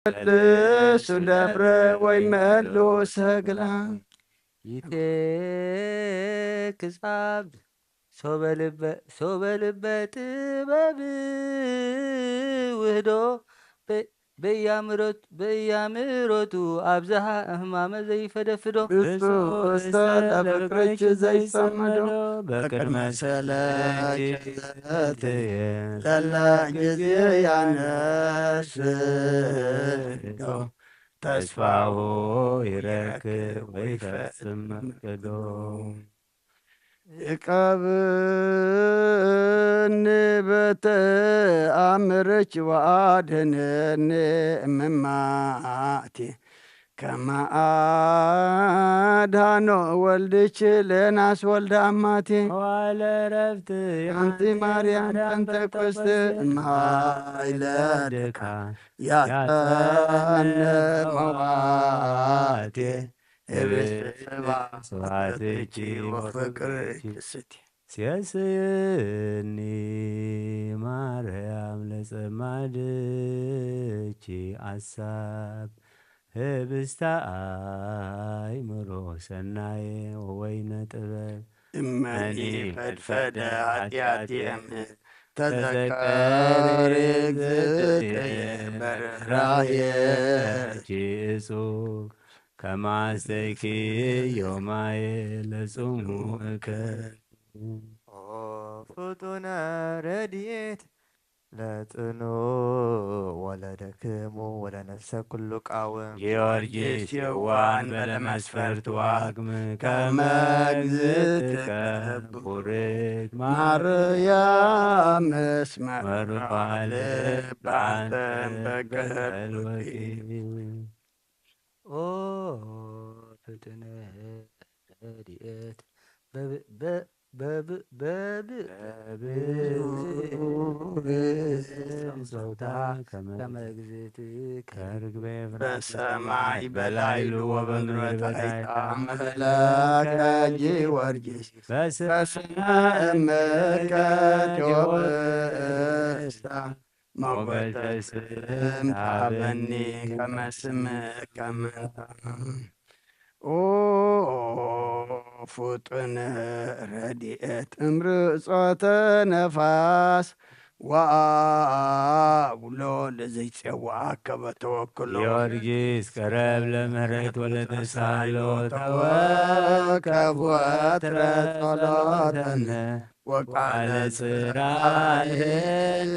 መልሱ ደብረ ወይ መልሱ ሰግላ። ይቴክስ ኣብ ሶበ ልበ ሶበ ልበ ጥበብ ውህዶ በ- በያምሮት በያምሮቱ ኣብዝሃ ህማመ ዘይፈደፍዶ። እሱ እስተ ለፍቅርች ዘይጸመዶ በቅድመ ሰለች ለላ ጊዜ ያነስ ተስፋሁ ይረክብ ወይፈጽም መቅዶ። እቀብኒ በተአምርች ወአድህንኒ እምማቴ ከመ አድሃኖ ወልድች ለናስ ወልደ አማቴ። ዋለ ረፍት አንቲ ማርያም ጴንጠቆስት እምሃይለ ድካ ያጸነ መዋቴ ህብስት ስብሐትኪ ወፍቅርኪ ስቲ። ሲያስኒ ማርያም ለጸማድኪ አሳብ ህብስተ አእምሮ ሰናየ ወወይነ ጥበብ። እመኒ ፈድፈደ ኃጢአትየ እም ተዘከሪ እግዝእትየ በርህራሄ። ኪ እጹብ ከማስተይኪ ዮማየ ለጽሙእከ። ኦ ፍጡነ ረድኤት ለጽኑ ወለደክሙ ወለነፍሰ ኩሉ ቃውም። ጊዮርጊስ የዋን በለ መስፈርት ዋግም ከመ እግዝእትከ ቡርክ ማርያም እስመ መርፋ ልብ አንተ በቀልወኪ። ኦ ፍጥነ ረድኤት በብ- በ- በብ- በብ- ጾታ ከመ ከመ እግዝእትከ ከርግቤ በሰማይ በላይሉ ወበምድር በታሕታ መለከ ጊዮርጊስ በስመ በስመ እምከ ቴዎብስታ ሞገተ ስም ታበኒ ከመ ስምከ መንታ። ኦ ፍጡነ ረድኤት እምርጾተ ነፋስ ወአውሎ ለዘይጼዋከ በተወክሎ። ጊዮርጊስ ቀረብ ለምህረት ወለተሳሎ ተወከብ ወትረ ጸሎተነ ወቃለ ጽራይነ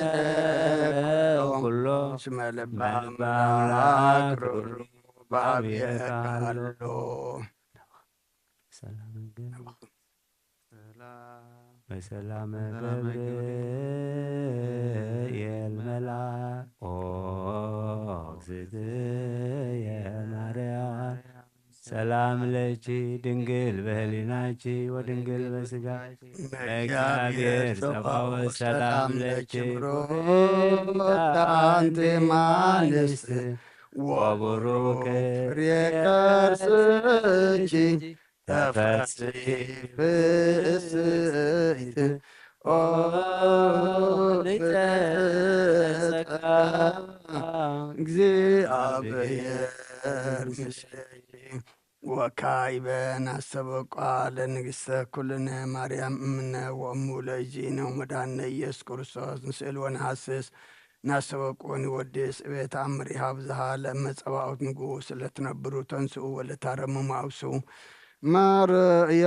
ኩሎ እስመ ልበ አምላክ ርሩ ባብየካሎ። ሰላም ግን ሰላም በሰላም ሰላም ገብርኤል መልአክ ኦ እግዝእትየ ማርያም ሰላም ለኪ ድንግል በህሊናኪ ወድንግል በስጋኪ ለእግዚአብሔር ጸባኦት ሰላም ለኪ ብሩክ አንቲ እማንስት ወቡሩክ ፍሬ ከርስኪ ተፈሲ ፍስሕት ኦ ሊተ ጸጋ እግዚአብሔር ምስሌኪ። ወካዕበ ናስተበቋ ለንግሥተ ኩልነ ማርያም እምነ ወእሙ ለእግዚእነ ወመድኃኒነ ኢየሱስ ክርስቶስ ንስእል ወነሐስስ ናስተበቁ ወንወድስ እቤት አምር ይሃብ ዝሃ ለእመ ጸባኦት ንጉስ ለትነብሩ ተንስኡ ወለታረምሙ አውስኡ ማርያም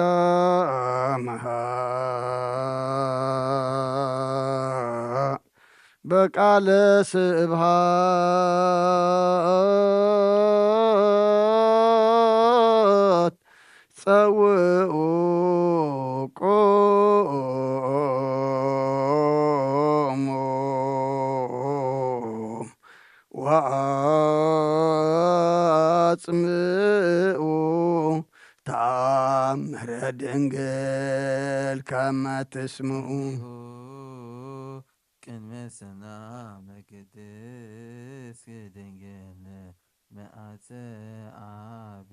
በቃለ ስብሃት ጸውኡ ቁሙ ወአጽምኡ ተአምረ ድንግል ከመ ትስምኡ። ቅድመ ሰላም ለቅድስት ድንግል መአፀ አብ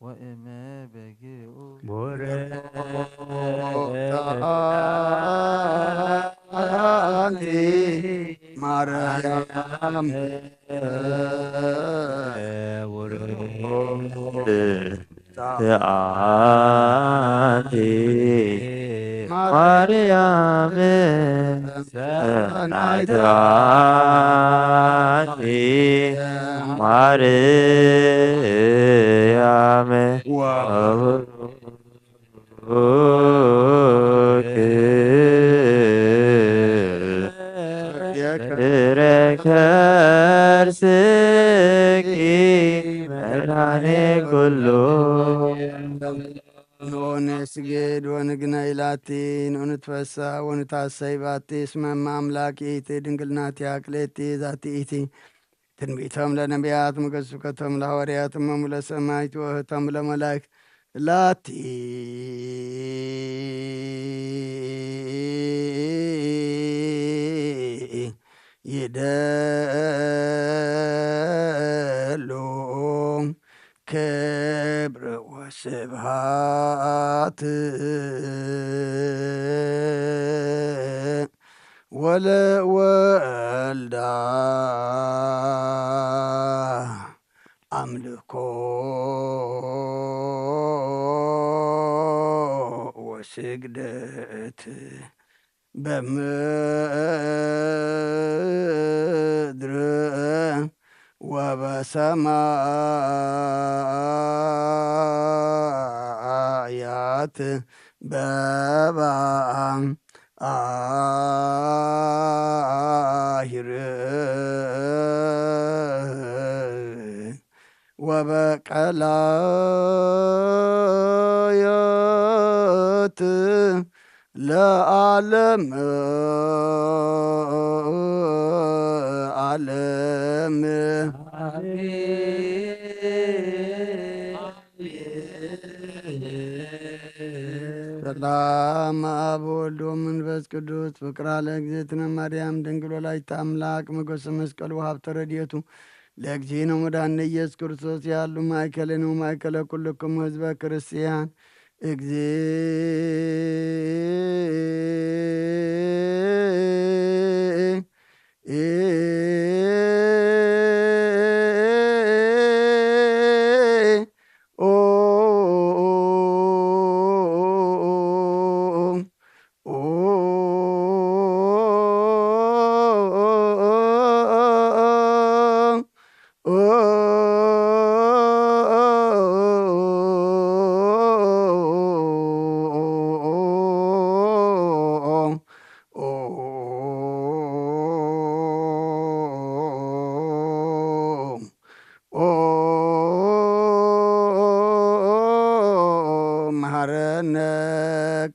ወእመ በጊኡ ቡርክት አንቲ ማርያም ተአቲ ማርያም ሰናይት አቲ ማርያም ወብሩክ ፍሬ ከርስኪ መድኃኔ ኩሉ። ንስግድ ወንግነይ ላቲ ንኡንትፈሳ ወንታሰይ ባቲ እስመ እመ አምላክ ይእቲ ድንግል ናቲሃ ክልኤቲ ዛቲ ይእቲ ትንቢቶም ለነቢያት ሞገስ ስብከቶም ለሐዋርያት እሞሙ ለሰማይት ወህቶም ለመላእክት ላቲ ይደሉ ክብር ወስብሃት ወለወልዳ አምልኮ ወስግደት በምድር ወበሰማያት በባህር ወበቀላያት ለዓለም ዓለም። ሰላም አብ ወልድ ወመንፈስ ቅዱስ ፍቅራ ለእግዝእትነ ማርያም ድንግል ወላዲተ አምላክ ሞገሰ መስቀል ወሀብተ ረድኤቱ ለእግዚእነ ወመድኃኒነ ኢየሱስ ክርስቶስ ያሉ ማእከልን ወማእከለ ኩልክሙ ህዝበ ክርስቲያን እግዚእ መሐረነ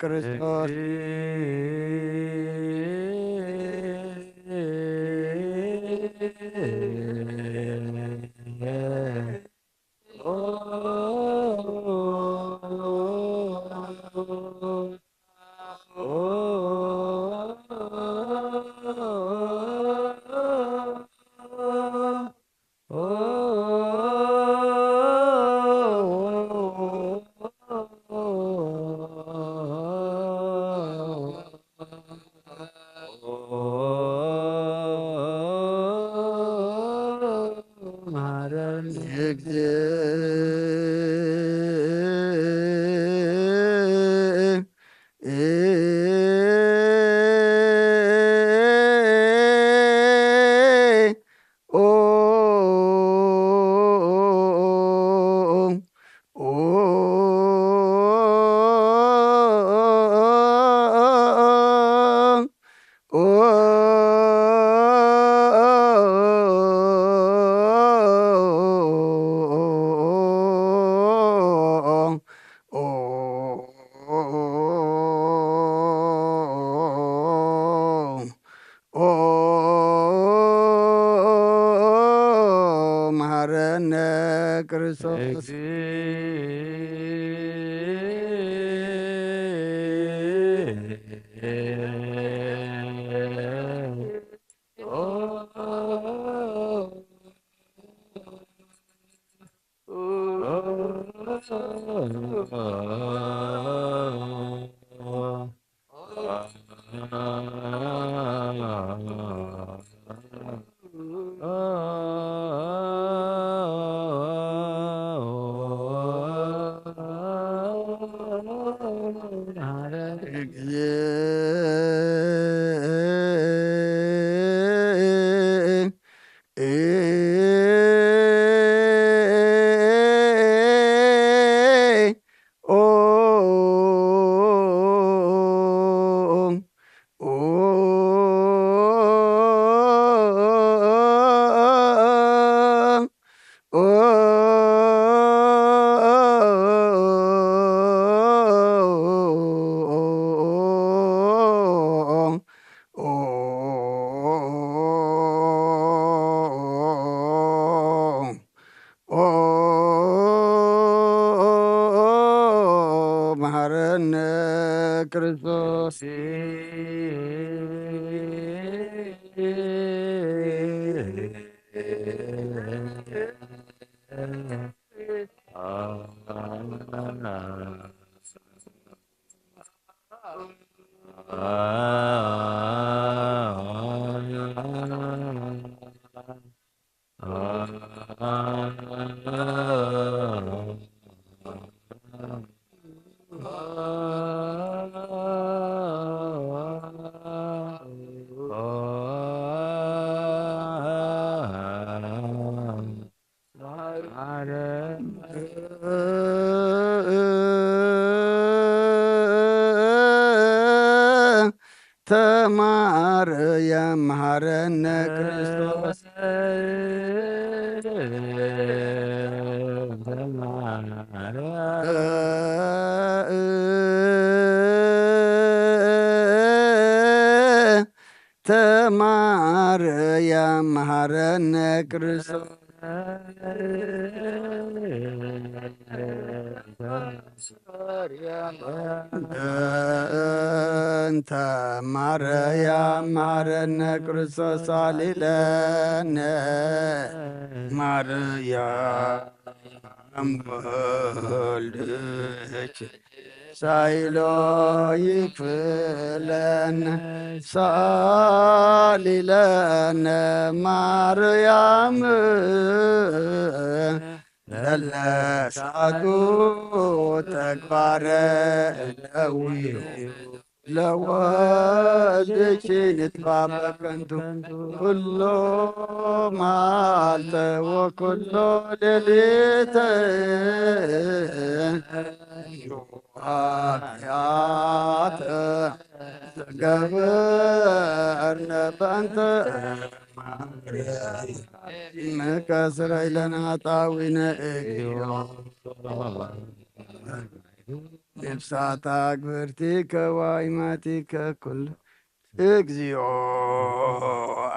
ክርስቶስ። መሐረነ ክርስቶስ። ክርስቶስ ተማርያም መሃረነ ክርስቶስ። ተማርያም መሃረነ ክርስቶስ። እንተ ማርያም መሃረነ ክርስቶስ ሳሊለነ። ማርያም ወልድኪ ሳይሎ ይክፍለነ። ሳሊለነ ማርያም ለለሳቱ ተግባረ ነዊሁ ለወልድኪ ንትባበ ከንቱ ኩሎ መዓልተ ወኩሎ ሌሊተ ኃጢአተ ዘገበርነ በእንተ ምከስረ ኢለና ጣዊነ እግዚኦ። ነፍሳታ ግብርቲከ ዋይማቲከ ኩሉ እግዚኦ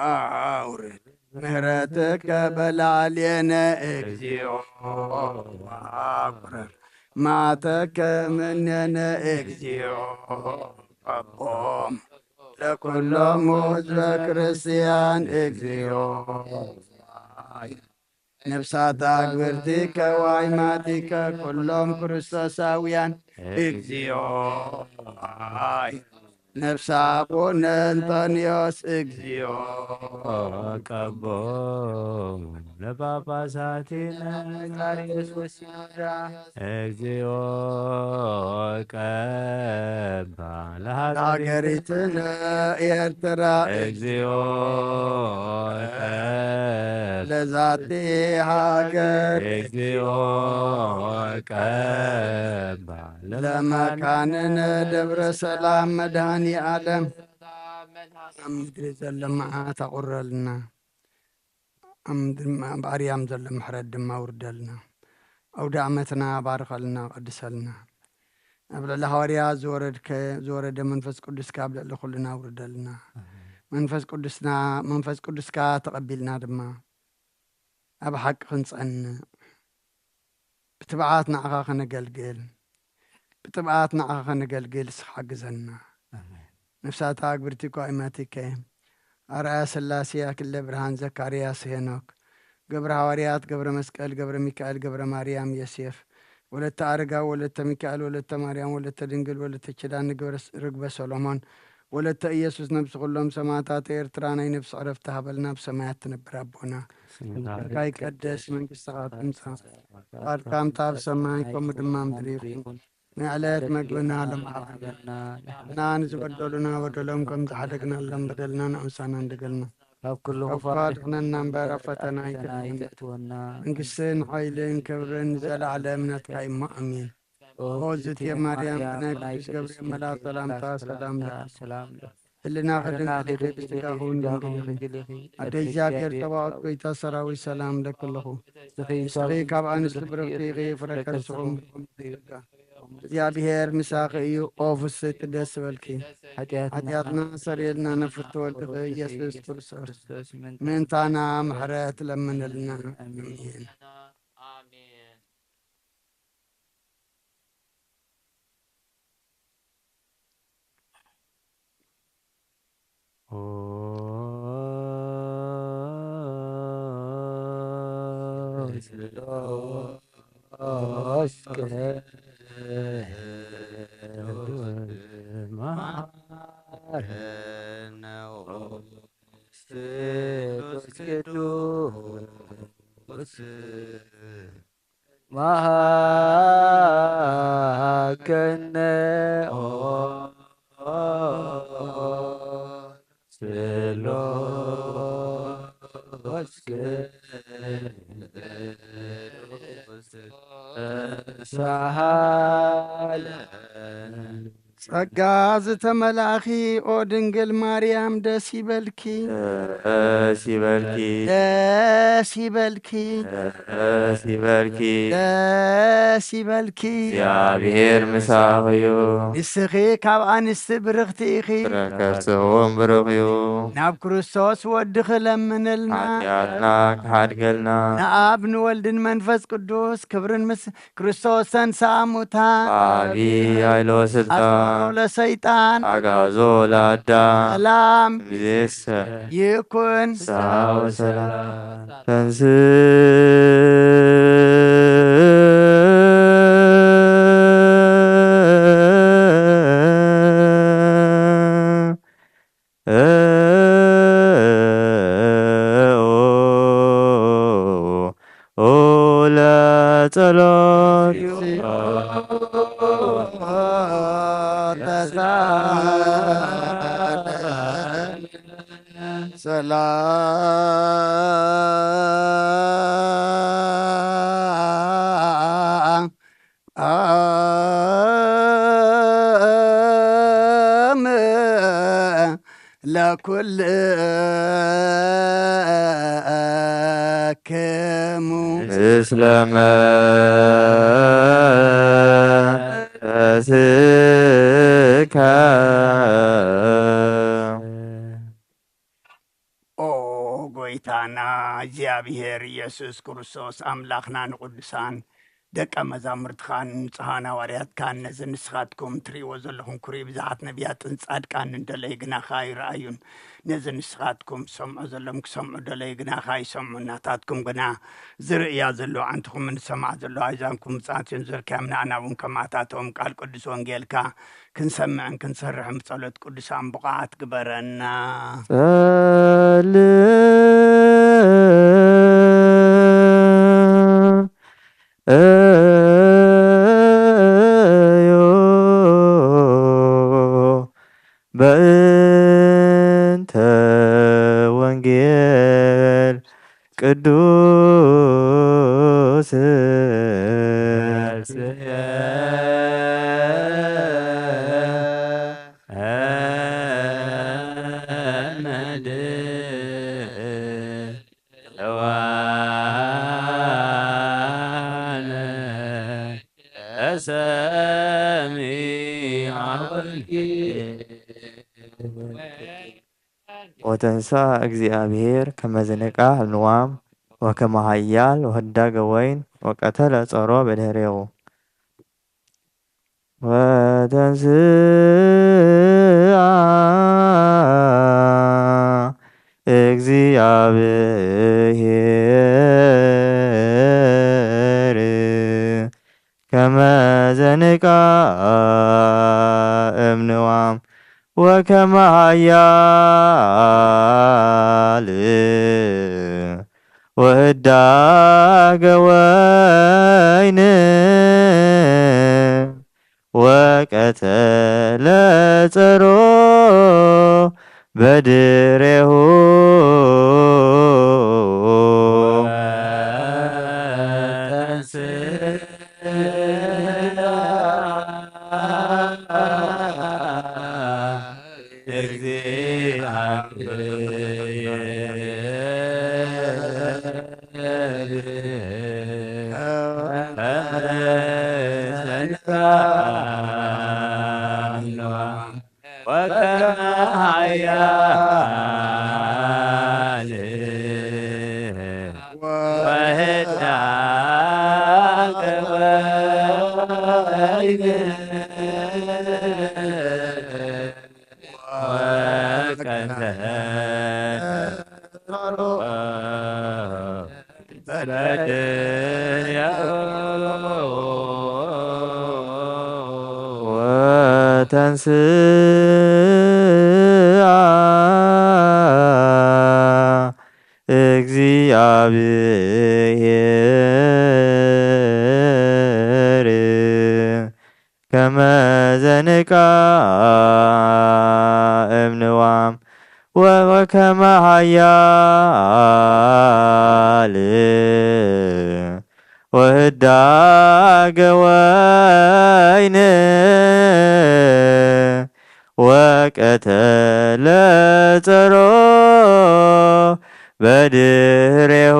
አውርድ ምህረትከ በላዕሌነ እግዚኦ አውርድ መዓተከ እምኔነ እግዚኦ ቀቦም ለኩሎም ህዝበ ክርስቲያን እግዚኦ። ነፍሳታ ግብርቲከ ዋይማቲከ ኩሎም ክርስቶሳውያን እግዚኦ። ነፍሳ አቡነ እንጠንዮስ እግዚኦ። ቀቦ ለጳጳሳቲነ መቃርዮስ ወሲኖዳ እግዚኦ። ቀባ ለሃገሪትነ ኤርትራ እግዚኦ። ቀብ ለዛቲ ሃገር እግዚኦ። ቀባ ለመካንነ ደብረ ሰላም መድኃኒ ዓለም። ኣብ ምድሪ ዘሎ መዓት ኣቑረልና። ኣብ ምድሪ ማ-፣ ኣብ ኣርያም ዘሎ ምሕረት ድማ ኣውርደልና። ኣውደ ዓመትና ባርኸልና፣ ቀድሰልና። ኣብ ልዕሊ ሃዋርያት ዝወረድከ-፣ ዝወረደ መንፈስ ቅዱስካ ኣብ ልዕሊ ኩልና ኣውርደልና። ኣሜን። መንፈስ ቅዱስና፣ መንፈስ ቅዱስካ ተቐቢልና ድማ ኣብ ሓቂ ክንጸንዕ፣ ብትብዓት ንዓኻ ከነገልግል፣ ብትብዓት ንዓኻ ከነገልግል እስኻ ሓግዘና። ኣሜን። ነፍሳታ ኣግብርቲ እኳ ኢማቲከ፣ ኣርኣያ ስላሴ፣ ኣክለ ብርሃን፣ ዘካርያስ፣ ሄኖክ፣ ገብረ ሃዋርያት፣ ገብረ መስቀል፣ ገብረ ሚካኤል፣ ገብረ ማርያም፣ ዮሴፍ፣ ወለተ ኣረጋዊ፣ ወለተ ሚካኤል፣ ወለተ ማርያም፣ ወለተ ድንግል፣ ወለተ ኪዳነ፣ ግብረ ስ-፣ ርግበ ሰሎሞን፣ ወለተ ኢየሱስ፣ ነብሲ ኩሎም ሰማዕታት ኤርትራ ናይ ነፍሲ ዕረፍቲ ሃበልና፣ ኣብ ሰማያት ትነብር ኣቦና። ስምካ ይቀደስ፣ መንግስትኻ ትምጻእ፣ ፍቃድካ ከምታ ኣብ ሰማይ ከምኡ ድማ ኣብ ምድሪ ይኹን። ንዕለት መግብና ሎም ሃበና፣ ንሕና ንዝበደሉና በደሎም ከም ዝሓደግናሎም በደልና ንኣምሳና እንደገልና። ካብ ኩሉ ካብ ክፉእ ክፉእ ኣድሕነና እምበር፣ ኣብ ፈተና ኣይተእትወና። መንግስትን ሓይልን ክብርን ንዘለዓለም ናትካ እዩ እሞ፣ ኣሜን። ኦ ዝእቲ ማርያም፣ ብናይ ቅዱስ ገብርኤል መልኣክ ሰላምታ ሰላም ለኪ። ሰላም ለኪ። ህልናኺ ድንግል ኢኺ፣ ብስጋኺ እውን ድንግል ኢኺ። ኣደ እግዚኣብሔር ጸባኦት፣ ጎይታ ሰራዊት፣ ሰላም ለኪ ኣለኹ። ንስኺ ካብ ኣንስቲ ብርኽቲ ኢኺ፣ ፍረ ከርስኹም ብሩኽ እዩ። እግዚኣብሔር ምሳኺ እዩ። ኦ ፍስሕቲ ደስ በልኪ፣ ሓጢኣትና ሓጢኣትና ሰርየልና፣ ነፍርቶ ወልድኺ ኢየሱስ ክርስቶስ። ምእንታና ምሕረት ለምንልና። ኣሜን። ኣሜን። ቅዱስ ቅዱስ መሐረነ ቅዱስ ቅዱስ መሐረነ ስሉስ ቅዱስ ሰሃለ። ጸጋ ዝተመላእኺ ኦ ድንግል ማርያም ደስ ይበልኪ። ደስ ይበልኪ። ደስ ይበልኪ። ደስ ይበልኪ። ደስ ይበልኪ። እግዚኣብሔር ምሳኺ እዩ። ንስኺ ካብ ኣንስቲ ብርኽቲ ኢኺ። ፍረ ከርስኺ እውን ብሩኽ እዩ። ናብ ክርስቶስ ወድኺ ለምንልና። ሓጢኣትና ክሓድገልና። ንኣብ ንወልድን መንፈስ ቅዱስ ክብርን ምስ ክርስቶስ ተንሥአ እሙታን። ዓቢ ኃይሎ ስልጣን። አስሮ ለሰይጣን። አግዓዞ ለአዳም። ሰላም። እምይእዜሰ። ይኩን። ፍስሐ ወሰላም። ተንስ ለጸሎት። ሰላም ለኩልክሙ። ምስለ መንፈስከ። ኦ ጎይታና እግዚኣብሔር ኢየሱስ ክርስቶስ፣ ኣምላኽና፣ ንቕዱሳን ደቀ መዛሙርትኻን ንጹሃን ሃዋርያትካን፣ ነዚ ንስኻትኩም ትርእይዎ ዘለኹም ክሩይ ብዝሓት ነቢያትን ጻድቃንን ደለዩ ግናኻ ኣይረኣዩን። ነዚ ንስኻትኩም ትሰምዑ ዘለኹም ክሰምዑ ደለዩ ግናኻ ኣይሰምዑን። ናታትኩም ግና ዝርእያ ዘለዋ ኣዕንትኹምን ዝሰምዓ ዘለዋ ኣእዛንኩም ብጽኣት እየን ዘርክያም። ንኣና እውን ከማታቶም ቃል ቅዱስ ወንጌልካ ክንሰምዕን ክንሰርሕን ብጸሎት ቅዱሳን ብቑዓት ግበረና። ጸልዩ በእንተ ወንጌል ቅዱስ። ወተንሥአ እግዚኣብሔር ከመ ዘንቃ እምንዋም ወከመ ኃያል ወህዳገ ወይን ወቀተለ ጸሮ በድህሬሁ። ወተንሥአ እግዚኣብሔር ከመ ዘንቃ እምንዋም ወከመ ኃያል ወህዳገ ወይን ወቀተለ ጸሮ በድሬሁ። ወከመ ኃያል ወህዳገ ወይን ወቀተለ ጸሮ ተንስኣ እግዚኣብሔር ከመ ዘንቃ እምንዋም ወከመ ሓያል ወህዳገ ወይን ወቀተለ ጸሮ በድሬሁ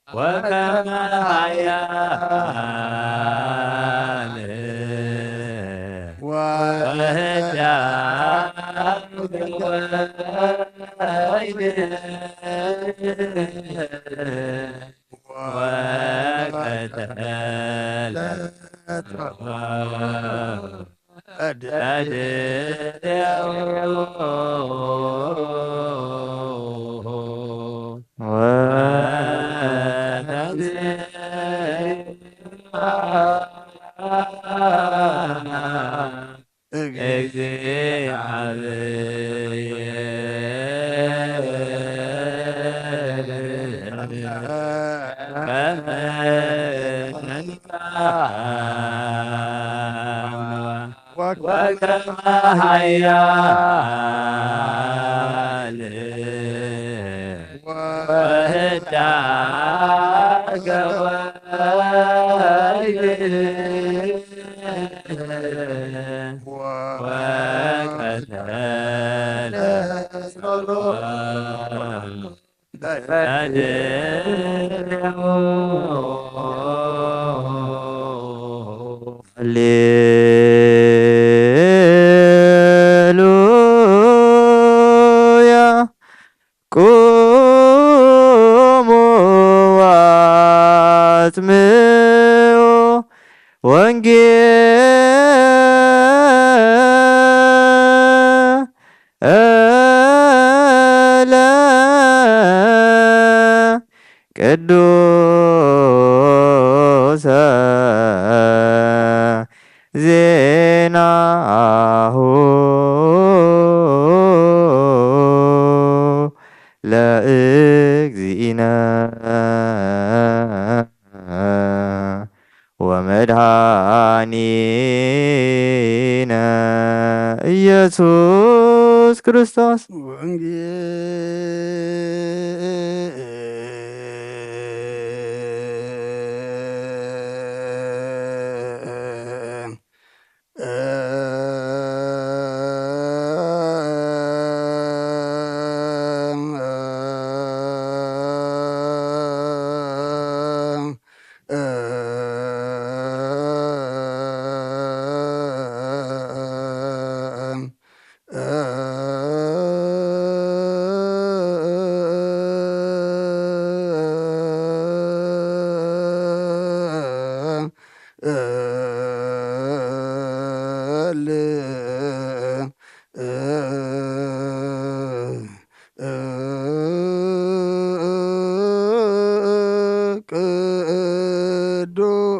ወከመ ኃያል ወህዳግ ወይን ወቀተለ ወከመ ኃያል ወህዳገ ወይን ወቀተለ ሃሌሉያ። ቁሙ ወአጽምዑ ወንጌለ ቅዱሰ ዜናሁ ለእግዚእነ ወመድኃኒነ ኢየሱስ ክርስቶስ። ወንጌል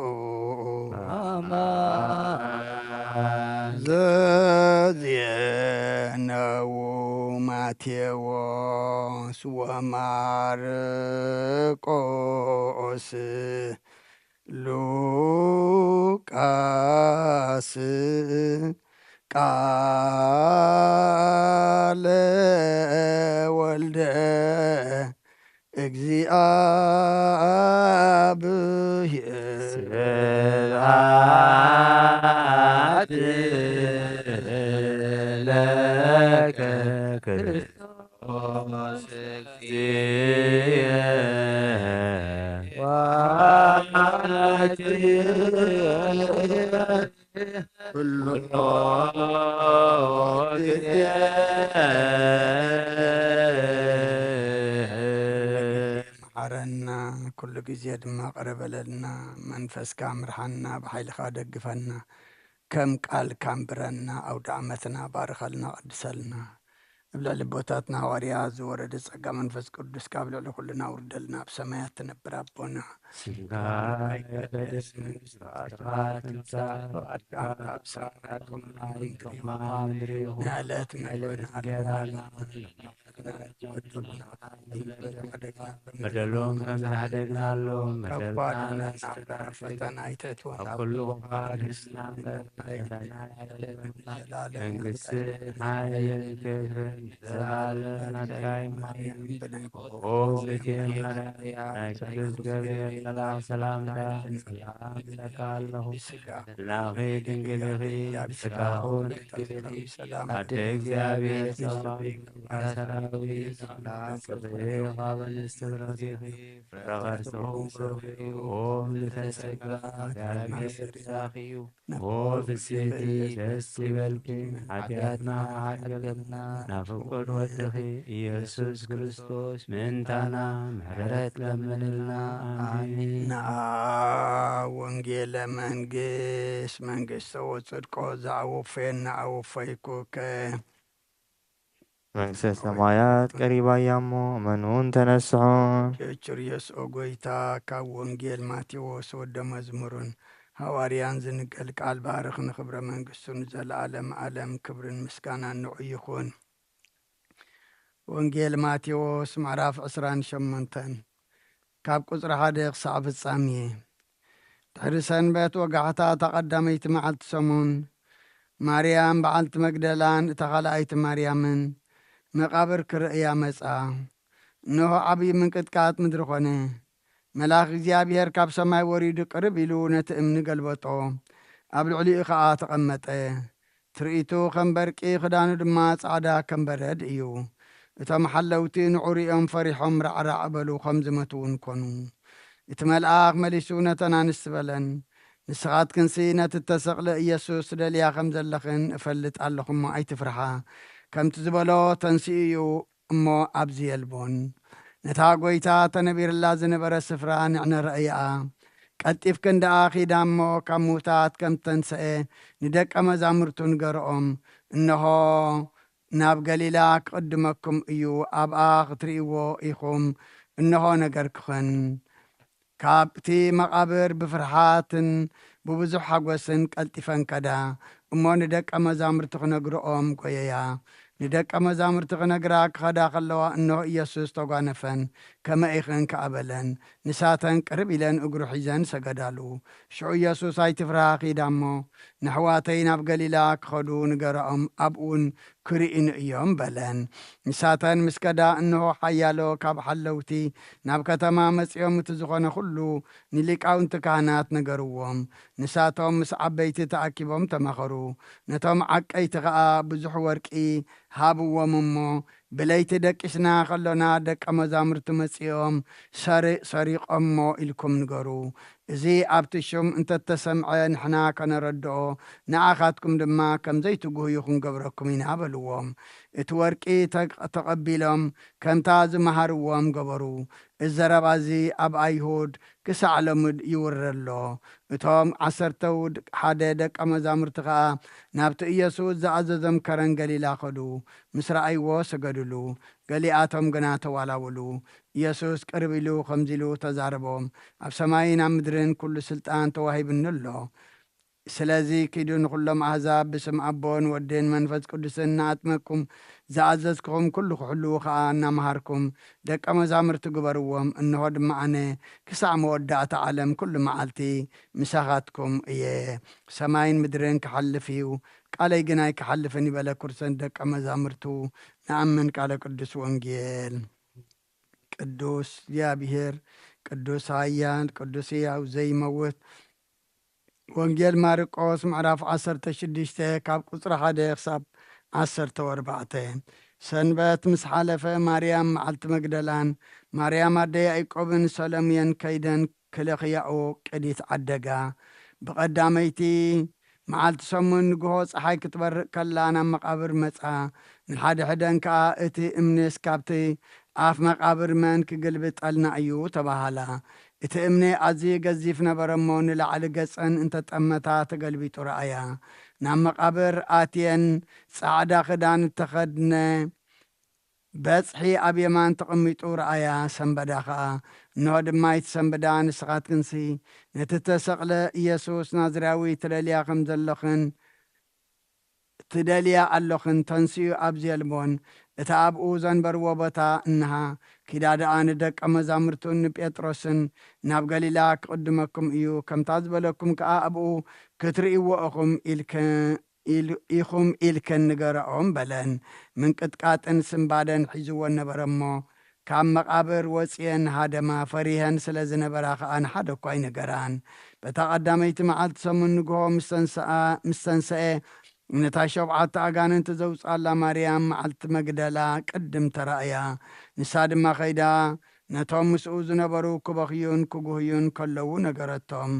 ቅዱስ ዘዜነው ማቴዎስ ወማርቆስ ሉቃስ ቃለ ወልደ እግዚአብሔር ስብሐት ለከ ክርስቶስ ኩሉ ግዜ ድማ ቅረ በለልና። መንፈስካ ምርሓና፣ ብሓይልኻ ደግፈና። ከም ቃልካ ኣንብረና፣ ኣውደ ዓመትና ባርኸልና፣ ቀድሰልና። ኣብ ልዕሊ ኣቦታትና ሃዋርያ ዝወረደ ጸጋ መንፈስ ቅዱስ ካብ ልዕሊ ኩልና ውርደልና። ኣብ ሰማያት ትነብር ኣቦና፣ ስምካ ይቀደስ፣ መንግስትኻ ትምጻእ፣ ፍቓድካ ኣብ ሰማይ ከምኡ ኣብ ምድሪ ይኹን። ንዕለት መግብና ሃበና፣ በደሎም ከም ዝሓደግናሎም፣ በደልና ፈተና ኣይተእትወና፣ ኣብ ኩሉ ክፋእ ኣድሕነና፣ መንግስቲ፣ ሓይልን ክብርን ንዘለኣለም ናትካ እዩ። ማርያም ብናይ ኦ ቤቴ ማርያም፣ ናይ ቅዱስ ገብርኤል መልኣክ ሰላምታ ሰላም እብለካ ኣለኹ። ናኺ ድንግል ኢኺ፣ ብስጋኹ ድንግል ኢኺ፣ ኣደ እግዚኣብሔር ሰላም ሰራዊት፣ ሰላም ጽብሬ ኻበ ንስትብረቲኺ፣ ፍረኸርስኹም ርኺ፣ ኦም ዝተጸጋ እግዚኣብሔር ዛኺ እዩ። ኦ ፍስሕቲ ደስ ይበልኪ፣ ሓጢኣትና ሓደገልና፣ ናብ ፍቁር ወድኺ ኢየሱስ ክርስቶስ ምእንታና ምሕረት ለምንልና። ኣሜን። ንኣ ወንጌለ መንግስት፣ መንግስተ ወጽድቆ ዘኣወፈየና ኣወፈይኩከ። መንግስተ ሰማያት ቀሪባ እያ እሞ፣ እመኑን ተነስሑን። ቸርቸርየስ ኦ ጎይታ፣ ካብ ወንጌል ማቴዎስ ወደ መዝሙርን ሃዋርያን ዝንገል ቃል ባርኽ፣ ንኽብረ መንግስቱ ንዘለዓለም ዓለም ክብርን ምስጋናን ንዑ ይኹን። ወንጌል ማቴዎስ ምዕራፍ ዕስራን ሸሞንተን፣ ካብ ቁጽሪ ሓደ ክሳዕ ፍጻሜ። ድሕሪ ሰንበት ወጋሕታ እታ ቀዳመይቲ መዓልቲ ሰሙን፣ ማርያም በዓልቲ መግደላን እታ ካልኣይቲ ማርያምን መቓብር ክርእያ መጻ። እንሆ ዓብዪ ምንቅጥቃጥ ምድሪ ኾነ። መልኣኽ እግዚኣብሔር ካብ ሰማይ ወሪዱ ቅርብ ኢሉ ነቲ እምኒ ገልበጦ፣ ኣብ ልዕሊኡ ኸኣ ተቐመጠ። ትርኢቱ ከም በርቂ፣ ክዳኑ ድማ ጻዕዳ ከም በረድ እዩ። እቶም ሓለውቲ ንዑ ሪኦም ፈሪሖም ራዕራዕ በሉ፣ ከም ዝመቱ እውን ኮኑ። እቲ መልኣኽ መሊሱ ነተን ኣንስቲ በለን፣ ንስኻትክንሲ ነቲ እተሰቕለ ኢየሱስ ትደልያ ከም ዘለኽን እፈልጥ ኣለኹ እሞ ኣይትፍርሓ። ከምቲ ዝበሎ ተንሲኡ እዩ እሞ ኣብዚ የልቦን። ነታ ጐይታ ተነቢርላ ዝነበረ ስፍራ ንዕነ ረኣያኣ። ቀልጢፍክን ደኣ ኺዳ እሞ ካብ ምዉታት ከም እተንስኤ ንደቀ መዛሙርቱ ንገርኦም። እንሆ ናብ ገሊላ ክቕድመኩም እዩ፣ ኣብኣ ክትርእይዎ ኢኹም። እንሆ ነገርክኽን። ካብቲ መቓብር ብፍርሃትን ብብዙሕ ሓጎስን ቀልጢፈን ከዳ፣ እሞ ንደቀ መዛሙርቲ ክነግርኦም ጐየያ። ንደቀ መዛሙርቲ ክነግራ ክኸዳ ከለዋ፣ እንሆ ኢየሱስ ተጓነፈን፣ ከመይ ኢኽን ከኣ በለን። ንሳተን ቅርብ ኢለን እግሩ ሒዘን ሰገዳሉ። ሽዑ ኢየሱስ፣ ኣይትፍርሃ፣ ኺዳ እሞ፣ ነሕዋተይ ናብ ገሊላ ክኸዱ ንገራኦም፣ ኣብኡውን ክርእዩኒ እዮም በለን። ንሳተን ምስ ከዳ፣ እንሆ ሓያሎ ካብ ሓለውቲ ናብ ከተማ መጺኦም፣ እቲ ዝኾነ ኩሉ ንሊቃውንቲ ካህናት ነገርዎም። ንሳቶም ምስ ዓበይቲ ተኣኪቦም ተማኸሩ። ነቶም ዓቀይቲ ኸኣ ብዙሕ ወርቂ ሃብዎም እሞ፣ ብለይቲ ደቂስና ከሎና ደቀ መዛሙርቲ መጺኦም ሰሪ-፣ ሰሪቖሞ ኢልኩም ንገሩ። እዚ ኣብቲ ሹም እንተተሰምዐ ንሕና ከነረድኦ፣ ንኣኻትኩም ድማ ከም ዘይትጉህዩ ክንገብረኩም ኢና በልዎም። እቲ ወርቂ ተቅ-፣ ተቐቢሎም ከምታ ዝመሃርዎም ገበሩ። እዚ ዘረባ እዚ ኣብ ኣይሁድ ክሳዕ ሎሚ ይውረ ኣሎ። እቶም ዓሰርተው ሓደ ደቀ መዛሙርቲ ኸኣ ናብቲ ኢየሱስ ዝኣዘዞም ከረን ገሊላ ኸዱ። ምስ ረኣይዎ ሰገዱሉ። ገሊኣቶም ግና ተዋላወሉ። ኢየሱስ ቅርብ ኢሉ ከምዚ ኢሉ ተዛረቦም፣ ኣብ ሰማይን ኣብ ምድርን ኩሉ ስልጣን ተዋሂብኒ ኣሎ። ስለዚ ኪዱ ንኹሎም ኣህዛብ ብስም ኣቦን ወድን መንፈስ ቅዱስን እናኣጥመቅኩም ዝኣዘዝኩኹም ኩሉ ክሕልዉ ኸኣ እናመሃርኩም ደቀ መዛሙርቲ ግበርዎም። እንሆ ድማ ኣነ ክሳዕ መወዳእታ ዓለም ኩሉ መዓልቲ ምሳኻትኩም እየ። ሰማይን ምድርን ክሓልፍ እዩ፣ ቃለይ ግን ኣይክሓልፍን እዩ በለ። ኩርሰን ደቀ መዛሙርቱ ንኣምን። ቃለ ቅዱስ ወንጌል። ቅዱስ እግዚኣብሔር፣ ቅዱስ ኃያል፣ ቅዱስ ሕያው ዘይመውት። ወንጌል ማርቆስ ምዕራፍ ዓሰርተ ሽዱሽተ ካብ ቁጽሪ ሓደ ክሳብ ዓሰርተ ኣርባዕተ። ሰንበት ምስ ሓለፈ ማርያም መዓልቲ መግደላን ማርያም ኣደ ያዕቆብን ሰሎምየን ከይደን ክልኽያኦ ቅዲት ዓደጋ። ብቐዳመይቲ መዓልቲ ሰሙን ንግሆ ጸሓይ ክትበርቕ ከላ ናብ መቓብር መጻ። ንሓድሕደን ከኣ፣ "እቲ እምንስ ካብቲ ኣፍ መቓብር መን ክግልብጠልና እዩ?" ተባሃላ። እቲ እምኒ ኣዝዩ ገዚፍ ነበረ እሞ፣ ንላዕሊ ገጸን እንተጠመታ ተገልቢጡ ረኣያ። ናብ መቓብር ኣትየን፣ ጻዕዳ ክዳን እተኸድነ በጽሒ ኣብ የማን ተቐሚጡ ረኣያ። ሰንበዳ ኸኣ፣ እንሆ ድማ፣ እቲ ሰንበዳ ንስኻትክንሲ ነቲ እተሰቕለ ኢየሱስ ናዝራዊ ትደልያ ከም ዘለኽን፣ ትደልያ ኣሎኽን፣ ተንስኡ ኣብዚ ኣልቦን፣ እቲ ኣብኡ ዘንበርዎ ቦታ እንሃ። ኪዳ ደኣ ንደቀ መዛሙርቱን ንጴጥሮስን፣ ናብ ገሊላ ክቕድመኩም እዩ፣ ከምታ ዝበለኩም ከኣ ኣብኡ ክትርእይዎ ኢኹም ኢልክ-፣ ኢል-፣ ኢኹም ኢልክን ንገረኦም በለን። ምንቅጥቃጥን ስንባደን ሒዝወን ነበረ እሞ፣ ካብ መቓብር ወጺኤን ሃደማ፣ ፈሪሀን ስለ ዝነበራ ኸኣ ንሓደ እኳ ኣይነገራን። በታ ቀዳመይቲ መዓልቲ ሰሙን ንግሆ ምስ ተንስኣ፣ ምስ ተንስኤ፣ ነታ ሸውዓተ ኣጋንንቲ ዘውጽኣላ ማርያም መዓልቲ መግደላ ቅድም ተራእያ። ንሳ ድማ ከይዳ ነቶም ምስኡ ዝነበሩ ክበኽዩን ክጉህዩን ከለዉ ነገረቶም።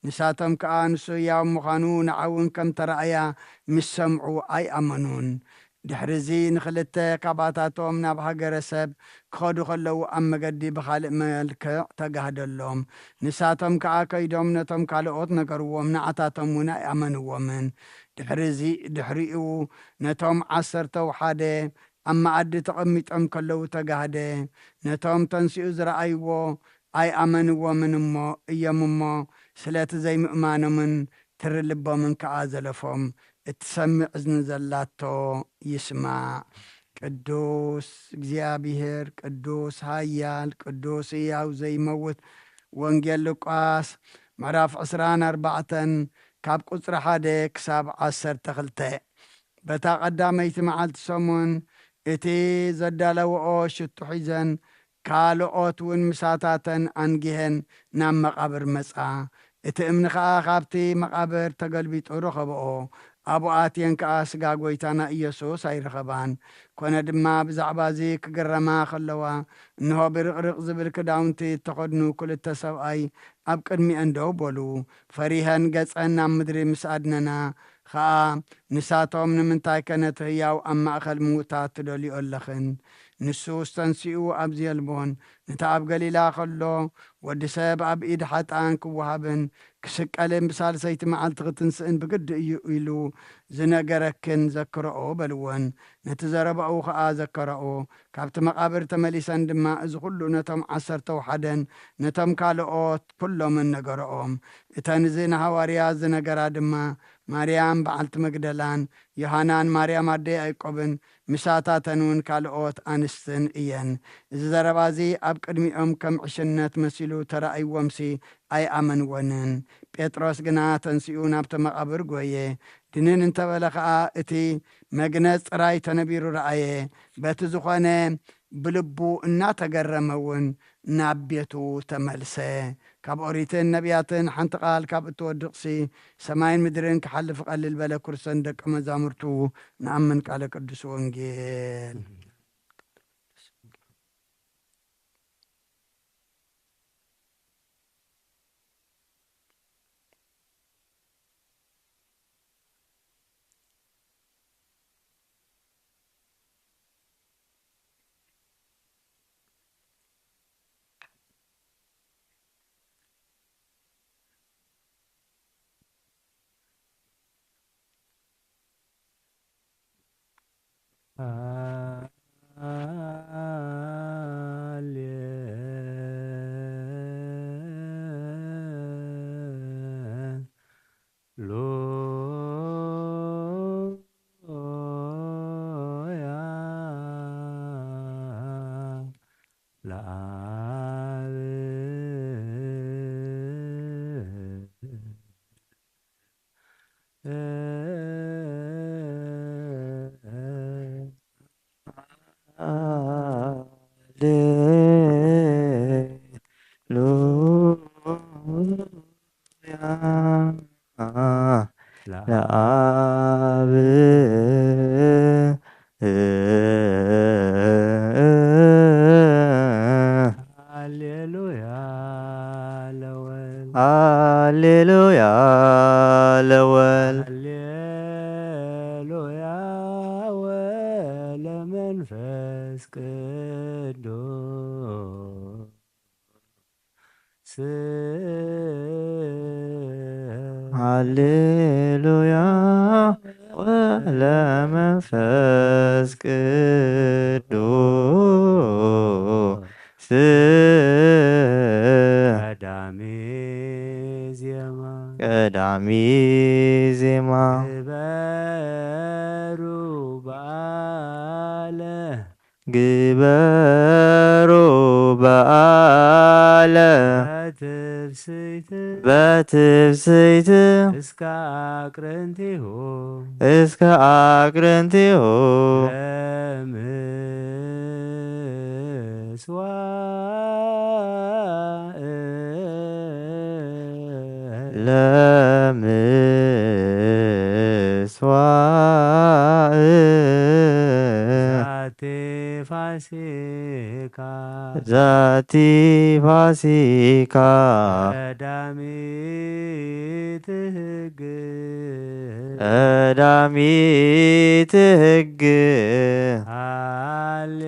ንሳቶም ከኣ ንሱ ህያው ምዃኑ ንዓውን ከም ተራእያ ምስ ሰምዑ ኣይኣመኑን። ድሕርዚ ንኽልተ ካባታቶም ናብ ሃገረ ሰብ ክኸዱ ከለዉ ኣብ መገዲ ብኻልእ መልክዕ ተጋህደሎም። ንሳቶም ከኣ ከይዶም ነቶም ካልኦት ነገርዎም፣ ንዓታቶም እውን ኣይኣመንዎምን። ድሕርዚ፣ ድሕሪኡ ነቶም ዓሰርተው ሓደ ኣብ መኣዲ ተቐሚጦም ከለዉ ተጋህደ። ነቶም ተንሲኡ ዝረኣይዎ ኣይኣመንዎምን እሞ፣ እዮም እሞ፣ ስለቲ ዘይምእማኖምን ትሪ ልቦምን ከኣ ዘለፎም። እትሰምዕ እዝኒ ዘላቶ ይስማዕ። ቅዱስ እግዚኣብሔር፣ ቅዱስ ኃያል፣ ቅዱስ ሕያው ዘይመውት። ወንጌል ሉቃስ ምዕራፍ ዕስራን ኣርባዕተን ካብ ቁጽሪ ሓደ ክሳብ ዓሰርተ ክልተ። በታ ቀዳመይቲ መዓልቲ ሰሙን እቲ ዘዳለወኦ ሽቱ ሒዘን ካልኦት እውን ምሳታተን ኣንጊሀን ናብ መቓብር መጻ። እቲ እምኒ ኸኣ ኻብቲ መቓብር ተገልቢጡ ረኸብኦ። ኣብኡ ኣትየን ከኣ ስጋ ጐይታና ኢየሱስ ኣይረኸባን። ኮነ ድማ ብዛዕባ እዚ ክግረማ ኸለዋ፣ እንሆ ብርቕርቕ ዝብል ክዳውንቲ እተኸድኑ ክልተ ሰብኣይ ኣብ ቅድሚአን ደው በሉ። ፈሪሀን ገጸን ናብ ምድሪ ምስ ኣድነና ኸኣ፣ ንሳቶም፣ "ንምንታይከ ነቲ ህያው ኣብ ማእከል ምዉታት ትደልዮ ኣለኽን? ንሱስ ተንሲኡ ኣብዚ የልቦን። ነቲ ኣብ ገሊላ ኸሎ ወዲ ሰብ ኣብ ኢድ ሓጥኣን ክወሃብን ክስቀልን ብሳልሰይቲ መዓልቲ ክትንስእን ብግዲ እዩ" ኢሉ ዝነገረክን ዘክረኦ በልወን። ነቲ ዘረባኡ ኸኣ ዘከረኦ። ካብቲ መቓብር ተመሊሰን ድማ እዚ ኹሉ ነቶም ዓሰርተው ሓደን ነቶም ካልኦት ኩሎምን ነገረኦም። እተን እዚ ንሃዋርያት ዝነገራ ድማ ማርያም በዓልቲ መግደላን ዮሃናን ማርያም ኣደ ያዕቆብን ምሳታተን እውን ካልኦት ኣንስትን እየን። እዚ ዘረባ እዚ ኣብ ቅድሚኦም ከም ዕሽነት መሲሉ ተራእይዎምሲ ኣይኣመንወንን። ጴጥሮስ ግና ተንሲኡ ናብቲ መቓብር ጐየ። ድንን እንተ በለ ኸኣ እቲ መግነዝ ጥራይ ተነቢሩ ረኣየ። በቲ ዝኾነ ብልቡ እናተገረመ እውን ናብ ቤቱ ተመልሰ። ካብ ኦሪትን ነቢያትን ሓንቲ ቃል ካብ እትወድቕሲ፣ ሰማይን ምድርን ክሓልፍ ቀልል በለ። ክርስቶስን ደቀ መዛሙርቱ ንኣምን። ቃለ ቅዱስ ወንጌል። ሃሌሉያ ለአብ። ሃሌሉያ ለአብ። ሃሌሉያ ለወልድ። ሃሌሉያ ለወልድ። ሃሌሉያ ወለመንፈስ ቅዱስ። ሃሌሉያ ወለመንፈስ ቅዱስ። ቀዳሚ ዜማ። ቀዳሚ ዜማ። ግበሩ በዓለ። ግበሩ በዓለ። በትፍስሕት። በትፍስሕት። እስከ አቅርንቲሁ። እስከ አቅርንቲሁ። ለምስዋዕ። ለምስዋዕ። ዛቲ ፋሲካ። ዛቲ ፋሲካ። ቀዳሚት ህግ። ቀዳሚት ህግ። ሃሌ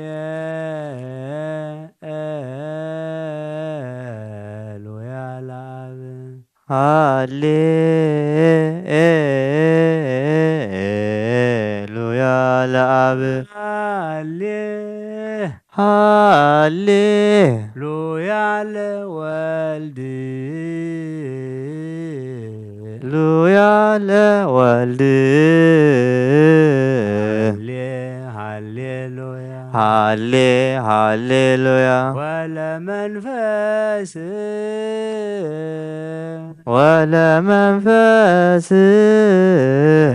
ሉያ ለአብ። ሃሌሉያ ለአብ። ሃሌ ሃሌ ሉያ ለወልድ። ሉያ ለወልድ። ሃሌ ሃሌሉያ። ሃሌ ሃሌሉያ። ወለመንፈስ። ወለመንፈስ።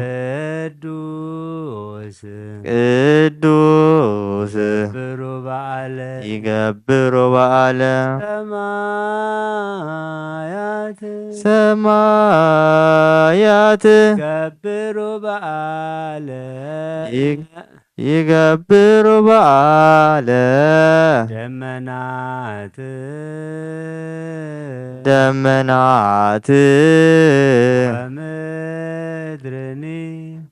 ቅዱስ። ቅዱስ። ብሩ በዓለ። ይገብሩ በዓለ። ሰማያት። ሰማያት። ገብሩ በዓለ። ይግ- ይገብሩ በዓለ። ደመናት። ደመናት። ወምድርኒ።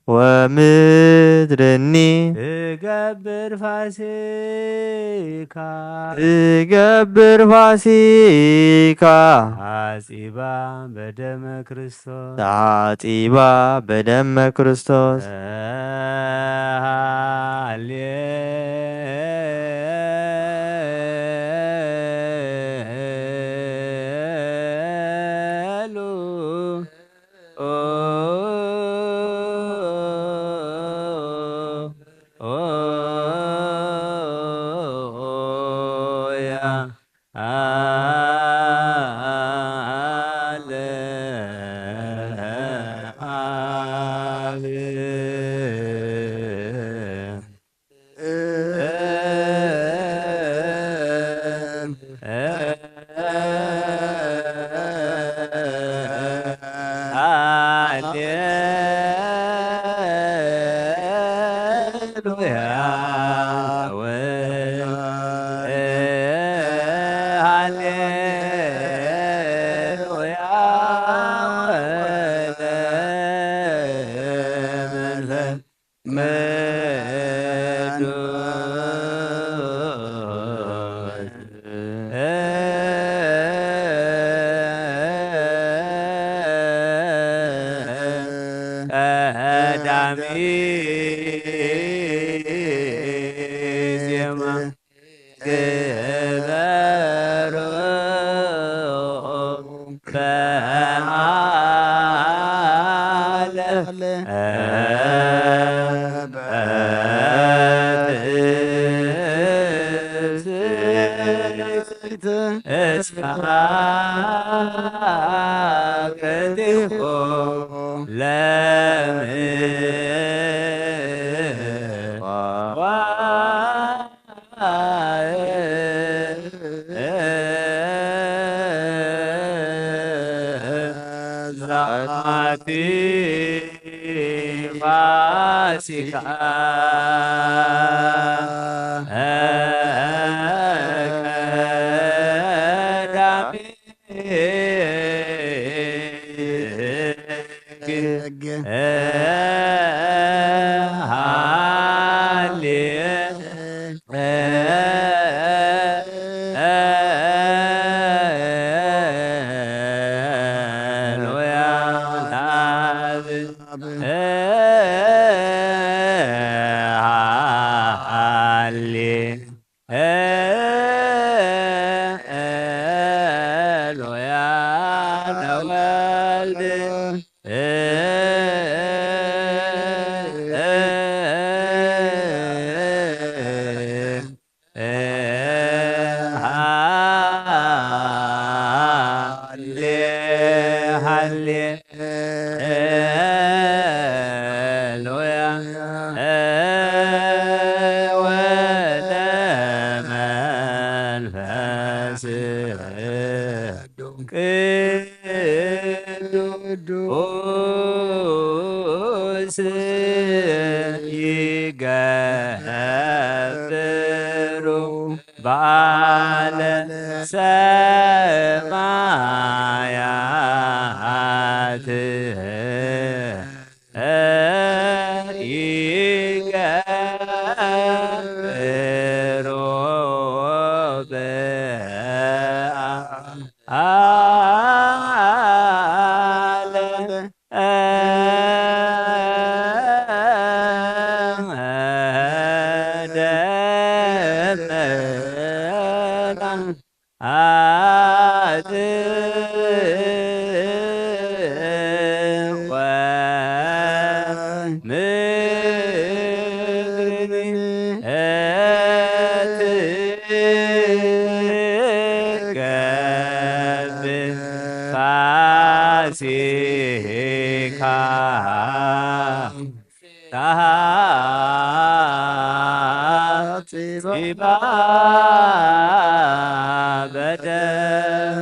ወምድርኒ። ትገብር ፋሲካ። ትገብር ፋሲካ። አጺባ በደመ ክርስቶስ። ተዓጺባ በደመ ክርስቶስ። ሃሌሉያ። አለ አብ። ሃሌሉያ። ሃሌሉያ። ቀዳሚ ዜማ። ግበሩ በዓለ። እስከ አቅርንቲሁ ለምስዋዕ። ዛቲ ፋሲካ። ቀዳሚ ሕግ። ሃሌ ሃሌ ሉያ ለወልድ ሃሌ ሃሌ ሉያ ወለ መንፈስ ቅዱስ ይገብሩ ባለ ሰማያት ይገብሩ በዓለ ደመና አጥወ ምድርን እትከብር ፋሲካ ታጽባ በደመ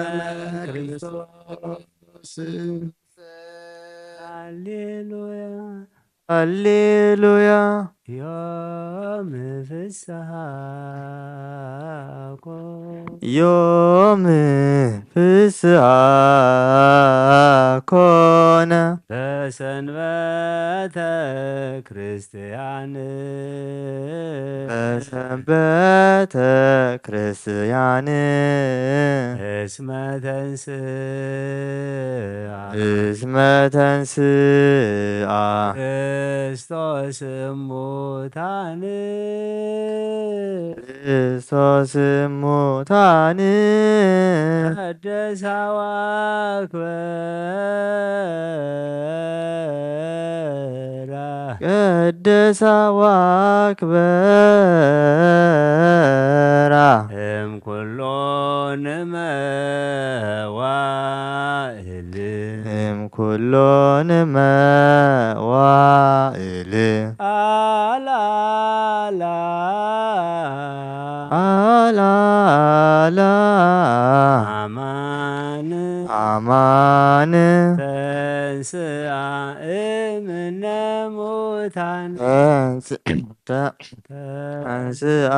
ክርስቶስ። ሃሌሉያ። ሃሌሉያ። ዮም ፍስሃ ኮ ዮም ፍስሃ ኮነ። በሰንበተ ክርስቲያን በሰንበተ ክርስቲያን እስመ ተንስአ እስመ ተንስአ ክርስቶስ እሙታን ክርስቶስ እሙታን ቀደሳ ወአክበራ ቀደሳ ወአክበራ እምኩሎን መዋእል እምኩሎን መዋእል አላላ አላላ አማን አማን ተንስአ እምነ ሙታን ተንስ- ተ- ተንስአ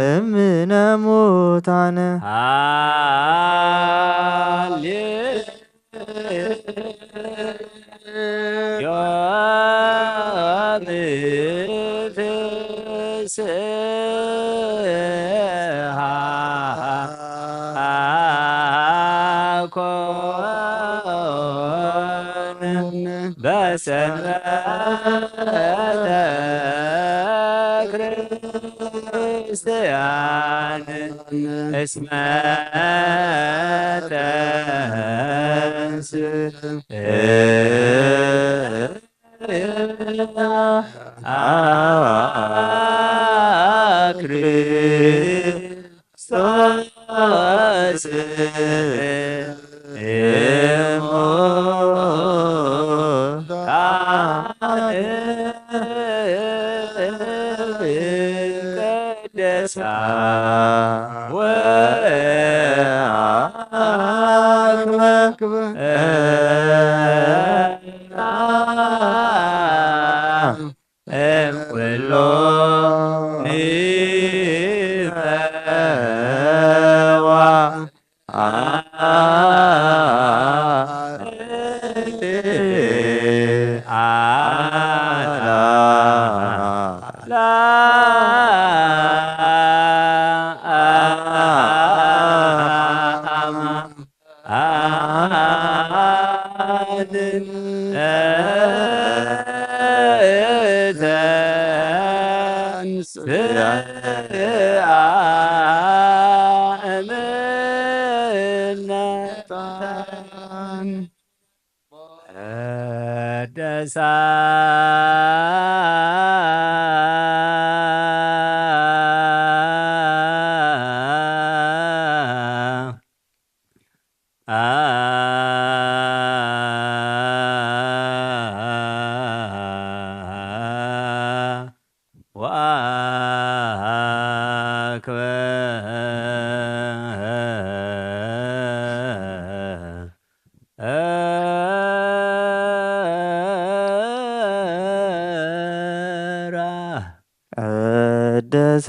እምነ ሙታን ሃሌ ዮም ፍስሃ ኮነ በሰንበተ ክርስቲያን እስመ ተንስ አክሪ ክርስቶስ እሙታን ቅደሳ ወአክብር እምኩሎ ይፈዋ አላ ጽአ እምነ ሙታን ቀደሳ ወአክበ እራ ቀደሳ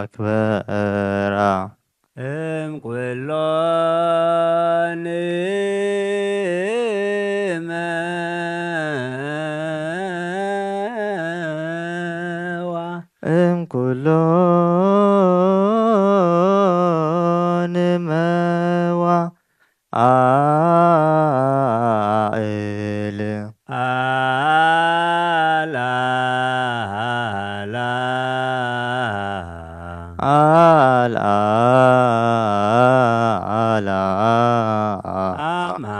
ወአክበራ እም ኩሎን እም ኩሎን መዋ ኣእል ኣላ ኣላ ኣላ ኣላ ኣማ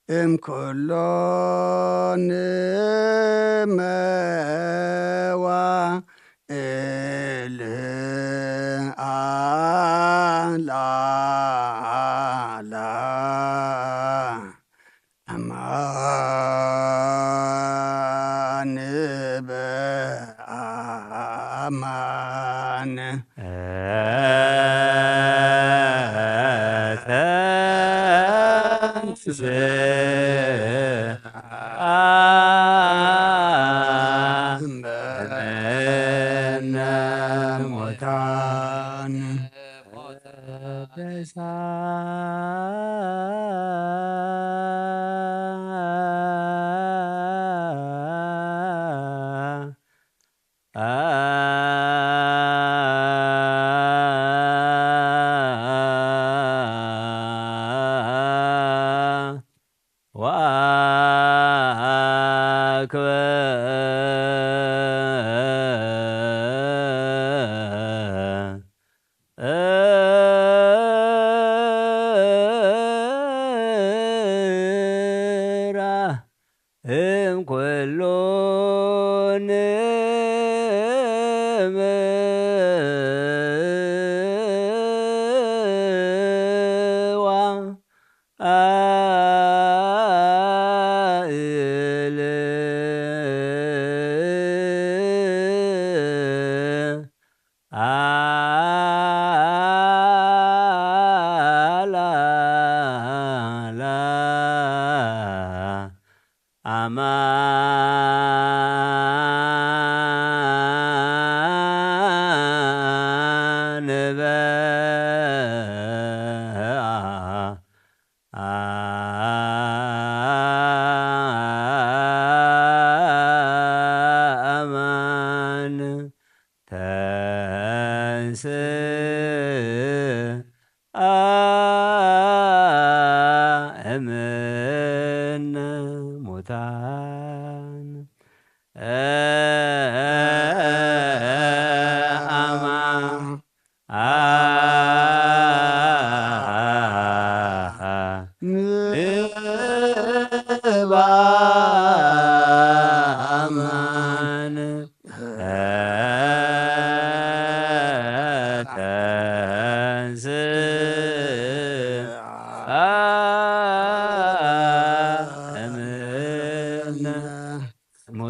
እም ኩሎን መዋእል ኣላላ ኣማን በኣማን ወአክበ እም ኩሉ ንመዋ ኣእል ኣላላ ኣማን በአ ኣማን ተንስአ እምነ ሙታን። አማን ንባ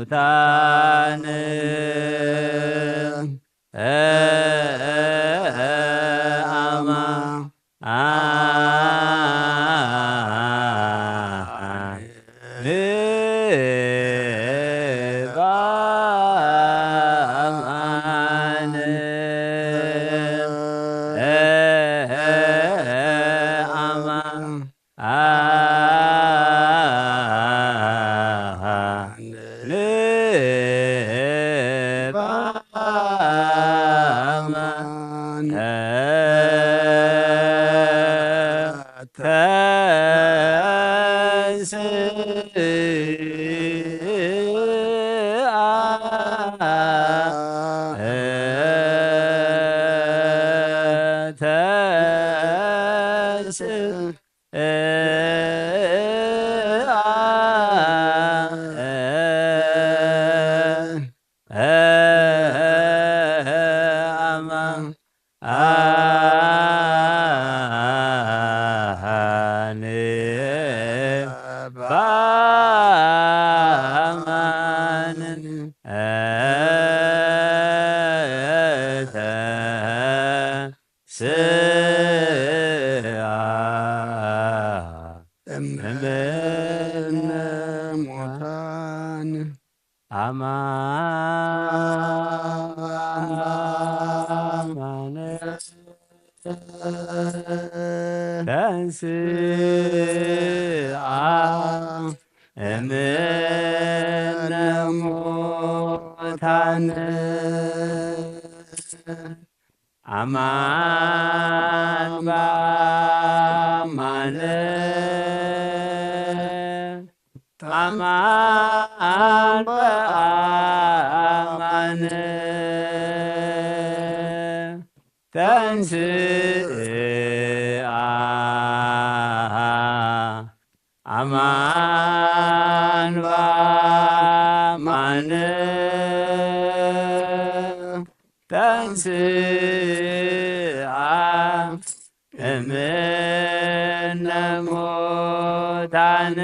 ሙታን አማ ስአ እምነ ሙታን አማን ተንስአ እምነ ሙታን አማን በአማን አማን በአማን ተንስአ አማን በአማን ተንስአ እምነ ሙታን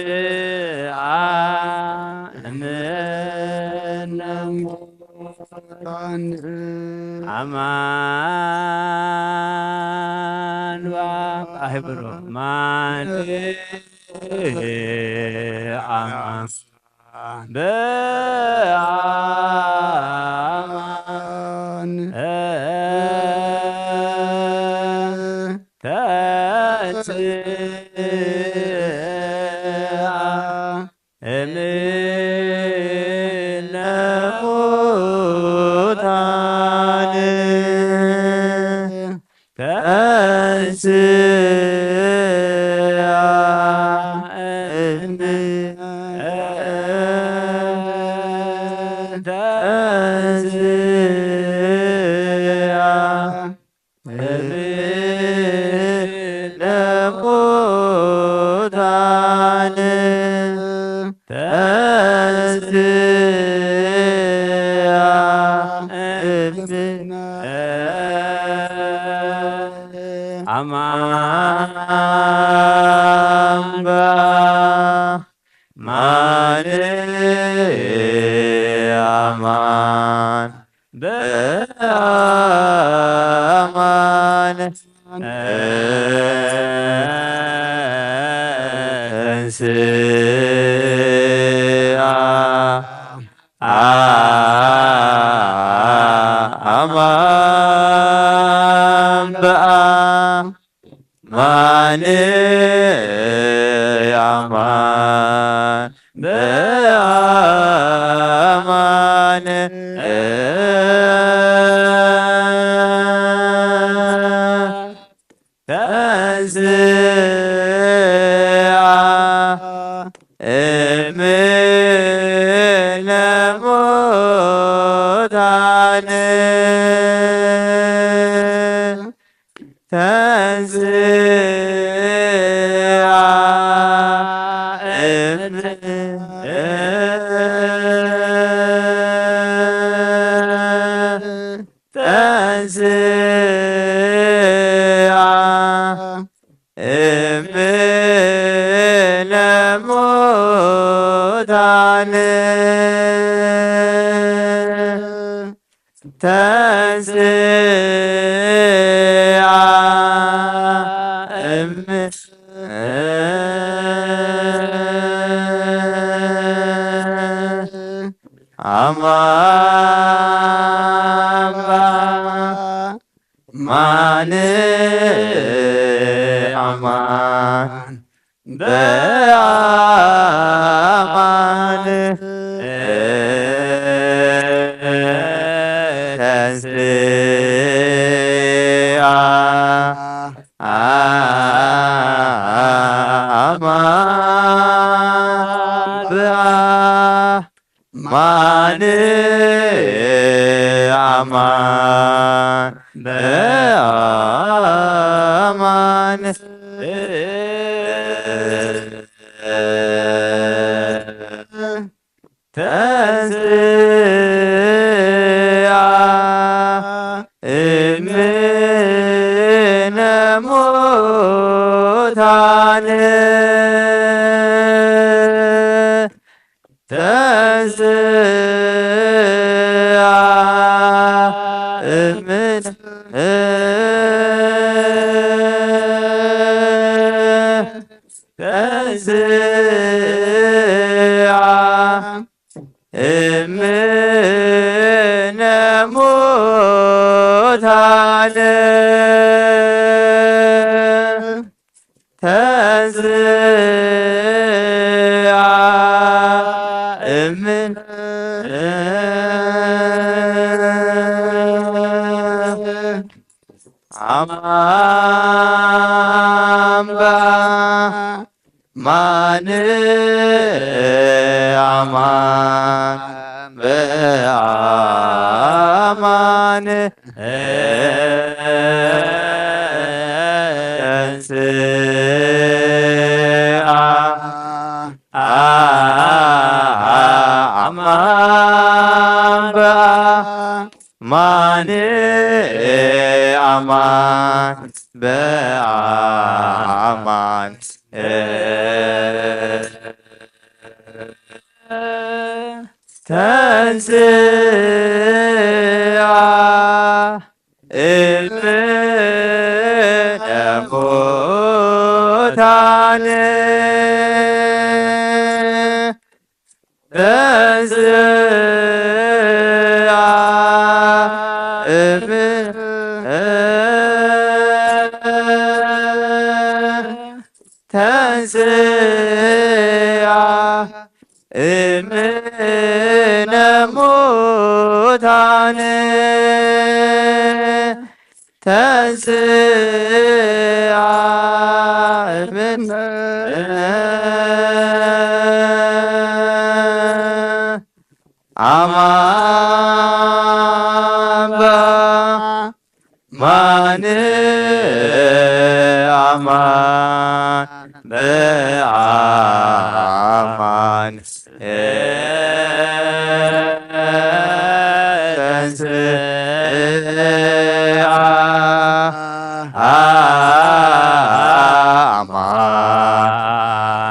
ተንስአ እምነ ሙታን አማን በአማን በአማን ተንስአ እምነ ሙታን ተንስአ እምነ ተንስአ እምነ ሙታን ተንስአ እምነ አማን በአማን አማን በአማን ተንስአ አማን በአማን አማን በአማን ተንስአ እምነ ሙታን ተንስአ እምነ ተንስአ እምነ ተንሥኣ እም አማን ማን አማን በአማን ተንሥአ አማን በአማን አማን በአማን ተንሥአ እምነ ሙታን ተንሥአ እምነ ተንሥአ እምነ ሙታን ተንሥአ እምነ አማን በአማን አማን በአማን ተንሥአ አማን በአማን አማን በአማን ተንሥአ እምነ ሙታን ተንሥአ እምነ ተንሥአ እምነ ሙታን ተንሥአ እምነ አማን በአማን አማን በአማን ተንሥአ አማን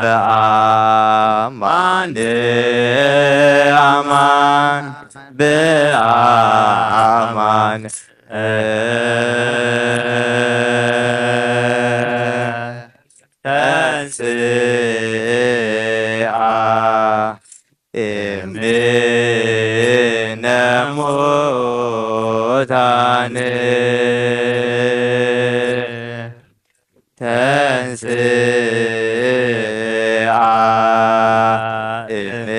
በአማን አማን በአማን ተንሥአ እምነ ሙታን ተንሥአ እምነ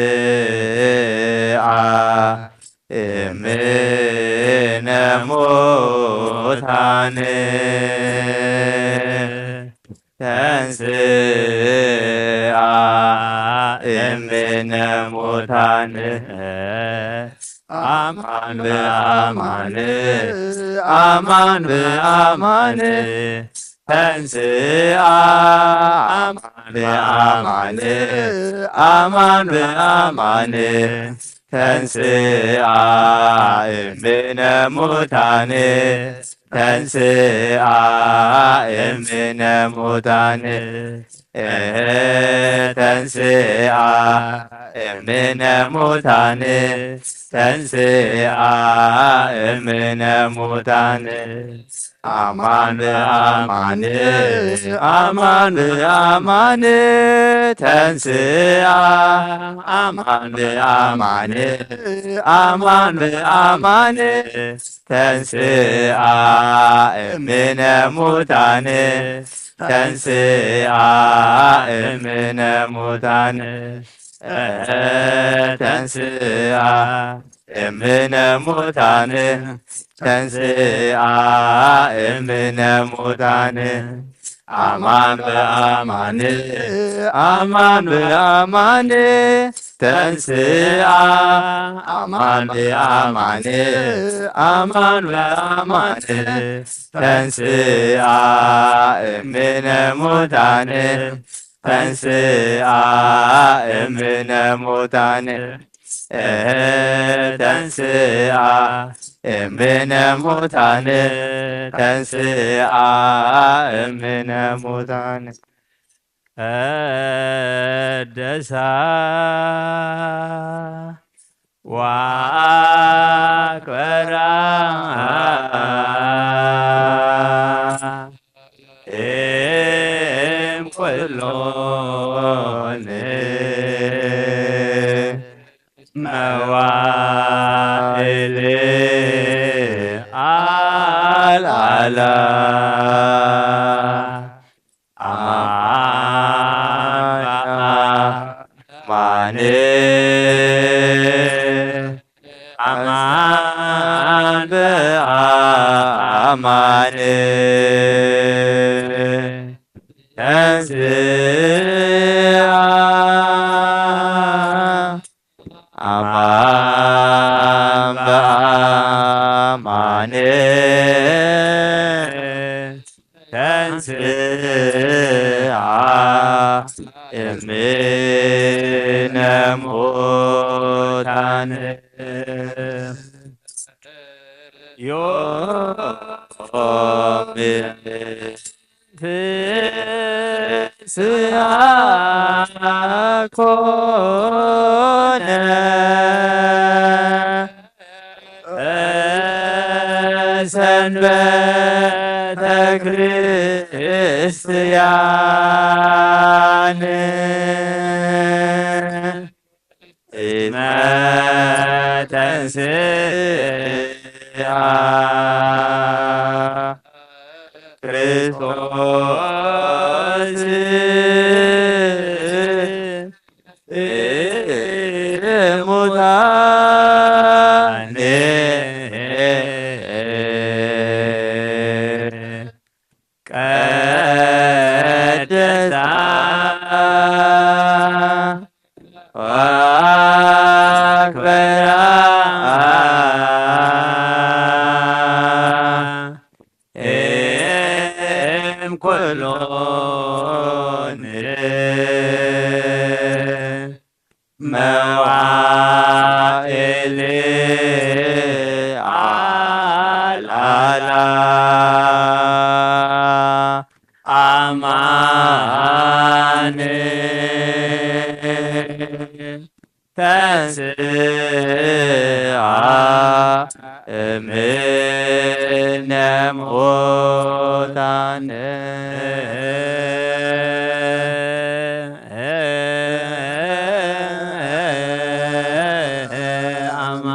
ተንሥአ እምነ ሙታን ተንሥአ እምነ ሙታን አማን በአማን አማን በአማን ተንሥአ አማን በአማን አማን በአማን ተንሥአ እምነ ሙታን ተንስአ እምነ ሙታን ተንስአ እምነ ሙታን ተንስአ እምነ ሙታን አማን በአማን አማን በአማን ተንስአ አማን በአማን አማን በአማን ተንስአ እምነ ሙታን ተንስአ እምነ ሙታን ተንስአ እምነ ሙታን ተንስአ እምነ ሙታን አማን በአማን አማን በአማን ተንስአ አማን በአማን አማን በአማን ተንስአ እምነ ሙታን ተንስአ እምነ ሙታን ተንስአ እምነ ሙታን ተንስአ እምነ ሙታን ቀደሳ ወአክበራ እም ኩሎን መዋእል አልዓላ አማን በአማን አማን በአማን ተንስአ አማን በአማን ተንስአ እምነ ሙታን ዮም ፍስሐ ኮነ በሰንበተ ክርስቲያን እስመ ተንሥአ ክርስቶስ እሙታን ቀደሳ ወአክበራ እም ኩሎን መዋእል አልዓላ አማን ተንስአ እምነ ሙታን አማ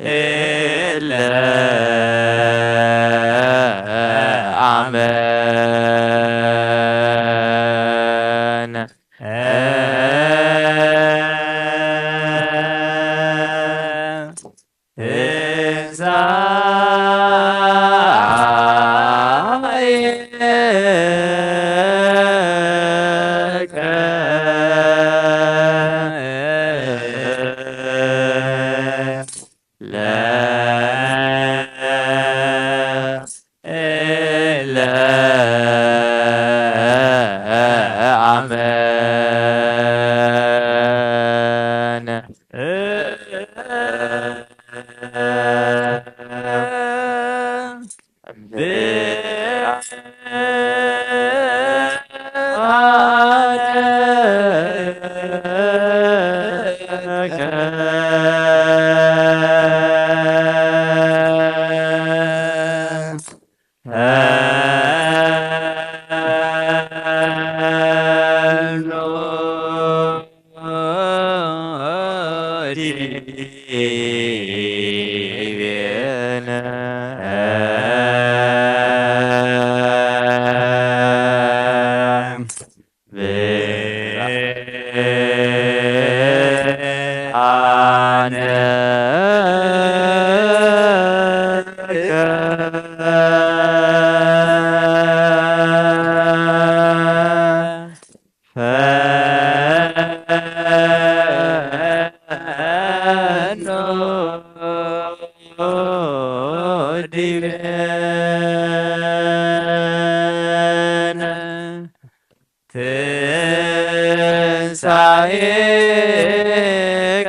እለ አመን ትንሣኤከ ለእለ አመን። ትንሣኤከ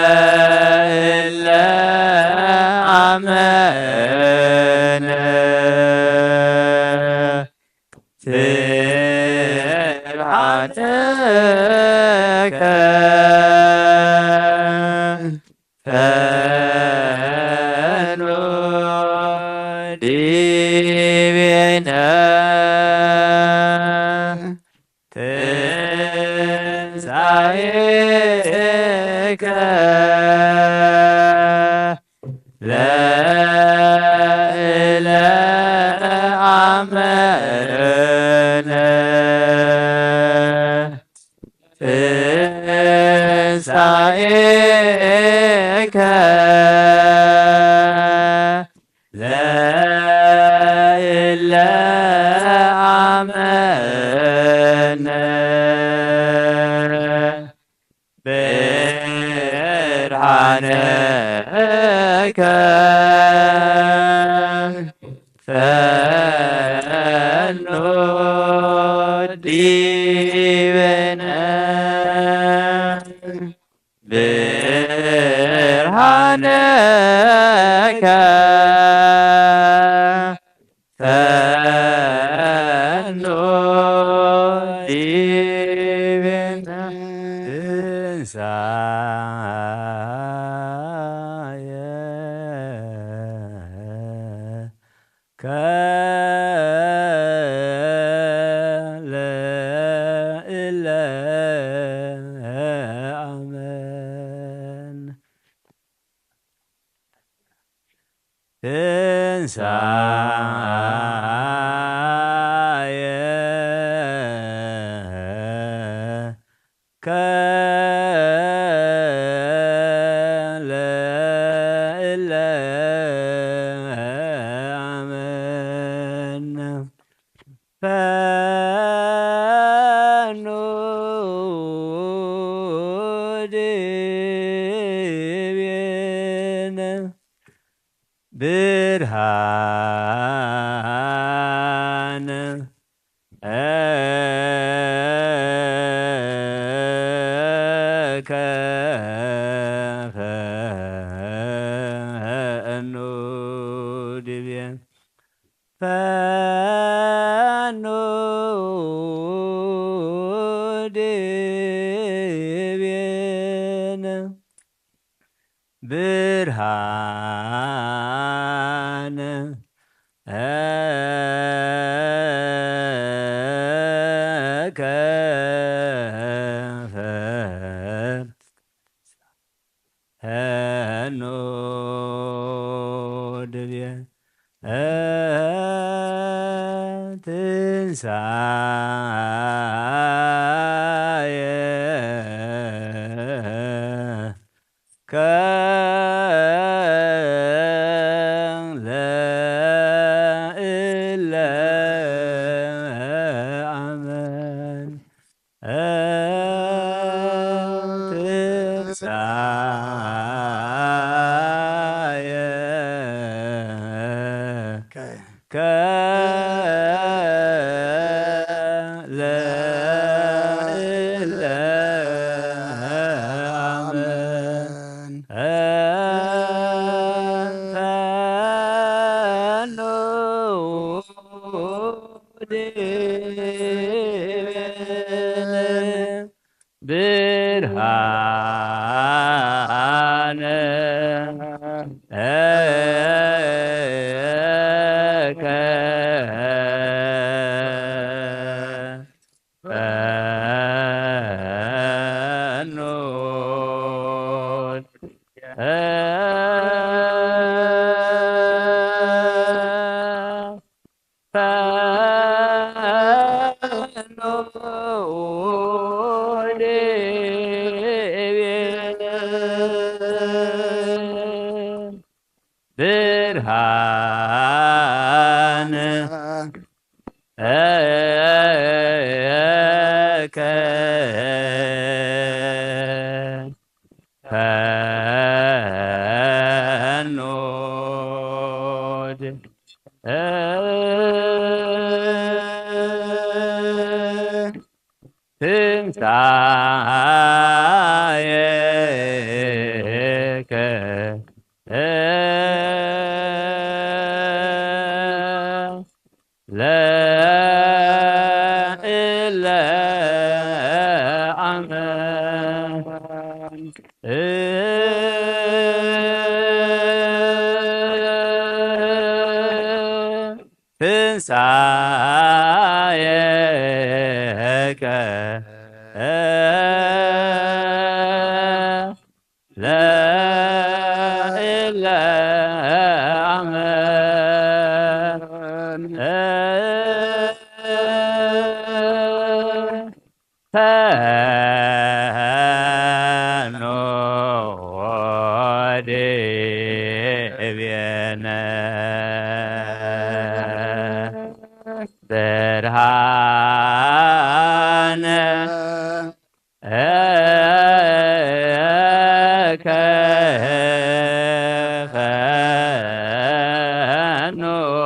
ለእለ አመነ ስብሐትከ ፈኑ ዲቤነ ትንሣኤከ ለእለ አመነ ትንሣኤከ ለእለ አመነ ብርሃነከ ፈኑ ዲበነ ብርሃነከ ፈኑ ዲበነ ትንሣኤ ከለእለ አመን። ትንሣኤ ከለእለ አመን። ፈኑ ዲቤነ ብርሃነ ከፈኑ ዲቤነ ፈኑ ዲቤነ ብርሃነ ከፈኑ ድቤ ትንሳኤ ከ ለእለ አመን ትንሳኤ ከ ለእለ አመን ፈኑ ብርሃነ ከ ፈኑ ፈኑ ድቤነ ብርሃነ ከ ፈኑ ትንሳኤከ ለእለ አመን ትንሳኤከ ለእለ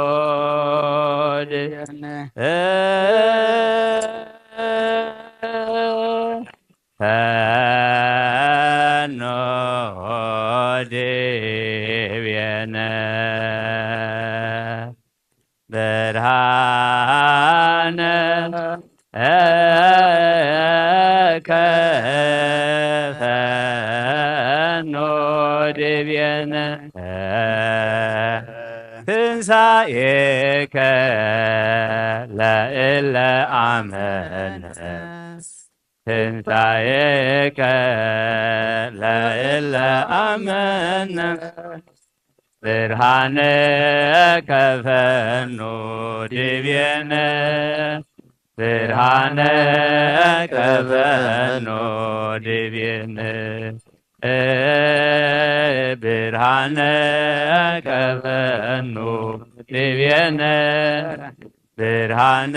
አመን ፈኑ ድቤነ ብርሃነ ከፈኑ ፈኑ ድቤነ ብርሃነ ከፈኑ ድቤነ ትንሳኤከ ለእለ አመነ ትንሳኤከ ለእለ አመነ ብርሃነ ከፈኑ ድቤነ ብርሃነ ከፈኑ ድቤነ ብርሃነ ከፈኑ ድቤነ ብርሃነ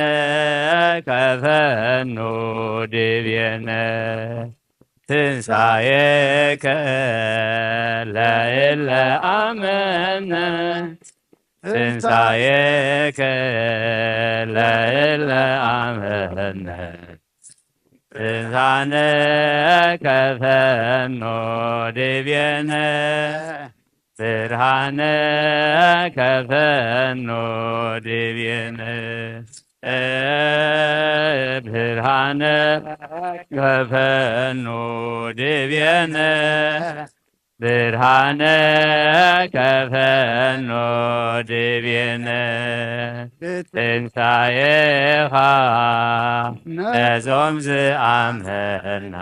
ከፈኑ ድቤነ ትንሳኤከ ለእለ አመነ ትንሳኤከ ለእለ አመነ ብርሃነ ከፈኑ ድቤነ ብርሃነ ከፈኑ ድቤነ ብርሃነ ከፈኑ ድቤነ ብርሃነ ከፈኖ ድቤነ ብትንሳኤኻ ነዞም ዝኣመና።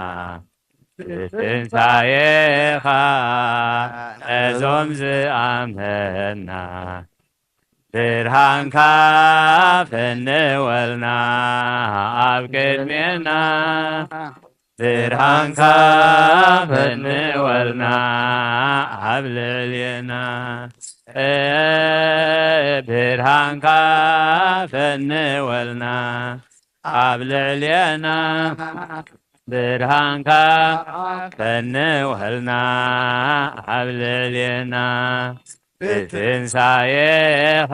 ብትንሳኤኻ ነዞም ዝኣመና። ብርሃንካ ፈንወልና ኣብ ቅድሜና። ብርሃንካ ፈንወልና ኣብ ልዕሌና። ብርሃንካ ፈንወልና ኣብ ልዕሌና። ብርሃንካ ፈንወልና ኣብ ልዕሌና። ብትንሳኤኻ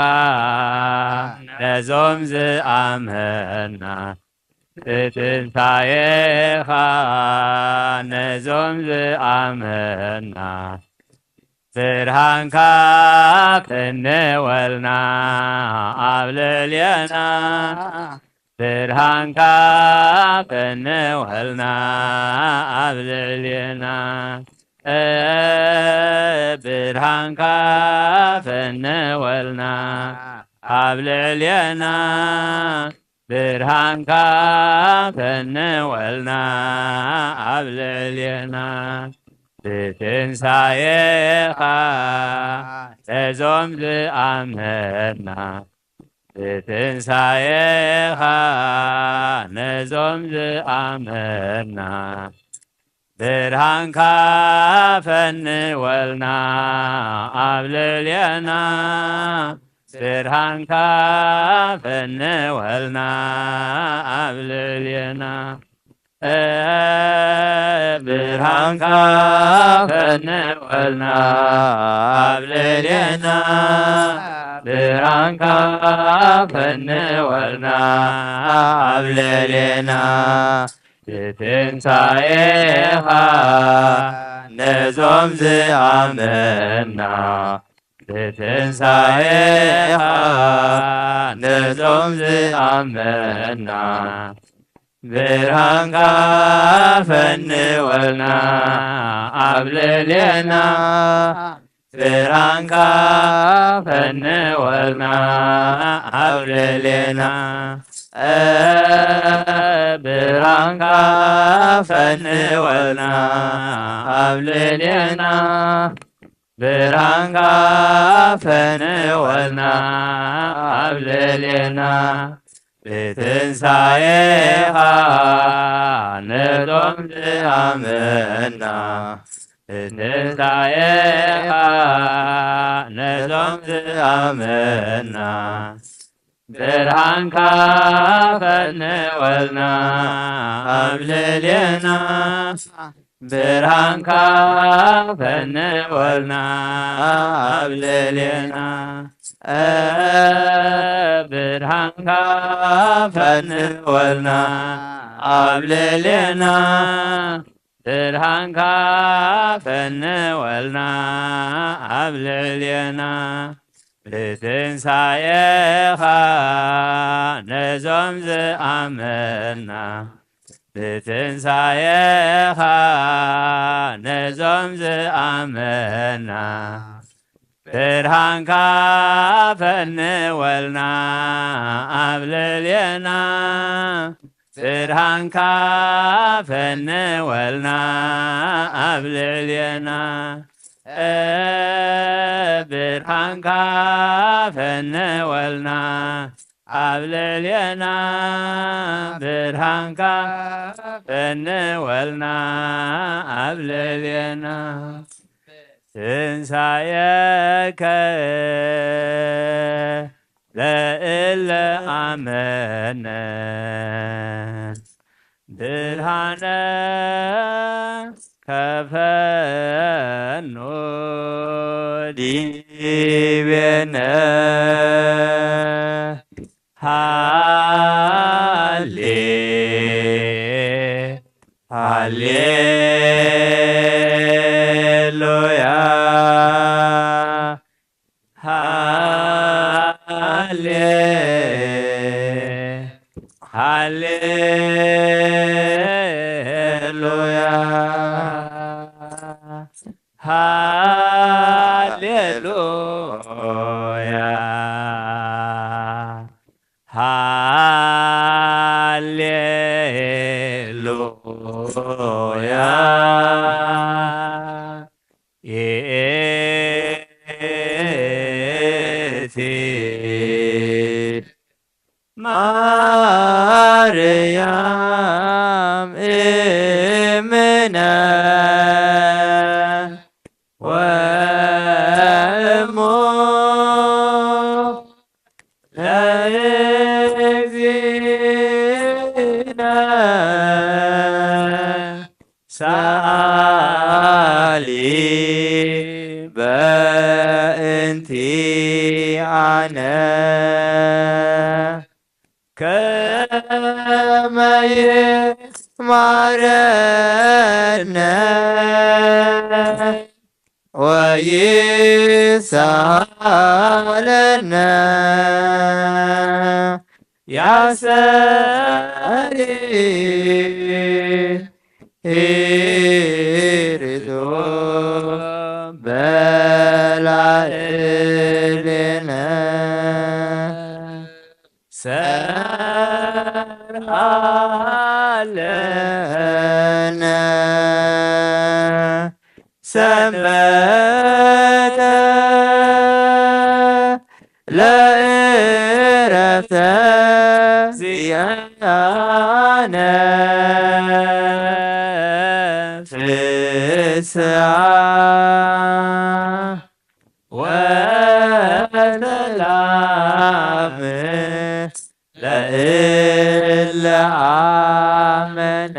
ነዞም ዝኣመና። ብትንሳኤኻ ነዞም ዝኣመና። ብርሃንካ ፈንወልና ኣብ ልዕሌና። ብርሃንካ ፈንወልና ኣብ ልዕሌና። ብርሃንካ ፈንወልና ኣብ ልዕሌና። ብርሃንካ ፈንወልና ኣብ ልዕሌና። ብትንሳኤኻ ነዞም ዝኣመና። ብትንሳኤኻ ነዞም ዝኣመና። ብርሃንካ ፈንወልና ኣብ ልዕሌና። ብርሃንካ ፈንወልና ኣብ ልዕሌና። ብርሃንካ ፈንወልና ኣብ ልዕሌና። ብርሃንካ ፈንወልና ኣብ ልዕሌና። ብትንሳኤኻ ነዞም ዝኣመና። ብትንሳኤኻ ነዞም ዝኣመና። ብርሃንካ ፈንወልና ኣብ ልዕሌና። ብርሃንካ ፈንወልና ኣብ ልዕሌና። ብርሃንካ ፈንወልና ኣብ ልዕሌና። ብርሃንካ ፈንወልና ኣብ ልዕሌና። ብትንሳኤኻ ነዞም ዝኣመና። ብትንሳኤኻ ነዞም ዝኣመና። ብርሃንካ ፈንወልና ኣብ ልዕሌና። ብርሃንካ ፈንወልና ኣብ ልዕሌና። ብርሃንካ ፈንወልና ኣብ ልዕሌና። ብርሃንካ ፈንወልና ኣብ ልዕሌና። ብትንሳኤኻ ነዞም ዝኣመና። ብትንሳኤኻ ነዞም ዝኣመና። ብርሃንካ ፈንወልና ኣብ ልዕሌና። ብርሃንካ ፈንወልና ኣብ ልዕሌና። ብርሃንካ ፈንወልና ኣብ ልዕሌና። ብርሃንካ ፈንወልና ኣብ ልዕሌና። ትንሳኤከ ለእለ ኣመነ። ብርሃነ ከፈኑ ዲቤነ። ሃሌ ሃሌሉያ። ሃሌ ሃሌሉያ። ሃሌሉያ። ይእቲ ማርያም እምነ ወእሞ ለእግዚእነ ሰኣሊ በእንቲኣነ። ከመ ይማረነ ወይሳለነ ያሰሪ ርቶ በላዕሌነ። ሰርሃለነ ሰንበተ ለእረፍተ ዚኣነ ፍስሓ ወሰላም ለእለ አመነ።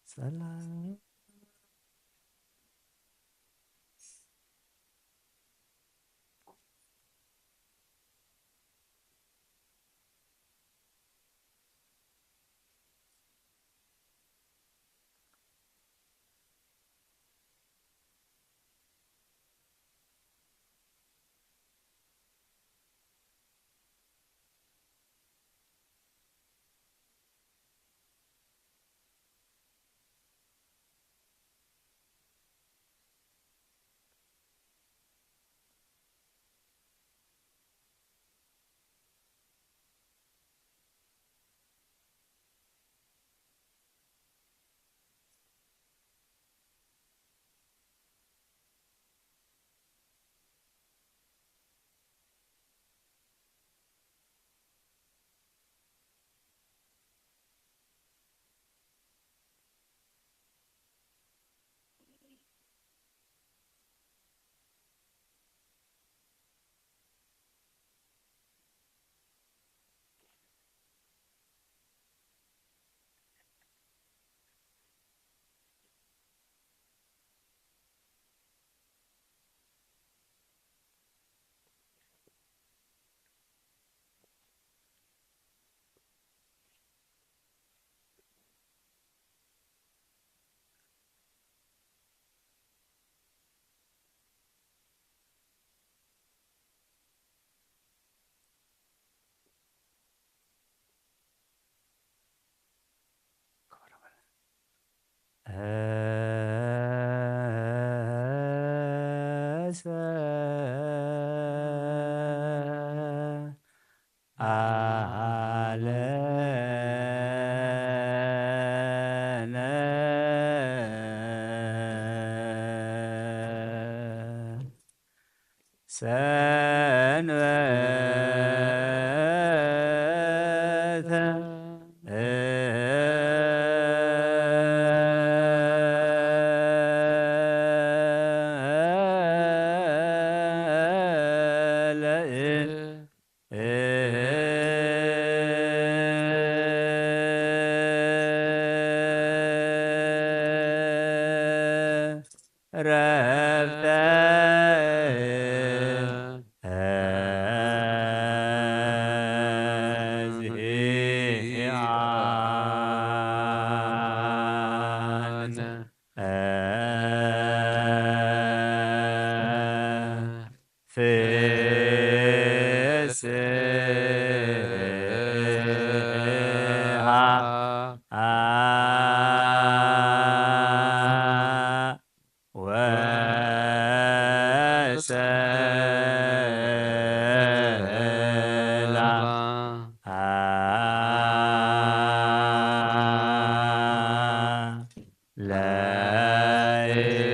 ሰላም። ሰንበተ ረፍተ ለኢለ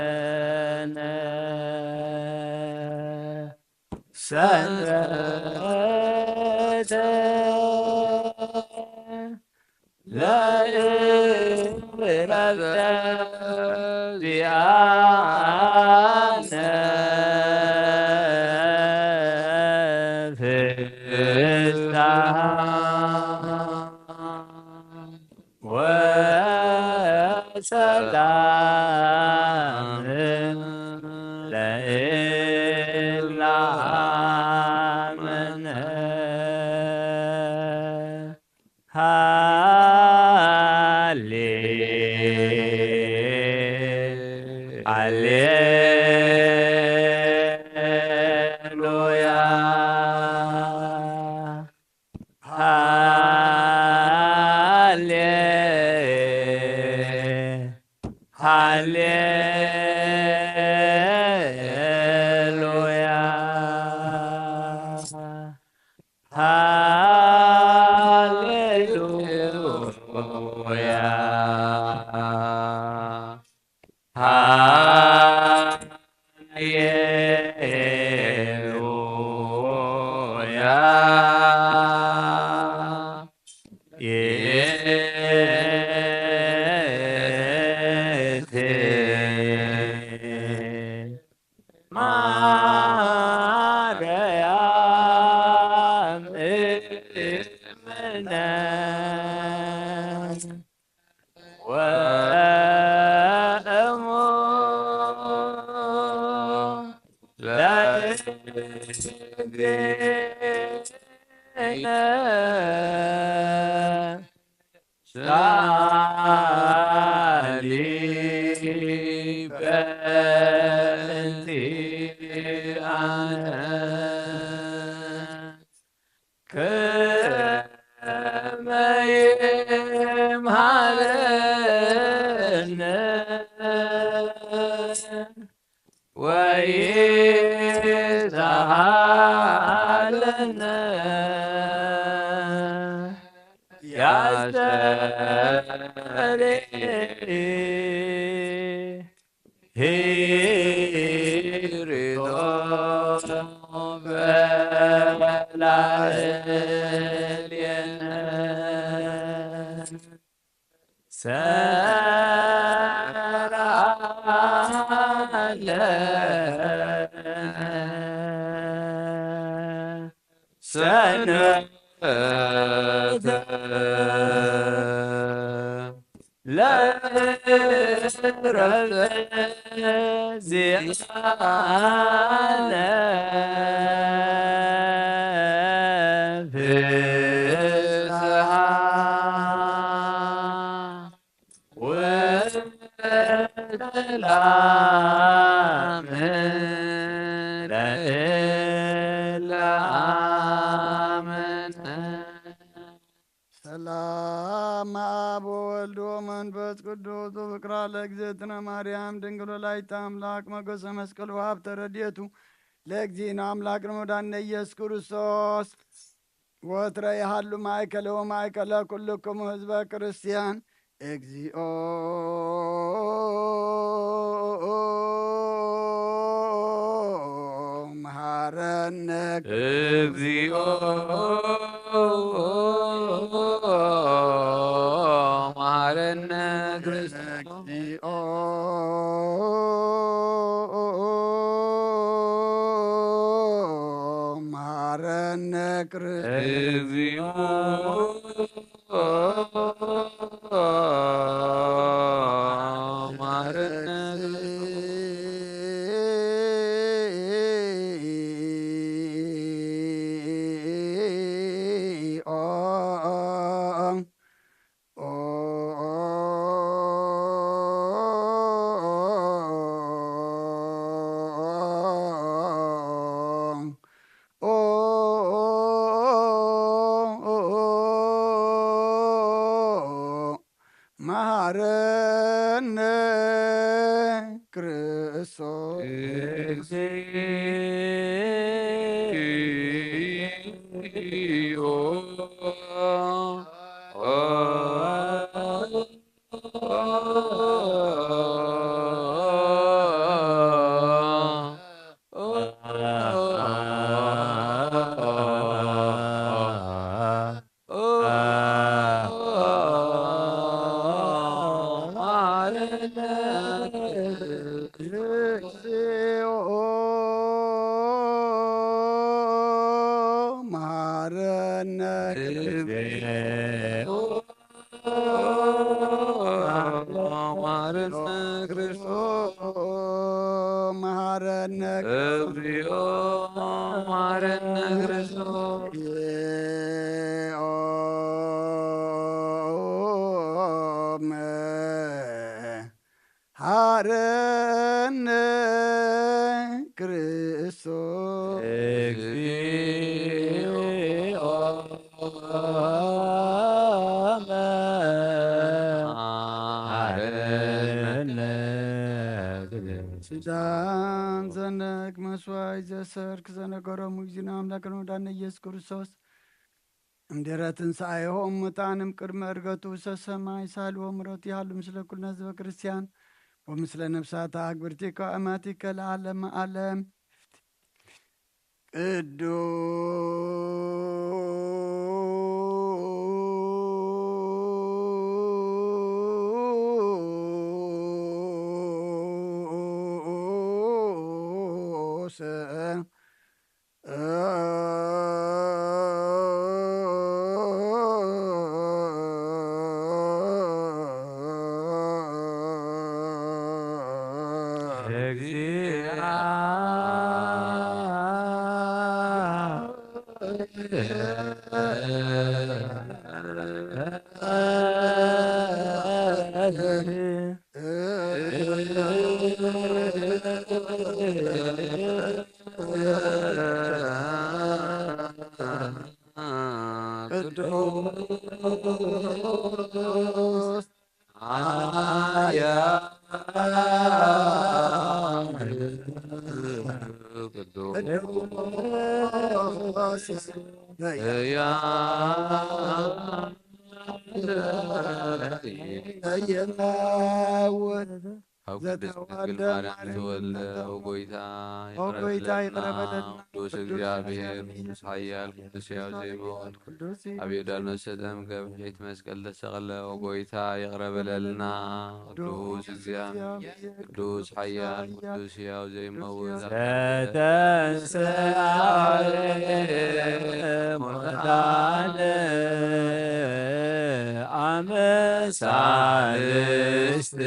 ሰርዓለነ ሰንበተ ለእረፍተ ዚኣነ ፍስሓ ወሰላም ለእለ ኣመነ። ሃሌ ሃሌሉያ። ሃሌ ሃሌሉያ። ሃሌሉያ። ሃሌሉያ። ይእቲ ማርያም እምነ ወእሙ ለእግዚእነ ሳሊ በእንቲአነ ከመ ይምሃረነ ወይትሃለነ ያስተሪ ሂሪቶ በላዕሌነ ሰርዓለነ ሰንበተ ለእረፍተ ዚኣነ ፍስሓ ወሰላም ለእለ አመነ። ሰላም አብ ወወልድ ወመንፈስ ቅዱስ ወፍቅራ ለእግዝእትነ ማርያም ድንግል ወላዲተ አምላክ ሞገሰ መስቀሉ ሀብተ ረድኤቱ ለእግዚእነ አምላክ ለመድኃኒነ ኢየሱስ ክርስቶስ ወትረ ይሃሉ ማእከለ ወማእከለ ኩልክሙ ህዝበ ክርስቲያን። እግዚኦ መሐረነ። እግዚኦ መሐረነ ክርስቶስ። እግዚኦ መሐረነ ክርስቶስ። እግዚኦ መሐረነ። መሃረነ ክርስቶስ። መሃረነ መሃረነ እግዚኦ መሃረነ ክርስቶስ። ሃረነ ክርስቶስ። ኪዳን ዘነግ መስዋይ ዘሰርክ ዘነገሮም እግዚእነ ኣምላክን ወዳነ ኢየሱስ ክርስቶስ እምድረ ትንሳኤሆም ሙታን እምቅድመ እርገቱ ውስተ ሰማይ ሳልዎ ምሕረቱ ይሃሉ ምስለ ኩልነ ህዝበ ክርስቲያን ወምስለ ነፍሳተ ኣግብርቲከ ኣማቲከ ለዓለመ ዓለም። ቅዱስ ቅዱስ ሕያው ዘተወልደ ማርያም ተወልደ ወጎይታ ይቕረ በለልና። ቅዱስ እግዚኣብሔር ቅዱስ ሓያል ቅዱስ ሕያው ዘይመውት ኣብ ዮርዳኖስ ተጠምቀ ብሕይት መስቀል ተሰቕለ ወጎይታ ይቕረ በለልና። ቅዱስ እግዚኣብሔር ቅዱስ ሓያል ቅዱስ ሕያው ዘይመውት ዘተንስአ ሙታን አመሳልስት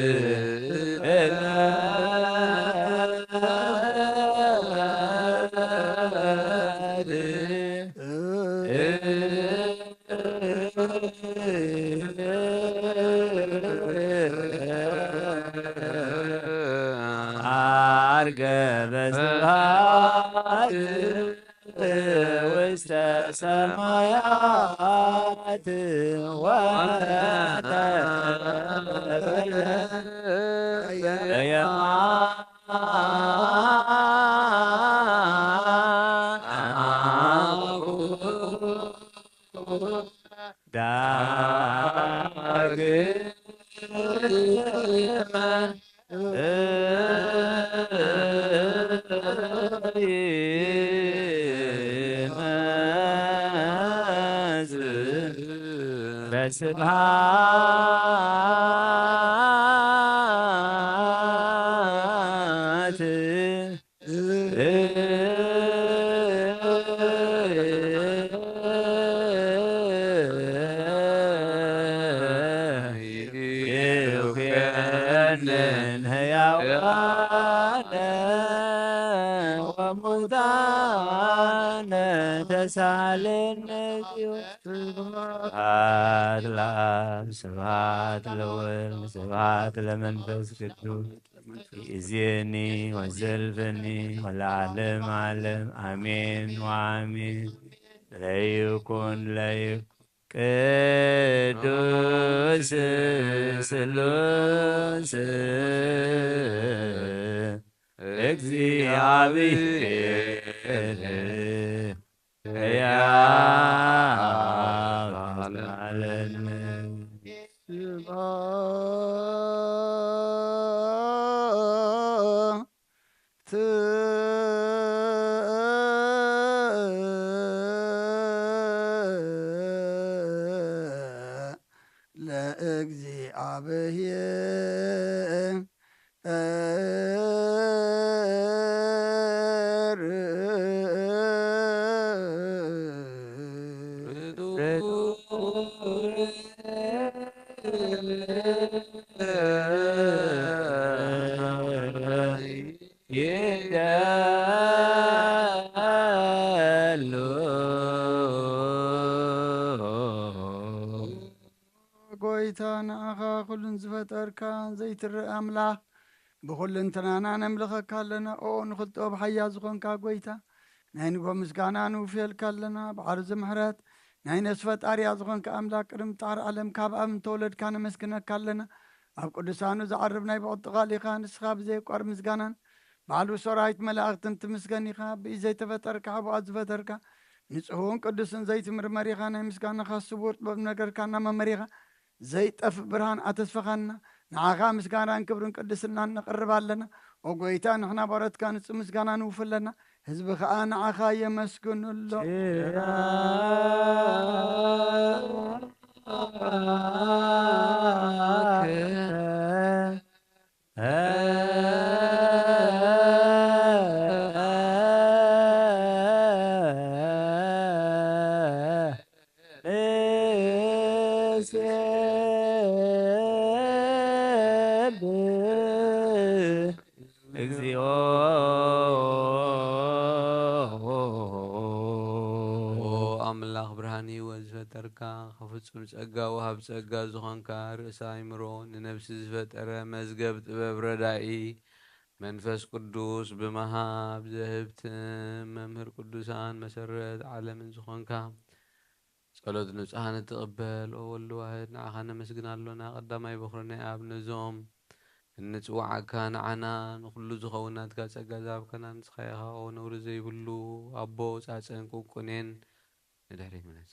አርገ በስብሐት ውስተ ሰማያት ወተቀበለ ዳግመ ይመጽእ በስብሐት ይኩነን ሕያዋነ ወሙታነ ተሳሃለነ እግዚኦ። ስብሐት ለአብ፣ ስብሐት ለወልድ፣ ስብሐት ለመንፈስ ቅዱስ። ይእዜኒ ወዘልፈኒ ወለዓለም ዓለም አሜን ወአሜን። ለይኩን ለይኩን ቅዱስ ስሉስ እግዚኣብሔር ሕያው ለዓለመ። ስብሐት ለእግዚኣብሔር። ጎይታ ንኣኻ ኩሉን ዝፈጠርካ ዘይትረእ ኣምላኽ ብኹልንትናና ነምልኸካ ኣለና። ኦ ንኽልጦ ብሓያ ዝኾንካ ጎይታ ናይ ንጎ ምስጋና ንውፍየልካ ኣለና። ባሕሪ ዝምሕረት ናይ ነፍሲ ፈጣሪያ ዝኾንካ ኣምላኽ ቅድሚ ጣር ዓለም ካብ ኣብ እንተወለድካ ነመስግነካ ኣለና። ኣብ ቅዱሳኑ ዝዓርብ ናይ ብቕጥቓል ኢኻ። ንስኻ ብዘይቋር ምስጋናን ባዕሉ ሰራዊት መላእኽትን ትምስገን ኢኻ። ብኢድ ዘይተፈጠርካ ኣብኣ ዝፈጠርካ ንጹሕን ቅዱስን ዘይትምርመር ኢኻ። ናይ ምስጋናኻ ስውር ጥበብ ነገርካና መመሪኻ ዘይጠፍእ ብርሃን ኣተስፈኻና። ንዓኻ ምስጋናን ክብርን ቅድስናን ነቕርብ ኣለና። ኦ ጎይታ ንሕና ባሮትካ ንጹህ ምስጋና ንውፍ ኣለና። ህዝቢ ኸኣ ንዓኻ የመስግኑ ኣሎ። ንሴብህ እግዚኦ። ኦ ኣምላኽ ብርሃን ህይወት ዝፈጠርካ፣ ካብ ፍጹም ጸጋ ወሃብ ጸጋ ዝኾንካ፣ ርእሰ ኣእምሮ ንነብሲ ዝፈጠረ፣ መዝገብ ጥበብ ረዳኢ፣ መንፈስ ቅዱስ ብምሃብ ዘህብትም፣ መምህር ቅዱሳን፣ መሰረት ዓለምን ዝኾንካ፣ ጸሎት ንጹሃን እትቕበል፣ ኦ ወልድ ዋህድ፣ ንዓኻ ነመስግን ኣሎና። ቀዳማይ በኹሪ ናይ ኣብ ነዞም እንጽውዓካ ንዓና ንኹሉ ዝኸውን ናትካ ጸጋ ዝሃብካና ንስኻ ኢኻ። ኦ ነውሪ ዘይብሉ ኣቦ፣ ጻጸን ቁንቁኔን ንድሕሪት መለስ።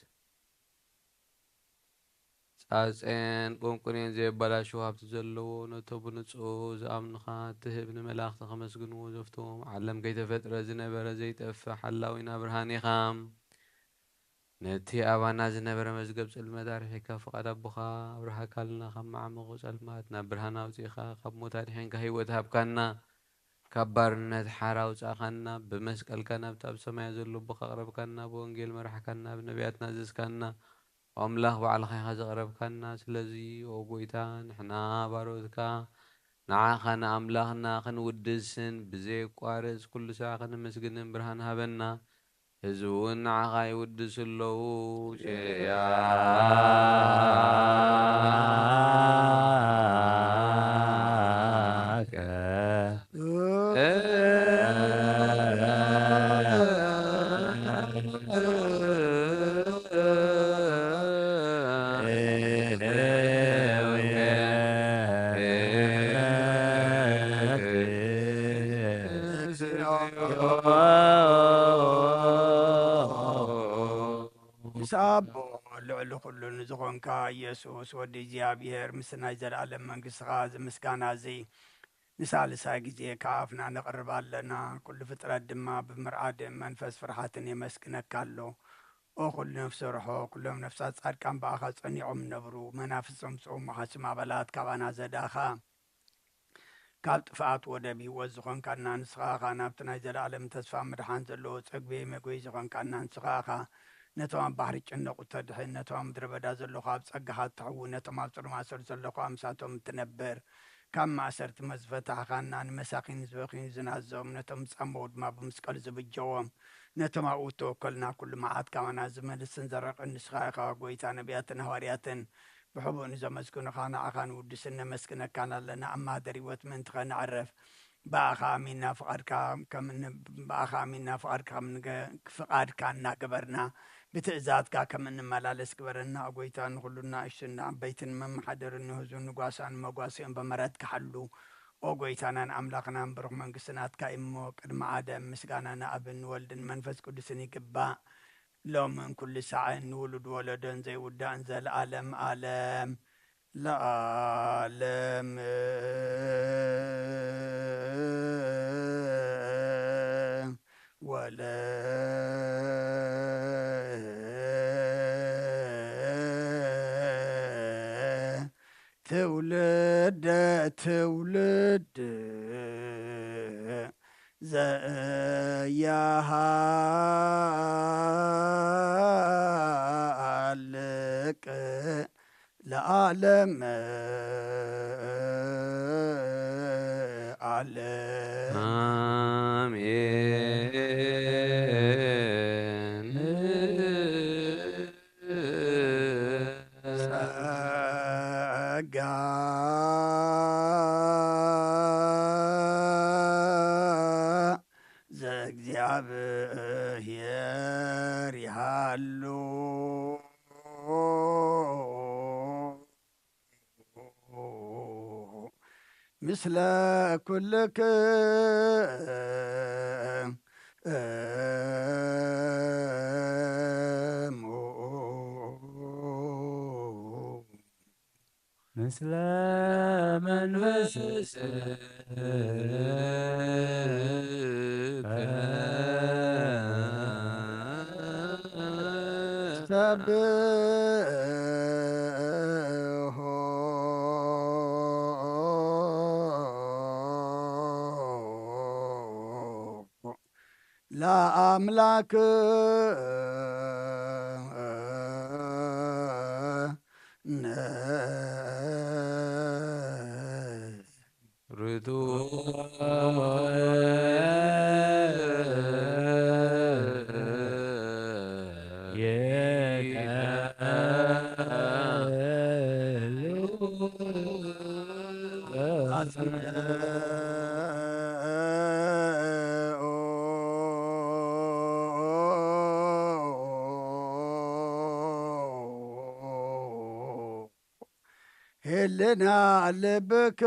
ጻጸን ቁንቁኔን ዘየበላሽው ሃብቲ ዘለዎ፣ ነቶ ብንጹህ ዝኣምኑኻ እትህብ፣ ንመላእኽቲ ከመስግንዎ ዘፍትዎም፣ ዓለም ከይተፈጥረ ዝነበረ ዘይጠፍእ ሓላዊና ብርሃን ኢኻ። ነቲ ኣባና ዝነበረ መዝገብ ጽልመት ኣርሒቕካ፣ ፍቓድ ኣቦኻ ኣብርሃካልና። ካብ መዓሙቕ ጸልማት ናብ ብርሃን ኣውጺእካ፣ ካብ ሞት ኣድሒንካ ህይወት ሃብካና። ካብ ባርነት ሓራ ኣውጻእካና። ብመስቀልካ ናብቲ ኣብ ሰማይ ዘሎ ኣቦኻ ኣቕረብካና። ብወንጌል መራሕካና። ብነቢያትና ኣዘዝካና። ኦ ኣምላኽ ባዕልኻ ኢኻ ዘቕረብካና። ስለዚ ኦ ጎይታ ንሕና ባሮትካ ንዓኻ ንኣምላኽና ክንውድስን ብዘየቋርጽ ኩሉ ሳዕ ከነመስግንን ብርሃን ሃበና። ህዝቢ እውን ንዓኻ ይውድሱ ኣለዉ። ሸያ ምስ ኣቦ ልዕሊ ኩሉ ንዝኾንካ ኢየሱስ ወዲ እግዚኣብሔር፣ ምስ ናይ ዘለኣለም መንግስትኻ እዚ ምስጋና እዚ ንሳልሳይ ግዜ ካብ ኣፍና ነቕርብ ኣለና። ኩሉ ፍጥረት ድማ ብምርኣድን መንፈስ ፍርሓትን የመስግነካ ኣሎ። ኦ ኩሉ ነፍሲ ርሖ፣ ኩሎም ነፍሳት ጻድቃን ብኣኻ ጸኒዖም ነብሩ። መናፍስቶም ጽሙሓት ስም ኣባላት ካባና ዘዳኻ ካብ ጥፍኣት ወደብ ህይወት ዝኾንካና ንስኻ ኢኻ። ናብቲ ናይ ዘለኣለም ተስፋ ምድሓን ዘለዎ ጸግቢ መግቢ ዝኾንካና ንስኻ ኢኻ። ነቶም ኣብ ባሕሪ ጭነቑ ተድሕን፣ ነቶም ኣብ ምድረ በዳ ዘለኹ ኣብ ጸጋኻ እትሕዊ፣ ነቶም ኣብ ጽልማት ስር ዘለኹ ምሳቶም እትነብር፣ ካብ ማእሰርቲ መዝፈታሕኻና፣ ንመሳኺን ዝበኽዩን ዝናዞም፣ ነቶም ዝጻመዉ ድማ ብመስቀል ዝብጀዎም፣ ነቶም ኣብኡ እተወከልና ኩሉ መዓት ካባና ዝመልስን ዘራቕን ንስኻ ኢኻ። ጎይታ ነቢያትን ሃዋርያትን ብሕቡእ ንዘመስግኑኻ ንዓኻ ንውድስን ነመስግነካን ኣለና። ኣብ ማህደር ህይወት ምእንቲ ኸነዕርፍ ብኣኻ ኣሚንና ፍቓድካ ከም ን-፣ ብኣኻ ኣሚንና ፍቓድካ ከም ንገ-፣ ፍቓድካ እናገበርና ብትእዛዝካ ከም እንመላለስ ግበረና። ኦ ጎይታ፣ ንኹሉ ንኣሽቱን ንዓበይትን መመሓደርን ንህዝቡን ንጓሳን መጓሲኦም ብምሕረትካ ሓሉ። ኦ ጎይታናን ኣምላኽናን፣ ብሩኽ መንግስቲ ናትካ እዩ እሞ፣ ቅድሚ ዓለም ምስጋና ንኣብን ንወልድን መንፈስ ቅዱስን ይግባእ፣ ሎምን ኩሉ ሳዕን ንውሉድ ወለዶን ዘይውዳእን ዘለኣለም ኣለም። ለዓለም ወለ ትውልደ ትውልድ ዘያሃልቅ ለዓለም ዓለም። ኣሜን። ጸጋ ዘእግዚኣብሔር ይሃሉ ምስለ ኩልክሙ። ምስለ መንፈስ ለአምላክ ነ ርቱ ህልና ልብክ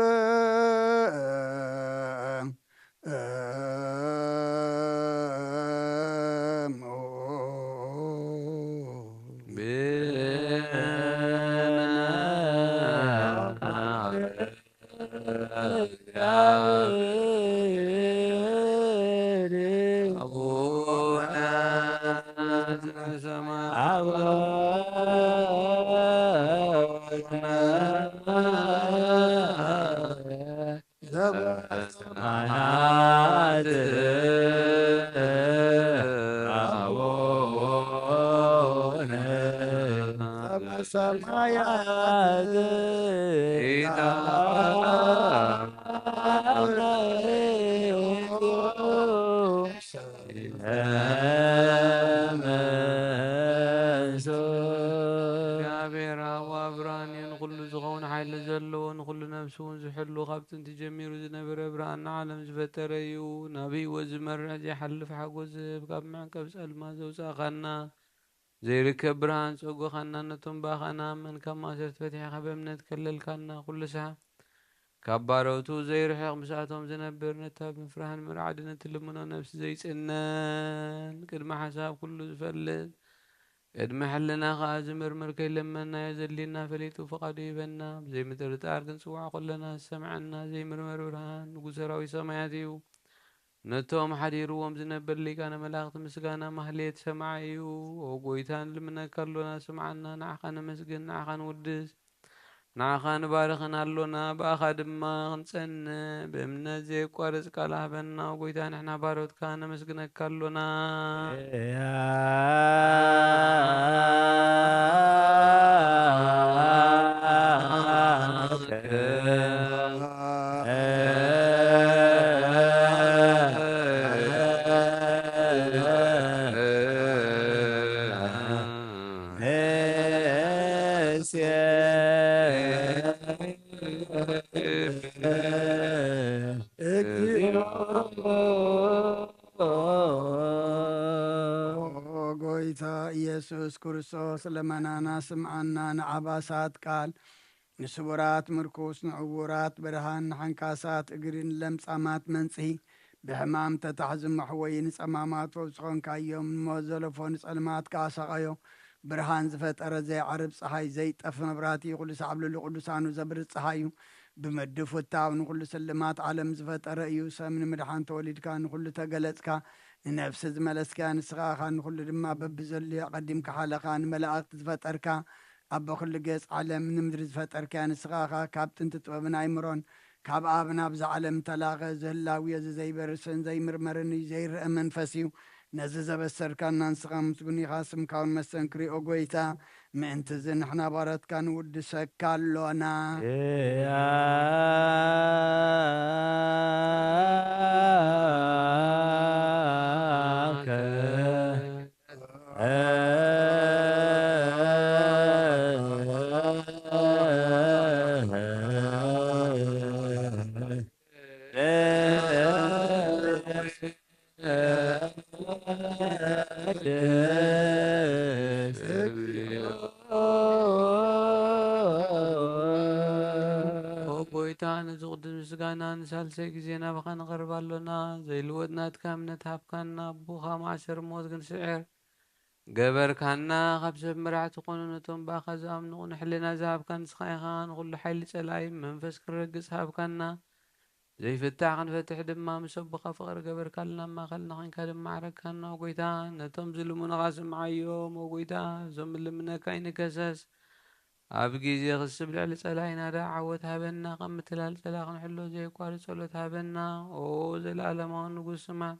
ሰማያት እግዚኣብሔር ኣብ ብርሃን እዩ፣ ንኹሉ ዝኸውን ሓይሊ ዘለዎ፣ ንኹሉ ነፍሲ እውን ዝሕሉ፣ ካብ ጥንቲ ጀሚሩ ዝነበረ፣ ብርሃን ንዓለም ዝፈጠረ እዩ። ናብ ህይወት ዝመርሕ ዘይሓልፍ ሓጎስ ዝህብ፣ ካብ መዕቀብ ጸልማት ዘውጻእካና፣ ዘይርከብ ብርሃን ጸጎኻና፣ ነቶም ብኣኻ ንኣመንካ ማእሰርቲ ፈቲሕካ ብእምነት ከለልካና፣ ኩሉ ሰዓት ካብ ባሮቱ ዘይርሕቕ፣ ምስኣቶም ዝነብር፣ ነታ ብምፍራህን ምርዓድን እትልምኖ ነፍሲ ዘይጽነን፣ ቅድሚ ሓሳብ ኩሉ ዝፈልጥ፣ ቅድሚ ሕልና ኸኣ ዝምርምር፣ ከይለመንናዮ ዘድልየና ፈሊጡ ፍቓዱ ይህበና። ብዘይምጥርጣር ክንጽውዖ ከለና ዝሰምዓና ዘይምርመር ብርሃን ንጉስ ሰራዊት ሰማያት እዩ። ነቶም ሓዲርዎም ዝነብር ሊቃነ መላእኽቲ ምስጋና ማህሌት ሰማዒ እዩ። ኦ ጎይታ፣ ንልምነካ ኣሎና፣ ስምዓና፣ ንዓኻ ነመስግን፣ ንዓኻ ንውድስ፣ ንዓኻ ንባርኽን ኣሎና፣ ብኣኻ ድማ ክንጸንዕ ብእምነት ዘየቋርጽ ቃል ሃበና። ኦ ጎይታ፣ ንሕና ባሮትካ ነመስግነካ ኣሎና። እግዚኦ ጎይታ ኢየሱስ የሱስ ክርስቶስ፣ ለመናና ስምዓና፣ ንዓባሳት ቃል፣ ንስቡራት ምርኩስ፣ ንዕዉራት ብርሃን፣ ንሓንካሳት እግሪ፣ ንለምጻማት መንጽሂ፣ ብሕማም ተታሕዙ መሕወዪ፣ ንጸማማት ፈውሲ ኾንካዮም፣ ንሞት ዘለፎ ንጸልማት ከኣ ሰቐዮ። ብርሃን ዝፈጠረ ዘይዓርብ ጸሓይ፣ ዘይጠፍ መብራህቲ፣ ኩሉ ሳዕ ኣብ ልዕሊ ቅዱሳኑ ዘብርህ ጸሓይ እዩ። ብምድፉታው ንኹሉ ስልማት ዓለም ዝፈጠረ እዩ። ሰብ ንምድሓን ተወሊድካ፣ ንኹሉ ተገለጽካ፣ ንነፍሲ ዝመለስካያ ንስኻ ኢኻ። ንኹሉ ድማ በብዘድልዮ ኣቐዲምካ ሓለኻ። ንመላእኽቲ ዝፈጠርካ፣ ኣብ በኹሉ ገጽ ዓለም ንምድሪ ዝፈጠርካያ ንስኻ ኢኻ። ካብ ጥንቲ ጥበብን ኣይምሮን ካብ ኣብ ናብዛ ዓለም ተላኸ። እዚ ህላዌ እዚ ዘይበርስን ዘይምርመርን እዩ፣ ዘይረአ መንፈስ እዩ። ነዚ ዘበሰርካና ንስኻ ምስጉን ኢኻ፣ ስምካ እውን መስተንክር እዩ፣ ኦ ጐይታ። ምእንቲ እዚ ንሕና ባሮትካ ንውድሰካ ኣሎና። እያከ ኦ ጐይታ፣ ነዚ ቅዱስ ምስጋና ንሳልሳይ ግዜ ናባኻ ንቐርብ ኣሎና። ዘይልወጥ ናትካ እምነት ሃብካና፣ ብኡኻ ማእሰር ሞት ክንስዕር ገበርካና። ካብ ሰብ መራሕቲ ኾኑ ነቶም ብኣኻ ዝኣምኑ ቅኑዕ ሕልና ዝሃብካ ንስኻ ኢኻ። ንኹሉ ሓይሊ ጸላኢ መንፈስ ክንረግጽ ሃብካና። ዘይፍታሕ ክንፈትሕ ድማ ምስ ኣቦኻ ፍቕሪ ገበርካልና፣ ኣብ ማእከልና ኾንካ ድማ ዓረግካና። ኦ ጐይታ፣ ነቶም ዝልምኑኻ ስምዓዮም። ኦ ጐይታ፣ እዞም እልምነካ ኣይንከሰስ። ኣብ ግዜ ክስብ ልዕሊ ጸላኢና ደኣ ዓወት ሃበና። ከም ምትላል ጸላኢ ክንሕሎ ዘየቋርጽ ጸሎት ሃበና። ኦ ዘለኣለማዊ ንጉስ ስማዕ።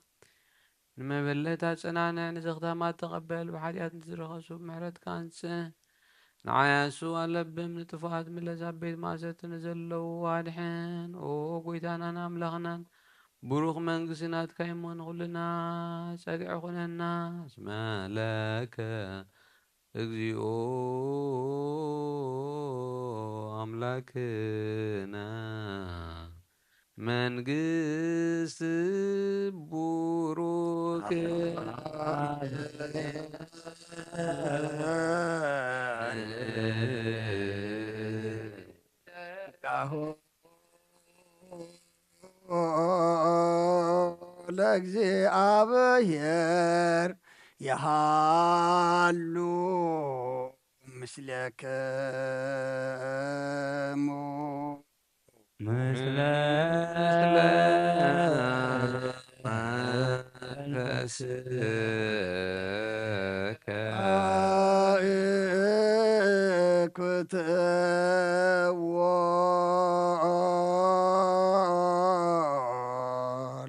ንመበለት ኣጸናንዕ፣ ንዘኽታማት ተቐበል። ብሓጢኣት ንዝረኸሱ ብምሕረትካ ኣንጽእ። ንዓያሱ ኣለብም፣ ንጥፉኣት ምለስ፣ ኣብ ቤት ማእሰርቲ ንዘለዉ ኣድሕን። ኦ ጐይታናን ኣምላኽናን፣ ብሩኽ መንግስቲ ናትካ እሞ ንኹልና ጸግዒ ኩነና። እስመ ለከ እግዚኦ ኣምላክነ መንግስት ቡሩክ ለእግዚኣብሔር ይሃሉ ምስሌክሙ። ምስለ መንፈስከ አእኩትዎ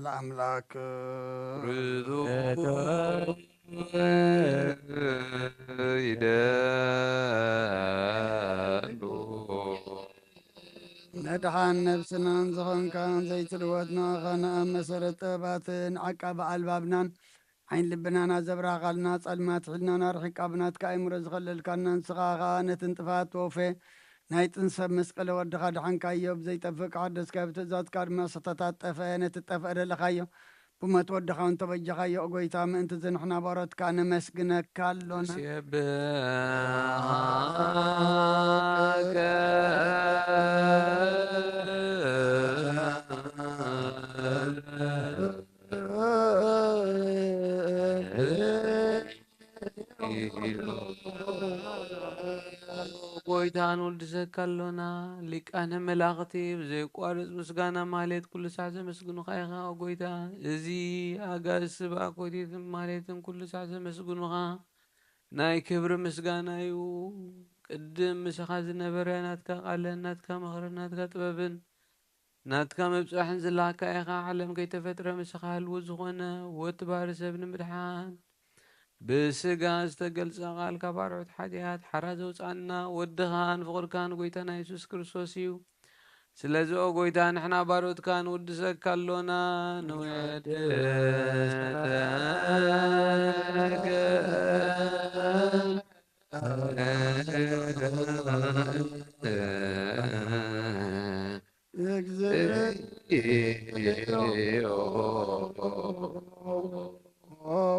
ለአምላክ። ርዙ ይደሉ። መድሓን ነብስናን ዝኾንካን ዘይትልወጥ ንኣኻን ኣብ መሰረት ጥበባትን ዓቃቢ ኣልባብናን ዓይን ልብናና ዘብራኻልና ጸልማት ሒልናን ኣርሒቃ ብናትካ ኣእምሮ ዝኸለልካና ንስኻ ኸኣ ነቲ ንጥፋት ተወፈየ ናይ ጥንሰብ መስቀለ ወድኻ ድሓንካዮ ብዘይጠፍእ ክሓደስካዮ ብትእዛዝካ ድማ ሰታታት ጠፈአ ነቲ ጠፍአ ደለኻዮ ብሞት ወድኻ እውን ተበጀኻዮ። ኦ ጐይታ፣ ምእንቲ እዚ ንሕና ባሮትካ ነመስግነካ ኣሎና። ንሴብሐከ ጐይታ ንውድሰካ ኣሎና። ሊቃነ መላእኽቲ ብዘይቋርጽ ምስጋና ማህሌት ኩሉ ሳዕ ዘመስግኑኻ ኢኻ። ኦ ጐይታ፣ እዚ ኣጋእዝቲ ብኣኮቴትን ማህሌትን ኩሉ ሳዕ ዘመስግኑኻ ናይ ክብሪ ምስጋና እዩ። ቅድም ምሳኻ ዝነበረ ናትካ ቃልን ናትካ ምኽርን ናትካ ጥበብን ናትካ ምብጻሕን ዝላካ ኢኻ። ዓለም ከይተፈጥረ ምሳኻ ህልዉ ዝኾነ ወቲ ባህሪ ሰብ ንምድሓን ብስጋ ዝተገልጸ ቃል ካብ ኣርዑት ሓጢኣት ሓራ ዘውጻና ወድኻን ፍቕርካን ጐይታና የሱስ ክርስቶስ እዩ። ስለዚ ኦ ጐይታ ንሕና ባሮትካ ንውድሰካ ኣሎና። ንውድሰካ እግዚኦ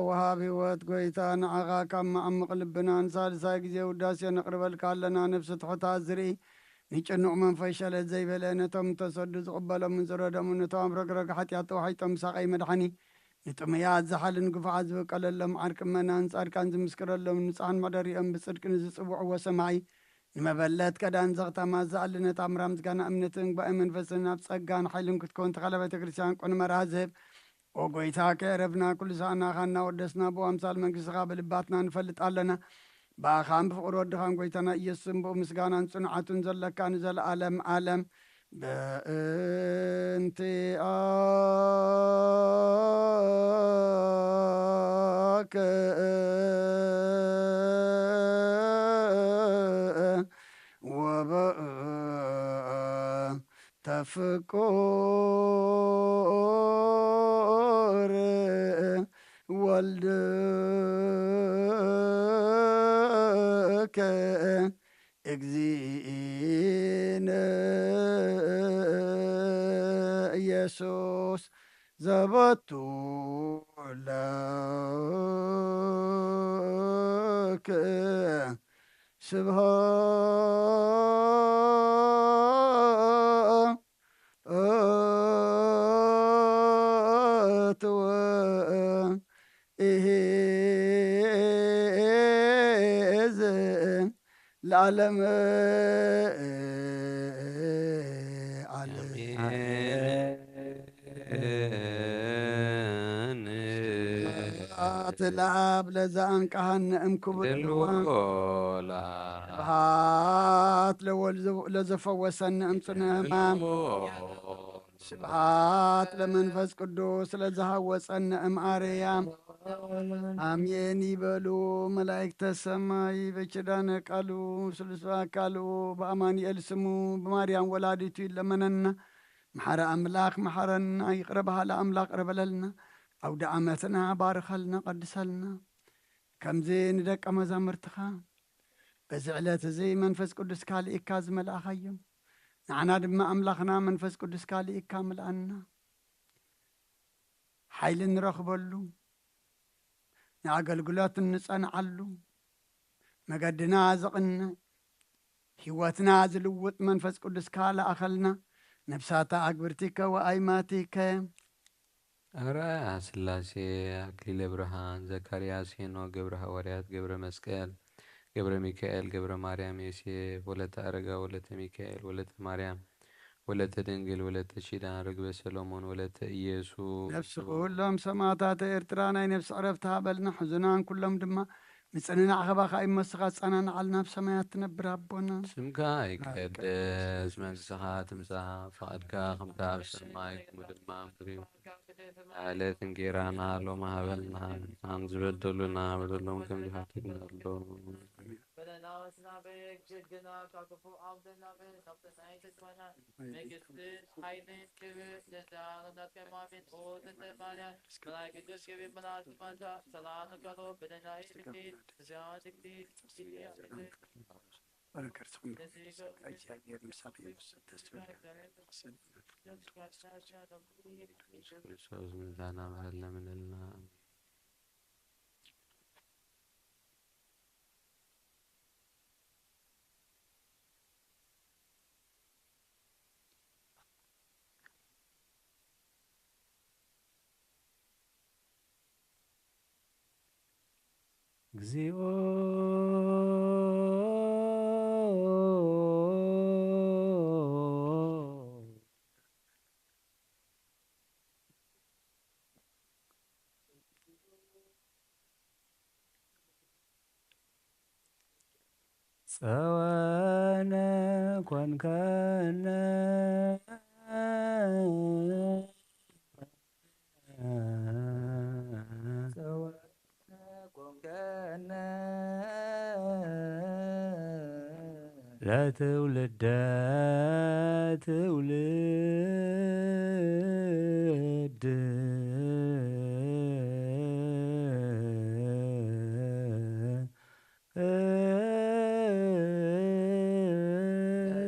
ወሃብ ህይወት ጐይታ ንዓኻ ካብ መዓሙቕ ልብና ንሳልሳይ ግዜ ውዳሴ ነቕርበልካ ኣለና። ነፍሲ ትሑታት ዝርኢ፣ ንጭኑቕ መንፈስ ሸለል ዘይበለ፣ ነቶም እተሰዱ ዝቕበሎምን ዝረደሙ፣ ነቶም ኣብ ረግረግ ሓጢኣት ተዋሒጦም ዝሳቐዩ መድሓኒ፣ ንጥሙያት ዝሓልን ግፉዓት ዝበቀለሎም ዓርኪ እመናን ጻድቃን ዝምስክረሎም ንጹሓን መሕደሪኦም ብጽድቂ ንዝጽውዕዎ ሰማዒ፣ ንመበለት ከዳን ዘኽታማት ዝኣሊ ነታ ኣምራ ምስጋና እምነትን ጉባኤ መንፈስን ኣብ ጸጋን ሓይልን ክትከውን ተኻለ ቤተ ክርስቲያን ቅኑዕ መርሃ ዝህብ። ኦ ጎይታ፣ ከየዕረፍና ኩሉ ሰዓና ኻና ወደስና ብኡ ኣምሳል መንግስትኻ ብልባትና ንፈልጥ ኣለና። ብኣኻን ብፍቕሪ ወድኻን ጎይታና ኢየሱስን ብኡ ምስጋናን ጽንዓቱን ዘለካ ንዘለኣለም ኣለም። በእንቲኣከ ወበእንተ ፍቁር ወልድከ እግዚእነ ኢየሱስ ዘበቱ ለከ ስብሐት ወእሂዝ ለዓለም ዓለም። ስብሐት ለአብ ለዘአንቀሐነ እምክቡድ ልዋም። ስብሐት ለወልድ ለዘፈወሰነ እምጽነ ሕማም። ስብሐት ለመንፈስ ቅዱስ ለዘሃወጸነ እምአርያም። አሜን ይበሉ መላእክተ ሰማይ። በኪዳነ ቃሉ ስሉስ አካሉ በአማኑኤል ስሙ በማርያም ወላዲቱ ይለመነና። መሐረ አምላክ መሐረና፣ ይቅረ በሃሊ አምላክ ቅረ በለልና። አውደ ዓመትና ባርኸልና፣ ቀድሰልና። ከምዚ ንደቀ መዛሙርትኻ በዚ ዕለት እዚ መንፈስ ቅዱስካ ልኢካ ዝመልኣኻዮም፣ ንዓና ድማ ኣምላኽና መንፈስ ቅዱስካ ልኢካ ምልኣና። ሓይሊ ንረኽበሉ፣ ንኣገልግሎት እንጸንዓሉ፣ መገድና ዘቕንዕ፣ ህይወትና ዝልውጥ መንፈስ ቅዱስካ ለኣኸልና። ነፍሳታ ኣግብርቲከ ወአይማቲከ። ኣርኣያ ስላሴ፣ ኣክሊለ ብርሃን፣ ዘካርያስ፣ ሄኖክ፣ ገብረ ሃዋርያት፣ ገብረ መስቀል፣ ገብረ ሚካኤል፣ ገብረ ማርያም፣ ዮሴፍ፣ ወለተ ኣረጋ፣ ወለተ ሚካኤል፣ ወለተ ማርያም፣ ወለተ ድንግል፣ ወለተ ኪዳን፣ ርግበ ሰሎሞን፣ ወለተ ኢየሱስ። ነፍሲ ኩሎም ሰማዕታተ ኤርትራ ናይ ነፍሲ ዕረፍቲ ሃበልና። ሕዙናን ኩሎም ድማ ምጽንናዕ ኸባኻ ይመስኻ፣ ጸናንዓልና ኣብ ሰማያት ትነብር ኣቦና። ስምካ ይቀደስ፣ መንግስትኻ ትምጻእ፣ ፍቓድካ ከምታ ኣብ ሰማይ ከምኡ ድማ ኣብ ምድሪ። ዕለት እንጌራና ሎሚ ሃበና፣ ንዝበደሉና በደሎም ከም ዝሓትት ንበድሎም። በደልና ወስናበ ግድና ካብ ክፉ ኣውፅእና፣ ብሰብተናይ ተስፋና መንግስትን ሓይልን ክብር ለዘለዓለም ናትካ እም። ኣሜን። ኦ ተስፋ ማርያም፣ መልኣክ ቅዱስ ገብርኤል መልኣክ ሰላምታ ሰላም ንቀሎ፣ በደና ይፍቴ ስጋ ትግቲ። በረከትኩም እግዚአብሔር ምሳሌ ተስፋ ክርስቶስ ምሳና መሃለምንልና። እግዚኦ። ጸወነ ኮንከነ። ጸወነ ኮንከነ። ለትውልደ ትውልድ።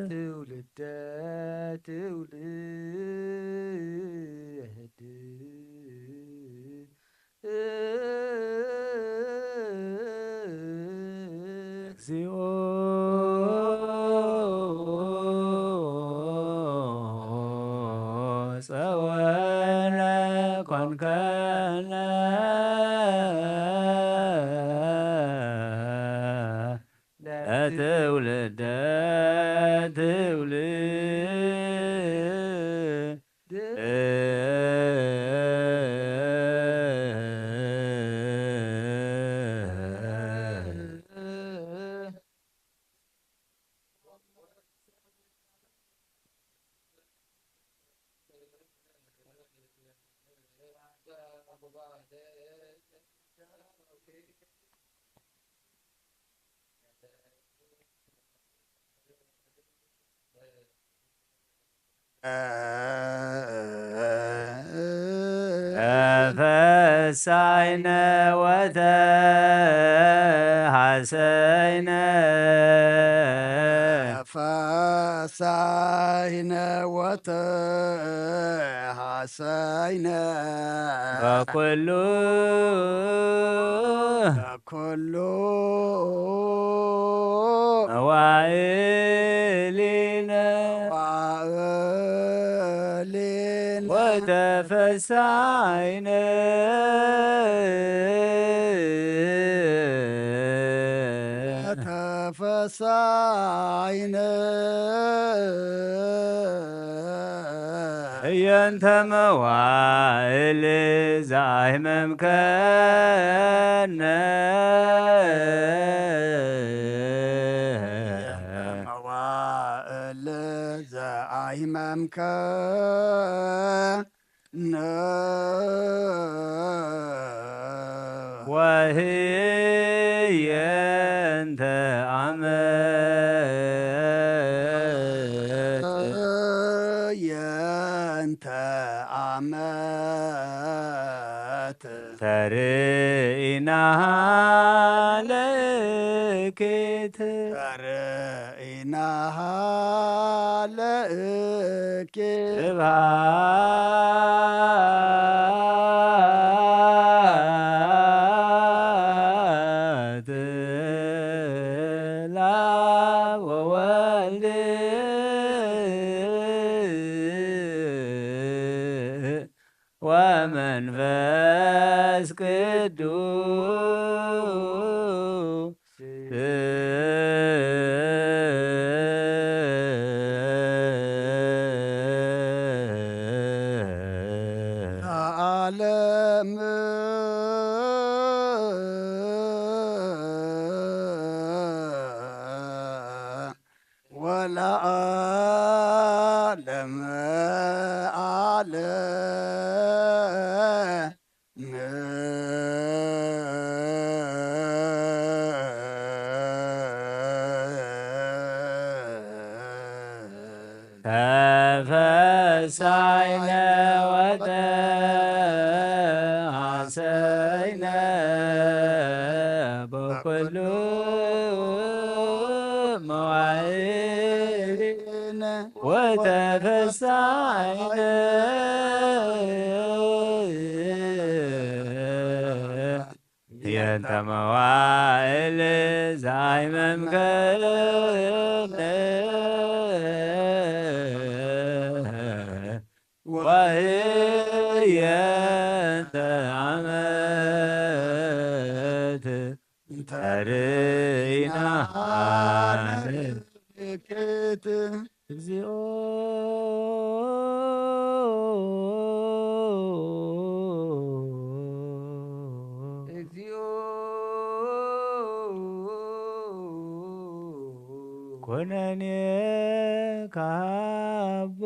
ትውልደ ትውልድ። ጸወነ ኮንከነ ለትውልደ ትውልድ። ተፈሳይነ ወተሃሰይነ። ተፈሳይነ ወተሃሰይነ። በኩሉ ኩሉ መዋእሊነ መዋእሊነ ወተፈሳይነ። ተፈሳይነ። ህየንተ መዋእል ዛህመምከነ። መዋእል ዘአይመምከነ። ወህየንተ አመት። የንተ አመት። ተርኢናሃ ለእኪት። ተርኢናሃ ለእኪት። ስብሐት ለአብ ወወልድ ወመንፈስ ቅዱስ። ለዓለም ወለዓለመ ዓለም። ተፈሳይነ ወተሐሰይነ በኩሉ መዋዕሊነ ወተፈሳይነ። የንተ መዋእል ዛይመምከነ ወህየንተ ዓመት ተርእይና ምልክት። እግዚኦ እግዚኦ ኩነኔ ካቦ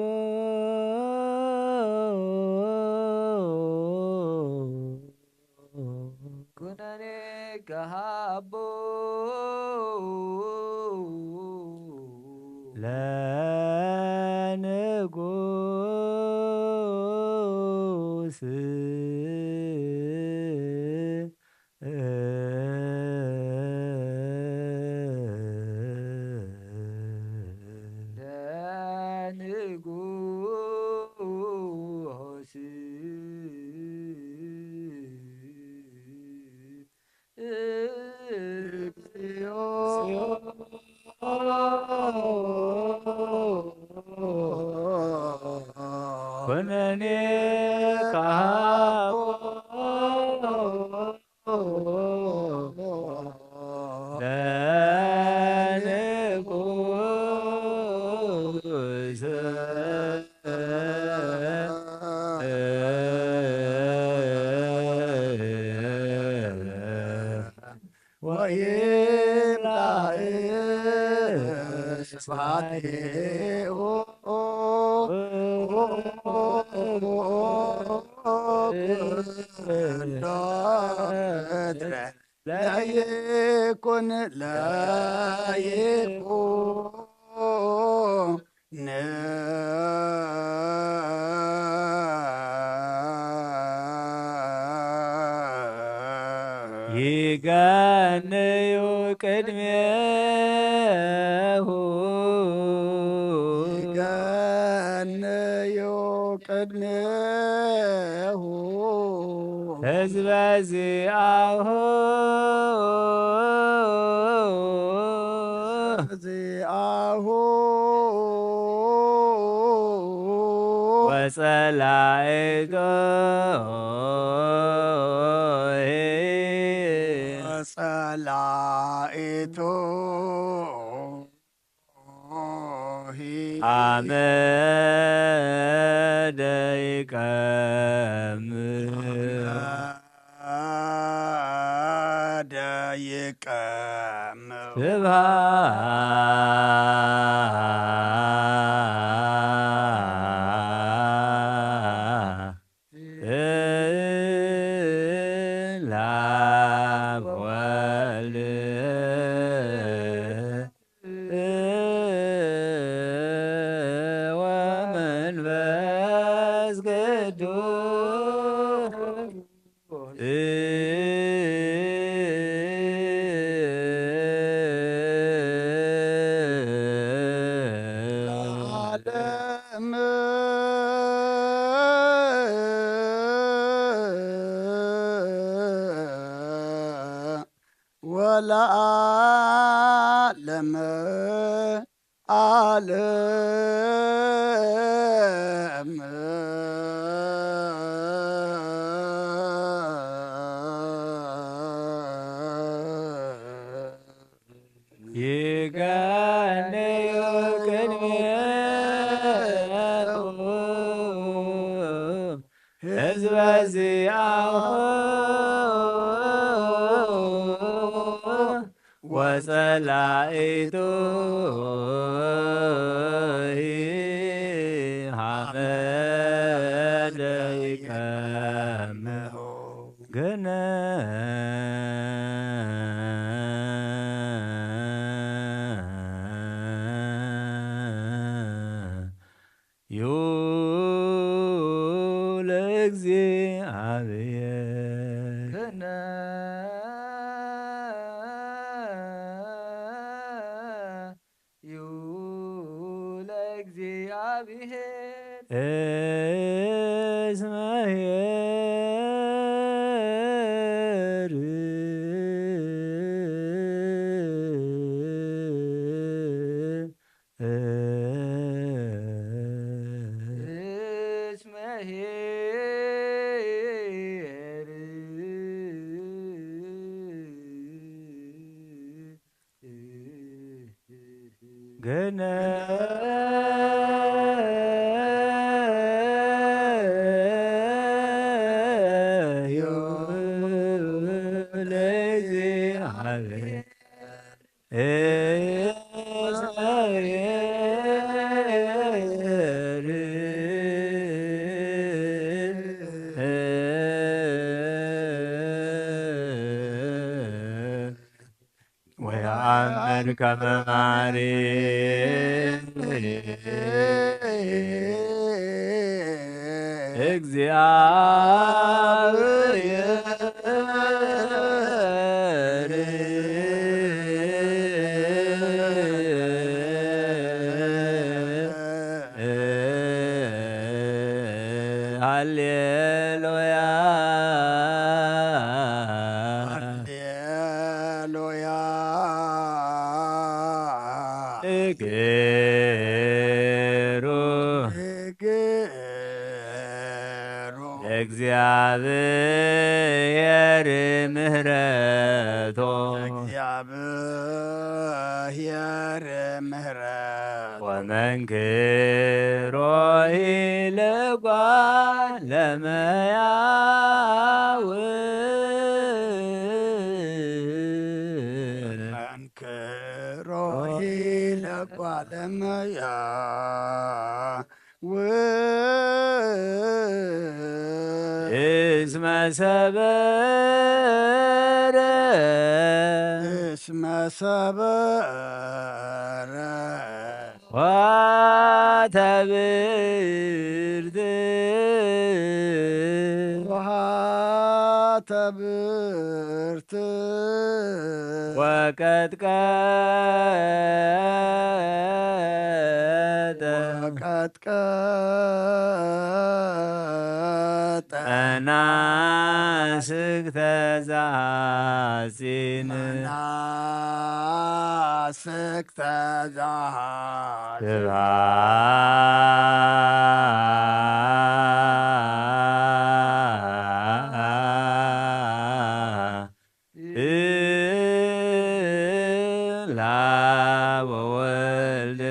ኩነኔ ካቦ ለንጉስ ለንጉስ እግዚኦ ኩነኔ ካቦ ለንጉስ ወይምጻእ ስብሐቲሁ ለይኩን ለይኩን ይገንዩ ቅድሜሁ ይገንዩ ቅድሜሁ ህዝበ ዚአሁ ዚአሁ ወጸላእቶ ወጸላእቶ አመደ ይቀም አመደ ይቀም ስብሐት ለአብ ወልድ ወመንፈስ ቅዱስ ለዓለም ወለዓለመ ዓለም። ይገንዩ ቅድሜሁ ህዝበ ዚአሁ ወጸላኢቱ ሐመደ ይቀምሁ። ገነ ዩ ለእግዚአብሔር። ገነ ዩ ለእግዚአብሔር። እስመ ኄር እስመ ኄር። ገነ ዩ ለእግዚአብሔር። ወየአምን ከመ ማሪ እግዚአብሔር። ሃሌሉያ። ሃሌሉያ። እግሩ። እግሩ። እግዚኣብሔር ምህረቶ እግዚኣብሔር ምህረት ወመንክሮ ኢልጓ ለመያው መንክሮ ኢልጓ ለመያው እስመ ሰበረ እስመ ሰበረ ዋተ ብርት ውሃተ ብርት ወቀጥቀጠ ወቀጥቀጠ መናስክተ ዘሐጺን መናስክተ ዘሐጺን ስብሐት ለአብ ወወልድ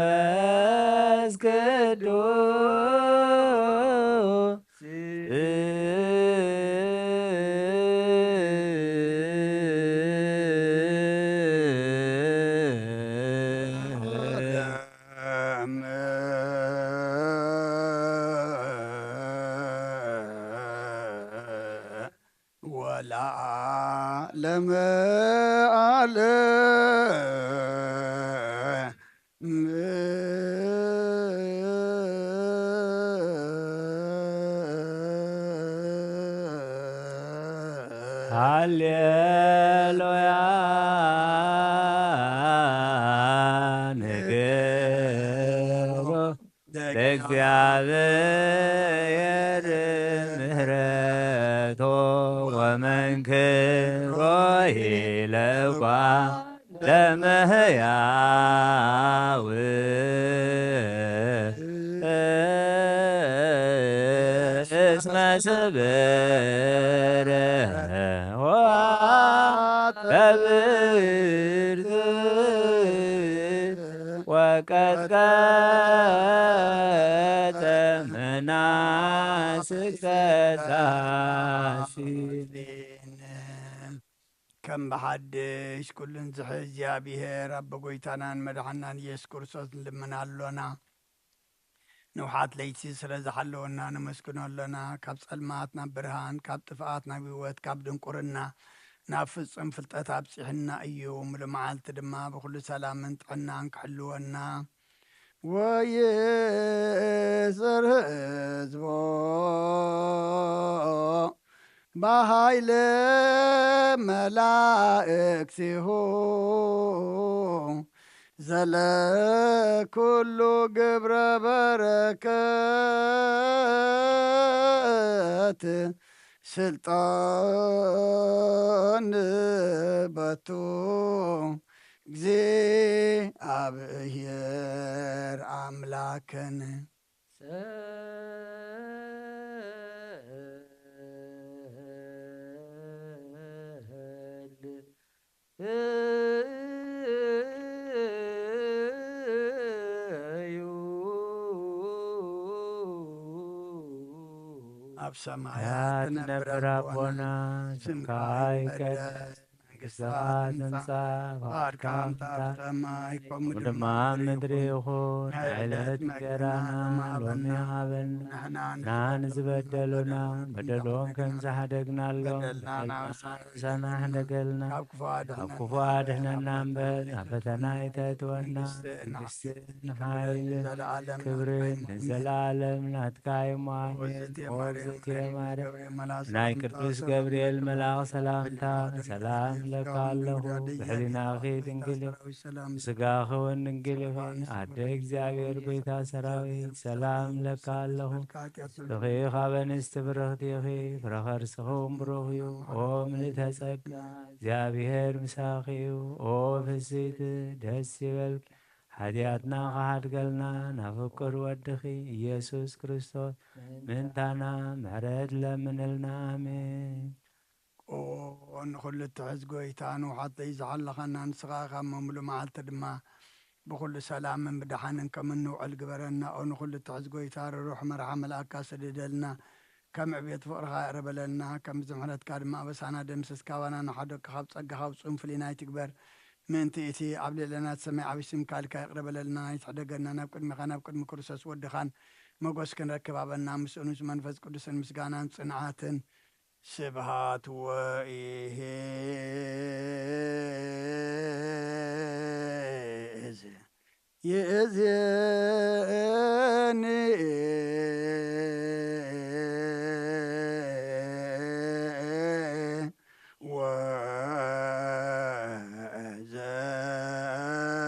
ወመንፈስ ቅዱስ ወለዓለመ ዓለም። ሃሌሉያ ንግሮ ለእግዚኣብሔር ምህረቶ ወመንክሮ ኢለጓ ለመህያው እስመ ስብር ወበብርት ወቀጥቀጠ መናስክተ ዛሲን። ከም ብሓድሽ ኩሉን ዝሕዝ እግዚኣብሔር ኣቦ ጎይታናን መድሓናን ኢየሱስ ክርስቶስ ንልምን ኣሎና። ንውሓት ለይቲ ስለ ዝሓለወና ነመስግኖ ኣሎና። ካብ ጸልማት ናብ ብርሃን፣ ካብ ጥፍኣት ናብ ህይወት፣ ካብ ድንቁርና ናብ ፍጹም ፍልጠት ኣብጺሕና እዩ። ምሉእ መዓልቲ ድማ ብኹሉ ሰላምን ጥዕናን ክሕልወና ወይስር ህዝቦ በሃይለ መላእክቲሁ ዘለኩሉ ግብረ በረከት ስልጣን በቱ እግዚኣብሔር ኣምላክን። ኣብ ሰማያት ትነብር ኣቦና፣ ስምካ ይቀደስ፣ መንግስትኻ ትምጻእ፣ ፈቓድካ ኣብ ሰማይ ከምኡ ድማ ኣብ ምድሪ ይኹን። ናይ ዕለት እንጀራና ሎሚ ሃበና፣ ንሕና ንዝበደሉና በደሎም ከም ዝሓደግናሎም በደልና ንሕና ሕደገልና፣ ካብ ክፉ ኣድሕነና እምበር ናብ ፈተና ኣይተእትወና። መንግስትን ሓይልን ክብርን ንዘለዓለም ናትካ እዩ። ኣሜን። ኦዝእትየ ማርያም፣ ናይ ቅዱስ ገብርኤል መልኣኽ ሰላምታ ሰላም እብለካ ኣለኹ። ብሕሊናኺ ድንግል ኢኺ፣ ብስጋኺ እውን ድንግል ኢኺ። ኣደ እግዚኣብሔር፣ ጎይታ ሰራዊት፣ ሰላም እብለካ ኣለኹ። ንስኺ ካብ ኣንስቲ ብርኽቲ ኢኺ፣ ፍረ ከርስኺ እውን ብሩኽ እዩ። ኦ ምልእተ ጸጋ፣ እግዚኣብሔር ምሳኺ እዩ። ኦ ፍስሕቲ፣ ደስ ይበልኪ፣ ሓጢኣትና ክሓድገልና ናብ ፍቁር ወድኺ ኢየሱስ ክርስቶስ ምእንታና ምሕረት ለምንልና። ኣሜን። ኦ ንኹሉ እትሕዝ ጎይታ፣ ንውሓተይ ዝሓለኻና ንስኻ ካብ መምሉ መዓልቲ ድማ ብኹሉ ሰላምን ብደሓንን ከም እንውዕል ግበረና። ኦ ንኹሉ እትሕዝ ጎይታ፣ ርሩሕ መርሓ መልኣካ ስደደልና፣ ከም ዕቤት ፍቕርኻ ይቕረ በለልና፣ ከም ምሕረትካ ድማ ኣበሳና ደምስስ፣ ካባና ንሓደግካ፣ ካብ ጸጋኻ ውጹን ፍሊና ኣይትግበር። ምእንቲ እቲ ኣብ ልዕለና እትሰመይ ዓቢ ስምካ ኢልካ ይቕረ በለልና፣ ኣይትሕደገና፣ ናብ ቅድሚኻ ናብ ቅድሚ ክርስቶስ ወድኻን መጎስ ክንረክብ ሃበና፣ ምስኡ ምስ መንፈስ ቅዱስን ምስጋናን ጽንዓትን ስብሃት ወኢሄዝ ይእዜኒ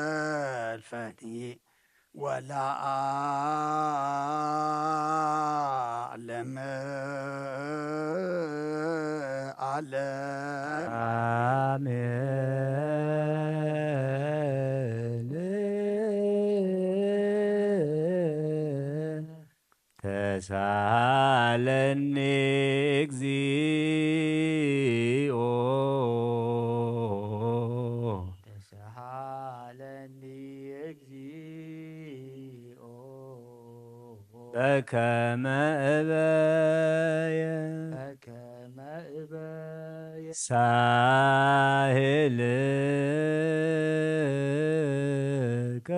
ወዘልፈኒ ወለዓለም ዓለም። ኣሜን። ተሳለኒ እግዚኦ። ተሳለኒ እግዚኦ። በከመ እበየ። በከመ እበየ። ሳህልከ።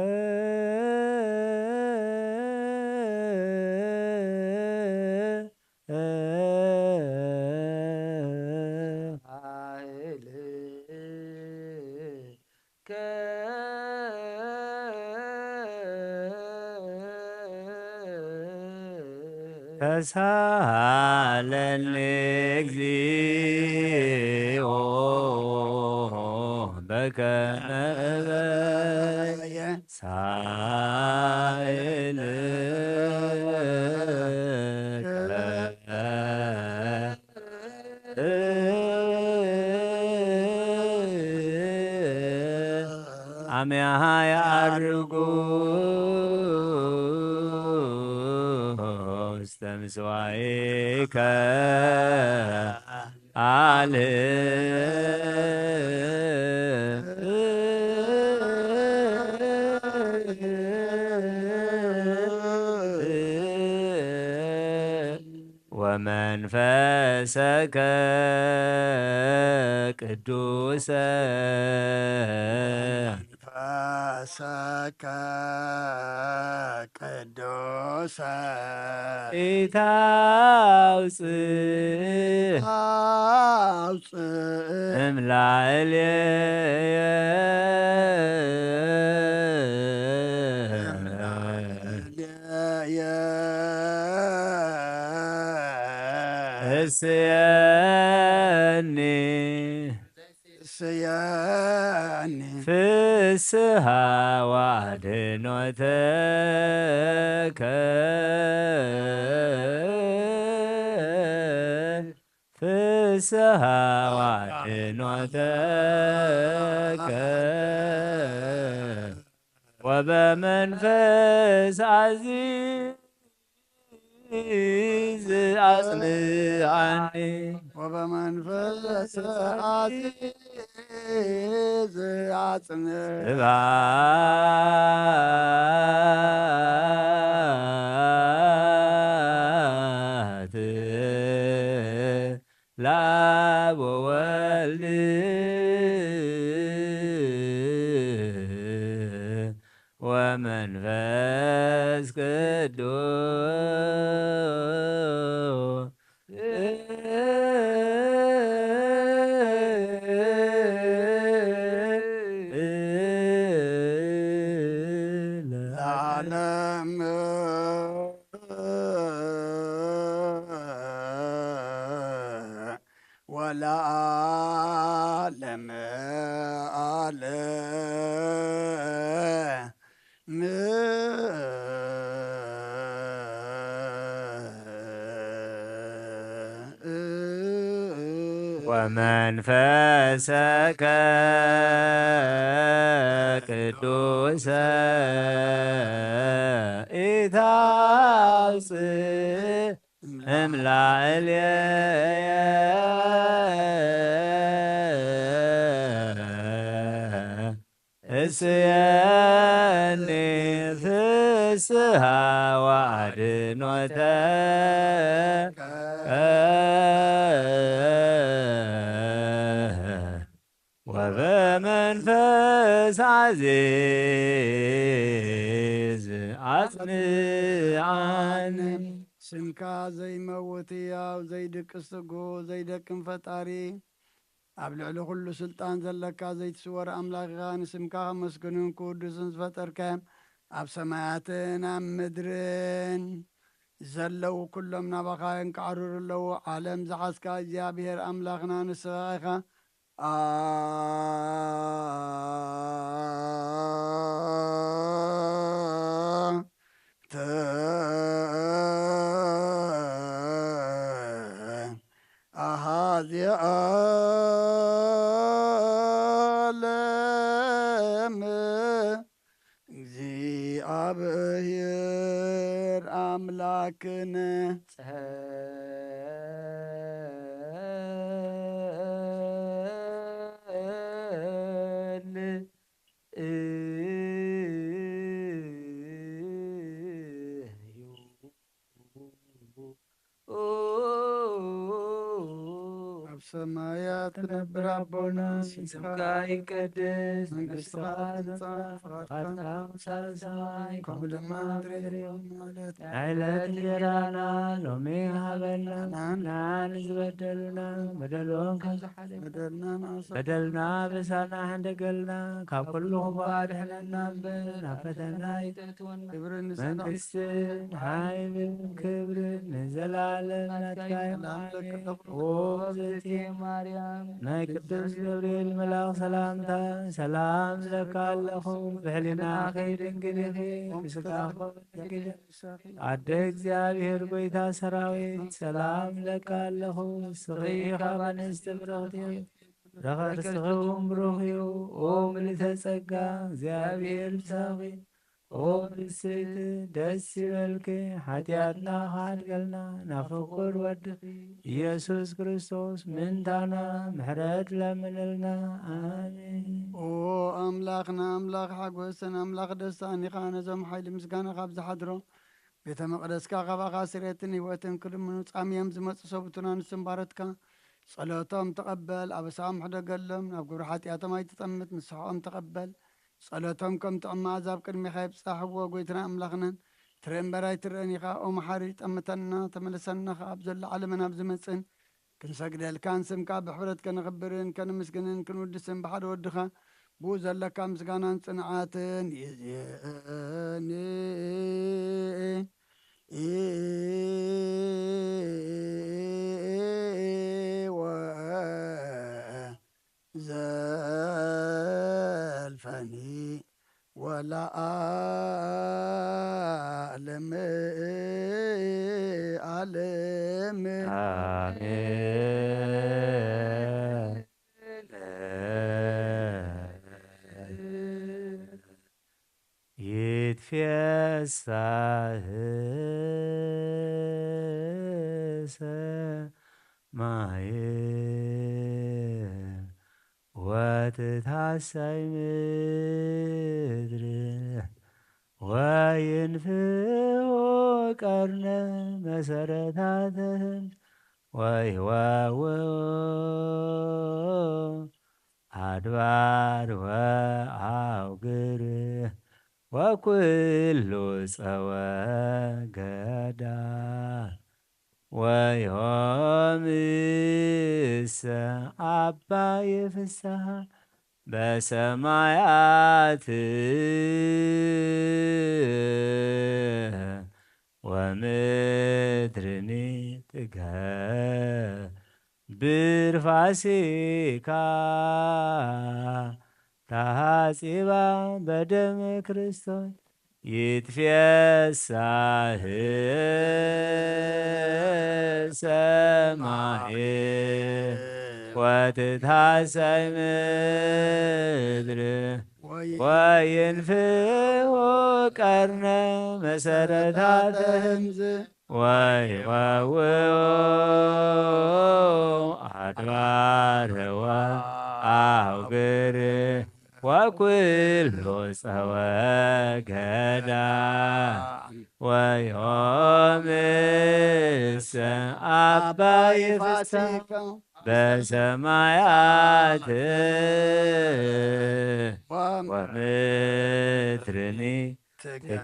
ተሳሃለኒ እግዚኦ በከመ እበየ ሳይልከ። አሚሃ ያርጉ ውስተ ምስዋይከ አል ወመንፈሰከ ቅዱሰ። መንፈሰከ ቅዱሰ። ኢታውፅእ። አውፅእ። እምላዕሌየ። እምላዕሌየ። እስየኒ። እስየኒ። ፍስሃ ዋድኖተከ። ፍስሃ ዋድኖተከ። ወበመንፈስ አዚዝ አጽንዓኒ። ወበመንፈስ አዚዝ አጽንዓኒ። ስብሐት ለአብ ወወልድ ወመንፈስ ቅዱስ። ለዓለም ወለዓለም ዓለም። መንፈሰከ ቅዱሰ ኢታውፅእ እምላዕልየ እስየኒ ፍስሃ ዋድኖተ ወበመንፈስ ዓዚዝ ኣጽንዓኒ። ስምካ ዘይመውት ህያው፣ ዘይድቅስ ትጉህ፣ ዘይደክም ፈጣሪ፣ ኣብ ልዕሊ ኩሉ ስልጣን ዘለካ ዘይትስወር ኣምላኽ ኢኻ። ንስምካ ከመስግኑን ክውድሱን ዝፈጠርካዮም ኣብ ሰማያትን ኣብ ምድርን ዘለዉ ኩሎም ናባኻ የንቃዕርሩ ኣለዉ። ዓለም ዝሓዝካ እግዚኣብሔር ኣምላኽና ንስኻ ኢኻ። ኣንተ ኣሃዚ ዓለም እግዚኣብሔር ኣምላክነ። ጸል እዩ። ኣብ ሰማያት ትነብር ኣቦና፣ ስምካ ይቀደስ፣ መንግስትኻ ትምጻእ፣ ፍቓድካ ትምጻእ፣ ሰማይ ከምኡ ድማ ምድሪ። ናይ ዕለት እንጀራና ሎሚ ሃበና፣ ንዓና ንዝበደሉና በደሎም ከም ዝሓለና፣ በደልና ንኣሰ- በደልና በሳና ሕንደገልና፣ ካብ ኩሉ ክፉእ ኣድሕነና እምበር፣ ናብ ፈተና ኣይተእትወና። ክብርን ሰላም መንግስትን ሓይልን ክብርን ንዘለኣለም ናትካ እዩ። ሰላም ለኪ ኣሜን። ኣለኹ። ኦ እግዝእትየ ማርያም፣ ናይ ቅዱስ ገብርኤል መልኣኽ ሰላምታ ሰላም እለካ ኣለኹ። ብሕሊናኺ ድንግል ኢኺ፣ ብስጋኺ ድንግል ኢኺ። ኣደ እግዚኣብሔር ጐይታ ሰራዊት ሰላም እለካ ኣለኹ። ንስኺ ካብ ኣንስቲ ብርኽቲ ኢኺ፣ ፍረ ከርስኺ እውን ብሩኽ እዩ። ኦ ምልዕተ ጸጋ፣ እግዚኣብሔር ምሳኺ። ኦ ብስይቲ ደስ ይበልኪ፣ ሓጢኣትና ክሓድገልና ናብ ፍቁር ወድኺ ኢየሱስ ክርስቶስ ምእንታና ምሕረት ለምንልና። ኣሜን። ኦ ኣምላኽና ኣምላኽ ሓጎስን ኣምላኽ ደስታን ኢኻ። ነዞም ሓይሊ ምስጋና ካብ ዝሓድሮ ቤተ መቕደስካ ካባኻ ስሬትን ህይወትን ክልምኑ ጻምዮም ዝመጹ ሰብኡትና ንስም ባረትካ። ጸሎቶም ተቐበል፣ ኣበሳኦም ሕደገሎም፣ ናብ ግብሪ ሓጢኣቶም ኣይትጠምት፣ ንስሕኦም ተቐበል። ጸሎቶም ከም ጥዑም መኣዛ ኣብ ቅድሜኻ ይብጻሕዎ። ጐይታና ኣምላኽናን ትርኢ እምበር ኣይትርእን ኢኻ። ኦ መሓሪ፣ ጠምተና፣ ተመለሰና ኸኣ ኣብ ዘሎ ዓለምን ኣብ ዝመጽእን ክንሰግደልካን ስምካ ብሕፍረት ከነኽብርን ከነመስግንን ክንውድስን ብሓደ ወድኻ ብኡ ዘለካ ምስጋናን ጽንዓትን ይእዝየኒ። ወዘልፈኒ ወለዓለመ ዓለም። ኣሜን። ይትፌሳህ ሰማይ ወትትሐሰይ ምድር ወይንፍሑ ቀርነ መሰረታተን ወይወውኡ ኣድባር ወአውግር ወኩሉ ጸወ ገዳ ወዮምሰ አባየ ፍስሐ በሰማያት ወምድርኒ ትገብር ፋሲካ ተሐጺባ በደም ክርስቶስ ይትፌሳህ ሰማይ ወትትሐሰይ ምድር ወይንፍሑ ቀርነ መሰረታተ ህምዝ ወይወውኡ ኣድባር ወአውግር ወኩሉ ጸወ ገዳ ወዮምስ አባይ ፋሲካ በሰማያት ወምድርኒ ትገብር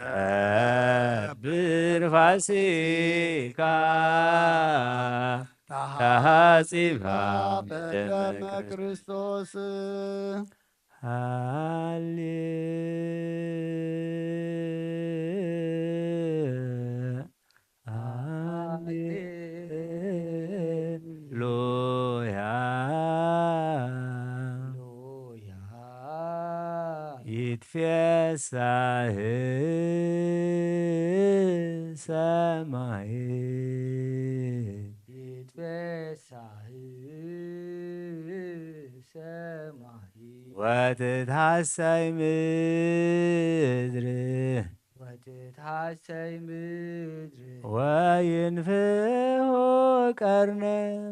ፋሲካ ተሐጺባ በደመ ክርስቶስ። ሃሌ ሃሌሉያ። ይትፌሳህ ሰማይ ይትፌሳህ ሰማይ ወትትሐሰይ ምድር ወትትሐሰይ ምድር ወይንፍሑ ቀርነ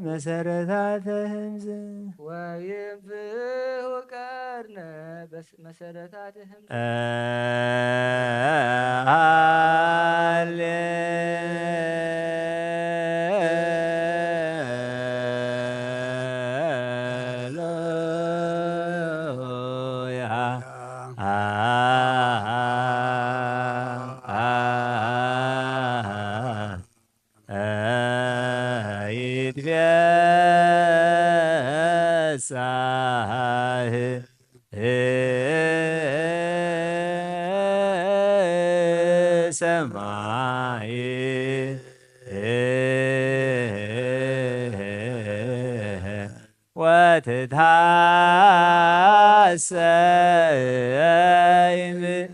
መሰረታተ ህምዝ ወይንፍሑ ቀርነ በስ- መሰረታተ ህምዝ ሃሌ ይትፌሳህ ሰማይ ወትትሐሰይ ምድር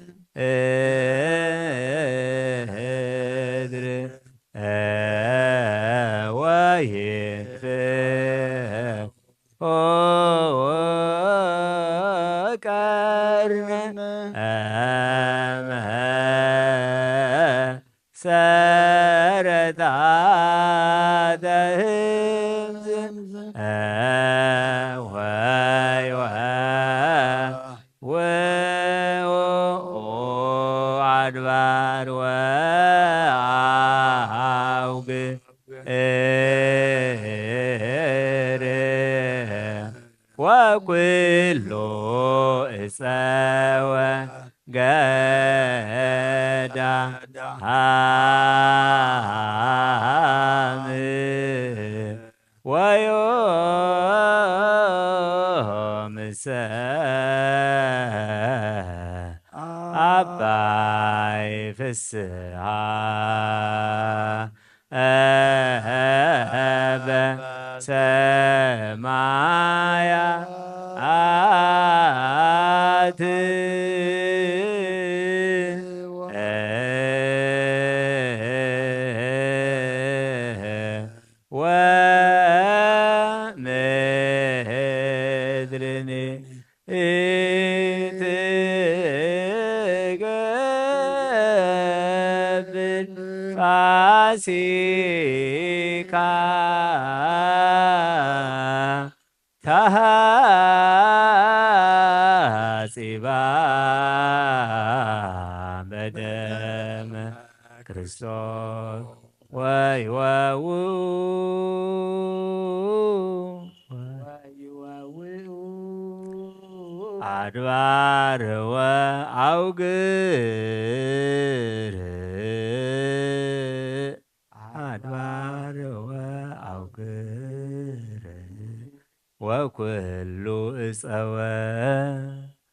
ወይንፍሑ ቀርነ መሰረታተ ህምዝ ወይወ ወአድባር ወአውግር ወኩሉ እፀወ ገዳም ወዮምሰ አባይ ፍስሃ በሰማያት ወምድርኒ ኢትገብር ፋሲካ ተሐጺባ በደመ ክርስቶስ ወይወውኡ አድባር ወአውግር አድባር ወአውግር ወኩሉ እፀወ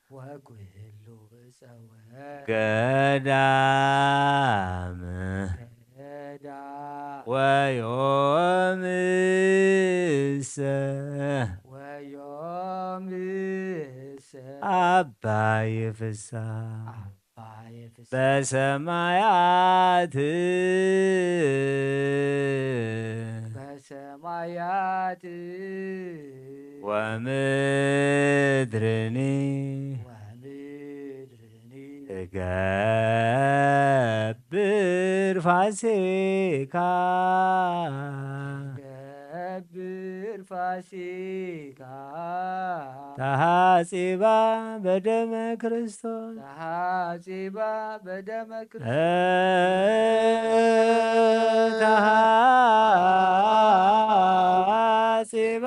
ወኩሉ እፀወ ገዳም ገዳ ወዮምሰ ወዮምሰ አባይ ፍሳ አባይ ፍሳ በሰማያት በሰ ሰማያት ወምድርኒ ወምድርኒ ትገብር ፋሲካ ገብር ፋሲካ ተሃጺባ በደመ ክርስቶስ ተሃጺባ በደመ ክርስቶስ ተሃጺባ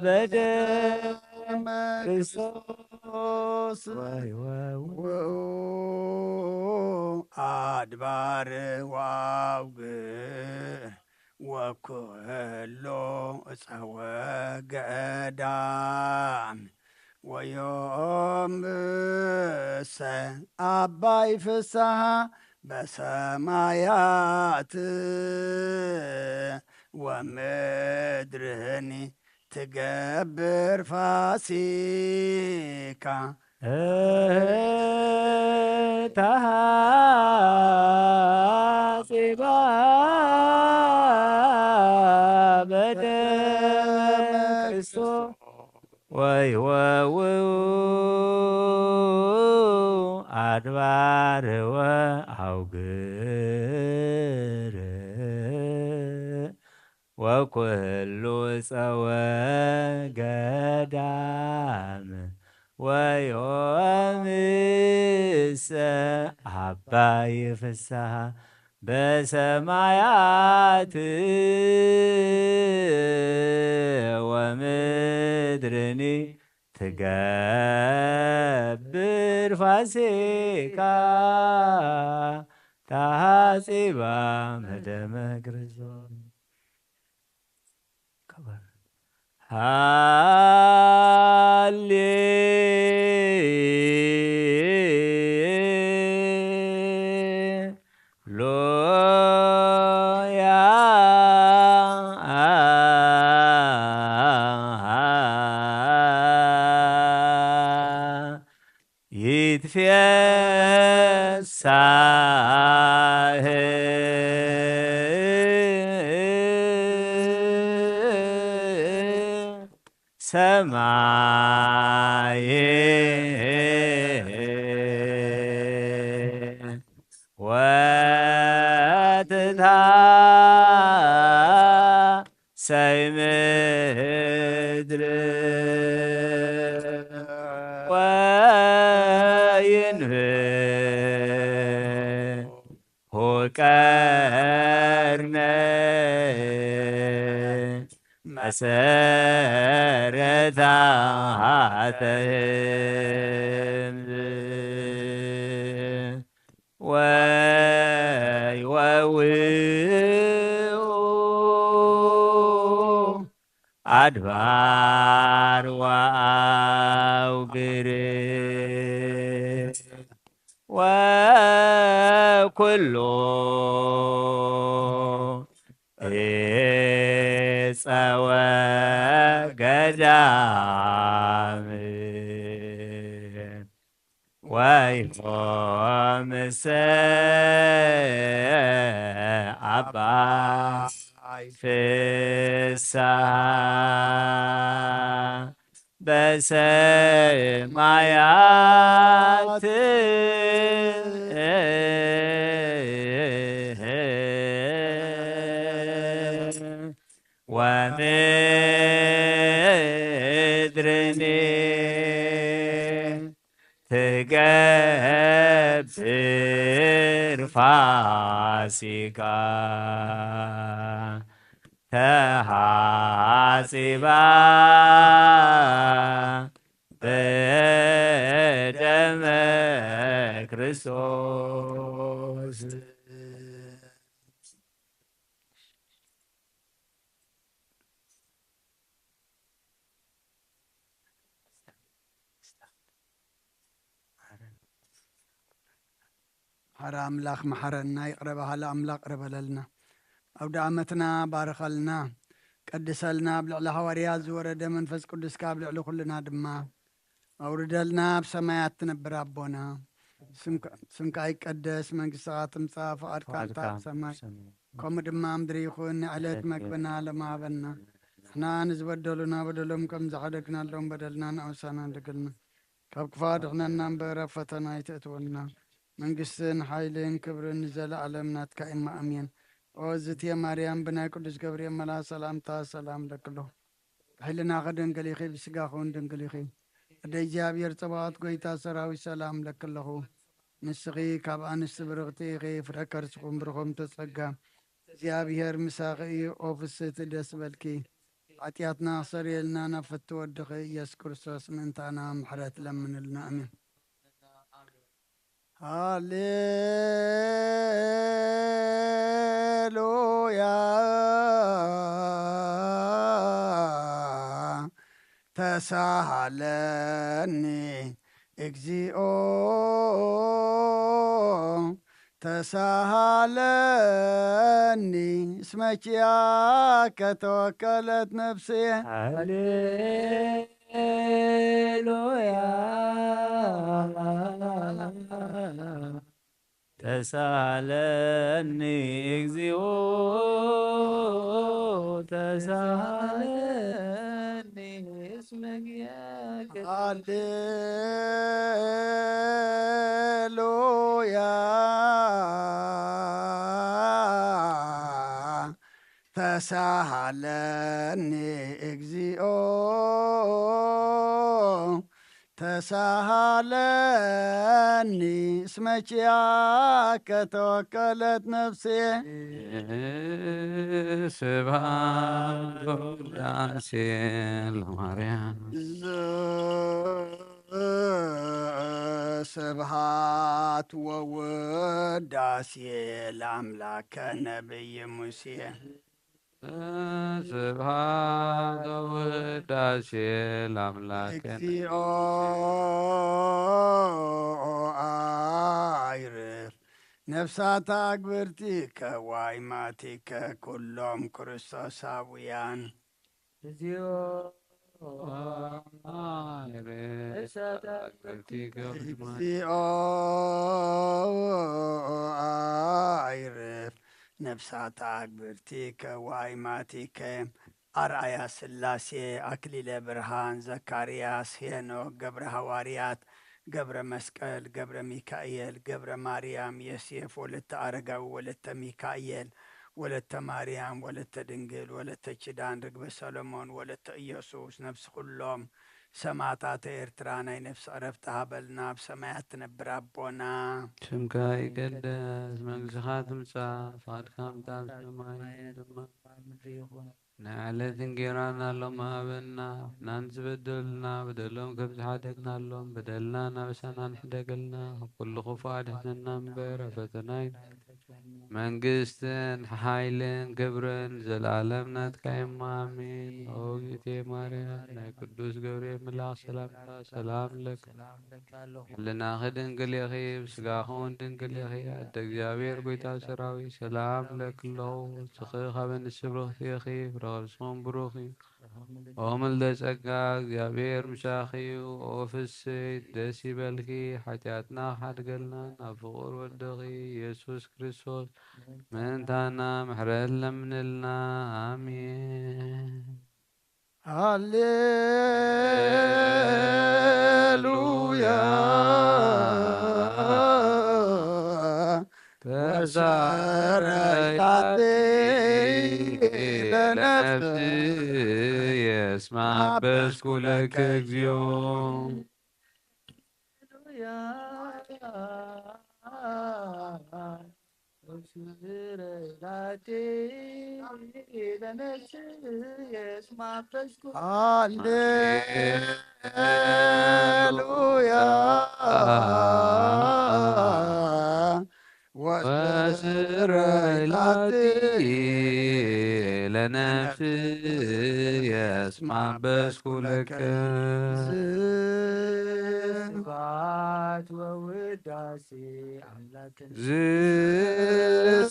በደመ ክርስቶስ ክርስቶስ ወይ ወይ አድባር ወአውግር ወኩሎ እፀወ ገዳም ወዮምሰ አባይ ፍስሐ በሰማያት ወምድርኒ ትገብር ፋሲካ ተሃጺባ በደመ ክርስቶስ ወይ ወውው አድባር ወአውግር ወኩሉ ጸወ ገዳም ወዮምሰ አባይ ፍስሐ በሰማያት ወምድርኒ ትገብር ፋሲካ ተሃጺባ በደመ ክርስቶስ። ሃሌ ሉያ ይትፌሳህ ሰማይ ወትታ ሰይ ምድር ወይንብር ሁቀርነ መሰረታ ተህምዝ ወይ ወውኡ አድባር ወአውግር ወኩሉ እፀወ ገዳም ወይሆምሰ አባይ ፍስሐ በሰማያት ወምድርኒ ትገብር ፋሲካ ተሃጺባ በደመ ክርስቶስ። ሓራ ኣምላኽ መሓረና፣ ይቕረ በሃሊ ኣምላኽ ቅረ በለልና። ኣውደ ዓመትና ባርኸልና፣ ቀድሰልና። ኣብ ልዕሊ ሃዋርያት ዝወረደ መንፈስ ቅዱስካ ኣብ ልዕሊ ኩልና ድማ ኣውርደልና። ኣብ ሰማያት ትነብር ኣቦና፣ ስምካ ይቀደስ፣ መንግስትኻ ትምጻእ፣ ፍቓድካ እንተ ኣብ ሰማይ ከምኡ ድማ ምድሪ ይኹን ንዕለት መግብና ለማሃበና። ንሕና ንዝበደሉና በደሎም ከም ዝሓደግናሎም በደልና ንኣውሳና ድግልና። ካብ ክፋ ድሕነና እምበር ኣብ ፈተና ኣይትእትወና። መንግስትን ሓይልን ክብርን ንዘለኣለም ናትካ እማ ኣሜን። ኦ ዝትየ ማርያም ብናይ ቅዱስ ገብርኤል መላ ሰላምታ ሰላም ለክሎ። ብሕልናኺ ድንግል ኢኺ፣ ብስጋኹን ድንግል ኢኺ። ኣደ እግዚኣብሔር ጸባኦት ጎይታ ሰራዊት ሰላም ለክለኹ። ንስኺ ካብ ኣንስቲ ብርኽቲ ኢኺ፣ ፍረ ከርስኹም ብርኹም ተጸጋ። እግዚኣብሔር ምሳኺ እዩ፣ ኦ ፍስህቲ ደስ በልኪ። ሓጢኣትና ክሰርየልና ናብ ፍቲ ወድኺ ኢየሱስ ክርስቶስ ምእንታና ምሕረት ለምንልና። ኣሜን። ሃሌሉያ ተሳሃለኒ እግዚኦ ተሳሃለኒ እስመ ኪያከ ተወከለት ነፍሴ። ሃሌሉያ ተሳለኒ እግዚኦ ተሳለኒ እስመ ጊያከ። ሃሌሉያ ተሳሃለኒ እግዚኦ ተሳሃለኒ እስመ ኪያከ ተወከለት ነፍሴ። ስብሐት ወውዳሴ ለማርያም። ስብሐት ወውዳሴ ለአምላከ ነቢይ ሙሴ። ስብሐት ወውዳሴ ለአምላከ እግዚኦ አይርፍ ነፍሳት አግብርቲከ ዋይማቲከ ኩሎም ክርስቶሳውያን። እግዚኦ አይርፍ ነፍሳት አግብርቲከ እግዚኦ አይርፍ ነፍሳት አግብርቲከ ዋይማቲከ። አርአያ ስላሴ፣ አክሊለ ብርሃን፣ ዘካርያስ፣ ሄኖክ፣ ገብረ ሃዋርያት፣ ገብረ መስቀል፣ ገብረ ሚካኤል፣ ገብረ ማርያም፣ የሴፍ፣ ወለተ አረጋዊ፣ ወለተ ሚካኤል፣ ወለተ ማርያም፣ ወለተ ድንግል፣ ወለተ ኪዳን፣ ርግበ ሰሎሞን፣ ወለተ ኢየሱስ፣ ነፍሲ ኩሎም ሰማዕታተ ኤርትራ ናይ ነፍሲ ዕረፍቲ ሃበልና፣ ኣብ ሰማያት ትነብር ኣቦና። ስምካ ይቀደስ፣ መንግስትኻ ትምጻእ፣ ፍቓድካ ምጻእ፣ ኣብ ሰማይ ድማ ናይ ዕለት እንጌራና ሎሚ ሃበና፣ ንሕናን ዝበደሉና በደሎም ከም ዝሓደግናሎም በደልና ናበሳና ንሕደገልና፣ ካብ ኩሉ ክፉእ ኣድሕነና እምበር፣ ኣብ ፈተና ኣይት-፣ መንግስትን ሓይልን ክብርን ዘለኣለም ናትካ እማ፣ ኣሜን። ኦ እግዝእትየ ማርያም፣ ናይ ቅዱስ ገብርኤል መልኣኽ ሰላምታ ሰላም ለኪ። ሕልናኺ ድንግል ኢኺ፣ ብስጋኺ እውን ድንግል ኢኺ። ኣደ እግዚኣብሔር ጎይታ ሰራዊት፣ ሰላም ለኪ ኣለኹ። ንስኺ ካብ ኣንስቲ ብርኽቲ ኢኺ፣ ፍረ ከርስኺ እውን ብሩኽ እዩ። ኦ ምልደ ጸጋ፣ እግዚኣብሔር ምሳኺ እዩ። ኦ ፍስሕቲ ደስ ይበልኪ፣ ሓጢኣትና ክሓድገልና ናብ ፍቑር ወድኺ ኢየሱስ ክርስቶስ ምእንታና ምሕረት ለምንልና። ኣሜን። ሃሌሉያ ተሰረይታቲ ለነፍስየ እስመ አበስኩ ለከ እግዚኦ። ሃሌሉያ ወስረይ ላቲ ለነፍስየ እስመ አበስኩ ለከ። ስብሐት ወውዳሴ አምላክነ።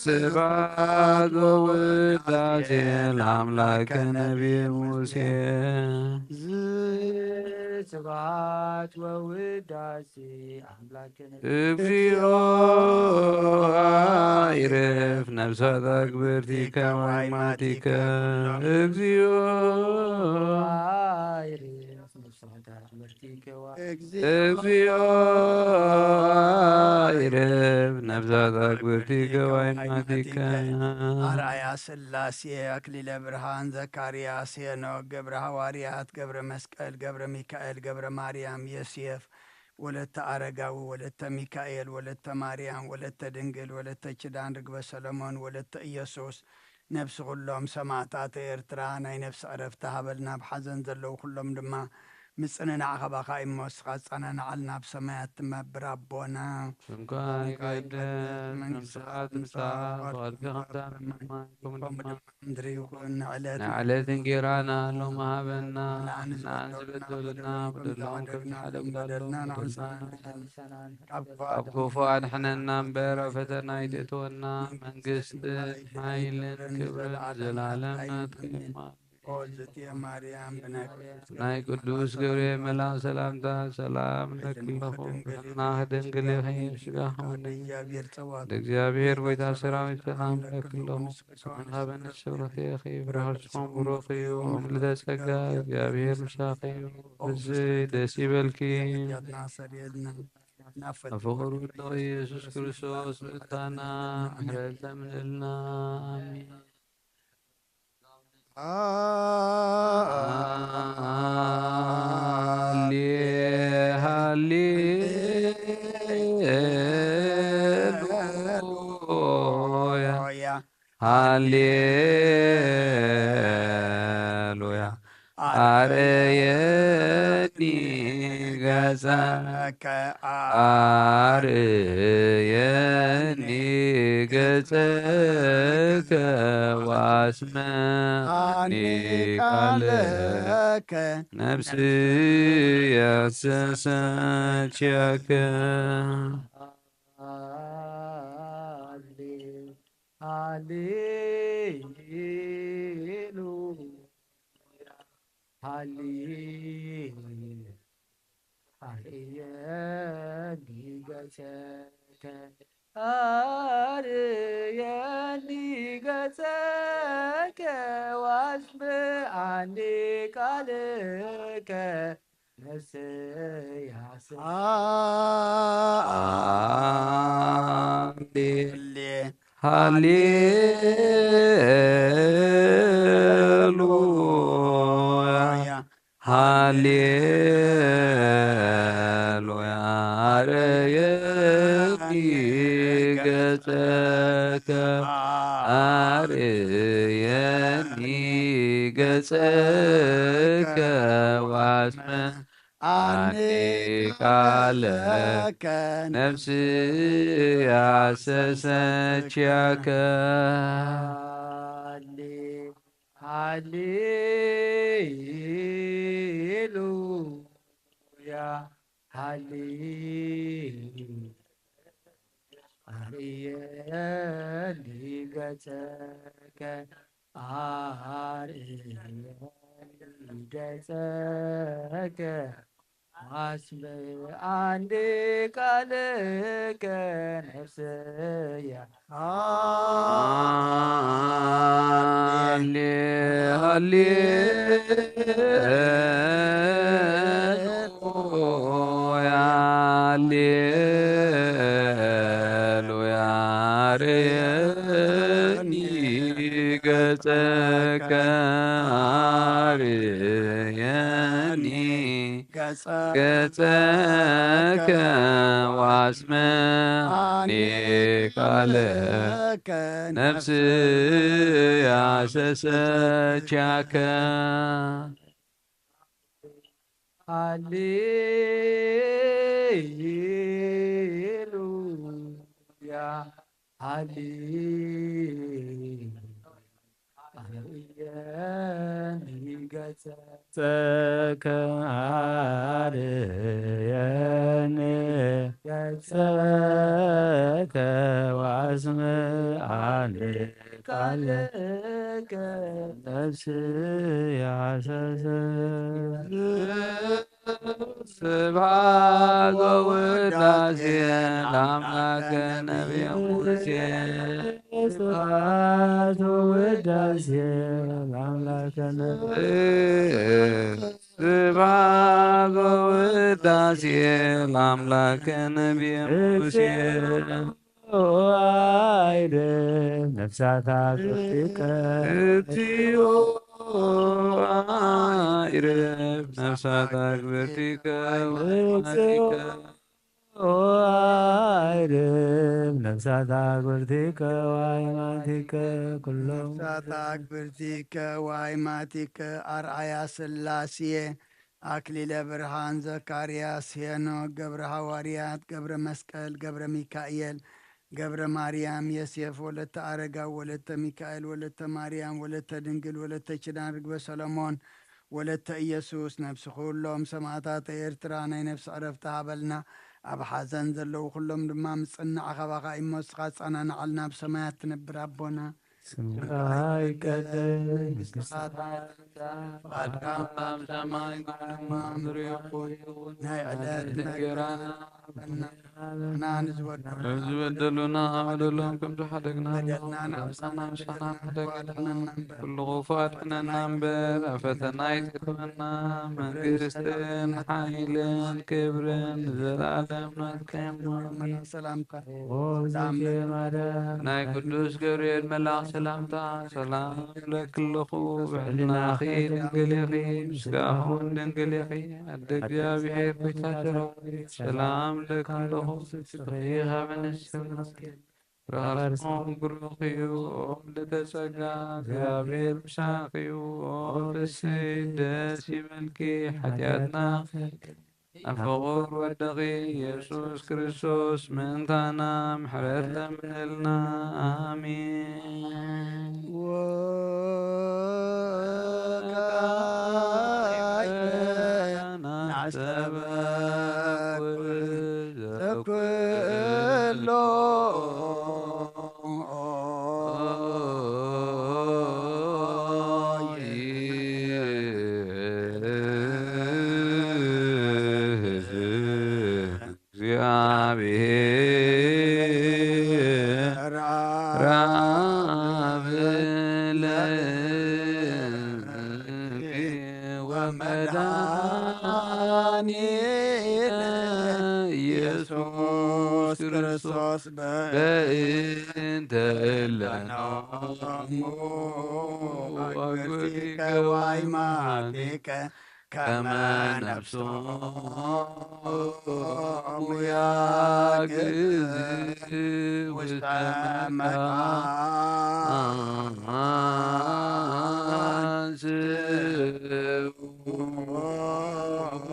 ስብሐት ወውዳሴ ለአምላከ ነቢይ ሙሴ። ስብሐት ወውዳሴ ኣምላክን እግዚኦ ይረፍ ነፍሳት ኣክብርቲከ ዋይማቲከ። እግዚኦ ይረፍ ነፍሳት ኣክብርቲከ ዋ- እግዚኦ ይረፍ ነፍሳት ኣክብርቲከ ዋይማቲከ። ኣርኣያ ስላሴ፣ ኣክሊለ ብርሃን፣ ዘካርያስ፣ ሄኖክ፣ ገብረ ሃዋርያት፣ ገብረ መስቀል፣ ገብረ ሚካኤል፣ ገብረ ማርያም፣ ዮሴፍ፣ ወለተ ኣረጋዊ፣ ወለተ ሚካኤል፣ ወለተ ማርያም፣ ወለተ ድንግል፣ ወለተ ኪዳን፣ ርግበ ሰሎሞን፣ ወለተ ኢየሱስ፣ ነፍሲ ኩሎም ሰማዕታት ኤርትራ ናይ ነፍሲ ዕረፍቲ ሃበልና። ኣብ ሓዘን ዘለዉ ኩሎም ድማ ምጽንናዕ ካባኻ እሞ ንስኻ ኣጸናንዓልና። ኣብ ሰማያት ትነብር ኣቦና ስምካ ይቀደስ፣ መንግስትኻ ትምጻእ፣ ፍቓድካ ከም ትሰርሕ ከምኡ ድማ ምድሪ ይኹን። ንዕለት ንዕለት እንጌራና ሎሚ ሃበና፣ ንሕናን ዝበደሉና በደሎም ከም ዝሓለፍናሉ በደልና ንሕንሳን ካብ ክፉ ኣድሕነና እምበር ኣብ ፈተና ኣይተእትወና። መንግስትን ሓይልን ክብርን ንዘለኣለም ናትካ እዩ። ኦ ዝትየ ማርያም ብናይ ናይ ቅዱስ ገብርኤል መልኣክ ሰላምታ ሰላም እብለኪ ኣለኹ። ብሕልናኺ ድንግል ኢኺ፣ ስጋኺ እውን ድንግል። እግዚኣብሔር ጸዋት እግዚኣብሔር ጎይታ ሰራዊት ሰላም እብለኪ ኣለኹ። ሰላም ሃበኒ ስብርኺ ኢኺ፣ ብርሃን ስም ብሩኽ እዩ። ምልዕተ ጸጋ እግዚኣብሔር ምሳኺ እዩ። ብዝይ ደስ ይበልኪ። ናሰርየልና ኣብ ፍቕሩ ወድኺ ኢየሱስ ክርስቶስ ምእንታና ምሕረት ለምንልና። ኣሜን። ሃሌ ሃሌሉያ ሃሌሉያ። ኣረየኒ ገጸከ ኣረየኒ ገጸከ ዋስመኒ ቃለከ ነፍስየ ኣሰሰችከ። ሃሌ ሃሌሉያ ሃሌ ኣርእየኒ ገጸከ ኣርእየኒ ገጸከ ዋስምዓኒ ቃልከ ነፍሰይ ሃሌ ሃሌሉያ ሃሌሉያ ኣረየኒ ገጸከ ኣረየኒ ገጸከ ዋስመ ኣኒ ቃለከ ነፍስያ ሰሰችያከ። ሃሌሉያ ሃሌ ኣርእየኒ ገጸከ ኣርእየኒ ገጸከ ኣስምዓኒ ቃልከ ነፍሰያ ሃሌ ሃሌሉያ ሃሌሉያ ኣርየኒ ገጸከ ኣርየኒ ገጸከ ዋስመዓኒ ቃለከ ነፍስያ ሰሰችያከ። ሃሌሉያ ሃሌ ኣርእየኒ ገጸከ ገጸከ ኣርየኒ ገጸከ ዋስምዓኒ ቃልከ ነፍስያ ሰሰ ስብሐት ወውዳሴ ለአምላከ ነቢየ ሙሴ። ስብሐት ወውዳሴ ለአምላከ ነቢየ። ስብሐት ወውዳሴ ለአምላከ ነቢየ ሙሴ። አይርፍ ነፍሳት አግብርቲከ። እግዚኦ አይርፍ ነፍሳት አግብርቲከ ወአይማቲከ። አይርፍ ነፍሳት አግብርቲከ ወአይማቲከ ኩሎም። ነፍሳት አግብርቲከ ወአይማቲከ። አርአያ ሥላሴ፣ አክሊለ ብርሃን፣ ዘካርያስ፣ ሄኖክ፣ ገብረ ሃዋርያት፣ ገብረ መስቀል፣ ገብረ ሚካኤል፣ ገብረ ማርያም፣ የሴፍ፣ ወለተ አረጋው፣ ወለተ ሚካኤል፣ ወለተ ማርያም፣ ወለተ ድንግል፣ ወለተ ኪዳን፣ ርግበ ሰሎሞን፣ ወለተ ኢየሱስ፣ ነፍሲ ኩሎም ሰማዕታተ ኤርትራ ናይ ነፍሲ ዕረፍቲ ሃበልና። ኣብ ሓዘን ዘለዉ ኩሎም ድማ ምጽናዕ ካባኻ እሞ ንስኻ ጸናንዓልና። ኣብ ሰማያት ትነብር ኣቦና፣ ስምካ ይቀደስ፣ መንግስትኻ ትምጻእ፣ ፍቓድካ ኣብ ሰማይ ከምኡ ኣብ ምድሪ ይኹን። ናይ ዕለት እንጀራና ሃበና፣ ንሕና ንዝበደሉና፣ ንዝበደሉና ንበደሎም ከም ዝሓደግና፣ በደልና ንኣምሳና ምሳና ሓደግና፣ ኩሉ ክፉእ ኣድሕነና እምበር፣ ኣብ ፈተና ኣይተእትወና፣ መንግስትን ሓይልን ክብርን ንዘለኣለም ናትካ እዩ። ሰላምታ ናይ ቅዱስ ገብርኤል መልኣኽ ሰላምታ፣ ሰላም እብለኪ ኣለኹ፣ ብሕልናኺ ድንግል ኢኺ፣ ብስጋኺ እውን ድንግል ኢኺ፣ ኣደ እግዚኣብሔር፣ ጎይታ ሰራዊት፣ ሰላም እብለኪ ኣለኹ፣ ብፅፍሪ ካብ ኣንስቲ ተባረኽቲ፣ ፍረ ከርስኺ ብሩኽ እዩ፣ ኦ ምልዕተ ጸጋ፣ እግዚኣብሔር ምሳኺ እዩ፣ ኦ ፍስሕቲ ደስ ይበልኪ፣ ሓጢኣትና ኣብ ፍቑር ወድኺ ኢየሱስ ክርስቶስ ምእንታና ምሕረት ለምንልና። ኣሜን። ወካዕበ ናስተበኩ ዘኩሎ እግዚአብሔር አብ ለእንኪ ወመድኃኒነ ኢየሱስ ክርስቶስ በእንተ እለ ኖሙ አግብርቲከ ወአይማቲከ ከመ ነፍሶሙ ያግዝ ውስተ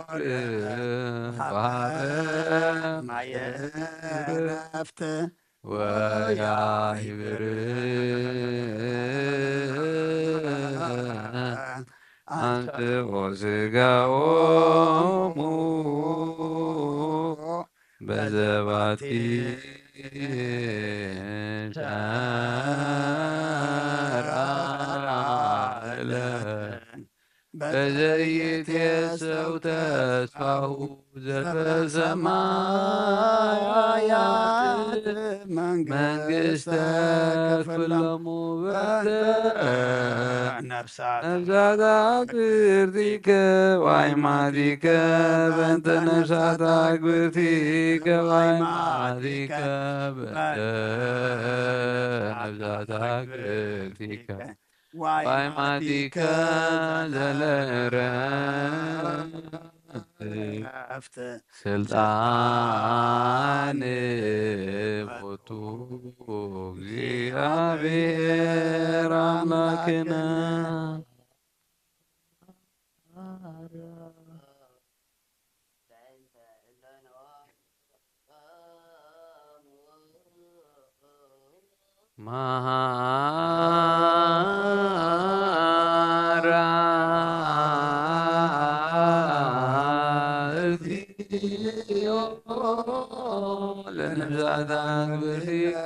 መቃብር ሀበ ማየ ዕረፍት ወያሂብር አንትኦ ሥጋሆሙ በዘባቲ ሸራ እለ በዘይትየሰው ተስፋሁ ዘበሰማያት መንግስተ ክፍሎሙ በንተ ነፍሳት ነፍሳት አግብርቲከ ወአይማቲከ በንተ ነፍሳት አግብርቲከ ወአይማቲከ በንተ ነፍሳት አግብርቲከ ወአይማቲከ ዘለእረፍት ስልጣን ቦቱ እግዚአብሔር አምላክነ። መሐራ እግዚኦ ለነፍሳት አግብርቲከ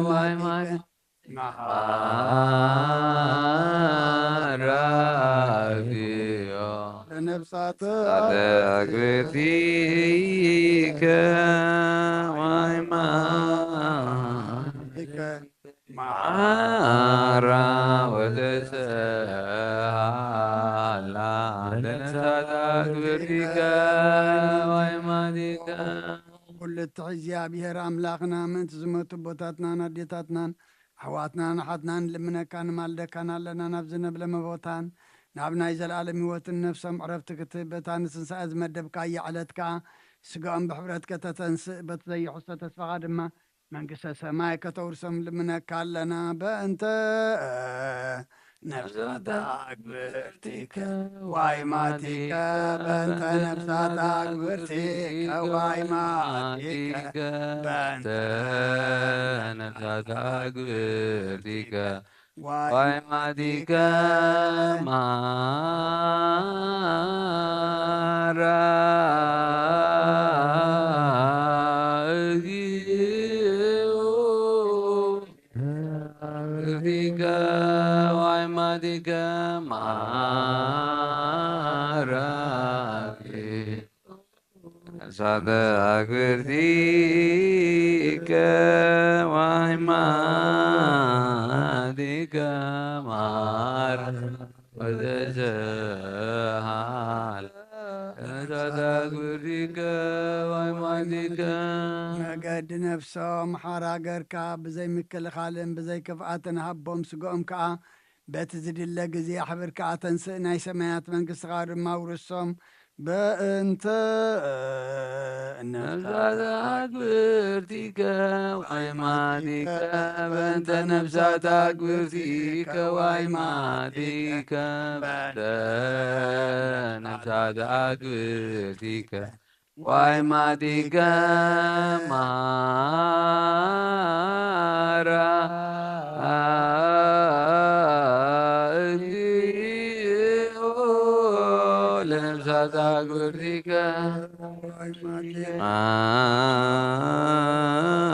ወአይማቲከ መሐራ እግዚኦ ነፍሳተ ኣግብርቲከ ወይማቲከ መሓራ ወተሰሃላ ለነፍሳተ ኣግብርቲከ ወይማቲከ። ኩሉ እትሕዚ እግዚኣብሔር ኣምላኽና፣ ምእንቲ ዝመቱ ኣቦታትናን ኣዴታትናን ኣሕዋትናን ኣሓትናን ንልምነካ ንማልደካን ኣለና። ናብ ዝነብለመ ቦታን ናብ ናይ ዘለኣለም ህይወትን ነፍሶም ዕረፍቲ ክትህብ በታ ንትንሳኤ ዝመደብካያ ዕለት ከኣ ስጋኦም ብሕብረት ከተተንስእ በቲ ዘይሕሶ ተስፋኻ ድማ መንግስተ ሰማይ ከተውርሶም ልምነካ ኣለና። በእንተ ነፍሳት ኣግብርቲከ ዋይማቲከ በእንተ ነፍሳት ኣግብርቲከ ዋይማቲከ በእንተ ነፍሳት ኣግብርቲከ ዋይማቲከ ማራ እግዚኦ እግሪከ ዋይማቲከ ማራ ነፍሳተ አግብርቲከ ወአይማቲከ ማር ወተሰሃል። ነፍሳተ አግብርቲከ ወአይማቲከ መገዲ ነፍሶም ሓራ ገርካ ብዘይ ምክልኻልን ብዘይ ክፍኣትን ሃቦም፣ ስግኦም ከኣ በቲ ዝድለ ግዜ ኣሕብርካ ኣተንስእ፣ ናይ ሰማያት መንግስትኻ ድማ ኣውርሶም። በእንተ ነፍሳት ኣግብርቲከ ዋይማቲከ በእንተ ነፍሳት ኣግብርቲከ ዋይማቲከ በእንተ ነፍሳት ኣግብርቲከ ዋይማቲከ ማራ እግዚኦ ለነፍሳት አግብርቲከ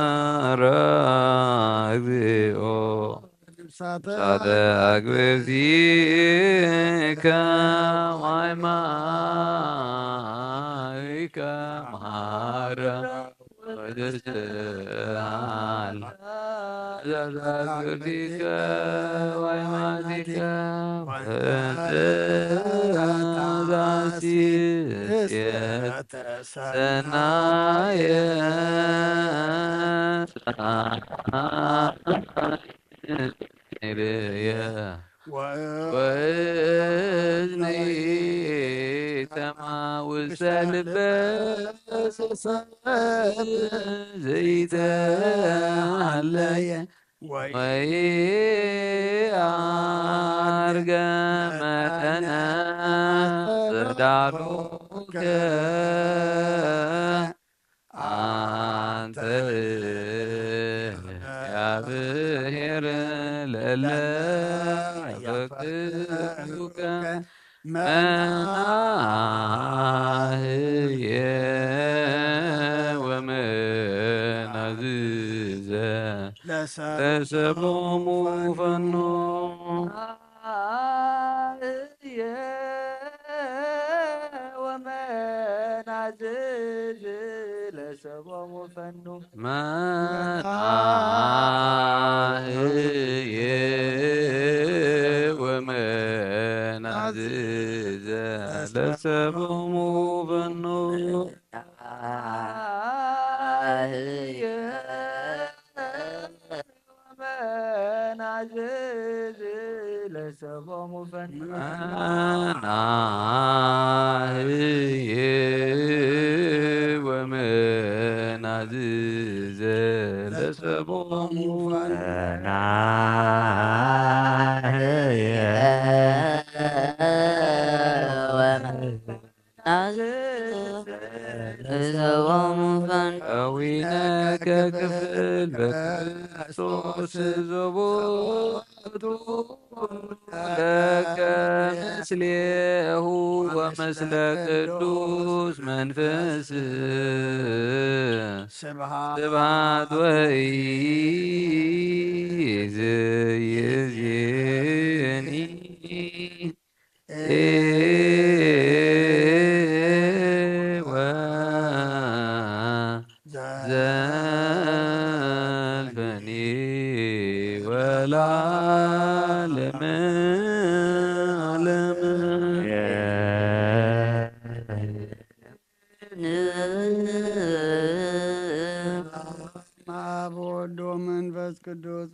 ማራ እግዚኦ ነፍሳተ አግብርቲከ ወአይማቲከ ማራ ወተሰሃል። ነፍሳተ አግብርቲከ ወአይማቲከ ወተንስእ ሰናየ ርእየ ወእዝኒ ሰማ ውስተ ልበ ዘይተሃለየ ወይአርገ መጠነ ጽላሎከ አንተ እግዚአብሔር ለለ ያፈቅሩከ መናህየ ወመናዝዘ ለሰቦሙ ፈኖ። መናህየ ወመናዝዝ ለሰቦሙ ፈኑ። መናህየ ወመናዝዝ ለሰቦሙ ፈኑ። መናህየ ወመናዝዝ ለሰቦሙ ፈኑ። መናህየ ወመናዝዝ ለሰቦሙ ፈኑ። መናህየ ወመናዝዝ ለሰቦሙ ፈኑ። ከዊነ ከክፍል በክርስቶስ ዘቦቱ ለከ ምስሌሁ ወምስለ ቅዱስ መንፈስ ስብሐት ወይእዜኒ።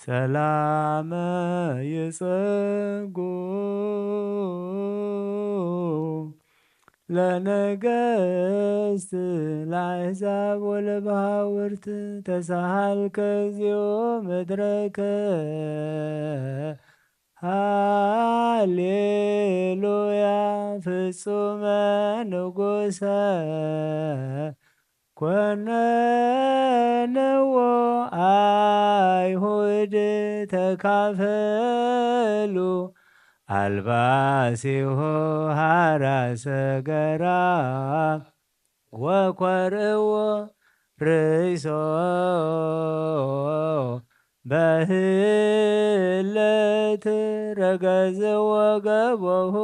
ሰላመ ይጸጉ ለነገስት ለአሕዛብ ወለባውርት ተሳሃልከ እግዚኦ ምድረከ። ሃሌሉያ ፍጹመ ንጉሰ ኮነንዎ አይሁድ ተካፈሉ አልባሲሁ ሐራ ሰገራ ወኮርዕዎ ርእሶ በህለት ረገዝዎ ገቦሁ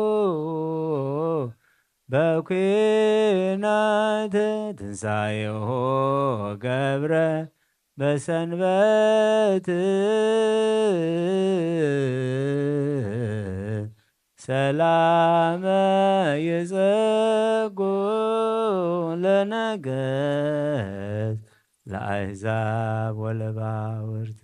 በኲናት ትንሣኤሁ ገብረ በሰንበት ሰላመ ይጸጉ ለነገስ ለአሕዛብ ወለባውርት።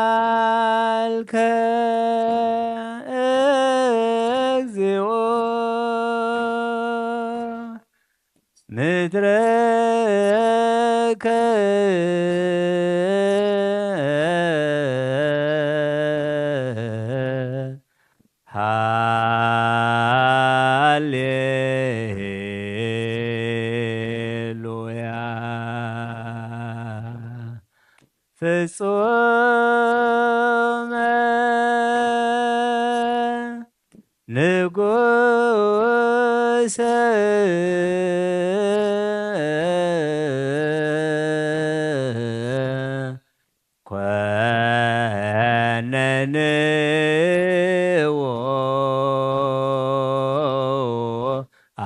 ተሳሃልከ እግዚኦ ምድረከ ሃሌሉያ ፍጹመ ንጉሰ ኮነንዎ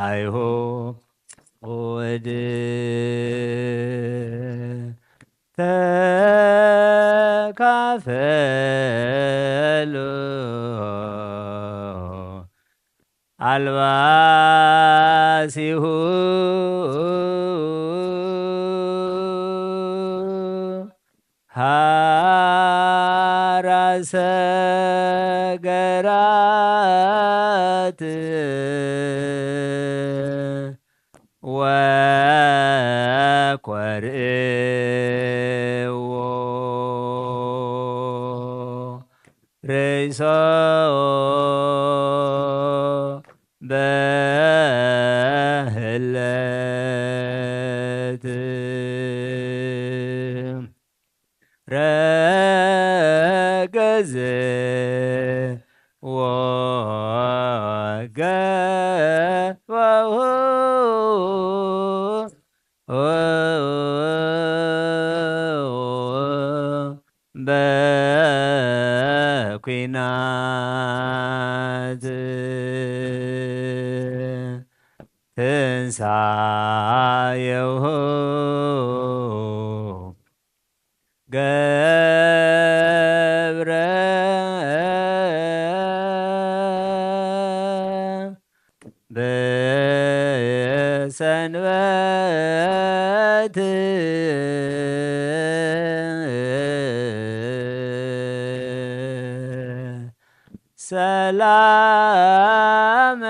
አይሁድ ተካፈሉ አልባሲሁ ሐራ ሰገራት ወኮርዕዎ ርእሶ በህለት ረገዝዎ ገቦሁ በኩናት ትንሣኤሁ ገብረ በሰንበት ሰላመ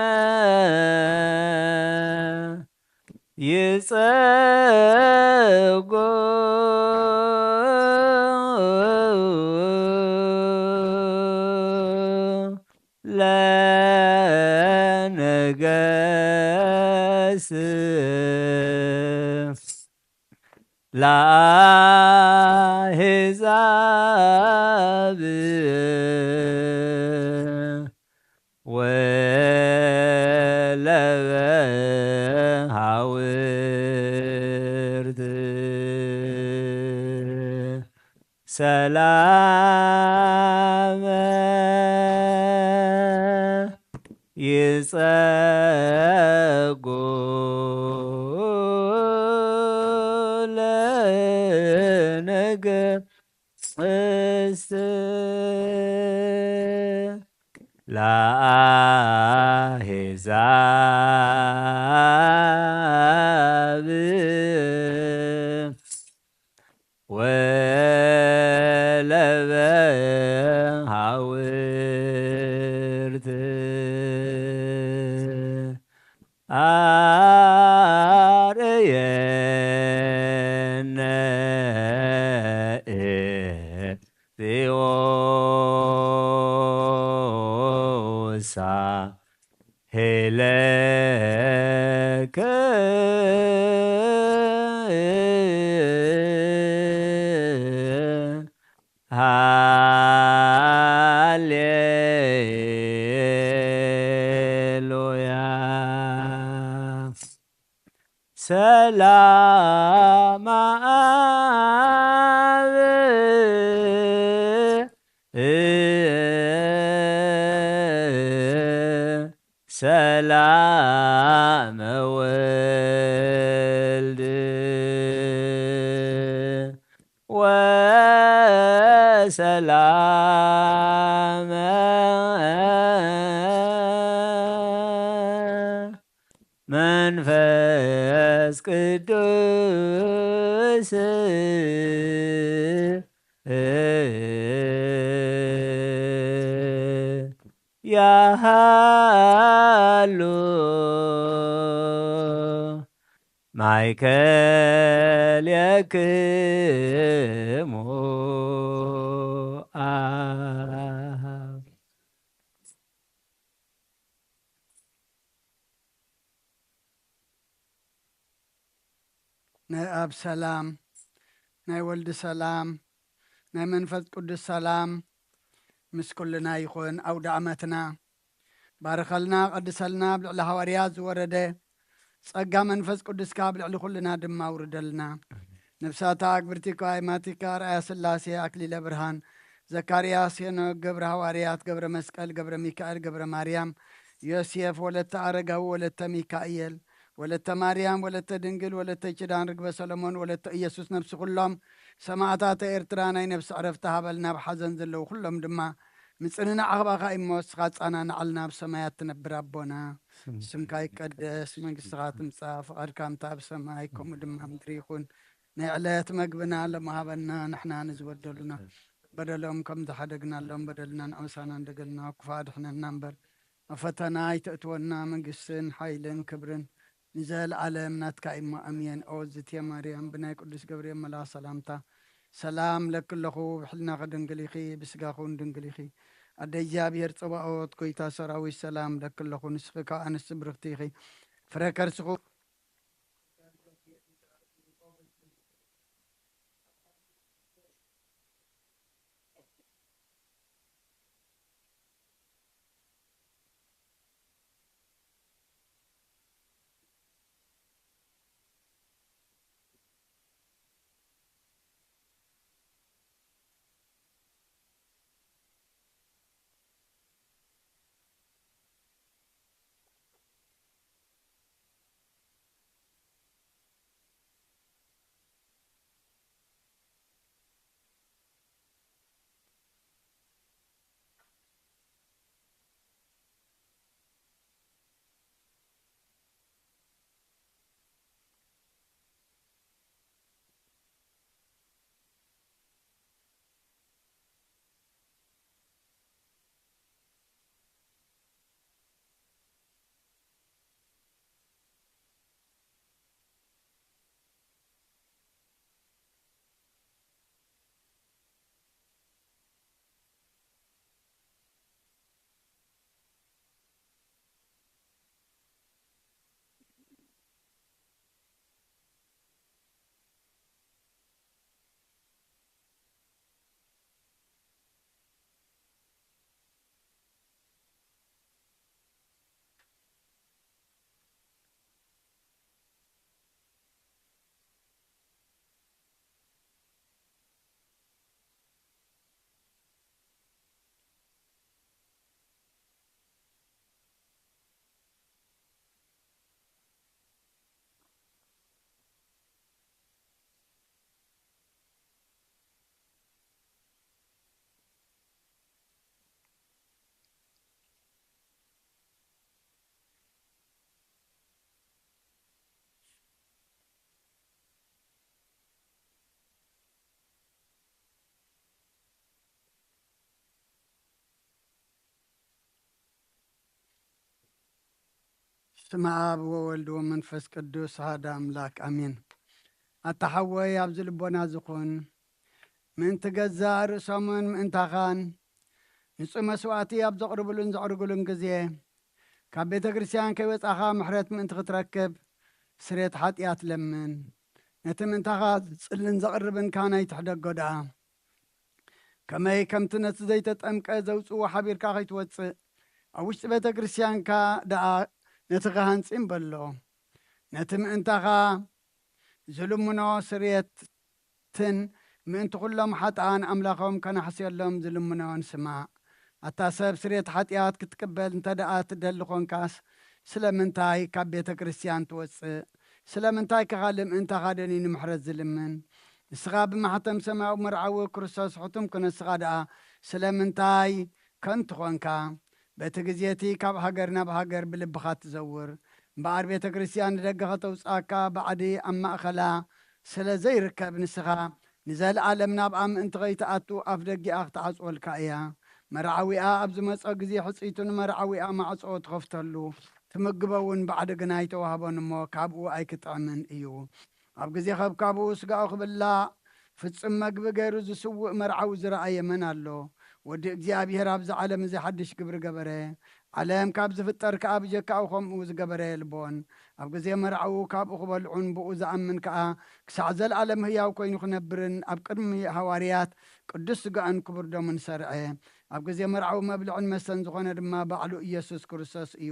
ይጸጎ ለነገስ ለአሕዛብ ወለበሃውርት ሰላመ ይጸጎ ለአሕዛብ ወለበሃውርት አርእየነ እግዚኦ ውሳሄለከ ሃሌሉያ። ሰላም አብ ሰላም ወልድ ወሰላም መንፈስ ቅዱስ ያሃሉ ማእከሌክሙ አብ። ናይ ኣብ ሰላም፣ ናይ ወልድ ሰላም፣ ናይ መንፈስ ቅዱስ ሰላም ምስ ኩልና ይኹን። ኣውደ ዓመትና ባርኸልና፣ ቀድሰልና። ኣብ ልዕሊ ሃዋርያት ዝወረደ ጸጋ መንፈስ ቅዱስካ ኣብ ልዕሊ ኩልና ድማ ኣውርደልና። ነፍሳታ ኣግብርቲካ፣ ኣይማቲካ፣ ኣርኣያ ስላሴ፣ ኣክሊለ ብርሃን፣ ዘካርያስ፣ ሄኖክ፣ ገብረ ሃዋርያት፣ ገብረ መስቀል፣ ገብረ ሚካኤል፣ ገብረ ማርያም፣ ዮሴፍ፣ ወለተ ኣረጋዊ፣ ወለተ ሚካኤል፣ ወለተ ማርያም፣ ወለተ ድንግል፣ ወለተ ኪዳን፣ ርግበ ሰሎሞን፣ ወለተ ኢየሱስ፣ ነፍሲ ኩሎም ሰማዕታተ ኤርትራ ናይ ነፍሲ ዕረፍቲ ሃበልና። ኣብ ሓዘን ዘለዉ ኩሎም ድማ ምጽንናዕ ኣኽባኻ እሞ፣ ንስኻ ጻናናዓልና። ኣብ ሰማያት ትነብር ኣቦና፣ ስምካ ይቀደስ፣ መንግስትኻ ትምጻእ፣ ፍቓድካ ከምታ ኣብ ሰማይ ከምኡ ድማ ምድሪ ይኹን። ናይ ዕለት መግብና ሎሚ ሃበና፣ ንሕና ንዝበደሉና በደሎም ከም ዝሓደግናሎም በደልና ንኣምሳና እንደገልና፣ ክፉእ ኣድሕነና እምበር፣ ኣብ ፈተና ኣይተእትወና። መንግስትን ሓይልን ክብርን ንዘለኣለም ናትካ እሞ፣ ኣሜን። ኦ ዝትየ ማርያም፣ ብናይ ቅዱስ ገብርኤል መልኣኽ ሰላምታ ሰላም ለኪ ኣለኹ፣ ብሕልናኺ ድንግል ኢኺ፣ ብስጋኺ እውን ድንግል ኢኺ። ኣደ እግዚኣብሔር ጸባኦት፣ ጎይታ ሰራዊት፣ ሰላም ለኪ ኣለኹ፣ ንስኺ ካብ ኣንስቲ ብርኽቲ ኢኺ፣ ፍረ ከርስኺ በስመ አብ ወወልድ ወመንፈስ ቅዱስ አሐደ አምላክ አሜን። ኣታ ሓወይ ኣብዚ ልቦና ዝኹን ምእንቲ ገዛእ ርእሶምን ምእንታኻን ንጹህ መስዋእቲ ኣብ ዘቕርብሉን ዘዕርግሉን ግዜ ካብ ቤተ ክርስቲያን ከይወጻኻ ምሕረት ምእንቲ ክትረክብ ስሬት ሓጢኣት ለምን። ነቲ ምእንታኻ ዝጽልን ዘቕርብን ካህን ኣይትሕደጎ ደኣ። ከመይ ከምቲ ነቲ ዘይተጠምቀ ዘውጽዎ ሓቢርካ ከይትወጽእ ኣብ ውሽጢ ቤተ ክርስቲያንካ ደኣ ነቲ ካህን ጽም በሎ። ነቲ ምእንታኻ ዝልምኖ ስርየትን ምእንቲ ኩሎም ሓጥኣን ኣምላኾም ከናሕስየሎም ዝልምኖን ስማዕ። ኣታ ሰብ ስርየት ሓጢኣት ክትቅበል እንተ ደኣ ትደሊ ኾንካስ ስለምንታይ ካብ ቤተ ክርስቲያን ትወጽእ? ስለምንታይ ከኻልእ ምእንታኻ ደንዩ ንምሕረት ዝልምን? ንስኻ ብማሕተም ሰማያዊ መርዓዊ ክርስቶስ ሕቱም ክነስኻ ደኣ ስለምንታይ ከንቱ ኾንካ? በቲ ግዜ እቲ ካብ ሃገር ናብ ሃገር ብልብኻ ትዘውር። እምበኣር ቤተ ክርስቲያን ንደገ ከተውጽኣካ ባዕዲ ኣብ ማእኸላ ስለ ዘይርከብ ንስኻ ንዘለኣለም ናብኣ ምእንቲ ኸይትኣቱ ኣፍ ደጊኣ ክትዓጽወልካ እያ። መርዓዊኣ ኣብ ዝመጾ ግዜ ሕጽይቱ ንመርዓዊኣ ማዕጾ ትኸፍተሉ፣ ትምግቦ እውን ባዕዲ ግና ኣይተዋህቦን እሞ ካብኡ ኣይክጥዕምን እዩ። ኣብ ግዜ ኸብካብኡ ስጋኡ ክብላዕ ፍጹም መግቢ ገይሩ ዝስውእ መርዓዊ ዝረኣየ መን ኣሎ? ወዲ እግዚኣብሔር ኣብዚ ዓለም እዚ ሓድሽ ግብሪ ገበረ። ዓለም ካብ ዝፍጠር ከኣ ብጀካኡ ከምኡ ዝገበረ የልቦን። ኣብ ግዜ መርዓኡ ካብኡ ክበልዑን ብኡ ዝኣምን ከኣ ክሳዕ ዘለኣለም ህያው ኮይኑ ክነብርን ኣብ ቅድሚ ሃዋርያት ቅዱስ ስጋኡን ክቡር ደሙን ሰርዐ። ኣብ ግዜ መርዓዊ መብልዕን መስተን ዝኾነ ድማ ባዕሉ ኢየሱስ ክርስቶስ እዩ።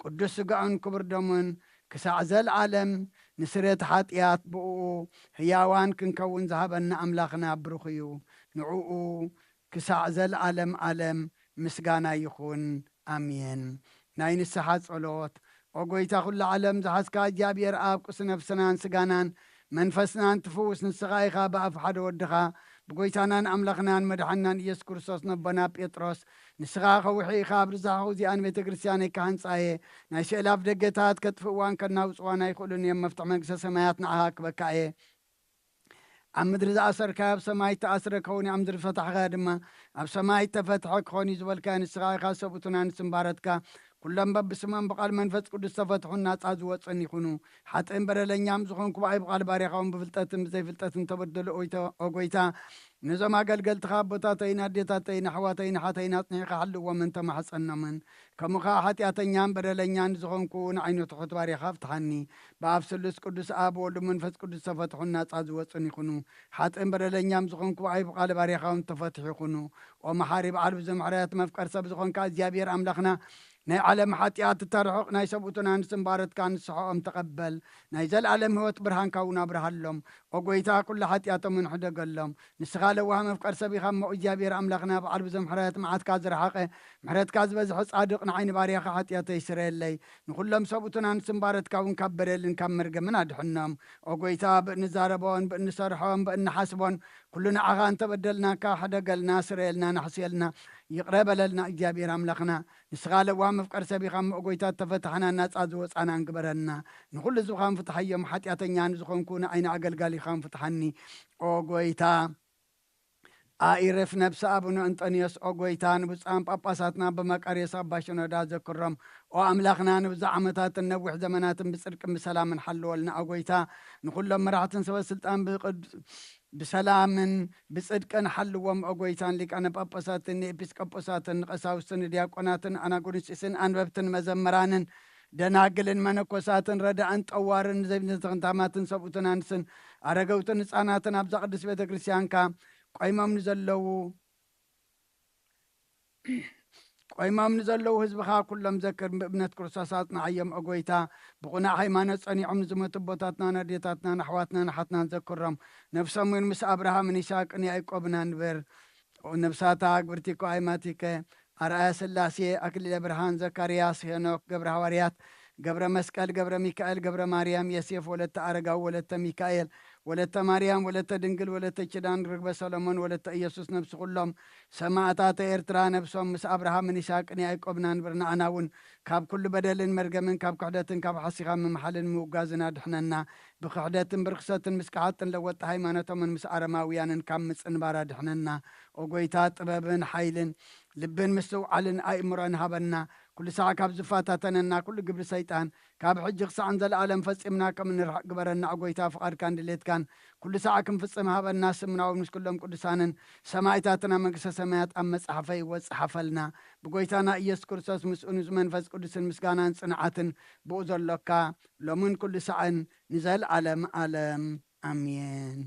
ቅዱስ ስጋኡን ክቡር ደሙን ክሳዕ ዘለኣለም ንስርየት ሓጢኣት ብእኡ ህያዋን ክንከውን ዝሃበና ኣምላኽና ብሩኽ እዩ። ንዕኡ ክሳዕ ዘለኣለም ኣለም ምስጋና ይኹን። ኣሜን። ናይ ንስሓ ጸሎት። ኦ ጎይታ ኩሉ ዓለም ዝሓዝካ እግዚኣብሔር ኣብ ቁስ ነፍስናን ስጋናን መንፈስናን ትፍውስ ንስኻ ኢኻ። ብኣፍ ሓደ ወድኻ ብጎይታናን ኣምላኽናን መድሓንናን ኢየሱስ ክርስቶስ ነቦና ጴጥሮስ ንስኻ ከውሒ ኢኻ፣ ኣብ ርዛሕኹ እዚኣን ቤተ ክርስቲያነይ ክሃንጻ እየ። ናይ ስዕል ኣፍ ደገታት ከጥፍእዋን ከናውጽዋን ኣይኽእሉን እዮም። መፍትሒ መንግስተ ሰማያት ንዓኻ ክበካ እየ። ኣብ ምድሪ ዝኣሰርካዮ ኣብ ሰማይ እተኣስረ ክኸውን እዩ፣ ኣብ ምድሪ ዝፈታሕካዮ ድማ ኣብ ሰማይ እተፈትሐ ክኾን እዩ ዝበልካዮ ንስኻ ኢኻ። ሰብኡትን ኣንስትን ባሮትካ ኩሎም በብስሞም ብቓል መንፈስ ቅዱስ ዝተፈትሑን ናጻ ዝወጹን ይኹኑ። ሓጥእን በደለኛም ዝኾንኩ ብኣይ ብቓል ባርያኻውን ብፍልጠትን ብዘይፍልጠትን ተበደሉ ኦይተ-፣ ኦ ጎይታ፣ ነዞም ኣገልገልትኻ ኣቦታተይን ኣዴታተይን ኣሕዋተይን ኣሓተይን ኣጽኒዕካ ሓልዎምን ተማሕጸኖምን። ከምኡ ኸኣ ሓጢኣተኛን በደለኛን ዝኾንኩ ንዓይኑ ትሑት ባርያኻ ፍትሓኒ። ብኣብ ስሉስ ቅዱስ ኣብ ወልድ መንፈስ ቅዱስ ዝተፈትሑን ናጻ ዝወጹን ይኹኑ። ሓጥእን በደለኛም ዝኾንኩ ብኣይ ብቓል ባርያኻውን ተፈትሑ ይኹኑ። ኦ መሓሪ በዓል ብዙሕ ምሕረት መፍቀር ሰብ ዝኾንካ እግዚኣብሔር ኣምላኽና ናይ ዓለም ሓጢኣት እተርሕቕ ናይ ሰብኡትን ኣንስትን ባሮትካ ንስሐኦም ተቐበል። ናይ ዘለኣለም ህይወት ብርሃንካ እውን ኣብርሃሎም። ኦ ጎይታ ኩሉ ሓጢኣቶም እንሕደገሎም። ንስኻ ለዋህ መፍቀር ሰብ ኢኻ እሞ እግዚኣብሔር ኣምላኽና በዓል ብዙሕ ምሕረት መዓትካ ዝረሓቐ ምሕረትካ ዝበዝሐ ጻድቕ ንዓይ ንባርያኻ ሓጢኣተይ ስረየለይ። ንኹሎም ሰብኡትን ኣንስትን ባሮትካ እውን ካብ በደልን ካብ መርገምን ኣድሕኖም። ኦ ጎይታ ብእንዛረቦን ብእንሰርሖን ብእንሓስቦን ኩሉ ንዓኻ እንተበደልናካ ሕደገልና ስረየልና ናሕስየልና። ይቕረ በለልና እግዚኣብሔር ኣምላኽና። ንስኻ ለዋህ መፍቀር ሰብ ኢኻ እሞ ኦ ጎይታ እተፈታሕናን ናጻ ዝወጻናን ግበረና። ንኹሉ ህዝብኻን ፍትሓዮም። ሓጢኣተኛ ንዝኾንኩ ንዓይ ንኣገልጋሊኻን ፍትሓኒ። ኦ ጎይታ ኣኢርፍ ነብሲ ኣቡነ እንጠንዮስ ኦ ጎይታ ንብፁዓን ጳጳሳትና ብመቃርዮስ ኣባ ሽኖዳ ዘክሮም። ኦ ኣምላኽና ንብዙሕ ዓመታትን ነዊሕ ዘመናትን ብጽድቅን ብሰላምን ሓልወልና ኦ ጎይታ። ንኹሎም መራሕትን ሰበ ስልጣን ብቅድ- ብሰላምን ብጽድቅን ሓልዎም ኦ ጎይታን ሊቃነ ጳጳሳትን ንኤጲስቆጶሳትን ንቀሳውስትን ንዲያቆናትን ኣናጉንስጢስን ኣንበብትን መዘምራንን ደናግልን መነኮሳትን ረዳእን ጠዋርን ዘይብዝንትኽንታማትን ሰብኡትን ኣንስን ኣረገውትን ህፃናትን ኣብዛ ቅድስት ቤተ ክርስቲያንካ ቆይሞም ንዘለዉ ቆይሞም ንዘለዉ ህዝብኻ ኩሎም ዘክር። ብእምነት ክርስቶስ ኣጽንዓዮም ኦ ጎይታ። ብቕኑዕ ሃይማኖት ጸኒዖም ንዝሞቱ ኣቦታትናን ኣዴታትናን ኣሕዋትናን ኣሓትናን ዘክሮም። ነፍሶም እውን ምስ ኣብርሃምን ይስሐቅን ያዕቆብን ኣንብር። ነብሳታ ግብርቲኮ ኣይማቲከ ኣርኣያ ስላሴ ኣክሊለ ብርሃን ዘካርያስ ሄኖክ ገብረ ሃዋርያት ገብረ መስቀል ገብረ ሚካኤል ገብረ ማርያም የሴፍ ወለተ ኣረጋዊ ወለተ ሚካኤል ወለተ ማርያም ወለተ ድንግል ወለተ ኪዳን ርግበ ሰሎሞን ወለተ ኢየሱስ ነብሲ ኩሎም ሰማእታተ ኤርትራ ነብሶም ምስ ኣብርሃምን ይስሐቅን ያዕቆብን ኣንብር። ንኣና እውን ካብ ኩሉ በደልን መርገምን ካብ ክሕደትን ካብ ሓሲኻ ምምሓልን ምውጋዝን ኣድሕነና። ብክሕደትን ብርክሰትን ምስ ከሓጥን ለወጥቲ ሃይማኖቶምን ምስ ኣረማውያንን ካብ ምጽንባር ኣድሕነና። ኦ ጎይታ ጥበብን ሓይልን ልብን ምስትውዓልን ኣእምሮን ሃበና። ኩሉ ሳዕ ካብ ዝፈታተነና ኩሉ ግብሪ ሰይጣን፣ ካብ ሕጂ ክሳዕን ዘለኣለም ፈጺምና ከም እንርሕቕ ግበረና። ኦ ጎይታ፣ ፍቓድካን ድሌትካን ኩሉ ሳዕ ክንፍጽም ሃበና። ስምና እውን ምስ ኩሎም ቅዱሳንን ሰማዕታትና መንግስተ ሰማያት ኣብ መጽሓፈይ ወጽሓፈልና። ብጎይታና ኢየሱስ ክርስቶስ ምስኡን ምስ መንፈስ ቅዱስን ምስጋናን ጽንዓትን ብኡ ዘሎካ ሎምን ኩሉ ሳዕን ንዘለኣለም ኣለም። ኣሜን።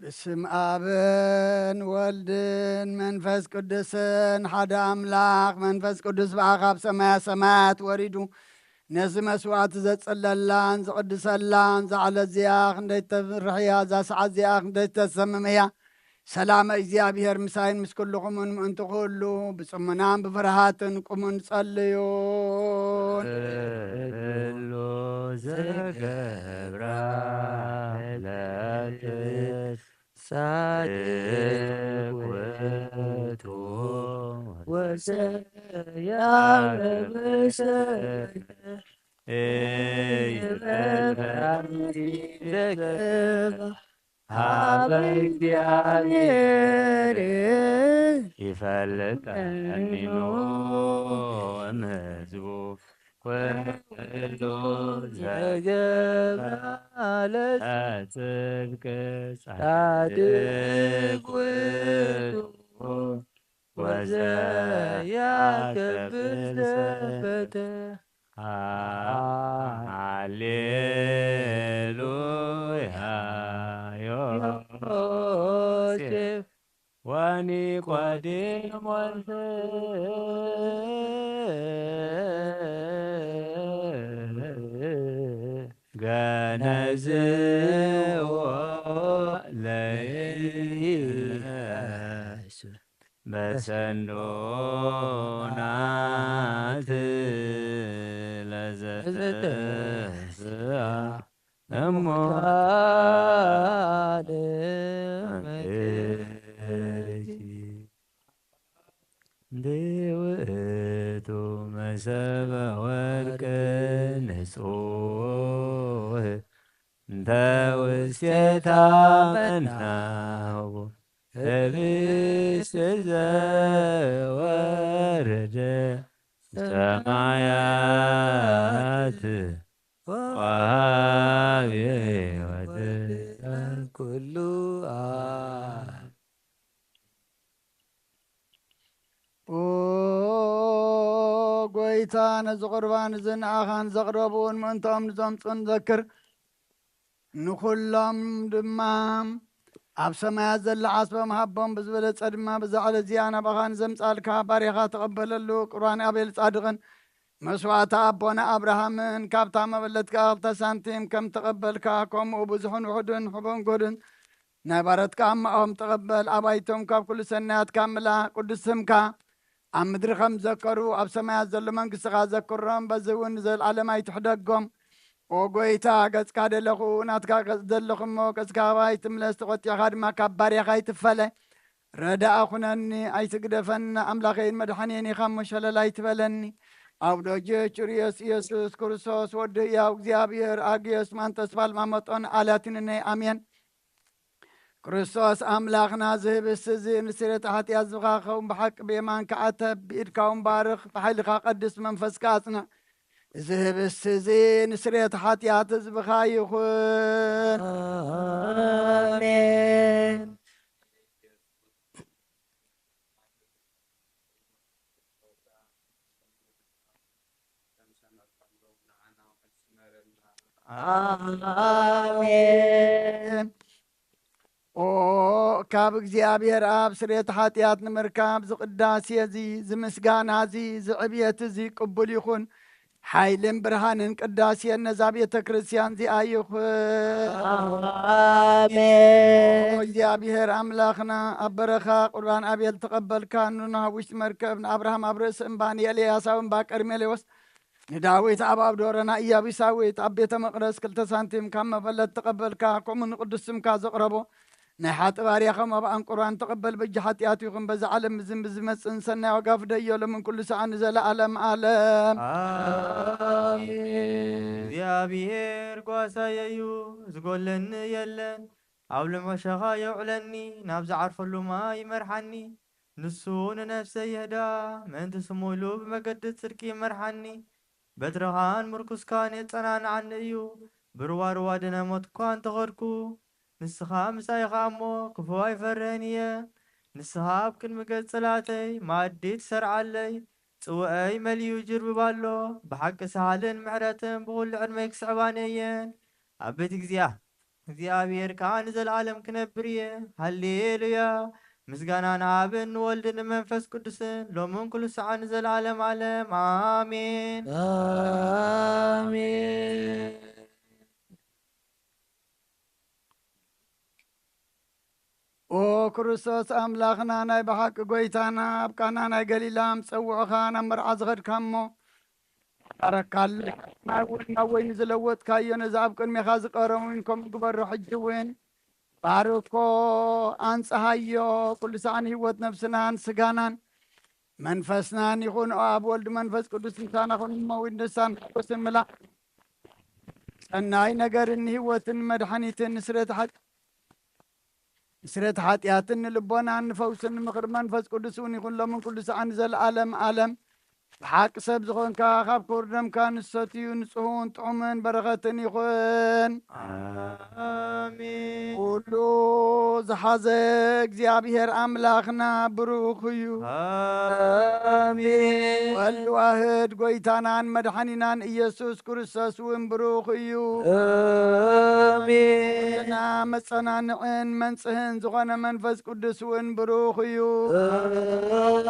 በስም ኣብን ወልድን መንፈስ ቅዱስን ሓደ ኣምላኽ። መንፈስ ቅዱስ ብኣ ካብ ሰማያ ሰማያት ወሪዱ ነዚ መስዋዕቲ ዘጽለላን ዝቕድሰላን፣ እዛ ዕለት እዚኣ ክንደይ ተፍርሕ እያ፣ እዛ ሰዓት እዚኣ ክንደይ ተሰምም እያ። ሰላመ እግዚኣብሔር ምሳይን ምስ ኩልኹምን ምእንቲ ኩሉ ብጽሙናን ብፍርሃትን ቁሙን ጸልዩን። ኩሉ ዘገብራ ለትጻድቅ ውእቱ ወዘያገብሰ ይበልዕ ሀበ እግዚኣብሔር ይፈልጠኒ እምሕዝቡ። ኩሉ ዘገብራ ለጽድቅ ጻድቅ ውእቱ ወዘያገብር ዘበተ። ሃሌሉያ። ዮሴፍ ወኒቆዲሞስ ገነዝዎ ለኢየሱስ በሰንዶናት ለዘተስአ እሙሃን መክርኪ። እንዲህ ውእቱ መሰበ ወርቅ ንጹሕ እንተ ውስቴታ መናሁ ህብስት ዘወረደ ሰማያት ወሃቢ ሕይወት ኩሉ አ-፣ ኦ ጎይታ፣ ነዚ ቁርባን እዚ ንኣኻን ዘቕረቡን ምእንትኦም ንዘምጹን ዘክር። ንኹሎም ድማ ኣብ ሰማያት ዘላ ዓስቦም ሃቦም፣ ብዝበለጸ ድማ ብዛ ዕለት እዚኣ ናባኻ ንዘምጻልካ ባርያኻ ተቐበለሉ። ቁርባን ኣቤል ጻድቕን መስዋዕቲ ኣቦና ኣብርሃምን ካብታ መበለትካ ክልተ ሳንቲም ከም ተቐበልካ፣ ከምኡ ብዙሕን ውሑድን ሕቦን ጎድን ናይ ባረትካ ኣማኦም ተቐበል። ኣባይቶም ካብ ኩሉ ሰናያትካ ምላ፣ ቅዱስ ስምካ ኣብ ምድሪ ከም ዘከሩ ኣብ ሰማያት ዘሎ መንግስትኻ ዘክሮም፣ በዚ እውን ንዘለዓለም ኣይትሕደጎም። ኦ ጎይታ፣ ገጽካ ደለኹ፣ ናትካ ገጽ ደለኹ እሞ፣ ገጽካ ካባይ ትምለስ፣ ተቖጢዕካ ድማ ካብ ባርያኻ ኣይትፈለ። ረዳኣ ኩነኒ፣ ኣይትግደፈኒ፣ ኣምላኸይን መድሓኒየን ኢኻ እሞ፣ ሸለል ኣይትበለኒ። ኣብ ደጀ ችርዮስ ኢየሱስ ክርስቶስ ወዲ ህያው እግዚኣብሔር፣ ኣግዮስ ማንተስ ፓልማ መጦን ኣላቲንነይ፣ ኣሜን። ክርስቶስ ኣምላኽና፣ እዚ ህብስቲ እዚ ንስርየት ሓጢኣት ዝብኻ ክኸውን ብሓቂ ብየማንካ ዓተብ፣ ብኢድካ እውን ባርኽ፣ ብሓይልካ ቀድስ፣ መንፈስካ ኣጽንዕ። እዚ ህብስቲ እዚ ንስርየት ሓጢኣት ህዝብኻ ይኹን። ኣሜን። ኣሜን። ኦ፣ ካብ እግዚኣብሔር ኣብ ስርየት ሓጢኣት ንምርካብ ዝቅዳሴ እዚ፣ ዝምስጋና እዚ፣ ዝዕብየት እዚ ቅቡል ይኹን። ሓይልን ብርሃንን ቅዳሴን ነዛ ቤተ ክርስቲያን እዚኣ ይኹን። ኣሜን። ኦ፣ እግዚኣብሔር ኣምላኽና፣ ኣብ በረኻ ቁርባን ኣቤል ተቐበልካ፣ ንኖህ ኣብ ውሽጢ መርከብ፣ ንኣብርሃም ኣብ ርእሲ እምባ፣ ንኤልያስ ኣብ እምባ ቀርሜሌዎስ፣ ንዳዊት ኣብ ኣብዶረ ናይ ኢያቢሳዊት ኣብ ቤተ መቕደስ ክልተ ሳንቲም ካብ መበለት ተቐበልካ፣ ከምኡ ንቅዱስ ስምካ ዘቕረቦ ናይ ሓጢ ባርያኸም ኣብ ኣንቁራን ተቐበል። በጃ ሓጢኣት ይኹን በዛ ዓለም ብዝን ብዝመጽእን ሰናይ ዋጋ ፍደዮ ሎምን ኩሉ ሰዓት ንዘለዓለም ዓለም። ኣሜን። እግዚኣብሔር ጓሳየ እዩ፣ ዝጎለኒ የለን። ኣብ ልምሸኻ የውዕለኒ፣ ናብ ዝዓርፈሉ ማይ ይመርሓኒ። ንሱ ንነፍሰይ ይህዳ፣ ምእንቲ ስሙ ኢሉ ብመገዲ ጽድቂ ይመርሓኒ። በትርኻን ምርኩስካን የጸናንዓኒ እዩ። ብርዋርዋ ድነ ሞት እኳ እንተኸድኩ፣ ንስኻ ምሳይ ኢኻ እሞ፣ ክፉእ ኣይፈርህን እየ። ንስኻ ኣብ ቅድሚ ገጽ ጽላተይ መኣዲ ትሰርዓለይ፣ ጽውዐይ መሊኡ ጅርብብ ኣሎ። ብሓቂ ሰሃልን ምሕረትን ብኹሉ ዕድመይ ክስዕባኒ እየን። ኣቤት እግዚኣብሔር፣ እግዚኣብሔር ከኣ ንዘለዓለም ክነብር እየ። ሃሌሉያ። ምስጋና ንኣብን ንወልድን ንመንፈስ ቅዱስን ሎምን ኩሉ ሰዓት ንዘለዓለም ዓለም። ኣሜን። ኣሜን። ኦ ክርስቶስ ኣምላኽና፣ ናይ ብሓቂ ጎይታና፣ ኣብ ቃና ናይ ገሊላ ምስ ጸውዑኻ ናብ መርዓ ዝኸድካ እሞ፣ ባረካሉ። ማይ እውን ናብ ወይኒ ዝለወጥካዮ፣ ነዚ ኣብ ቅድሜኻ ዝቐረበ እውን ከምኡ ግበሮ። ሕጂ እውን ባርኮ፣ ኣንጽሃዮ፣ ኩሉ ሰዓን ህይወት ነፍስናን ስጋናን መንፈስናን ይኹን። ኦ ኣብ ወልድ መንፈስ ቅዱስ ምሳና ኹን እሞ፣ ንሳን ሓጎስን ምላእ ሰናይ ነገርን ህይወትን መድሓኒትን ንስረት ሓጢ-፣ ንስረት ሓጢኣትን ንልቦናን ንፈውስን ምኽሪ መንፈስ ቅዱስ እውን ይኹን ሎምን ኩሉ ሰዓን ንዘለኣለም ዓለም። ብሓቂ ሰብ ዝኾንካ፣ ካብ ክቡር ደምካ ንሰትዩ ንጹህን ጥዑምን በረኸትን ይኹን። ኣሜን። ኩሉ ዝሓዘ እግዚኣብሔር ኣምላኽና ብሩኽ እዩ። ኣሜን። ወልድ ዋህድ ጎይታናን መድሓኒናን ኢየሱስ ክርስቶስ እውን ብሩኽ እዩ። ኣሜን። ኩልና መጸናንዕን መንጽህን ዝኾነ መንፈስ ቅዱስ እውን ብሩኽ እዩ።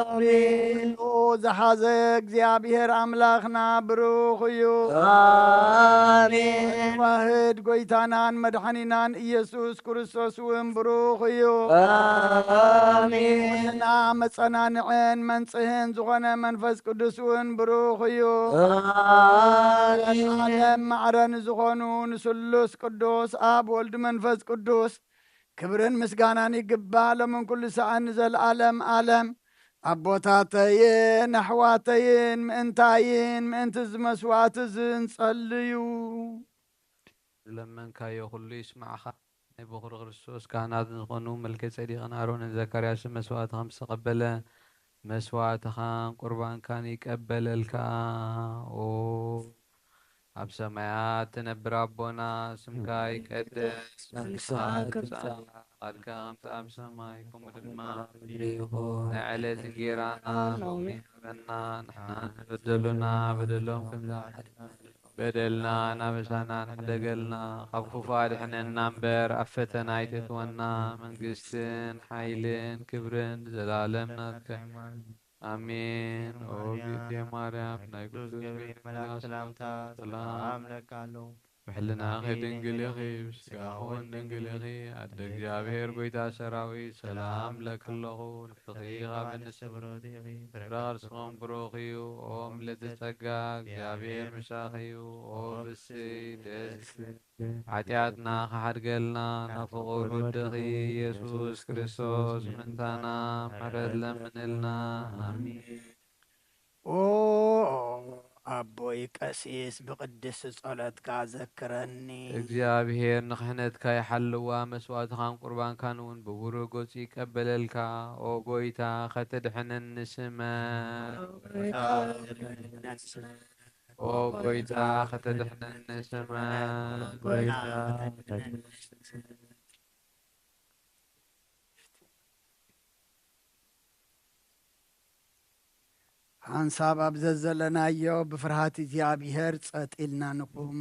ኣሜን። ኩሉ ዝሓዘ እግዚኣብሔር ኣምላኽና ብሩኽ እዩ። ኣሜን። ዋህድ ጎይታናን መድሓኒናን ኢየሱስ ክርስቶስ እውን ብሩኽ እዩ። ኣሜን። ኩልና መጸናንዕን መንጽህን ዝኾነ መንፈስ ቅዱስ እውን ብሩኽ እዩ። ኣሜን። ዓለም ማዕረ ንዝኾኑ ንስሉስ ቅዱስ ኣብ ወልድ መንፈስ ቅዱስ ክብርን ምስጋናን ይግባእ፣ ሎምን ኩሉ ሰዓን ንዘለኣለም ዓለም። ኣቦታተይን ኣሕዋተይን፣ ምእንታይን ምእንቲ እዚ መስዋዕቲ እዚ እንጸልዩ። ዝለመንካዮ ኩሉ ይስማዕኻ። ናይ በኹሪ ክርስቶስ ካህናት ዝኾኑ መልከ ጼዴቅን ኣሮንን ዘካርያስን መስዋዕቲ ከም ዝተቐበለ፣ መስዋዕትኻን ቁርባንካን ይቀበለልካ። ኦ ኣብ ሰማያት ትነብር ኣቦና፣ ስምካ ይቀደስ፣ መንግስትኻ ትምጻእ፣ ፍቓድካ ከምቲ ኣብ ሰማይ ከምኡ ድማ ኣብ ምድሪ ይኹን። ናይ ዕለት እንጌራና ሎሚ ሃበና፣ ንሕና ንበደሉና በደሎም ከም ዝበደልና፣ በደልና ናበሳና ንሕደገልና፣ ካብ ክፉ ኣድሕነና እምበር፣ ኣብ ፈተና ኣይተእትወና። መንግስትን ሓይልን ክብርን ንዘለኣለም ናትካ። ኣሜን። ኦ ግእቲ ማርያም፣ ናይ ቅዱስ ገብርኤል መልኣክ ሰላምታ ሰላም ለኪ ኣለኹ። ብሕልናኺ ድንግል ኢኺ፣ ብስጋኺ እውን ድንግል ኢኺ። ኣደ እግዚኣብሔር፣ ጎይታ ሰራዊት፣ ሰላም ለኪ ኣለኹ። ንስኺ ካብ ኣንስቲ ብሩኽቲ ኢኺ፣ ፍረ ከርስኺ እውን ብሩኽ እዩ። ኦ ምልእቲ ጸጋ፣ እግዚኣብሔር ምሳኺ እዩ። ኦ ብስይ ደስ ሓጢኣትና ክሓድገልና፣ ናብ ፍቑር ወድኺ ኢየሱስ ክርስቶስ ምእንታና ምሕረት ለምንልና። ኣሜን። ኦ ኣቦይ ቀሲስ፣ ብቅድስቲ ጸሎትካ ዘክረኒ። እግዚኣብሔር ንክሕነትካ ይሓልዋ፣ መስዋዕትኻን ቁርባንካን እውን ብብሩህ ገጹ ይቀበለልካ። ኦ ጎይታ፣ ከተድሕነኒ ስመ። ኦ ጎይታ፣ ከተድሕነኒ ስመ። ጎይታ፣ ሓንሳብ ኣብ ዘዘለናዮ ብፍርሃት እግዚኣብሔር ጸጥ ኢልና ንቁም።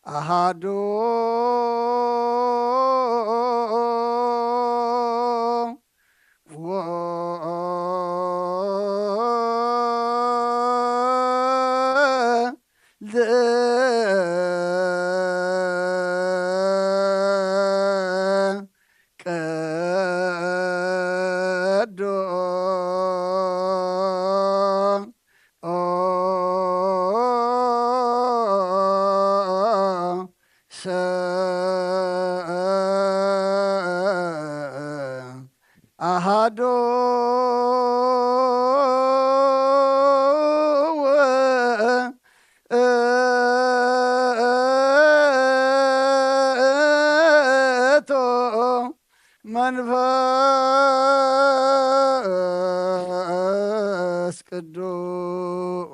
ኣሃዱ ኣሃዱ ውእቱ መንፈስ ቅዱስ።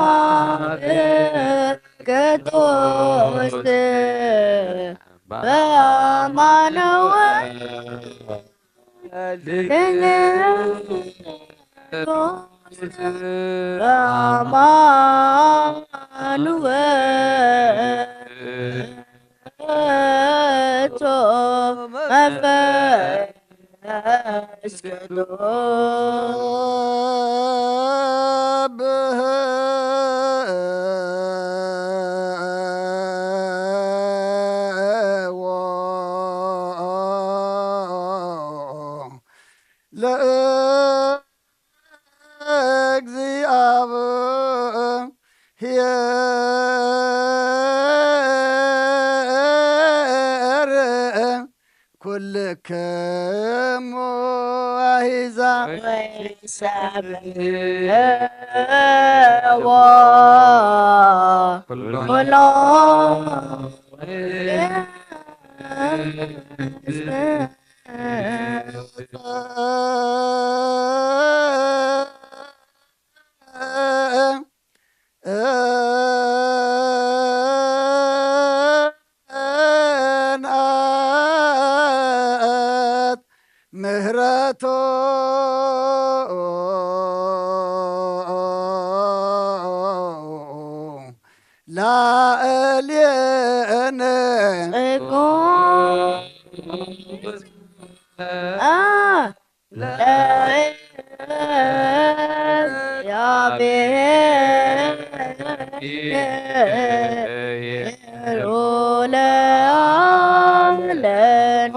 አማን ቅዱስ በአማኑኤል በአማኑኤል መንፈስ ቅዱስ ለእግዚአብሔር ኩልክሙ አሕዛብ ወይሰብሕዎ ኩሎ ጽንዓት ምህረቱ ላዕሌነ ጽድቁ አ ለእግዚአብሔር ለዓለም።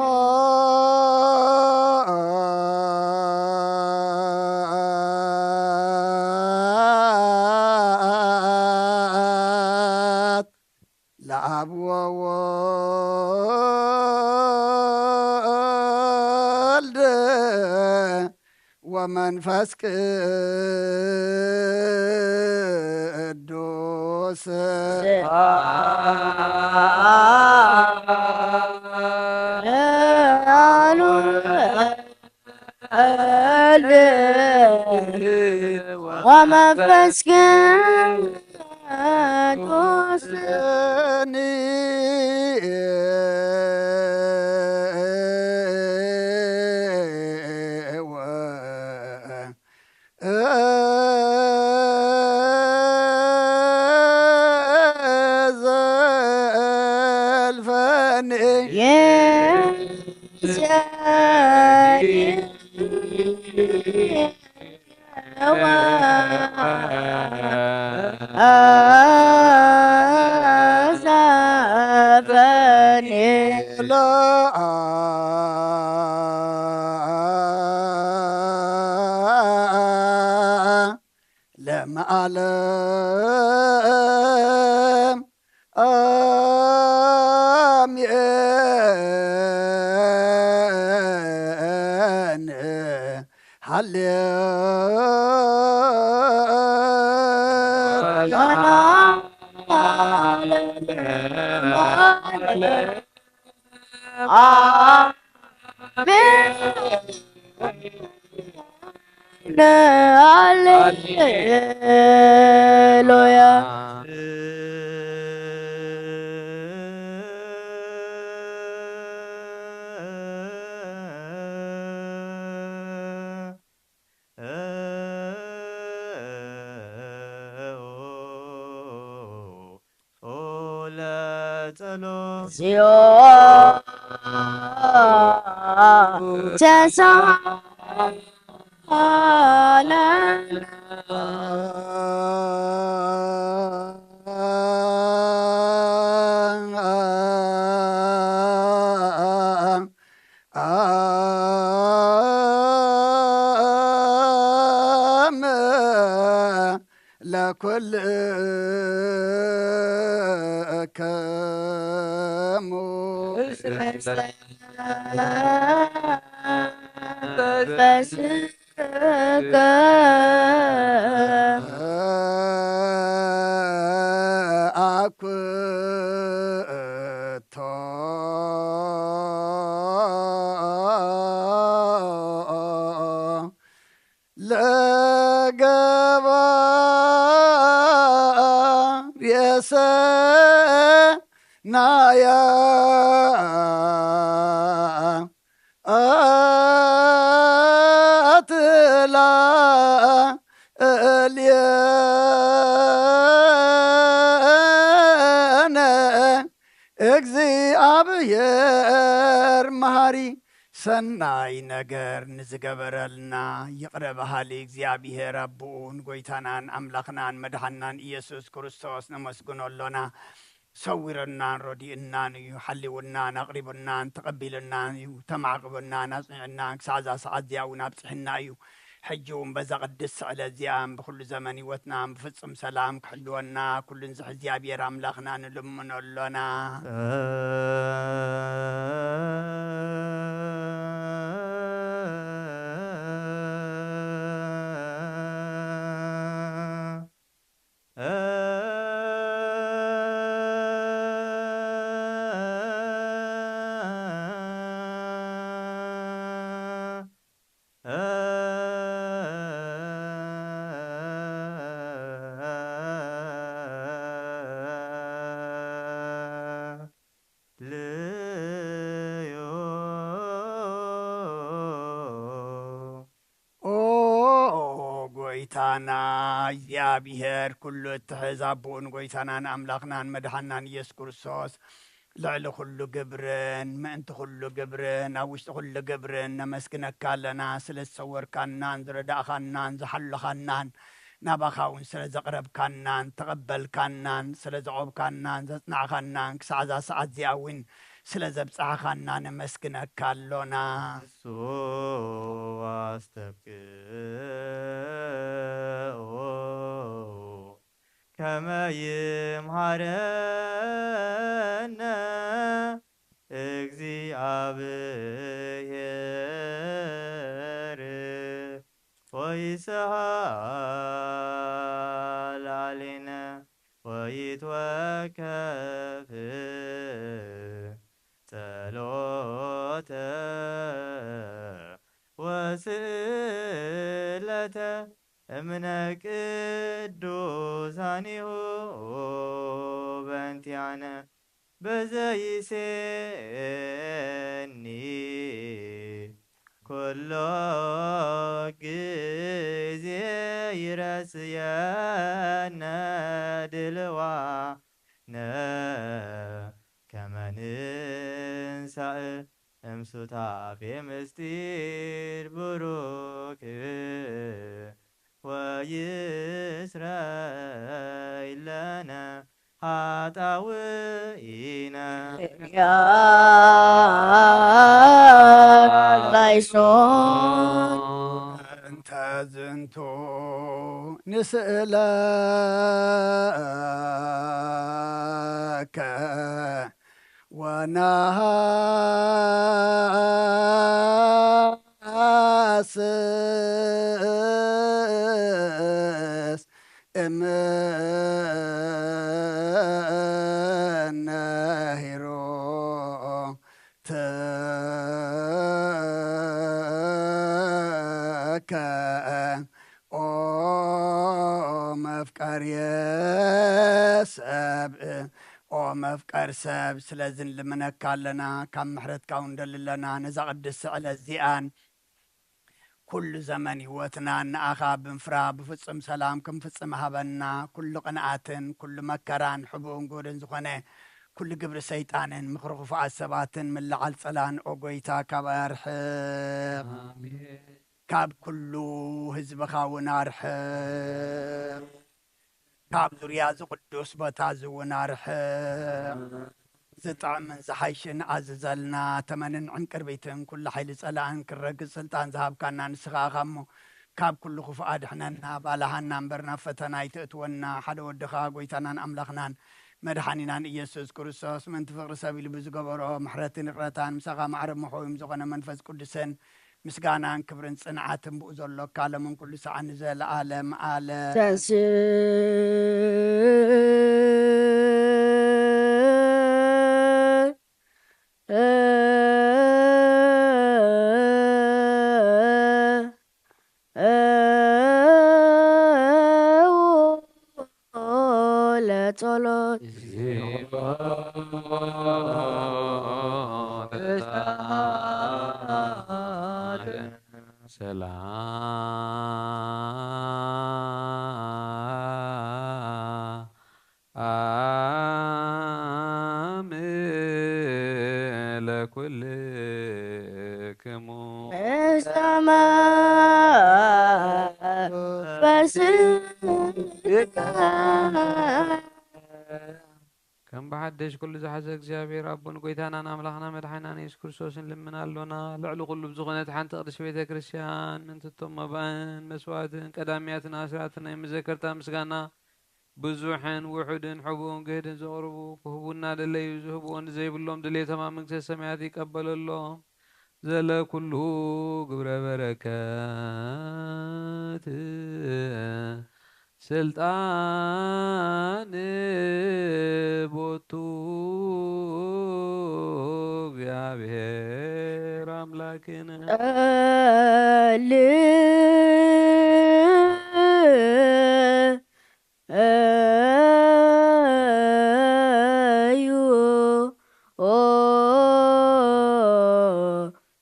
ለአብ ወወልድ ወመንፈስ ቅዱስ። ወመንፈስ ቅዱስ ዘልፈኒ ዘፈኒ ለዓለም አሜን። ሃሌሉያ። አሜን። ሃሌሉያ። ለጸሎት እግዚኦ ተሳሃለነ። አም ለኩልከ እሙ ኣኩቶ ለገባር የሰናያ ኣትላ እልየነ እግዚኣብሔር መሃሪ ሰናይ ነገር ንዝገበረልና ይቕረ በሃሊ እግዚኣብሔር ኣቦኡን ጎይታናን ኣምላኽናን መድሓናን ኢየሱስ ክርስቶስ ነመስግኖ ኣሎና። ሰዊረናን ረዲእናን እዩ፣ ሓሊውናን ኣቕሪቡናን ተቐቢልናን እዩ፣ ተማዕቕብናን ኣጽኒዕናን ክሳዕ እዛ ሰዓት እዚኣ እውን ኣብጽሕና እዩ። ሕጂ እውን በዛ ቅድስቲ ዕለት እዚኣ ብኩሉ ዘመን ህይወትና ብፍጹም ሰላም ክሕልወና ኩሉን ዝሕ እግዚኣብሔር ኣምላኽና ንልምኖ ኣሎና። ልዮ ኦ ጎይታና እግዚኣብሔር ኩሉ እትሕዝ ኣቦኡን ጎይታናን ኣምላኽናን መድሓናን ኢየሱስ ክርስቶስ ልዕሊ ኩሉ ግብርን ምእንቲ ኩሉ ግብርን ኣብ ውሽጢ ኩሉ ግብርን ነመስግነካ ኣለና። ስለ ዝሰወርካናን ዝረዳእኻናን ዝሓለኻናን ናባኻ እውን ስለ ዘቕረብካናን ተቐበልካናን ስለ ዘቖብካናን ዘጽናዕኻናን ክሳዕ እዛ ሰዓት እዚኣ እውን ስለ ዘብጻሕኻና ነመስግነካ ኣሎና። እሱ ኣስተብቅዑ ከመ ይምሃረነ እግዚኣብሔር ወይሰሃል ላዕሌነ ወይትወከፍ ጸሎተ ወስእለተ እምነ ቅዱሳኒሁ በንቲያነ በዘይሴኒ ኩሎ ግዜ ይረስየነ ድልዋነ ከመ ንንሳእ እምሱታፌ ምስጢር ብሩክ ወይስረይ ለነ ኃጣውኢነ። ላይሶን እንተ ዝንቱ ንስእለከ ወነሃስስ እምነ ሄሮድስ ተከ ኦ መፍቀርየ ሰብ ኦ መፍቀር ሰብ ስለዚ ንልምነካ ኣለና፣ ካብ ምሕረትካ እውን ንደሊ ኣለና። ነዛ ቅድስቲ ዕለት እዚኣን ኩሉ ዘመን ህይወትናን ንኣኻ ብምፍራ ብፍጹም ሰላም ክንፍጽም ሃበና። ኩሉ ቅንኣትን ኩሉ መከራን ሕቡእን ጉህድን ዝኾነ ኩሉ ግብሪ ሰይጣንን ምኽሪ ክፉኣት ሰባትን ምልዓል ጸላን ኦ ጎይታ ካብ ኣርሕቕ። ካብ ኩሉ ህዝብኻ እውን ኣርሕቕ። ካብ ዙርያ እዚ ቅዱስ ቦታ እዚ እውን ኣርሕቕ። ዝጥዕምን ዝሓይሽን ኣዝዘልና። ተመንን ዕንቅርቢትን ኩሉ ሓይሊ ጸላእን ክረግጽ ስልጣን ዝሃብካና ንስኻ ኢኻ እሞ፣ ካብ ኩሉ ክፉእ ኣድሕነና። ባልሃና እምበር ናብ ፈተና ኣይተእትወና። ሓደ ወድኻ ጎይታናን ኣምላኽናን መድሓኒናን ኢየሱስ ክርስቶስ ምእንቲ ፍቕሪ ሰብ ኢሉ ብዝገበሮ ምሕረትን ይቕረታን፣ ምሳኻ ማዕረ መሕወይም ዝኾነ መንፈስ ቅዱስን ምስጋናን ክብርን ጽንዓትን ብኡ ዘሎካ፣ ሎምን ኩሉ ሰዓት ንዘለኣለም ኣለም። ተንስእ ለጸሎት። ሰላም ለኩልክሙ። በሰማይ በስጋ ከም ብሓደሽ ኩሉ ዝሓዘ እግዚኣብሔር ኣቦን ጎይታናን ኣምላኽና መድሓኒናን የሱስ ክርስቶስን ልምን ኣሎና። ልዕሊ ኩሉ ብዝኾነት ሓንቲ ቅድስት ቤተ ክርስቲያን ምንትቶም መባእን መስዋዕትን ቀዳሚያትን ኣስራትን ናይ መዘከርታ ምስጋና ብዙሕን ውሑድን ሕቡእን ግህድን ዘቕርቡ ክህቡ እናደለዩ ዝህብዎ ንዘይብሎም ድሌቶም ኣብ መንግስተ ሰማያት ይቀበለሎም። ዘለኩሉ ግብረ በረከት ስልጣን ቦቱ እግዚኣብሔር ኣምላክነ።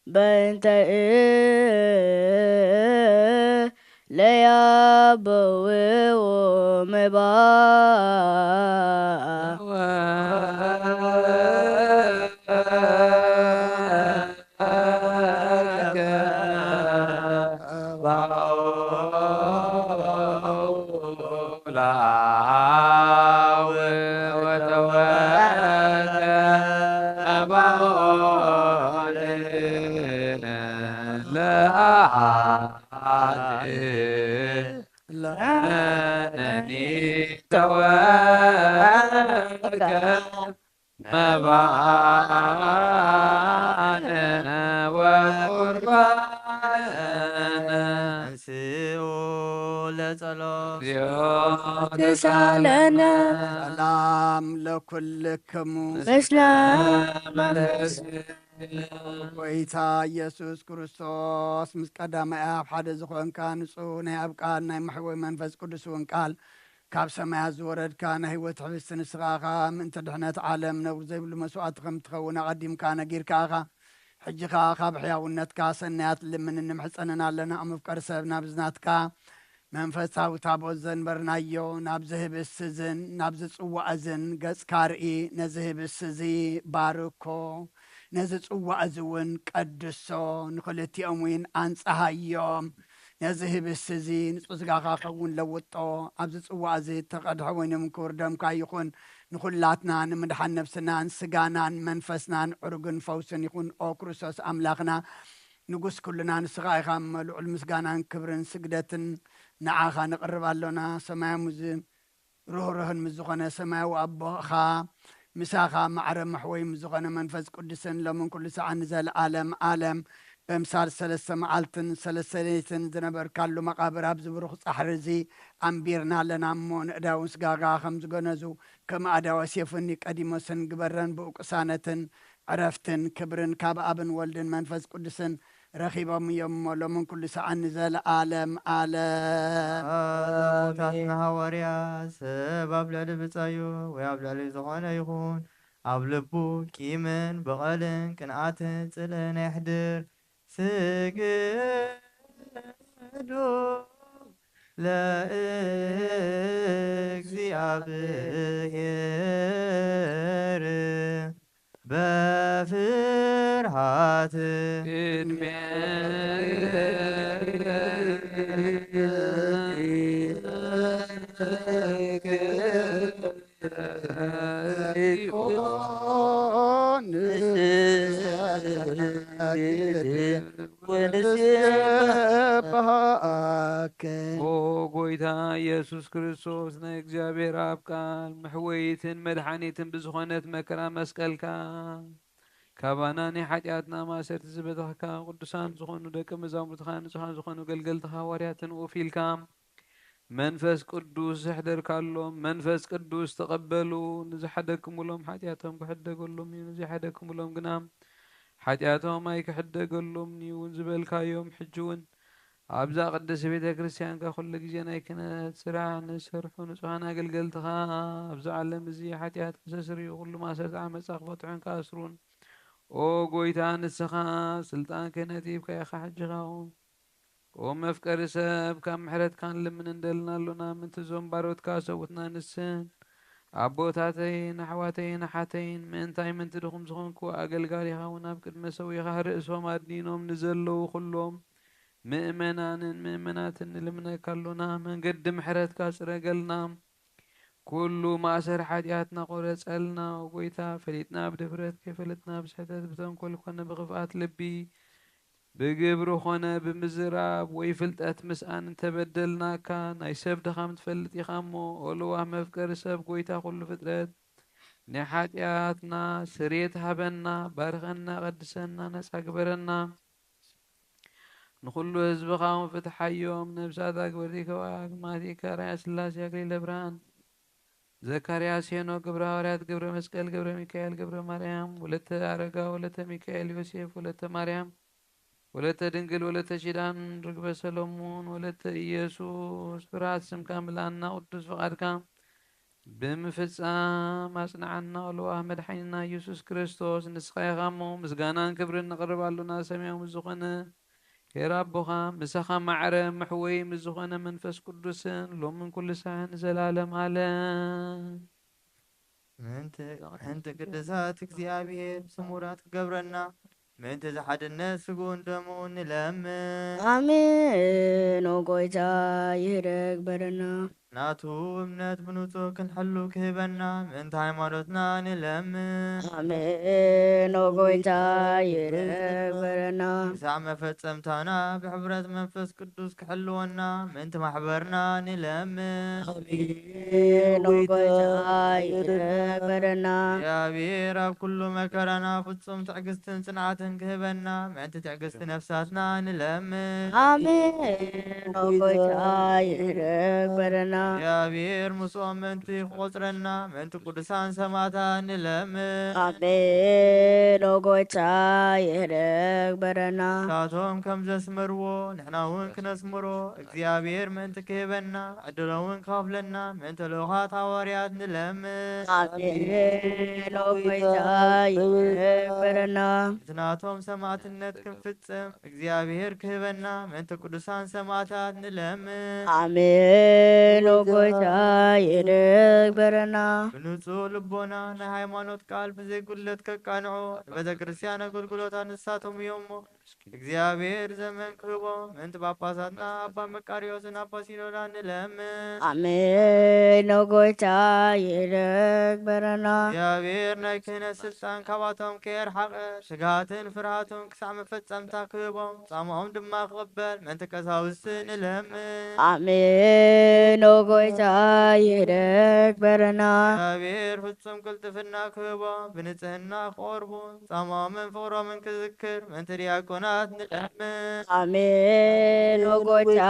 በእንተ ለያበውዎ መባ ለጸሎት። ተሳለነ። ሰላም ለኩልክሙ። በስላም ጎይታ ኢየሱስ ክርስቶስ ምስ ቀዳማይ ኣብ ሓደ ዝኾንካ ንጹህ ናይ ኣብ ቃል ናይ መሕወይ መንፈስ ቅዱስ እውን ቃል ካብ ሰማያት ዝወረድካ ናይ ህይወት ሕብስቲ ንስኻ ኢኻ። ምእንቲ ድሕነት ዓለም ነውር ዘይብሉ መስዋእቲ ከም ትኸውን ኣቐዲምካ ነጊርካ ኢኻ። ሕጂ ኸኣ ካብ ሕያውነትካ ሰናያት ልምንን ንምሕጸንን ኣለና። ኣብ መፍቀሪ ሰብ ናብ ዝናትካ መንፈሳዊ ታቦት ዘንበርናዮ ናብ ዝህብስ እዝን ናብ ዝጽዋእ እዝን ገጽካ ርኢ። ነዚ ህብስ እዚ ባርኮ፣ ነዚ ጽዋእ እዚ እውን ቀድሶ፣ ንኽልቲኦም እውን ኣንጽሃዮም። ነዚ ህብስ እዚ ንጹህ ስጋኻ ኸውን ለውጦ። ኣብዚ ጽዋእ እዚ እተቐድሐ ወይኒ እውን ክቡር ደምካ ይኹን። ንኹላትና ንምድሓን ነብስናን ስጋናን መንፈስናን ዕሩግን ፈውስን ይኹን። ኦ ክርስቶስ ኣምላኽና ንጉስ ኩልና ንስኻ ኢኻ እሞ ልዑል ምስጋናን ክብርን ስግደትን ንዓኻ ነቕርብ ኣሎና። ሰማያዊ ምዝ ርህሩህን ምስ ዝኾነ ሰማያዊ ኣቦኻ ምሳኻ ማዕረ መሕወይ ምስ ዝኾነ መንፈስ ቅዱስን ሎምን ኩሉ ሰዓት ንዘለኣለም ኣለም በምሳል ሰለስተ መዓልትን ሰለስተ ሌሊትን ዝነበርካሉ መቓብር ኣብዚ ብሩኽ ጻሕሪ እዚ ኣንቢርና ኣለና እሞ ንእዳውን ስጋጋ ከም ዝገነዙ ከም ኣእዳወ ሴፉኒ ቀዲሞስን ግበረን ብኡ ቅሳነትን ዕረፍትን ክብርን ካብ ኣብን ወልድን መንፈስ ቅዱስን ረኺቦም እዮም እሞ ሎምን ኩሉ ሰዓት ንዘለኣለም ኣለም። ኣቦታትና ሃዋርያ ሰብ ኣብ ልዕሊ ብጻዩ ወይ ኣብ ልዕሊ ዝኾነ ይኹን ኣብ ልቡ ቂምን በቐልን ቅንኣትን ጽልእን የሕድር። ስግዱ ለእግዚኣብሔር በፍርሃት ቅድሜ ኦ ጎይታ ኢየሱስ ክርስቶስ ናይ እግዚኣብሔር ኣብ ቃል መሕወይትን መድሓኒትን ብዝኾነት መከራ መስቀልካ ካባና ናይ ሓጢኣትና ማእሰርቲ ዝበተኽካ ቅዱሳን ዝኾኑ ደቂ መዛሙርትኻ ንጹሃን ዝኾኑ ገልገልትኻ ሃዋርያትን ኡፍ ኢልካ መንፈስ ቅዱስ ዘሕደርካሎም መንፈስ ቅዱስ ተቐበሉ። ንዝሓደግኩምሎም ሓጢኣቶም ክሕደገሎም እዩ፣ ንዘይሓደግኩምሎም ግና ሓጢኣቶም ኣይክሕደገሎምን እዩ እውን ዝበልካዮም ሕጂ እውን ኣብዛ ቅድስቲ ቤተ ክርስቲያንካ ኩሉ ግዜ ናይ ክህነት ስራሕ ንሰርሑ ንጹሃን ኣገልገልትኻ ኣብዚ ዓለም እዚ ሓጢኣት ክሰስርዩ ኩሉ ማእሰርቲ ዓመጻ ክፈትሑን ክኣስሩን ኦ ጎይታ ንስኻ ስልጣን ክህነት ሂብካ ኢኻ ሕጂ ኻውን ኦ መፍቀሪ ሰብ ካብ ምሕረትካ ንልምን እንደልና ኣሎና ምንቲ ዞም ባሮትካ ሰብኡትና ንስን ኣቦታተይን ኣሕዋተይን ኣሓተይን ምእንታይ ምንቲ ድኹም ዝኾንኩ ኣገልጋሊኻ እውን ኣብ ቅድመ ሰዊኻ ርእሶም ኣድኒኖም ንዘለዉ ኩሎም ምእመናንን ምእመናትን ንልምነካ ኣሎና መንገዲ ምሕረትካ ጽረገልና ኩሉ ማእሰር ሓጢኣትና ቆረጸልና ኦ ጎይታ ፈሊጥና ብድፍረት ከይፈለጥና ብስሕተት ብተንኮል ኮነ ብክፍኣት ልቢ ብግብሪ ኾነ ብምዝራብ ወይ ፍልጠት ምስኣን እንተበደልናካ ናይ ሰብ ድኻም ትፈልጥ ኢኻ እሞ ኦልዋ መፍቀሪ ሰብ ጎይታ ኩሉ ፍጥረት ንሓጢኣትና ስሬት ሃበና ባርኸና ቀድሰና ነፃ ግበረና ንኹሉ ህዝብኻ እውን ፍትሓዮም ነብሳት ኣግበርቲ ከዋግማት ኢካ ራያ ስላሴ ኣክሊለ ብርሃን ዘካርያስ ሄኖክ ግብረ ሃዋርያት ገብረ መስቀል ገብረ ሚካኤል ገብረ ማርያም ወለተ ኣረጋ ወለተ ሚካኤል ዮሴፍ ወለተ ማርያም ወለተ ድንግል ወለተ ኪዳን ርግበ ሰሎሙን ወለተ ኢየሱስ ፍርሃት ስምካ ምላና ቅዱስ ፍቓድካ ብምፍጻም ኣጽንዓና ልዋህ መድሓኒና ኢየሱስ ክርስቶስ ንስኻ ኢኻ እሞ ምስጋናን ክብርን ንቕርብ ኣሉና ሰማያዊ ዝኾነ ሄር ኣቦኻ ምሳኻ ማዕረ ምሕወይ ምስ ዝኾነ መንፈስ ቅዱስን ሎምን ኩሉ ሳዕ ንዘላለም ኣለም ምእንቲ ቅድሳት እግዚኣብሔር ስሙራት ክገብረና ምእንቲ ዝሓድነት ስግኡን ደሙን ንለምን። ኣሜን። ኦ ጎይታ ይህደግ በለና። ናቱ እምነት ብንጹህ ክንሕሉ ክህበና ምእንቲ ሃይማኖትና ንለምን። ኣሜን። ኦ ጎይታ ይህደግ በለና። ክሳዕ መፈጸምታና ብሕብረት መንፈስ ቅዱስ ክሕልወና ምእንቲ ማሕበርና ንለምን። ኣሜን ኦ ጎይታ ይረበረና። እግዚኣብሔር ኣብ ኩሉ መከራና ፍጹም ትዕግስትን ጽንዓትን ክህበና ምእንቲ ትዕግስቲ ነፍሳትና ንለምን። ኣሜን ኦ ጎይታ ይረበረና። እግዚኣብሔር ምስኦም ምእንቲ ክቆጽረና ምእንቲ ቅዱሳን ሰማዕታት ንለምን። ኣሜን ኦ ጎይታ ይረበረና። ንሳቶም ከም ዘስመርዎ ንሕና እውን ክነስምሮ እግዚኣብሔር ምእንቲ ክህበና ዕድሎ እውን ክኸፍለና ምእንቲ ልኡኻት ሃዋርያት ንለምን። ኣሜን ኦ ጎይታ ይረበረና። እቲ ናቶም ሰማዕትነት ክንፍጽም እግዚኣብሔር ክህበና ምእንቲ ቅዱሳን ሰማዕታት ንለምን። ኣሜን ኦ ጎይታ ይረበረና። ብንጹህ ልቦና ናይ ሃይማኖት ቃል ብዘይ ጉድለት ከቃንዑ ንቤተ ክርስቲያን ኣገልግሎታ ንሳቶም እዮም እሞ እግዚኣብሔር ዘመን ክህቦም ምእንቲ ጳጳሳትና ኣባ መቃርዮስን ኣባ ሲኖዳን ንለምን። ኣሜን ኦ ጎይታ ይረግበረና። እግዚኣብሔር ናይ ክህነት ስልጣን ካባቶም ከየርሓቐ ስግሃትን ፍርሃትን ክሳዕ መፈጸምታ ክህቦም ጻማኦም ድማ ክቕበል ምእንቲ ቀሳውስቲ ንለምን። ኣሜን ኦ ጎይታ ይረግበረና። እግዚኣብሔር ፍጹም ቅልጥፍና ክህቦም ብንጽህና ክቐርቡ ጻማኦምን ፍቕሮምን ክዝክር ምእንቲ ዲያቆናት ንለምን። ኣሜን ኦ ጎይታ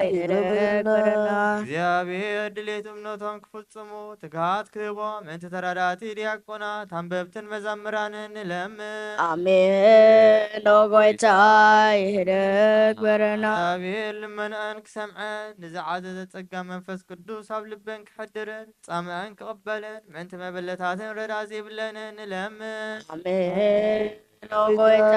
ይረግበረና። እግዚኣብሔር ድሌት እምነቶም ክፍጽሙ ትግሃት ክህቦም ምእንቲ ተረዳእቲ ዲያቆናት ኣንበብትን መዘምራንን ንለምን። ኣሜን ኦ ጎይታ ይረግበረና። እግዚኣብሔር ልመንአን ክሰምዐን ንዝዓዘዘ ጸጋ መንፈስ ቅዱስ ኣብ ልበን ክሕድርን ጻምኣን ክቕበልን ምእንቲ መበለታትን ረዳ ዘይብለንን ንለምን። ኣሜን ኦ ጎይታ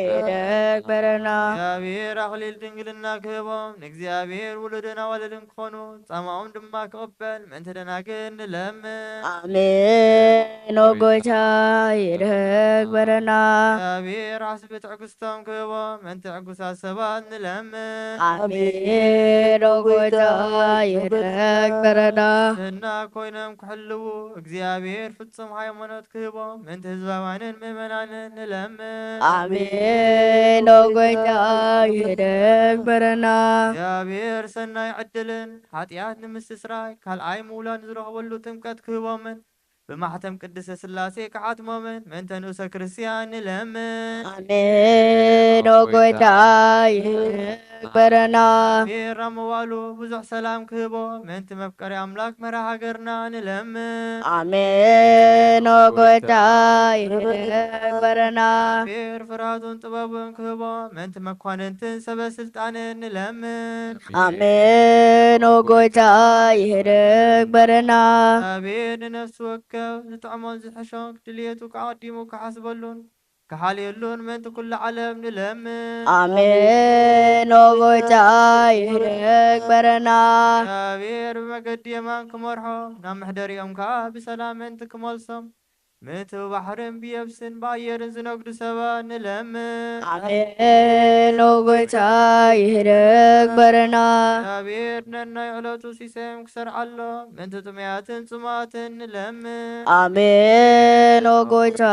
ይደግበረና። እግዚኣብሔር ኣኽሊል ድንግልና ክህቦም ንእግዚኣብሔር ውሉድን ኣዋልድን ክኾኑ ጻማኦም ድማ ክቕበል ምእንቲ ደናግል ንለምን። ኣሜን ኦ ጎይታ ይደግበረና። እግዚኣብሔር ዓስቢ ትዕግስቶም ክህቦም ምእንቲ ዕጉሳት ሰባት ንለምን። ኣሜን ኦ ጎይታ ይደግበረና። ንሕና ኮይኖም ክሕልዉ እግዚኣብሔር ፍጹም ሃይማኖት ክህቦም ምእንቲ ህዝባውያንን ምእመናንን ንለምን። ኣሜን። ኦ ጎይታ ይህደግ በረና። እግዚኣብሔር ሰናይ ዕድልን ሓጢኣት ንምስስራይ ካልኣይ ምውላድ ዝረኽበሉ ጥምቀት ክህቦምን ብማሕተም ቅድስተ ሥላሴ ክዓትሞምን ምእንተ ንኡሰ ክርስቲያን ንለምን። ኣሜን። ኦ ጎይታ ይህደግ በረና። እግዚኣብሔር ኣብ መዋሉ ብዙሕ ሰላም ክህቦ ምእንቲ መፍቀሪ ኣምላክ መራ ሃገርና ንለምን። ኣሜን። ኦ ጎይታ ይህደግ በረና። እግዚኣብሔር ፍርሃቱን ጥበቡን ክህቦ ምእንቲ መኳንንትን ሰበ ስልጣንን ንለምን። ኣሜን። ኦ ጎይታ ይህደግ በረና። እግዚኣብሔር ንነፍሲ ወከፍ ዝጥዕሞን ዝሕሾን ድልየቱ ኣቐዲሙ ክሓስበሉን ክሓልየሉን ምእንቲ ኩሉ ዓለም ንለምን። ኣሜን። ኦ ጎይታ ይህደግ በረና። እግዚኣብሔር ብመገዲ የማን ክመርሖም ናብ መሕደሪኦም ከኣ ብሰላም ምእንቲ ክመልሶም ምእንቲ ብባሕርን ብየብስን ብኣየርን ዝነግዱ ሰባት ንለምን። ኣሜን። ኦ ጎይታ ይህደግ በረና። እግዚኣብሔር ነናይ ዕለቱ ሲሳዮም ክሰርዓሎም ምእንቲ ጥሙያትን ጽሙኣትን ንለምን። ኣሜን። ኦ ጎይታ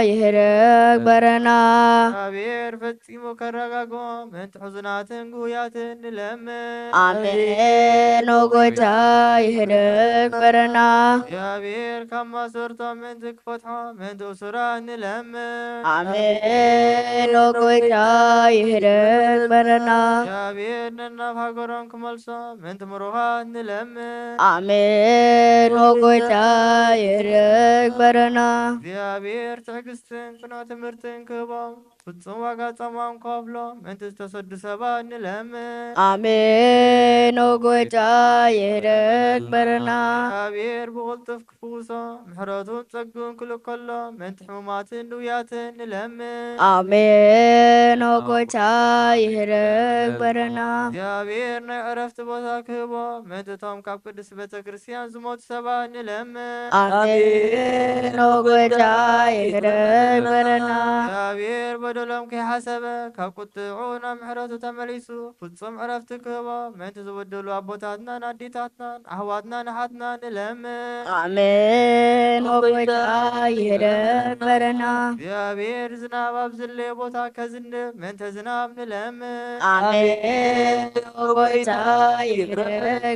ይህደግ በረና። እግዚኣብሔር ፈጺሙ ከረጋግኦም ምእንቲ ሕዙናትን ግሁያትን ንለምን። ኣሜን። ኦ ጎይታ ይህደግ በረና። እግዚኣብሔር ካብ ማሰርቶም ምእንቲ ክፈትሖም ምእንቲ እሱራት ንለምን። ኣሜን። ኦ ጎይታ ይህደግ በረና። እግዚኣብሔር ነናብ ሃገሮም ክመልሶም ምእንቲ ምሩኻት ንለምን። ኣሜን። ኦ ጎይታ ይህደግ በረና። እግዚኣብሔር ትዕግስትን ቅኑዕ ትምህርትን ክህቦም ፍጹም ዋጋ ጻማኦም ከፍሎ ምእንቲ ዝተሰዱ ሰባት ንለምን። ኣሜን። ኦ ጎይታ ይህደግ በረና። እግዚኣብሔር ብቕልጡፍ ክፍውሶ ምሕረቱን ጸግኡን ክልእከሎ ምእንቲ ሕሙማትን ድውያትን ንለምን። ኣሜን። ኦ ጎይታ ይህደግ በረና። እግዚኣብሔር ናይ ዕረፍቲ ቦታ ክህቦ ምእንቲ እቶም ካብ ቅድስቲ ቤተ ክርስቲያን ዝሞቱ ሰባት ንለምን። ኣሜን። ኦ ጎይታ ይህደግ በረና። እግዚኣብሔር በደሎም ከይሓሰበ ካብ ቁጥዑ ናብ ምሕረቱ ተመሊሱ ፍጹም ዕረፍቲ ክህቦ ምእንቲ ዝበደሉ ኣቦታትናን ኣዴታትናን ኣሕዋትናን ኣሓትናን ንለምን። ኣሜን። ኦ ጎይታ ይህደግ በረና። እግዚኣብሔር ዝናብ ኣብ ዝለየ ቦታ ከዝንብ ምእንተ ዝናብ ንለምን። ኣሜን። ኦ ጎይታ ይህደግ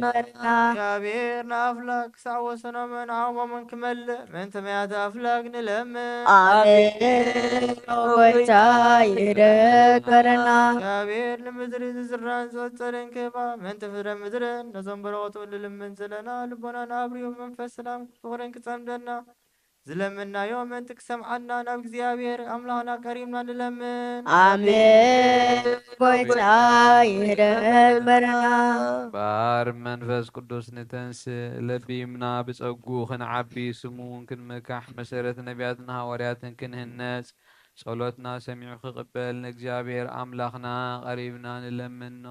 በረና። እግዚኣብሔር ንኣፍላክ ክሳዕ ወሰኖምን ዓቕሞምን ክመልእ ምእንቲ መያተ ኣፍላግ ንለምን። ኣሜን። ኦ ጎይታ ይህደግ በረና። እግዚኣብሔር ንምድሪ ዝዝራን ዝወጸልን ክህባ ምእንቲ ፍረ ምድርን ነዞም በረኸቱ ንልምን ዘለና ልቦናና ኣብሪሁ መንፈስ ሰላም ፍቕርን ክጸምደና ዝለመንናዮ ምእንቲ ክሰምዓና ናብ እግዚኣብሔር ኣምላኽና ቀሪብና ንለምን። ኣሜን። ጎይታ ይህደግ በረና። ባር መንፈስ ቅዱስ ንተንስእ ለቢምና ብጸጉ ክንዓቢ ስሙ እውን ክንምካሕ መሰረት ነቢያትን ሃዋርያትን ክንህነጽ ጸሎትና ሰሚዑ ክቕበል ንእግዚኣብሔር ኣምላኽና ቀሪብና ንለምኖ።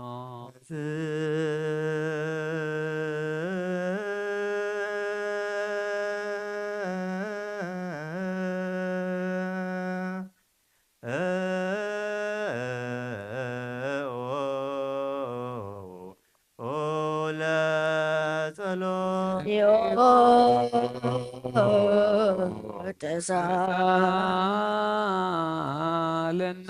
ተሳለነ።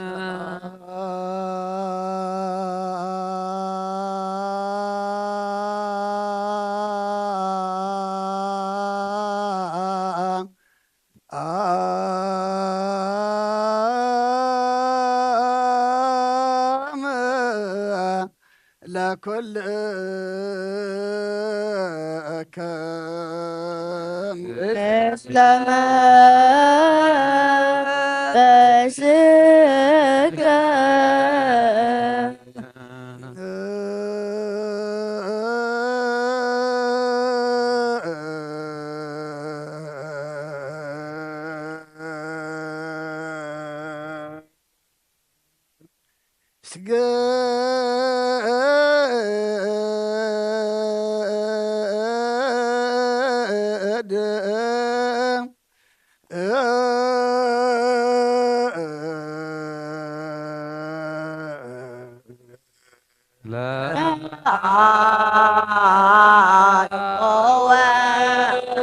ለኩልክም ምስለ መንፈስከ። ስግድ ለአብ ወወልድ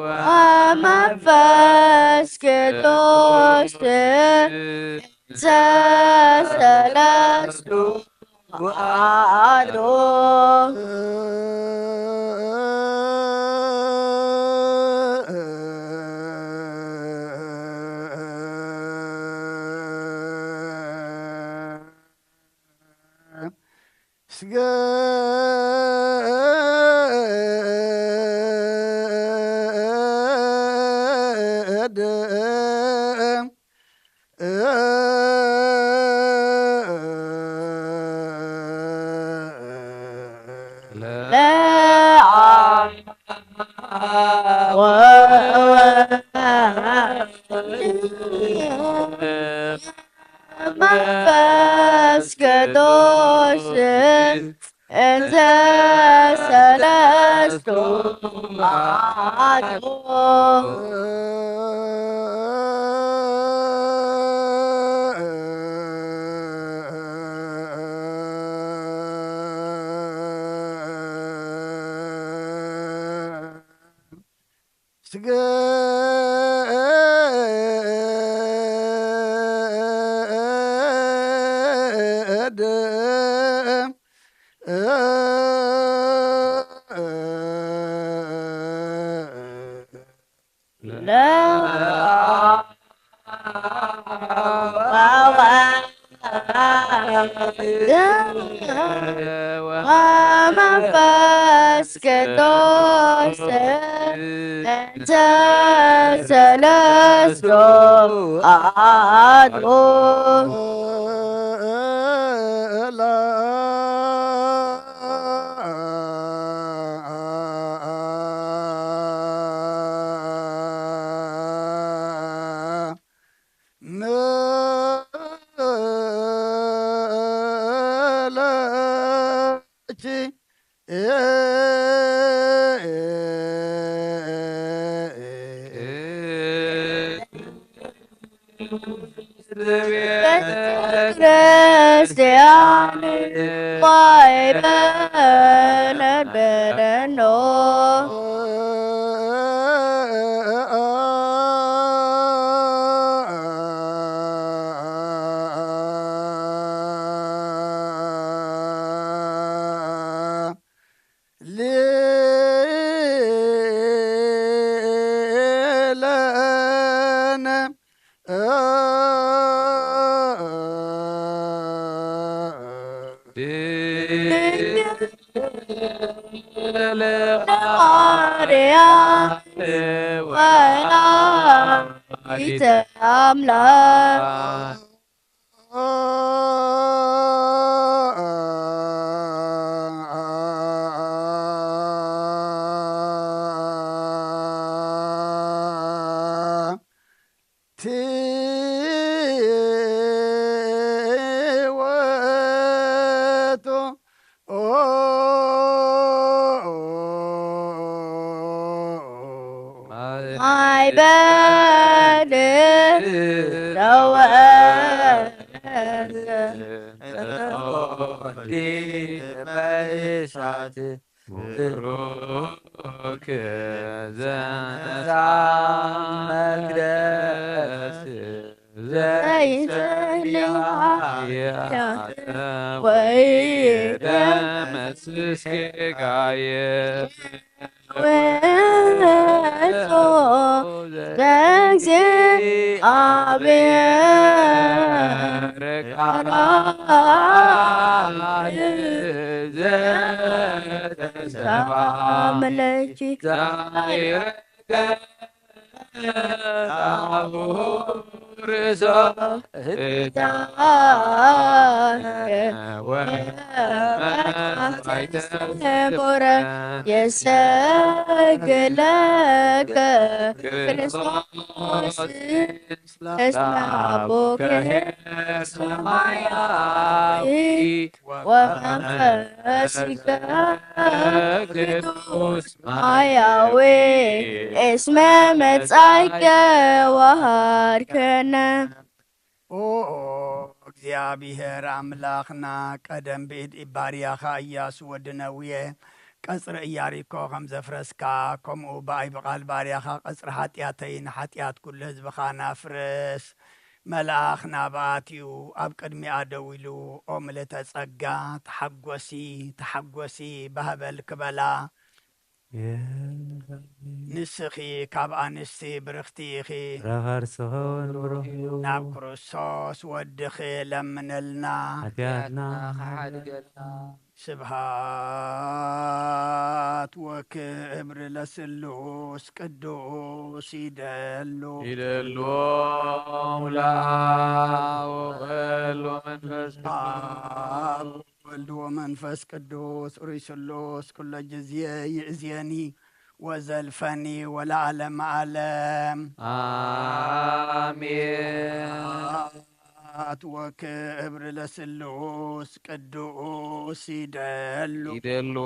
ወመንፈስ ቅዱስ ዘሰለስቱ ኣሐዱ። ስገድ መንፈስ ቅዱስ እንተ ሰለስቱ ኣሐዱ። ስገድ ለአብ ወወልድ ወመንፈስ ቅዱስ እንተ ሰለስቱ ኣሐዱ። መለኪ ቤተ ክርስቲያን ማይበ ነበረኖ። ሊለነ ድንግል ማርያም ወላዲተ ኣምላክ። ቲወቱ ማይበል ተወ መይሳት ብሩክ ዘንሳ መቅደስ ዘይጸልያ ወይ ደመስስ ጌጋየ። ወጾ ዘእግዚኣብሔር ቃል ዘተሰብአ ምለኪ ዛይረከ ርእሶ ህዳሴ ወመሥዋዕተ ስቡረ የሰግድ ለከ ክርስቶስ እስመ አቡከ ሰማያዊ ወመንፈስከ ቅዱስ ማያዊ እስመ መጻእከ ወሃድከነ። ኦ እግዚኣብሔር ኣምላኽና፣ ቀደም ብኢድ ኢባርያኻ ኢያሱ ወዲ ነውየ፣ ቀጽሪ ኢያሪኮ ከም ዘፍረስካ፣ ከምኡ ብኣይ ብቓል ባርያኻ ቀጽሪ ሓጢኣተይ ንሓጢኣት ኩሉ ህዝብኻ ናፍርስ። መልኣኽ ናብኣ ኣትዩ፣ ኣብ ቅድሚኣ ደው ኢሉ፣ "ኦ ምልእተ ጸጋ፣ ተሓጎሲ፣ ተሓጎሲ፣ ባህበል" ክበላ። ንስኺ ካብ ኣንስቲ ብርኽቲ ኢኺ። ፍረ ከርስኺ እውን ብሩኽ እዩ። ናብ ክርስቶስ ወድኺ ለምንልና። ሓጢኣትና ክሓድገልና። ስብሃት ወክብር ለስሉስ ቅዱስ ይደሉ። ይደሉ ሙላ ወወልድ ወመንፈስ ቅዱስ። ወልድ ወመንፈስ ቅዱስ ሩይ ስሉስ ኩሎ ጊዜ ይእዜኒ ወዘልፈኒ ወለዓለመ ዓለም። ኣሜን። ስብሐት ወክብር ለስሉስ ቅዱስ ይደሉ። ይደሉ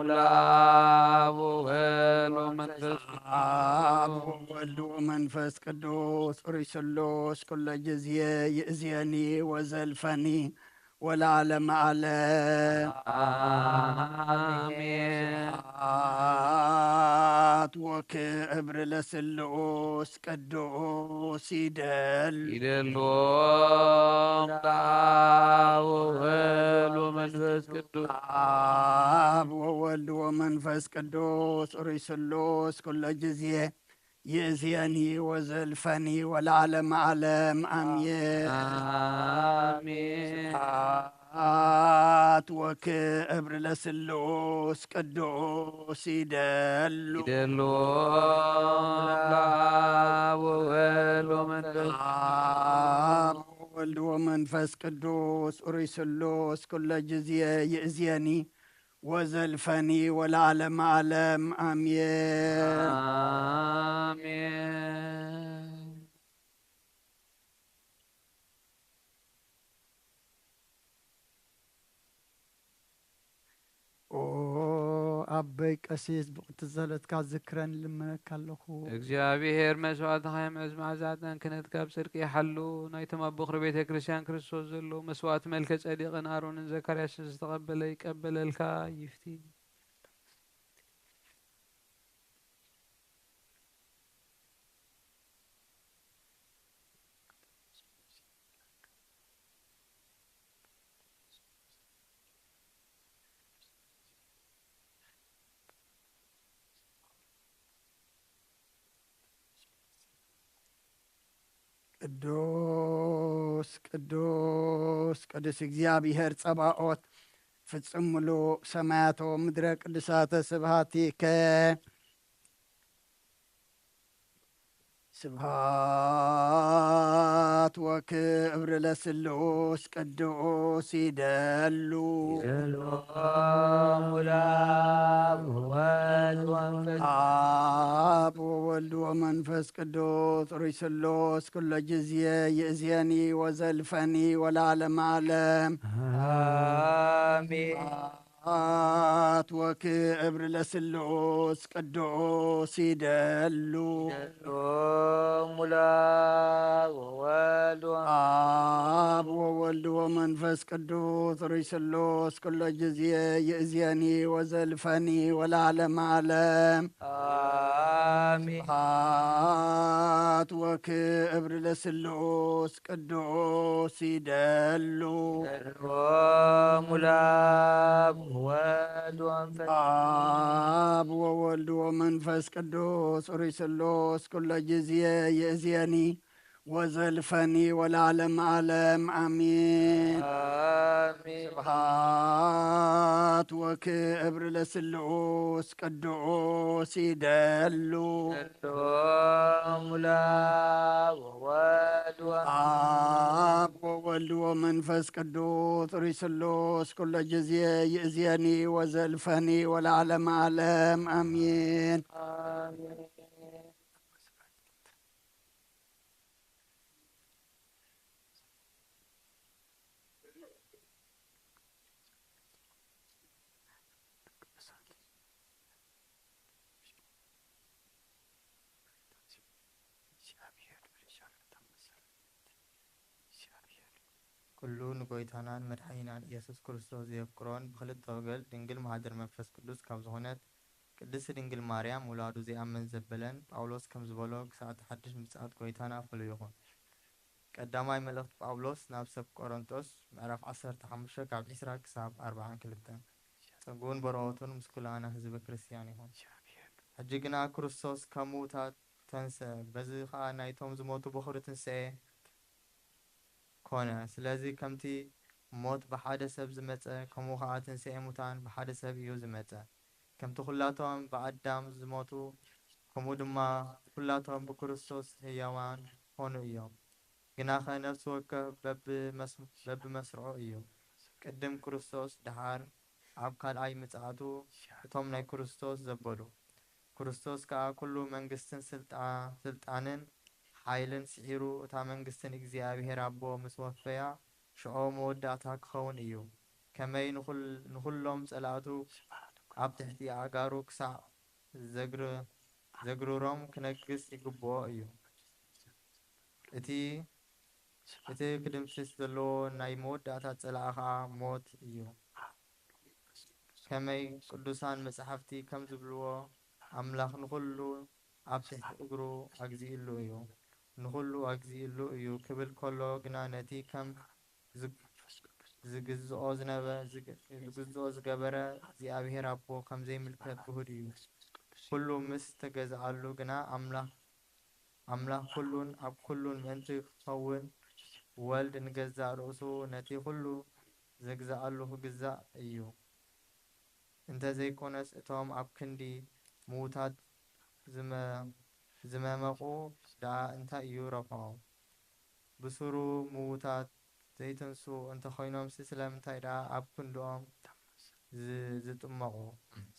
ለአብ ወወልድ ወመንፈስ ቅዱስ። አብ ወወልድ ወመንፈስ ቅዱስ ሩይ ስሉስ ኩሎ ጊዜ ይእዜኒ ወዘልፈኒ ወለዓለመ ዓለም። አሜን። ስብሐት ወክብር ለስሉስ ቅዱስ ይደሉ። ይደሉ ለአብ ወወልድ ወመንፈስ ቅዱስ። አብ ወወልድ ወመንፈስ ቅዱስ ሩይ ስሉስ ኩሎ ጊዜ ይእዜኒ ወዘልፈኒ ወለዓለመ ዓለም። አሜን። አሜን። ስብሐት ወክብር ለስሉስ ቅዱስ ይደሉ። ይደሉ ለአብ ወወልድ ወመንፈስ። አብ ወወልድ ወመንፈስ ቅዱስ ሩይ ስሉስ ኩሎ ጊዜ ይእዜኒ ወዘልፈኒ ወለዓለመ ዓለም። አሜን። አሜን። ኦ ኣቦይ ቀሲስ፣ ብቕድስቲ ጸሎትካ ዝክረኒ፣ ልምነካ ኣለኹ። እግዚኣብሔር መስዋእትኻ የምዕዝ፣ መዓዛ ዕጣን ክህነትካ ብጽድቂ ይሓሉ። ናይቶም ኣብ በኹሪ ቤተ ክርስቲያን ክርስቶስ ዘለዉ መስዋእቲ መልከ ጸዲቕን ኣሮንን ዘካርያስን ዝተቐበለ ይቀበለልካ፣ ይፍቲ። ቅዱስ ቅዱስ ቅዱስ እግዚኣብሔር ጸባኦት፣ ፍጹም ምሉእ ሰማያት ወምድረ ቅዱሳተ ስብሐቲከ። ስብሐት ወክብር ለስሉስ ቅዱስ ይደሉ። ይደሉ ለአብ ወወልድ ወመንፈስ። አብ ወወልድ ወመንፈስ ቅዱስ ሩይ ስሉስ ኩሎ ጊዜ ይእዜኒ ወዘልፈኒ ወለዓለመ ዓለም። አሜን። ስብሐት ወክብር ለስሉስ ቅዱስ ይደሉ። ይደሉ ለአብ ወወልድ ወመንፈስ። አብ ወወልድ ወመንፈስ ቅዱስ ሩይ ስሉስ ኩሎ ጊዜ ይእዜኒ ወዘልፈኒ ወለዓለመ ዓለም። አሜን። ስብሐት ወክብር ለስሉስ ቅዱስ ይደሉ። ይደሉ ለአብ ወወልድ ወመንፈስ። አብ ወወልድ ወመንፈስ ቅዱስ ሩይ ስሉስ ኩሎ ጊዜ ይእዜኒ ወዘልፈኒ ወለዓለመ ዓለም። አሜን። አሜን። ስብሐት ወክብር ለስሉስ ቅዱስ ይደሉ። ይደሉ ለአብ ወወልድ ወ- አብ ወወልድ ወመንፈስ ቅዱስ ሩይ ስሉስ ኩሎ ጊዜ ይእዜኒ ወዘልፈኒ ወለዓለመ ዓለም። አሜን። አሜን። ኩሉ ንጎይታናን መድሓኒናን ኢየሱስ ክርስቶስ ዘየፍቅሮን ብክልተ ወገን ድንግል ማህደር መንፈስ ቅዱስ ካብ ዝኾነት ቅድስቲ ድንግል ማርያም ውላዱ ዘይኣምን ዘበለን ጳውሎስ ከም ዝበሎ ክሳዕ እቲ ሓድሽ ምጽኣት ጎይታና ፍሉይ ይኹን። ቀዳማይ መልእኽቲ ጳውሎስ ናብ ሰብ ቆሮንቶስ ምዕራፍ ዓሰርተ ሓሙሽተ ካብ ዕስራ ክሳብ ኣርብዓን ክልተን። ጸግኡን በረኸቱን ምስ ኩላና ህዝበ ክርስቲያን ይኹን። ሕጂ ግና ክርስቶስ ካብ ምዉታት ተንስአ፣ በዚ ኸኣ ናይቶም ዝሞቱ በኹሪ ትንስኤ ኮነ። ስለዚ ከምቲ ሞት ብሓደ ሰብ ዝመጸ፣ ከምኡ ኸኣ ትንስኤ ሙታን ብሓደ ሰብ እዩ ዝመጸ። ከምቲ ኩላቶም ብኣዳም ዝሞቱ፣ ከምኡ ድማ ኩላቶም ብክርስቶስ ህያዋን ኮኑ እዮም። ግናኸ ነፍሲ ወከፍ በብመስ-፣ በብመስርዑ እዩ። ቅድም ክርስቶስ፣ ደሓር ኣብ ካልኣይ ምጽኣቱ እቶም ናይ ክርስቶስ ዘበሉ። ክርስቶስ ከኣ ኩሉ መንግስትን ስልጣ-፣ ስልጣንን ሓይልን ስዒሩ፣ እታ መንግስትን እግዚኣብሔር ኣቦ ምስ ወፈያ፣ ሽዑ መወዳእታ ክኸውን እዩ። ከመይ ንኹል-፣ ንኹሎም ጸላእቱ ኣብ ትሕቲ ኣእጋሩ ክሳዕ ዘግር-፣ ዘግርሮም ክነግስ ይግብኦ እዩ። እቲ፣ እቲ ክድምስስ ዘለዎ ናይ መወዳእታ ጸላኢ ኸኣ ሞት እዩ። ከመይ ቅዱሳን መጻሕፍቲ ከም ዝብልዎ፣ ኣምላኽ ንኹሉ ኣብ ትሕቲ እግሩ ኣግዚእሉ እዩ፣ ንኹሉ ኣግዚእሉ እዩ ክብል ከሎ ግና፣ ነቲ ከም ዝግ-፣ ዝግዝኦ ዝነበ-፣ ዝግ-፣ ዝግዝኦ ዝገበረ እግዚኣብሔር ኣቦ ከም ዘይምልከት ግሁድ እዩ። ኩሉ ምስ ተገዝኣሉ ግና፣ ኣምላኽ፣ ኣምላኽ ኩሉን ኣብ ኩሉን ምእንቲ ክኸውን፣ ወልድ ንገዛእ ርእሱ ነቲ ኩሉ ዘግዝኣሉ ክግዛእ እዩ። እንተ ዘይኮነስ፣ እቶም ኣብ ክንዲ ምዉታት ዝመ-፣ ዝመመቑ ደኣ እንታይ እዩ ረብሓኦም? ብስሩ ምዉታት ዘይትንስኡ እንተኾይኖምሲ፣ ስለምንታይ ደኣ ኣብ ክንድኦም ዝ-፣ ዝጥመቑ?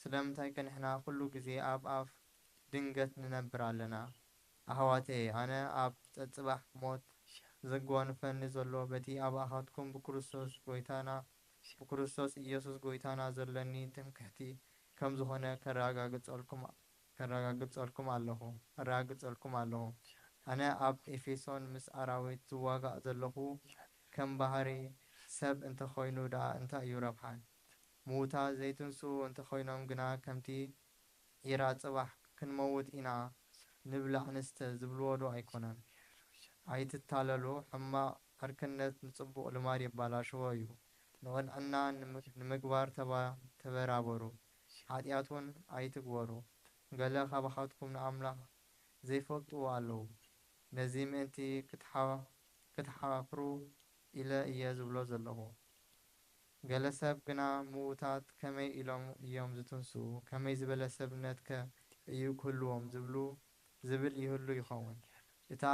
ስለምንታይከ ንሕና ኩሉ ግዜ ኣብ ኣፍ ድንገት ንነብር ኣለና? ኣሕዋተየ፣ ኣነ ኣብ ጸጽባሕ ሞት ዘጓንፈኒ ዘሎ፣ በቲ ኣባኻትኩም ብክርስቶስ ጎይታና፣ ብክርስቶስ ኢየሱስ ጎይታና ዘለኒ ትምክሕቲ ከም ዝኾነ ከረጋግጸልኩም፣ ከረጋግጸልኩም ኣለኹ፣ ከረጋግጸልኩም ኣለኹ። ኣነ ኣብ ኤፌሶን ምስ ኣራዊት ዝዋጋእ ዘለኹ፣ ከም ባህሪ ሰብ እንተኾይኑ ደኣ እንታይ እዩ ረብሓይ? ምዉታት ዘይትንስኡ እንተኾይኖም ግና፣ ከምቲ ዒራ ጽባሕ ክንመውት ኢና፣ ንብላዕ ንስተ ዝብልዎ ዶ ኣይኮነን? ኣይትታለሉ፣ ሕማቕ ዕርክነት ንጽቡቕ ልማድ የባላሽዎ እዩ። ንቕንዕና ንምግ-፣ ንምግባር ተባ-፣ ተበራበሩ፣ ሓጢኣት እውን ኣይትግበሩ። ገለ ካባኻትኩም ንኣምላኽ ዘይፈልጥዎ ኣለዉ። ነዚ ምእንቲ ክትሓ-፣ ክትሓፍሩ ኢለ እየ ዝብሎ ዘለኹ። ገለ ሰብ ግና፣ ምዉታት ከመይ ኢሎም እዮም ዝትንስኡ? ከመይ ዝበለ ሰብነትከ እዩ ክህልዎም? ዝብሉ፣ ዝብል ይህሉ ይኸውን። እታ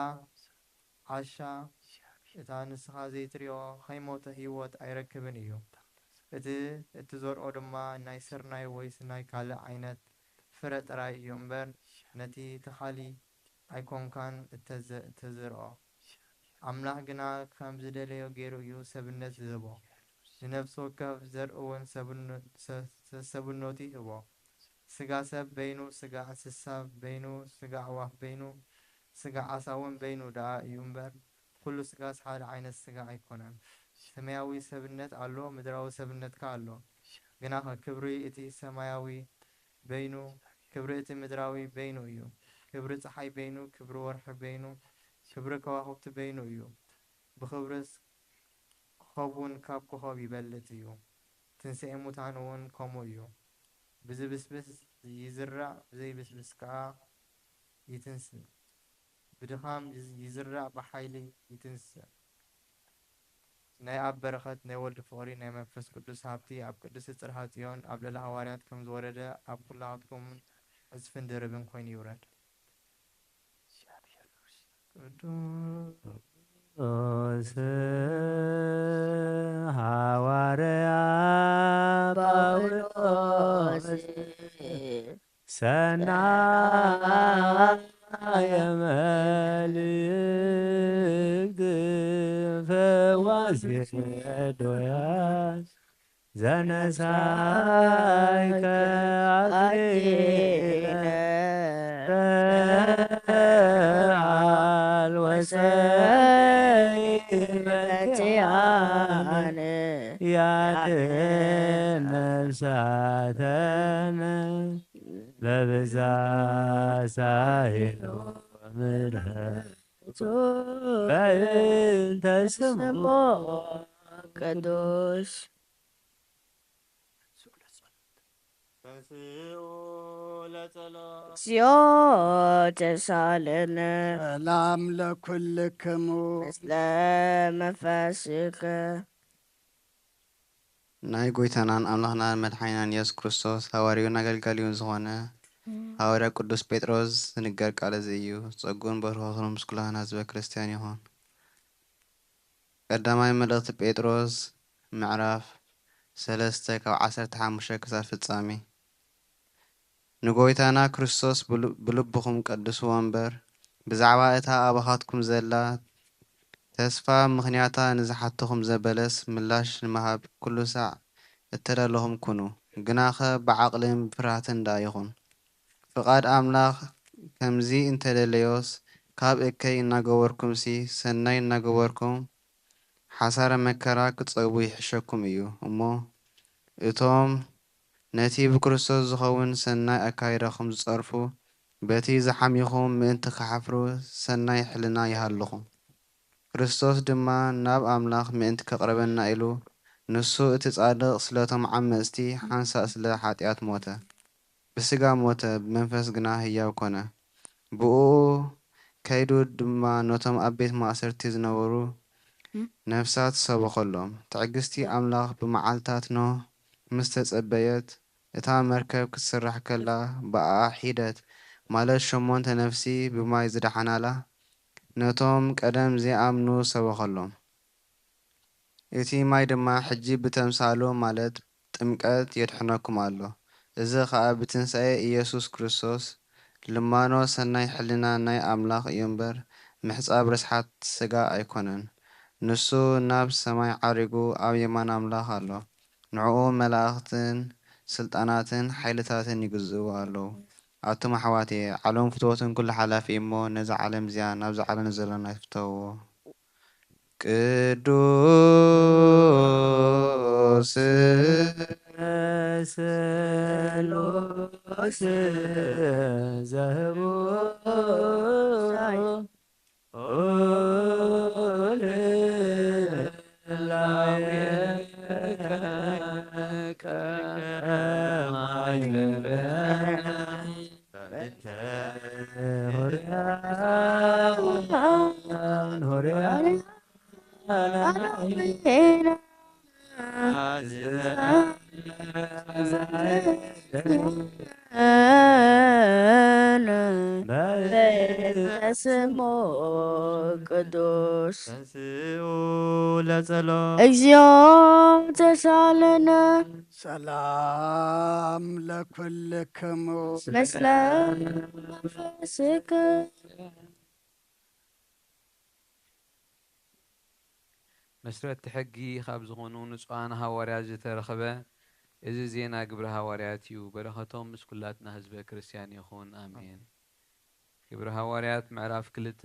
ዓሻ፣ እታ ንስኻ ዘይትሪኦ፣ ከይሞተ ህይወት ኣይረክብን እዩ። እቲ እትዘርኦ ድማ ናይ ስርናይ ወይስ ናይ ካልእ ዓይነት ፍረ ጥራይ እዩ እምበር፣ ነቲ ተኻሊ ኣይኮንካን እተዘ-፣ እተዘርኦ። ኣምላኽ ግና ከም ዝደለዮ ገይሩ እዩ ሰብነት ዝህቦ። ንነፍሲ ወከፍ ዘርእውን ሰብነ-፣ ሰ-፣ ሰ-፣ ሰብነቱ ይህቦ። ስጋ ሰብ በይኑ፣ ስጋ እንስሳ በይኑ፣ ስጋ ኣዕዋፍ በይኑ፣ ስጋ ዓሳ እውን በይኑ ደኣ እዩ እምበር፣ ኩሉ ስጋስ ሓደ ዓይነት ስጋ ኣይኮነን። ሰማያዊ ሰብነት ኣሎ፣ ምድራዊ ሰብነት ከኣ ኣሎ። ግናኸ ክብሪ እቲ ሰማያዊ በይኑ፣ ክብሪ እቲ ምድራዊ በይኑ እዩ። ክብሪ ጸሓይ በይኑ፣ ክብሪ ወርሒ በይኑ፣ ክብሪ ከዋኽብቲ በይኑ እዩ። ብኽብርስ ኮኾብ እውን ካብ ኮኾብ ይበልጽ እዩ። ትንሳኤ ሙታን እውን ከምኡ እዩ። ብዝብስብስ ይዝራእ፣ ብዘይብስብስ ከኣ ይትንስእ። ብድኻም ይዝ-፣ ይዝራእ፣ ብሓይሊ ይትንስእ። ናይ ኣብ በረኸት፣ ናይ ወልድ ፍቕሪ፣ ናይ መንፈስ ቅዱስ ሃብቲ ኣብ ቅድስቲ ጽርሃ ጽዮን ኣብ ልዕሊ ሃዋርያት ከም ዝወረደ ኣብ ኩላትኩም ዕጽፍን ድርብን ኮይኑ ይውረድ። ቅዱስ ሃዋርያ ጳውሎስ ሰናየ መልእክት ፈዋሲ ዶያስ ዘነሳይከ አክሊለ በዓል ወሰይበ ኪያከ ምሕረቱ በእንተ ስሙ ቅዱስ። ተንሥኡ ለጸሎት። እግዚኦ ተሳለነ። ሰላም ለኩልክሙ። ምስለ መንፈስከ። ናይ ጎይታናን ኣምላኽናን መድሓኒናን ኢየሱስ ክርስቶስ ሃዋርዩን ኣገልጋሊውን ዝኾነ ሃዋርያ ቅዱስ ጴጥሮስ ዝንገር ቃል እዚ እዩ። ጸጉን በረኸቱን ምስ ኩላህና ህዝበ ክርስቲያን ይኹን። ቀዳማይ መልእኽቲ ጴጥሮስ ምዕራፍ ሰለስተ ካብ ዓሰርተ ሓሙሽተ ክሳብ ፍጻሜ። ንጎይታና ክርስቶስ ብሉ-፣ ብልብኹም ቀድስዎ እምበር፣ ብዛዕባ እታ ኣባኻትኩም ዘላ ተስፋ ምኽንያታ ንዝሓተኹም ዘበለስ ምላሽ ንምሃብ ኩሉ ሳዕ እተዳለኹም ኩኑ። ግናኸ ብዓቕልን ብፍርሃትን ደኣ ይኹን። ፍቓድ ኣምላኽ ከምዚ እንተደለዮስ፣ ካብ እከይ እናገበርኩምሲ ሰናይ እናገበርኩም ሓሳረ መከራ ክትጸግቡ ይሕሸኩም እዩ እሞ፣ እቶም ነቲ ብክርስቶስ ዝኸውን ሰናይ ኣካይዳኹም ዝጸርፉ፣ በቲ ዝሓሚኹም ምእንቲ ክሓፍሩ ሰናይ ሕልና ይሃልኹም። ክርስቶስ ድማ ናብ ኣምላኽ ምእንቲ ከቕርበና ኢሉ፣ ንሱ እቲ ጻድቕ ስለቶም ዓመጽቲ ሓንሳእ ስለ ሓጢኣት ሞተ። ብስጋ ሞተ፣ ብመንፈስ ግና ህያው ኮነ። ብእኡ ከይዱ ድማ ነቶም ኣብ ቤት ማእሰርቲ ዝነበሩ ነፍሳት ሰበኸሎም። ትዕግስቲ ኣምላኽ ብመዓልታት ኖህ ምስ ተጸበየት፣ እታ መርከብ ክትስራሕ ከላ ብኣኣ ሒደት፣ ማለት ሸሞንተ ነፍሲ ብማይ ዝደሓናላ፣ ነቶም ቀደም ዘይኣምኑ ሰበኸሎም። እቲ ማይ ድማ ሕጂ ብተምሳሉ፣ ማለት ጥምቀት፣ የድሕነኩም ኣሎ። እዚ ኸኣ ብትንሳኤ ኢየሱስ ክርስቶስ ልማኖ ሰናይ ሕልና ናይ ኣምላኽ እዩ እምበር፣ ምሕጻብ ርስሓት ስጋ ኣይኮነን። ንሱ ናብ ሰማይ ዓሪጉ ኣብ የማን ኣምላኽ ኣሎ። ንዕኡ መላእኽትን ስልጣናትን ሓይልታትን ይግዝእዎ ኣለዉ። ኣቱም ኣሕዋትየ፣ ዓለም ፍትወትን ኩሉ ሓላፊ እሞ፣ ነዛ ዓለም እዚኣ ናብዛ ዓለም ዘሎና ኣይትፍተውዎ። ቅዱስ ስሉስ ዘህቡ በስሙ ቅዱስ ተንሥኡ ለጸሎት። እግዚኦ ተሳለነ። ሰላም ለኩልክሙ። ምስለ መንፈስክ። መስረቲ ሕጊ ካብ ዝኾኑ ንጹሃን ሃዋርያት ዝተረኽበ እዚ ዜና ግብረ ሃዋርያት እዩ። በረኸቶም ምስ ኩላትና ህዝበ ክርስቲያን ይኹን። ኣሜን። ግብረ ሃዋርያት ምዕራፍ ክልተ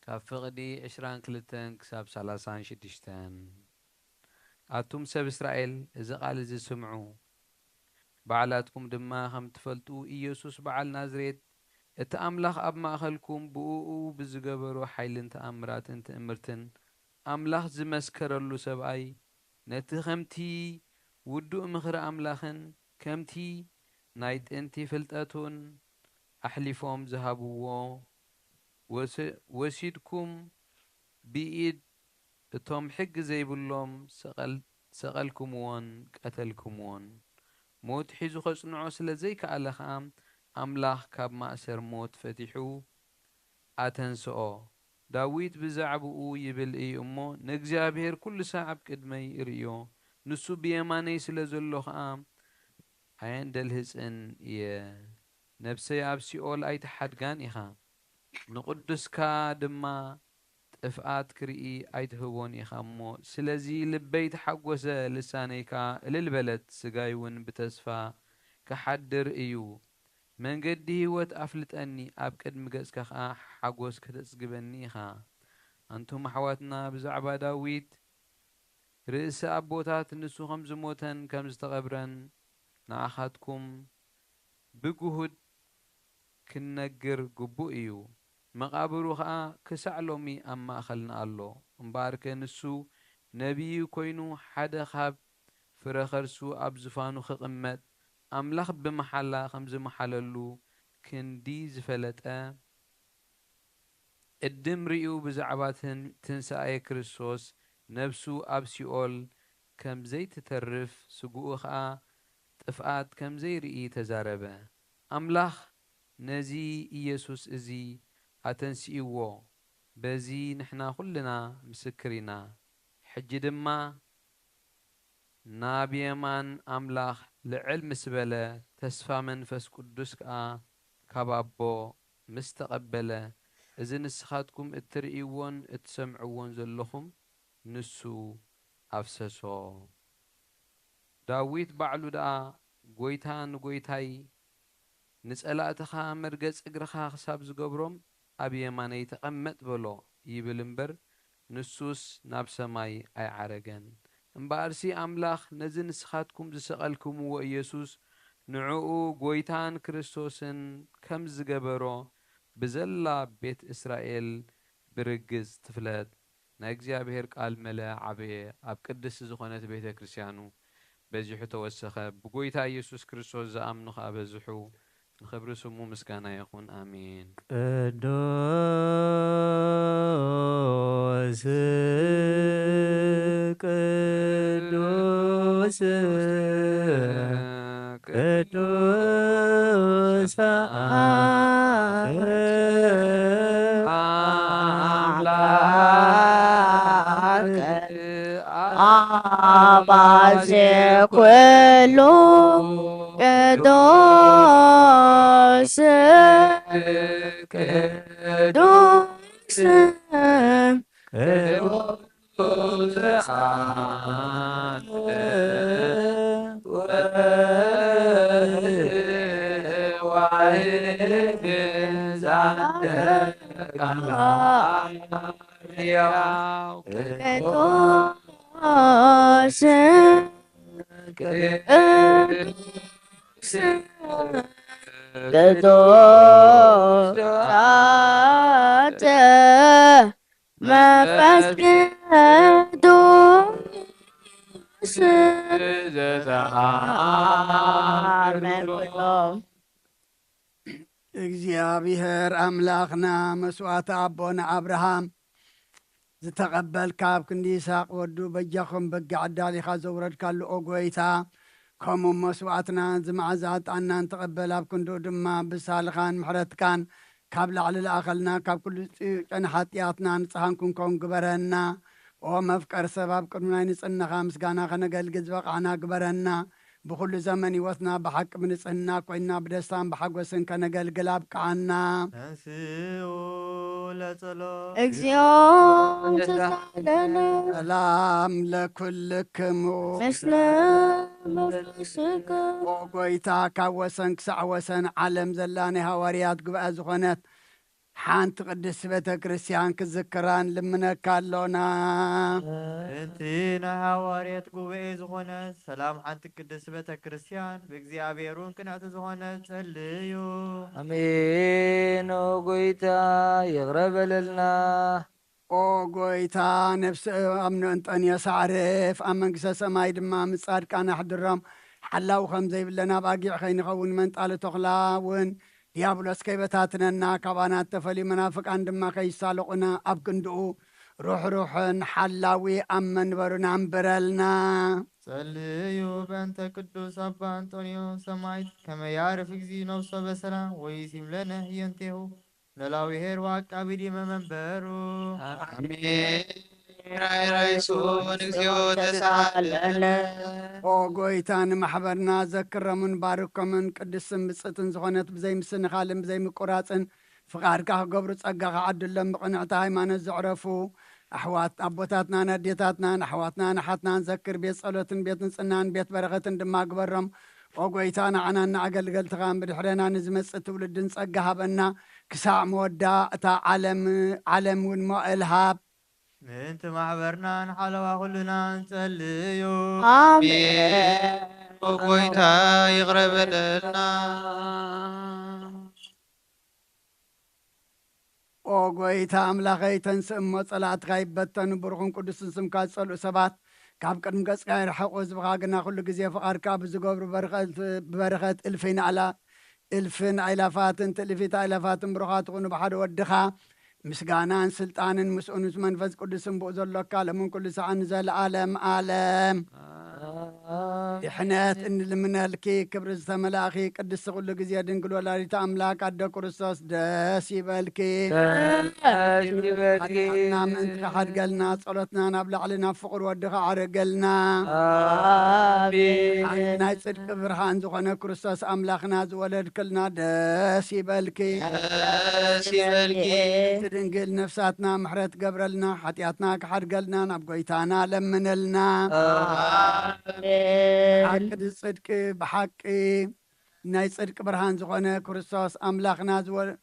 ካብ ፍቕዲ ዕስራን ክልተን ክሳብ ሰላሳን ሽዱሽተን። ኣቱም ሰብ እስራኤል፣ እዚ ቃል እዚ ስምዑ። ባዕላትኩም ድማ ከም ትፈልጡ፣ ኢየሱስ በዓል ናዝሬት፣ እቲ ኣምላኽ ኣብ ማእከልኩም ብእኡ ብዝገበሮ ሓይልን ተኣምራትን ትእምርትን፣ ኣምላኽ ዝመስከረሉ ሰብኣይ፣ ነቲ ከምቲ ውዱእ ምኽሪ ኣምላኽን ከምቲ ናይ ጥንቲ ፍልጠቱን ኣሕሊፎም ዝሃብዎ ወስ-፣ ወሲድኩም ብኢድ እቶም ሕጊ ዘይብሎም ሰቐል-፣ ሰቐልኩምዎን ቀተልኩምዎን። ሞት ሒዙ ኸጽንዖ ስለ ዘይከኣለ ኸኣ፣ ኣምላኽ ካብ ማእሰር ሞት ፈቲሑ ኣተንስኦ። ዳዊት ብዛዕባኡ ይብል እዩ እሞ፣ "ንእግዚኣብሔር ኩሉ ሳዕ ኣብ ቅድመይ እርእዮ፣ ንሱ ብየማነይ ስለ ዘሎ ኸኣ ኣየንደልህጽን እየ። ነፍሰይ ኣብ ሲኦል ኣይትሓድጋን ኢኻ፣ ንቕዱስካ ድማ ጥፍኣት ክርኢ ኣይትህቦን ኢኻ እሞ፣ ስለዚ ልበይ ተሓጐሰ፣ ልሳነይ ከኣ እልል በለት፣ ስጋይ እውን ብተስፋ ክሓድር እዩ። መንገዲ ህይወት ኣፍልጠኒ፣ ኣብ ቅድሚ ገጽካ ኸኣ ሓጐስ ከተጽግበኒ ኢኻ። ኣንቱም ኣሕዋትና፣ ብዛዕባ ዳዊት ርእሲ ኣቦታት፣ ንሱ ከም ዝሞተን ከም ዝተቐብረን ንኣኻትኩም ብግሁድ ክንነግር ግቡእ እዩ። መቓብሩ ኸኣ ክሳዕ ሎሚ ኣብ ማእከልና ኣሎ። እምበኣርከ ንሱ ነቢይ ኮይኑ ሓደ ካብ ፍረ ኸርሱ ኣብ ዝፋኑ ክቕመጥ ኣምላኽ ብመሓላ ከም ዝመሓለሉ ክንዲ ዝፈለጠ፣ ቅድም ሪኡ ብዛዕባ ትን-፣ ትንሳኤ ክርስቶስ ነብሱ ኣብ ሲኦል ከም ዘይትተርፍ፣ ስግኡ ኸኣ ጥፍኣት ከም ዘይርኢ ተዛረበ። ኣምላኽ ነዚ ኢየሱስ እዚ ኣተንሲእዎ፣ በዚ ንሕና ኩልና ምስክር ኢና። ሕጂ ድማ ናብ የማን ኣምላኽ ልዕል ምስ በለ፣ ተስፋ መንፈስ ቅዱስ ከኣ ካብ ኣቦ ምስ ተቐበለ፣ እዚ ንስኻትኩም እትርእይዎን እትሰምዕዎን ዘለኹም ንሱ ኣፍሰሶ። ዳዊት ባዕሉ ደኣ፣ "ጐይታ ንጐይታይ፣ ንጸላእትኻ መርገጽ እግርኻ ክሳብ ዝገብሮም ኣብ የማነይ ተቐመጥ" በሎ ይብል እምበር፣ ንሱስ ናብ ሰማይ ኣይዓረገን። እምበኣርሲ ኣምላኽ ነዚ ንስኻትኩም ዝሰቐልኩምዎ ኢየሱስ፣ ንዕኡ ጐይታን ክርስቶስን ከም ዝገበሮ ብዘላ ቤት እስራኤል ብርግጽ ትፍለጥ። ናይ እግዚኣብሔር ቃል መለ ዓበየ፣ ኣብ ቅድስቲ ዝኾነት ቤተ ክርስቲያኑ በዚሑ ተወሰኸ፣ ብጎይታ ኢየሱስ ክርስቶስ ዝኣምኑ ኸኣ በዝሑ፣ ንኽብሪ ስሙ ምስጋና ይኹን። ኣሜን። ቅዱስ፣ ቅዱስ፣ ቅዱስ ኣምላክ ኣባዜ ኩሉ ቅዱስ፣ ቅዱስ፣ ቅዱስ ቅዱስ፣ ቅዱስ፣ ቅዱስ መንፈስ ቅዱስ ዘተኣርጎ። እግዚኣብሔር ኣምላኽና መስዋዕቲ ኣቦና ኣብርሃም ዝተቐበልካ፣ ኣብ ክንዲ ይስሐቅ ወዱ በጃኹም በጊዕ ኣዳሊኻ ዘውረድካሉ፣ ኦ ጐይታ፣ ከምኡ መስዋዕትና እዚ መዓዛ ዕጣንና እንትቐበል፣ ኣብ ክንድኡ ድማ ብሳልኻን ምሕረትካን ካብ ላዕሊ ለኣኸልና፣ ካብ ኩሉ ጽዩቅ ጨና ሓጢኣትና ንጽሃን ክንከውን ግበረና። ኦ መፍቀር ሰብ፣ ኣብ ቅድሚ ናይ ንጽህናኻ ምስጋና ከነገልግል ዝበቓዕና ግበረና። ብኹሉ ዘመን ህይወትና ብሓቂ ብንጽህና ኮይንና ብደስታን ብሓጎስን ከነገልግል ኣብቅዓና። ተንስኡ ለጸሎት። እግዚኦ ተሳለነ። ሰላም ለኩልክሙ። ምስለ መንፈስከ። ኦ ጐይታ፣ ካብ ወሰን ክሳዕ ወሰን ዓለም ዘላ ናይ ሃዋርያት ጉባኤ ዝኾነት ሓንቲ ቅድስቲ ቤተ ክርስቲያን ክዝክራ ንልምነካ ኣሎና። እንቲ ናይ ሃዋርያት ጉባኤ ዝኾነት ሰላም ሓንቲ ቅድስቲ ቤተ ክርስቲያን ብእግዚኣብሔር እውን ቅንዕቲ ዝኾነት ጸልዩ። ኣሜን። ኦ ጐይታ፣ ይቕረ በለልና። ኦ ጐይታ፣ ነፍሲ ኣምኖ እንጠንዮስ ኣዕርፍ፣ ኣብ መንግስተ ሰማይ ድማ ምስ ጻድቃን ኣሕድሮም። ሓላው ከም ዘይብለን ኣብ ኣጊዕ ከይንኸውን መንጣሊ ተኹላ እውን ዲያብሎስ ከይበታትነና፣ ካባና እተፈልዩ መናፍቃን ድማ ከይሳለቑና፣ ኣብ ክንድኡ ርሕሩሕን ሓላዊ ኣብ መንበሩና ኣንብረልና። ጸልዩ በእንተ ቅዱስ ኣባ እንጦንዮስ ሰማዕት፣ ከመ ያዕርፍ እግዚእ ነፍሶ በሰላም ወይሲም ለነ ህየንቴሁ ለላዊ ኄር ወዐቃቢ ዲበ መንበሩ። ኣሜን። ራይ ራይ ስኡን እግዚኦ ተሳሃለነ። ኦ ጐይታ፣ ንማሕበርና ዘክሮምን ባርኮምን ቅድስትን ብጽእትን ዝኾነት ብዘይምስንኻልን ብዘይምቁራጽን ፍቓድካ ክገብሩ ጸጋኻ ዓድሎም። ብቕንዕቲ ሃይማኖት ዘዕረፉ ኣሕዋት ኣቦታትናን ኣዴታትናን ኣሕዋትናን ኣሓትናን ዘክር። ቤት ጸሎትን ቤት ንጽህናን ቤት በረኸትን ድማ ግበሮም። ኦ ጐይታ፣ ንዓናን ንኣገልገልትኻን ብድሕረና ንዝመጽእ ትውልድን ጸጋ ሃበና። ክሳዕ መወዳእታ ዓለም፣ ዓለም እውን መዋእል ሃብ። ምእንቲ ማሕበርናን ሓለዋ ኩልና ንጸልዩ። ኣሜን። ኦ ጐይታ፣ ይቕረ በለልና። ኦ ጎይታ ኣምላኸይ፣ ተንስእ እሞ ጸላእትኻ ይበተኑ። ብሩኽን ቅዱስን ስምካ ዝጸልኡ ሰባት ካብ ቅድሚ ገጽካ ይርሐቑ። ህዝብኻ ግና ኩሉ ግዜ ፍቓድካ ብዝገብሩ በረኸት፣ ብበረኸት እልፍን ኣላ-፣ እልፍን ኣይላፋትን ትእልፊት ኣይላፋትን ብሩኻት ይኹኑ ብሓደ ወድኻ። ምስጋናን ስልጣንን ምስኡን ምስ መንፈስ ቅዱስን ብኡ ዘሎካ ለምን ኩሉ ሰዓን ንዘለዓለም ዓለም። ድሕነት እንልምነልኪ፣ ክብሪ ዝተመላእኺ ቅድስቲ ኩሉ ግዜ ድንግል ወላዲተ ኣምላክ ኣደ ክርስቶስ ደስ ይበልኪ። ደስ ይበልኪ። ሓጢኣትና ምእንቲ ክሓድገልና ጸሎትና ናብ ላዕሊ ናብ ፍቕሪ ወድኻ ኣዕርገልና። ኣሜን። ናይ ጽድቂ ብርሃን ዝኾነ ክርስቶስ ኣምላኽና ዝወለድክልና ደስ ይበልኪ። ደስ ይበልኪ። እቲ ድንግል ነፍሳትና ምሕረት ገብረልና፣ ሓጢኣትና ክሓድገልና ናብ ጎይታና ለምነልና። ኣሜን። ብሓቂ ጽድቂ፣ ብሓቂ ናይ ጽድቂ ብርሃን ዝኾነ ክርስቶስ ኣምላኽና ዝወ-፣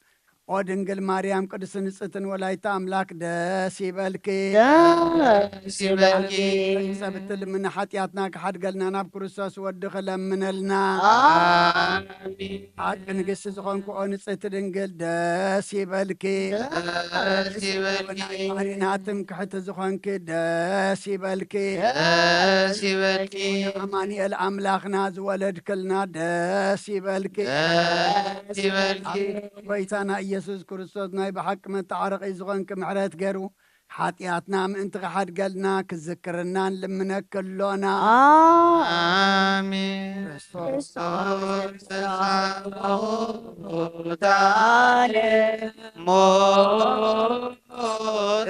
ኦ ድንግል ማርያም ቅድስቲ ንጽሕትን ወላዲተ ኣምላክ ደስ ይበልኪ። ደስ ይበልኪ። ሰብ እትልምኒ ሓጢኣትና ክሓድገልና ናብ ክርስቶስ ወዲ ክለምነልና። ኣሜን። ሓቂ ንግስቲ ዝኾንኩ ኦ ንጽሕቲ ድንግል ደስ ይበልኪ። ደስ ይበልኪ። ናይ ባህሪና ትምክሕቲ ዝኾንኪ ደስ ይበልኪ። ደስ ይበልኪ። ኣማኑኤል ኣምላኽና ዝወለድክልና ደስ ይበልኪ። ደስ ይበልኪ። ጎይታና ኢየሱስ ክርስቶስ ናይ ብሓቂ መተዓረቒ ዝኾንኪ ምሕረት ገይሩ ሓጢኣትና ምእንቲ ክሓድገልና ክዝክርና ንልምነኪ ኣሎና። ኣሜን። ክርስቶስ ተንሥአ እሙታነ ሞተ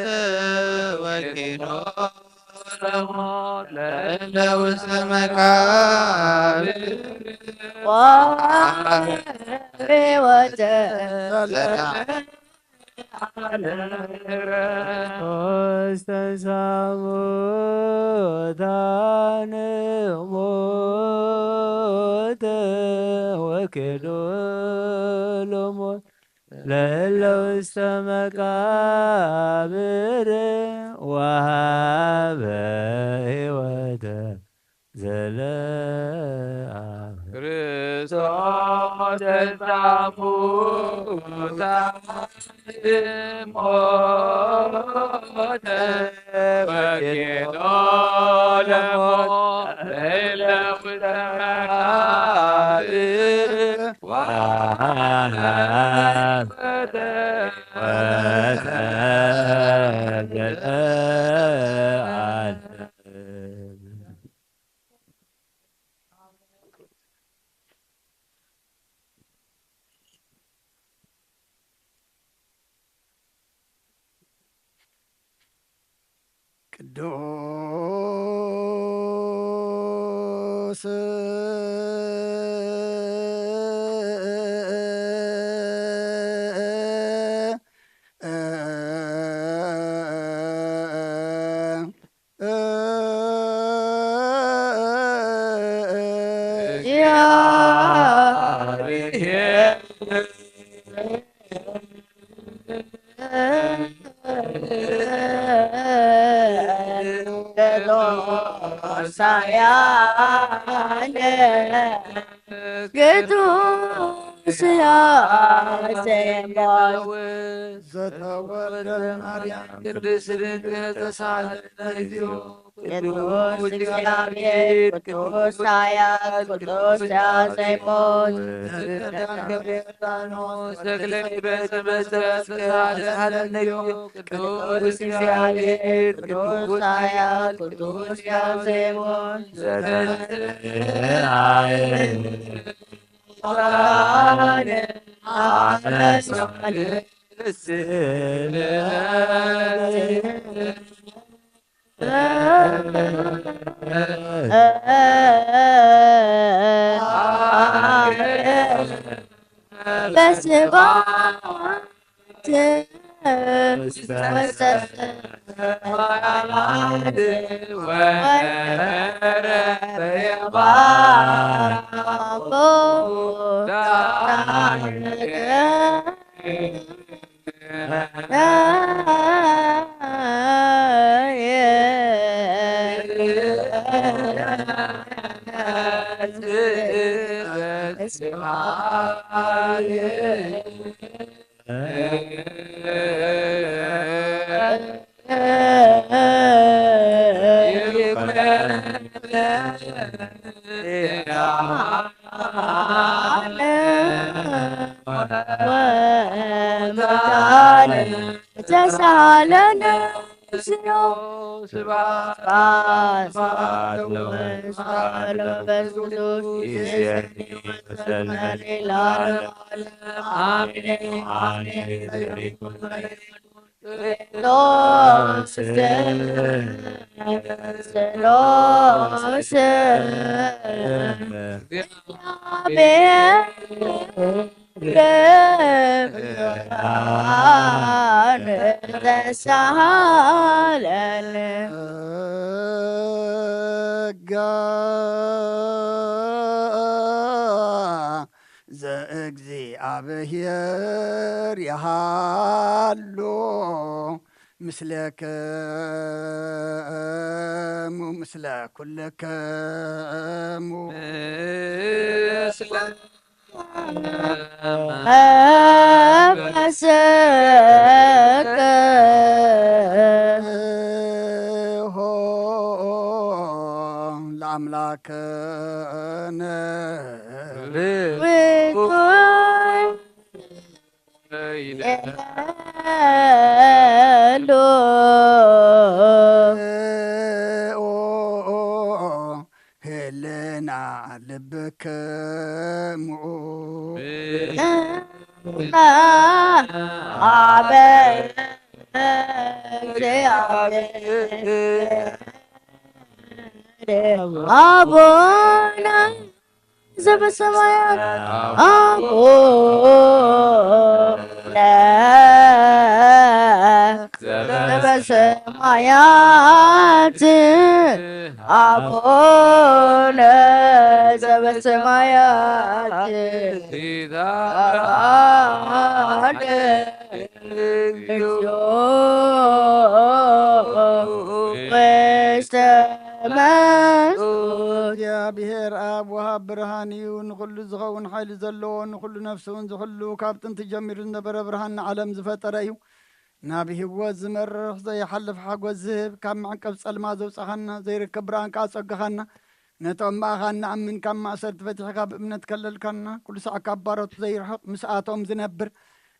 ወኪኖ ለሞት ለእለ ውስተ መቃብር ወሕይወተ ክርስቶስ ተንሥአ እሙታነ ሞተ ወኪኖ ለሞት ለእለ ውስተ መቃብር ወሃበ ሕይወተ ዘለዓለም። ክርስቶስ ተንሥአ እሙታን ሞተ ወኪኖ ለሞት ለእለ ውስተ መቃብር ወሃበ ሕይወተ ዘለዓለም። ቅዱስ ቅዱስ ያዜማው ዘተወልደ ማርያም ቅድስት ድንግል ተሳለነ እግዚኦ። ቅዱስ እግዚአብሔር፣ ቅዱስ ኃያል፣ ቅዱስ ያዜማው ተክለ በዕፀ መስቀል ተሳለነ እግዚኦ። ቅዱስ እግዚአብሔር፣ ቅዱስ ኃያል፣ ቅዱስ ያዜማው በስብሐት ወሰማያት ወነበረ በየማነ ተሳለነ ስብሐት ለመንፈስ ቅዱስ ይእዜኒ ወዘልፈኒ ለዓለመ ዓለም። አሜን። አሜን። ሎስ ሎስ ተሳለን ጸጋ ዘእግዚኣብሔር ይሃሉ ምስለክሙ ምስለ ኩልክሙ ምስለ መንፈስከ ሆ ለአምላክነ ርኩይ ይደሉ ህልና ልብክሙ አበ አቡነ ዘበሰማያት አቡነ ዘበሰማያት አቡነ ዘበሰማያት እግዚኦ ውስተ መንሱት። እግዚአብሔር አብ ወሃብ ብርሃን እዩ። ንኹሉ ዝኸውን ሓይሊ ዘለዎ፣ ንኹሉ ነፍሲ እውን ዝሕሉ፣ ካብ ጥንቲ ጀሚሩ ዝነበረ ብርሃን ንዓለም ዝፈጠረ እዩ። ናብ ህይወት ዝመርሕ ዘይሓልፍ ሓጎስ ዝህብ፣ ካብ መዕቀብ ጸልማ ዘውጻኻና፣ ዘይርከብ ብርሃን ከኣ ጸጋኻና፣ ነቶም ብኣኻ እንኣምን ካብ ማእሰርቲ ፈቲሕካ ብእምነት ከለልካና፣ ኩሉ ሳዕ ካብ ባሮት ዘይርሕቕ ምስኣቶም ዝነብር፣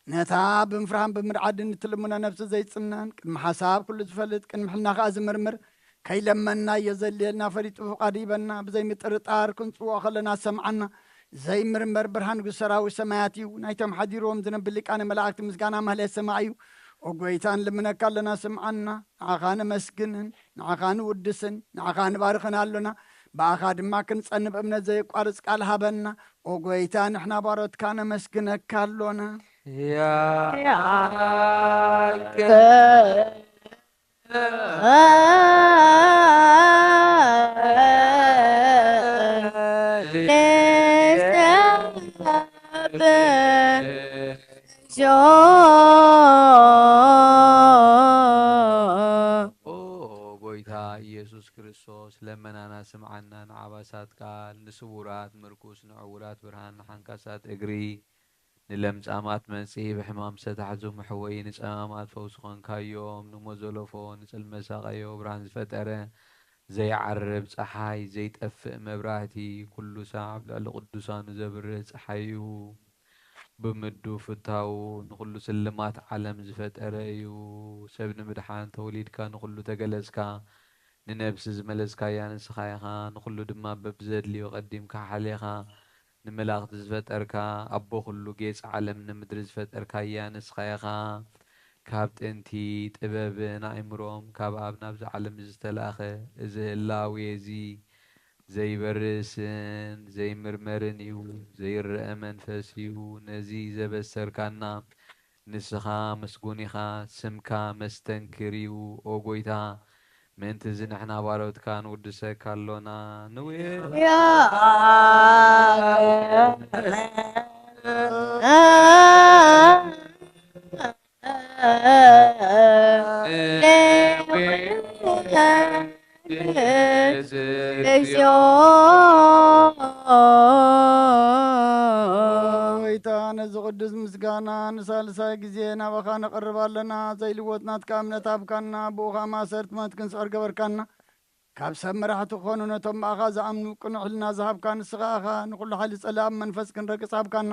ነታ ብምፍርሃን ብምርዓድን እትልምኖ ነብሲ ዘይጽነን፣ ቅድሚ ሓሳብ ኩሉ ዝፈልጥ፣ ቅድሚ ሕልና ከኣ ዝምርምር፣ ከይለመንናዮ ዘድልየልና ፈሊጡ ፍቓዱ ይበና፣ ብዘይምጥርጣር ክንጽውዖ ከለና ዝሰምዓና፣ ዘይምርመር ብርሃን ንጉስ ሰራዊት ሰማያት እዩ። ናይቶም ሓዲርዎም ዝነብር ሊቃነ መላእክቲ ምስጋና ማህሌት ሰማይ እዩ። ኦ ጎይታ፣ ንልምነካ ኣለና፣ ስምዓና። ንዓኻ ነመስግንን ንዓኻ ንውድስን ንዓኻ ንባርኽን ኣሎና። ብኣኻ ድማ ክንጸንብ እምነት ዘየቋርጽ ቃል ሃበና። ኦ ጎይታ፣ ንሕና ባሮትካ ነመስግነካ ኣሎና። ያከ ኦ ጎይታ ኢየሱስ ክርስቶስ፣ ለመናና ስምዓና፣ ንዓባሳት ቃል፣ ንስዉራት ምርኩስ፣ ንዕዉራት ብርሃን፣ ንሓንካሳት እግሪ፣ ንለምጻማት መንጽሂ፣ ብሕማም ዝተታሕዙ መሕወዪ፣ ንጸማማት ፈውሲ ኾንካዮም፣ ንሞት ዘለፎ፣ ንጽልመት ሳቐዮ፣ ብርሃን ዝፈጠረ፣ ዘይዓርብ ጸሓይ፣ ዘይጠፍእ መብራህቲ፣ ኩሉ ሳዕ ኣብ ልዕሊ ቅዱሳኑ ዘብርህ ጸሓይ እዩ። ብምዱ ፍታዉ ንኹሉ ስልማት ዓለም ዝፈጠረ እዩ። ሰብ ንምድሓን ተወሊድካ ንኹሉ ተገለጽካ። ንነብሲ ዝመለስካያ ንስኻ ኢኻ። ንኹሉ ድማ በብዘድልዮ ቀዲምካ ሓሌኻ። ንመላእኽቲ ዝፈጠርካ፣ ኣቦ ኩሉ ጌጽ ዓለም ንምድሪ ዝፈጠርካያ ንስኻ ኢኻ። ካብ ጥንቲ ጥበብን ኣእምሮም ካብ ኣብ ናብዚ ዓለም ዝተላእኸ እዚ ህላዌ እዚ ዘይበርስን ዘይምርመርን እዩ፣ ዘይረአ መንፈስ እዩ። ነዚ ዘበሰርካና ንስኻ ምስጉን ኢኻ፣ ስምካ መስተንክር እዩ። ኦ ጎይታ፣ ምእንቲ እዚ ንሕና ባሮትካ ንውድሰካ ኣሎና። ንውየ ጎይታ፣ ነዚ ቅዱስ ምስጋና ንሳልሳይ ግዜ ናባኻ ነቕርብ ኣለና። ዘይልወጥ ናትካ እምነት ሃብካና፣ ብኡ ኸኣ ማእሰርቲ ሞት ክንስዕር ገበርካና። ካብ ሰብ መራሕቲ ክኾኑ ነቶም ብኣኻ ዝኣምኑ ቅኑዕ ሕልና ዝሃብካ ንስኻ ኢኻ። ንኹሉ ሓይሊ ጸላእን መንፈስ ክንረግጽ ሃብካና።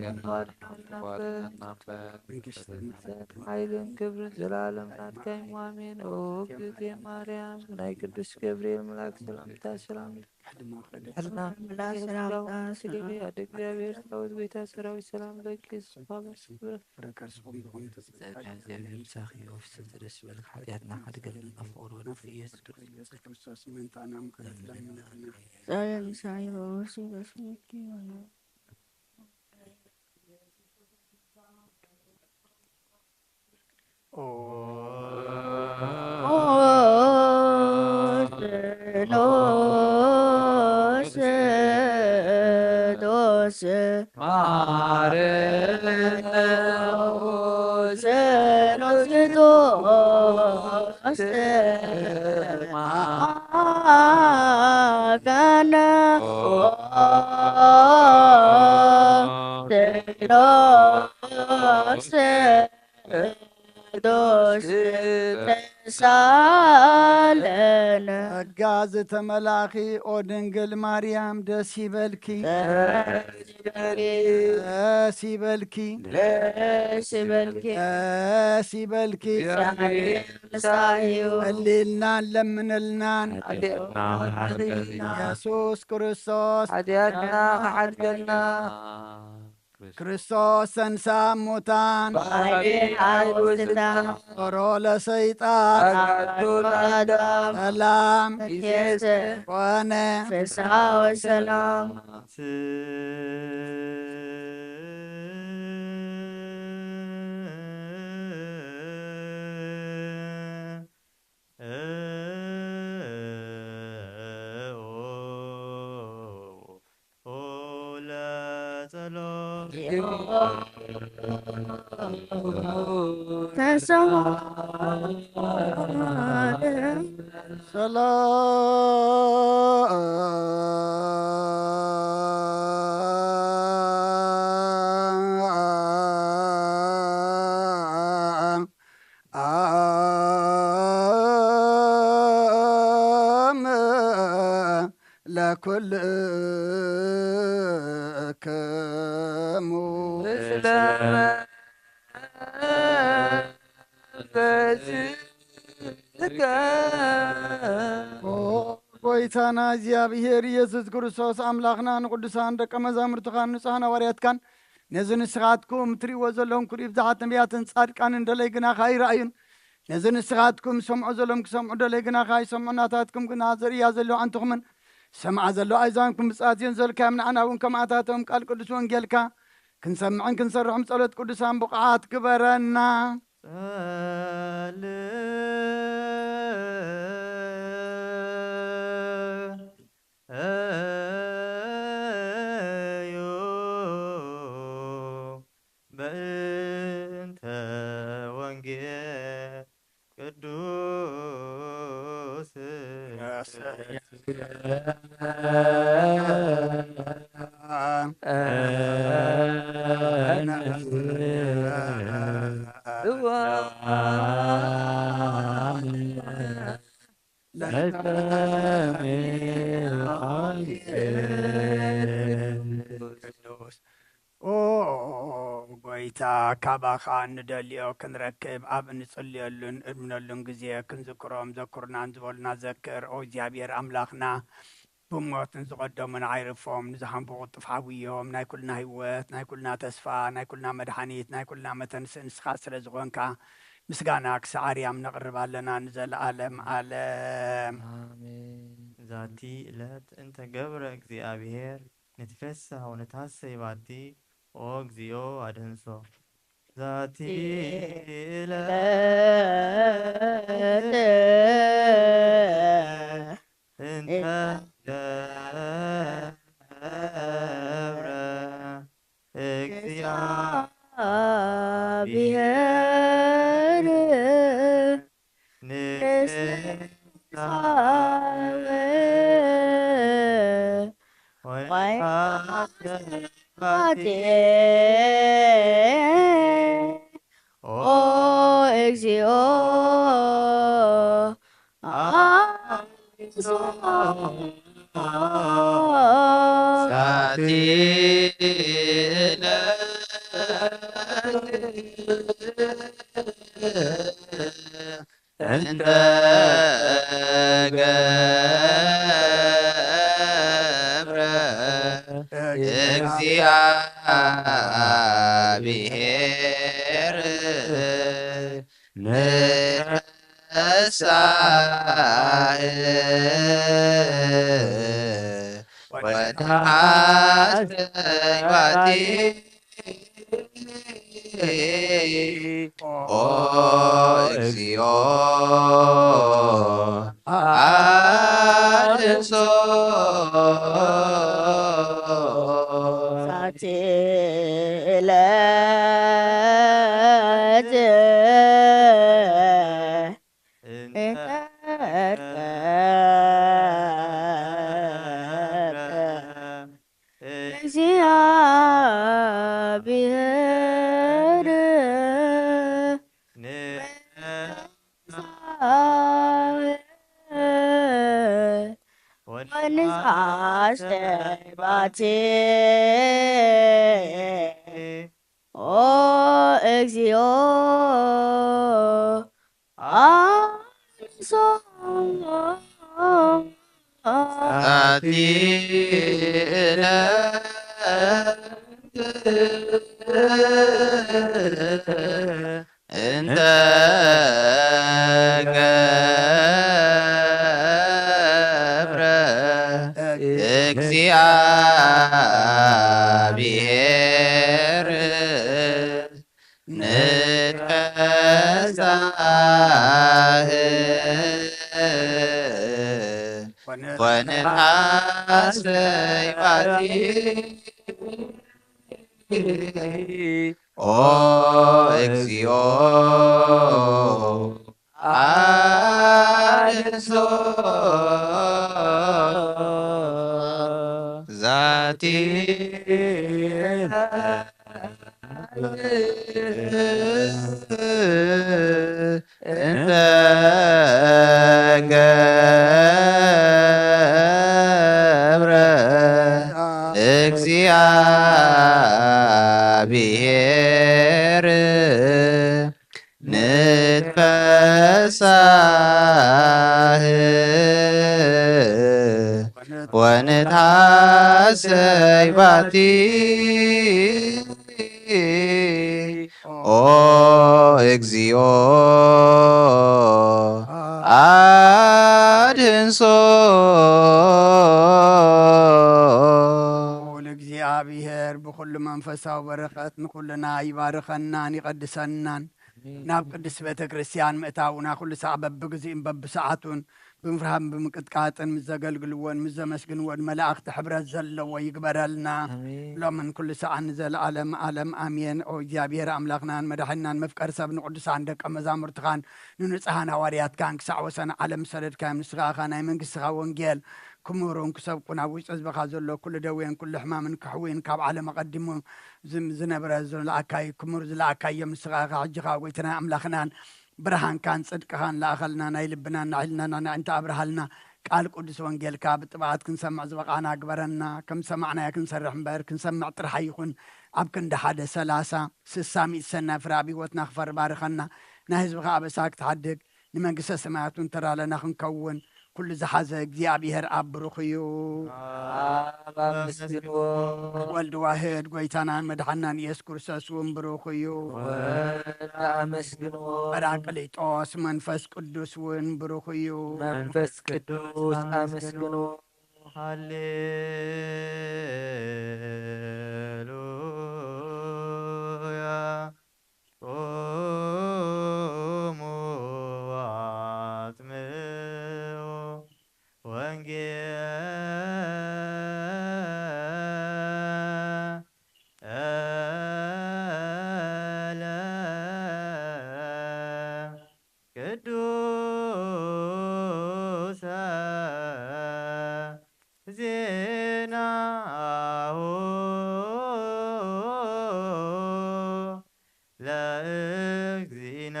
ሓይልን ክብርን ዘላለም ናትካ እዩ። ኣሜን። ኦ እግዝእትየ ማርያም፣ ናይ ቅዱስ ገብርኤል መልኣክ ሰላምታ ሰላም ይብዛልኪ። ኣደ እግዚኣብሔር ሰራዊት፣ ጌታ ሰራዊት ሰላም ለኪ። ስብሐት ክብረት ጸሎት ምሳኺ ይኹን። ፍቅር ወልድ ኢየሱስ ክርስቶስ። ጸሎት ምሳኺ ይኹን። ቅዱስ ተሳለነ። ጸጋ ዝተመላኺ ኦ ድንግል ማርያም ደስ ይበልኪ። ደስ ይበልኪ። ደስ ይበልኪ። ደስ ይበልኪ። ምሳዩ። ጸልይልናን ለምንልናን። ሓጢኣትና ሓርገልና። ኢየሱስ ክርስቶስ። ሓጢኣትና ክሓድገልና። ክርስቶስ ተንሳ ሙታን። ባሕሪ ሓይል ውስልታ። ኦሮ ለሰይጣን። ኣጋቱ ለኣዳም። ሰላም። ይሴሰ። ኮነ። ፍስሓ ወሰላም። ሰላም። ለኩልክሙ። ኦ ጎይታና እግዚኣብሔር ኢየሱስ ክርስቶስ ኣምላኽና፣ ንቅዱሳን ደቀ መዛሙርትኻን ንጹሓን ሃዋርያትካን ነዚ ንስኻትኩም ትሪእዎ ዘለኹም ክርኢ ብዙሓት ነቢያትን ጻድቃንን ደለይ ግናኻ ኣይረኣዩን። ነዚ ንስኻትኩም ሰምዖ ዘለኹም ክሰምዑ ደለይ ግናኻ ኣይሰምዑ። ናታትኩም ግና ዝርእያ ዘለዋ ኣንትኹምን ሰምዓ ዘለዋ ኣእዛንኩም ብጻት እየን ዘልካዮም። ንዓና እውን ከምኣታቶም ቃል ቅዱስ ወንጌልካ ክንሰምዕን ክንሰርሕም ጸሎት ቅዱሳን ብቑዓት ግበረና። ጸልዩ በእንተ ወንጌል ቅዱስ ቅዱስ። ኦ ጎይታ፣ ካባኻ እንደልዮ ክንረክብ ኣብ እንጽልየሉን እንልምነሉን ግዜ ክንዝክሮም ዘኩርናን ዝበሉና ዘክር። ኦ እግዚኣብሔር ኣምላኽና፣ ብሞት ንዝቐደሙን ኣይርፎም፣ ንዝሃንቡ ቅልጡፍ ሓውዮም። ናይ ኩልና ህይወት፣ ናይ ኩልና ተስፋ፣ ናይ ኩልና መድሓኒት፣ ናይ ኩልና መተንስእ ንስኻ ስለ ዝኾንካ ምስጋና ክሳዕ ኣርያም ነቕርብ ኣለና ንዘለኣለም ኣለም። ኣሜን። ዛቲ ዕለት እንተ ገብረ እግዚኣብሔር ንትፌሳህ ወንትሐሰይ ባቲ፣ ኦ እግዚኦ አድህንሶ። ዛቲ ዕለት እንተ ገብረ እግዚአብሔር ንስሐ ወንትሐሰይ ባቲ፣ ኦ እግዚኦ አድህንሶ። ዛቲ ዕለት እንተ ገብረ እግዚአብሔር ንትፌሳህ ወንትሐሰይ ባቲ፣ ኦ እግዚኦ አድህንሶ። ዛቲ ዕለት እንተ ገብረ እግዚአብሔር ንትፌሳህ ወንትሐሰይ ባቲ፣ ኦ እግዚኦ አድህንሶ። ዛቲ ዕለት እንተ ገብረ እግዚአብሔር ንትፌሳህ ወንትሐሰይ ባቲ፣ ኦ እግዚኦ አድህንሶ። ዛቲ እንተ ወንትሐሰይ ባቲ ኦ እግዚኦ ኣድህንሶ። ልኡል እግዚኣብሔር ብኹሉ መንፈሳዊ በረኸት ንኹልና ይባርኸናን ይቐድሰናን። ናብ ቅድስት ቤተ ክርስቲያን ምእታውና ኩሉ ሳዕ በብግዚኡን በብሰዓቱን ብምፍርሃን ብምቅጥቃጥን ምስ ዘገልግልዎን ምስ ዘመስግንዎን መላእኽቲ ሕብረት ዘለዎ ይግበረልና። ኣሜን። ሎምን ኩሉ ሰዓን ንዘለዓለም ዓለም ኣሜን። ኦ እግዚኣብሔር ኣምላኽናን መድሓኒናን መፍቀሪ ሰብ ንቅዱሳን ደቀ መዛሙርትኻን ንንጹሃን ሃዋርያትካን ክሳዕ ወሰን ዓለም ዝሰደድካዮም ንስኻ ኢኻ ናይ መንግስትኻ ወንጌል ክምህሩን ክሰብኩን ኣብ ውሽጢ ህዝብኻ ዘሎ ኩሉ ደዌን ኩሉ ሕማምን ክሕውይን ካብ ዓለም ኣቐዲሙ ዝም-፣ ዝነበረ ዝለኣካይ ክምህሩ ዝለኣካዮም ንስኻ ኢኻ። ሕጂ ኸኣ ጎይትናን ኣምላኽናን ብርሃንካን ጽድቅኻን ለኣኸልና፣ ናይ ልብናን ናይ ሕልናናን ኣዒንቲ ኣብርሃልና። ቃል ቅዱስ ወንጌልካ ብጥብዓት ክንሰምዕ ዝበቓዕና ግበረና። ከም ዝሰማዕናዮ ክንሰርሕ እምበር፣ ክንሰምዕ ጥራሕ ኣይኹን። ኣብ ክንዲ ሓደ ሰላሳ፣ ስሳ፣ ሚእቲ ሰናይ ፍረ ኣብ ህይወትና ክፈሪ ባርኸና። ናይ ህዝብኻ ኣበሳ ክትሓድግ፣ ንመንግስተ ሰማያት እውን ተራለና ክንከውን፣ ኩሉ ዝሓዘ እግዚኣብሔር ኣብ ብሩኽ እዩ። ኣብ ኣመስግንዎ። ወልድ ዋህድ ጎይታናን መድሓናን ኢየሱስ ክርስቶስ እውን ብሩኽ እዩ። ወልድ ኣመስግንዎ። ጳራቅሊጦስ መንፈስ ቅዱስ እውን ብሩኽ እዩ። መንፈስ ቅዱስ ኣመስግንዎ። ሃሌሉያ። ቁሙ ወአጽምዑ ወንጌለ ቅዱሰ ዜናሁ ለእግዚእነ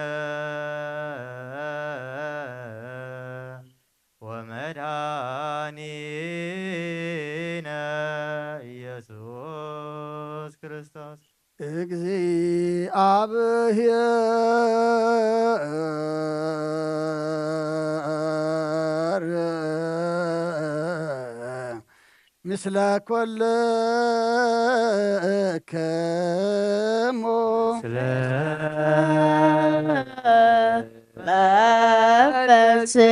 ወመድኃኒነ ኢየሱስ ክርስቶስ። እግዚአብሔር ምስለ ኩልክሙ። ምስለ መንፈስከ።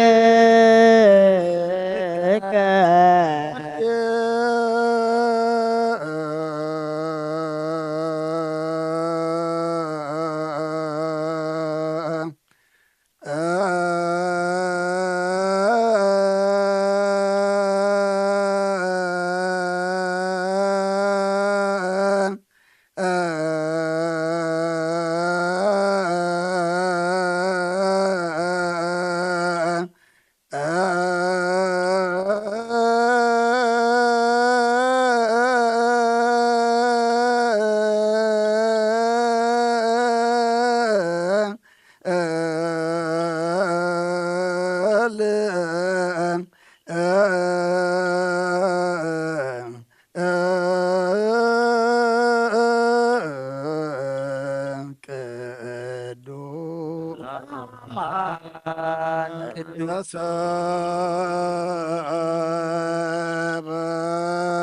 ቅዱስ ቅዱስ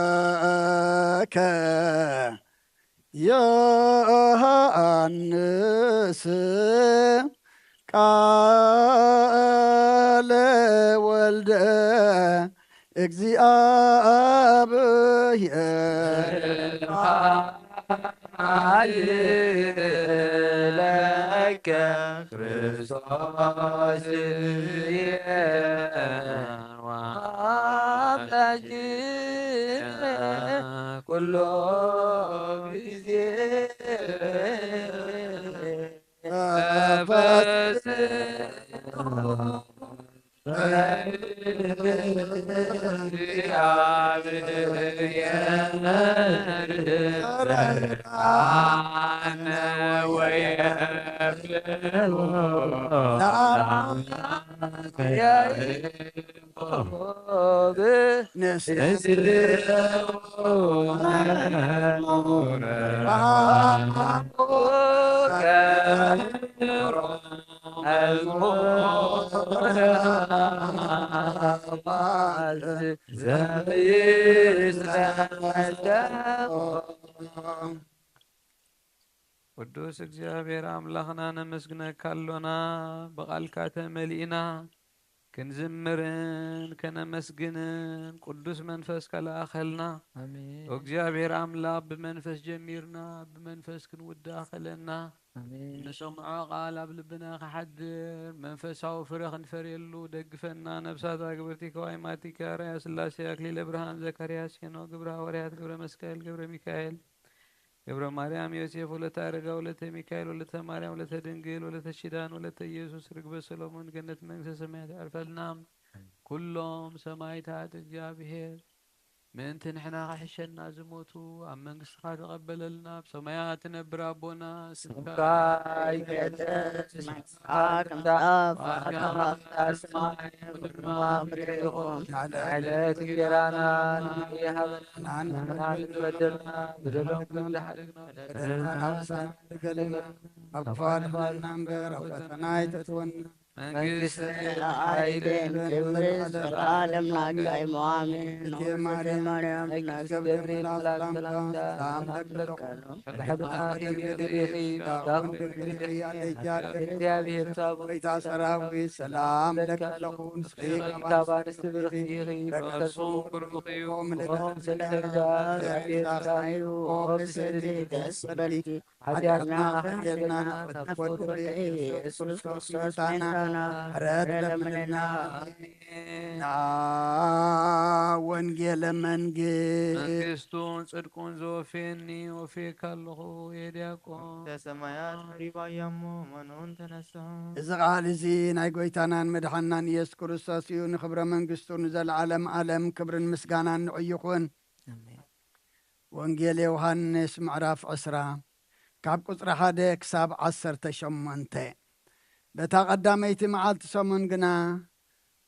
ሰበከ ዮሐንስ ቃለ ወልደ እግዚአብሔር። ለከ ክርስቶስ ወአምላክ ኩሎ ጊዜ ቅዱስ እግዚኣብሔር ኣምላኽና ነመስግነካ ኣሎና፣ ብቓልካ ተመሊእና ክንዝምርን ከነመስግንን ቅዱስ መንፈስካ ለኣኸልና። ኣሜን። እግዚኣብሔር ኣምላኽ ብመንፈስ ጀሚርና ብመንፈስ ክንውዳእ ከለና ኣሜን። ንሰምዖ ቃል ኣብ ልብና ክሓድር መንፈሳዊ ፍረ ክንፈርየሉ ደግፈና። ነብሳት ኣግብርቲ ከዋይ ማቲካ ራያ ስላሴ ኣክሊለ ብርሃን ዘካርያስ ሄኖ ግብረ ሃዋርያት ገብረ መስቀል ገብረ ሚካኤል ገብረ ማርያም ዮሴፍ ወለተ ኣረጋ ወለተ ሚካኤል ወለተ ማርያም ወለተ ድንግል ወለተ ኪዳን ወለተ ኢየሱስ ርግበ ሰሎሞን ገነት መንግስተ ሰማያት ያዕርፈልና። ኩሎም ሰማይታት እግዚኣብሔር ምእንቲ ንሕና ክሕሸና ዝሞቱ ኣብ መንግስትኻ ተቐበለልና። ኣብ ሰማያት ትነብር ኣቦና ስምካ ስምካ ይቀደስ፣ መንግስትኻ ትምጻእ፣ ፈቃድካ ኣብ ሰማይ ከምኡ ድማ ኣብ ምድሪ ይኹን። ዕለት እንጀራና ንህበና ንሕና ንበደልና በደሎም ክንሓድግና በደልና ንስሓ እምበር ኣብ ፈተና ኣይተእትወና። መንግስቲ ሓይልን ክብርን ዘለዓለም ናትካ እዩ። ኣሜን። እቴ ማርያም፣ ማርያም ገብረ መልኣክ ሰላምታ ሰላም ለኪ። ብሕብርኪ ድንግል ኢኺ፣ ብሕብርኪ እግዚኣብሔር ሳቡ ጎይታ ሰራዊት ሰላም ለኪ ኣለኹ። ንስኺ ካብ ኣንስቲ ብርኽቲ ኢኺ፣ በረኸትኪ ብሩኽ እዩ። ምልእተ ጸጋ እግዚኣብሔር ምሳኺ እዩ። ኦ ብስእቲ ደስ በልኪ፣ ሓጢኣትና ከሕድገልና ካብ ፍቁር ወልድኪ ኢየሱስ ክርስቶስ መድሓኒና ምሕረት ለምንልና። ኣሜን። ወንጌለ መንግስት መንግስቱን ጽድቁን ዘወፍየኒ ወፍየካ ኣለኹ። የዲያቆን መንግስተ ሰማያት ቀሪባ እያ እሞ መኑን ተነስሑ። እዚ ቃል እዚ ናይ ጎይታናን መድሓናን ኢየሱስ ክርስቶስ እዩ። ንኽብረ መንግስቱ ንዘለዓለም ዓለም ክብርን ምስጋናን ንዑ ይኹን። ኣሜን። ወንጌል ዮሃንስ ምዕራፍ ዕስራ ካብ ቁጽሪ ሓደ ክሳብ ዓሰርተ ሸሞንተ። በታ ቀዳመይቲ መዓልቲ ሰሙን ግና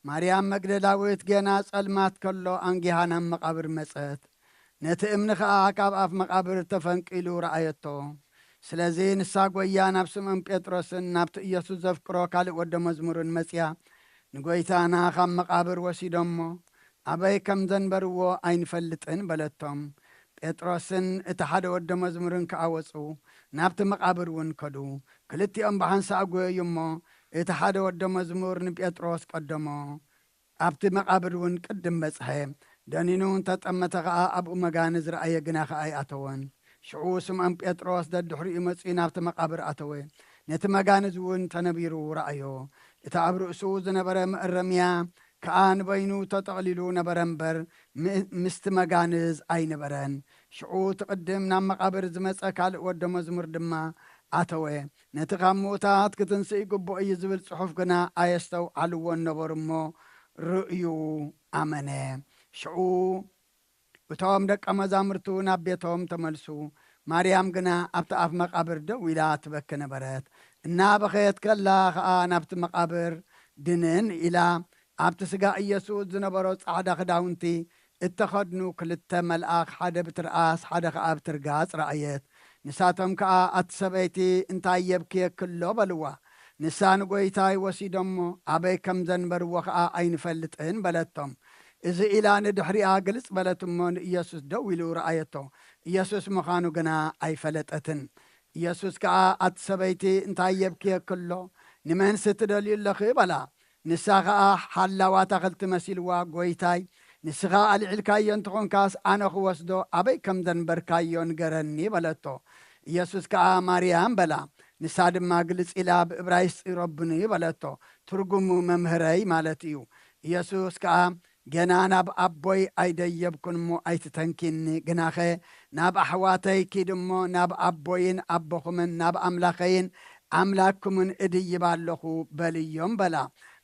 ማርያም መግደላዊት ገና ጸልማት ከሎ ኣንጊሃ ናብ መቓብር መጸት። ነቲ እምኒ ኸኣ ካብ ኣፍ መቓብር ተፈንቂሉ ረኣየቶ። ስለዚ ንሳ ጐያ ናብ ስምዖን ጴጥሮስን ናብቲ ኢየሱስ ዘፍቅሮ ካልእ ወደ መዝሙርን መጺኣ፣ ንጐይታና ካብ መቓብር ወሲዶሞ፣ ኣበይ ከም ዘንበርዎ ኣይንፈልጥን በለቶም። ጴጥሮስን እቲ ሓደ ወደ መዝሙርን ከኣ ወጹ፣ ናብቲ መቓብር እውን ከዱ። ክልቲኦም ብሓንሳእ ጐየዩ እሞ፣ እቲ ሓደ ወደ መዝሙር ንጴጥሮስ ቀደሞ። ኣብቲ መቓብር እውን ቅድም በጽሐ። ደኒኑ እንተጠመተ ኸኣ ኣብኡ መጋንዝ ረኣየ፣ ግና ኸኣ ኣይኣተወን። ሽዑ ስምዖን ጴጥሮስ ደድሕሪኡ መጺኡ ናብቲ መቓብር ኣተወ። ነቲ መጋንዝ እውን ተነቢሩ ረኣዮ። እቲ ኣብ ርእሱ ዝነበረ መእረምያ ከኣ ንበይኑ ተጠቕሊሉ ነበረ እምበር፣ ም-፣ ምስቲ መጋንዝ ኣይነበረን። ሽዑ እቲ ቅድም ናብ መቓብር ዝመጸ ካልእ ወደ መዝሙር ድማ ኣተወ። ነቲ ካብ ምዉታት ክትንስእ ይግብኦ እዩ ዝብል ጽሑፍ ግና ኣየስተውዓልዎን ነበሩ እሞ፣ ርእዩ ኣመነ። ሽዑ እቶም ደቀ መዛሙርቱ ናብ ቤቶም ተመልሱ። ማርያም ግና ኣብቲ ኣፍ መቓብር ደው ኢላ ትበኪ ነበረት። እናበኸየት ከላ ኸኣ ናብቲ መቓብር ድንን ኢላ፣ ኣብቲ ስጋ ኢየሱስ ዝነበሮ ጻዕዳ ክዳውንቲ እተኸድኑ ክልተ መልኣኽ፣ ሓደ ብትርኣስ ሓደ ኸኣ ብትርጋጽ ረኣየት። ንሳቶም ከኣ፣ ኣቲ ሰበይቲ፣ እንታይ የብክየኪ ኣሎ? በልዋ። ንሳ፣ ንጐይታይ ወሲዶሞ፣ ኣበይ ከም ዘንበርዎ ኸኣ ኣይንፈልጥን በለቶም። እዚ ኢላ ንድሕሪኣ ግልጽ በለት እሞ፣ ንኢየሱስ ደው ኢሉ ረኣየቶ። ኢየሱስ ምዃኑ ግና ኣይፈለጠትን። ኢየሱስ ከኣ፣ ኣቲ ሰበይቲ፣ እንታይ የብክየኪ ኣሎ? ንመንሲ ትደልዩ ኣለኺ? በላ። ንሳ ኸኣ ሓላው ኣታኽልቲ መሲልዋ፣ ጐይታይ፣ ንስኻ ኣልዒልካዮ እንተኾንካስ፣ ኣነ ኽወስዶ ኣበይ ከም ዘንበርካዮ ንገረኒ በለቶ። ኢየሱስ ከኣ፣ ማርያም በላ። ንሳ ድማ ግልጽ ኢላ ብእብራይስጢ ረቡኒ በለቶ። ትርጉሙ መምህረይ ማለት እዩ። ኢየሱስ ከኣ፣ ገና ናብ ኣቦይ ኣይደየብኩን እሞ ኣይትተንኪኒ፣ ግናኸ ናብ ኣሕዋተይ ኪድ እሞ ናብ ኣቦይን ኣቦኹምን ናብ ኣምላኸይን ኣምላክኩምን እድይብ ኣለኹ በልዮም በላ።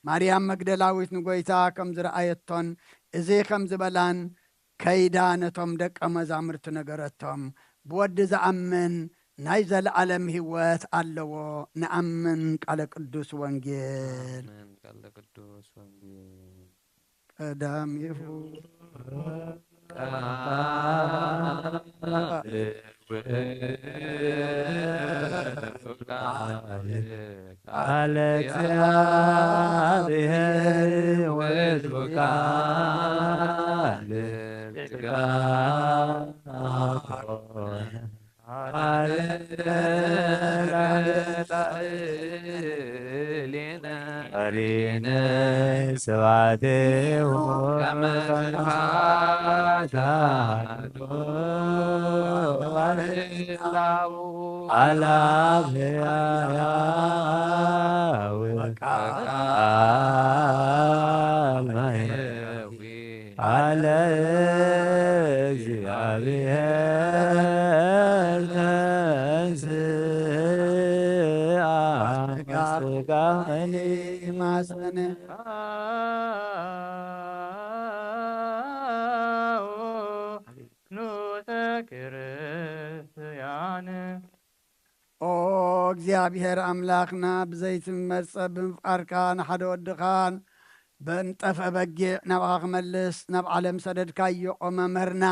ማርያም መግደላዊት ንጎይታ ከም ዝረኣየቶን እዚ ከም ዝበላን ከይዳ ነቶም ደቀ መዛሙርቲ ነገረቶም። ብወዲ ዝኣምን ናይ ዘለኣለም ህይወት ኣለዎ። ንኣምን። ቃለ ቅዱስ ወንጌል። ኣሜን። ቃለ ቅዱስ ወንጌል። ቀዳሚሁ ቃል ውእቱ ቃል ቃለ እግዚአብሔር ውእቱ ቃል ሥጋ ሆነ። አሪነ ስብሐቲሁ ከመ ስብሐት አሐዱ አለ አብ ወቃል አለ እግዚአብሔር ተንሥአ ሥጋ ማሰነ ኑተ ክርስቲያን። ኦ እግዚኣብሔር ኣምላኽና፣ ብዘይትመርጸ ብምፍቃርካ ንሓደ ወድኻን በንጠፈ በጊዕ ናብኻ ክመልስ ናብ ዓለም ሰደድካዮ። ኦ መምህርና፣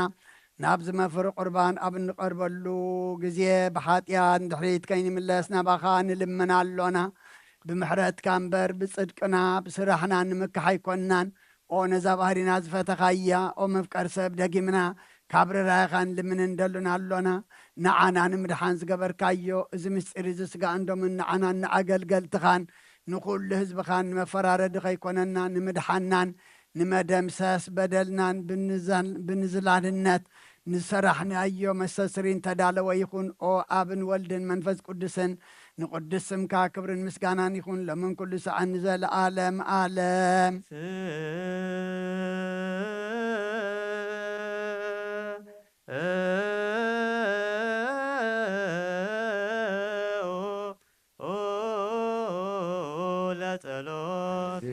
ናብዚ መፍሪ ቁርባን ኣብ እንቐርበሉ ግዜ ብሓጢኣት ንድሕሪት ከይንምለስ ናባኻ ንልምን ኣሎና። ብምሕረትካ እምበር ብጽድቅና ብስራሕና ንምካሕ ኣይኮንናን። ኦ ነዛ ባህሪና ዝፈተኻያ፣ ኦ መፍቀር ሰብ ደጊምና ካብ ርራይኻን ልምንን ደሉን ኣሎና። ንዓና ንምድሓን ዝገበርካዮ እዚ ምስጢር እዚ ስጋን ደሙን ንዓናን ንኣገልገልትኻን ንኹሉ ህዝብኻን ንመፈራረዲ ከይኮነና ንምድሓናን ንመደምሰስ በደልናን ብንዛን-፣ ብንዝላልነት ንዝሰራሕናዮ መስተስሪን ተዳለወ ይኹን። ኦ ኣብን ወልድን መንፈስ ቅዱስን ንቕዱስ ስምካ ክብርን ምስጋናን ይኹን ሎምን ኩሉ ሰዓን ንዘለዓለም ዓለም። ለጸሎት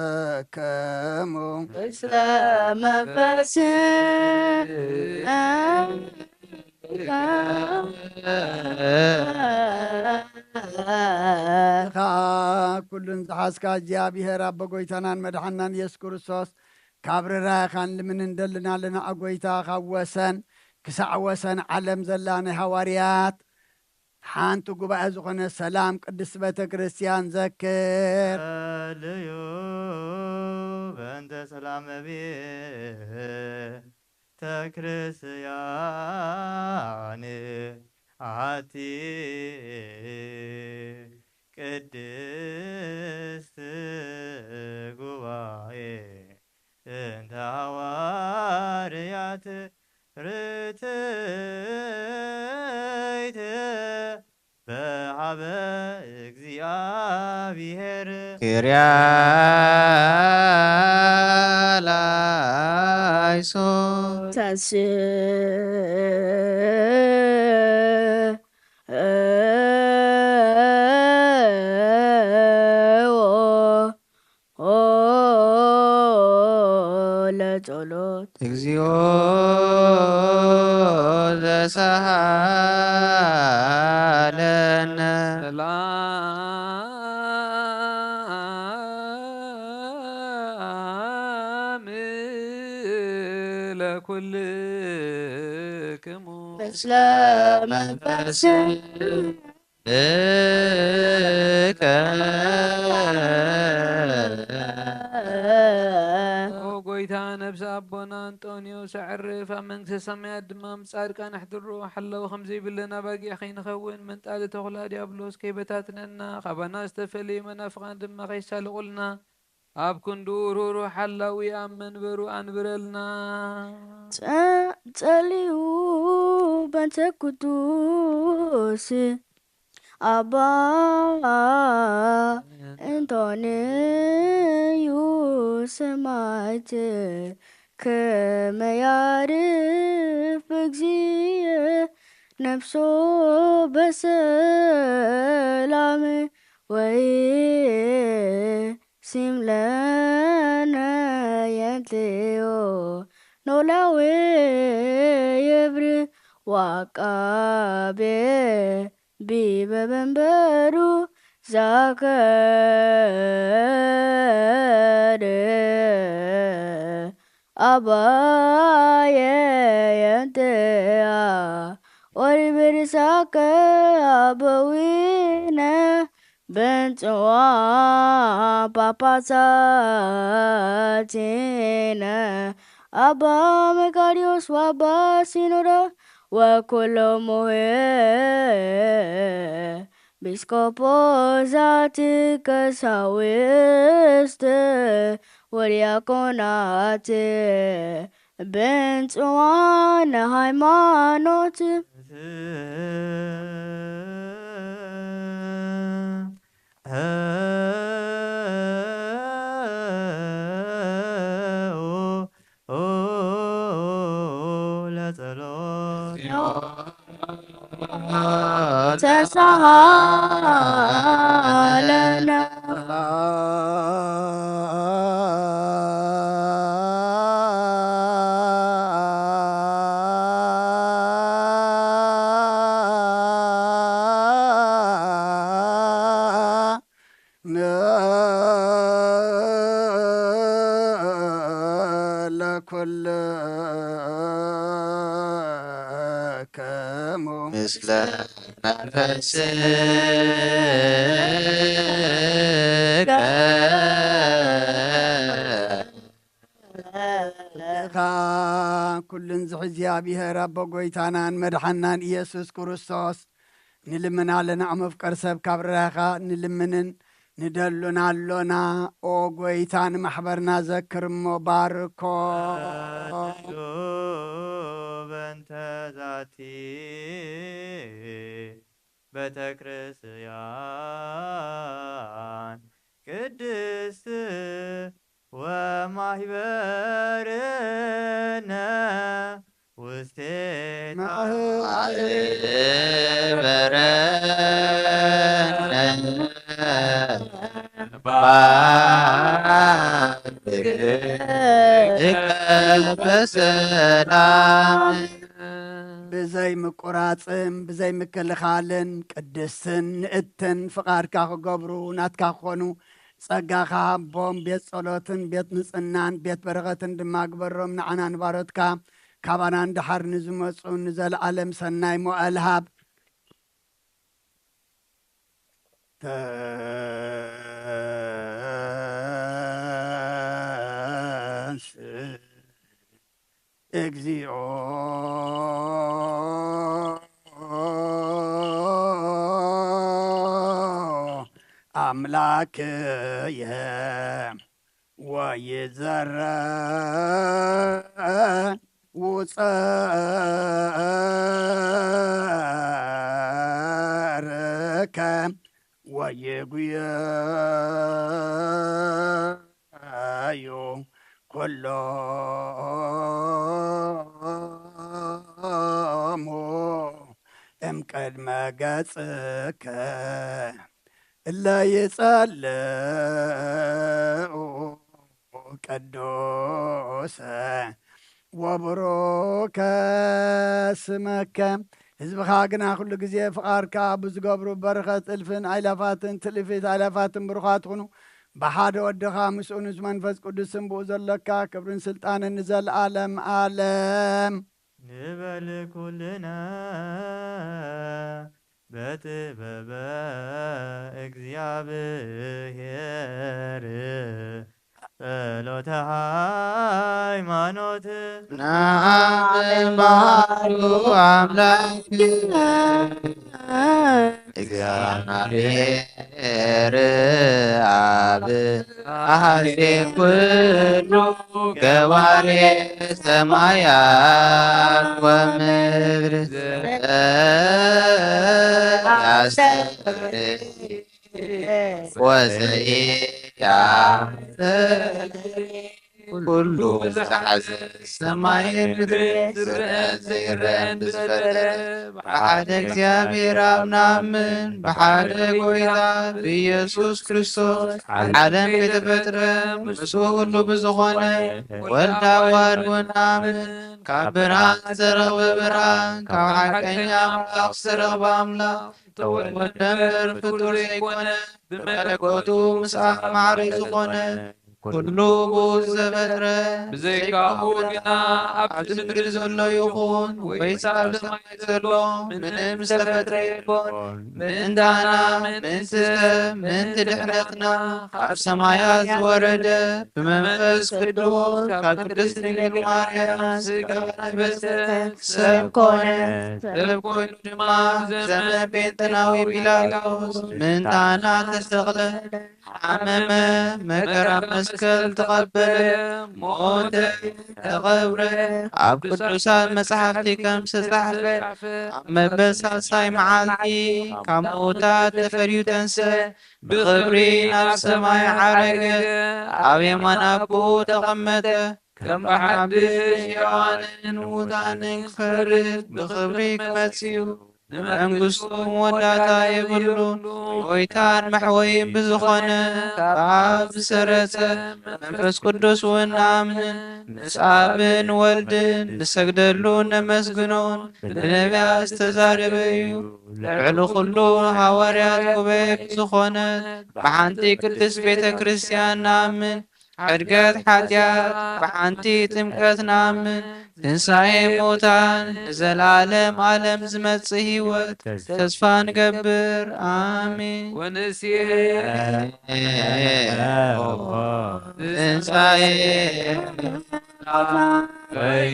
ለኩልክሙ እስለ መንፈስ ኩሉን ዝሓዝካ እግዚኣብሔር ኣቦ ጎይታናን መድሓናን ኢየሱስ ክርስቶስ ካብ ርራይኻን ልምንን ደልና ኣለና። ጎይታ ካብ ወሰን ክሳዕ ወሰን ዓለም ዘላ ናይ ሃዋርያት ሓንቲ ጉባኤ ዝኾነ ሰላም ቅድስት ቤተ ክርስቲያን ዘክር። ጸልዩ በእንተ ሰላም ቤተ ክርስቲያን ኣቲ ቅድስት ጉባኤ እንተ ሃዋርያት ርትዕት በሃበ እግዚኣብሔር። ክርያ ላይሶ። ተንሥእ ኦ ለጸሎት። እግዚኦ ዘሳሃለነ። ሰላም ለኩልክሙ። ምስለ መንፈስ እከ። ኦ ጎይታ፣ ነብሲ ኣቦና እንጦንዮስ ኣዕርፍ፣ ኣብ መንግስተ ሰማያት ድማ ምስ ጻድቃን ኣሕድሮ። ሓላዊ ከም ዘይብለን ኣባጊዕ ከይንኸውን፣ መንጣሊ ተኹላ ዲያብሎስ ከይበታትነና፣ ካባና ዝተፈለዩ መናፍቓን ድማ ከይሳልቑልና፣ ኣብ ክንዱ ርህሩህ ሓላዊ ኣብ መንበሩ ኣንብረልና። ጸ-፣ ጸልዩ በንተ ቅዱስ ኣባ እንጦንዮስ ሰማዕት፣ ከመ ያዕርፍ እግዚእ ነፍሶ በሰላም። ወይሲም ለነ የንትዮ ኖላዊ ይብሪ ዋቃቤ ቢበበንበሩ ዛከደ ኣባየ የንትያ ወሪብሪሳከ ኣበዊነ በንጽዋ ጳጳሳቲነ ኣባ መቃርዮስ ወኣባ ሲኖዳ ወኩሎሙ ቢስቆጶሳት ቀሳውስት ወዲያቆናት በንጽዋ ንሃይማኖት ለጸሎት ተሳሃለነ። ለኩልክሙ ምስለ መንፈስከ ኻ ኩልን ዝሕዚ እግዚኣብሔር ኣቦ ጎይታናን መድሓናን ኢየሱስ ክርስቶስ ንልምን ኣለና። መፍቀር ሰብ ካብ ርራኻ ንልምንን ንደሉን ኣሎና። ኦ ጎይታ ንማሕበርና ዘክር እሞ ባርኮ። በእንተ ዛቲ ቤተ ክርስቲያን ቅድስት ወማሕበርነ ውስቴታ ማህበረ በሰላም ብዘይ ምቁራጽን ብዘይ ምክልኻልን ቅድስትን ንእትን ፍቓድካ ክገብሩ ናትካ ክኾኑ ጸጋኻ ሃቦም። ቤት ጸሎትን ቤት ንጽህናን ቤት በረኸትን ድማ ግበሮም። ንዓና ንባሮትካ ካባና ንደሓር ንዝመጹ ንዘለኣለም ሰናይ ሞኣል ሃብ። ተንስ እግዚኦ አምላክየ ወይዘረእ ውፀርከ ወይጉየዩ ኩሎሙ እምቅድመ ገጽከ እለ ይጸልኡ ቅዱሰ ወብሩከ ስመከ። ህዝብኻ ግና ኩሉ ግዜ ፍቓድካ ብዝገብሩ በረኸት እልፍን ኣይላፋትን ትልፊት ኣይላፋትን ብሩኻት ኩኑ። ብሓደ ወድኻ ምስኡ ንመንፈስ ቅዱስን ብኡ ዘሎካ ክብርን ስልጣንን ንዘለኣለም ኣለም። ንበል ኩልነ በጥበበ እግዚኣብሔር ጸሎተ ሃይማኖት ንኣብ እምበሃሩ ኣምላክ እግዚኣብሔር ኣብ ኣሐዜ ኩሉ ገባሬ ሰማያት ወምድር ዘያስተብርህ ወዘኢያስተብርህ ኩሉ ዝሓዘ ሰማይን ምድርን ዝረአን ዘይረአን ብዝፈጠረ ብሓደ እግዚኣብሔር ኣብ ንኣምን፣ ብሓደ ጎይታ ብኢየሱስ ክርስቶስ ዓለም ከይተፈጥረ ምስኡ ኩሉ ብዝኾነ ወልዳ ዋህድ እውን ንኣምን። ካብ ብርሃን ዝተረኽበ ብርሃን፣ ካብ ሓቀኛ ኣምላኽ ዝተረኽበ ኣምላኽ ተወልደ እምበር ፍጡር ዘይኮነ፣ ብመለኮቱ ምስ ኣብ ማዕረ ዝኾነ ኩሉ ብኡ ዝተፈጥረ፣ ብዘይካኡ ግና ኣብቲ ምድሪ ዘሎ ይኹን ወይስ ኣብ ሰማይ ዘሎ ምንም ዝተፈጥረ የልቦን። ምእንታና፣ ምእንቲ ሰብ፣ ምእንቲ ድሕነትና ካብ ሰማያት ዝወረደ ብመንፈስ ቅዱስ ካብ ቅድስት ድንግል ማርያም ስጋ ለበሰ፣ ሰብ ኮነ። ሰብ ኮይኑ ድማ ብዘመነ ጴንጠናዊ ጲላጦስ ምእንታና ተሰቕለ፣ ሓመመ፣ መከራ መስቀል ተቐበለ፣ ሞተ፣ ተቐብረ። ኣብ ቅዱሳት መጻሕፍቲ ከም ዝተጻሕፈ ኣብ መበል ሳልሳይ መዓልቲ ካብ ምዉታት ተፈልዩ ተንስአ፣ ብኽብሪ ናብ ሰማይ ዓረገ፣ ኣብ የማን ኣቦኡ ተቐመጠ። ከም ብሓድሽ ሕያዋንን ምዉታንን ክፈርድ ብኽብሪ ክመጽእ እዩ። ንመንግስቱ መወዳእታ የብሉን። ጎይታን መሕወይን ብዝኾነ ካብ ዝሰረጸ መንፈስ ቅዱስ እውን ንኣምንን፣ ምስ ኣብን ወልድን ንሰግደሉን ነመስግኖን ብነቢያት ዝተዛረበ እዩ። ልዕሊ ኩሉ ሃዋርያት ጉባኤ ብዝኾነት ብሓንቲ ቅድስት ቤተ ክርስቲያን ንኣምን። ሕድገት ሓጢኣት፣ ብሓንቲ ጥምቀት ንኣምን። ትንሳኤ ሙታን፣ ንዘለዓለም ዓለም ዝመጽእ ህይወት ተስፋ ንገብር። ኣሜን። ወንስኤ ትንሳኤ ወይ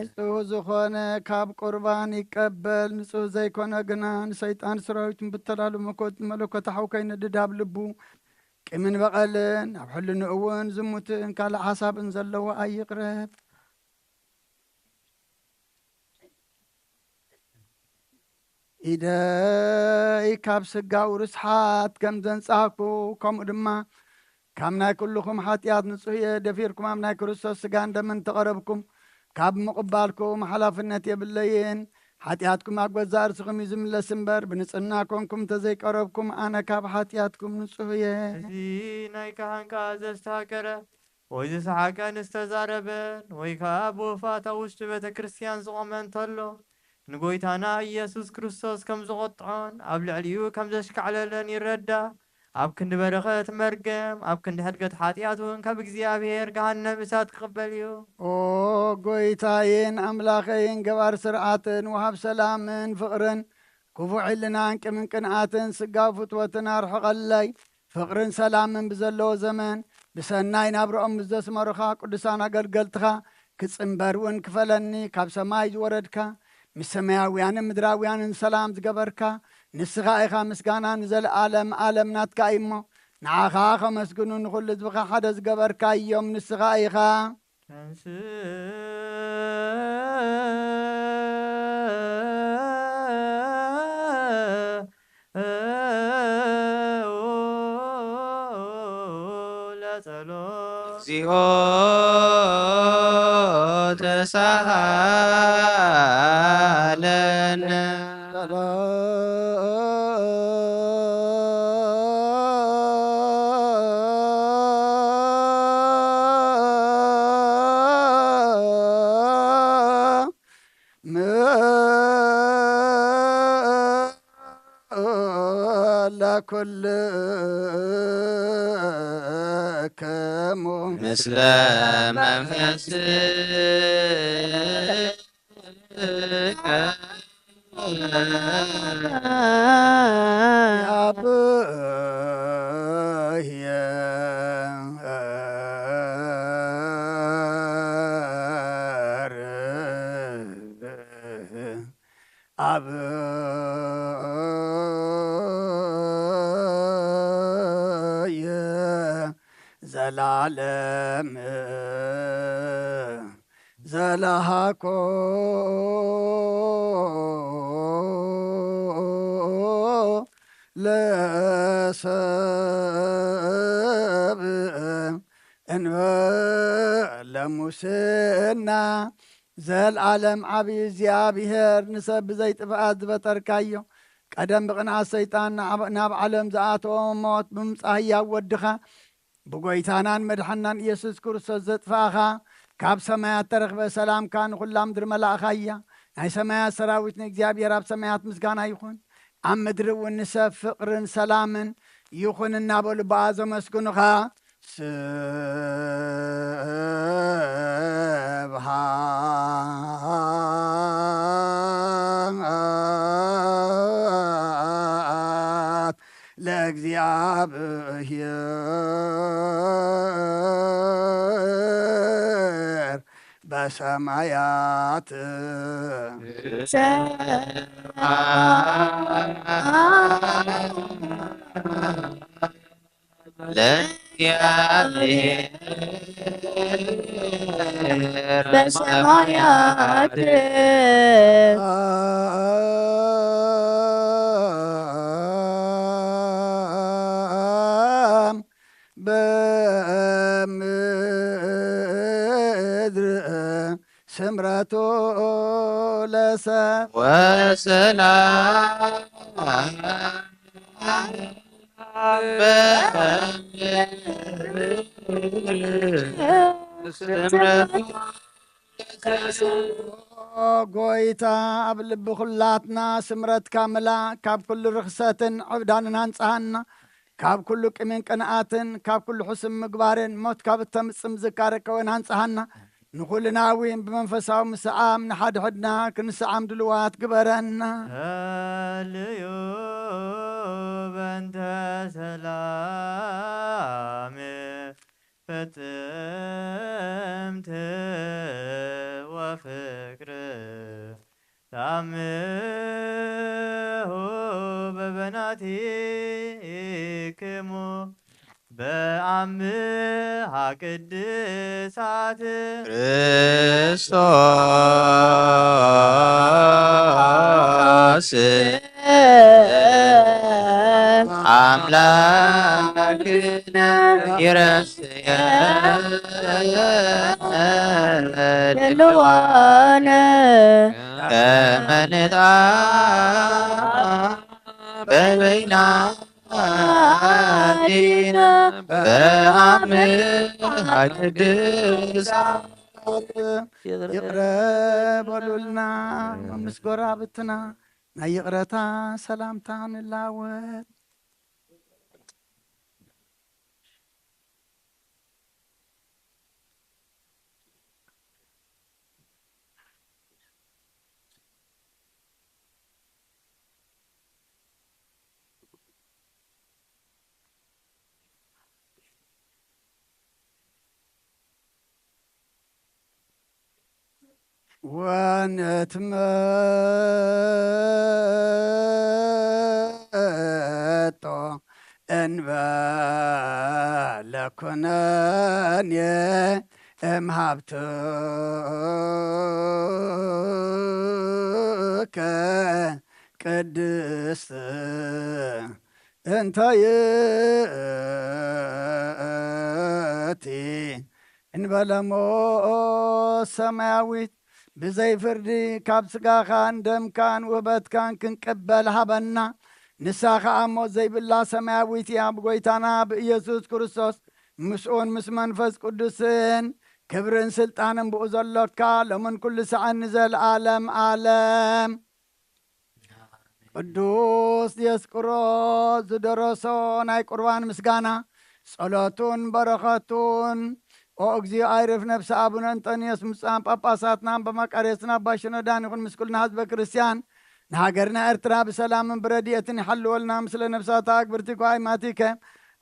ንጹህ ዝኾነ ካብ ቁርባን ይቀበል፣ ንጹህ ዘይኮነ ግና ንሰይጣን ሰራዊትን ብተላሉ መኮት መለኮታዊ ከይነድድ ኣብ ልቡ ቂምን በቐልን ኣብ ሕልንኡ እውን ዝሙትን ካልእ ሓሳብን ዘለዎ ኣይቕረብ። ኢደይ ካብ ስጋኡ ርስሓት ከም ዘንጻህኩ፣ ከምኡ ድማ ካብ ናይ ኩልኹም ሓጢኣት ንጹህ እየ። ደፊርኩም ኣብ ናይ ክርስቶስ ስጋን ደምን ተቐረብኩም፣ ካብ ምቕባልኩም ሓላፍነት የብለይን። ሓጢኣትኩም ኣብ ገዛእ ርእስኹም እዩ ዝምለስ እምበር፣ ብንጽህና ኮንኩም እንተዘይቀረብኩም፣ ኣነ ካብ ሓጢኣትኩም ንጹህ እየ። እዚ ናይ ካህን ቃል ዘስተሃከረ ወይ ዝሰሓቀን ዝተዛረበን፣ ወይ ከኣ ብወፋት ኣብ ውሽጢ ቤተ ክርስቲያን ዝቖመ እንተሎ፣ ንጎይታና ኢየሱስ ክርስቶስ ከም ዝቖጥዖን ኣብ ልዕሊኡ ከም ዘሽካዕለለን ይረዳእ። ኣብ ክንዲ በረኸት መርገም፣ ኣብ ክንዲ ሕድገት ሓጢኣት እውን ካብ እግዚኣብሔር ገሃነም እሳት ክቕበል እዩ። ኦ ጎይታዬን ኣምላኸይን፣ ገባር ስርዓትን ወሃብ ሰላምን ፍቕርን፣ ክፉእ ሕልናን ቂምን ቅንኣትን ስጋዊ ፍትወትን ኣርሕቐለይ። ፍቕርን ሰላምን ብዘለዎ ዘመን፣ ብሰናይ ናብርኦም ምስ ዘስመሩኻ ቅዱሳን ኣገልገልትኻ፣ ክጽንበር እውን ክፈለኒ ካብ ሰማይ ዝወረድካ፣ ምስ ሰማያውያንን ምድራውያንን ሰላም ዝገበርካ፣ ንስኻ ኢኻ። ምስጋና ንዘለኣለም ኣለም ናትካ እዩ እሞ፣ ንዓኻ ከመስግኑ፣ ንኹሉ ህዝብኻ ሓደ ዝገበርካ እዮም፣ ንስኻ ኢኻ። ተንስእ ለጸሎት። እግዚኦ ተሳሃለነ። ለኩልክሙ ምስለ መንፈስከ አብየ ዘላለም ዘለሃኮ ለሰብ እንበለ ሙስና። ዘልዓለም ዓብዪ እግዚኣብሔር፣ ንሰብ ብዘይጥፍኣት ዝበጠርካዮ፣ ቀደም ብቕንዓት ሰይጣን ናብ፣ ናብ ዓለም ዝኣተወ ሞት ብምምጻእ ህያው ወድኻ፣ ብጎይታናን መድሓናን ኢየሱስ ክርስቶስ ዘጥፋእኻ፣ ካብ ሰማያት ተረኽበ ሰላምካ ንኹላ ምድሪ መላእኻያ። ናይ ሰማያት ሰራዊት ንእግዚኣብሔር ኣብ ሰማያት ምስጋና ይኹን፣ ኣብ ምድሪ እውን ንሰብ ፍቕርን ሰላምን ይኹን እናበሉ ብኣ ዘመስግኑኻ። ስብሐት ለእግዚኣብሔር በሰማያት። ለእግዚኣብሔር በሰማያት። በምድር ስምረቱ ለሰብ ወሰላም በምድር ስምረቱ። ጎይታ፣ ኣብ ልቢ ኩላትና ስምረትካ ምላእ፣ ካብ ኩሉ ርኽሰትን ዕብዳንን ኣንጽሃና፣ ካብ ኩሉ ቂምን ቅንኣትን፣ ካብ ኩሉ ሕሱም ምግባርን፣ ሞት ካብ እተምጽእ ምዝካር ከወን ኣንጽሃና። ንኹልና እውን ብመንፈሳዊ ምስዓም ንሓድሕድና ክንስዓም ድልዋት ግበረና። ሃልዩ በእንተ ሰላም ፍጽምት ወፍቅር ታምሁ በበናቲክሙ በአምሃ ቅድሳት ክርስቶስ አምላክነ ይረስየ ድልዋነ ከመ ንጣ በበይና አዲነ በአምሃ ቅድሳት። ይቕረ በሉልና፣ ምስ ጎረባብትና ናይ ይቕረታ ሰላምታ ንላወጥ። ወንትመጦ እንበለ ኩነኔ እምሃብትከ ቅድስት እንተ ይእቲ እንበለሞ ሰማያዊት ብዘይ ፍርዲ ካብ ስጋኻን ደምካን ውህበትካን ክንቅበል ሃበና። ንሳ ኸኣ ሞት ዘይብላ ሰማያዊት እያ። ብጎይታና ብኢየሱስ ክርስቶስ ምስኡን ምስ መንፈስ ቅዱስን ክብርን ስልጣንን ብኡ ዘሎካ ሎምን ኩሉ ሰዓን ንዘለዓለም ዓለም። ቅዱስ ዲዮስቆሮስ ዝደረሶ ናይ ቁርባን ምስጋና ጸሎቱን በረኸቱን። ኦ እግዚኦ ኣይርፍ ነፍሲ ኣቡነ እንጠንዮስ ምጻን ጳጳሳትናን በመቃርዮስን ኣባ ሽኖዳን ይኹን ምስ ኩልና ህዝበ ክርስቲያን። ንሃገርና ኤርትራ ብሰላምን ብረድኤትን ይሓልወልና። ምስለ ነፍሳታ ኣግብርቲ ጓይ ማቲከ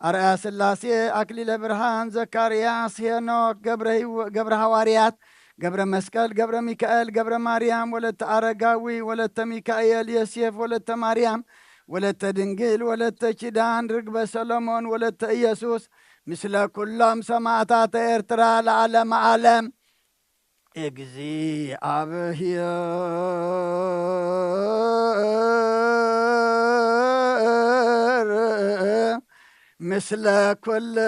ኣርኣያ ስላሴ ኣክሊለ ብርሃን ዘካርያስ ሄኖክ ገብረ ሕይወ-፣ ገብረ ሃዋርያት ገብረ መስቀል ገብረ ሚካኤል ገብረ ማርያም ወለተ ኣረጋዊ ወለተ ሚካኤል ዮሴፍ ወለተ ማርያም ወለተ ድንግል ወለተ ኪዳን ርግበ ሰሎሞን ወለተ ኢየሱስ ምስለ ኩሎም ሰማዕታተ ኤርትራ ለዓለመ ዓለም። እግዚኣብሔር ምስለ ኩልክሙ።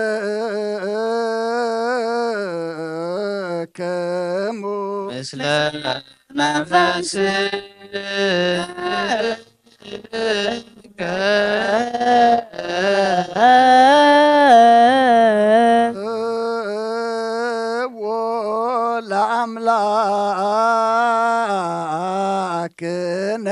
ምስለ መንፈስከ ለአምላክነ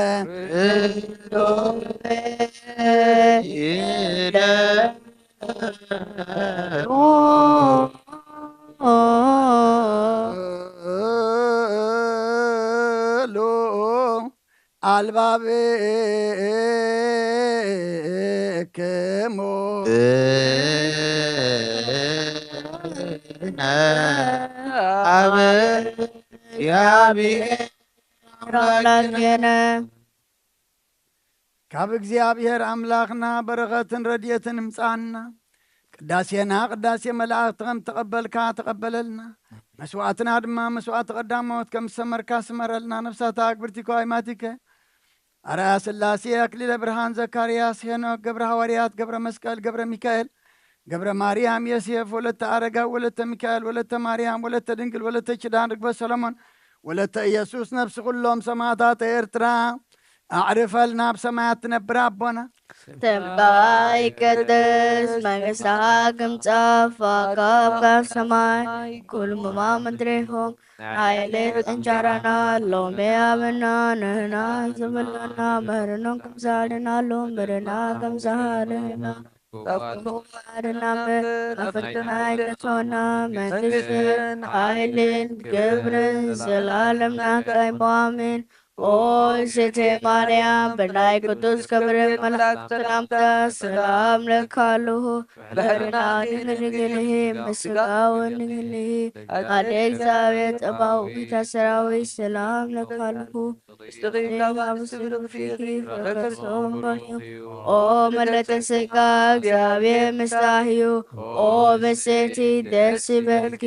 አልባብክሙ። ካብ እግዚኣብሔር አምላኽና በረኸትን ረድኤትን እምጽኣና። ቅዳሴና ቅዳሴ መላእኽቲ ከም ተቐበልካ ተቐበለልና። መስዋዕትና ድማ መስዋዕቲ ቀዳሞት ከም ዝሰመርካ ስመረልና። ነፍሳታ ኣግብርቲ ከዋይማቲከ ኣርያ ስላሴ፣ ኣክሊለ ብርሃን፣ ዘካርያስ፣ ሄኖክ፣ ገብረ ሃዋርያት፣ ገብረ መስቀል፣ ገብረ ሚካኤል፣ ገብረ ማርያም፣ የሴፍ፣ ወለተ ኣረጋዊ፣ ወለተ ሚካኤል፣ ወለተ ማርያም፣ ወለተ ድንግል፣ ወለተ ኪዳን፣ ርግበ ሰሎሞን፣ ወለተ ኢየሱስ፣ ነፍሲ ኩሎም ሰማዕታት ኤርትራ ኣዕርፈልና፣ ኣብ ሰማያት ትነብር ኣቦና። ስምካ ይቀደስ፣ መንግስትኻ ትምጻእ፣ ፈቃድካ ኣብ ሰማይ ኩሉ ምማ ምድሪ ይኹን። ናይ ዕለት እንጀራና ሎሚ ሃበና፣ ንሕና ዝበደልና መሕረና ከም ዝሃለና፣ ሎሚ በደልና ከም ዝሃለና፣ ካብ ክፉ መሓረና እምበር፣ ኣብ ፈተና ኣይተእትወና፣ መንግስትን ሓይልን ክብርን ዘላለም ናትካ እዩ፣ ኣሜን። ኦ እግዝእትየ ማርያም፣ ብናይ ቅዱስ ገብርኤል መልኣክ ሰላምታ ሰላም እለኪ ኣለኹ። ብሕልናኪ ድንግል ኢኺ፣ ብስጋኪ እውን ድንግል ኢኺ። ኣደ እግዚኣብሔር ጸባኦት፣ ጌታ ሰራዊት፣ ሰላም እለኪ ኣለኹ። ንስኺ ካብ ኣንስቲ ብርኽቲ ኢኺ፣ ፍረ ከርሲ እውን በሪኽ እዩ። ኦ ምልዕተ ጸጋ፣ እግዚኣብሔር ምሳኺ እዩ። ኦ ብፅዕቲ ደስ ይበልኪ፣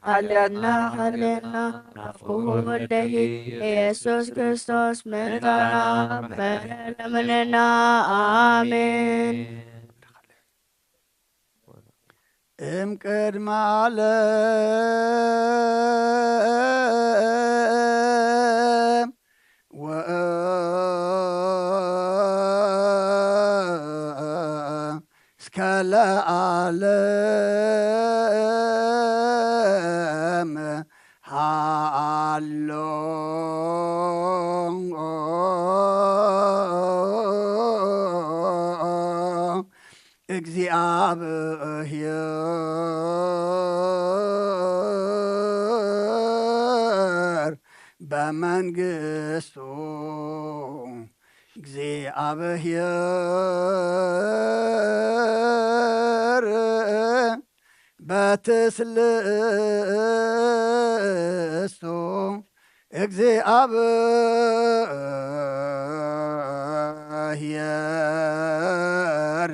ሃሌሉያ፣ ሃሌሉያ፣ ናፍቅሁ ወልደኪ ኢየሱስ ክርስቶስ ምእንታና መሐረና ለምንና። ኣሜን። እም ቅድመ ዓለም ወእስከ ለዓለም ሃሎ እግዚኣብሔር በመንግስቱ። እግዚኣብሔር በትስልስቱ። እግዚኣብሔር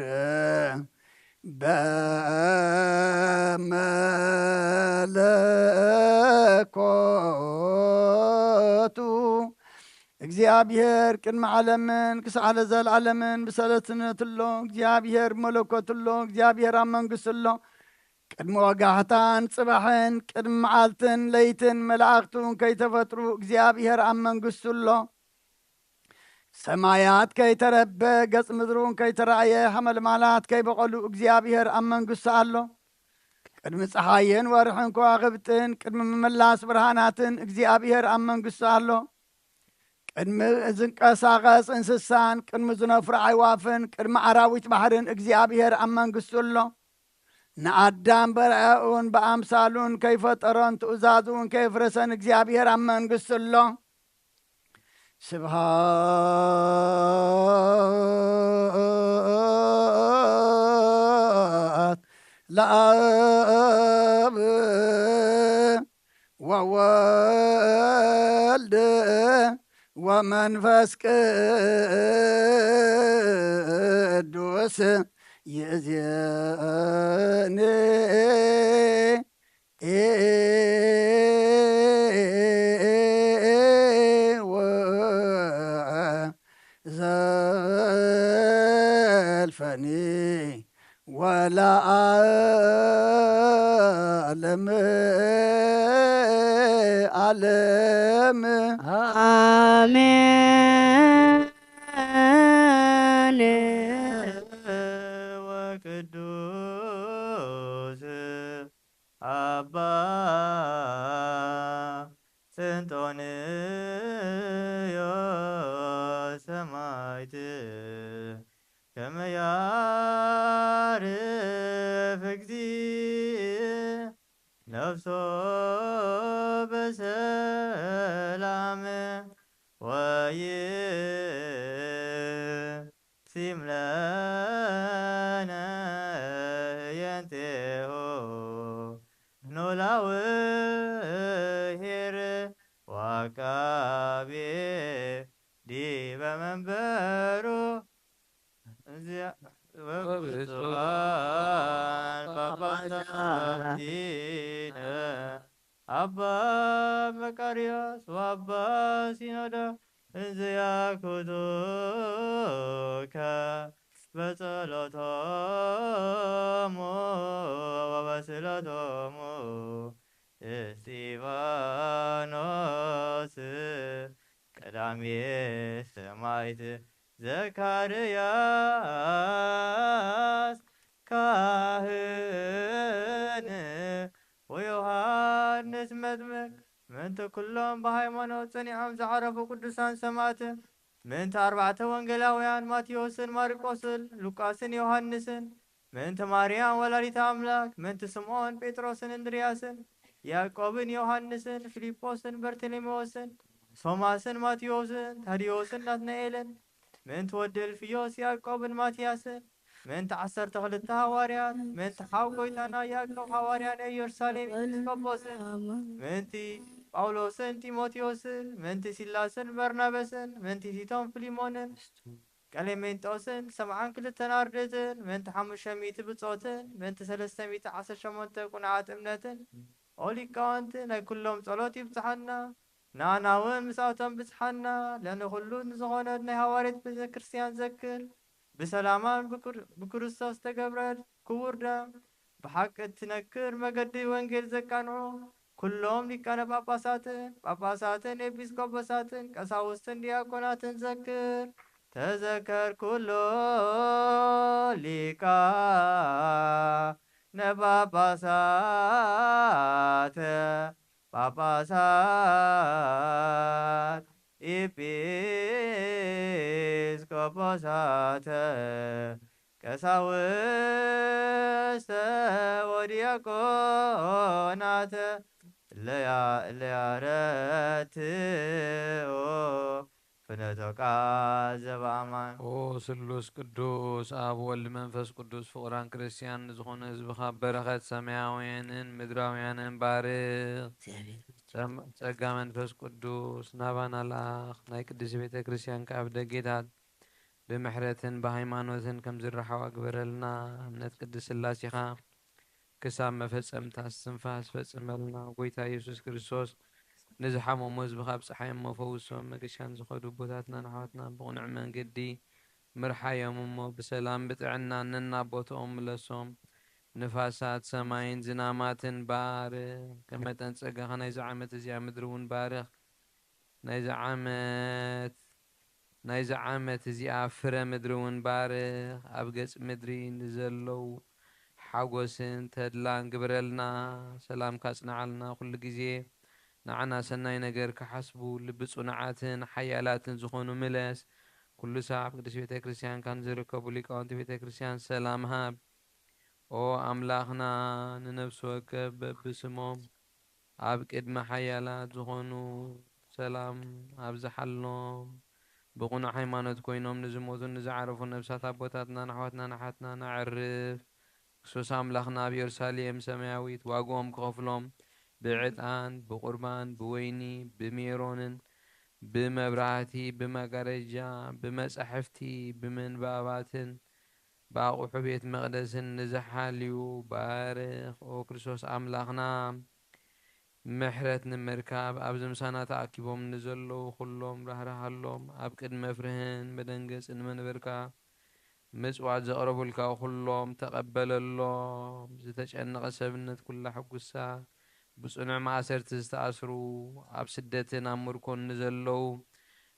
በመለኮቱ። እግዚኣብሔር ቅድሚ ዓለምን ክሳዕ ለዘለዓለምን ብሰለስነቱ ኣሎ። እግዚኣብሔር መለኮቱ ኣሎ። እግዚኣብሔር ኣብ መንግስቱ ኣሎ። ቅድሚ ወጋሕታን ጽባሕን፣ ቅድሚ መዓልትን ለይትን መላእኽቱ ከይተፈጥሩ እግዚኣብሔር ኣብ መንግስቱ ኣሎ። ሰማያት ከይተረበ፣ ገጽ ምድሩ ከይተራእየ፣ ሓመልማላት ከይበቐሉ እግዚኣብሔር ኣብ መንግስቱ ኣሎ። ቅድሚ ጸሓይን ወርሕን ከዋኽብትን፣ ቅድሚ ምምላስ ብርሃናትን እግዚኣብሔር ኣብ መንግስቱ ኣሎ። ቅድሚ ዝንቀሳቐስ እንስሳን፣ ቅድሚ ዝነፍሩ ኣዕዋፍን፣ ቅድሚ ኣራዊት ባሕርን እግዚኣብሔር ኣብ መንግስቱ ኣሎ። ንኣዳም በርኣኡን ብኣምሳሉን ከይፈጠሮን ትእዛዙን ከየፍረሰን እግዚኣብሔር ኣብ መንግስቱ ኣሎ። ስብሃት ለኣብ ወወልድ ወመንፈስ ቅዱስ ይእዜኒ። ዘልፈኒ ወለዓለም ዓለም። ኣሜን። ወቅዱስ አባ ስንጦንዮስ ሰማዕት ከመ ያርፍ እግዚእ ነፍሶ በሰላም ወይሲም ለነ ህየንቴሁ ኖላዊ ኄር ወዐቃቤ ዲበ መንበሩ። እዚኣ ወብፁዓን ጳጳሳቲነ አባ መቃርዮስ ወአባ ሲኖዳ እንዘ ያኩቱከ በጸሎቶሙ ወበስእለቶሙ እስጢፋኖስ ቀዳሜ ሰማዕት ዘካርያስ ካህን ወዮሃንስ መጥምቅ ምእንቲ ኩሎም ብሃይማኖት ጸኒዖም ዝዓረፉ ቅዱሳን ሰማዕት ምእንቲ ኣርባዕተ ወንጌላውያን ማቴዎስን ማርቆስን ሉቃስን ዮሃንስን ምእንቲ ማርያም ወላዲተ ኣምላክ ምእንቲ ስምዖን ጴጥሮስን እንድርያስን ያዕቆብን ዮሃንስን ፊልጶስን በርተሎሜዎስን ቶማስን ማቴዎስን ታዲዎስን ናትናኤልን ምእንቲ ወዲ እልፍዮስ ያዕቆብን ማትያስን ምእንቲ ዓሰርተ ክልተ ሃዋርያት ምእንቲ ሓው ጎይታና ያዕቆብ ሃዋርያን ኢየሩሳሌም ኤጲስቆጶስን ምእንቲ ጳውሎስን ጢሞቴዎስን ምእንቲ ሲላስን በርናበስን ምእንቲ ቲቶን ፊሊሞንን ቀሌሜንጦስን ሰብዓን ክልተን ኣርድእትን ምእንቲ ሓሙሽተ ሚእቲ ብጾትን ምእንቲ ሰለስተ ሚእቲ ዓሰርተ ሸሞንተ ቁኑዓት እምነትን ኦ ሊቃውንቲ ናይ ኩሎም ጸሎት ይብጽሓና። ንኣና እውን ምስኣቶም ብጽሓና። ለንኹሉ ንዝኾነት ናይ ሃዋርያት ቤተ ክርስቲያን ዘክር። ብሰላማን ብክር- ብክርስቶስ ተገብረ ክቡር ደም ብሓቂ እትነክር መገዲ ወንጌል ዘቃንዑ ኩሎም ሊቃነ ጳጳሳትን ጳጳሳትን ኤጲስቆጶሳትን ቀሳውስትን ዲያቆናትን ዘክር። ተዘከር ኩሎ ሊቃነ ጳጳሳት ጳጳሳት ኤጲስቆጶሳት ቀሳውስተ ወዲያቆናት ለያረትኦ ፍነቶ ቃል ዘበኣማን። ኦ ስሉስ ቅዱስ ኣብ ወልድ መንፈስ ቅዱስ ፍቑራን ክርስቲያን ንዝኾኑ ህዝብኻ በረኸት ሰማያውያንን ምድራውያንን ባርኽ። ጸም- ጸጋ መንፈስ ቅዱስ ናባና ለኣኽ። ናይ ቅድስት ቤተ ክርስቲያን ካብ ደጌታት ብምሕረትን ብሃይማኖትን ከም ዝረሓዋ ግበረልና። እምነት ቅድስት ስላሴኻ ክሳብ መፈጸምታ እስትንፋስ ፈጽመልና። ጎይታ ኢየሱስ ክርስቶስ ንዝሓመሙ ህዝብኻ ኣብጽሓዮም እሞ ፈውሶም። መገሻን ዝኸዱ ኣቦታትናን ኣሕዋትናን ብቕኑዕ መንገዲ ምርሓዮም እሞ ብሰላም ብጥዕና ነናብ ቦትኦም ምለሶም። ንፋሳት ሰማይን ዝናማትን ባርኽ። ከም መጠን ጸጋኻ ናይዚ ዓመት እዚኣ ምድሪ እውን ባርኽ። ናይዚ ዓመት ናይዚ ዓመት እዚኣ ፍረ ምድሪ እውን ባርኽ። ኣብ ገጽ ምድሪ ንዘለዉ ሓጎስን ተድላን ግበረልና። ሰላምካ ኣጽንዓልና። ኩሉ ግዜ ንዓና ሰናይ ነገር ክሓስቡ ልቢ ጽኑዓትን ሓያላትን ዝኾኑ ምለስ። ኩሉ ሳዕ ኣብ ቅድስት ቤተ ክርስቲያንካ ንዝርከቡ ሊቃውንቲ ቤተ ክርስቲያን ሰላም ሃብ። ኦ ኣምላኽና፣ ንነፍሲ ወከፍ በብስሞም ኣብ ቅድሚ ሓያላት ዝኾኑ ሰላም ኣብዝሓሎም። ብቕኑዕ ሃይማኖት ኮይኖም ንዝሞቱን ንዝዓረፉ ነፍሳት ኣቦታትናን ኣሕዋትናን ኣሓትናን ኣዕርፍ። ክርስቶስ ኣምላኽና ኣብ የሩሳሌም ሰማያዊት ዋግኦም ክኸፍሎም ብዕጣን፣ ብቑርባን፣ ብወይኒ፣ ብሜሮንን፣ ብመብራህቲ፣ ብመጋረጃ፣ ብመጻሕፍቲ፣ ብምንባባትን፣ ብኣቑሑ ቤት መቕደስን ንዝሓልዩ ባርኽ። ኦ ክርስቶስ ኣምላኽና፣ ምሕረት ንምርካብ ኣብዚ ምሳና ተኣኪቦም ንዘለዉ ኩሎም ራህርሃሎም። ኣብ ቅድሚ መፍርህን መደንገጽን መንበርካ ምጽዋት ዘቕረቡልካ ኩሎም ተቐበለሎም። ዝተጨነቐ ሰብነት ኩላ ሕጉሳ። ብጽኑዕ ማእሰርቲ ዝተኣስሩ፣ ኣብ ስደትን ኣብ ምርኮን ንዘለዉ፣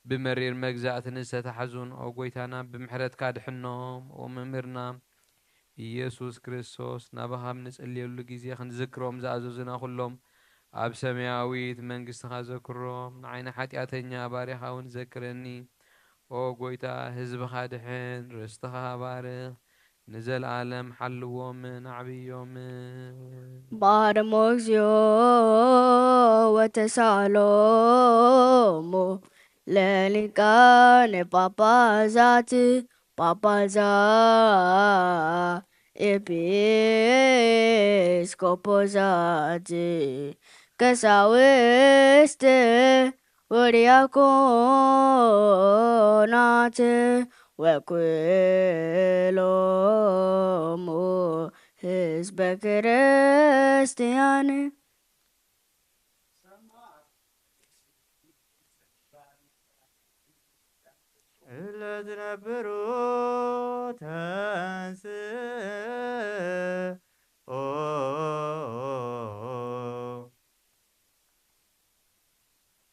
ብመሪር መግዛእቲ ንዝተታሕዙን፣ ኦ ጎይታና፣ ብምሕረትካ ድሕኖም። ኦ መምህርና ኢየሱስ ክርስቶስ፣ ናባኻ ኣብ ንጽልየሉ ግዜ ክንዝክሮም ዝኣዘዙና ኩሎም፣ ኣብ ሰማያዊት መንግስትኻ ዘክሮም። ንዓይ ንሓጢኣተኛ ባሪያኻ እውን ዘክረኒ። ኦ ጎይታ፣ ህዝብኻ ድሕን፣ ርስትኻ ባርኽ፣ ንዘለኣለም ሓልዎምን ኣዕብዮምን። ማረሞ እግዚኦ ወተሳሎሙ ለሊቃነ ጳጳሳት ጳጳሳ ኤጲስቆጶሳት ቀሳውስት ወዲያቆናት ወኩሎሙ ህዝበ ክርስቲያን። እለ ዝነብሩ ተንስኦ።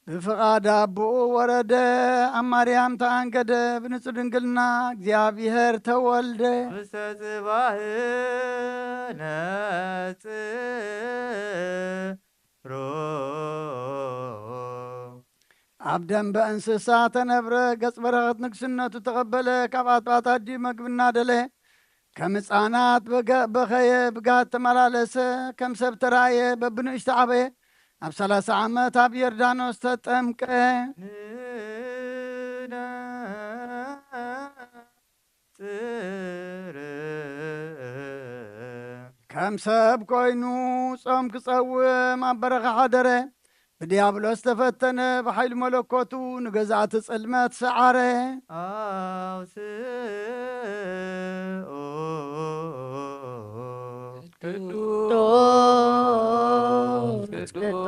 ብፍቓድ ኣቦኡ ወረደ፣ ኣብ ማርያም ተኣንገደ፣ ብንጹህ ድንግልና እግዚኣብሔር ተወልደ። ውስተ ጽባሕ ነጽሮ። ኣብ ደንበ እንስሳ ተነብረ፣ ገጽ በረኸት ንግስነቱ ተቐበለ፣ ካብ ኣጥባት ኣድዩ መግቢ እናደለየ፣ ከም ህፃናት በገ-፣ በኸየ፣ ብጋት ተመላለሰ፣ ከም ሰብ ተራእየ፣ በብንእሽቶ ዓበየ፣ ኣብ ሰላሳ ዓመት ኣብ ዮርዳኖስ ተጠምቀ። ንነጽር። ከም ሰብ ኮይኑ ጾም ክጸውም ኣብ በረኻ ሓደረ። ብዲያብሎስ ተፈተነ፣ ብሓይሊ መለኮቱ ንገዛእቲ ጽልመት ሰዓረ። ኣውስኦ። ቅዱስ፣ ቅዱስ፣ ቅዱስ፣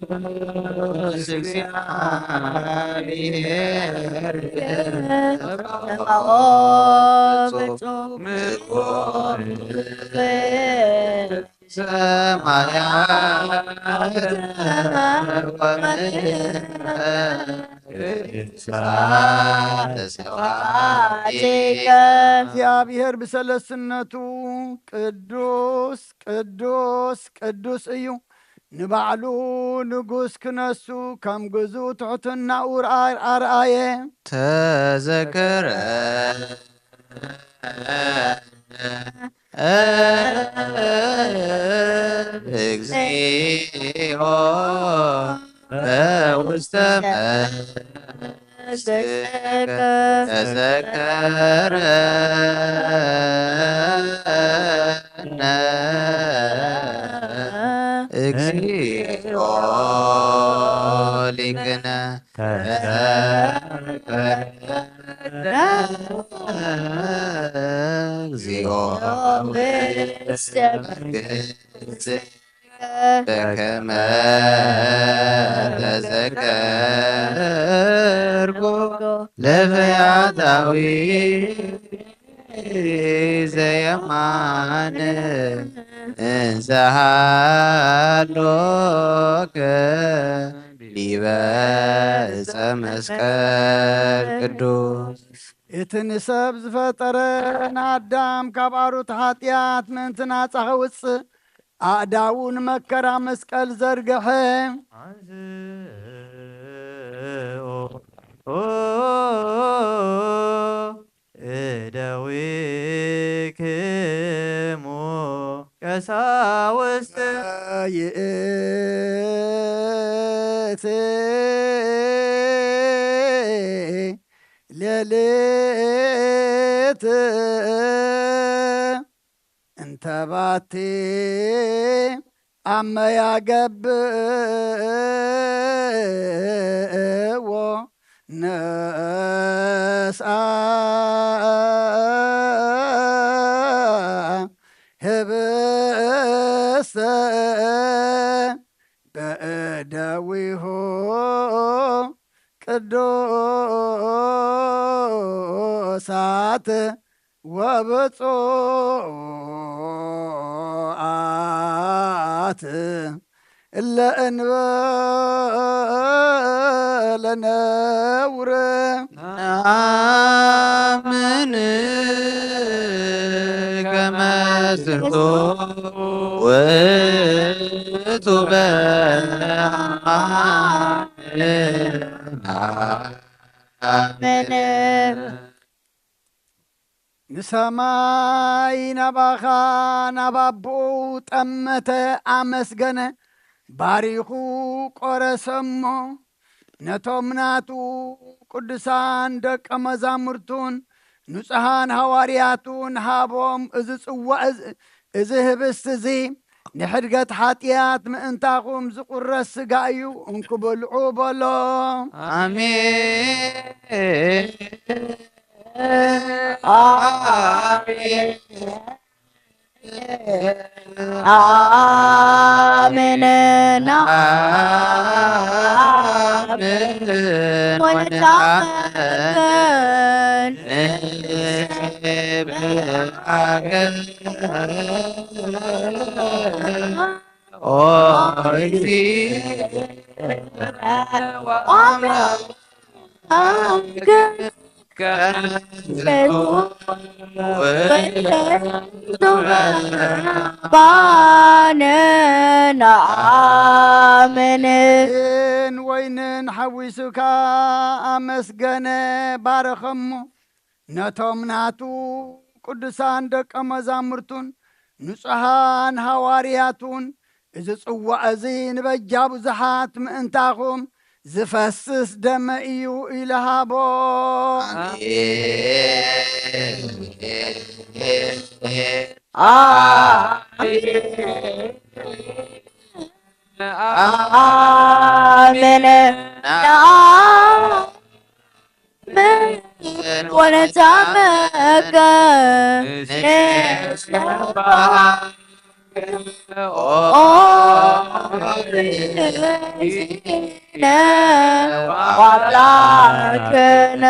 ቅዱስ እግዚአብሔር። ሰማያት ወምድር። ስብሐት ስብሐት። እግዚአብሔር ብሰለስነቱ ቅዱስ ቅዱስ ቅዱስ እዩ። ንባዕሉ ንጉስ ክነሱ ከም ግዙእ ትሕትናኡ ርኣ-፣ ኣርኣየ። ተዘከረ እግዚኦ በውስተ መ- ተዘከረነ እግዚኦ ሊቅነ። ተዘከረነ እግዚኦ ውስተ መንግሥት በከመ ተዘከርኩ ለፈያታዊ ዘየማን እንዘሃሎከ ዲበ ዕፀ መስቀል ቅዱስ። እቲ ንሰብ ዝፈጠረ ንኣዳም ካብ ኣሩት ሓጢኣት ምእንቲ ናጻ ከውጽእ ኣእዳዉ ንመከራ መስቀል ዘርግሐ። ኣንስኦ እደዊክሙ ቀሳውስት። ይእቲ ሌሊት እንተ ባቲ ኣመ ያገብእዎ ነስኣ ህብ ቅዱሳት ወብፁዓት እለ እንበለ ነውር። ነአምን ከመ ዝንቱ ውእቱ በአማን ንሰማይ ናባኻ ናብ ኣቦኡ ጠመተ፣ ኣመስገነ፣ ባሪኹ ቆረሰ እሞ፣ ነቶም ናቱ ቅዱሳን ደቀ መዛሙርቱን ንጹሓን ሃዋርያቱን ሃቦም። እዚ ጽዋእ እዚ፣ እዚ ህብስት እዚ ንሕድገት ሓጢኣት ምእንታኹም ዝቑረስ ስጋ እዩ፣ እንኩ ብልዑ በሎ። ኣሜን። ኣሜን። ኣሜን። ኣሜን። ወንታመን ኦ እግዚእ ወአምላክ። ባነ ነአምን። ወይንን ሓዊሱ ከኣ ኣመስገነ፣ ባረኸሞ። ነቶም ናቱ ቅዱሳን ደቀ መዛሙርቱን ንጹሓን ሃዋርያቱን፣ እዚ ጽዋእ እዚ ንበጃ ብዙሓት ምእንታኹም ዝፈስስ ደመ እዩ ኢሉ ሃቦ። ኣሜን። ኣሜን። ኣሜን። ወነታመከ ንስብሐ ኦ እግዚእነ ወአምላክነ።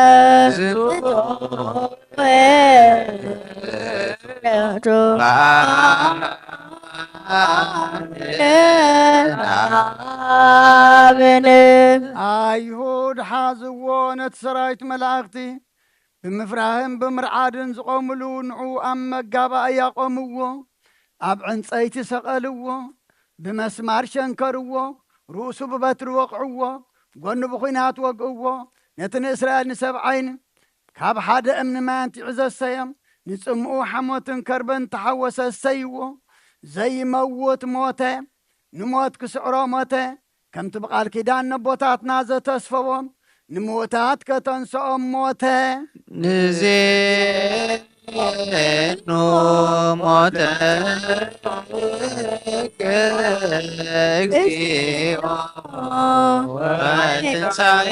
ኣሜን። ኣይሁድ ሓዝዎ ነቲ ሰራዊት መላእኽቲ፣ ብምፍራህን ብምርዓድን ዝቖምሉ ንዑ ኣብ መጋባእያ ኣቖምዎ፣ ኣብ ዕንጸይቲ ሰቐልዎ፣ ብመስማር ሸንከርዎ፣ ርእሱ ብበትሪ ወቕዕዎ፣ ጎኑ ብኲናት ወግእዎ። ነቲ ንእስራኤል ንሰብዓይን ካብ ሓደ እምኒ ማይ ኣንቲዑ ዘሰዮም፣ ንጽምኡ ሓሞትን ከርበን ተሓወሰ፣ ሰይዎ። ዘይመውት ሞተ፣ ንሞት ክስዕሮ ሞተ። ከምቲ ብቓል ኪዳን ነቦታትና ዘተስፈዎም፣ ንምዉታት ከተንስኦም ሞተ። ንዜኑ ሞተ እግዚኦ ወትንሳኤ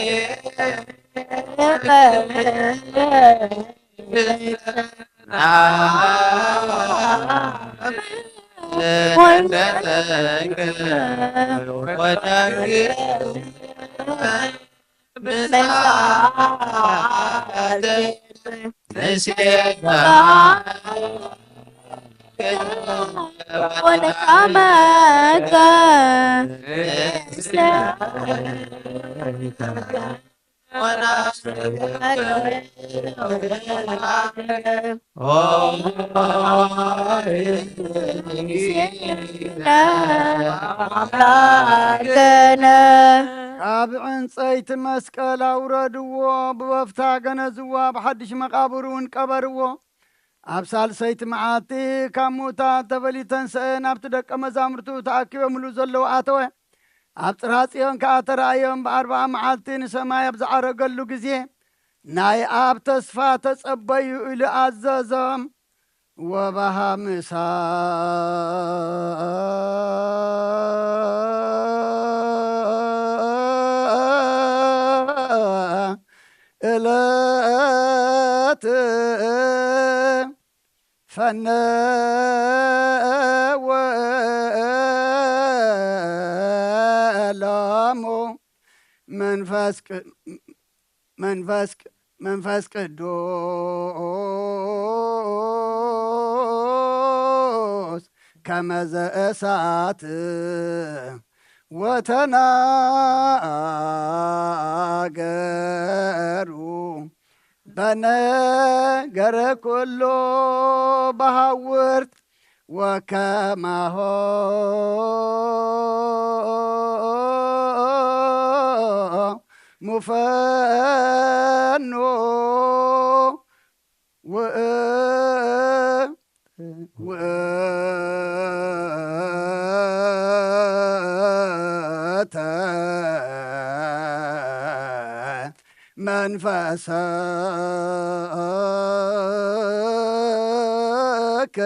ካብ ዕንጸይቲ መስቀል ኣውረድዎ፣ ብበፍታ ገነዝዎ፣ ኣብ ሓድሽ መቓብር እውን ቀበርዎ። ኣብ ሳልሰይቲ መዓልቲ ካብ ምዉታት ተፈልዩ ተንስአ፣ ናብቲ ደቀ መዛሙርቱ ተኣኪቦምሉ ዘለዉ ኣተወ። ኣብ ጽርሐ ጽዮን ከኣ ተራእዮም፣ ብኣርብዓ መዓልቲ ንሰማይ ኣብ ዝዓረገሉ ግዜ፣ ናይ ኣብ ተስፋ ተጸበዩ ኢሉ ኣዘዞም። ወበሃምሳ እለት ፈነወ ሎሙ መንፈስ ቅ-፣ መንፈስ ቅ-፣ መንፈስ ቅዱስ ከመዘ እሳት ወተናገሩ በነገረ ኩሎ በሃውርት ወከማሆ ሙፈኖ ውእ-፣ ውእተ መንፈሰከ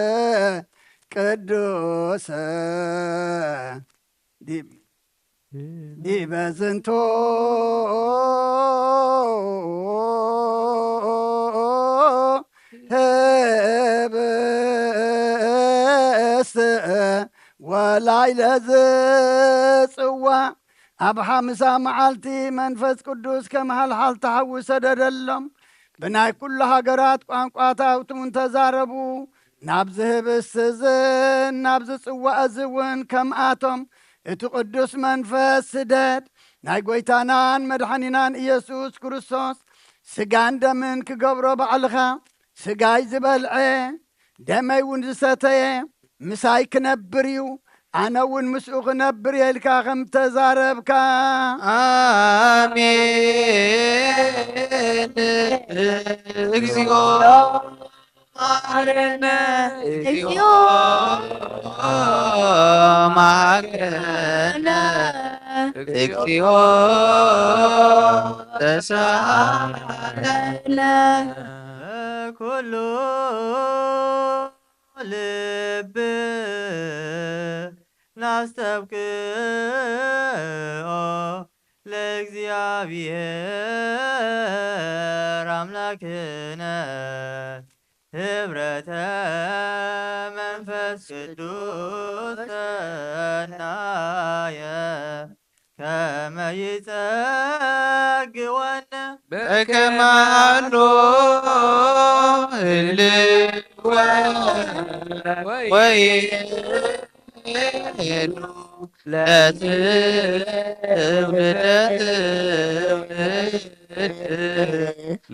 ቅዱስ ዲብ-፣ ዲበ ዝንቱ ህብስት ወላይለ ዝጽዋ ኣብ ሓምሳ መዓልቲ መንፈስ ቅዱስ ከም ሃልሓልቲ ሓዊ ሰደደሎም። ብናይ ኩሉ ሃገራት ቋንቋታት እውን ተዛረቡ። ናብዚ ህብስቲ እዝን ናብዚ ጽዋ እዚ እውን ከምኣቶም እቲ ቅዱስ መንፈስ ስደድ። ናይ ጐይታናን መድሓኒናን ኢየሱስ ክርስቶስ ስጋን ደምን ክገብሮ ባዕልኻ፣ ስጋይ ዝበልዐ ደመይ እውን ዝሰተየ ምሳይ ክነብር እዩ፣ ኣነ እውን ምስኡ ክነብር እየ ኢልካ ከም ተዛረብካ። ኣሜን። እግዚኦ መሐረነ፣ እግዚኦ መሐረነ፣ እግዚኦ ተሳሃለነ። ኩሉ ልብ ናስተብቅዖ ለእግዚኣብሔር ኣምላክነ ህብረተ መንፈስ ቅዱስ ሰናየ ከመ ይጸግወነ በከመ ሀሎ ህልወ ወይኑ ለትውልደ ትውልድ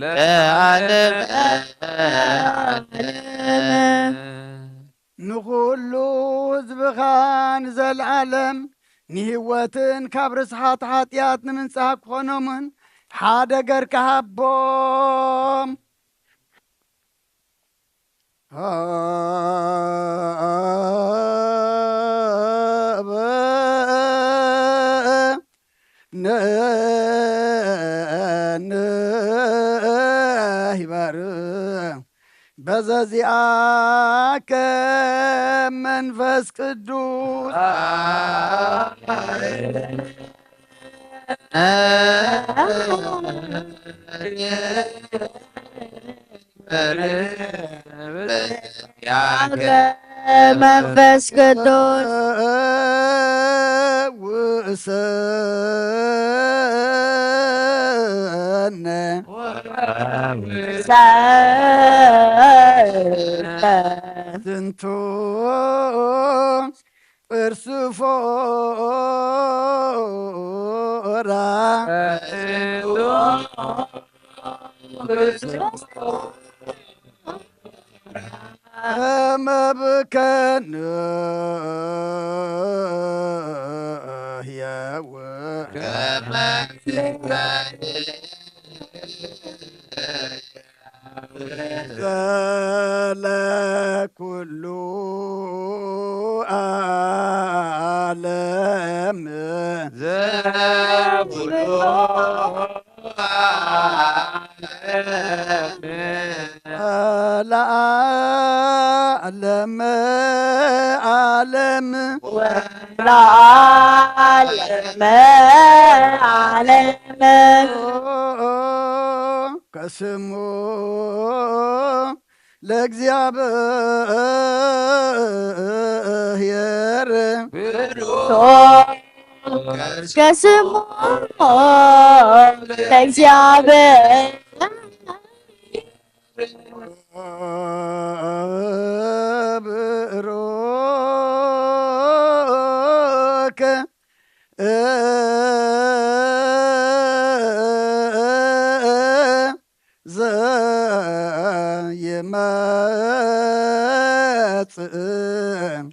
ለዓለመ ዓለም። ንኹሉ ህዝብኻ ንዘለዓለም ንህይወትን ካብ ርስሓት ሓጢኣት ንምንጻህ ክኾኖምን ሓደ ገርካ ሃቦም። ሃበ ነንህበር በዘዚኣከ መንፈስ ቅዱስ መንፈስ ቅዱስ ውእሰነ ዝንቱ እርሱ ፎራ መብከን ህያው ዘለ ኩሉ ዓለም ዘኩሉ ዓለም ለዓለመ ዓለም ለዓለመ ዓለም ከስሙ ለእግዚኣብሔር ብሩክ ከስሞ ለእግዚኣብሔር ብሩክ ዘይመጽእ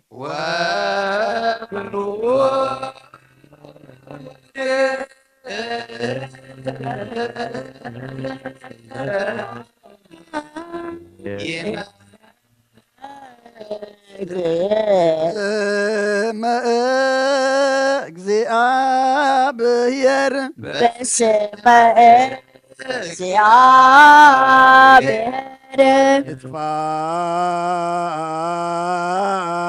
ስመ እግዚአብሔር በስመ እግዚአብሔር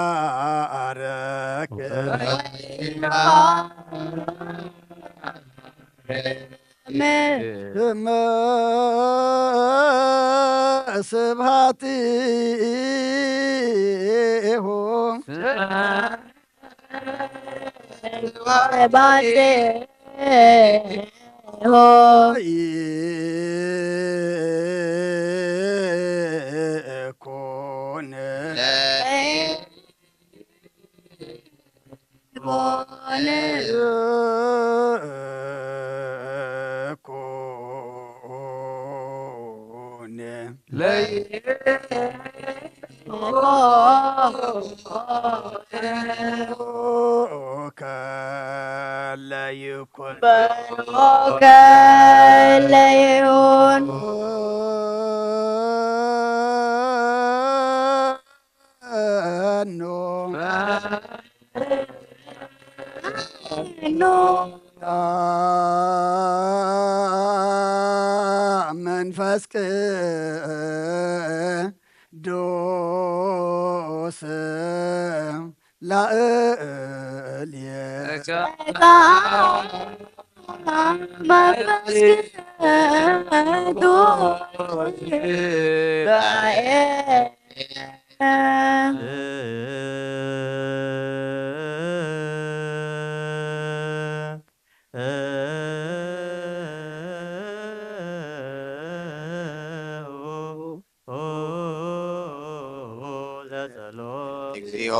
ይትባረክ ስመ ስብሐቲሁ ባዴሆ ይኩን። ይኩን። ከለ ይኩን። ከለዮን ኖ ኖ መንፈስ ቅዱስ ላእልየ መንፈስ ቅዱስ ላእልየ እግዚኦ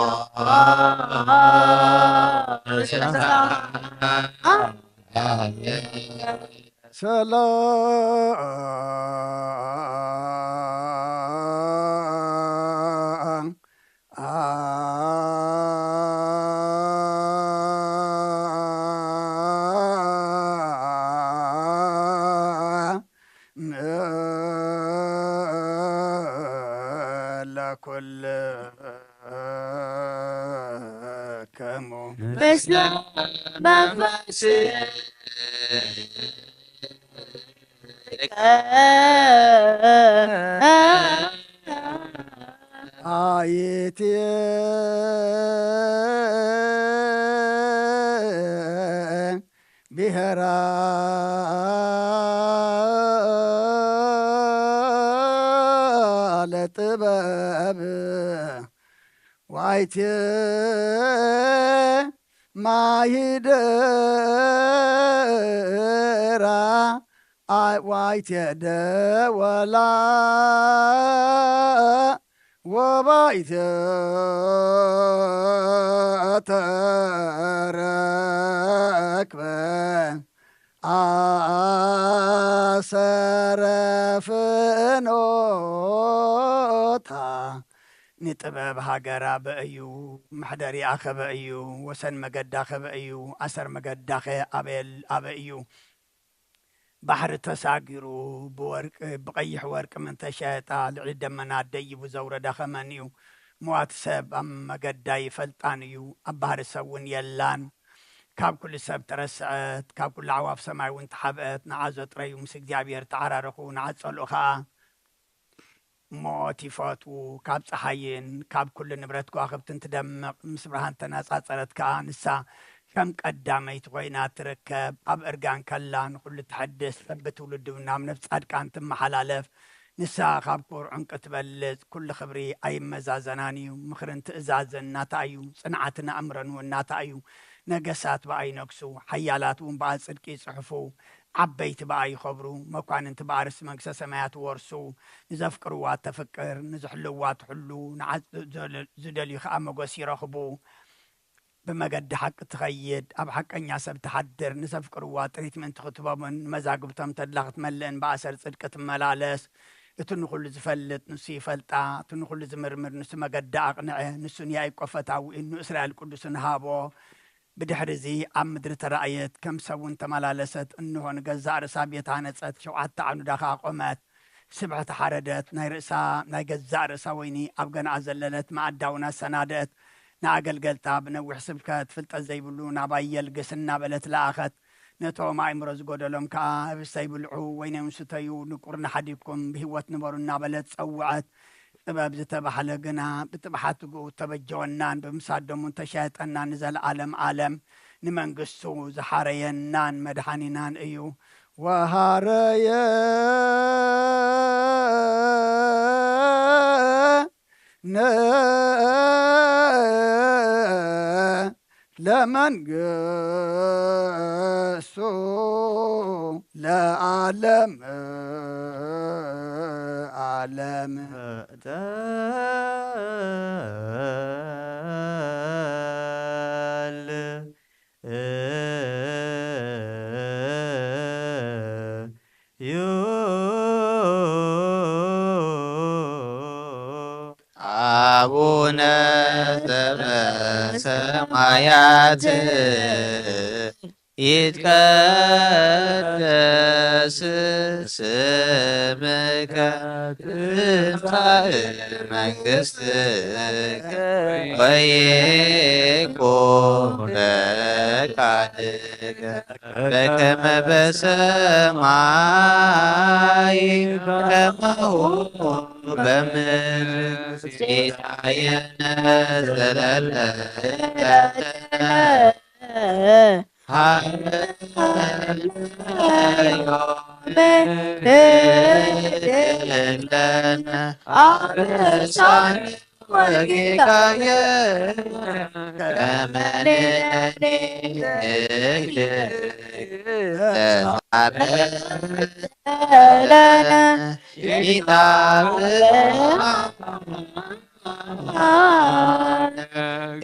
ሰላም ለኩልክሙ በስመ መንፈስ አይቴ ብሔራ ለጥበብ ዋይቴ ማሂደራ ዋይቴ ደወላ ወባይተ ተረክበ ኣሰረ ፍኖታ ንጥበብ ሃገር ኣበ እዩ፣ መሕደሪኣ ከበ እዩ፣ ወሰን መገዳ ከበ እዩ፣ ኣሰር መገዳኸ ኣበ እዩ። ባሕሪ ተሳጊሩ ብወርቂ ብቐይሕ ወርቂ ምን ተሸየጣ ልዕሊ ደመና ደይቡ ዘውረዳ ኸመን እዩ። ምዋት ሰብ ኣብ መገዳ ይፈልጣን እዩ፣ ኣብ ባህሪ ሰብ እውን የላን። ካብ ኩሉ ሰብ ተረስዐት፣ ካብ ኩሉ ኣዕዋፍ ሰማይ እውን ተሓብአት። ንዓ ዘጥረዩ ምስ እግዚኣብሔር ተዓራረኹ፣ ንዓ ጸልኡ ኸዓ ሞት ይፈትዉ። ካብ ጸሓይን ካብ ኩሉ ንብረት ከዋኽብትን ትደምቕ፣ ምስ ብርሃን ተነጻጸረት ከኣ ንሳ ከም ቀዳመይቲ ኮይና ትርከብ። ኣብ እርጋን ከላ ንኹሉ ተሐድስ፣ ሰብ ብትውልዱ ናብ ነፍስ ጻድቃን ትመሓላለፍ። ንሳ ካብ ክቡር ዕንቂ ትበልጽ፣ ኩሉ ክብሪ ኣይመዛዘናን እዩ። ምኽርን ትእዛዝን ናታ እዩ፣ ጽንዓትን ኣእምሮን እውን ናታ እዩ። ነገሳት ብኣ ይነግሱ፣ ሓያላት እውን ብኣ ጽድቂ ይጽሕፉ፣ ዓበይቲ ብኣ ይኸብሩ፣ መኳንንቲ ብኣ ርስቲ መንግስተ ሰማያት ይወርሱ። ንዘፍቅርዋ ተፍቅር፣ ንዝሕልዋ ትሕሉ፣ ንዓጽ ዝደልዩ ኸኣ መጎስ ይረኽቡ። ብመገዲ ሓቂ ትኸይድ፣ ኣብ ሓቀኛ ሰብ ትሓድር፣ ንዘፍቅርዋ ጥሪት ምእንቲ ክትህቦምን ንመዛግብቶም ተድላ ክትመልእን ብኣሰር ጽድቂ ትመላለስ። እቲ ንኹሉ ዝፈልጥ ንሱ ይፈልጣ፣ እቲ ንኹሉ ዝምርምር ንሱ መገዲ ኣቕንዐ። ንሱ ንያእቆብ ፈታዊኡ ንእስራኤል ቅዱስን ሃቦ። ብድሕሪ እዚ ኣብ ምድሪ ተራእየት፣ ከም ሰብ እውን ተመላለሰት። እንሆ ንገዛእ ርእሳ ቤት ሃነጸት፣ ሸውዓተ ዓኑዳ ኸኣ ኣቖመት። ስብሕቲ ሓረደት፣ ናይ ርእሳ፣ ናይ ገዛእ ርእሳ ወይኒ ኣብ ገንኣ ዘለለት፣ መኣዳ እውን ኣሰናደት። ንኣገልገልታ ብነዊሕ ስብከት፣ ፍልጠት ዘይብሉ ናባይ የልግስ እናበለት ለኣኸት። ነቶም ኣእምሮ ዝጎደሎም ከኣ፣ ህብስተ ይብልዑ፣ ወይኒ ይስተዩ፣ ንቁርኒ ሓዲግኩም ብህይወት ንበሩ እናበለት ጸውዐት። ጥበብ ዝተባህለ ግና ብጥብሓትኡ ተበጀወናን ብምሳዶም እውን ተሻየጠናን ንዘለኣለም ኣለም። ንመንግስቱ ዝሓረየናን መድሓኒናን እዩ። ወሃረየ ነ ለመንግስቱ ለዓለም ዓለም። አቡነ ዘበሰማያት ይትቀደስ ስምከ ትምጻእ መንግስትከ ወይኩን ፈቃድከ በከመ በሰማይ ከማሁ በምድር። ሲሳየነ ዘለለ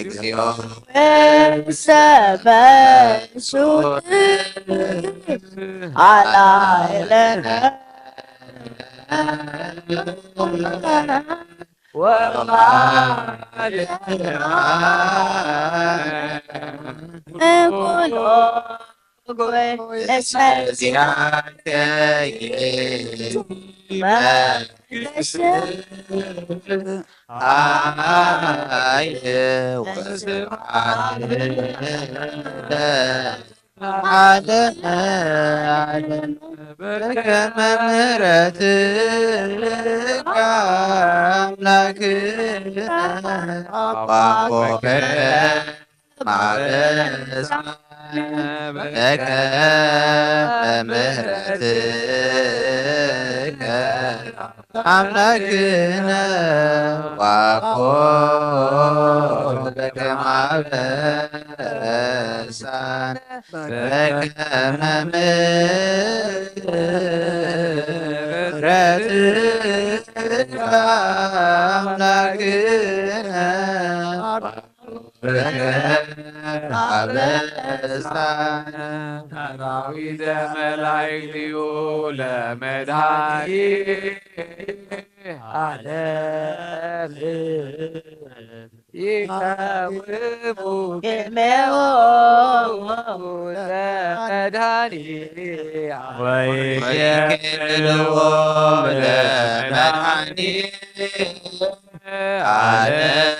እግዚኦ ወሰበሱ አላዕለነ ወማልአ ኩሎ ጎይ ለሰዚያከ መንግስት ኃይል ወስብሐት ለዓለመ ዓለም። በከመ ምሕረትከ አምላክነ አባኮከ ማበሳ በከመ ምሕረትከ አምላክነ ዋኮ በከመ አበሳነ በከመ ምሕረትከ አምላክነ አበሳነ ሰራዊተ መላእክቲሁ ለመድኃኒተ ዓለም ይቀውሙ ቅድሜሁ ለመድኃኒተ ወይኬልዎ ለመድኃኒተ ዓለም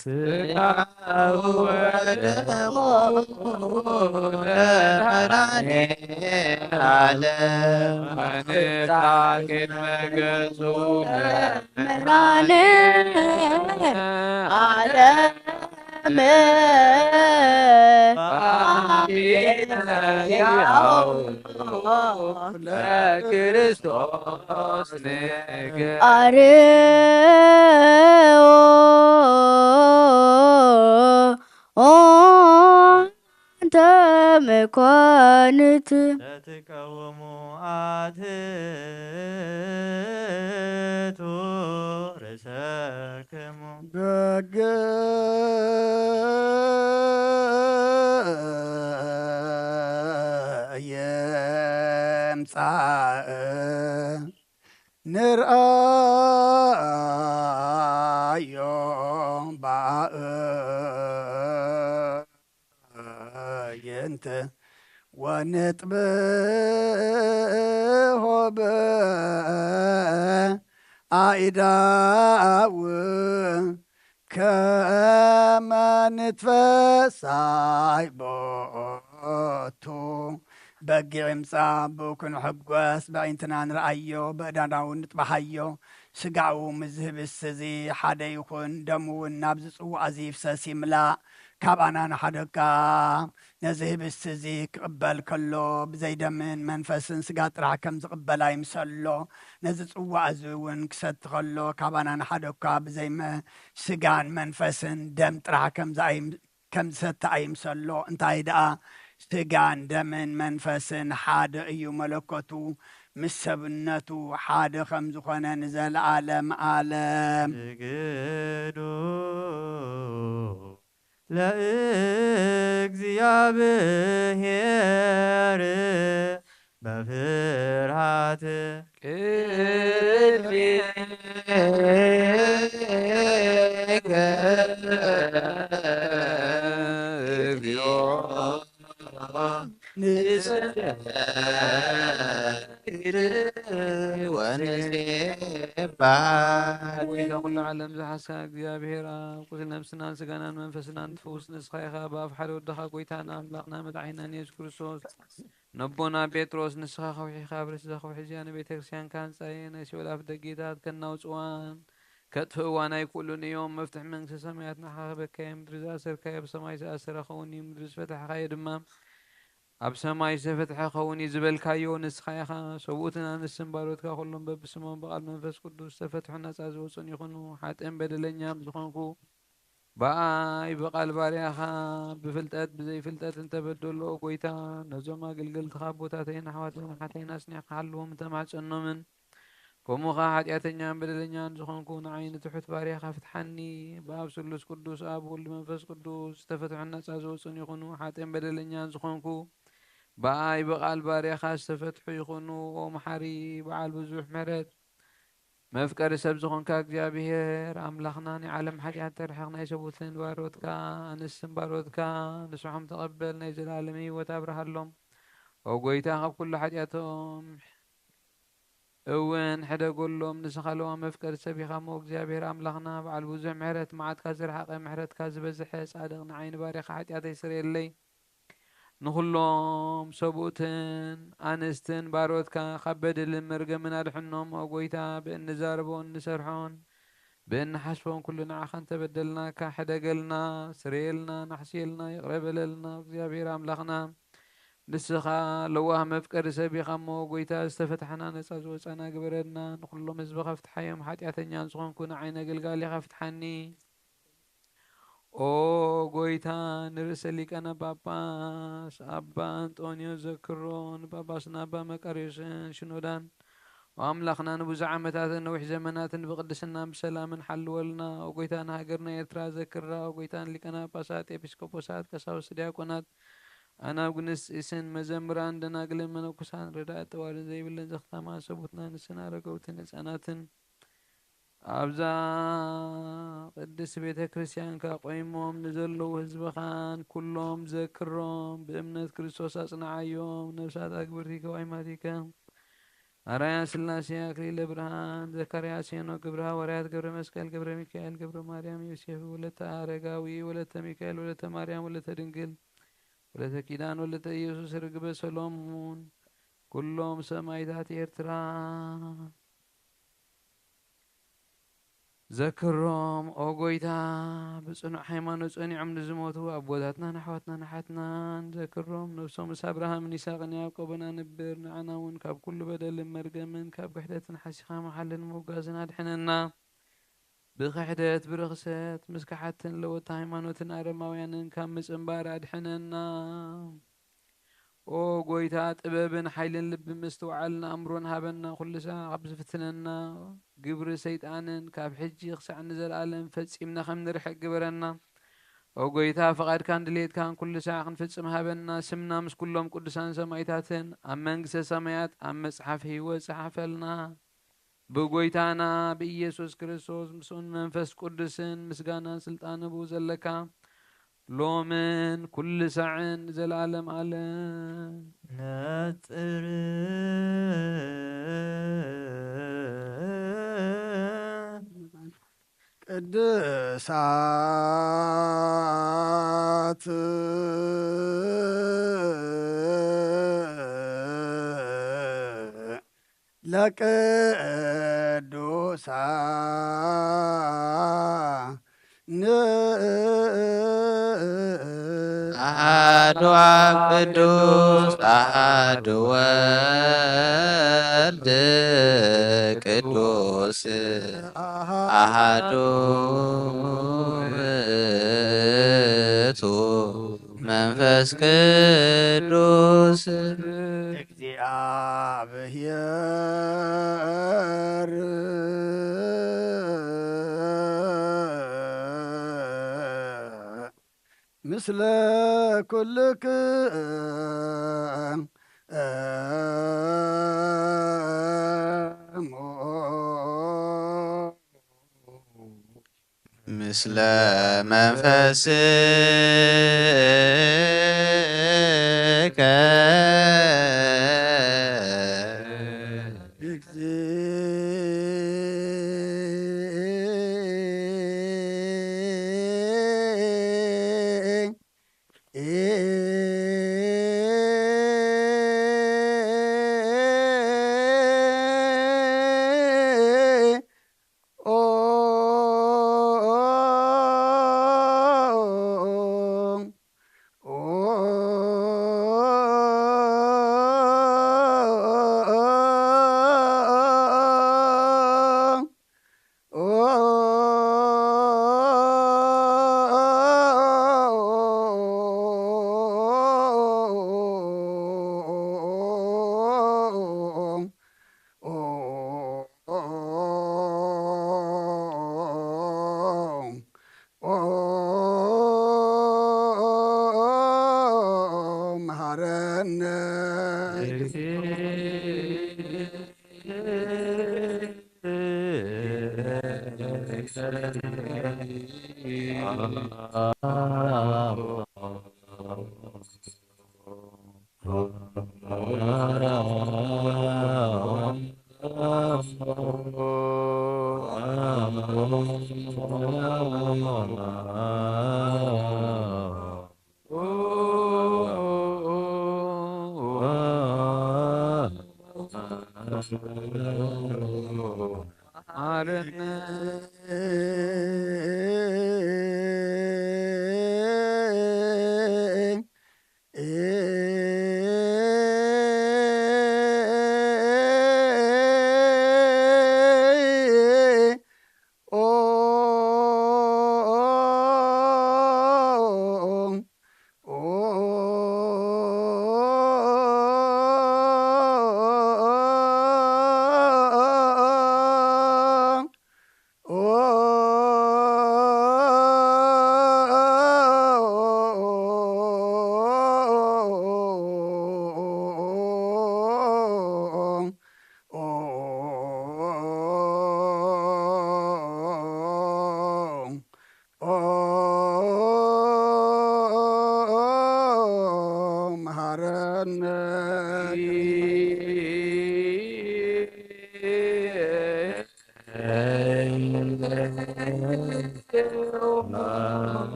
ሥጋሁ ወደሙ ለመድኃኔ ዓለም። አንጻ ቅድመ ገጹ ለመድኃኔ ዓለም። ለክርስቶስ ንግር አርዮ ኦ እንተ መኳንንት ለትቀውሙ ኣትቱ ርእሰክሙ። በገ የምጻእ ንርኣዮ በኣይንት ወንጥብሖ ብኣእዳው ከመ ንትፈሳይ ቦቱ። በጊዕ ይምጻእ ብኡ ክንሕጎስ፣ በዒንትና ንርኣዮ፣ በእዳናውን ንጥባሃዮ። ስጋኡ ምስ ዝህብስ እዚ ሓደ ይኹን፣ ደሙ እውን ናብዚ ጽዋእ እዚ ይፍሰስ ይምላእ። ካባና ንሓደጋ ነዚ ህብስቲ እዚ ክቕበል ከሎ፣ ብዘይ ደምን መንፈስን ስጋ ጥራሕ ከም ዝቕበል ኣይምሰሎ። ነዚ ጽዋእ እዚ እውን ክሰቲ ከሎ፣ ካባና ንሓደጋ ብዘይ መ-፣ ስጋን መንፈስን ደም ጥራሕ ከም ዝኣይም-፣ ከም ዝሰቲ ኣይምሰሎ። እንታይ ደኣ፣ ስጋን ደምን መንፈስን ሓደ እዩ፣ መለኮቱ ምስ ሰብነቱ ሓደ ከም ዝኾነ ንዘለዓለም ዓለም። ስግዱ ለእግዚኣብሔር በፍርሃት ቅድሜከ እግዚኦ ንሰግድ ወንሴብሐ። ወይታ ኩሉ ዓለም ዝሓስካ እግዚኣብሔር ኣብ ቁስል ነብስናን ስጋናን መንፈስናን ትፍውስ ንስኻ ኢኻ። ብኣፍ ሓደ ወድኻ ጎይታና ኣምላኽና መድሓኒናን የሱስ ክርስቶስ ነቦና ጴጥሮስ ንስኻ ከውሒ ኢኻ፣ ኣብ ርእሲ እዛ ከውሒ እዚኣ ንቤተ ክርስቲያን ካህንጻየ ናይ ሲኦል ኣፍ ደጌታት ከናውጽዋን ከጥፍእዋን ኣይክእሉን እዮም። መፍትሒ መንግስተ ሰማያት ንዓኻ ክህበካ እየ። ምድሪ ዝኣሰርካዮ ኣብ ሰማይ ዝተኣሰረ ክኸውን እዩ፣ ምድሪ ዝፈታሕካዮ ድማ ኣብ ሰማይ ዝተፈትሐ ክኸውን እዩ ዝበልካዮ ንስኻ ኢኻ። ሰብኡትን ኣንስትን ባሮትካ ኩሎም በብስሞም ብቓል መንፈስ ቅዱስ ዝተፈትሑን ናጻ ዝወጹን ይኹኑ። ሓጥእን በደለኛን ዝኾንኩ ብኣይ ብቓል ባርያኻ ብፍልጠት ብዘይፍልጠት እንተበደሎ፣ ጎይታ፣ ነዞም ኣገልገልትኻ ኣቦታተይን ኣሕዋተይን ኣሓተይን ኣጽኒዕካ ሓልዎም፣ ተማሕጸኖምን። ከምኡ ኸኣ ሓጢኣተኛን በደለኛን ዝኾንኩ ንዓይ ንትሑት ባርያኻ ፍትሓኒ። ብኣብ ስሉስ ቅዱስ፣ ኣብ ወልድ መንፈስ ቅዱስ ዝተፈትሑን ናጻ ዝወጹን ይኹኑ። ሓጥእን በደለኛን ዝኾንኩ ብኣይ ብቓል ባርያኻ ዝተፈትሑ ይኹኑ። ኦ መሓሪ፣ በዓል ብዙሕ ምሕረት፣ መፍቀሪ ሰብ ዝኾንካ እግዚኣብሔር ኣምላኽና፣ ናይ ዓለም ሓጢኣት ተርሕቕ፣ ናይ ሰብኡትን ባሮትካ ኣንስትን ባሮትካ ንስሖም ተቐበል፣ ናይ ዘለኣለም ህይወት ኣብርሃሎም። ኦ ጎይታ፣ ካብ ኩሉ ሓጢኣቶም እውን ሕደጎሎም። ንስኻ ለዋም መፍቀሪ ሰብ ኢኻ እሞ፣ እግዚኣብሔር ኣምላኽና፣ በዓል ብዙሕ ምሕረት፣ መዓትካ ዝረሓቐ፣ ምሕረትካ ዝበዝሐ፣ ጻድቕ፣ ንዓይ ንባርያኻ ሓጢኣተይ ስረየለይ። ንኹሎም ሰብኡትን ኣንስትን ባሮትካ ካብ በደልን መርገምን ኣድሕኖም። ኦ ጎይታ፣ ብእንዛረቦን እንሰርሖን ብእንሓስቦን ኩሉ ንዓኻ እንተበደልናካ፣ ሕደገልና፣ ስረየልና፣ ናሕስየልና፣ ይቕረ በለልና። እግዚኣብሔር ኣምላኽና፣ ንስኻ ለዋህ መፍቀሪ ሰብ ኢኻ እሞ፣ ጎይታ፣ ዝተፈታሕና ነጻ ዝወጻና ግበረና። ንኹሎም ህዝብኻ ፍትሓዮም፣ ሓጢኣተኛን ዝኾንኩ ንዓይ ነገልጋሊኻ ፍትሓኒ። ኦ ጎይታ፣ ንርእሰ ሊቃነ ጳጳስ ኣባ ኣንጦንዮስ ዘክሮ፣ ንጳጳስና ኣባ መቃርዮስን ሽኖዳን፣ ኦ ኣምላኽና፣ ንብዙሕ ዓመታትን ነዊሕ ዘመናትን ብቅድስናን ብሰላምን ሓልወልና። ኦ ጎይታ፣ ንሃገርና ኤርትራ ዘክራ። ኦ ጎይታ፣ ንሊቃነ ጳጳሳት፣ ኤጲስቆጶሳት፣ ቀሳውስት፣ ዲያቆናት፣ ኣናጉንስጢስን፣ መዘምራን፣ ደናግልን መነኮሳትን፣ ረዳእን ጠዋልን ዘይብለን ዘኽታማት ሰቡትና፣ ንስን ኣረገውትን ህፃናትን፣ ኣብዛ ቅድስት ቤተ ክርስቲያንካ ቆይሞም ንዘለዉ ህዝብኻን ኩሎም ዘክሮም፣ ብእምነት ክርስቶስ ኣጽንዓዮም። ነፍሳት ኣግብርቲከ ወኣይማቲከ፣ ኣርኣያ ስላሴ፣ ኣክሊለ ብርሃን፣ ዘካርያስ፣ ሄኖክ፣ ግብረ ሃዋርያት፣ ገብረ መስቀል፣ ገብረ ሚካኤል፣ ገብረ ማርያም፣ ዮሴፍ፣ ወለተ ኣረጋዊ፣ ወለተ ሚካኤል፣ ወለተ ማርያም፣ ወለተ ድንግል፣ ወለተ ኪዳን፣ ወለተ ኢየሱስ፣ ርግበ ሰሎሞን፣ ኩሎም ሰማይታት ኤርትራ ዘክሮም። ኦ ጎይታ፣ ብጽኑዕ ሃይማኖት ጸኒዖም ንዝሞቱ ኣቦታትናን ኣሕዋትናን ኣሓትናን ዘክሮም። ነፍሶም ምስ ኣብርሃምን ይስሐቅን ያዕቆብን ኣንብር። ንዓና እውን ካብ ኩሉ በደልን መርገምን ካብ ክሕደትን ሓሲኻ መሓልን ምውጋዝን ኣድሕነና። ብኽሕደት ብርኽሰት ምስ ከሓድትን ለወጥቲ ሃይማኖትን ኣረማውያንን ካብ ምጽንባር ኣድሕነና። ኦ ጎይታ፣ ጥበብን ሓይልን ልቢ ምስትውዓልን ኣእምሮን ሃበና። ኩሉ ሳዕ ካብ ዝፍትነና ግብሪ ሰይጣንን ካብ ሕጂ ክሳዕ ንዘለኣለም ፈጺምና ከም ንርሕቅ ግበረና። ኦ ጎይታ፣ ፍቓድካን ድሌትካን ኩሉ ሳዕ ክንፍጽም ሃበና። ስምና ምስ ኩሎም ቅዱሳን ሰማይታትን ኣብ መንግስተ ሰማያት ኣብ መጽሓፍ ህይወት ጸሓፈልና። ብጎይታና ብኢየሱስ ክርስቶስ ምስኡን መንፈስ ቅዱስን ምስጋናን ስልጣን ብኡ ዘለካ ሎምን ኩሉ ሳዕን ንዘለኣለም ኣለም። ነጽር ቅድሳት ለቅዱሳን። ኣሐዱ ኣብ ቅዱስ፣ ኣሐዱ ወልድ ቅዱስ፣ ኣሐዱ ውእቱ መንፈስ ቅዱስ። እግዚኣብሔር ምስለ ኩልክሙ። ምስለ መንፈስከ።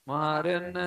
መሃረነ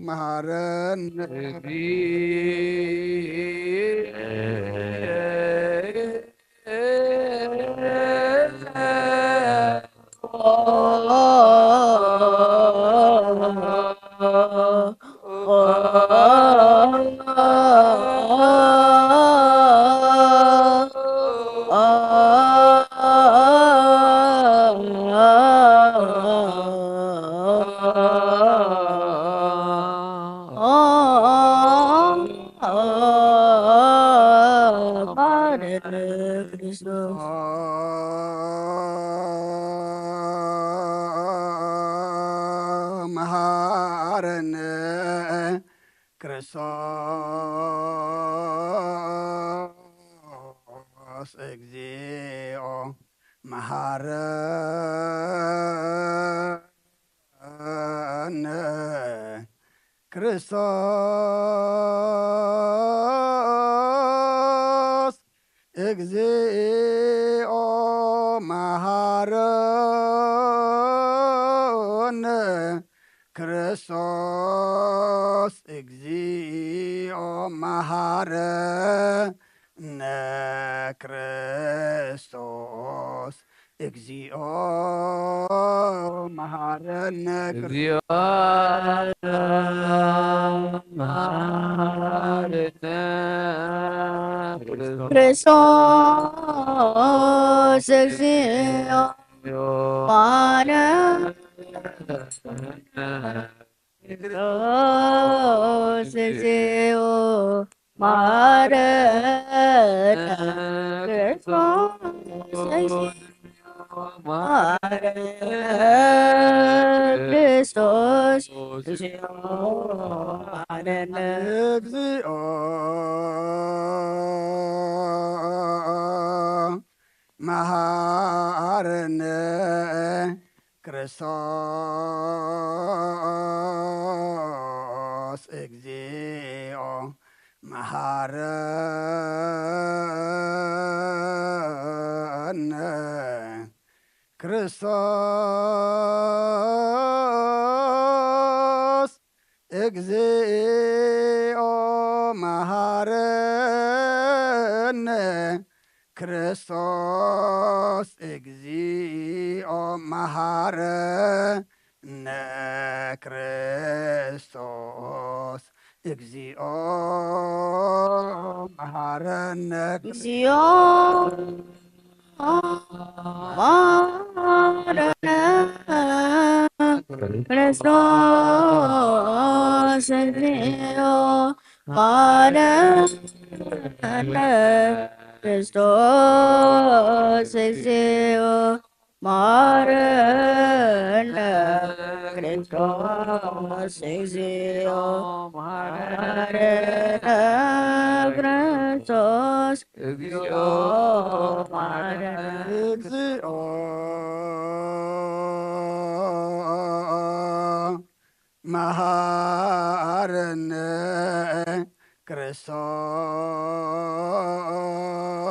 መሃረነ መሃረነ ክርስቶስ እግዚኦ መሃረነ ክርስቶስ እግዚኦ መሃረነ ክርስቶስ እግዚኦ መሃረነ ክርስቶስ እግዚኦ መሃረነ እግዚኦ መሃረነ ክርስቶስ እግዚኦ መሃረነ ክርስቶስ እግዚኦ መሃረነ ክርስቶስ መሃረነ ክርስቶስ እግዚኦ መሃረነ እግዚኦ መሃረነ ክርስቶስ እግዚኦ መሃረነ ክርስቶስ እግዚኦ መሃረነ ክርስቶስ እግዚኦ መሃረነ ክርስቶስ እግዚኦ መሃረነ እግዚኦ መሃረነ ክርስቶስ እግዚኦ መሃረነ ክርስቶስ እግዚኦ መሃረነ ክርስቶስ እግዚኦ መሃረነ ክርስቶስ እግዚኦ መሃረነ እግዚኦ መሃረነ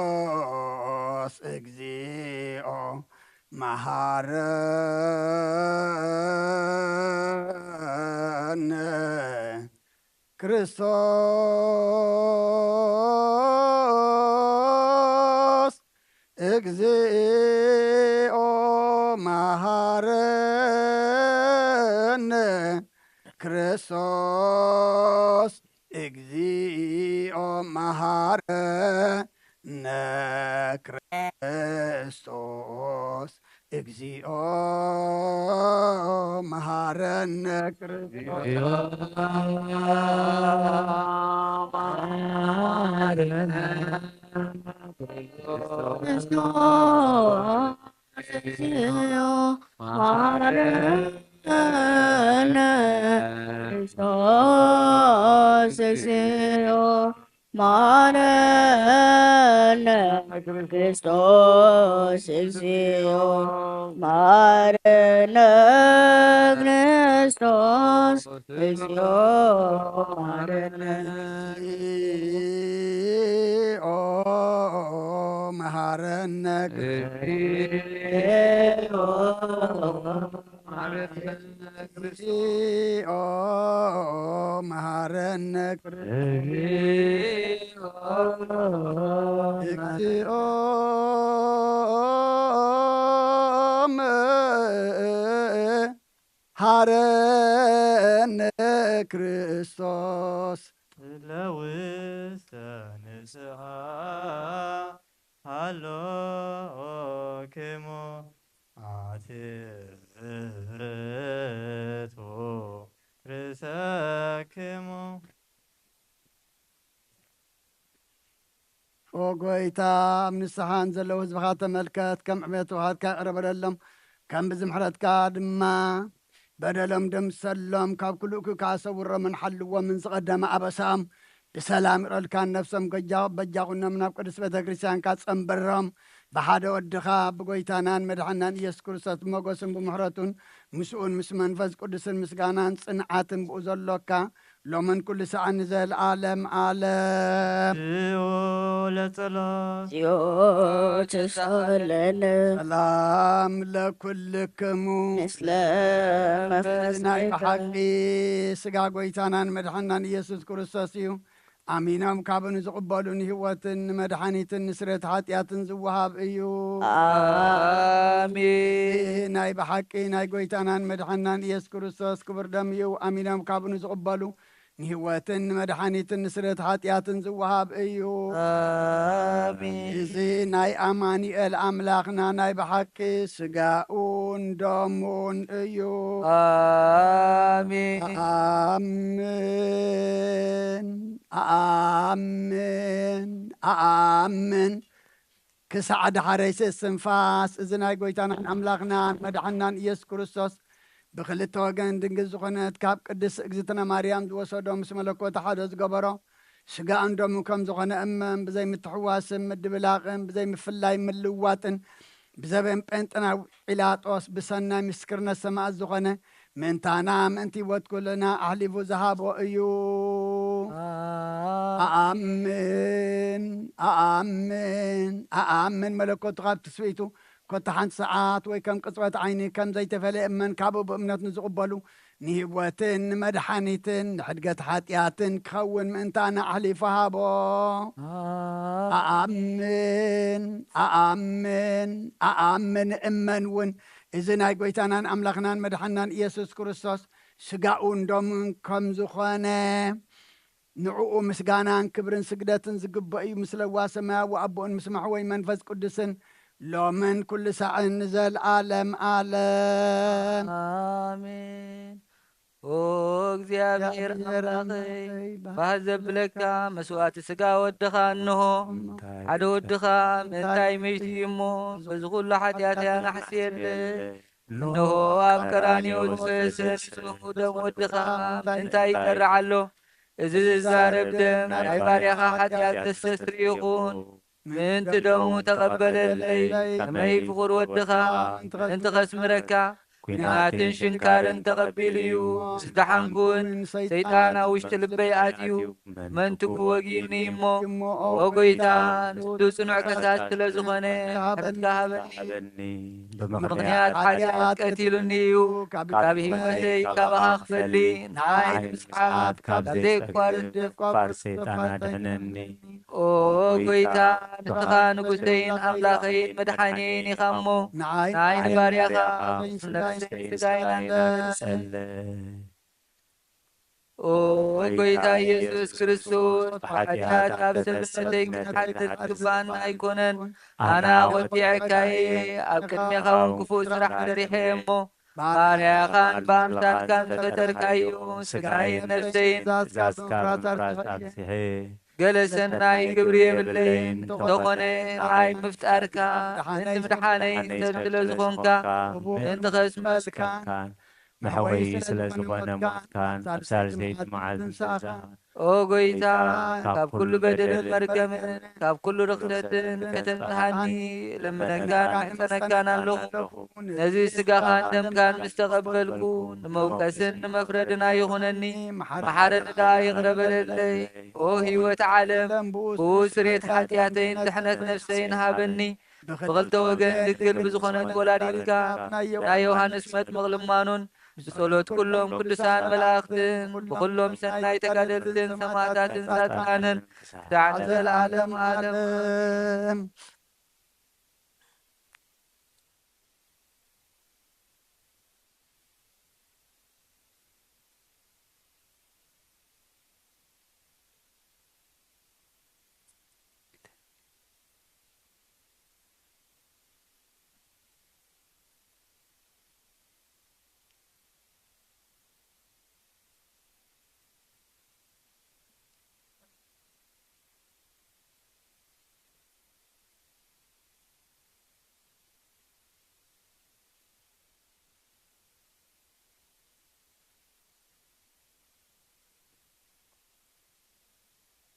ክርስቶስ እግዚኦ መሃረነ ክርስቶስ እግዚኦ መሃረነ ክርስቶስ እግዚኦ መሃረነ ክርስቶስ፣ እግዚኦ መሃረነ ክርስቶስ። ሃረነ ክርስቶስ። ለውስተ ንስሓ ሃሎክሙ ኣትርቱ ርእሰክሙ። ኦ ጎይታ፣ ኣብ ንስሓ ንዘለዉ ህዝብኻ ተመልከት፣ ከም ዕቤት ውሓትካ ይቕረ በለሎም፣ ከም ብዝምሕረትካ ድማ በደሎም ደምሰሎም፣ ካብ ኩሉ እኩይ ከኣ ሰውሮምን ሓልዎምን ዝቐደመ ኣበሳኦም ብሰላም ይቕረልካን ነፍሶም ገጃ-፣ በጃኹኖም ናብ ቅድስት ቤተ ክርስቲያንካ ጸንበሮም። ብሓደ ወድኻ ብጎይታናን መድሓናን ኢየሱስ ክርስቶስ ብሞገሱን ብምሕረቱን ምስኡን ምስ መንፈስ ቅዱስን ምስጋናን ጽንዓትን ብኡ ዘሎካ ሎምን ኩሉ ሰዓን ንዘለዓለም ዓለም። ዝዮ ለጸሎት። ዝዮ ተሳለነ። ሰላም ለኩልክሙ። ምስለ መንፈስ ናይ ብሓቂ ስጋ ጎይታናን መድሓናን ኢየሱስ ክርስቶስ እዩ። ኣሚኖም ካብኡ ንዝቕበሉ ንህይወትን ንመድሓኒትን ንስርየት ሓጢኣትን ዝወሃብ እዩ። ኣሜን። ናይ ብሓቂ ናይ ጎይታናን መድሓናን ኢየሱስ ክርስቶስ ክቡር ደም እዩ። ኣሚኖም ካብኡ ንዝቕበሉ ንህይወትን ንመድሓኒትን ንስርየት ሓጢኣትን ዝወሃብ እዩ። ኣሜን። እዚ ናይ ኣማኑኤል ኣምላኽና ናይ ብሓቂ ስጋኡን ደሙን እዩ። ኣሜን። ኣኣምን፣ ኣኣምን፣ ኣኣምን። ክሳዕ ዳሕረይ ስንፋስ እዚ ናይ ጎይታናን ኣምላኽናን መድሓናን ኢየሱስ ክርስቶስ ብክልተ ወገን ድንግል ዝኾነት ካብ ቅድስት እግዝእትነ ማርያም ዝወሰዶ ምስ መለኮት ሓደ ዝገበሮ ስጋኡን ደሙን ከም ዝኾነ እመን ብዘይምትሕዋስን ምድብላቕን ብዘይምፍላይ ምልዋጥን ብዘበን ጴንጠናዊ ጲላጦስ ብሰናይ ምስክርነት ሰማዕት ዝኾነ ምእንታና ምእንቲ ህይወት ኩልና ኣሕሊፉ ዝሃቦ እዩ። ኣኣምን፣ ኣኣምን፣ ኣኣምን። መለኮቱ ካብ ትስብእቱ ኮታ ሓንቲ ሰዓት ወይ ከም ቅጽበት ዓይኒ ከም ዘይተፈለየ እመን። ካብኡ ብእምነት ንዝቕበሉ ንህይወትን ንመድሓኒትን ንሕድገት ሓጢኣትን ክኸውን ምእንታና ኣሕሊፉ ሃቦ። ኣኣምን፣ ኣኣምን፣ ኣኣምን። እመን እውን እዚ ናይ ጎይታናን ኣምላኽናን መድሓናን ኢየሱስ ክርስቶስ ስጋኡን ደሙን ከም ዝኾነ ንዕኡ ምስጋናን ክብርን ስግደትን ዝግበእ እዩ። ምስ ለዋ ሰማያዊ ኣቦኡን ምስ ማሕወይ መንፈስ ቅዱስን ሎምን ኩሉ ሳዕን ንዘለዓለም ዓለም። ኣሜን። ኦ እግዚኣብሔር ኣምላኸይ፣ ባህ ዘብለካ መስዋእቲ ስጋ ወድኻ እንሆ። ሓደ ወድኻ ምእንታይ ምሽቲ እሞ በዚ ኩሉ ሓጢኣተይ ኣናሕስየለይ። እንሆ ኣብ ቀራንዮ ዝፈሰሰ ንጹህ ደም ወድኻ ምእንታይ ይጠርዕ ኣሎ? እዚ ዝዛረብ ደም ናይ ባርያኻ ሓጢኣት ዘስተስሪ ይኹን። ምእንቲ ደሙ ተቐበለለይ። ከመይ ፍቑር ወድኻ ምእንቲ ኸስምረካ ኲናትን ሽንካርን ተቐቢሉ እዩ። ዝደሓንኩውን ሰይጣን ኣብ ውሽጢ ልበይ ኣትዩ። መንትኩ ወጊኡኒ እሞ፣ ኦ ጎይታ፣ ንሱ ጽኑዕ ከሳስ ስለ ዝኾነ፣ ምሕረትካ ሃበኒ። ብምኽንያት ሓጢኣት ቀቲሉኒ እዩ። ካብ ህይወተይ ካባኻ ክፈሊ፣ ንዓይ ንምስዓብ ካብ ዘየቋርጽ ደፋር ሰይጣን ኣድሕነኒ። ኦ ጎይታ፣ ንስኻ ንጉሰይን ኣምላኸይን መድሓኒየይን ኢኻ እሞ፣ ንዓይ ንባርያኻ ነፍሰይን ስጋይን ኣንጽ። ኦ ጎይታ ኢየሱስ ክርስቶስ፣ ብሓጢኣት ኣብ ሰብነተይ ክትሓድር ዝግባኣኒ ኣይኮነን። ኣነ ወዲዐካየ፣ ኣብ ቅድሜኻ እውን ክፉእ ስራሕ ሰሪሐ እሞ፣ ባርያኻን ብኣምሳልካን ዝፈጠርካዮ ስጋይን ነፍሰይን ትእዛዝካ ብምፍራስ ኣብሲሐ። ገለ ሰናይ ግብሪ የብለይን፣ እንተኾነ ንዓይ ምፍጣርካ፣ ነቲ ምድሓነይ ሰብ ስለ ዝኾንካ፣ ምእንቲ ከስመልካ፣ መሕወዪ ስለ ዝኾነ ሞትካን ኣብ ሳልሰይቲ መዓልቲ ትንሳእኻ። ኦ ጎይታ፣ ካብ ኩሉ በደልን መርገምን፣ ካብ ኩሉ ርኽሰትን ከተንጽሃኒ እልምነካን እምጸነካን ኣለኹ። ነዚ ስጋኻን ደምካን ምስ ተቐበልኩ፣ ንመውቀስን ንመፍረድን ኣይኹነኒ፣ መሓረኒ ደኣ ይቕረ በለለይ። ኦ ህይወት ዓለም፣ ብኡ ስርየት ሓጢኣተይን ድሕነት ነፍሰይን ሃበኒ። ብኽልተ ወገን ድንግል ብዝኾነት ወላዲትካ፣ ናይ ዮሃንስ መጥምቕ ልማኑን፣ ብጸሎት ኩሎም ቅዱሳን መላእኽትን፣ ብኹሎም ሰናይ ተጋደልትን ሰማዕታትን ጻድቃንን፣ ክሳዕ ንዘለዓለም ዓለም።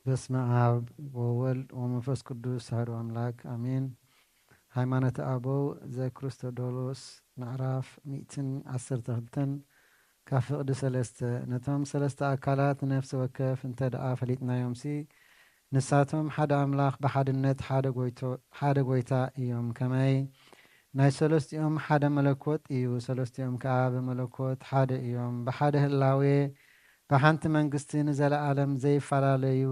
በስመ አብ ወወልድ ወመንፈስ ቅዱስ አሐዱ አምላክ አሜን። ሃይማኖተ አበው ዘክርስቶዶሎስ ምዕራፍ ሚእትን ዓሰርተ ክልተን ካብ ፍቕዲ ሰለስተ። ነቶም ሰለስተ ኣካላት ነፍሲ ወከፍ እንተ ደኣ ፈሊጥናዮምሲ፣ ንሳቶም ሓደ ኣምላኽ ብሓድነት ሓደ ጎይቶ-፣ ሓደ ጎይታ እዮም። ከመይ ናይ ሰለስቲኦም ሓደ መለኮት እዩ፣ ሰለስቲኦም ከኣ ብመለኮት ሓደ እዮም። ብሓደ ህላዌ ብሓንቲ መንግስቲ ንዘለዓለም ዘይፈላለዩ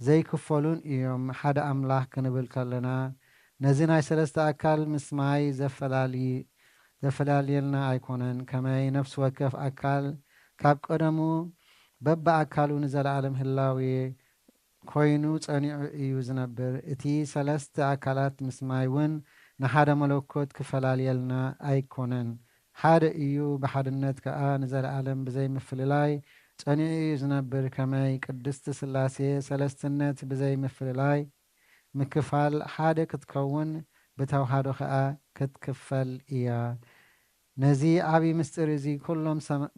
ዘይክፈሉን እዮም። ሓደ ኣምላኽ ክንብል ከለና ነዚ ናይ ሰለስተ ኣካል ምስ ማይ ዘፈላሊ-፣ ዘፈላልየልና ኣይኮነን። ከመይ ነፍሲ ወከፍ ኣካል ካብ ቀደሙ በብኣካሉ ንዘለዓለም ህላዌ ኮይኑ ጸኒዑ እዩ ዝነብር። እቲ ሰለስተ ኣካላት ምስ ማይ እውን ንሓደ መለኮት ክፈላልየልና ኣይኮነን። ሓደ እዩ፣ ብሓድነት ከኣ ንዘለዓለም ብዘይ ምፍልላይ ጸኒዑ እዩ ዝነብር። ከመይ ቅድስቲ ስላሴ ሰለስትነት ብዘይ ምፍልላይ ምክፋል ሓደ ክትከውን፣ ብተዋህዶ ከኣ ክትክፈል እያ። ነዚ ዓቢ ምስጢር እዚ ኩሎም ሰማ-፣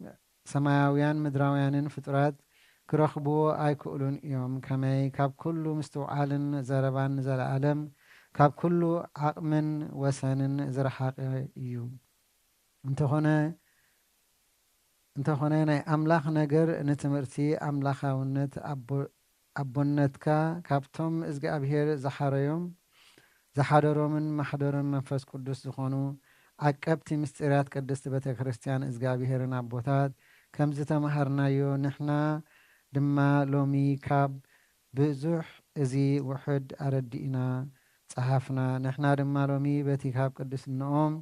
ሰማያውያን ምድራውያንን ፍጡራት ክረኽብዎ ኣይክእሉን እዮም። ከመይ ካብ ኩሉ ምስትውዓልን ዘረባን ንዘለዓለም ካብ ኩሉ ዓቕምን ወሰንን ዝረሓቐ እዩ። እንተኾነ፣ እንተኾነ ናይ ኣምላኽ ነገር ንትምህርቲ ኣምላኻውነት ኣቦ-፣ ኣቦነትካ ካብቶም እግዚኣብሔር ዝሓረዮም፣ ዝሓደሮምን ማሕደሮም መንፈስ ቅዱስ ዝኾኑ ዓቀብቲ ምስጢራት ቅድስቲ ቤተ ክርስቲያን እግዚኣብሔርን ኣቦታት ከም ዝተማሃርናዮ ንሕና ድማ ሎሚ ካብ ብዙሕ እዚ ውሑድ ኣረዲእና ጸሓፍና። ንሕና ድማ ሎሚ በቲ ካብ ቅድስንኦም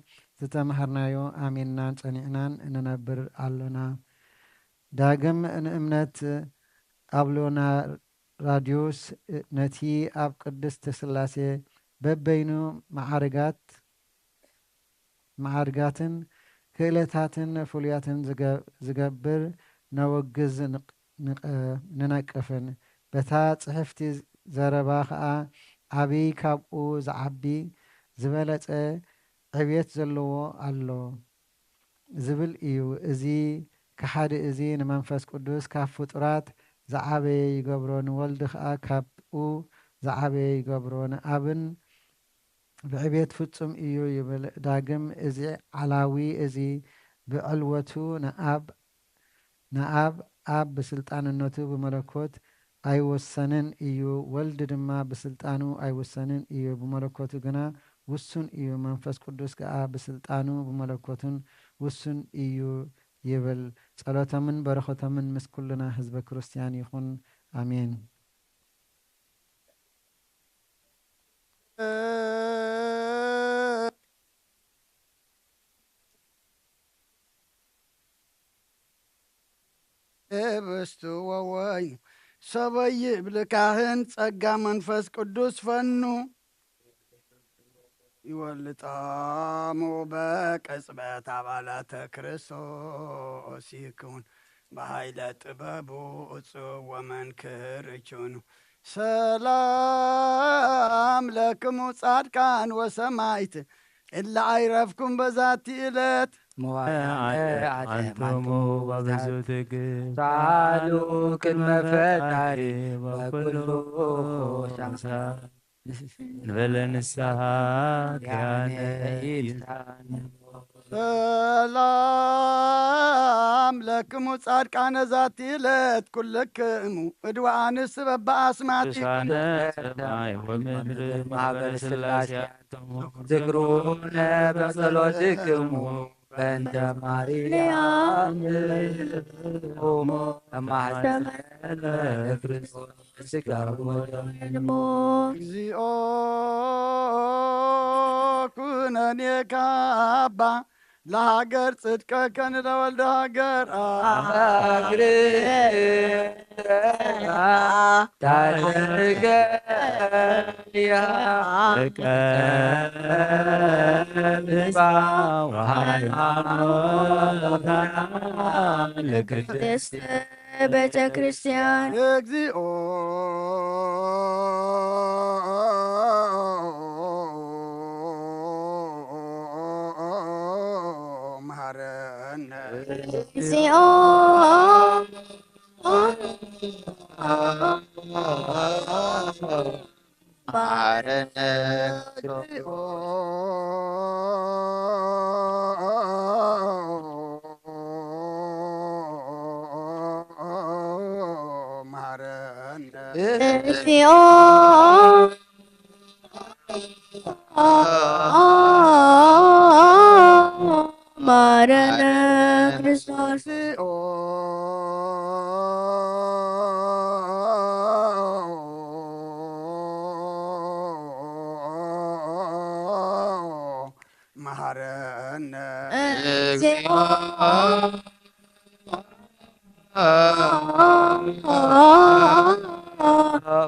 ዝተማሃርናዮ ኣሚንናን ጸኒዕናን እንነብር ኣሎና። ዳግም ንእምነት ኣብሎና ራዲዮስ ነቲ ኣብ ቅድስት ስላሴ በበይኑ መዓርጋት፣ መዓርጋትን ክእለታትን ፍሉያትን ዝገ-፣ ዝገብር ነወግዝ ንቅ-፣ ንቀ-፣ ንነቅፍን። በታ ጽሕፍቲ ዘረባ ኸኣ ዓቢ ካብኡ ዝዓቢ ዝበለጸ ዕብየት ዘለዎ ኣሎ። ዝብል እዩ። እዚ ከሓዲ እዚ ንመንፈስ ቅዱስ ካብ ፍጡራት ዝዓበየ ይገብሮ፣ ንወልድ ከኣ ካብኡ ዝዓበየ ይገብሮ፣ ንኣብን ብዕቤት ፍጹም እዩ ይብል። ዳግም እዚ ዓላዊ እዚ ብዕልወቱ ንኣብ፣ ንኣብ፣ ኣብ ብስልጣንነቱ ብመለኮት ኣይወሰንን እዩ፣ ወልድ ድማ ብስልጣኑ ኣይወሰንን እዩ፣ ብመለኮቱ ግና ውሱን እዩ፣ መንፈስ ቅዱስ ከኣ ብስልጣኑ ብመለኮቱን ውሱን እዩ ይብል። ጸሎቶምን በረኸቶምን ምስ ኩልና ህዝበ ክርስቲያን ይኹን። ኣሜን። ህብስቱ ወወይኑ ሰበይ ይብል ካህን ጸጋ መንፈስ ቅዱስ ፈኑ። ይወልጣሙ በቅጽበት ኣባላተ ክርስቶስ ይኩን ብሃይለ ጥበቡ እጹብ ወመንክር እቹኑ። ሰላም ለክሙ ጻድቃን ወሰማይት እለ ኣይረፍኩም በዛቲ ዕለት። መዋዕለ ዓለም ዓለም ኣንትሙ ወብዙ ትዕግስት ሰኣሉ ቅድመ ፈጣሪ ወኩሉ ወኩሉ ሻምሳ እንበለ ንስሓ ያነ ያነ ይንሳን። ሰላም ለክሙ ጻድቃነ ዛቲ ዕለት ኩልክሙ እድወ ኣንስት በበኣስማቲ ቅዱሳነ ሰማይ ወምድር ማህበረ ስላሴ ኣንትሙ ዝክሩነ በጸሎትክሙ በእንተ ማርያም ማሕፀነ ክርስቶስ ስጋ ወደሙ። እግዚኦ ኩነኔ ካባ ለሃገር ጽድቀከ ንለወልደ ሃገር። እግርያ ታደርገ ያ ቀልባ ወሃይማኖታ ለቅድስት ቤተ ክርስቲያን። እግዚኦ መሐረነ። እግዚኦ መሐረነ። መሐረነ። እግዚኦ መሐረነ ክርስቶስ። መሐረነ። እግዚኦ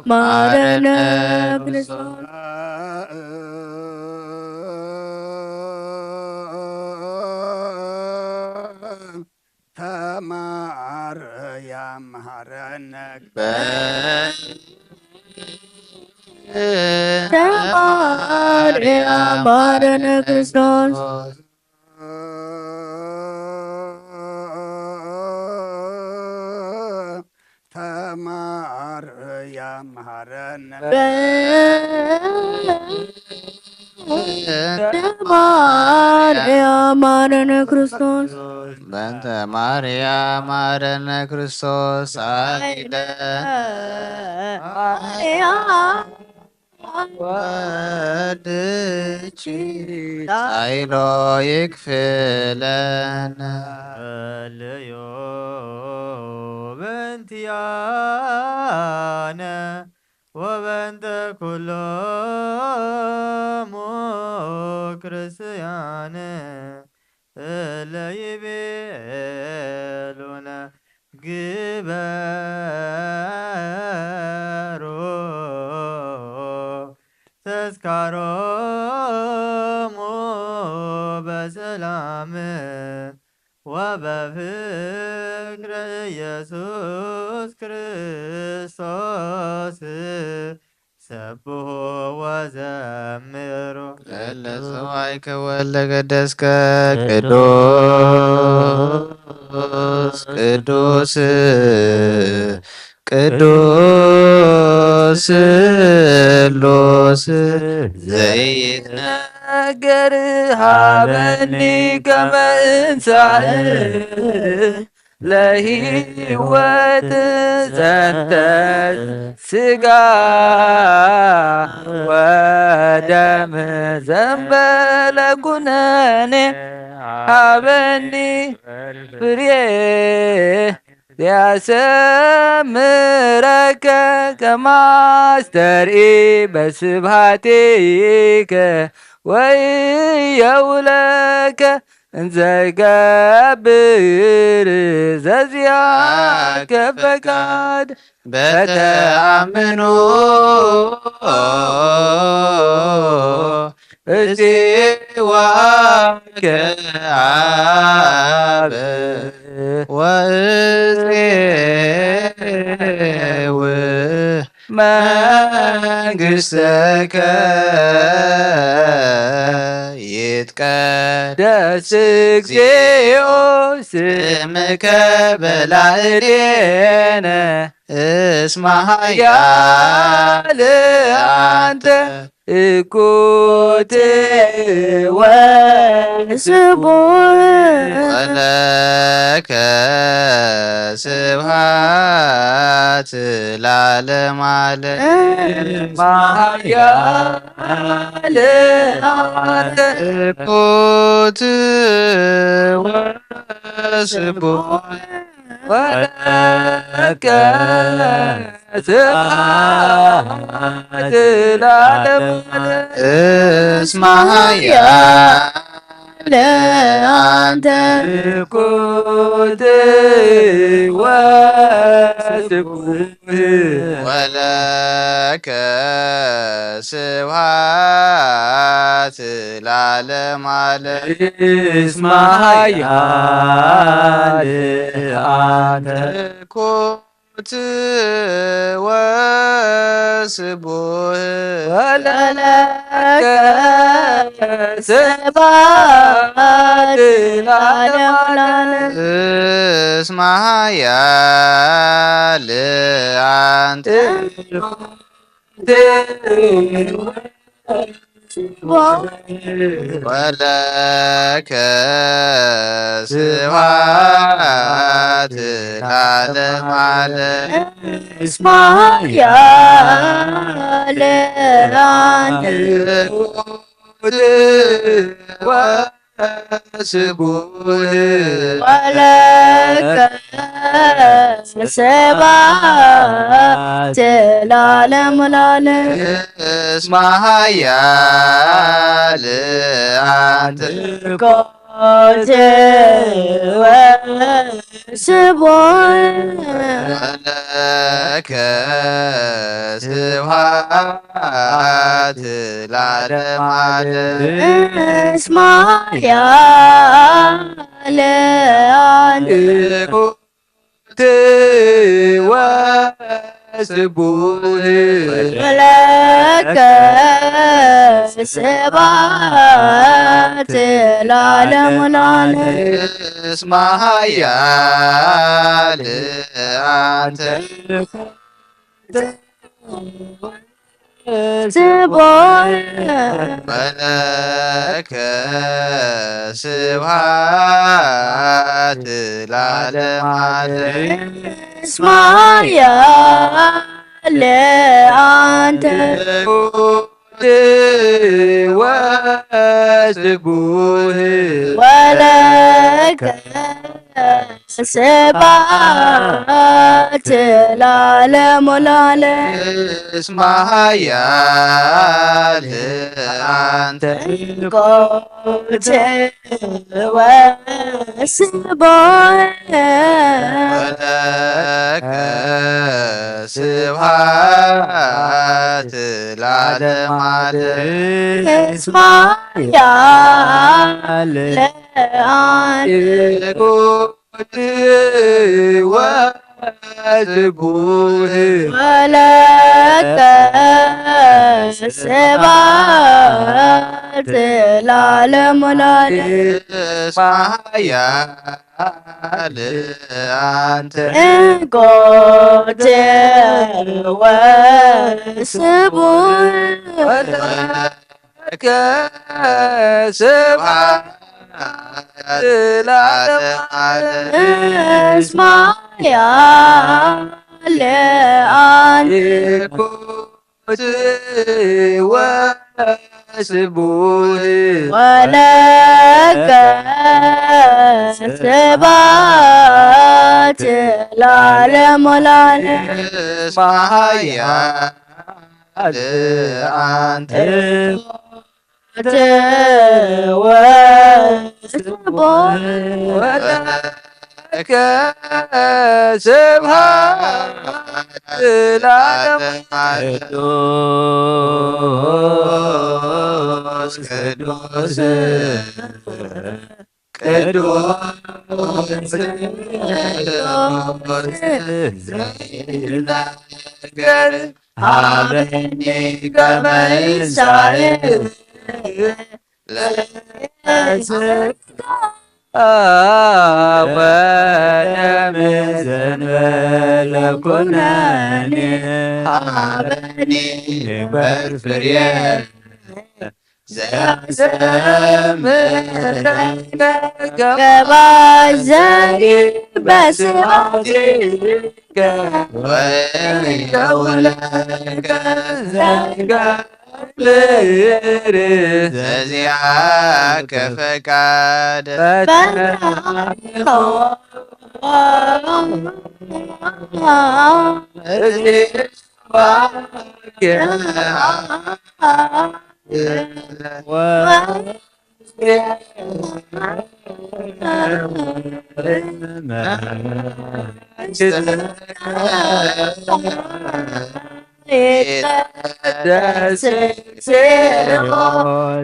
መሐረነ ክርስቶስ። ተማርያም መሐረነ። ተማርያም መሐረነ ክርስቶስ። ተማርያም መሐረነ። ተማርያም መሐረነ ክርስቶስ። በእንተ ማርያም መሐረነ ክርስቶስ። ሳይለ ወድቺ ሳይሎ ይክፍለነ። ጸልዮ በእንቲያነ ወበእንተ ኩሎሙ ክርስቲያን እለ ይቤሉነ ግበሩ ተስካሮሙ በሰላም ወበፍቅር ኢየሱስ ክርስቶስ ሰብሑ ወዘምሩ። ለለ ሰማይከ ወለ ገደስከ ቅዱስ ቅዱስ ቅዱስ ስሉስ ዘይትነገር ሃበኒ ከመ እንሳእ ለህይወት ጸንተት ስጋ ወደም ዘንበለ ኩነኔ ሃበኒ ፍሬ ሊያሰምረከ ከማስተርኢ በስብሃቲከ ወየውለከ እንዘይገብር ዘዚኣከ ፈቃድ በተኣምኖ እስቲዋከ ኣብ ወእዜው መንግሥትከ ይትቀደስ እግዚኦ ስምከ በላዕሌነ እስመ ኃያል አንተ እኩት ወስቡሕ ወለከ ስብሐት ለዓለመ ዓለም። እስመ ኃያል አንተ እኩት ወስቡሕ ወለከ ስብሐት ለዓለመ ዓለም። እስመ ኃያል አንተ እኩት ወስቡሕ ወለከ ስብሐት ለዓለመ ዓለም። እስመ ኃያል አንተ እኩት ወስቡሕ ወለከ ስብሐት ለዓለመ ዓለም። እስመ ኃያል አንተ ወለከ ስብሐት ለዓለመ ዓለም። እስመ ኃያል አንተ ወስቡሕ ወለከ ስብሐት ለዓለመ ዓለም። እስመ ኃያል አንተ እኩት ወስቡሕ ወለከ ስብሐት ለዓለመ ዓለም። እስመ ኃያል አንተ እኩት ወስቡሕ ወለከ ስብሐት ለዓለመ ዓለም። እስመ ኃያል አንተ ስብሐት ወለከ ስብሐት ለዓለመ ዓለም። እስመ ኃያል አንተ እኩት ወስቡሕ ወለከ ስብሐት ለዓለመ ዓለም። እስመ ኃያል አንተ እኩት ወስቡሕ ወለከ ስብሐት ለዓለመ ዓለም። እስመ ኃያል አንተ እኩት ወስቡሕ ወለከ ስብሐት ለዓለመ ዓለም። እስመ ኃያል አንተ እኩት ወስቡሕ ወለከ ስብሐት ለዓለመ ዓለም። እስመ ኃያል አንተ እኩት ወስቡሕ ወለከ ስብሐት ለዓለመ ዓለም። እስመ ኃያል አንተ ወስቡሕ ወለከ ስብሐት ለዓለመ ዓለም። ቅዱስ ቅዱስ ቅዱስ ዘይናገር ሀበኒ ከመ ይሳየል ለስጋ ወደም ዘንበለ ኩነኔ ሀበኒ በፍሬ ዘያሰምረከ ባዘሪ በስራቲከ ወይከውለከ ዘገብር ዘዚአከ ፈቃድ ፈተናኸ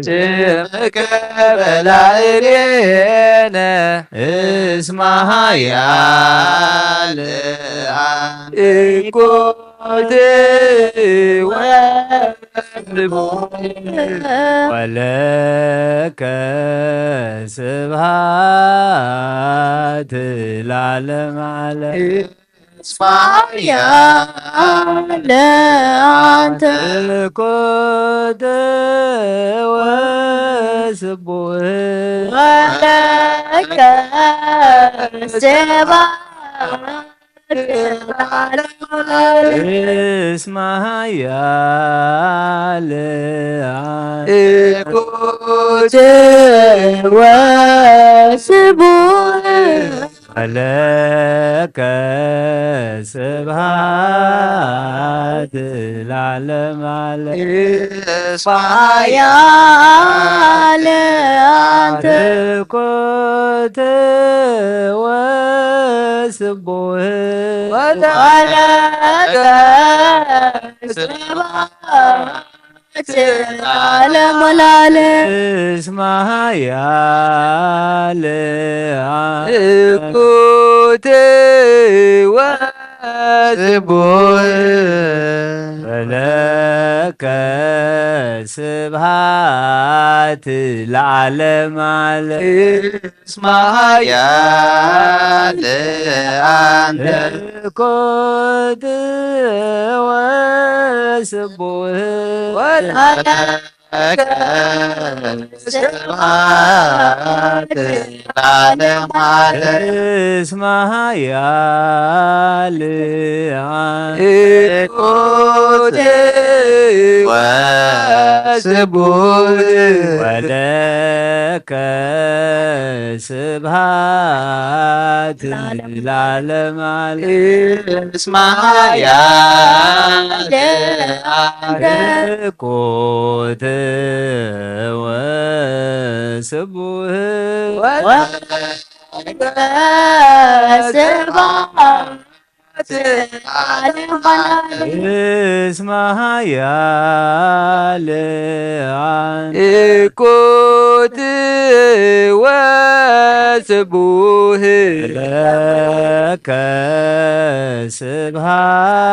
ስምከ በላዕሌነ እስመ ኃያል አንቲ ወለከ ስብሐት ለዓለመ ዓለም። እስመ ኃያል አንቲ። ኮተ ወስቡሕ ወለከ ስብሐት። እስመ ኃያል አንቲ። ኮተ ወስቡሕ ወለከ ስብሐት ለዓለመ ዓለም። እስመ ኃያል አንቲ። ኮተ ወስቡሕ ወለከ ስብሐት ለዓለመ ዓለም። እስመ ኃያል አንቲ። ኮተ ወስቡሕ ወለከ ስብሐት ለዓለመ ዓለም። እስመ ኃያል አንቲ። ኮተ ወስቡሕ ወለከ ስብሐት ለዓለመ ዓለም። እስመ ኃያል አንቲ። ኮተ ወስቡሕ ወለከ ስብሐት ለዓለመ ዓለም። እስመ ኃያል አንቲ። ኮተ ወስቡሕ ወለከ ስብሐት ለዓለመ ዓለም። እስመ ኃያል አንቲ። ኮተ ወስቡሕ ለከ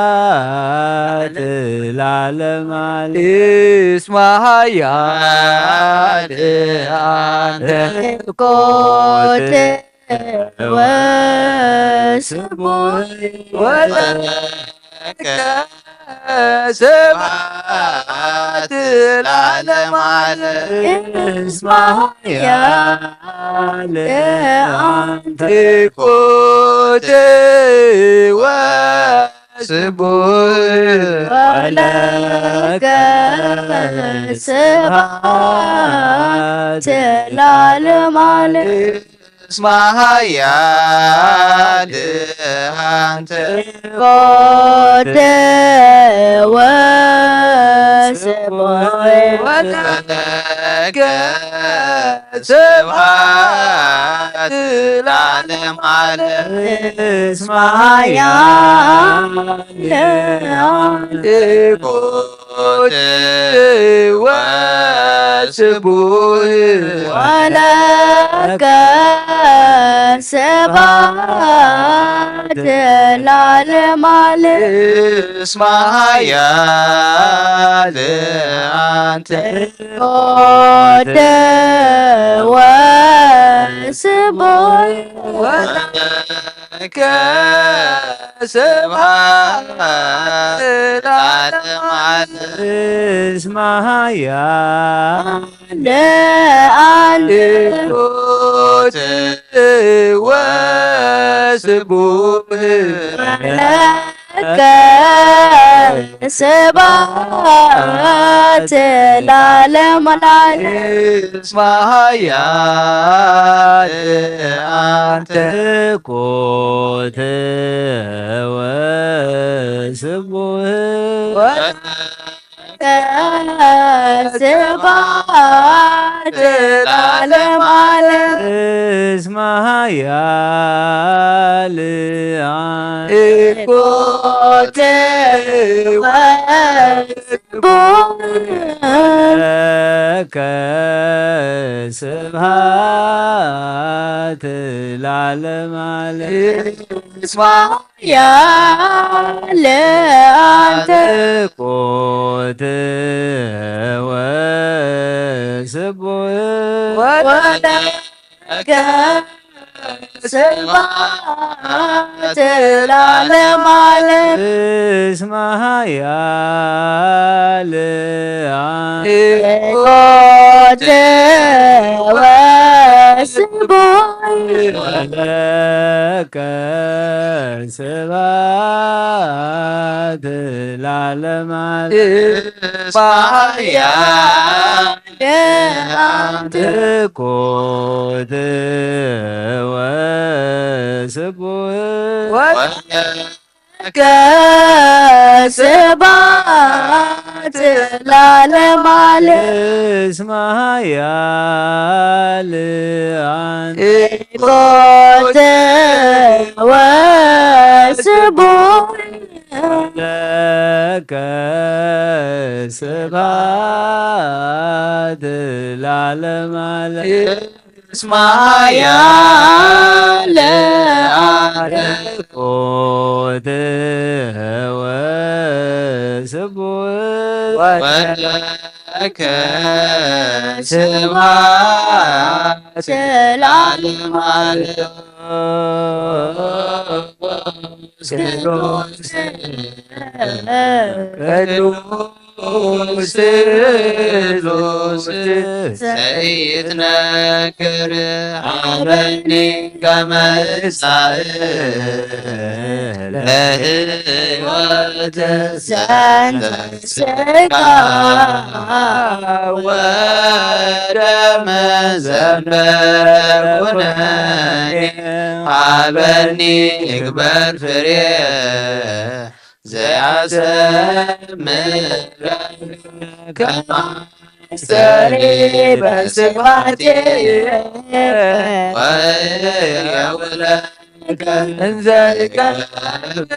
ስብሐት ለዓለመ ዓለም። እስመ ኃያል አንቲ። ኮተ ወስቡሕ ወለከ ስብሐት ለዓለመ ዓለም። እስመ ኃያል አንቲ። ኮተ ወስቡሕ ወለከ ስብሐት ለዓለመ ዓለም። እስመ ኃያል አንቲ። ኮተ ወስቡሕ ወለከ ለከ ስብሐት ለዓለመ ዓለም። እስመ ኃያል አንተ። ወስቡሕ ወለከ ስብሐት ለዓለመ ዓለም። እስመ ኃያል አንተ። ወስቡሕ ለከ ስብሐት ለዓለመ ዓለም። እስመ ኃያል ለአንተ። ወስቡሕ ለከ ስብሐት ለዓለመ ዓለም። እስመ ኃያል አንተ። ኮተ ወስቡሕ ስብሐት ለዓለመ ዓለም። እስመ ኃያል አንተ። ኮተ ወስቡሕ ለከ ስብሐት ለዓለመ ዓለም። እስመ ኃያል አንተ። ኮተ ወስቡሕ ወለከ ስብሐት ለዓለመ ዓለም። እስመ ኃያል አንተ። ኮተ ወስቡሕ ወለከ ስብሐት ለዓለመ ዓለም። እስመ ኃያል አንተ። ኮተ ወስቡሕ ወለከ ስብሐት ለዓለመ ዓለም። እስመ ኃያል አንተ። ኮተ ወስቡሕ ለከ ስብሐት ለዓለመ ዓለም። እስመ ኃያል አንተ። ኮተ ወስቡሕ ወለከ ስብሐት ለዓለመ ዓለም። ቅዱስ ቅዱስ ስሉስ ዘይትነገር ሀበኒ ከመ እሳእ ለህይወት ዘንተ ስጋ ወደም ዘንበ ኩነኔ ሀበኒ እግበር ፍሬ ዘያሰምር ከማስተሪ በስብሐቴ ወየውለከ እንዘ እገብር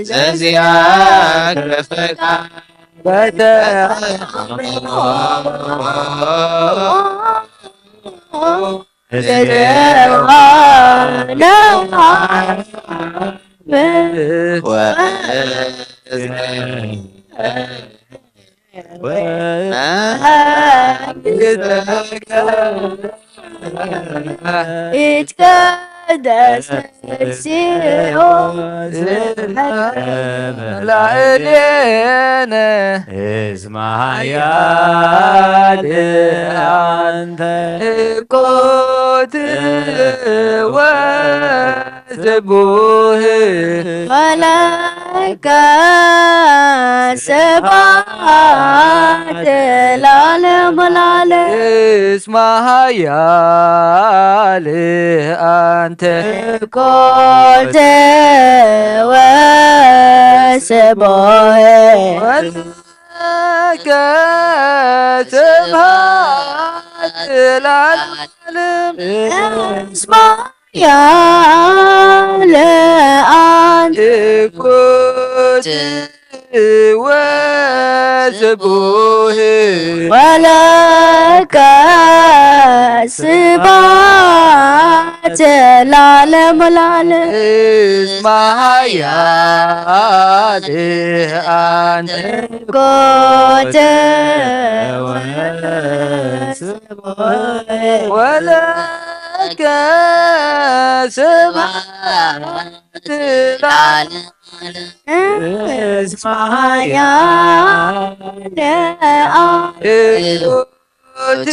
ዘዚአከ ፈቃድ በተአምኖ ይትቀደስ ስምከ ላዕሌነ እስመ ኃያል አንተ። ኮት ወስቡህ ወለከ ስብሐት ለዓለመ ዓለም። እስመ ኃያል አንተ። ኮት ወስቡህ ወለከ ስብሐት ለዓለመ ዓለም። እስማ ያለ አንተ ትኩት ወስቡህ ወለከ ስብሐት ለዓለመ ዓለም። እስማ ያለ አንተ ትኩት ወስቡህ ወለከ ስብሐት ለዓለመ ዓለም። እስማ ያለ አንተ ትኩት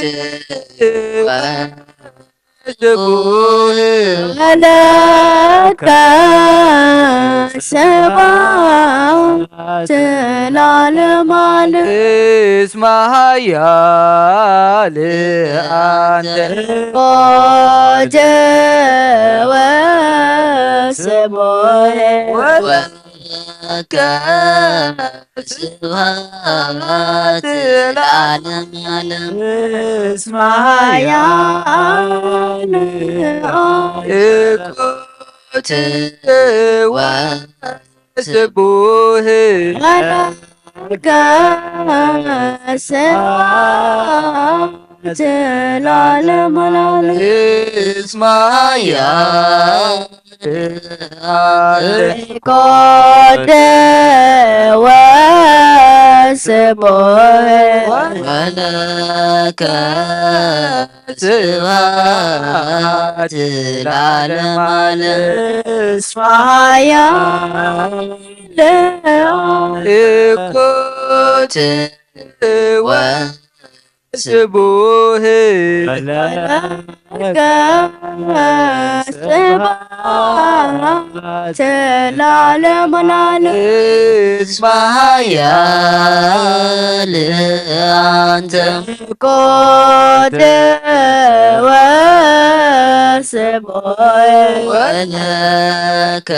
ወስቡህ ወለከ ስብሐት ለዓለመ ዓለም። እስማ ያለ አንተ ትኩት ወስቡህ ወለከ ስብሐት ለዓለመ ዓለም። እስማ ያለ ትኩት ወስቡህ ወለከ ስብሐት ለዓለመ ዓለም። እስማ ያለ አንተ ትኩት ወስቡህ ወለከ ስብሐት ለዓለመ ዓለም። እስማ ያለ ትኩት ወስቡህ ወለከ ስብሐት ለዓለመ ዓለም። እስማ ያለ አንተ ትኩት ወስቡህ ወለከ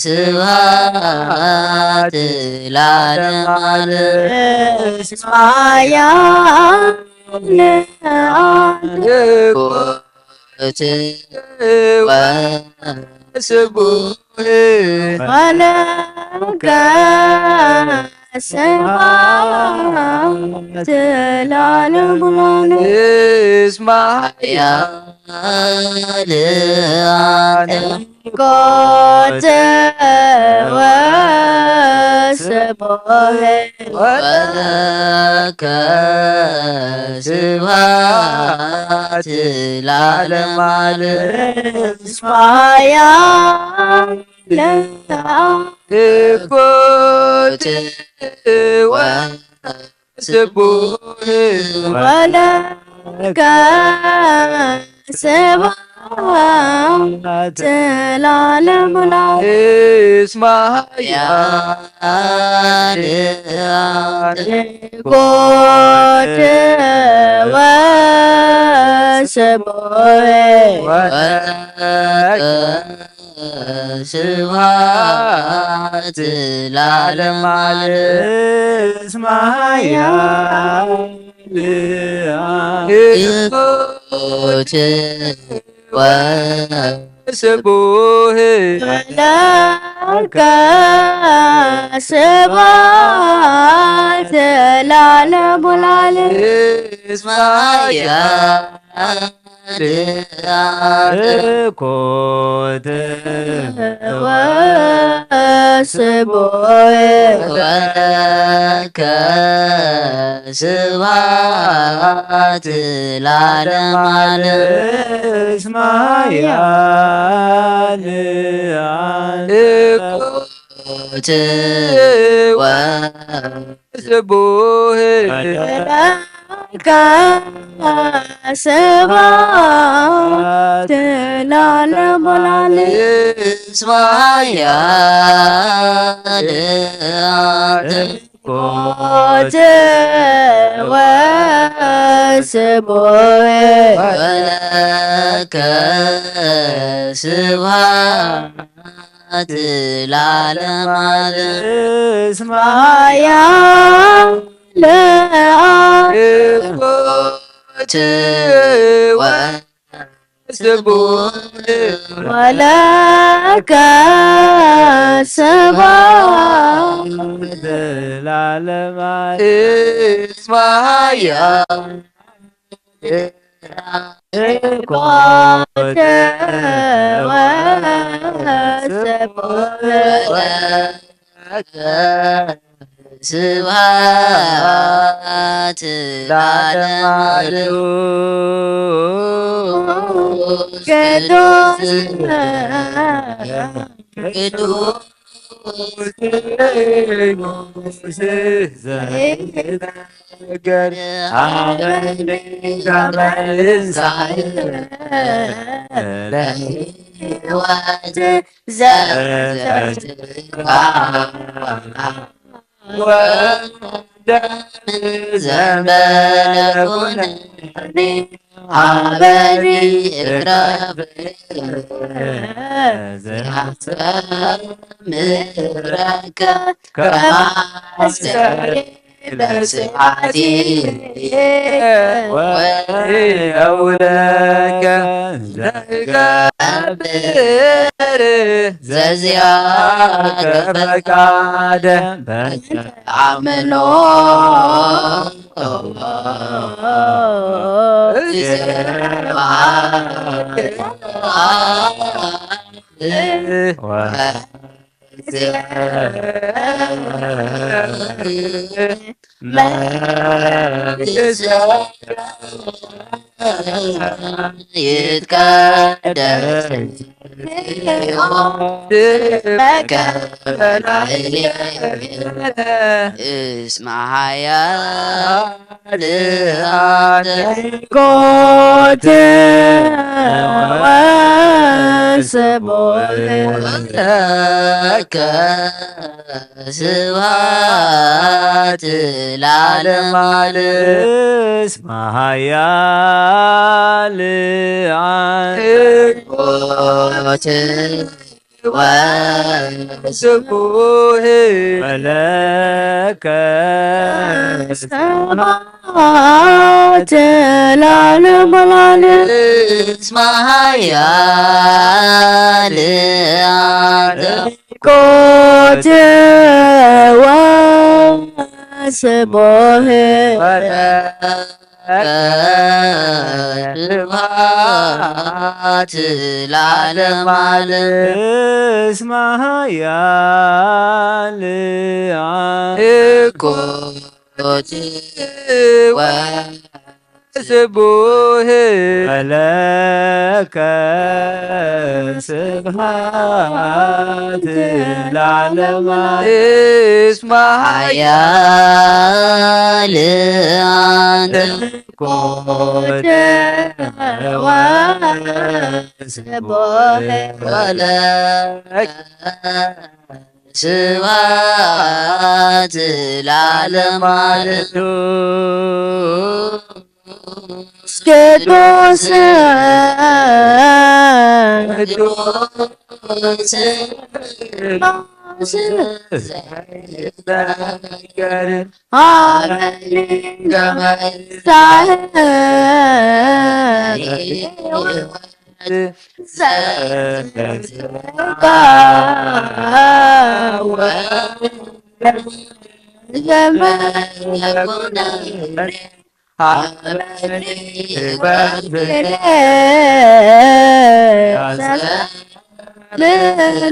ስብሐት ለዓለመ ዓለም። እስማ ያለ አንተ ትኩት ወስቡህ ወለከ ስብሐት ለዓለመ ዓለም። እስማ ያለ አንተ ትኩት ወስቡህ ወለከ ስብሐት ለዓለመ ዓለም። እስማ ያለ ትኩት ወስቡህ ወለከ ስብሐት ለዓለመ ዓለም። እስማ ያለ አንተ ትኩት ወስቡህ ወለከ ስብሐት ለዓለመ ዓለም። እስማ ያለ ትኩት ወስቡህ ወለከ ስብሐት ለዓለመ ዓለም። እስማ ያለ ትኩት ወስቡህ ወለከ ስብሐት ለዓለመ ዓለም። እስማ ያለ ትኩት ወስቡህ ወለከ ስብሐት ለዓለመ ዓለም። እስማ ያለ ትኩት ወስቡህ ወለከ ስብሐት ስብሐት ለዓለመ ዓለም። እስመ ኃያል አብ ወስቡሕ ወለከ ስብሐት ለዓለመ ዓለም። እስመ ኃያል ኮተ ወሰብሖ ስብሐት ለዓለመ ዓለም። ቅዱስ ቅዱስ ንጉሥ ዘይትናገር አበኒ ከመ ይንሳእ ለሕይወት ዘዘትካ ወደም ዘንበለ ኩነኒ ሀበኒ እቅረብ ዘይአስተምረከ ከማስተሪ በስብሐቲ ወየውለከ ዘይገብር ዘዚአከ ፈቃደ በአምኖ ይትቀደስ ስምከ በላዕሌነ እስመ ኃያል ኮተ ወስቡሕ ለከ ስብሐት ለዓለመ ዓለም። እስመ ኃያል አብ ኮት ወስቡሕ ወለከ ስብሐት ለዓለመ ዓለም። እስመ ኃያል አብ ኮት ወስቡሕ ስብሐት ለዓለመ ዓለም። እስመ ኃያል አብ ኮት ወስቡሕ ወለከ ስብሐት ለዓለመ ዓለም። እስመ ኃያል አብ ኮት ወስቡሕ ወለከ ስብሐት ለዓለመ ዓለም። ቅዱስ ቅዱስ ዘይነገር አበኒ ከመ ይንሳእ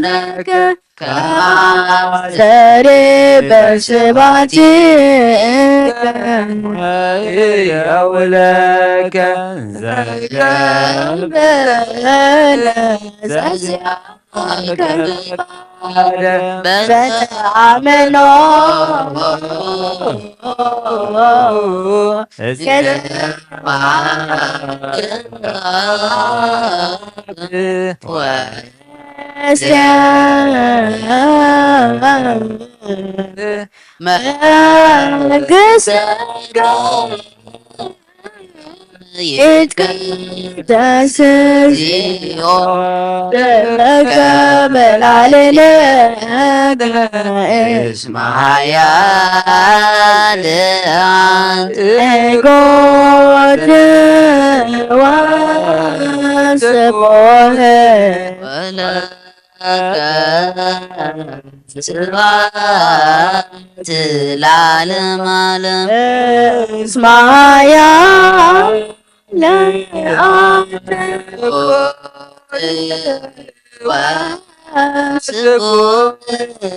ለከ ከማስተሪ በስባቲ የውለከ ዘገብረ ዘዚአከ በተአምኖ እስከ መንግሥትከ ይትቀደስ እግዚኦ ስምከ በላዕሌነ እስመ ኃያል አንቲ ትጎት ወስቡሕ ወለ ስብሐት ለዓለመ ዓለም። እስመ ኃያል አንቲ ወስቡሕ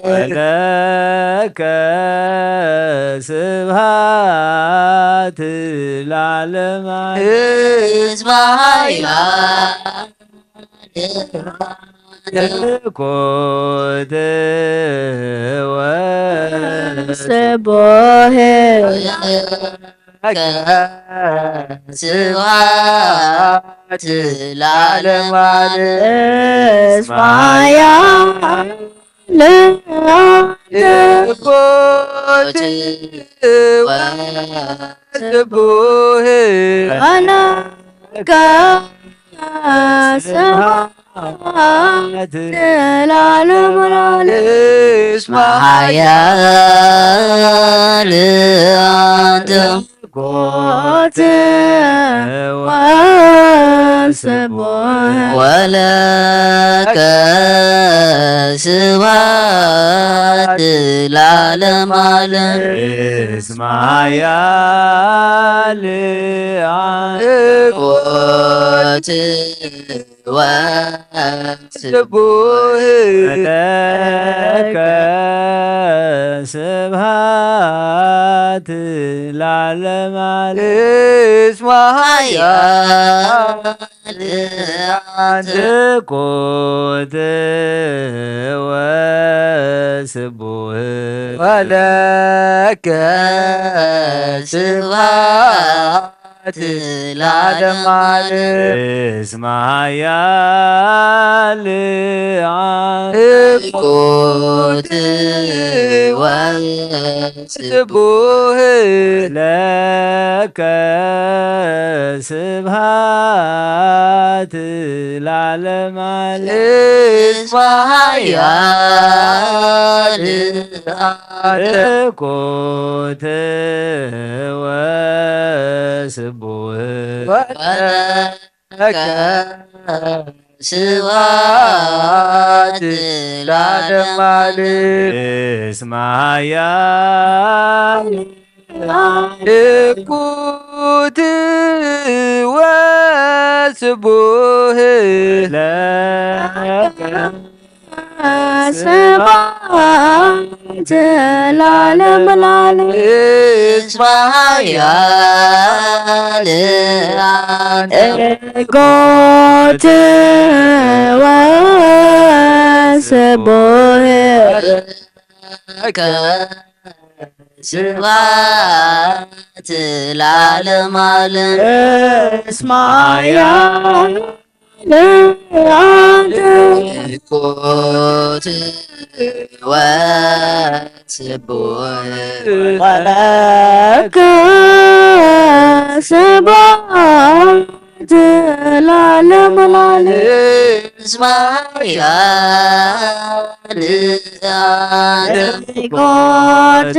ወለከ ስብሐት ለዓለመ ዓለም። እስመ ኃያል ኮት ወስቡሕ ስብሐት ለዓለመ ዓለም። እስመ ኃያል ኮት ወስቡሕ ወለከ ስብሐት ለዓለመ ዓለም። እስመ ኃያል አንቲ ኮት ወስቡሕ ወለከ ስብሐት ለዓለመ ዓለም። እስመ ኃያል አንቲ ኮት ወስቡሕ ለከ ስብሐት ለዓለመ ዓለም። እስመ ኃያል አንቲ ኮት ወስቡሕ ወለከ ስብሐት ለዓለመ ዓለም። እስመ ኃያል አንቲ ኮት ወስቡሕ ለከ ስብሐት ለዓለመ ዓለም። እስመ ኃያል አንቲ ኮት ወስቡሕ ወለከ ስብሐት ለዓለመ ዓለም። እስመ ኃያል አንቲ ኮት ወስቡሕ ለከ ስብሐት ለዓለመ ዓለም። እስመ ኃያል አንቲ ኮት ወስቡሕ ለከ ስብሐት ለዓለመ ዓለም። እስመ ኃያል አንቲ ኮት ወስቡሕ ወለከ ስብሐት ለዓለመ ዓለም። እስመ ኃያል አንቲ ኮት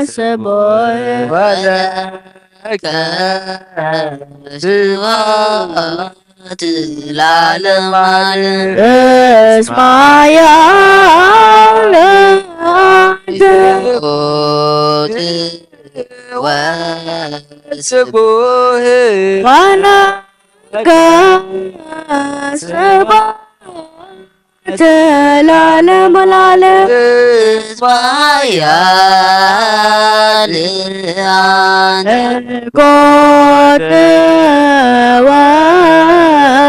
ወስቡሕ ወለከ ስብሐት ለዓለመ ዓለም። እስመ ኃያል አንቲ ኮት ወስቡሕ ወለከ ስብሐት ለዓለመ ዓለም። እስመ ኃያል አንቲ ኮት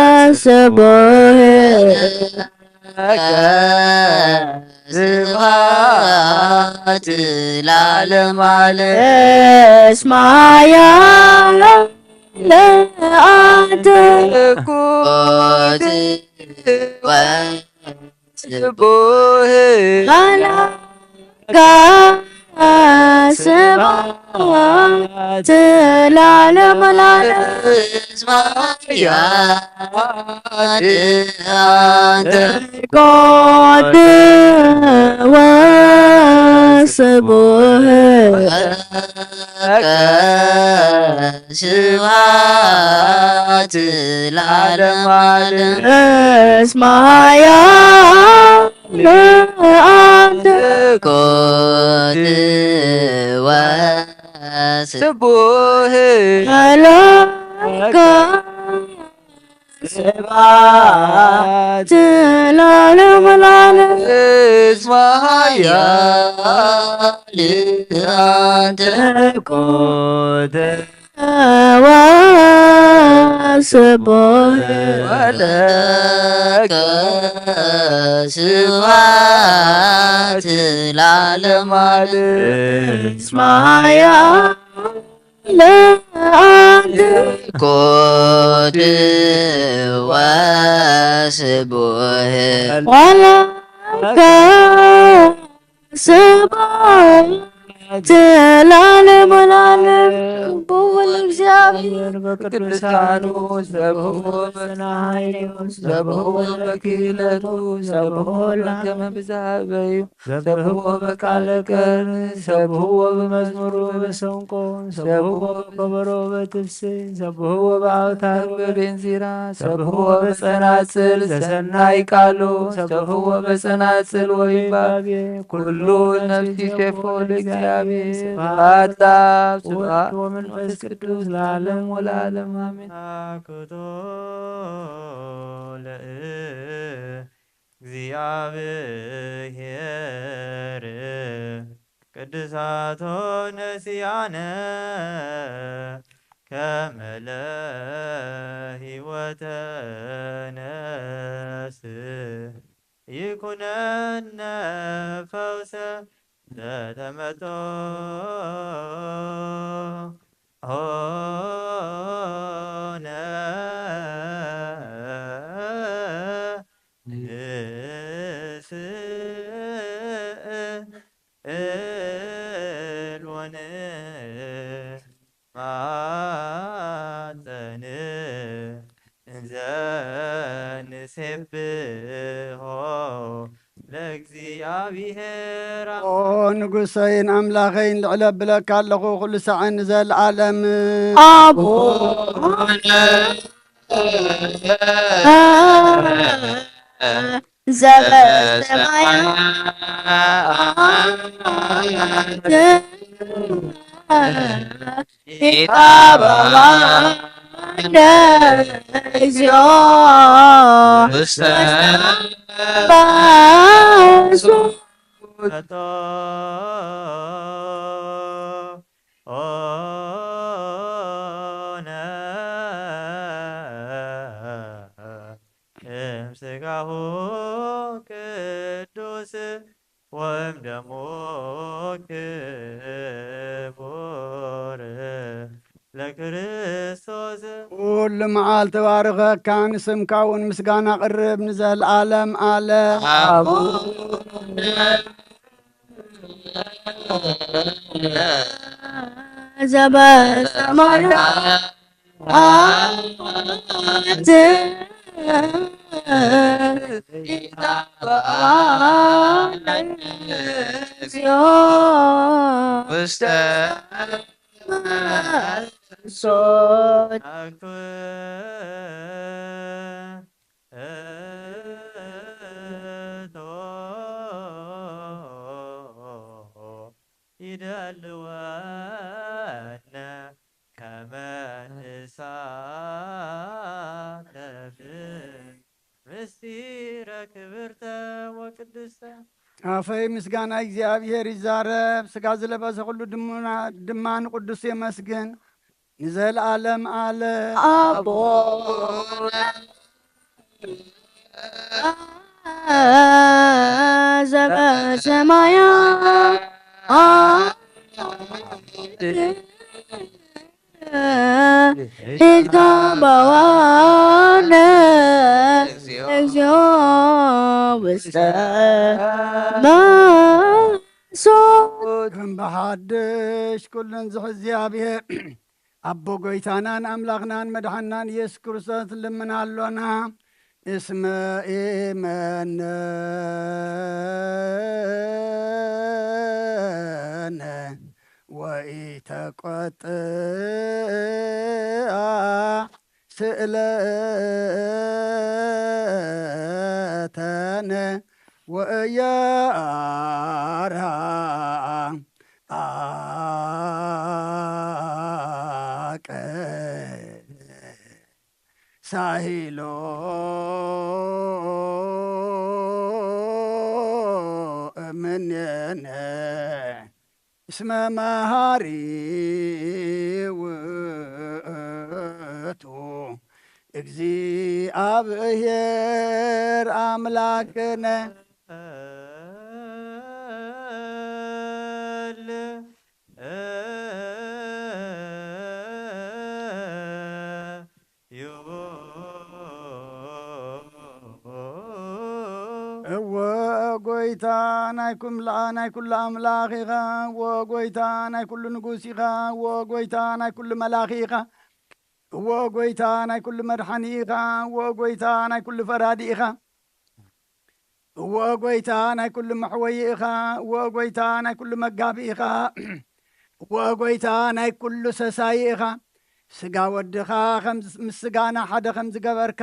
ወስቡሕ ለከ ስብሐት ለዓለመ ዓለም። እስመ ኃያል አንቲ ኮት ወስቡሕ ወለከ ስብሐት ለዓለመ ለዓለም። አንተ ቅዱስ ወስቡሕ ለከ ስብሐት ለዓለመ ዓለም። እስመ ኃያል አንተ ቅዱስ ወስቡሕ ለከ ስብሐት ለዓለመ ለዓለም። እስመ ኃያል አንተ ቅዱስ ወስቡሕ ለከ ስብሐት ለዓለመ ዓለም። እስመ ኃያል ለአንተ ቅዱስ ወስቡሕ ለከ ስብሐት ለዓለመ ለዓለም። ቅቡል እግዚአብሔር በቅዱሳኑ ሰብሖ በሰናይሉ ሰብሖ በክህለቱ ሰብሖ ለከመ ብዝሃበዩ ሰብሕዎ በቃለ ቀን፣ ሰብሕዎ በመዝሙር ወበሰንቆ፣ ሰብሕዎ በከበሮ ወበትፍስሕት፣ ሰብሕዎ በአውታር ወበቤንዚራ፣ ሰብሕዎ በጸናጽል ዘሰናይ ቃሉ፣ ሰብሕዎ በጸናጽል ወይባቤ፣ ኩሉ ነፍስ ይሴፎ ለእግዚአብሔር። ስብሐት ለአብ፣ ስብሐት ወመንፈስ ቅዱስ ለዓለም ወለዓለም አሜን። አክቶ ለእ እግዚአብሔር ቅዱሳቶ ነሲያነ ከመ ለህይወተ ነፍስ ይኩነነ ፈውሰ ዘተመጦ ሆነ ንስእል ወንማጸን እንዘ ንሴብሖ ለእግዚአብሔር። ኦ ንጉሰይን ኣምላኸይን ልዕለ ብለካ ኣለኹ ኩሉ ሳዕን ንዘለዓለም። ኣቦነ ዘበሰማያት ይትቀበባነ እግዚኦ ውስተ መንሱት። ኦነ እምስጋሁ ቅዱስ ወእምደሙ ክቡር ለክርስቶስ። ኩሉ መዓልቲ ባርኸካ፣ ንስምካ እውን ምስጋና ቅርብ ንዘለዓለም ኣለ። ኣቡነ ዘበሰማያት ውስተ ይደልወነ ከመ ንሳተፍ ምስጢረ ክብርተ ወቅድስተ። ኣፈይ ምስጋና እግዚኣብሔር ይዛረብ፣ ስጋ ዝለበሰ ኩሉ ድማ ንቅዱስ የመስግን። ንዘለዓለም ኣለ ኣቦ ዘበሰማያት ይትቀበባነ እግዚኦ ውስተ መንሱት። ከም ብሓድሽ ኩሉን ዝሕዚ እግዚኣብሔር ኣቦ ጎይታናን ኣምላኽናን መድሓናን ኢየሱስ ክርስቶስ ልምና ኣሎና። እስመ ኢመነነ ወኢተቆጥአ ስእለተነ ወእያራ አቀ ሳሂሎ እምኔነ እስመ መሃሪ ውእቱ እግዚአብሔር አምላክነ። እወ ጎይታ ናይ ኩምላ-፣ ናይ ኩሉ ኣምላኽ ኢኻ። እወ ጎይታ ናይ ኩሉ ንጉስ ኢኻ። እወ ጎይታ ናይ ኩሉ መላኺ ኢኻ። እወ ጎይታ ናይ ኩሉ መድሓኒ ኢኻ። እወ ጎይታ ናይ ኩሉ ፈራዲ ኢኻ። እወ ጎይታ ናይ ኩሉ መሕወዪ ኢኻ። እወ ጎይታ ናይ ኩሉ መጋቢ ኢኻ። እወ ጎይታ ናይ ኩሉ ሰሳይ ኢኻ። ስጋ ወድኻ ከም ዝ-፣ ምስ ስጋና ሓደ ከም ዝገበርካ፣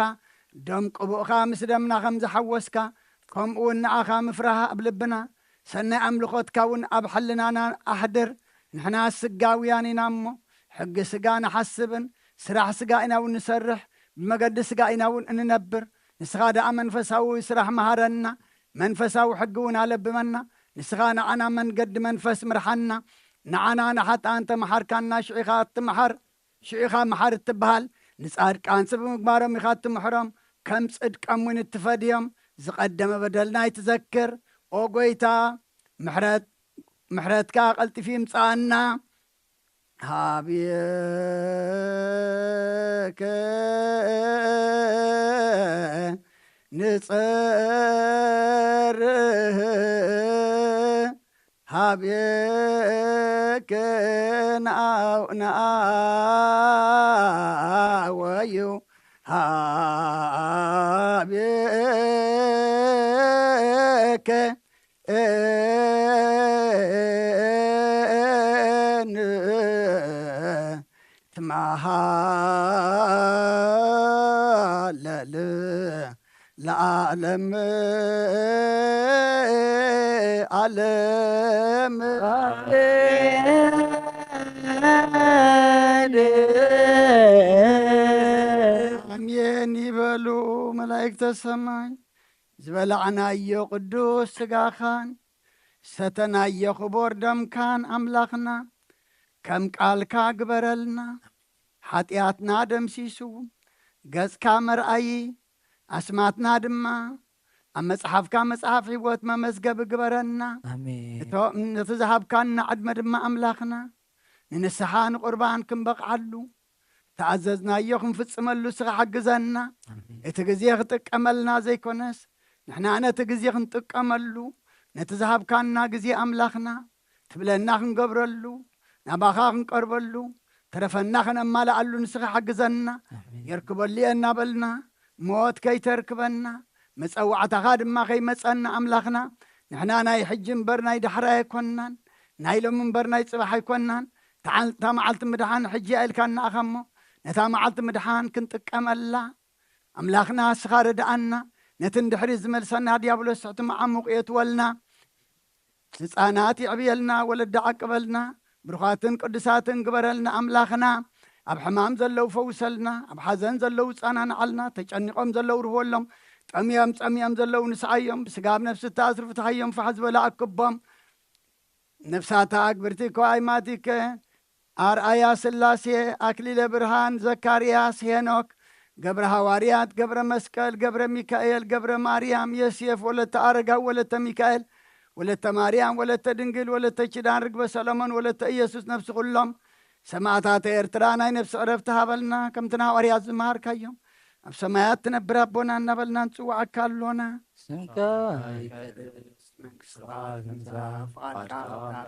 ደም ቅቡእኻ ምስ ደምና ከም ዝሓወስካ፣ ከምኡ እውን ንኣኻ ምፍራህ ኣብ ልብና፣ ሰናይ ኣምልኾትካ እውን ኣብ ሕልናና ኣሕድር። ንሕና ስጋውያን ኢና እሞ፣ ሕጊ ስጋ ንሓስብን ስራሕ ስጋ ኢና እውን ንሰርሕ፣ ብመገዲ ስጋ ኢና እውን እንነብር። ንስኻ ደኣ መንፈሳዊ ስራሕ መሃረና፣ መንፈሳዊ ሕጊ እውን ኣለብመና። ንስኻ ንዓና መንገዲ መንፈስ ምርሓና። ንዓና ንሓጥኣን ተመሓርካና፣ ሽዑ ኢኻ እትመሓር፣ ሽዑ ኢኻ መሓር እትበሃል። ንጻድቃንሲ ብምግባሮም ኢኻ እትምሕሮም፣ ከም ጽድቆም እውን እትፈድዮም። ዝቐደመ በደልና ኣይትዘክር። ኦ ጎይታ፣ ምሕረት፣ ምሕረትካ ቀልጢፉ ይምጽኣና። ሀቤከ ንጸርህ፣ ሀቤከ ንአው-፣ ንአወዩ፣ ሀቤከ ንትመሃለል ለዓለም ዓለም። ኣሜን ይበሉ መላእክተ ሰማይ። ዝበላዕናዮ ቅዱስ ስጋኻን ዝሰተናዮ ክቡር ደምካን ኣምላኽና፣ ከም ቃልካ ግበረልና። ሓጢኣትና ደምሲሱ፣ ገጽካ መርኣዪ፣ ኣስማትና ድማ ኣብ መጽሓፍካ መጽሓፍ ህይወት መመዝገቢ ግበረና። ኣሜን። እቶ-፣ ነቲ ዝሃብካና ዕድመ ድማ ኣምላኽና፣ ንንስሓ ንቁርባን ክንበቕዓሉ፣ ተኣዘዝናዮ ክንፍጽመሉ ንስኻ ሓግዘና። ኣሜን። እቲ ግዜ ክጥቀመልና ዘይኮነስ፣ ንሕና ነቲ ግዜ ክንጥቀመሉ፣ ነቲ ዝሃብካና ግዜ ኣምላኽና ትብለና ክንገብረሉ፣ ናባኻ ክንቀርበሉ፣ ተረፈና ከነማልኣሉ ንስኻ ሓግዘና። ኣሜን። የርክበሉ እየ እናበልና፣ ሞት ከይተርክበና፣ መጸዋዕታኻ ድማ ከይመጸና ኣምላኽና፣ ንሕና ናይ ሕጂ እምበር ናይ ዳሕራይ ኣይኮንናን፣ ናይ ሎሚ እምበር ናይ ጽባሕ ኣይኮንናን። ተዓ-፣ እታ መዓልቲ ምድሓን ሕጂ እያ ኢልካና ኢኻ እሞ፣ ነታ መዓልቲ ምድሓን ክንጥቀመላ ኣምላኽና ንስኻ ርድኣና። ነቲ ንድሕሪት ዝመልሰና ዲያብሎስ ትሕቲ መዓሙቕ የእትወልና። ህፃናት የዕብየልና፣ ወለዲ ዓቅበልና፣ ብሩኻትን ቅዱሳትን ግበረልና ኣምላኽና። ኣብ ሕማም ዘለዉ ፈውሰልና፣ ኣብ ሓዘን ዘለዉ ጸናንዓልና፣ ተጨኒቖም ዘለዉ ርህወሎም፣ ጠምዮም ጸሚኦም ዘለዉ ንስዓዮም፣ ብስጋ ኣብ ነፍሲ እተኣስሩ ፍትሓዮም፣ ፋሕ ዝበለ ኣክቦም። ነፍሳታ ኣግብርቲ እኮ ኣይማቲከ፣ ኣርኣያ ስላሴ፣ ኣክሊለ ብርሃን፣ ዘካርያስ፣ ሄኖክ፣ ገብረ ሃዋርያት፣ ገብረ መስቀል፣ ገብረ ሚካኤል፣ ገብረ ማርያም፣ ዮሴፍ፣ ወለተ ኣረጋዊ፣ ወለተ ሚካኤል፣ ወለተ ማርያም፣ ወለተ ድንግል፣ ወለተ ኪዳን፣ ርግበ ሰሎሞን፣ ወለተ ኢየሱስ፣ ነፍሲ ኩሎም ሰማእታተ ኤርትራ ናይ ነፍሲ ዕረፍቲ ሃበልና። ከምቲ ንሃዋርያት ዝመሃርካዮም፣ ኣብ ሰማያት ትነብር ኣቦና እናበልና ንጽውዓካ ኣሎና። ስምካ ይቀደስ። መንግስትኻ ትምጻእ፣ ፍቓድካ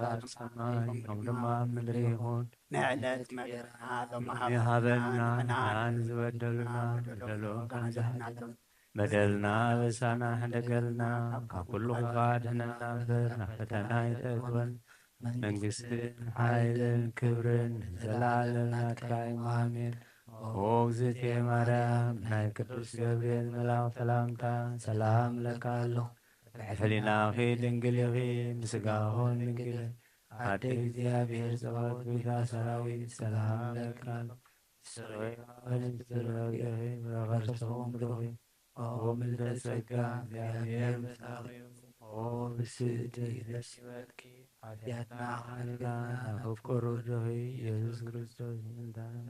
ኣብ ሰማይ ከም ድማ ኣብ ምድሪ ይኹን። ንዕለት መግብና ሎሚ ሃበና፣ ንሕና ንዝበደሉና በደሎም ከም ዝሕነናሎም፣ በደልና ኣበሳና ሕደገልና፣ ካብ ኩሉ ክፉእ ኣድሕነና እምበር፣ ናብ ፈተና ኣይተእትወና። መንግስትን ሓይልን ክብርን ንዘለኣለም ናትካ እዩ። ኣሜን። ኦ እግዝእትየ ማርያም፣ ናይ ቅዱስ ገብርኤል መልኣኽ ሰላምታ ሰላም እለካ ኣለኹ። ብሕሊናኺ ድንግል ኢኺ፣ ብስጋኹን ድንግል ኢኺ። ኣደ እግዚኣብሔር ጸባኦት፣ ጌታ ሰራዊት፣ ሰላም እለካ ኣለኹ። ስሬ ኣንቲ ፍሬ ከርሥኪ፣ ፍሬ ከርሥኪ ብሩክ እዩ። ኦ ምልዕተ ጸጋ፣ እግዚኣብሔር ምሳኺ እዩ። ኦ ብስቲ ደስ ይበልኪ፣ ሓጢኣትና ከሕልፈና ናብ ፍቁር ወድኺ ኢየሱስ ክርስቶስ ይምንታና።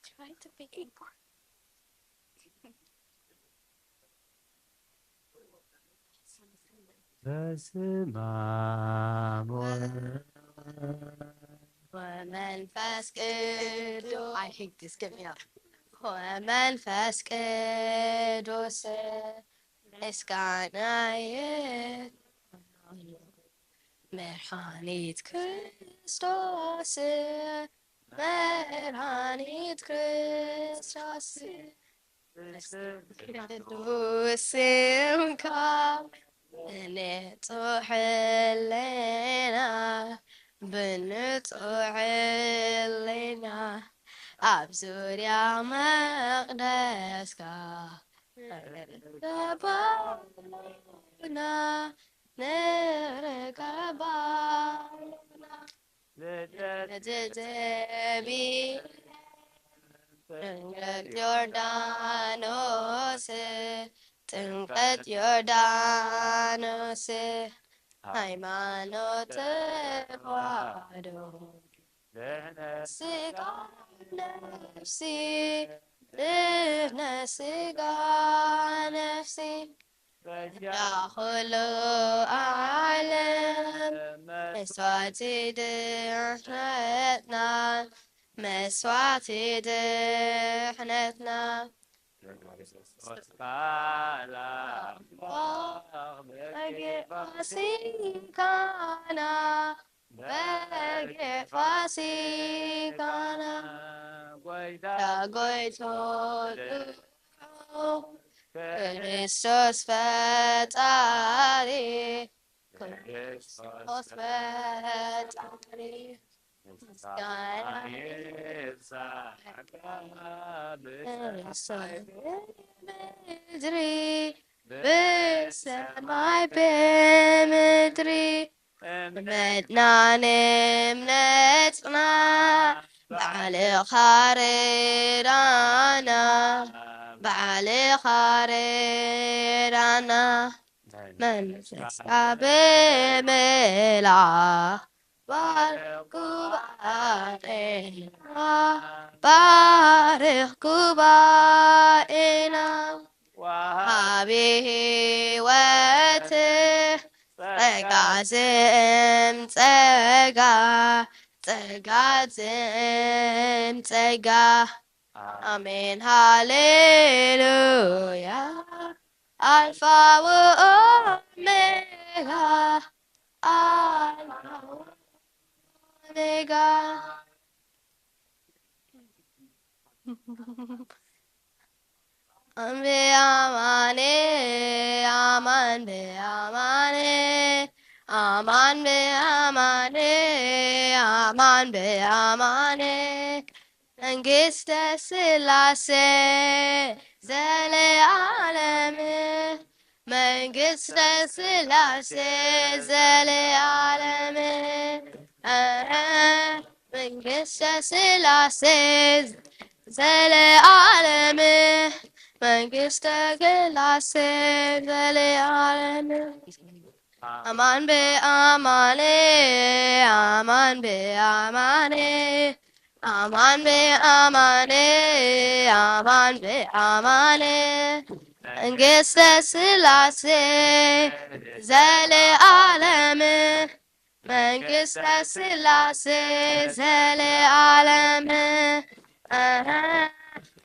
Try to be በስመ አብ ወወልድ ወመንፈስ ቅዱስ። I hate this. Get me up. ወመንፈስ ቅዱስ ምስጋና ይግባእ። መድኃኒት ክርስቶስ፣ መድኃኒት ክርስቶስ፣ ቅዱስ ስምካ ብንጹሕ ሕሊና፣ ብንጹሕ ሕሊና ኣብ ዙርያ መቕደስካ ንርከባሉና ንርከባሉና። ልደት ዘቢ ጥምቀት ዮርዳኖስ፣ ጥምቀት ዮርዳኖስ፣ ሃይማኖት ተዋህዶ ስጋ ነፍሲ፣ ድህነት ስጋ ነፍሲ። በጃ ኩሉ ዓለም መስዋዕቲ ድሕነትና፣ መስዋዕቲ ድሕነትና። ክርስቶስ ባላ በጌ ፋሲካና፣ በጌ ፋሲካና። ጎይታ ጎይቶ ክርስቶስ ፈጣሪ፣ ክርስቶስ ፈጣሪ። ምስጋና ይብዛሕካ ብሰማይ ብምድሪ፣ ብሰማይ ብምድሪ። እምነትና እምነትና ባዕልኻ ርዳና፣ ባዕልኻ ርዳና። መንፈስካ ብምልኣኽ ባርኽ ጉባኤና፣ ባርኽ ጉባኤና። ወሃቢ ህይወት ጸጋ ዝእም ጸጋ፣ ጸጋ ዝእም ጸጋ። ኣሜን ሃሌሉያ። ኣልፋ ወኦሜጋ፣ ኣልፋ ወኦሜጋ። ኣማን ብኣማን፣ ኣማን ብኣማን፣ ኣማን ብኣማን፣ ኣማን ብኣማን። መንግስተ ስላሴ ዘለዓለም፣ መንግስተ ስላሴ ዘለዓለም። መንግስተ ስላሴ ዘለዓለም፣ መንግስተ ስላሴ ዘለዓለም። ኣማን ብኣማን፣ ኣማን ብኣማን፣ ኣማን ብኣማን፣ ኣማን ብኣማን። መንግስተ ስላሴ ዘለዓለም፣ መንግስተ ስላሴ ዘለዓለም። ኣሃ፣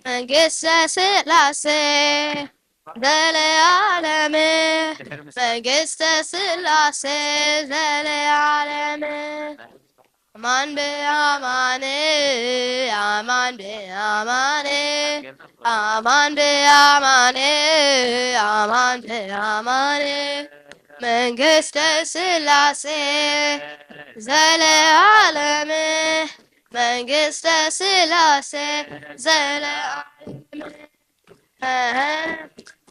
መንግስተ ስላሴ ዘለዓለም፣ መንግስተ ስላሴ ዘለዓለም። ኣማን ብኣማን፣ ኣማን ብኣማን፣ ኣማን ብኣማን፣ ኣማን ብኣማን። መንግስተ ስላሴ ዘለዓለም፣ መንግስተ ስላሴ ዘለዓለም።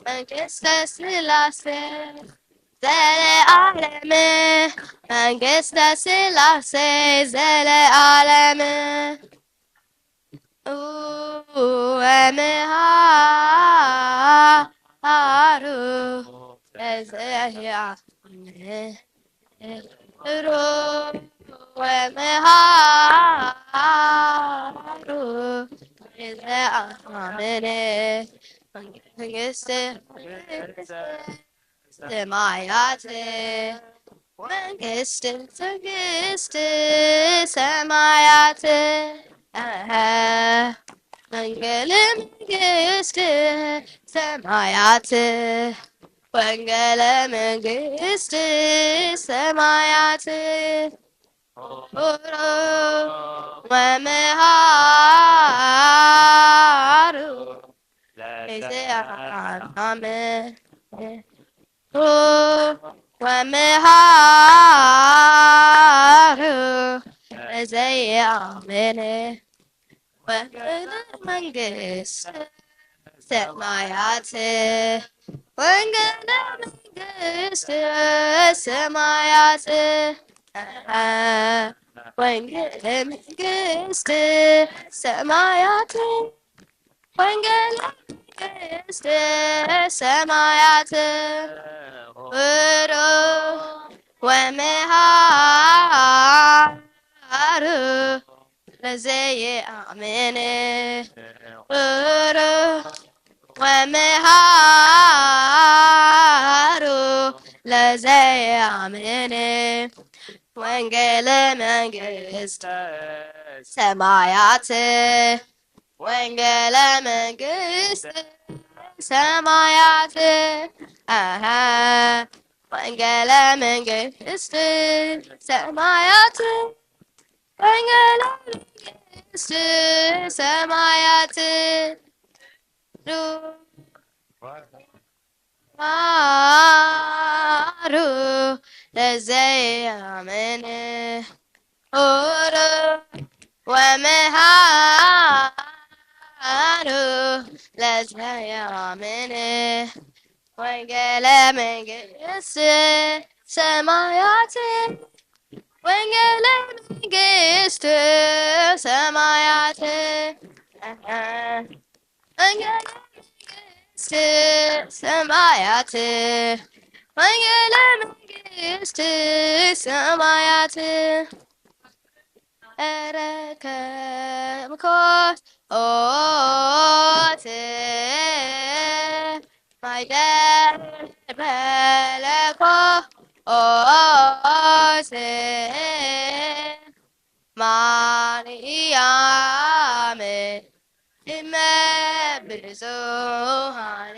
መንግስተ ስላሴ ዘለዓለም፣ መንግስተ ስላሴ ዘለዓለም። ወመሃሩ ለዘያም ሩ ወመሃሩ ለዘያምን መንግስተ ሰማያት መንግስት መንግስት ሰማያት። ኣሃ፣ መንግል መንግስት ሰማያት፣ ወንገለ መንግስት ሰማያት። ሆሮ ወመሃሩ ለዘያም ወመሃሩ ለዘያምን ወንጌለ መንግስት ሰማያት፣ ወንጌለ መንግስት ሰማያት፣ ወንጌለ መንግስት ሰማያት፣ ወንጌለ መንግስት ሰማያት፣ ብሩህ ወመሃሩ ለዘየአምን፣ ብሩህ ወመሃሩ ለዘየአምን፣ ወንጌለ መንግስት ሰማያት፣ ወንጌለ መንግስት ሰማያት፣ አሃ፣ ወንጌለ መንግስት ሰማያት፣ ወንጌለ መንግስት ሰማያት፣ ሩ-፣ ማሩ ለዘያምን ኡሩ ወመሃሩ ለዘያምን ወንጌለ መንግስት ሰማያት፣ ወንጌለ መንግስት ሰማያት፣ ወንጌለ መንግስት ሰማያት፣ ወንጌለ መንግስት ሰማያት፣ ረከብኮ ኦት ማይደር በለኮ ኦት ማርያም እመ ብዙሃን፣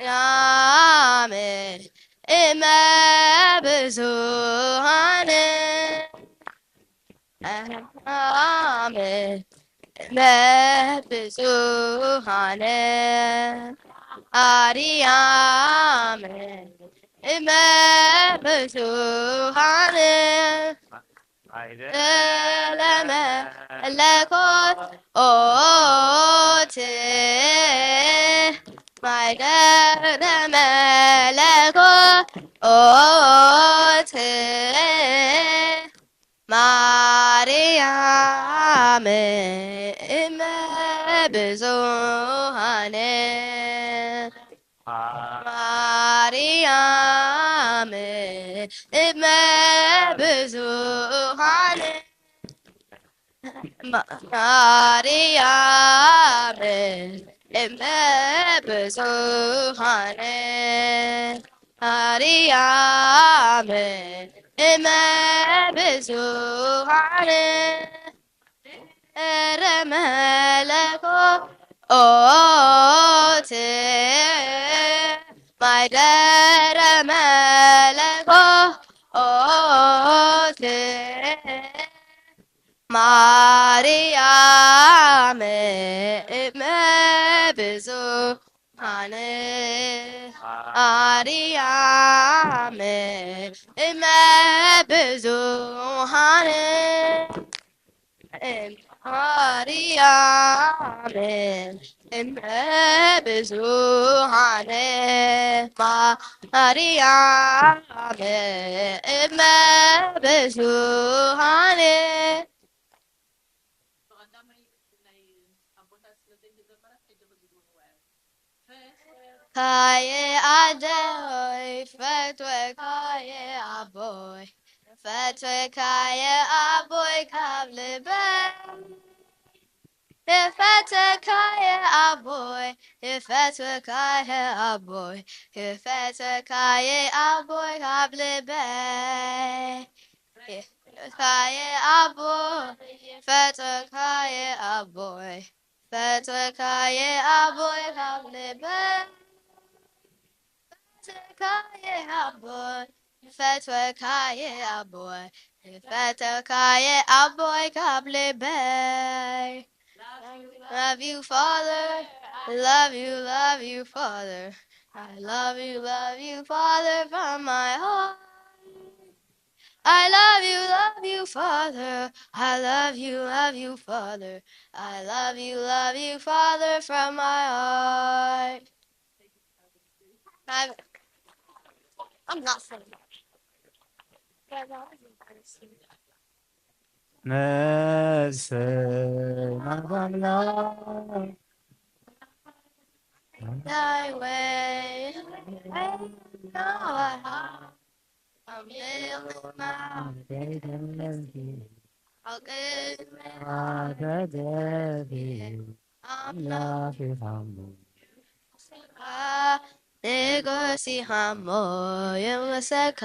ማርያም እመ ብዙሃን፣ ማርያም እመ ብዙሃን፣ ማርያም እመ ብዙሃን፣ ለመለኮት ኦት ማይደረ መለኮት ኦት ማርያም እመ ብዙሃን፣ ማርያም እመ ብዙሃን፣ ማርያም እመ ብዙሃን፣ ማርያም እመ ብዙሃን፣ ረ መለኮት ኦት ማይደረ መለኮት ኦት ማርያም እመ ብዙሃን፣ ማርያም እመ ብዙሃን፣ ማርያም እመ ብዙሃን፣ ማርያም እመ ብዙሃን። ካየ ኣደይ ፈትወካየ ኣቦይ፣ ፈትወካየ ኣቦይ ካብ ልበይ። የፈተካየ ኣቦይ፣ የፈተካየ ኣቦይ፣ የፈተካየ ኣቦይ ካብ ልበይ። የፈተካየ ኣቦይ፣ የፈተካየ ኣቦይ፣ የፈተካየ ኣቦይ ካብ ልበይ። ፈተካየ ኣቦይ፣ ፈትወካየ ኣቦይ፣ ፈተካየ ኣቦይ ካብ ልበይ። Love you, Father. I love you, love you, Father. I love you, love you, Father, from my heart. I love you, love you, Father. I love you, love you, Father. I love you, love you, Father, from my heart. I'm, I'm not singing. But that was embarrassing. ነፍሰይ ናብ ኣምላኽ Thy way, and Noah, ኣምላኽ ተደፊ ኣምላኽ ይሃሙ ንጉስ ይሃሞ ይምሰካ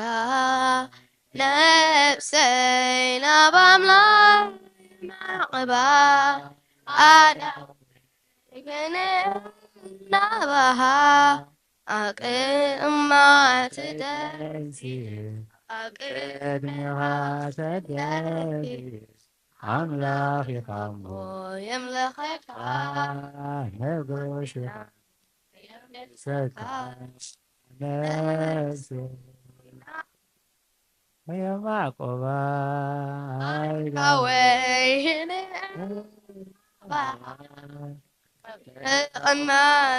ነፍሰይ ናብ ኣምላኽ ማዕባ ኣዳ ግን ናባሃ ኣቅማ ትደንሲ ኣቅድሚኻ ተደንሲ ኣምላኽ ይኻሞ የምለኸካ ነጎሽ ሰካ ነሱ የማቆባ ኣይጋወይ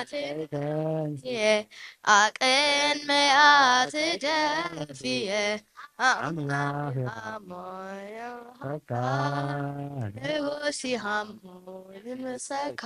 ቅናትየ ኣቅንመያ ትደፍየ ኣምላኽ ኣሞዮ ንጉስ ይሃሞ ንምሰካ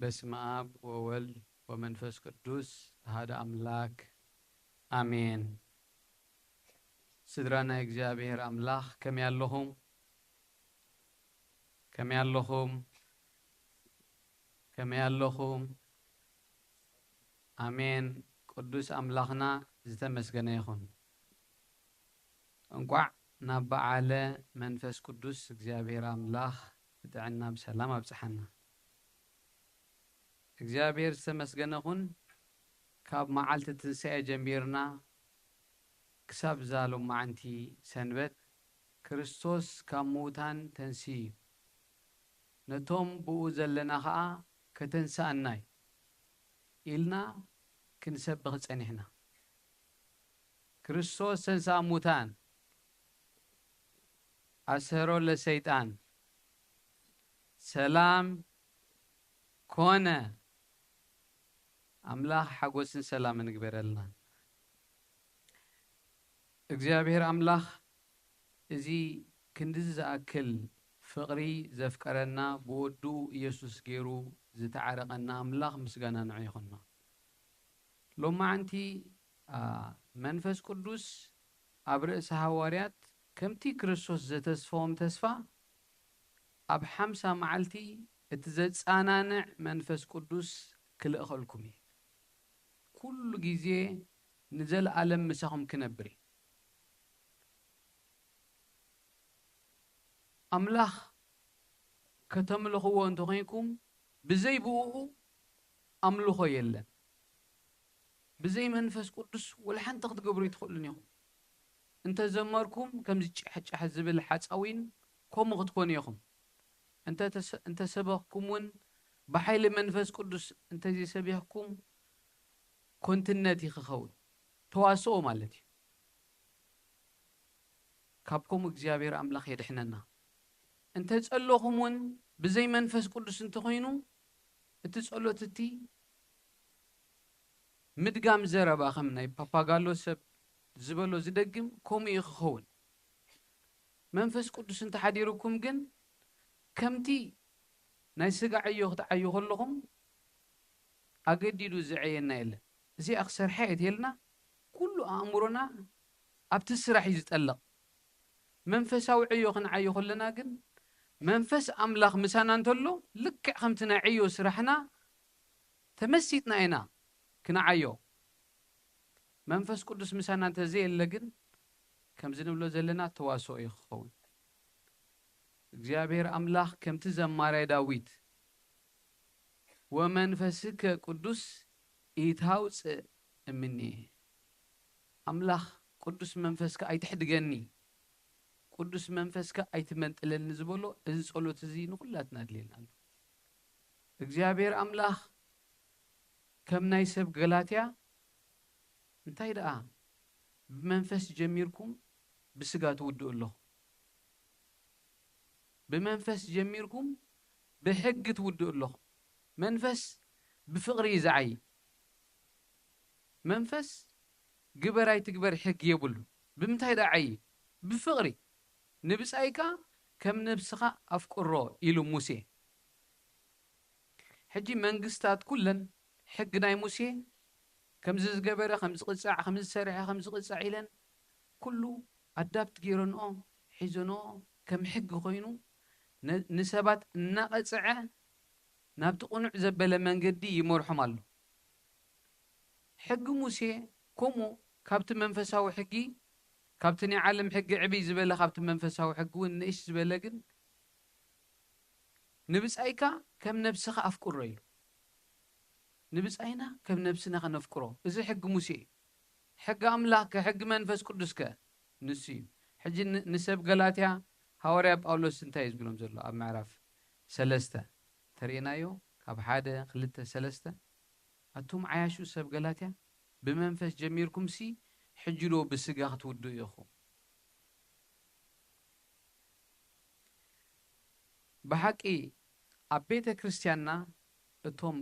በስመ ኣብ ወወልድ ወመንፈስ ቅዱስ ኣሃደ ኣምላክ ኣሜን። ስድራ ናይ እግዚኣብሔር ኣምላኽ ከመይ ኣለኹም? ከመይ ኣለኹም? ከመይ ኣለኹም? ኣሜን። ቅዱስ ኣምላኽና ዝተመስገነ ይኹን። እንቋዕ ናብ በዓለ መንፈስ ቅዱስ እግዚኣብሔር ኣምላኽ ብጥዕና ብሰላም ኣብጽሓና። እግዚኣብሔር ዝተመስገነ ይኹን። ካብ መዓልቲ ትንሳኤ ጀሚርና ክሳብ እዛ ሎማዓንቲ ሰንበት ክርስቶስ ካብ ምዉታን ተንሲኡ እዩ። ነቶም ብኡ ዘለና ኸኣ ከተንስኣና እዩ ኢልና ክንሰብኽ ጸኒሕና። ክርስቶስ ተንስኣ እሙታን፣ ኣሰሮ ለሰይጣን፣ ሰላም ኮነ። ኣምላኽ ሓጎስን ሰላምን ይግበረልና። እግዚኣብሔር ኣምላኽ እዚ ክንድዚ ዝኣክል ፍቕሪ ዘፍቀረና ብወዱ ኢየሱስ ገይሩ ዝተዓረቐና ኣምላኽ ምስጋና ንዑ ይኹኖ። ሎማዓንቲ፣ ኣ፣ መንፈስ ቅዱስ ኣብ ርእሲ ሃዋርያት ከምቲ ክርስቶስ ዘተስፈዎም ተስፋ ኣብ ሓምሳ መዓልቲ እቲ ዘጻናንዕ መንፈስ ቅዱስ ክልእኸልኩም እዩ። ኩሉ ግዜ ንዘለኣለም ምሳኹም ክነብር እዩ። ኣምላኽ ከተምልኽዎ እንተኾይንኩም፣ ብዘይ ብእኡ ኣምልኾ የለን። ብዘይ መንፈስ ቅዱስ ወላ ሓንቲ ክትገብሩ ኣይትኽእሉን ኢኹም። እንተ ዘመርኩም፣ ከምዚ ጫሕጫሕ ዝብል ሓፃዊን ከምኡ ክትኮኑ ኢኹም። እንተ ተሰ-፣ እንተ ሰበኽኩም እውን፣ ብሓይሊ መንፈስ ቅዱስ እንተዘይሰቢኽኩም፣ ኮንትነት እዩ ክኸውን። ተዋስኦ ማለት እዩ። ካብ ከምኡ እግዚኣብሔር ኣምላኽ የድሕነና። እንተ ጸሎኹም እውን ብዘይ መንፈስ ቅዱስ እንተኾይኑ፣ እቲ ጸሎት እቲ ምድጋም ዘረባ፣ ከም ናይ ፓፓጋሎ ሰብ ዝበሎ ዝደግም፣ ከምኡ እዩ ክኸውን። መንፈስ ቅዱስ እንተሓዲሩኩም ግን፣ ከምቲ ናይ ስጋ ዕዮ ክትዓዩ ከለኹም፣ ኣገዲዱ ዝዕየና የለን። እዚኣ ክሰርሓ እየ ተልና፣ ኩሉ ኣእምሮና ኣብቲ ስራሕ እዩ ዝጠልቕ። መንፈሳዊ ዕዮ ክንዓዩ ከለና ግን፣ መንፈስ ኣምላኽ ምሳና እንተሎ፣ ልክዕ ከምቲ ናይ ዕዮ ስራሕና ተመሲጥና ኢና ክንዓዮ። መንፈስ ቅዱስ ምሳና እንተዘየለ ግን፣ ከምዚ ንብሎ ዘለና ተዋስኦ እዩ ክኸውን። እግዚኣብሔር ኣምላኽ ከምቲ ዘማራይ ዳዊት፣ "ወመንፈስከ ቅዱስ ኢታውፅእ እምኔ"፣ ኣምላኽ ቅዱስ መንፈስካ ኣይትሕድገኒ፣ ቅዱስ መንፈስካ ኣይትመንጥለኒ ዝበሎ፣ እዚ ጸሎት እዚ ንኹላትና ኣድልየና ኣሎ። እግዚኣብሔር ኣምላኽ ከም ናይ ሰብ ገላትያ፣ እንታይ ደኣ ብመንፈስ ጀሚርኩም ብስጋ ትውድኡ ኣለኹም። ብመንፈስ ጀሚርኩም ብሕጊ ትውድኡ ኣለኹም። መንፈስ ብፍቕሪ እዩ ዝዓዪ። መንፈስ ግበር ኣይትግበር ሕጊ የብሉ። ብምንታይ ደኣ ዓዪ? ብፍቕሪ። "ንብጻይካ ከም ነብስኻ ኣፍቅሮ" ኢሉ ሙሴ። ሕጂ መንግስታት ኩለን ሕጊ ናይ ሙሴ ከምዚ ዝገበረ ከም ዝቕጻዕ፣ ከም ዝሰርሐ ከም ዝቕጻዕ ኢለን ኩሉ ኣዳፕት ገይረንኦ ሒዘንኦ ከም ሕጊ ኮይኑ ነ-፣ ንሰባት እናቐጽዐ ናብቲ ቅኑዕ ዘበለ መንገዲ ይመርሖም ኣሎ። ሕጊ ሙሴ ከምኡ ካብቲ መንፈሳዊ ሕጊ፣ ካብቲ ናይ ዓለም ሕጊ ዕብይ ዝበለ፣ ካብቲ መንፈሳዊ ሕጊ እውን ንእሽ ዝበለ ግን "ንብጻይካ ከም ነብስኻ ኣፍቅሮ" ኢሉ። ንብጻይና ከም ነብስና ከነፍቅሮ፣ እዚ ሕጊ ሙሴ እዩ። ሕጊ ኣምላኽ ከ፣ ሕጊ መንፈስ ቅዱስ ከ? ንሱ እዩ። ሕጂ ን-፣ ንሰብ ገላትያ ሃዋርያ ጳውሎስ እንታይ እዩ ዝብሎም ዘሎ? ኣብ ምዕራፍ ሰለስተ ተርእናዮ፣ ካብ ሓደ፣ ክልተ፣ ሰለስተ፣ "ኣቱም ዓያሹ ሰብ ገላትያ፣ ብመንፈስ ጀሚርኩምሲ፣ ሕጂ ዶ ብስጋ ክትውድኡ ኢኹም?" ብሓቂ ኣብ ቤተ ክርስቲያንና እቶም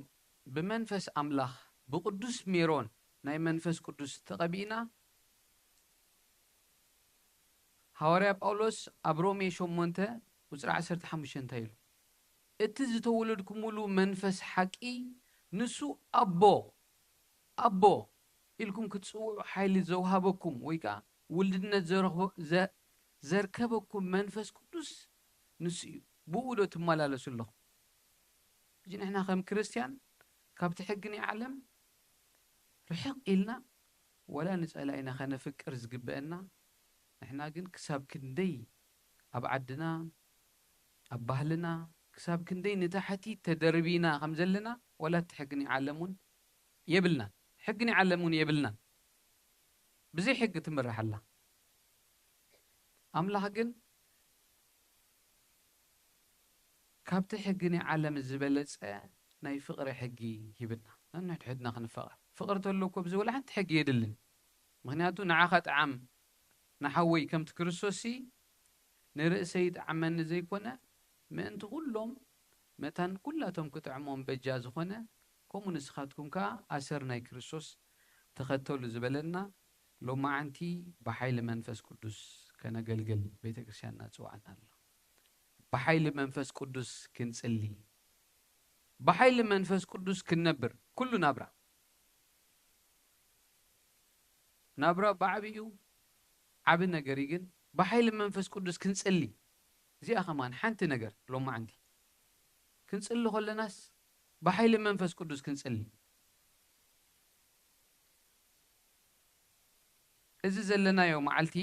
ብመንፈስ ኣምላኽ ብቅዱስ ሜሮን ናይ መንፈስ ቅዱስ ተቐቢእና፣ ሃዋርያ ጳውሎስ ኣብ ሮሜ ሸሞንተ ቁጽሪ ዓሰርተ ሓሙሽተ እንታይ ኢሉ? "እቲ ዝተወለድኩምሉ መንፈስ ሓቂ ንሱ ኣቦ፣ ኣቦ ኢልኩም ክትጽውዑ ሓይሊ ዘውሃበኩም ወይ ከኣ ውልድነት ዘረኽቦ-፣ ዘ-፣ ዘርከበኩም መንፈስ ቅዱስ ንሱ እዩ። ብኡ ዶ ትመላለሱ ኣለኹም?" ሕጂ ንሕና ከም ክርስትያን ካብቲ ሕጊ ናይ ዓለም ርሕቕ ኢልና፣ ወላ ንጸላኢና ከነፍቅር ዝግበአና፣ ንሕና ግን ክሳብ ክንደይ ኣብ ዓድና፣ ኣብ ባህልና፣ ክሳብ ክንደይ ንታሕቲ ተደርቢና ከም ዘለና፣ ወላ እቲ ሕጊ ናይ ዓለም እውን የብልናን። ሕጊ ናይ ዓለም እውን የብልናን። ብዘይ ሕጊ ትምራሕ ኣላ። ኣምላኽ ግን ካብቲ ሕጊ ናይ ዓለም ዝበለጸ ናይ ፍቕሪ ሕጊ ሂብና። ነንሕድሕድና ክንፋቐር። ፍቕሪ ተሎ እኮ ብዚ ወላ ሓንቲ ሕጊ የድልን። ምኽንያቱ ንዓኻ ጥዓም ንሓወይ ከምቲ ክርስቶስሲ ንርእሰይ ይጥዓመኒ ዘይኮነ፣ ምእንቲ ኩሎም መታን ኩላቶም ክጥዕሞም በጃ ዝኾነ፣ ከምኡ ንስኻትኩም ከኣ ኣሰር ናይ ክርስቶስ ተኸተሉ ዝበለና፣ ሎማዓንቲ ብሓይሊ መንፈስ ቅዱስ ከነገልግል ቤተ ክርስቲያንና ትጽውዓና ኣላ። ብሓይሊ መንፈስ ቅዱስ ክንጽሊ፣ ብሓይሊ መንፈስ ቅዱስ ክንነብር፣ ኩሉ ናብራ፣ ናብራ ብዓቢኡ ዓቢ ነገር እዩ፣ ግን ብሓይሊ መንፈስ ቅዱስ ክንጽሊ፣ እዚኣ ከማን ሓንቲ ነገር ሎማዓንቲ። ክንጽሊ ከለናስ ብሓይሊ መንፈስ ቅዱስ ክንጽሊ። እዚ ዘለናዮ መዓልቲ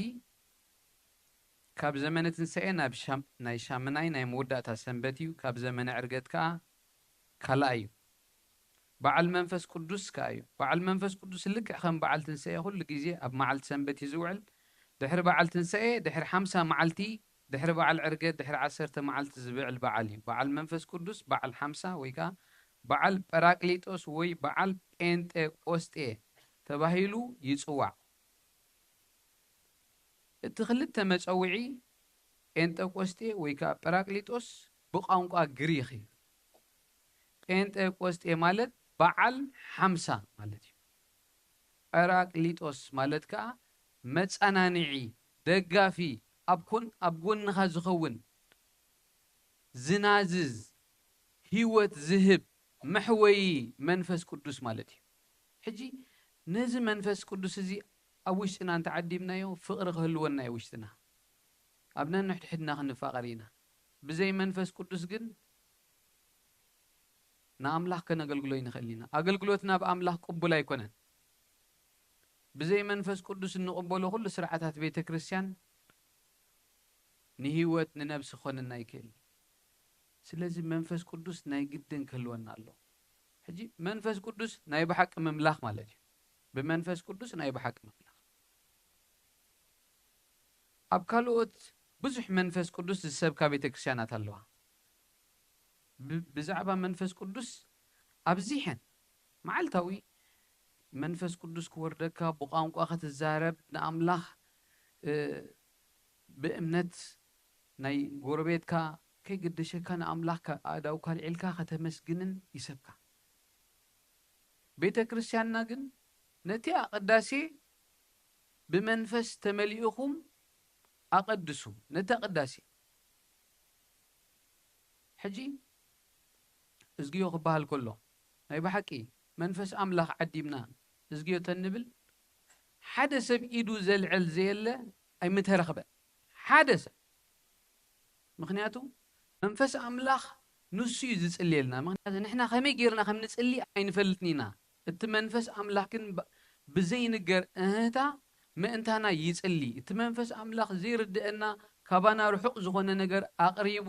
ካብ ዘመነ ትንሳኤ ናብ ሻም-፣ ናይ ሻምናይ ናይ መወዳእታ ሰንበት እዩ። ካብ ዘመነ ዕርገት ከኣ ካልኣይ እዩ። በዓል መንፈስ ቅዱስ ከኣ እዩ። በዓል መንፈስ ቅዱስ ልክዕ ከም በዓል ትንሳኤ ኩሉ ግዜ ኣብ መዓልቲ ሰንበት እዩ ዝውዕል። ድሕሪ በዓል ትንሳኤ፣ ድሕሪ ሓምሳ መዓልቲ፣ ድሕሪ በዓል ዕርገት፣ ድሕሪ ዓሰርተ መዓልቲ ዝብዕል በዓል እዩ። በዓል መንፈስ ቅዱስ በዓል ሓምሳ ወይ ከኣ በዓል ጳራቅሊጦስ ወይ በዓል ጴንጤቆስጤ ተባሂሉ ይጽዋዕ። እቲ ክልተ መጸውዒ ጴንጠቆስጤ ወይ ከኣ ጳራቅሊጦስ ብቋንቋ ግሪኽ እዩ። ጴንጠቆስጤ ማለት በዓል ሓምሳ ማለት እዩ። ጳራቅሊጦስ ማለት ከኣ መጸናንዒ፣ ደጋፊ፣ ኣብ ኮን-፣ ኣብ ጎንኻ ዝኸውን፣ ዝናዝዝ፣ ህይወት ዝህብ፣ መሕወዪ መንፈስ ቅዱስ ማለት እዩ። ሕጂ ነዚ መንፈስ ቅዱስ እዚ ኣብ ውሽጥና እንተዓዲምናዮ ፍቕሪ ክህልወና እዩ ውሽጥና። ኣብ ነንሕድሕድና ክንፋቐር ኢና። ብዘይ መንፈስ ቅዱስ ግን ንኣምላኽ ከነገልግሎ ኣይንኽእልን ኢና። ኣገልግሎትና ብኣምላኽ ቅቡል ኣይኮነን። ብዘይ መንፈስ ቅዱስ እንቕበሎ ኩሉ ስርዓታት ቤተ ክርስቲያን ንህይወት ንነብሲ ክኾነና ኣይክእልን። ስለዚ መንፈስ ቅዱስ ናይ ግድን ክህልወና ኣለዎ። ሕጂ መንፈስ ቅዱስ ናይ ብሓቂ ምምላኽ ማለት እዩ። ብመንፈስ ቅዱስ ናይ ብሓቂ ምምላኽ። ኣብ ካልኦት ብዙሕ መንፈስ ቅዱስ ዝሰብካ ቤተ ክርስቲያናት ኣለዋ። ብ-፣ ብዛዕባ መንፈስ ቅዱስ ኣብዚሐን መዓልታዊ መንፈስ ቅዱስ ክወርደካ፣ ብቋንቋ ክትዛረብ፣ ንኣምላኽ፣ እ፣ ብእምነት ናይ ጎረቤትካ ከይገደሸካ ንኣምላኽ ከ-፣ ኣእዳውካ ኣልዒልካ ከተመስግንን ይሰብካ። ቤተ ክርስቲያንና ግን ነቲ ኣቕዳሴ ብመንፈስ ተመሊእኹም ኣቐድሱ፣ ነቲ ኣቕዳሴ። ሕጂ እዝግዮ ክበሃል ከሎ፣ ናይ ብሓቂ መንፈስ ኣምላኽ ዓዲምና እዝግዮ ተንብል፣ ሓደ ሰብ ኢዱ ዘልዕል ዘየለ ኣይምተረኽበን። ሓደ ሰብ። ምኽንያቱ መንፈስ ኣምላኽ ንሱ እዩ ዝጽልየልና። ምኽንያቱ ንሕና ከመይ ጌርና ከም ንጽሊ ኣይንፈልጥን ኢና። እቲ መንፈስ ኣምላኽ ግን ብ-፣ ብዘይንገር እህታ ምእንታና ይጽሊ። እቲ መንፈስ ኣምላኽ ዘይርድአና፣ ካባና ርሑቕ ዝኾነ ነገር ኣቕሪቡ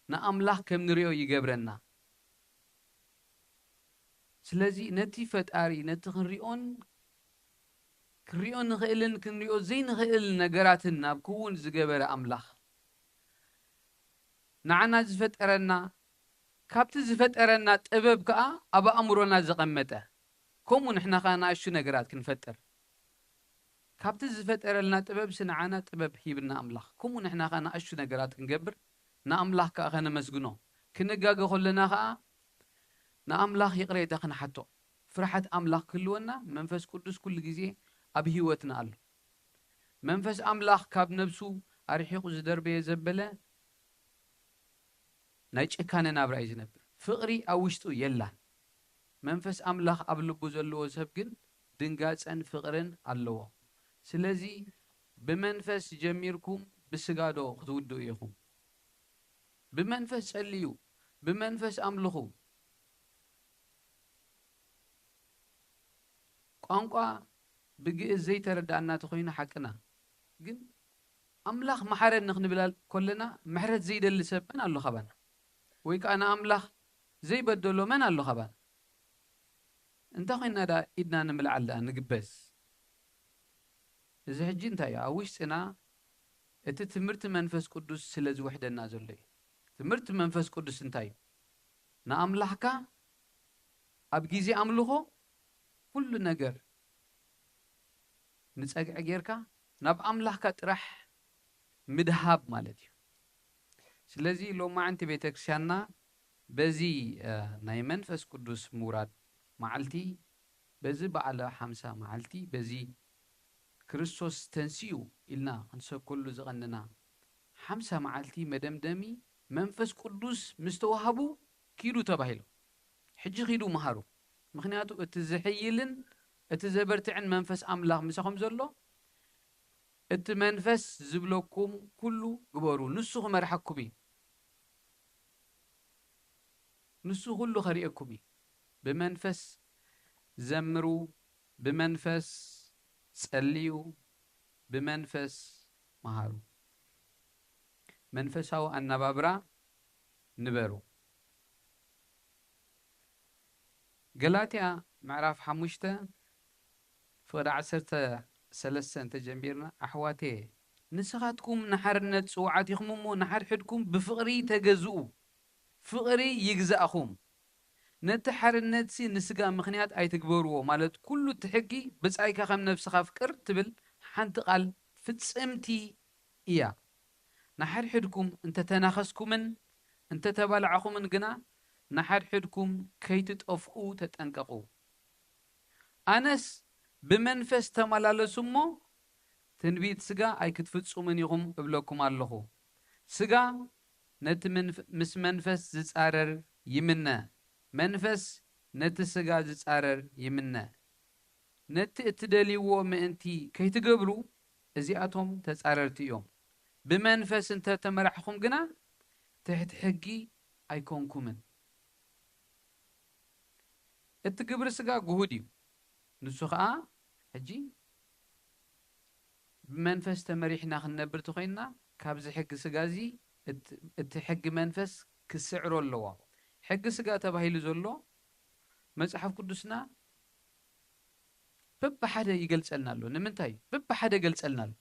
ንኣምላኽ ከም ንሪኦ ይገብረና። ስለዚ ነቲ ፈጣሪ፣ ነቲ ክንሪኦን፣ ክንሪኦ ንኽእልን ክንሪኦ ዘይንኽእል ነገራትን ናብ ክውን ዝገበረ ኣምላኽ፣ ንዓና ዝፈጠረና፣ ካብቲ ዝፈጠረና ጥበብ ከኣ ኣብ ኣእምሮና ዘቐመጠ፣ ከምኡ ንሕና ከኣ ንኣሽቱ ነገራት ክንፈጥር፣ ካብቲ ዝፈጠረልና ጥበብሲ ንዓና ጥበብ ሂብና ኣምላኽ፣ ከምኡ ንሕና ከኣ ንኣሽቱ ነገራት ክንገብር፣ ንኣምላኽ ከኣ ከነመስግኖ፣ ክንጋገ ከለና ከኣ ንኣምላኽ ይቕሬታ ክንሓቶ፣ ፍርሓት ኣምላኽ ክህልወና መንፈስ ቅዱስ ኩሉ ግዜ ኣብ ህይወትና ኣሎ። መንፈስ ኣምላኽ ካብ ነብሱ ኣርሒቑ ዝደርበየ ዘበለ ናይ ጭካነ ናብራ እዩ ዝነብር። ፍቕሪ ኣብ ውሽጡ የላን። መንፈስ ኣምላኽ ኣብ ልቡ ዘለዎ ሰብ ግን ድንጋጸን ፍቕርን ኣለዎ። ስለዚ ብመንፈስ ጀሚርኩም ብስጋ ዶ ክትውድኡ ኢኹም? ብመንፈስ ጸልዩ፣ ብመንፈስ ኣምልኹ። ቋንቋ ብግእዝ ዘይተረድኣና ተኾይኑ ሓቅና፣ ግን ኣምላኽ መሓረኒ ክንብል ከለና ምሕረት ዘይደሊ ሰብ መን ኣሎ ካባና? ወይ ከኣ ንኣምላኽ ዘይበደሎ መን ኣሎ ካባና? እንታይ ኮይንና ደኣ ኢድና ንምልዓል ደኣ ንግበዝ? እዚ ሕጂ እንታይ እዩ? ኣብ ውሽጥና እቲ ትምህርቲ መንፈስ ቅዱስ ስለ ዝውሕደና ዘሎ እዩ። ትምህርቲ መንፈስ ቅዱስ እንታይ እዩ? ንኣምላኽካ ኣብ ግዜ ኣምልኾ ኩሉ ነገር ንጸግዒ ጌርካ ናብ ኣምላኽካ ጥራሕ ምድሃብ ማለት እዩ። ስለዚ ሎማዕንቲ ቤተክርስትያንና በዚ፣ እ፣ ናይ መንፈስ ቅዱስ ምውራድ መዓልቲ፣ በዚ በዓለ ሓምሳ መዓልቲ፣ በዚ ክርስቶስ ተንሲኡ ኢልና ክንሰብከሉ ዝቐንና ሓምሳ መዓልቲ መደምደሚ መንፈስ ቅዱስ ምስ ተዋህቡ ኪዱ ተባሂሉ። ሕጂ ኪዱ መሃሩ። ምኽንያቱ እቲ ዝሕይልን እቲ ዘበርትዕን መንፈስ ኣምላኽ ምሳኹም ዘሎ፣ እቲ መንፈስ ዝብለኩም ኩሉ ግበሩ፣ ንሱ ክመርሓኩም እዩ። ንሱ ኩሉ ከርእየኩም እዩ። ብመንፈስ ዘምሩ፣ ብመንፈስ ጸልዩ፣ ብመንፈስ መሃሩ። መንፈሳዊ ኣነባብራ ንበሩ። ገላትያ ምዕራፍ ሓሙሽተ ፍቕዲ ዓሰርተ ሰለስተ እንተጀሚርና፣ ኣሕዋተየ፣ ንስኻትኩም ንሓርነት ጽውዓት ኢኹም እሞ፣ ንሓድሕድኩም ብፍቕሪ ተገዝኡ፣ ፍቕሪ ይግዛእኹም። ነቲ ሓርነትሲ ንስጋ ምኽንያት ኣይትግበርዎ፣ ማለት ኩሉ እቲ ሕጊ፣ "ብጻይካ ከም ነፍስኻ ኣፍቅር" ትብል ሓንቲ ቃል ፍጽምቲ እያ። ንሓድሕድኩም እንተተናኸስኩምን እንተተባላዕኹምን ግና፣ ንሓድሕድኩም ከይትጠፍኡ ተጠንቀቑ። ኣነስ ብመንፈስ ተመላለሱ እሞ፣ ትንቢት ስጋ ኣይክትፍጽሙን ኢኹም እብለኩም ኣለኹ። ስጋ ነቲ መንፍ-፣ ምስ መንፈስ ዝጻረር ይምነ፣ መንፈስ ነቲ ስጋ ዝጻረር ይምነ። ነቲ እትደልይዎ ምእንቲ ከይትገብሩ፣ እዚኣቶም ተጻረርቲ እዮም። ብመንፈስ እንተ ተመራሕኹም ግና፣ ትሕቲ ሕጊ ኣይኮንኩምን። እቲ ግብሪ ስጋ ግሁድ እዩ። ንሱ ኸኣ፣ ሕጂ ብመንፈስ ተመሪሕና ክንነብር ተኾይንና፣ ካብዚ ሕጊ ስጋ እዚ፣ እት-፣ እቲ ሕጊ መንፈስ ክስዕሮ ኣለዎ። ሕጊ ስጋ ተባሂሉ ዘሎ፣ መጽሓፍ ቅዱስና በብሓደ ይገልጸልና ኣሎ። ንምንታይ? በብሓደ ገልጸልና ኣሎ።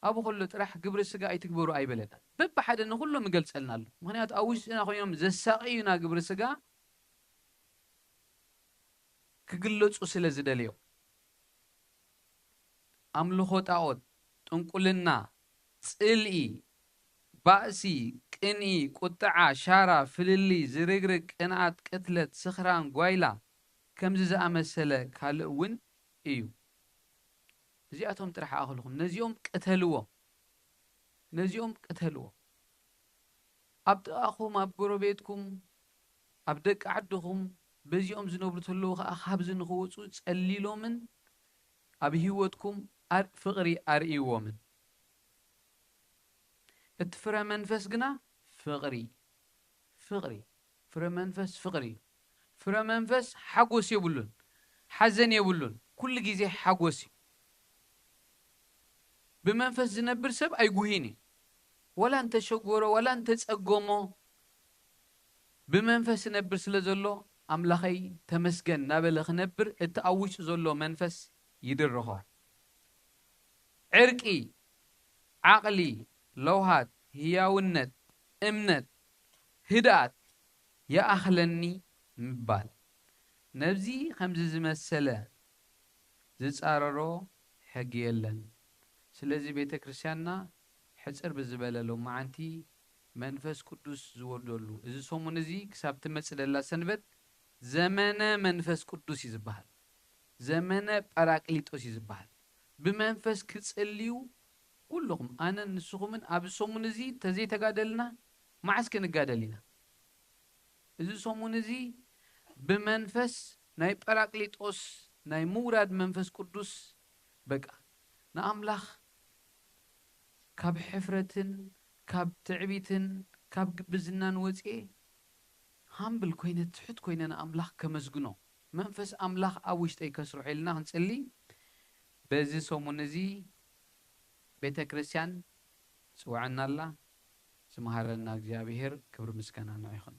ኣብኡ ከሎ ጥራሕ ግብሪ ስጋ ኣይትግበሩ ኣይበለና። በብሓደ ንኹሎም ይገልጸልና ኣሎ። ምኽንያቱ ኣብ ውሽጥና ኮይኖም ዘሳቕዩና ግብሪ ስጋ ክግለጹ ስለ ዝደለዮ። ኣምልኾ ጣዖት፣ ጥንቁልና፣ ጽልኢ፣ ባእሲ፣ ቅንኢ፣ ቁጥዓ፣ ሻራ፣ ፍልልይ፣ ዝርግርግ፣ ቅንኣት፣ ቅትለት፣ ስኽራን፣ ጓይላ፣ ከምዚ ዝኣመሰለ ካልእ እውን እዩ። እዚኣቶም ጥራሕ ኣኽልኹም፣ ነዚኦም ቅተልዎም፣ ነዚኦም ቅተልዎም። ኣብ ጥቓኹም፣ ኣብ ጎረቤትኩም፣ ኣብ ደቂ ዓድኹም፣ በዚኦም ዝነብሩ ተለዉ ኸኣ ካብዚ ንኽወጹ ጸሊሎምን ኣብ ህይወትኩም ኣር-፣ ፍቕሪ ኣርእይዎምን። እቲ ፍረ መንፈስ ግና ፍቕሪ፣ ፍቕሪ፣ ፍረ መንፈስ ፍቕሪ እዩ። ፍረ መንፈስ ሓጎስ የብሉን፣ ሓዘን የብሉን፣ ኩሉ ግዜ ሓጎስ እዩ። ብመንፈስ ዝነብር ሰብ ኣይጉህይን እዩ። ወላ እንተሸጎሮ፣ ወላ እንተጸገሞ፣ ብመንፈስ ይነብር ስለ ዘሎ፣ ኣምላኸይ ተመስገን እናበለ ክነብር እቲ ኣብ ውሽጡ ዘሎ መንፈስ ይድርኾ። ዕርቂ፣ ዓቕሊ፣ ለውሃት፣ ህያውነት፣ እምነት፣ ህድኣት ይኣኽለኒ ምባል። ነብዚ ከምዚ ዝመሰለ ዝጻረሮ ሕጊ የለን። ስለዚ ቤተ ክርስቲያንና ሕጽር ብዝበለ ሎማዓንቲ መንፈስ ቅዱስ ዝወርደሉ፣ እዚ ሰሙን እዚ ክሳብ ትመጽእ ደላ ሰንበት ዘመነ መንፈስ ቅዱስ እዩ ዝበሃል። ዘመነ ጳራቅሊጦስ እዩ ዝበሃል። ብመንፈስ ክጽልዩ ኩልኹም፣ ኣነን ንስኹምን ኣብዚ ሰሙን እዚ ተዘይተጋደልና መዓስ ክንጋደል ኢና? እዚ ሰሙን እዚ ብመንፈስ ናይ ጳራቅሊጦስ ናይ ምውራድ መንፈስ ቅዱስ በቃ ንኣምላኽ ካብ ሕፍረትን ካብ ትዕቢትን ካብ ግብዝናን ወፅኤ ሃምብል ኮይነ ትሑት ኮይነ ንኣምላኽ ከመስግኖ መንፈስ ኣምላኽ ኣብ ውሽጠይ ከስርሖ ኢልና ክንፅሊ በዚ ሰሙን እዚ ቤተ ክርስቲያን ትፅውዐና ኣላ። ዝመሃረና እግዚኣብሔር ክብሪ ምስጋና ንዑ ይኹን።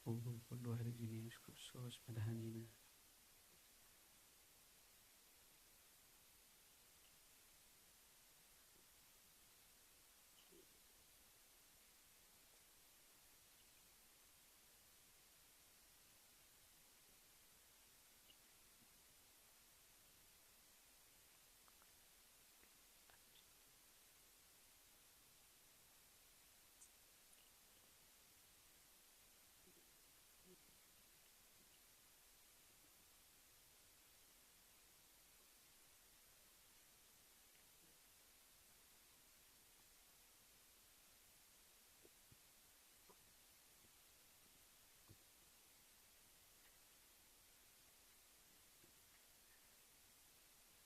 ወወልድ ወዋሕድ እግዚእነ ኢየሱስ ክርስቶስ መድኃኒነ።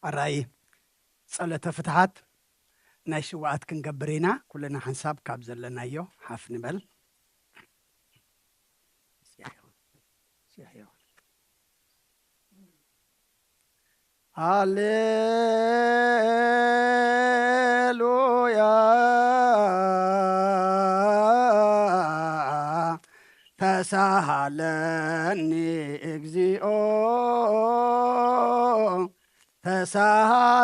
ኣራይ ጸሎተ ፍትሓት ናይ ሽውኣት ክንገብር ኢና። ኩልና ሓንሳብ ካብ ዘለናዮ ሓፍ ንበል። ሃሌሉያ ተሳሃለኒ እግዚኦ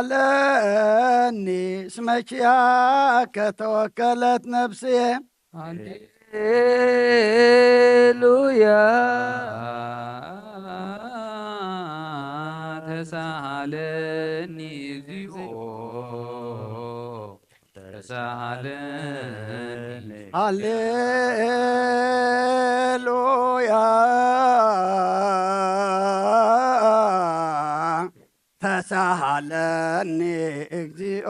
ተሳሃለኒ እስመ ኪያከ ተወከለት ነፍስየ። ሃሌሉያ ተሳሃለኒ እግዚኦ ተሳሃለኒ። ሃሌሉያ ተሳሃለኒ እግዚኦ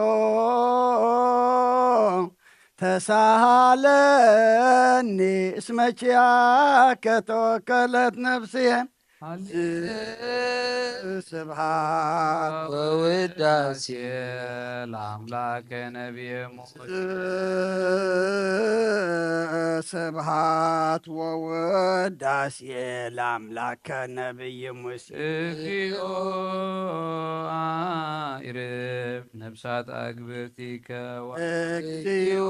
ተሳሃለኒ እስመ ኪያከ ተወከለት ነፍስየ። ስብሃት ወውዳሴ ለአምላከ ነቢየ ሙሴ። ስብሃት ወውዳሴ ለአምላከ ነቢይ ሙሴ። እግዚኦ አይርፍ ነፍሳት አግብርቲከ። እግዚኦ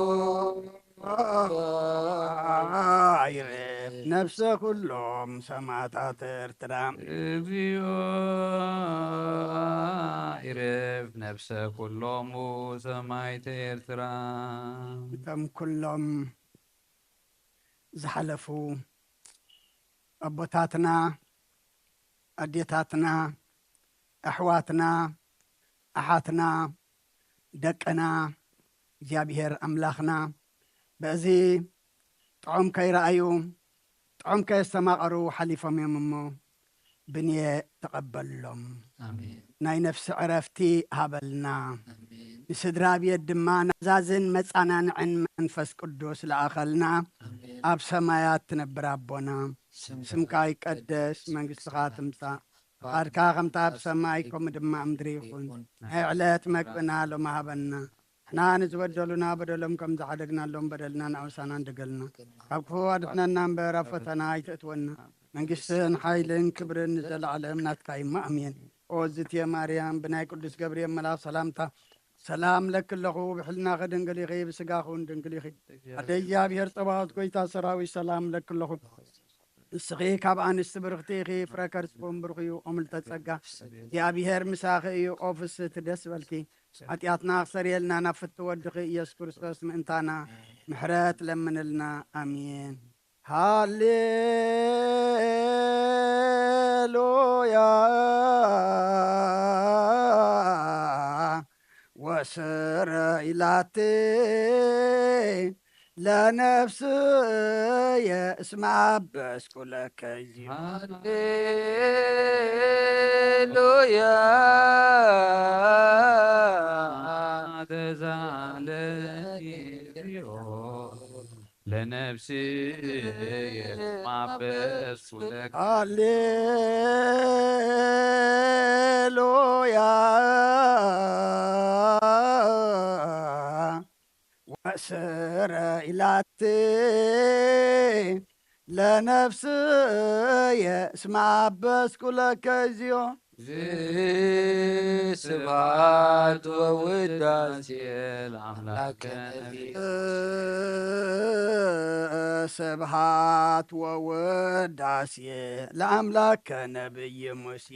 አይርፍ ነፍሰ ኩሎም ሰማዕታት ኤርትራ። እግዚኦ አይርፍ ነፍሰ ኩሎሙ ሰማዕት ኤርትራ። እቶም ኩሎም ዝሓለፉ ኣቦታትና፣ ኣዴታትና፣ ኣሕዋትና፣ ኣሓትና፣ ደቅና፣ እግዚኣብሔር ኣምላኽና በዚ ጥዑም ከይረኣዩ፣ ጥዑም ከየስተማቐሩ ሓሊፎም እዮም እሞ፣ ብንየ ተቐበሎም። ኣሜን። ናይ ነፍሲ ዕረፍቲ ሃበልና። ኣሜን። ንስድራ ቤት ድማ ናዛዝን መጻናንዕን መንፈስ ቅዱስ ለኣኸልና። ኣሜን። ኣብ ሰማያት ትነብር ኣቦና፣ ስምካ ስምካ ይቀደስ፣ መንግስትኻ ትምጻእ፣ ፍቓድካ ከምታ ኣብ ሰማይ ከምኡ ድማ ኣብ ምድሪ ይኹን። ናይ ዕለት መግብና ሎሚ ሃበና። ንሕና ንዝበደሉና በደሎም ከም ዝሓደግናሎም በደልና ንኣውሳና እንደገልና። ካብ ክፉ ኣድሕነና እምበር ኣብ ፈተና ኣይትእትወና። መንግስትን ሓይልን ክብርን ንዘለዓለም ናትካ እዩ። ኣሜን። ኦ ዝትየ ማርያም፣ ብናይ ቅዱስ ገብርኤል መልኣኽ ሰላምታ ሰላም ለኪ ኣለኹ፣ ብሕልናኺ ድንግል ኢኺ፣ ብስጋኺ እውን ድንግል ኢኺ። ኣደ እግዚኣብሔር ጸባኦት፣ ጎይታ ሰራዊት፣ ሰላም ለኪ ኣለኹ። ንስኺ ካብ ኣንስቲ ብርኽቲ ኢኺ፣ ፍረ ከርስኩም ብሩኽ እዩ። ኦምልተ ጸጋ እግዚኣብሔር ምሳኺ እዩ። ኦ ፍስህቲ ደስ በልኪ፣ ሓጢኣትና ክሰርየልና ናብ ፍቲ ወድኺ ኢየሱስ ክርስቶስ ምእንታና ምሕረት ለምንልና። ኣሜን። ሃሌሉያ ወስረ ኢላቲ ለነፍስየ እስመ አበስኩ ለከ እግዚኦ። ሃሌሉያ ተሳሃለኒ እግዚኦ ለነፍስየ እስመ አበስኩ ለከ። ሃሌሉያ ወስረ ኢላቲ ለነፍስየ እስመ አበስኩ ለከ እግዚኦ። ስብሐት ወውዳሴ ለአምላከ ነቢይ። ስብሐት ወውዳሴ ለአምላከ ነቢይ ሙሴ።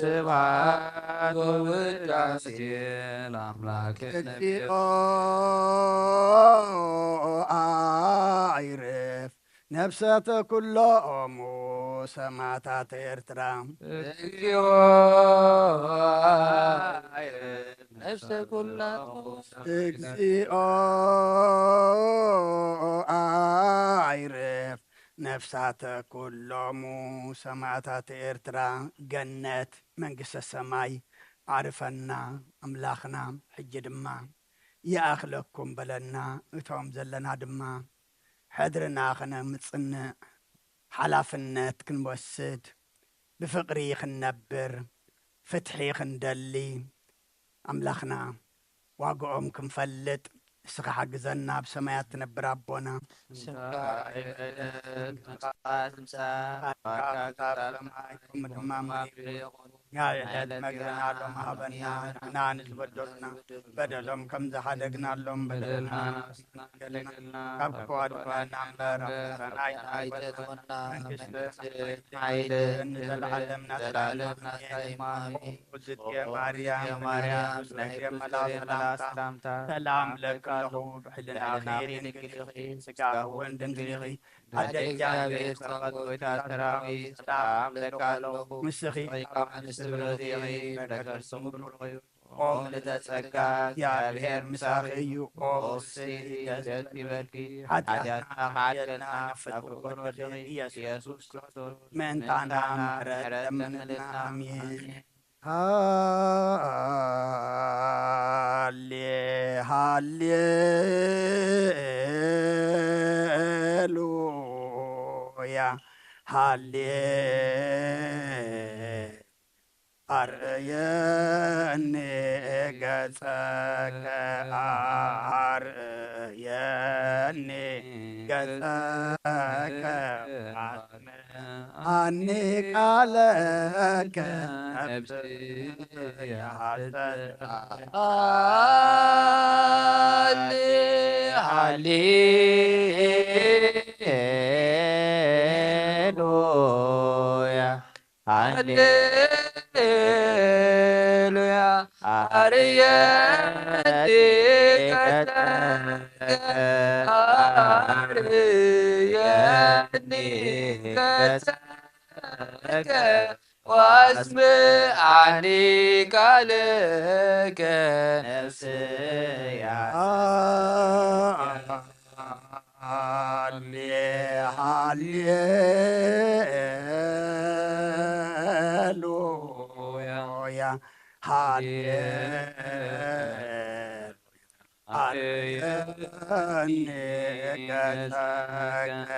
ስብሐት ወውዳሴ ለአምላከ ነቢይ። እግዚኦ አይርፍ ነፍሰተ ኩሎሙ ሰማዕታት ኤርትራ። እግዚኦ አይርፍ ነፍሰ ኩሎሙ። እግዚኦ አይርፍ ነፍሳተ ኩሎሙ ሰማዕታት ኤርትራ። ገነት መንግስተ ሰማይ ኣዕርፈና ኣምላኽና። ሕጂ ድማ ይኣኽለኩም በለና። እቶም ዘለና ድማ ሕድርና ኸነምጽንዕ፣ ሓላፍነት ክንወስድ፣ ብፍቕሪ ክንነብር፣ ፍትሒ ክንደሊ ኣምላኽና ዋግኦም ክንፈልጥ ንስኻ ሓግዘና። ኣብ ሰማያት ትነብር ኣቦና፣ ስምካ ይቐደስ፣ ምጻእ፣ ቃልካ ክሳብ ሰማይ ከምኡ ድማ ምድሪ ይኹን። ናይ ዕለት መግብና ሎም ሃበና፣ ንሕና ንዝበደሉና በደሎም ከም ዝሓደግናሎም በደልና ገልና፣ ካብ ክፉ ኣድሕነና እምበር፣ ኣምላኽና ኣይትፈትወና። መንግስቲ፣ ሓይሊ፣ ንዘለዓለም ናትካ እዩ። ኣሜን። ዝትየ ማርያም፣ ማርያም፣ ናይ ክርስቶስ መላእ ሰላምታ፣ ሰላም ለኪ ኣለኹ፣ ብሕልናኺ ድንግል ኢኺ፣ ስጋኺ እውን ድንግል ኢኺ። ኣደ እግዚኣብሔር፣ ጸባኦት፣ ጐይታ ሰራዊት፣ ሰላም ለኪ ኣለኹ፣ ንስኺ ካብ ኣንስቲ ብሩኽቲ ኢኺ፣ ፍረ ከርስኺ ብሩኽ እዩ። ኦ ምልዕተ ጸጋ፣ እግዚኣብሔር ምሳኺ እዩ። ኦ ፍስሕቲ ደስ ይበልኪ፣ ሓጢኣትና ክሓልየልና ናብ ፍቁር ወድኺ ኢየሱስ ክርስቶስ ምእንታና ምሕረት ለምንልና። ኣሜን። ሃሌ ሃሌሉያ፣ ሃሌ ኣርእየኒ ገጸከ፣ ኣርእየኒ ገጸከ፣ ኣስምዓኒ ቃለከ፣ ነፍስየ ሃሰሰት። ሃሌ ሃሌሉያ፣ ሃሌሉያ፣ ኣርእየኒ ገጸከ፣ ኣርእየኒ ገጸከ፣ ወኣስምዓኒ ቃልከ፣ ነፍስያ ሃሌ ሃሌሉያ፣ ሃሌ ኣርእየኒ ገጸከ፣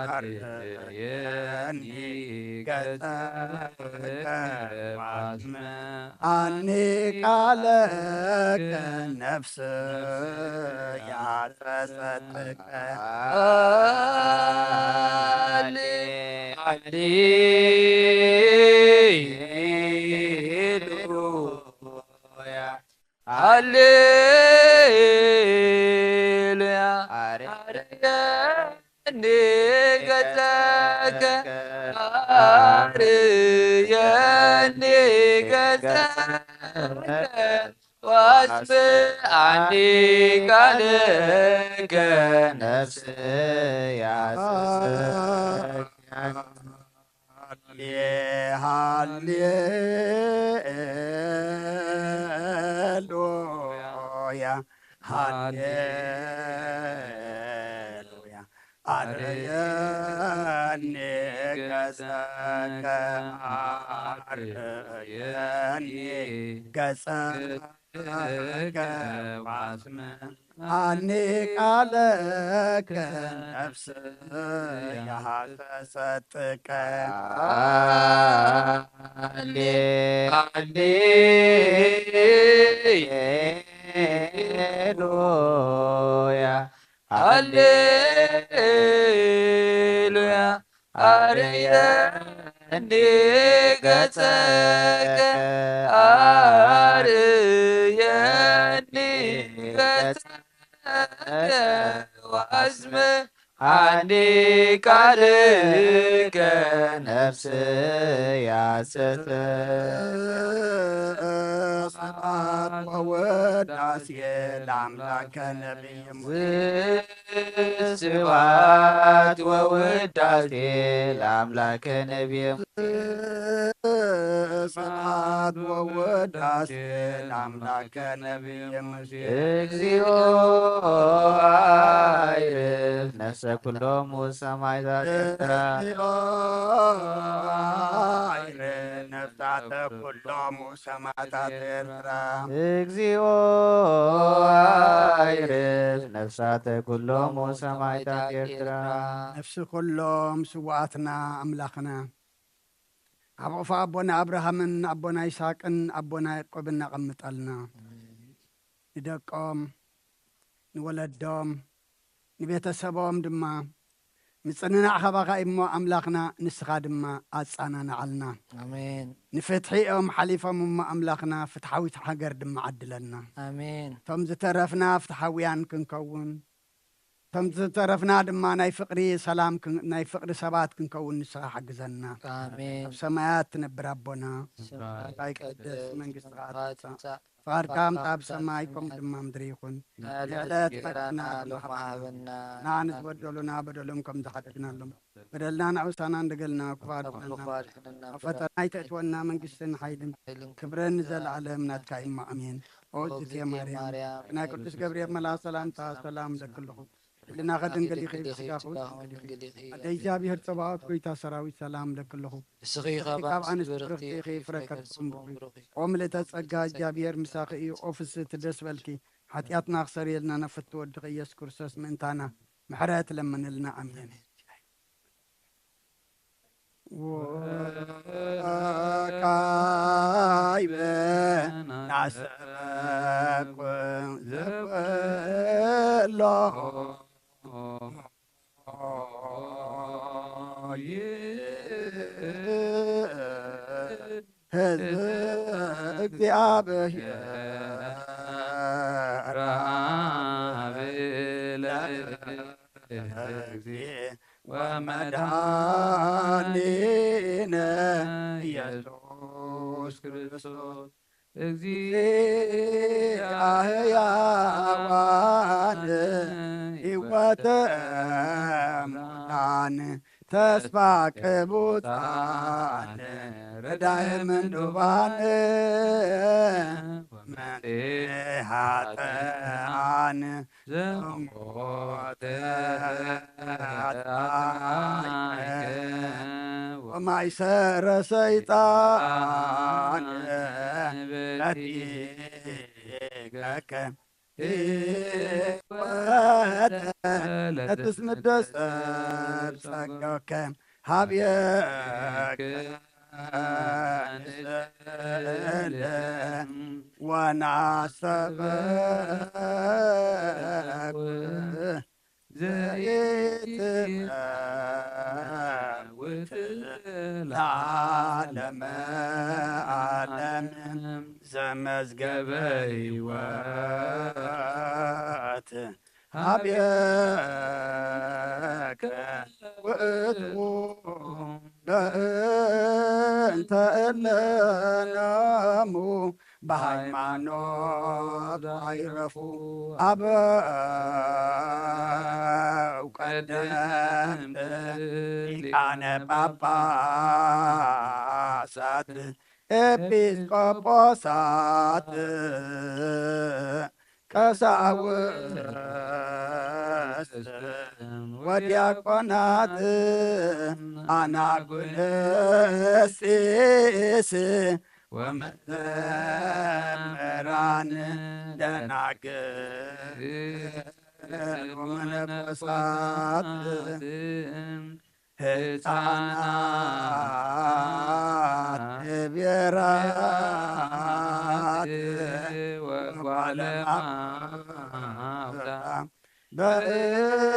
ኣርእየኒ ገጸከ፣ ኣስምዓኒ ቃለከ፣ ነፍስያ ሃሰሰት። ሃሌ ሃሌሉያ፣ ሃሌሉያ፣ ኣርእየኒ ገጸከ፣ ኣርእየኒ ገጸከ፣ ወኣስምዓኒ ቃልከ፣ ነፍስያ ሃሌ ሃሌሉያ፣ ሃሌሉያ። ኣርእየኒ ገጸከ፣ ኣርእየኒ ገጸከ፣ ኣስምዓኒ ቃለከ፣ ነፍስያ ሃሰሰት ጥቀ። ሃሌ ሃሌሉያ፣ ሃሌሉያ፣ ኣርእየኒ ገጸከ፣ ኣርእየኒ ገጸከ፣ ወኣስምዓኒ ቃልከ፣ ነፍስያ ሃሰሰት። ስብሐት ወውዳሴ ለአምላከ ነቢይ ሙሴ። ስብሐት ወውዳሴ ለአምላከ ነቢይ ሙሴ። ስብሐት ወውዳሴ ለአምላከ ነቢይ ሙሴ። እግዚኦ አይርፍ ነፍሰ ኩሎሙ ሰማዕታት ኤርትራ። እግዚኦ አይርፍ ነፍሳተ ኩሎሙ ሰማዕታት ኤርትራ። እግዚኦ አይርፍ ነፍሳተ ኩሎሙ ሰማዕታት ኤርትራ። ነፍሲ ኩሎም ስውኣትና ኣምላኽና ኣብ ቕፋ ኣቦና ኣብርሃምን ኣቦና ይስሐቅን ኣቦና ያዕቆብን ኣቐምጠልና። ንደቆም፣ ንወለዶም፣ ንቤተሰቦም ድማ ምጽንናዕ ካባኻ እሞ ኣምላኽና ንስኻ ድማ ኣጻናንዓልና። ኣሜን። ንፍትሒ እዮም ሓሊፎም እሞ ኣምላኽና ፍትሓዊት ሃገር ድማ ዓድለና። ኣሜን። እቶም ዝተረፍና ፍትሓውያን ክንከውን፣ እቶም ዝተረፍና ድማ ናይ ፍቕሪ ሰላም ክን-፣ ናይ ፍቕሪ ሰባት ክንከውን ንስኻ ሓግዘና። ኣሜን። ኣብ ሰማያት ትነብር ኣቦና፣ ስምካ ስምካ ይቀደስ፣ ይቀደስ፣ መንግስትኻ መንግስትኻ ትምጻእ፣ ትምጻእ፣ ፍቓድካ ፍቓድካ ምጻእ ኣብ ኣብ ሰማይ ሰማይ ከምኡ ድማ ምድሪ ይኹን። ንዕለት ንዕለት እንጀራና ፈትና ሎሚ ሎሚ ሃበና፣ ሃበና፣ ንዓን ዝበደሉና በደሎም ከም ዝሓደግናሎም፣ በደልና ንዕውሳና እንደገልና፣ ክፉ ካብ ኣድሕነና። ክፉ ኣድሕነና፣ ኣብ ፈተና ኣይተእትወና፣ መንግስትን ሓይልን ሓይልን ክብርን ክብርን ንዘለዓለም ናትካ እዩ። ኣሜን። ኦ እግዝእትየ ማርያም፣ ናይ ቅዱስ ገብርኤል መልኣክ ሰላምታ ሰላም ለክልኹ። ህልናኸ ድንግል ኢኺ፣ ስጋኹ ድንግል ኢኺ። ኣደ እግዚኣብሔር ጸባኦት፣ ጎይታ ሰራዊት፣ ሰላም ለክልኹ። ንስኺ ካብ ካብ ኣንስቲ ኣንስቲ ብርኽቲ ብርኽቲ ኢኺ፣ ኢኺ፣ ፍረ ፍረ ከርሲ ከርሲ እውን እውን ብሩኽ እዩ። ብሩኽ እዩ። ኦ ምልእተ ጸጋ፣ እግዚኣብሔር ምሳኺ እዩ። ኦ ፍስሕቲ ደስ በልኪ፣ ሓጢኣትና ክሰርየልና ነፍቲ ወድኺ ኢየሱስ ክርስቶስ ምእንታና ምሕረት ለምንልና። ኣሜን። ወካይበ ናሰበኩ ዘበሎ ህዝብ እግዚኣብሔር ወመድኃኒነ ኢየሱስ ክርስቶስ እግዚአ ሕያዋን ሕይወተ ሙታን ተስፋ ቅቡጻን ረዳኢ ምንዱባን ወመንጽሔ ኃጥኣን ዘሞተ ኃጥኣን ወማእሰረ ሰይጣን በቲከከ ሕይወተ ለትስምደሰብ ጸጋከ ሀብየከ ንስእለ ወናስተበኩ ዘይትመውት ለዓለመ ዓለም ዘመዝገበ ሕይወት ሀብየከ ውእቱ በእንተ እለ ናሙ በሃይማኖት ኣይረፉ አበው ቀደምት ሊቃነ ጳጳሳት ኤጲስቆጶሳት ቀሳውስት ወዲያቆናት አናጉንስጢስ ወመዘምራን ደናግል ወመነኮሳት ህፃናት ብሔራት ወጓለማውታ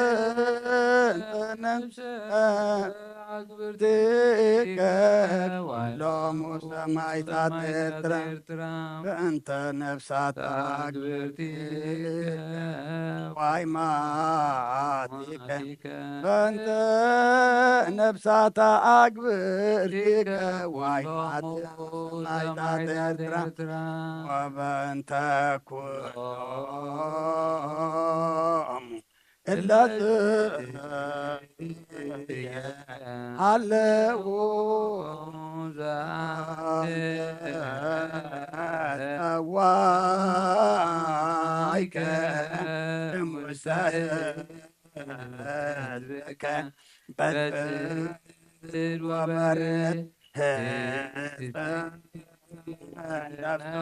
በእንተ ነፍሰ አግብርቲከ ሎሙ ሰማዕታት ኤርትራ በእንተ ነፍሳት አግብርቲከ ዋይማቲከ በእንተ ነፍሳት አግብርቲከ ዋይማቲከ ሰማዕታት ኤርትራ ወበእንተ ኩሎሙ እለ ሃለው ጸዋይከ ሙሳየ ህዝብከ በትር ወበርህ ህዝበ ነፍሶ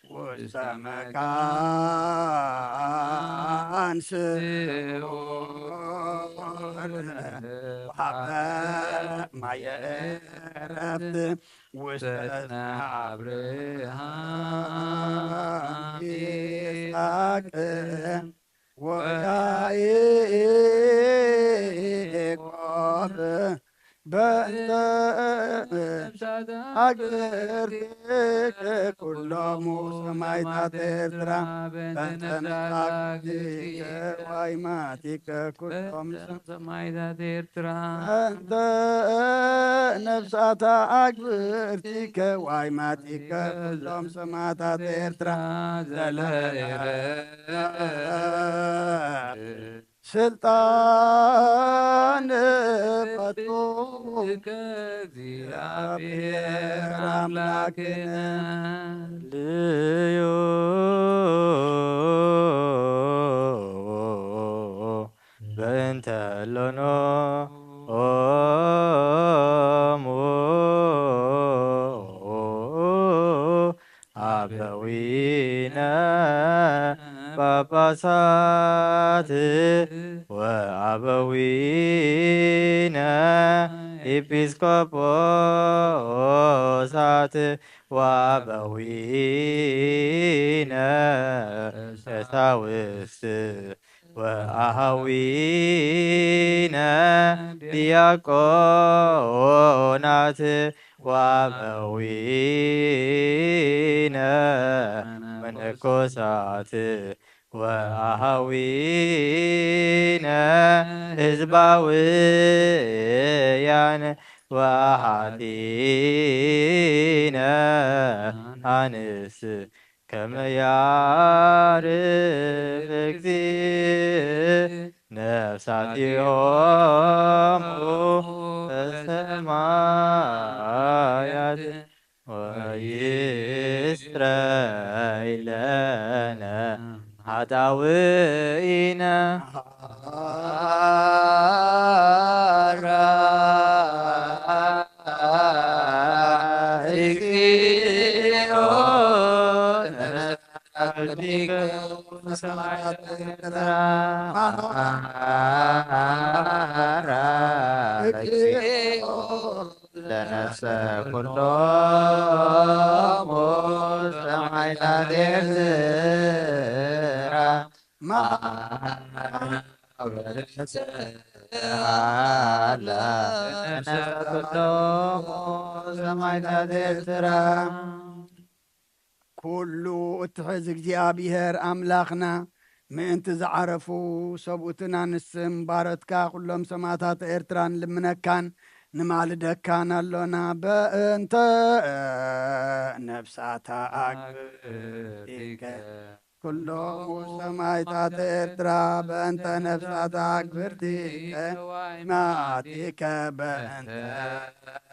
ውስተ መካን ስኡ ወሃበ ማየ ዕረፍቲ ውስተ እዝነ አብርሃም ይስሐቅ ወያዕቆብ በእንተ አግብርቲከ ኩሎሙ ሰማይታት ኤርትራ በእንተ ነፍሳቲከ ዋይማቲከ ኩሎም ሰማይታት ኤርትራ በእንተ ነፍሳታ አግብርቲከ ዋይማቲከ ኩሎም ሰማዕታት ኤርትራ ዘለኤረ ስልጣን ፈቱ ከእግዚአብሔር አምላክነ ልዩ በእንተ እሎኖ ኦሙ አበዊነ ጳጳሳት ወአበዊነ ኤጲስቆጶሳት ወአበዊነ ቀሳውስት ወአሃዊነ ዲያቆናት ወአበዊነ መነኮሳት ወአሃዊነ ህዝባውያን ወአሃቲነ አንስ ከመ ያርግ እግዚእ ነፍሳቲሆሙ በሰማያት ወይስረይ ለነ ኃጣውኢነ። እግዚኦ ለነፍሰ ኩሎሙ ሰማዕታት ኤርትራ። ለነፍሰ ኩሎሙ ሰማዕታት ኤርትራ። ኩሉ እትሕዝ እግዚኣብሔር ኣምላኽና፣ ምእንቲ ዝዓረፉ ሰብኡትን ኣንስትን ባሮትካ ኩሎም ሰማዕታት ኤርትራ ንልምነካን ንማልደካን ኣሎና። በእንተ ነፍሳታ ኣግብርቲከ ኩሎሙ ሰማዕታት ኤርትራ፣ በእንተ ነፍሳታ ኣግብርቲከ ማቲከ በእንተ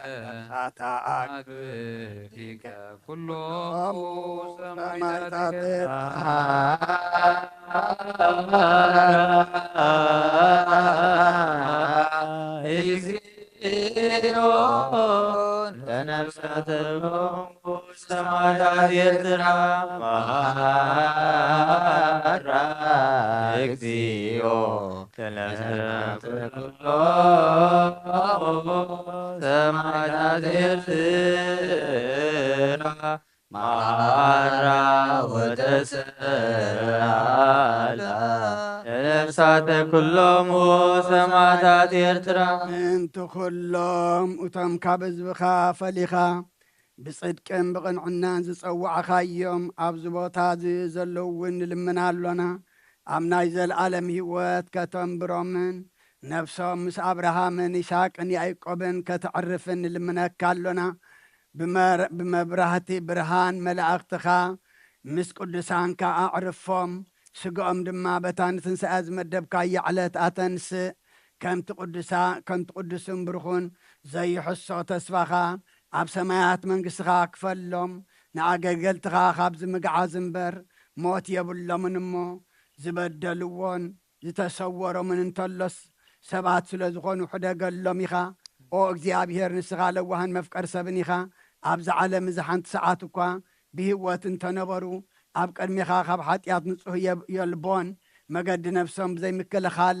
ነፍሳታ ኣግብርቲከ ኩሎሙ ሰማዕታት ኤርትራ። እግዚኦ ለነፍሳተ ኩሎሙ ሰማዕታት ኤርትራ መሃራ። እግዚኦ ለነፍሳተ ኩሎሙ ሰማዕታት ኤርትራ መሃራ ወተሰአላ ለነፍሳተ ኩሎሙ ሰማዕታት ኤርትራ። ምእንቲ ኩሎም እቶም ካብ ህዝብኻ ፈሊኻ ብጽድቅን ብቕንዕናን ዝጸዋዕኻዮም ኣብዚ ቦታ እዚ ዘለዉ እውን ንልምን ኣሎና። ኣብ ናይ ዘለኣለም ህይወት ከተንብሮምን ነፍሶም ምስ ኣብርሃምን ይስሐቅን ያዕቆብን ከተዕርፍን ንልምነካ ኣሎና። ብመር-፣ ብመብራህቲ ብርሃን መላእኽትኻ ምስ ቅዱሳንካ ኣዕርፎም፣ ስጋኦም ድማ በታ ንትንሳኤ ዝመደብካያ ዕለት ኣተንስእ። ከምቲ ቅዱሳ-፣ ከምቲ ቅዱስን ብሩኽን ዘይሕሶ ተስፋኻ ኣብ ሰማያት መንግስትኻ ክፈሎም። ንኣገልገልትኻ ካብዚ ምግዓዝ እምበር ሞት የብሎምን እሞ፣ ዝበደልዎን ዝተሰወሮምን እንተሎስ ሰባት ስለ ዝኾኑ ሕደገሎም ኢኻ። ኦ እግዚኣብሔር፣ ንስኻ ለዋህን መፍቀር ሰብን ኢኻ። ኣብዚ ዓለም እዚ ሓንቲ ሰዓት እኳ ብህይወት እንተነበሩ ኣብ ቅድሜኻ ካብ ሓጢኣት ንጹህ የብ-፣ የልቦን። መገዲ ነፍሶም ብዘይምክልኻል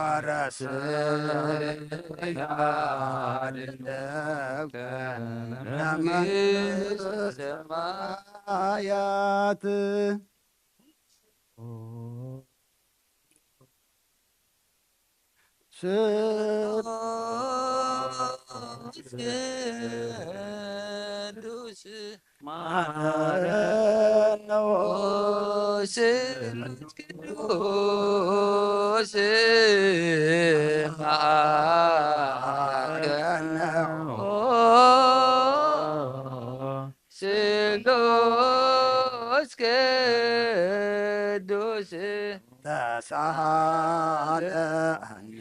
ዋረስያ ልለከ ለመንግስተ ሰማያት። ስሉስ ቅዱስ ማረነ። ስሉስ ቅዱስ ማረነ። ስሉስ ቅዱስ ተሳሃለኒ።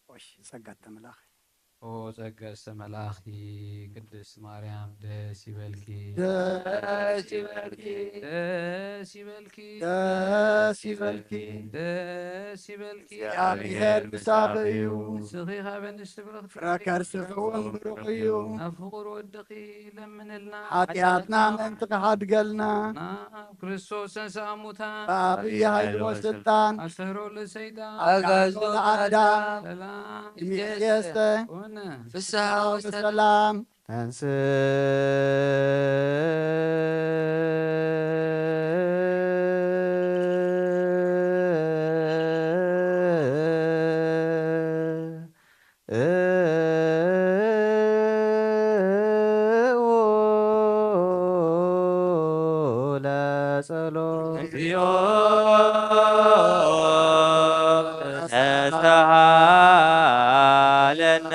ኦሽ፣ ጸጋ ተመላኺ። ኦ ጸገስተ መልኣኺ ቅድስት ማርያም ደስ ይበልኪ። ደስ ይበልኪ። ደስ ይበልኪ። ደስ ይበልኪ። ደስ ይበልኪ። እግዚኣብሔር ምሳኺ እዩ። ንስኺ ካብ ኣንስቲ ብርኽቲ ፍረ ከርስኺ እውን ብሩኽ እዩ። ኣብ ፍቑር ወድኺ ለምንልና። ሓጢኣትና ምእንቲ ክሓድገልና። ናብ ክርስቶስ ተንሥአ እሙታን። ብዓብዪ ኃይሊ ወስልጣን። ኣሰሮ ለሰይጣን። ኣግዓዞ ለኣዳም። ሰላም። እምይእዜሰ። ኮነ። ፍስሐ ወሰላም። ሰላም። ተንስ ለጸሎት። እግዚኦ ተሳሃለነ።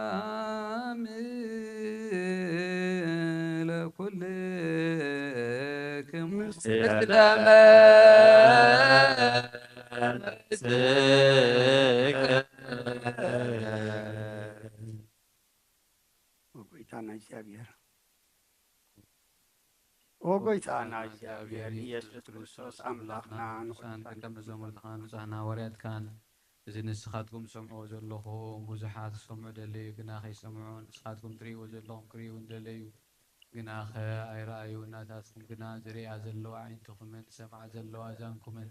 ሰላም ለኩልክሙ። ኦ ጎይታና እግዚኣብሔር፣ ኦ ጎይታና እግዚኣብሔር ኢየሱስ ክርስቶስ ኣምላኽና፣ ንሳን ደቀ መዛሙርትኻ ንጹሓን ሃዋርያትካን፣ እዚ ንስኻትኩም ትሰምዕዎ ዘለኹም ብዙሓት ክሰምዑ ደለዩ፣ ግና ከይሰምዑ፣ ንስኻትኩም ትርእይዎ ዘለኹም ክርእዩ እውን ደለዩ፣ ግናኸ ኣይረኣዩ። ናታትኩም ግና ዝርእያ ዘለዋ ኣዒንትኹምን ዝሰምዓ ዘለዋ ኣዛንኩምን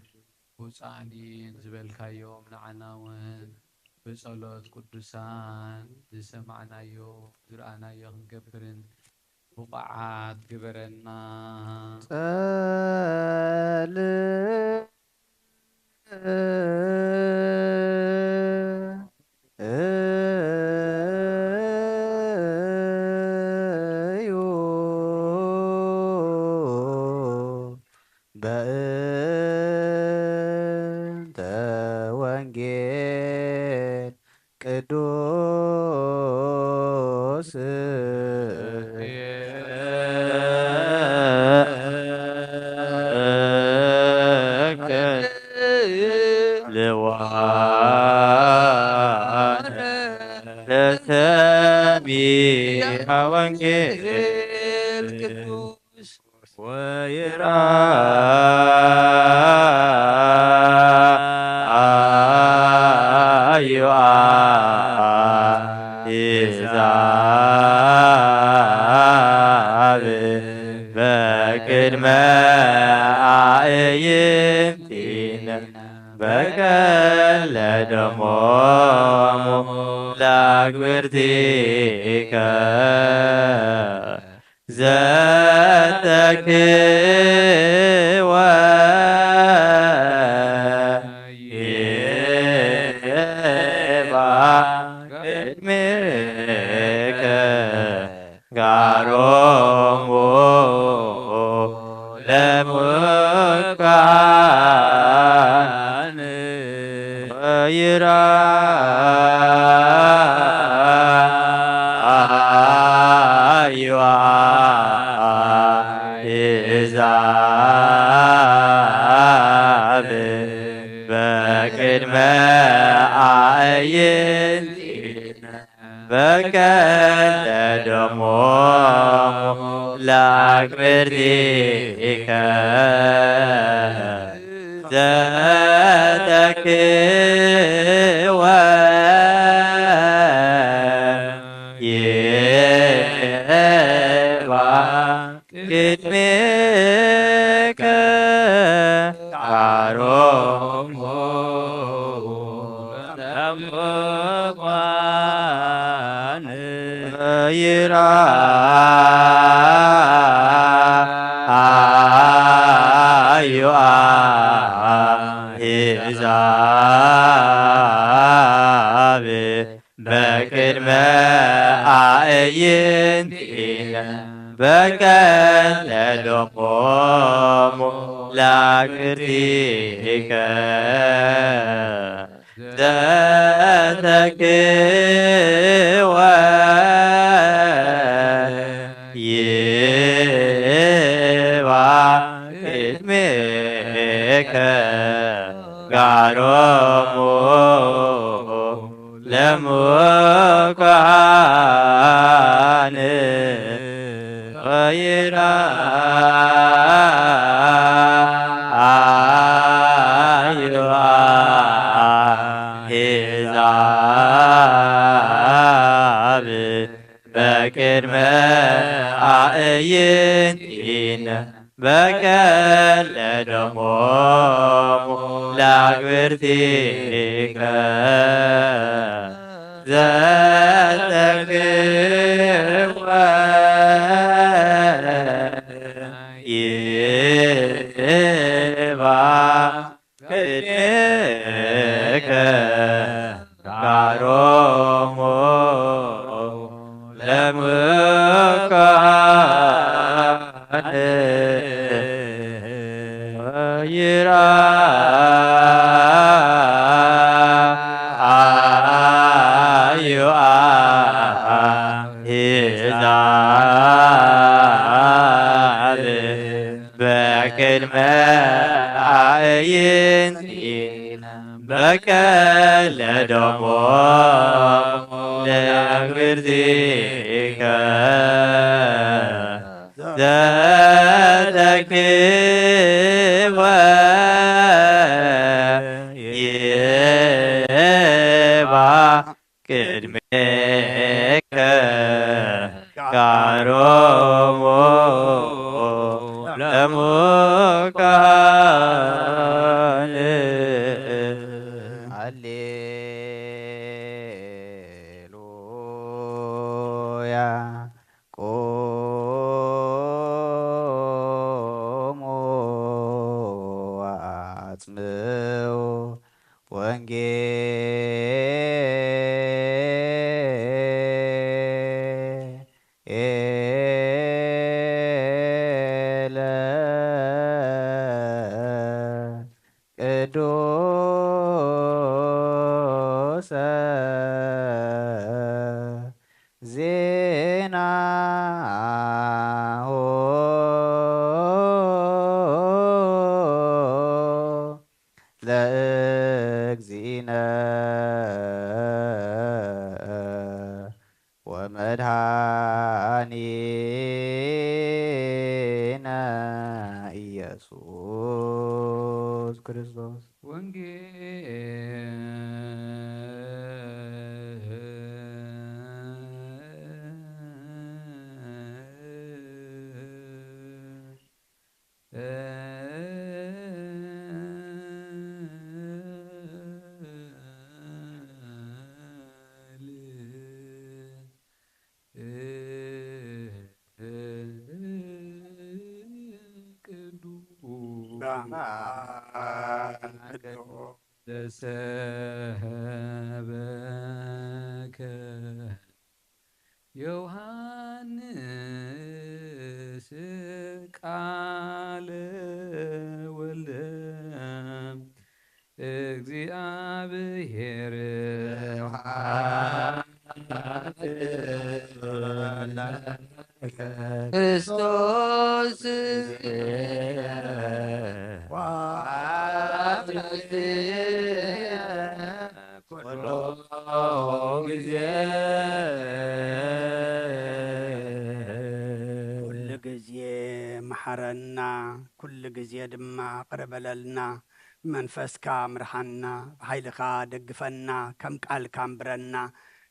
ብፁዓን እየን ዝበልካዮም፣ ንዓና እውን ብጸሎት ቅዱሳን ዝሰማዕናዮ ዝረኣናዮ ክንገብርን ብቑዓት ግበረና። ጸል እዩ በእንተ ወንጌል ቅዱስ ልዋን ለሰሚዐ ወንጌል ቅዱስ ወይራ አዩአ ይዛብ በቅድመ አእይንቲነ በቀለ ደሞሙ ለአግብርቲከ ዘተክወ ይባ ቅድሜከ ጋሮሙ ለሙካን ወይራ አዩአ ይዛብ በቅድመ አእይንቲነ በቀለ ደሞሙ ለአግብርቲከ ዘተክወ ይባ ቅድሜ ሎሙ ለምኳን ይርኣዩ ኣሕዛብ በቅድመ ኣዕይንቲነ በቀለሎሙ ለአግብርቲከ ዘተክወ ይባ ቅድሜከ ጋሮሙ ለምኳን ይርኣዩ ኣሕዛብ በቅድመ ኣዕይንቲነ በቀለሎሙ ለአግብርቲከ ዘተክወ ይባ ቅድሜከ ጋሮሙ ለምኳን ይርኣዩ ኣሕዛብ በቅድመ ኣዕይንቲነ በቀለሎሙ ለእግዝእከ ዘተክወ ይባ ቅድሜከ ጋሮሙ ለምኳን። ሃሌሉያ። ቁሙ ወአጽምዑ ወንጌለ ቅዱሰ ዜናሁ ለእግዚእነ ወመድኃኒነ ኢየሱስ ክርስቶስ። ወንጌል ዮሐንስ ቃለ ወልደ እግዚአብሔር ክርስቶስ ኩሉ ጊዜ ኩሉ ጊዜ መሓረና፣ ኩሉ ጊዜ ድማ ቅርበለልና። ብመንፈስካ ምርሓና፣ ብሓይልኻ ደግፈና፣ ከም ቃልካ ኣንብረና።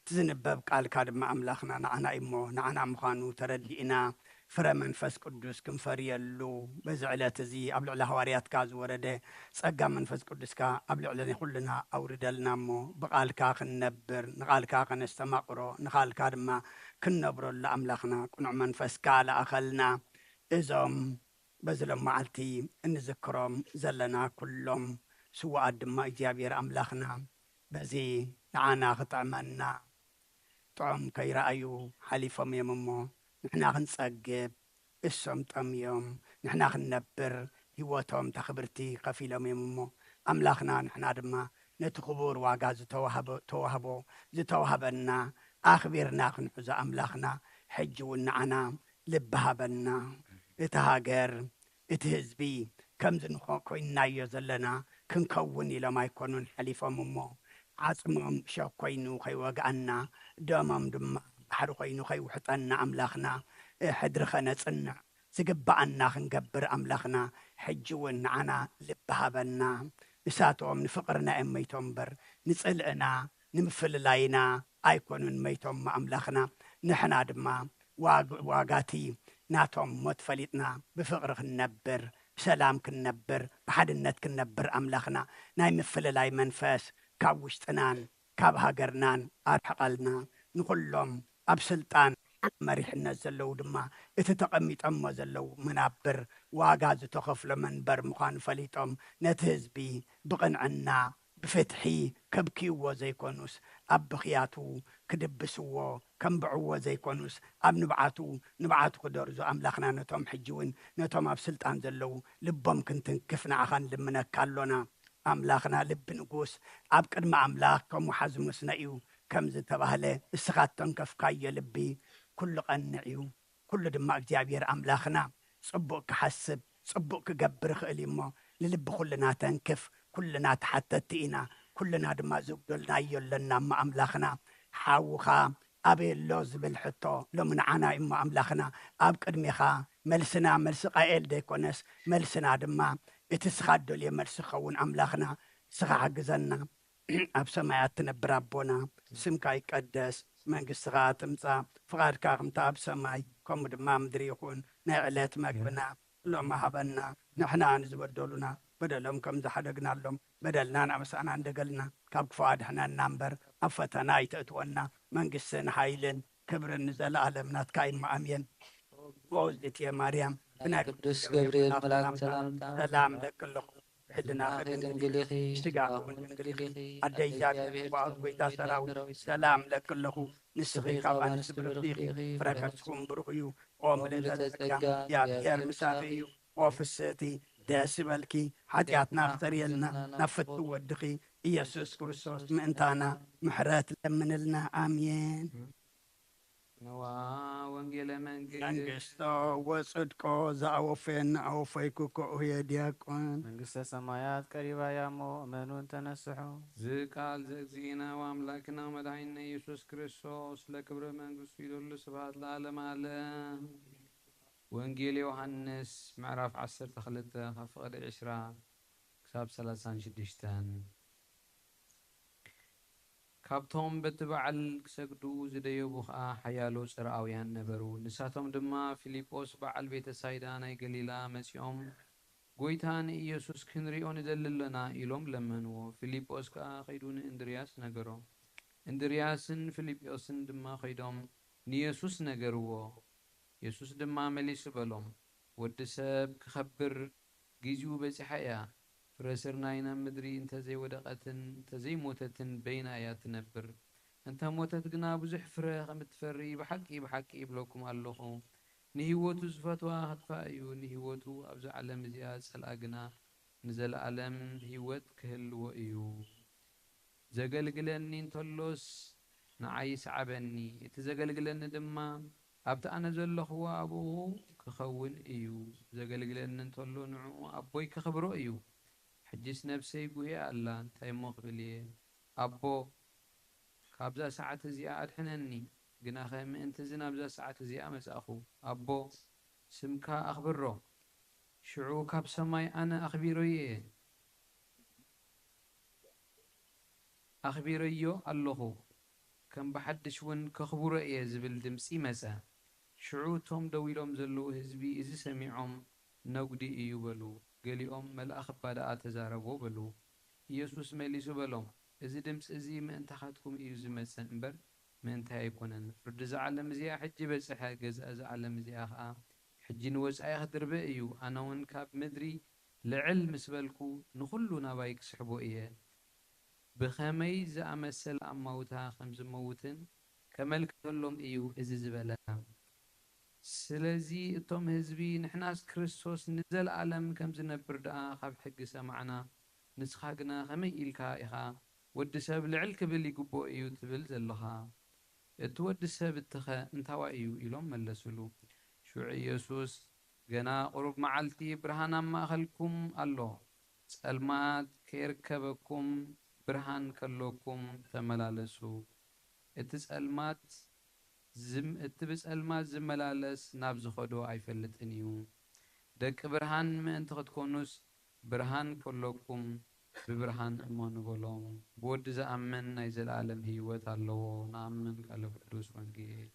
እቲ ዝንበብ ቃልካ ድማ ኣምላኽና ንዓና እዩ እሞ፣ ንዓና ምዃኑ ተረዲእና፣ ፍረ መንፈስ ቅዱስ ክንፈርየሉ፣ በዚ ዕለት እዚ ኣብ ልዕሊ ሃዋርያትካ ዝወረደ ጸጋ መንፈስ ቅዱስካ ኣብ ልዕሊ ኩልና ኣውርደልና እሞ፣ ብቓልካ ክንነብር፣ ንቓልካ ከነስተማቕሮ፣ ንቓልካ ድማ ክንነብረሉ ኣምላኽና ቅኑዕ መንፈስካ ለኣኸልና። እዞም በዚ ሎም መዓልቲ እንዝክሮም ዘለና ኩሎም ስዉኣት ድማ እግዚኣብሔር ኣምላኽና በዚ ንዓና ክጥዕመና ጥዑም ከይረኣዩ ሓሊፎም እዮም እሞ፣ ንሕና ክንጸግብ፣ እሶም ጠምዮም፣ ንሕና ክንነብር፣ ህይወቶም እታ ክብርቲ ከፊሎም እዮም እሞ፣ ኣምላኽና ንሕና ድማ ነቲ ክቡር ዋጋ ዝተዋህበ-፣ ተዋህቦ፣ ዝተዋህበና ኣኽቢርና ክንሕዞ ኣምላኽና ሕጂ እውን ንዓና ልቢ ሃበና። እቲ ሃገር፣ እቲ ህዝቢ ከምዚ ንኾ-፣ ኮይንናዮ ዘለና ክንከውን ኢሎም ኣይኮኑን ሓሊፎም እሞ፣ ዓጽሞም እሾኽ ኮይኑ ከይወግኣና፣ ደሞም ድማ ባሕሪ ኮይኑ ከይውሕጠና ኣምላኽና፣ እ፣ ሕድሪ ኸነጽንዕ፣ ዝግብኣና ክንገብር ኣምላኽና ሕጂ እውን ንዓና ልቢ ሃበና። ንሳቶም ንፍቕርና እዮም መይቶም እምበር፣ ንጽልእና፣ ንምፍልላይና ኣይኮኑን መይቶም እሞ ኣምላኽና። ንሕና ድማ ዋግ-፣ ዋጋቲ ናቶም ሞት ፈሊጥና ብፍቕሪ ክንነብር፣ ብሰላም ክንነብር፣ ብሓድነት ክንነብር ኣምላኽና ናይ ምፍልላይ መንፈስ ካብ ውሽጥናን ካብ ሃገርናን ኣርሕቐልና። ንኹሎም ኣብ ስልጣን መሪሕነት ዘለዉ ድማ እቲ ተቐሚጦሞ ዘለዉ መናብር ዋጋ ዝተኸፍሎ መንበር ምዃኑ ፈሊጦም ነቲ ህዝቢ ብቕንዕና ብፍትሒ ከብክይዎ ዘይኮኑስ ኣብ ብኽያቱ ክድብስዎ፣ ከንብዕዎ ዘይኮኑስ ኣብ ንብዓቱ፣ ንብዓቱ ክደርዙ ኣምላኽና ነቶም ሕጂ እውን ነቶም ኣብ ስልጣን ዘለዉ ልቦም ክንትንክፍ ንዓኻ ንልምነካ ኣሎና። ኣምላኽና ልቢ ንጉስ ኣብ ቅድሚ ኣምላኽ ከም ወሓዚ መስኖ እዩ ከም ዝተባህለ፣ እስኻ እተንከፍካዮ ልቢ ኩሉ ቀንዕ እዩ። ኩሉ ድማ እግዚኣብሔር ኣምላኽና ጽቡቕ ክሓስብ፣ ጽቡቕ ክገብር ይኽእል እዩ እሞ፣ ንልቢ ኩልና ተንክፍ። ኩልና ተሓተቲ ኢና። ኩልና ድማ ዝጉደልናዮ ኣለና እሞ ኣምላኽና፣ ሓውኻ ኣበይ ኣሎ ዝብል ሕቶ ሎሚ ንዓና እዩ እሞ ኣምላኽና፣ ኣብ ቅድሜኻ መልስና መልሲ ቃኤል ዘይኮነስ፣ መልስና ድማ እቲ ስኻ እትደልዮ መልሲ ክኸውን ኣምላኽና፣ ስኻ ሓግዘና። ኣብ ሰማያት ትነብር ኣቦና፣ ስምካ ይቀደስ፣ መንግስትኻ ትምጻእ፣ ፍቓድካ ከምታ ኣብ ሰማይ፣ ከምኡ ድማ ምድሪ ይኹን። ናይ ዕለት መግብና ሎሚ ሃበና፣ ንሕና ንዝበደሉና በደሎም ከም ዝሓደግናሎም፣ በደልና ናብ ምሳና እንደገልና፣ ካብ ክፉእ ኣድሕነና እምበር፣ ኣብ ፈተና ኣይተእትወና። መንግስትን ሓይልን ክብርን ንዘለኣለም ናትካ እዩ። ኣሜን። ኦ ዝትየ ማርያም፣ ብናይ ቅዱስ ገብርኤል መልኣክ ሰላምታ ሰላም ለኪ ኣለኹ። ሕልናኺ ድንግል ኢኺ፣ ስጋኺ እውን ድንግል ኢኺ። ኣደ እግዚኣብሔር፣ ዋእ ጎይታ ሰራዊት፣ ሰላም ለኪ ኣለኹ። ንስኺ ካብ ኣንስቲ ብርኽቲ ኢኺ፣ ፍረ ከርስኺ እውን ብሩኽ እዩ። ኦ ምልዕተ ጸጋ፣ እግዚኣብሔር ምሳኺ እዩ። ኦ ፍስህቲ፣ ደስ ይበልኪ። ሓጢኣትና ክሰርየልና ናብ ፍትው ወድኺ ኢየሱስ ክርስቶስ ምእንታና ምሕረት ለምንልና። ኣሜን። ንዋ ወንጌለ መንግስት መንግስቶ ወጽድቆ ዘኣወፈየኒ ኣወፈይኩ ከኡየ ዲያቆን። መንግስተ ሰማያት ቀሪባ እያ እሞ እመኑን ተነስሑ። ዝቃል ዘእግዚእና ወኣምላክና መድኃኒነ ኢየሱስ ክርስቶስ ለክብረ መንግስቱ ይደሉ ስብሐት ለዓለመ ዓለም። ወንጌል ዮሐንስ ምዕራፍ ዓሰርተ ክልተ ካብ ፍቕዲ ዕስራ ክሳብ ሰላሳን ሽዱሽተን። ካብቶም በቲ በዓል ክሰግዱ ዝደየቡ ኸኣ ሓያሎ ጽርኣውያን ነበሩ። ንሳቶም ድማ ፊልጶስ በዓል ቤተሳይዳ ናይ ገሊላ መጺኦም፣ "ጐይታ ንኢየሱስ ክንርእዮ ንደሊ ኣሎና" ኢሎም ለመንዎ። ፊልጶስ ከኣ ኸይዱ ንእንድርያስ ነገሮ። እንድርያስን ፊልጶስን ድማ ኸይዶም ንየሱስ ነገርዎ። የሱስ ድማ መሊሱ በሎም፣ "ወዲ ሰብ ክኸብር ጊዜኡ በጺሓ እያ። ፍረ ስርናይ ናብ ምድሪ እንተ ዘይወደቐትን እንተ ዘይሞተትን በይና እያ ትነብር። እንተ ሞተት ግና ብዙሕ ፍረ ከም እትፈሪ ብሓቂ ብሓቂ ይብለኩም ኣለኹ። ንህይወቱ ዝፈትዋ ኽጥፋእ እዩ፣ ንህይወቱ ኣብዚ ዓለም እዚኣ ዝጸልኣ ግና ንዘለኣለም ህይወት ክህልዎ እዩ። ዘገልግለኒ እንተሎስ ንዓይ ይስዓበኒ፣ እቲ ዘገልግለኒ ድማ ኣብቲ ኣነ ዘለኽዎ ኣብኡ ክኸውን እዩ። ዘገልግለኒ እንተሎ ንዕኡ ኣቦይ ከኽብሮ እዩ። ሕጅስ ነፍሰይ ጉህያ ኣላ፣ እንታይ እሞ ክብል እየ? ኣቦ፣ ካብዛ ሰዓት እዚኣ ኣድሕነኒ፣ ግናኸ ምእንቲ እዚ ናብዛ ሰዓት እዚኣ መጻእኹ። ኣቦ፣ ስምካ ኣኽብሮ። ሽዑ ካብ ሰማይ ኣነ ኣኽቢረዮ እየ፣ ኣኽቢረዮ ኣለኹ፣ ከም ብሓድሽ እውን ከኽብሮ እየ ዝብል ድምጺ መጸ። ሽዑ እቶም ደው ኢሎም ዘለዉ ህዝቢ እዚ ሰሚዖም፣ ነጉዲ እዩ በሉ። ገሊኦም፣ መልኣኽ እባ ደኣ ተዛረቦ በሉ። ኢየሱስ መሊሱ በሎም፣ እዚ ድምጺ እዚ ምእንታኻትኩም እዩ ዝመጽእ እምበር ምእንታይ ኣይኮነን። ፍርዲ እዛ ዓለም እዚኣ ሕጂ በጽሐ፣ ገዛእ እዛ ዓለም እዚኣ ኸኣ ሕጂ ንወጻኢ ክድርበ እዩ። ኣነ እውን ካብ ምድሪ ልዕል ምስ በልኩ፣ ንኹሉ ናባይ ክስሕቦ እየ። ብኸመይ ዝኣመሰለ ኣማውታ ከም ዝመውትን ከመልክተሎም እዩ እዚ ዝበለ። ስለዚ እቶም ህዝቢ፣ ንሕናስ ክርስቶስ ንዘለኣለም ከም ዝነብር ደኣ ካብ ሕጊ ሰማዕና፣ ንስኻ ግና ከመይ ኢልካ ኢኻ ወዲ ሰብ ልዕል ክብል ይግብኦ እዩ ትብል ዘለኻ? እቲ ወዲ ሰብ እትኸ እንታዋይ እዩ? ኢሎም መለሱሉ። ሽዑ ኢየሱስ፣ ገና ቁሩብ መዓልቲ ብርሃን ኣብ ማእከልኩም ኣሎ። ጸልማት ከይርከበኩም ብርሃን ከሎኩም ተመላለሱ። እቲ ጸልማት ዝም-፣ እቲ ብጸልማት ዝመላለስ ናብ ዝኸዶ ኣይፈልጥን እዩ። ደቂ ብርሃን ምእንቲ ክትኮኑስ፣ ብርሃን ከሎኩም ብብርሃን እመኑ በሎም። ብወዲ ዝኣምን ናይ ዘለኣለም ህይወት ኣለዎ። ንኣምን። ቃለ ቅዱስ ወንጌል።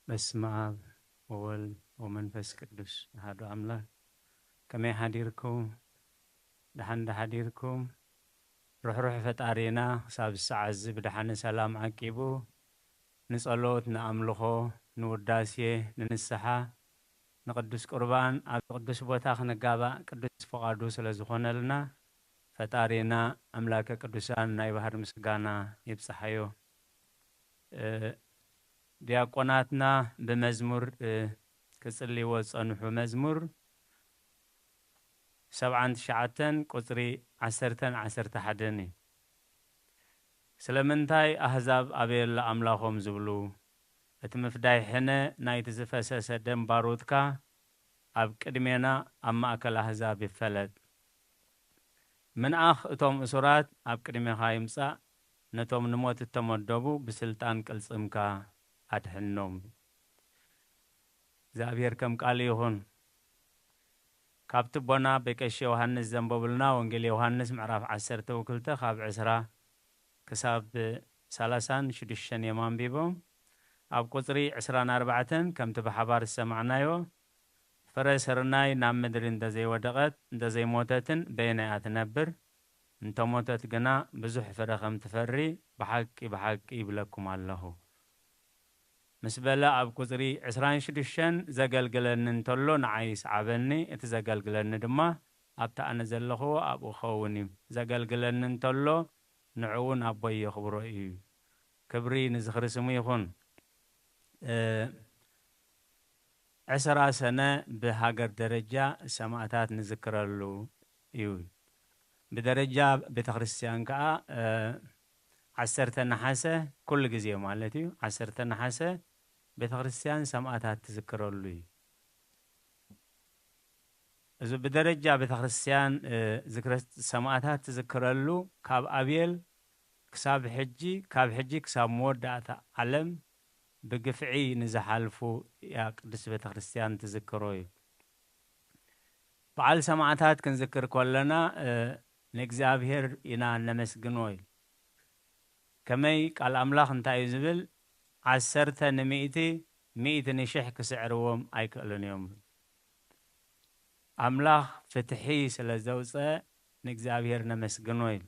በስመ ኣብ ወወልድ ወመንፈስ ቅዱስ ኣሐዱ ኣምላክ። ከመይ ሓዲርኩም? ደሓን ዶ ሓዲርኩም? ርሕሩሕ ፈጣሪና ክሳብ ሰዓት እዚ ብደሓን ሰላም ዓቂቡ፣ ንጸሎት፣ ንኣምልኾ፣ ንውዳሴ፣ ንንስሓ፣ ንቅዱስ ቁርባን ኣብዚ ቅዱስ ቦታ ክንጋባእ ቅዱስ ፍቓዱ ስለ ዝኾነልና፣ ፈጣሪና ኣምላከ ቅዱሳን ናይ ባህር ምስጋና ይብጽሓዮ። እ፣ ዲያቆናትና ብመዝሙር፣ እ፣ ክጽልይዎ ዝጸንሑ መዝሙር ሰብዓን ትሽዓተን ቁጽሪ ዓሰርተን ዓሰርተ ሓደን እዩ። ስለምንታይ ኣህዛብ ኣበየላ ኣምላኾም ዝብሉ? እቲ ምፍዳይ ሕነ ናይቲ ዝፈሰሰ ደም ባሮትካ ኣብ ቅድሜና ኣብ ማእከል ኣህዛብ ይፈለጥ። ምንኣኽ እቶም እሱራት ኣብ ቅድሜኻ ይምጻእ፣ ነቶም ንሞት እተመደቡ ብስልጣን ቅልጽምካ ኣድሕኖም። እግዚኣብሔር ከም ቃሉ ይኹን። ካብቲ ቦና ብቀሺ ዮሃንስ ዘንበቡልና ወንጌል ዮሃንስ ምዕራፍ ዓሰርተ ወክልተ ካብ ዕስራ ክሳብ ሰላሳን ሽዱሽተን እዮም ኣንቢቦም። ኣብ ቁጽሪ ዕስራን ኣርባዕተን ከምቲ ብሓባር ዝሰማዕናዮ፣ ፍረ ስርናይ ናብ ምድሪ እንተዘይወደቐት እንተዘይሞተትን በየናይ እያ ትነብር? እንተሞተት ግና ብዙሕ ፍረ ከም ትፈሪ ብሓቂ ብሓቂ ይብለኩም ኣለኹ። ምስ በለ ኣብ ቁጽሪ ዕስራን ሽዱሽተን ዘገልግለኒ እንተሎ ንዓይ ይስዓበኒ፣ እቲ ዘገልግለኒ ድማ ኣብቲ ኣነ ዘለኹዎ ኣብኡ ክኸውን እዩ። ዘገልግለኒ እንተሎ ንዕኡ እውን ኣቦይ የኽብሮ እዩ። ክብሪ ንዝኽሪ ስሙ ይኹን። እ፣ ዕስራ ሰነ ብሃገር ደረጃ ሰማእታት ንዝክረሉ እዩ። ብደረጃ ቤተክርስትያን ከኣ፣ እ፣ ዓሰርተ ነሓሰ ኩሉ ግዜ ማለት እዩ። ዓሰርተ ነሓሰ ቤተክርስትያን ሰማእታት ትዝክረሉ እዩ። እዚ ብደረጃ ቤተክርስትያን፣ እ፣ ዝክረ-፣ ሰማእታት ትዝክረሉ ካብ ኣቤል ክሳብ ሕጂ፣ ካብ ሕጂ ክሳብ መወዳእታ ዓለም ብግፍዒ ንዝሓልፉ እያ ቅድስት ቤተክርስትያን ትዝክሮ እዩ። በዓል ሰማዕታት ክንዝክር ከለና፣ እ፣ ንእግዚኣብሔር ኢና እነመስግኖ እዩ። ከመይ ቃል ኣምላኽ እንታይ እዩ ዝብል? ዓሰርተ ንሚእቲ፣ ሚእቲ ንሽሕ ክስዕርዎም ኣይክእሉን እዮም። ኣምላኽ ፍትሒ ስለ ዘውፀ ንእግዚኣብሔር ነመስግኖ እዩ።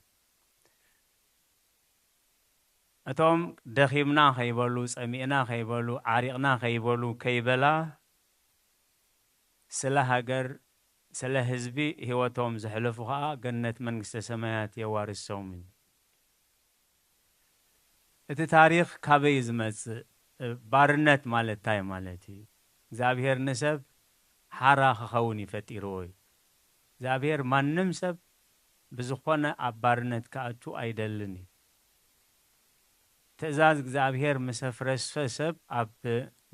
እቶም ደኺምና ከይበሉ፣ ጸሚእና ከይበሉ፣ ዓሪቕና ከይበሉ፣ ከይበላ፣ ስለ ሃገር፣ ስለ ህዝቢ ህይወቶም ዘሕለፉ ኸኣ ገነት መንግስተ ሰማያት የዋርሶም እዩ። እቲ ታሪኽ ካበይ እዩ ዝመጽእ? ባርነት ማለት እንታይ ማለት እዩ? እግዚኣብሔር ንሰብ ሓራ ክኸውን እዩ ፈጢርዎ እዩ። እግዚኣብሔር ማንም ሰብ ብዝኾነ ኣብ ባርነት ክኣቱ ኣይደልን እዩ። ትእዛዝ እግዚኣብሔር ምስ ኣፍረሰ ሰብ ኣብ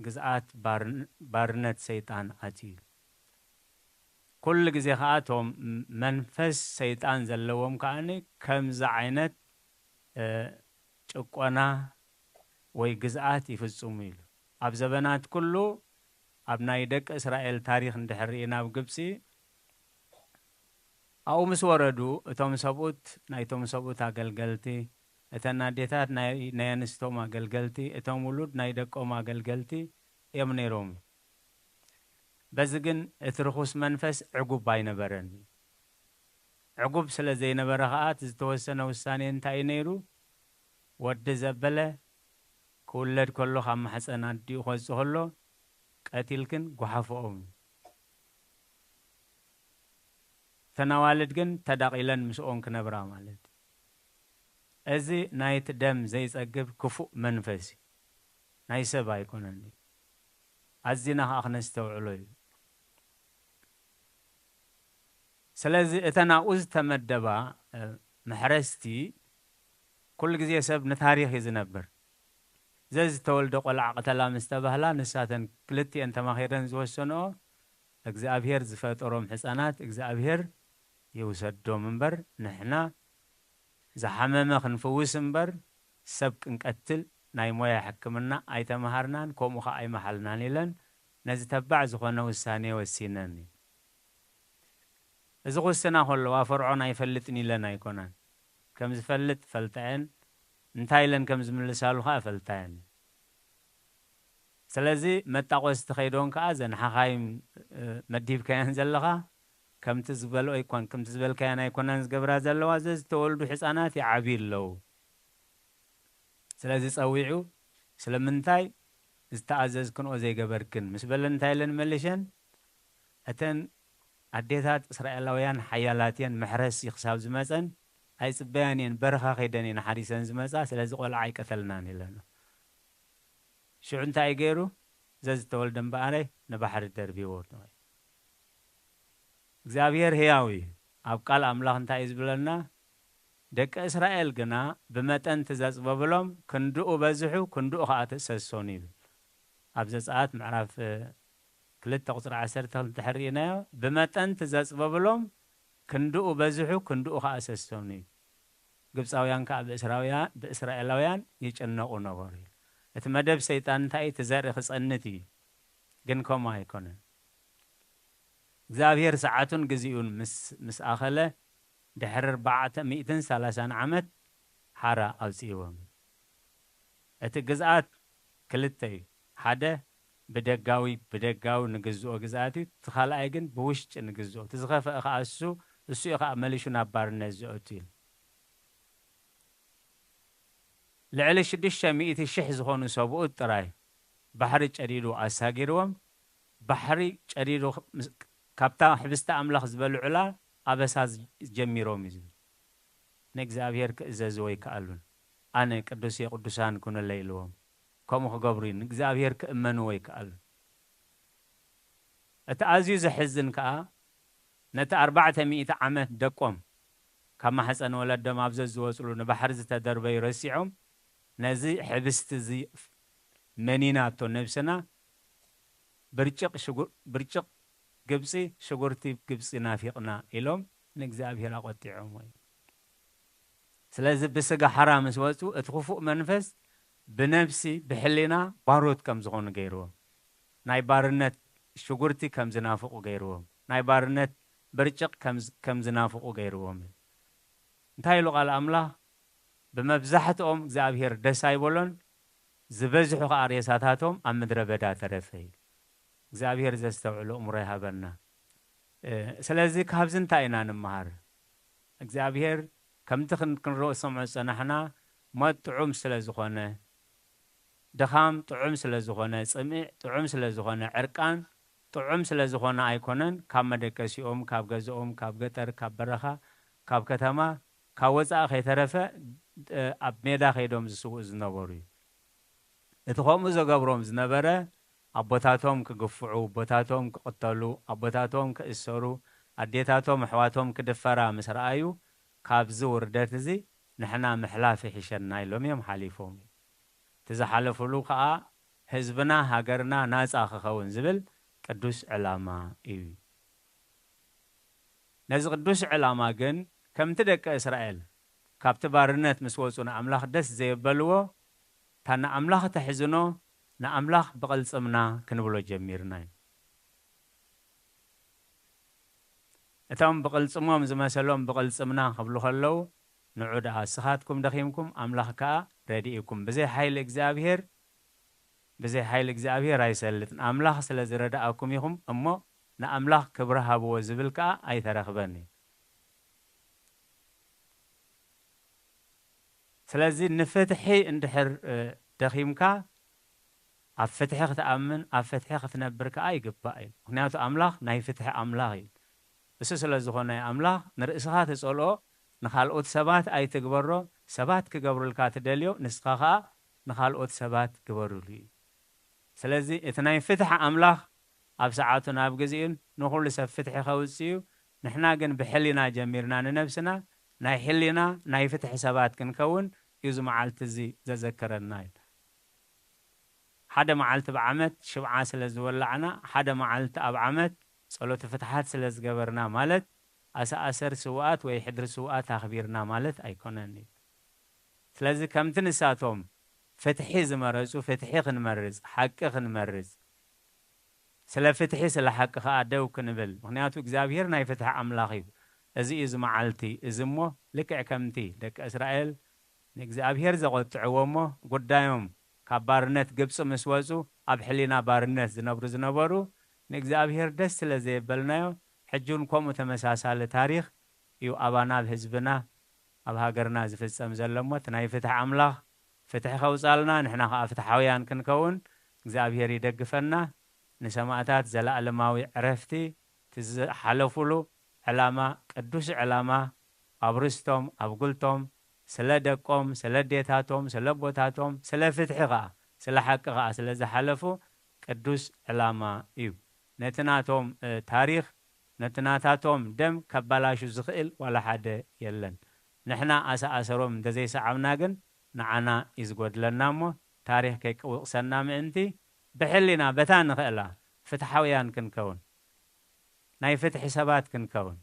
ግዝኣት ባርን-፣ ባርነት ሰይጣን ኣትዩ። ኩሉ ግዜ ከኣ እቶም መንፈስ ሰይጣን ዘለዎም ከኣ ከምዚ ዓይነት፣ እ፣ ጭቆና ወይ ግዝኣት ይፍጽሙ ኢሉ። ኣብ ዘበናት ኩሉ ኣብ ናይ ደቂ እስራኤል ታሪኽ እንድሕር ርኢና ኣብ ግብጺ ኣብኡ ምስ ወረዱ እቶም ሰብኡት ናይቶም ሰብኡት ኣገልገልቲ፣ እተን ኣዴታት ናይ፣ ናይ ኣንስቶም ኣገልገልቲ፣ እቶም ውሉድ ናይ ደቆም ኣገልገልቲ እዮም ነይሮም። በዚ ግን እቲ ርኹስ መንፈስ ዕጉብ ኣይነበረን። ዕጉብ ስለ ዘይነበረ ከኣ እቲ ዝተወሰነ ውሳኔ እንታይ እዩ ነይሩ? ወዲ ዘበለ ክውለድ ከሎ ካብ ማሕፀን ኣዲኡ ክወፅእ ከሎ ቀቲልክን ጓሓፍኦም። እተን ኣዋልድ ግን ተዳቒለን ምስኦም ክነብራ ማለት እዩ። እዚ ናይቲ ደም ዘይጸግብ ክፉእ መንፈስ እዩ። ናይ ሰብ ኣይኮነን እዩ። ኣዚና ከኣ ክነስተውዕሎ እዩ። ስለዚ እተን ኣብኡ ዝተመደባ፣ እ፣ መሕረስቲ ኩሉ ግዜ ሰብ ንታሪኽ እዩ ዝነብር። ዘዝተወልደ ቆልዓ ቅተላ ምስ ተባህላ ንሳተን ክልቲኤን ተማኺረን ዝወሰንኦ እግዚኣብሔር ዝፈጠሮም ሕፃናት እግዚኣብሔር ይውሰዶም እምበር ንሕና ዝሓመመ ክንፍውስ እምበር ሰብ ክንቀትል ናይ ሞያ ሕክምና ኣይተምሃርናን፣ ከምኡ ኸዓ ኣይመሓልናን ኢለን ነዚ ተባዕ ዝኾነ ውሳኔ ወሲነን እዩ። እዚ ክውስና ከለዋ ፈርዖን ኣይፈልጥን ኢለን ኣይኮናን። ከም ዝፈልጥ ፈልጠአን፣ እንታይ ኢለን ከም ዝምልሳሉ ኸዓ ፈልጣየን። ስለዚ መጣቆስቲ ከይዶን ከኣ ዘን ሓኻይም፣ እ፣ መዲብካየን ዘለኻ ከምቲ ዝበልኦ ኣይኮን፣ ከምቲ ዝበልካየን ኣይኮነን ዝገብራ ዘለዋ፣ ዘዝተወልዱ ሕፃናት ይዓብዩ ኣለዉ። ስለዚ ጸዊዑ፣ ስለምንታይ ዝተኣዘዝክንኦ ዘይገበርክን? ምስ በለን እንታይ ኢለን መሊሸን? እተን ኣዴታት እስራኤላውያን ሓያላት እየን፣ መሕረሲ ክሳብ ዝመጸን ኣይጽበያን እየን፣ በረኻ ከይደን እየን ሓሪሰን ዝመጻ፣ ስለዚ ቆልዓ ኣይቀተልናን ኢለን። ሽዑ እንታይ እዩ ገይሩ? ዘዝተወልደ እምበኣረይ ንባሕሪ ደርቢዎ። እግዚኣብሔር ህያው እዩ። ኣብ ቃል ኣምላኽ እንታይ እዩ ዝብለና? ደቂ እስራኤል ግና ብመጠን ትዘጽበብሎም፣ ክንድኡ በዝሑ፣ ክንድኡ ኸዓ ትእሰሶን ይብል። ኣብ ዘጸኣት ምዕራፍ፣ እ፣ ክልተ ቁጽሪ ዓሰርተ ክልተ እንድሕር ርኢናዮ፣ ብመጠን ትዘጽበብሎም፣ ክንድኡ በዝሑ፣ ክንድኡ ኸዓ እሰሶን እዩ። ግብጻውያን ከኣ ብእስራውያ-፣ ብእስራኤላውያን ይጭነቑ ነበሩ። እቲ መደብ ሰይጣን እንታይ እዩ? እቲ ዘርኢ ክጸንት እዩ። ግን ከምኡ ኣይኮነን። እግዚኣብሔር ሰዓቱን ግዜኡን ምስ፣ ምስ ኣኸለ፣ ድሕሪ ኣርባዕተ ሚእትን ሰላሳን ዓመት ሓራ ኣውጽእዎም። እቲ ግዝኣት ክልተ እዩ። ሓደ ብደጋዊ፣ ብደጋዊ ንግዝኦ ግዝኣት እዩ። እቲ ካልኣይ ግን ብውሽጢ ንግዝኦ። እቲ ዝኸፍአ ከኣ እሱ፣ እሱ እዩ ከኣ መሊሹ ናብ ባርነት ዘእቱ እዩ። ልዕሊ ሽዱሽተ ሚእቲ ሽሕ ዝኾኑ ሰብኡት ጥራይ ባሕሪ ጨዲዱ ኣሳጊርዎም። ባሕሪ ጨዲዱ ምስ-፣ ካብታ ሕብስቲ ኣምላኽ ዝበልዑላ ኣበሳ ዝ-፣ ጀሚሮም እዩ ዝብል። ንእግዚኣብሔር ክእዘዝዎ ኣይከኣሉን። ኣነ ቅዱስ የቅዱሳን ኩኑለይ ኢልዎም። ከምኡ ክገብሩ እዩ። ንእግዚኣብሔር ክእመንዎ ኣይከኣሉን። እቲ ኣዝዩ ዘሕዝን ከኣ፣ ነቲ ኣርባዕተ ሚእቲ ዓመት ደቆም ካብ ማሕፀን ወለዶም ኣብ ዘዝወፅሉ ንባሕሪ ዝተደርበዩ ረሲዖም፣ ነዚ ሕብስቲ እዚ መኒናቶ ነብስና፣ ብርጭቕ ሽጉ-፣ ብርጭቕ ግብፂ፣ ሽጉርቲ ግብፂ ናፊቕና ኢሎም ንእግዚኣብሔር ኣቖጢዖም ወይ። ስለዚ ብስጋ ሓራ ምስ ወፁ፣ እቲ ክፉእ መንፈስ ብነብሲ፣ ብሕሊና ባሮት ከም ዝኾኑ ገይርዎም። ናይ ባርነት ሽጉርቲ ከም ዝናፍቑ ገይርዎም። ናይ ባርነት ብርጭቕ ከም ዝ-፣ ከም ዝናፍቑ ገይርዎም። እንታይ ኢሉ ቃል ኣምላኽ? ብመብዛሕትኦም እግዚኣብሔር ደስ ኣይበሎን፣ ዝበዝሑ ኸዓ ሬሳታቶም ኣብ ምድረ በዳ ተረፈ እዩ። እግዚኣብሔር ዘስተውዕሎ እምሮ ይሃበና። እ፣ ስለዚ ካብዚ እንታይ ኢና ንምሃር? እግዚኣብሔር ከምቲ ክን-፣ ክንርኦ ዝሰምዖ ዝጸናሕና ሞት ጥዑም ስለ ዝኾነ፣ ድኻም ጥዑም ስለ ዝኾነ፣ ጽምኢ ጥዑም ስለ ዝኾነ፣ ዕርቃን ጥዑም ስለ ዝኾነ ኣይኮነን፣ ካብ መደቀሲኦም፣ ካብ ገዝኦም፣ ካብ ገጠር፣ ካብ በረኻ፣ ካብ ከተማ፣ ካብ ወጻኢ ከይተረፈ፣ እ፣ ኣብ ሜዳ ከይዶም ዝስውኡ ዝነበሩ እዩ። እቲ ከምኡ ዘገብሮም ዝነበረ፣ ኣቦታቶም ክግፍዑ፣ ኣቦታቶም ክቕተሉ፣ ኣቦታቶም ክእሰሩ፣ ኣዴታቶም ኣሕዋቶም ክድፈራ ምስ ረኣዩ፣ ካብዚ ውርደት እዚ ንሕና ምሕላፍ ይሕሸና ኢሎም እዮም ሓሊፎም። እቲ ዝሓለፉሉ ከኣ ህዝብና ሃገርና ናጻ ክኸውን ዝብል ቅዱስ ዕላማ እዩ። ነዚ ቅዱስ ዕላማ ግን ከምቲ ደቂ እስራኤል ካብቲ ባርነት ምስ ወጹ ንኣምላኽ ደስ ዘየበልዎ፣ እታ ንኣምላኽ ተሕዝኖ ንኣምላኽ ብቕልጽምና ክንብሎ ጀሚርና እዩ። እቶም ብቕልጽሞም ዝመሰሎም ብቕልጽምና ክብሉ ከለዉ፣ ንዑ ደኣ እስኻትኩም ደኺምኩም ኣምላኽ ከኣ ረዲእኩም። ብዘይ ሓይሊ እግዚኣብሔር፣ ብዘይ ሓይሊ እግዚኣብሔር ኣይሰልጥን። ኣምላኽ ስለ ዝረድኣኩም ኢኹም እሞ ንኣምላኽ ክብሪ ሃብዎ ዝብል ከኣ ኣይተረኽበን እዩ። ስለዚ ንፍትሒ እንድሕር፣ እ፣ ደኺምካ ኣብ ፍትሒ ክትኣምን፣ ኣብ ፍትሒ ክትነብር ከኣ ይግባእ እዩ። ምኽንያቱ ኣምላኽ ናይ ፍትሒ ኣምላኽ እዩ። እሱ ስለ ዝኾነ ኣምላኽ ንርእስኻ ትጸልኦ፣ ንኻልኦት ሰባት ኣይትግበሮ፣ ሰባት ክገብሩልካ ትደልዮ፣ ንስኻ ኸኣ ንኻልኦት ሰባት ግበሩሉ እዩ። ስለዚ እቲ ናይ ፍትሒ ኣምላኽ ኣብ ሰዓቱ ናብ ግዜኡን ንኹሉ ሰብ ፍትሒ ከውጽእ እዩ። ንሕና ግን ብሕሊና ጀሚርና ንነብስና ናይ ሕሊና ናይ ፍትሒ ሰባት ክንከውን እዩ እዚ መዓልቲ እዚ ዘዘከረና እዩ። ሓደ መዓልቲ ብዓመት ሽብዓ ስለ ዝወላዕና፣ ሓደ መዓልቲ ኣብ ዓመት ጸሎተ ፍትሓት ስለ ዝገበርና፣ ማለት ኣሰኣሰር ስውኣት ወይ ሕድሪ ስውኣት ኣኽቢርና ማለት ኣይኮነን እዩ። ስለዚ ከምቲ ንሳቶም ፍትሒ ዝመረጹ፣ ፍትሒ ክንመርጽ፣ ሓቂ ክንመርጽ፣ ስለ ፍትሒ ስለ ሓቂ ከኣ ደው ክንብል፣ ምኽንያቱ እግዚኣብሔር ናይ ፍትሒ ኣምላኽ እዩ። እዚ እዩ እዚ መዓልቲ እዚ እሞ፣ ልክዕ ከምቲ ደቂ እስራኤል ንእግዚኣብሔር ዘቖጥዕዎ እሞ፣ ጉዳዮም ካብ ባርነት ግብጺ ምስ ወጹ፣ ኣብ ሕሊና ባርነት ዝነብሩ ዝነበሩ፣ ንእግዚኣብሔር ደስ ስለ ዘየበልናዮ፣ ሕጂ እውን ከምኡ ተመሳሳሊ ታሪኽ እዩ ኣባና፣ ኣብ ህዝብና፣ ኣብ ሃገርና ዝፍጸም ዘሎ እሞ፣ እቲ ናይ ፍትሒ ኣምላኽ ፍትሒ ከውጻልና፣ ንሕና ኸኣ ፍትሓውያን ክንከውን እግዚኣብሔር ይደግፈና። ንሰማእታት ዘለኣለማዊ ዕረፍቲ፣ እቲ ዝሓለፉሉ ዕላማ፣ ቅዱስ ዕላማ፣ ኣብ ርስቶም፣ ኣብ ጉልቶም፣ ስለ ደቆም፣ ስለ ኣዴታቶም፣ ስለ ኣቦታቶም፣ ስለ ፍትሒ ኸኣ፣ ስለ ሓቂ ኸኣ ስለ ዝሓለፉ ቅዱስ ዕላማ እዩ። ነቲ ናቶም፣ እ፣ ታሪኽ፣ ነቲ ናታቶም ደም ከባላሹ ዝኽእል ዋላ ሓደ የለን። ንሕና ኣሰኣሰሮም እንተዘይሰዓብና ግን ንዓና እዩ ዝጎድለና እሞ፣ ታሪኽ ከይቅውቕሰና ምእንቲ፣ ብሕሊና በታ ንኽእላ ፍትሓውያን ክንከውን፣ ናይ ፍትሒ ሰባት ክንከውን፣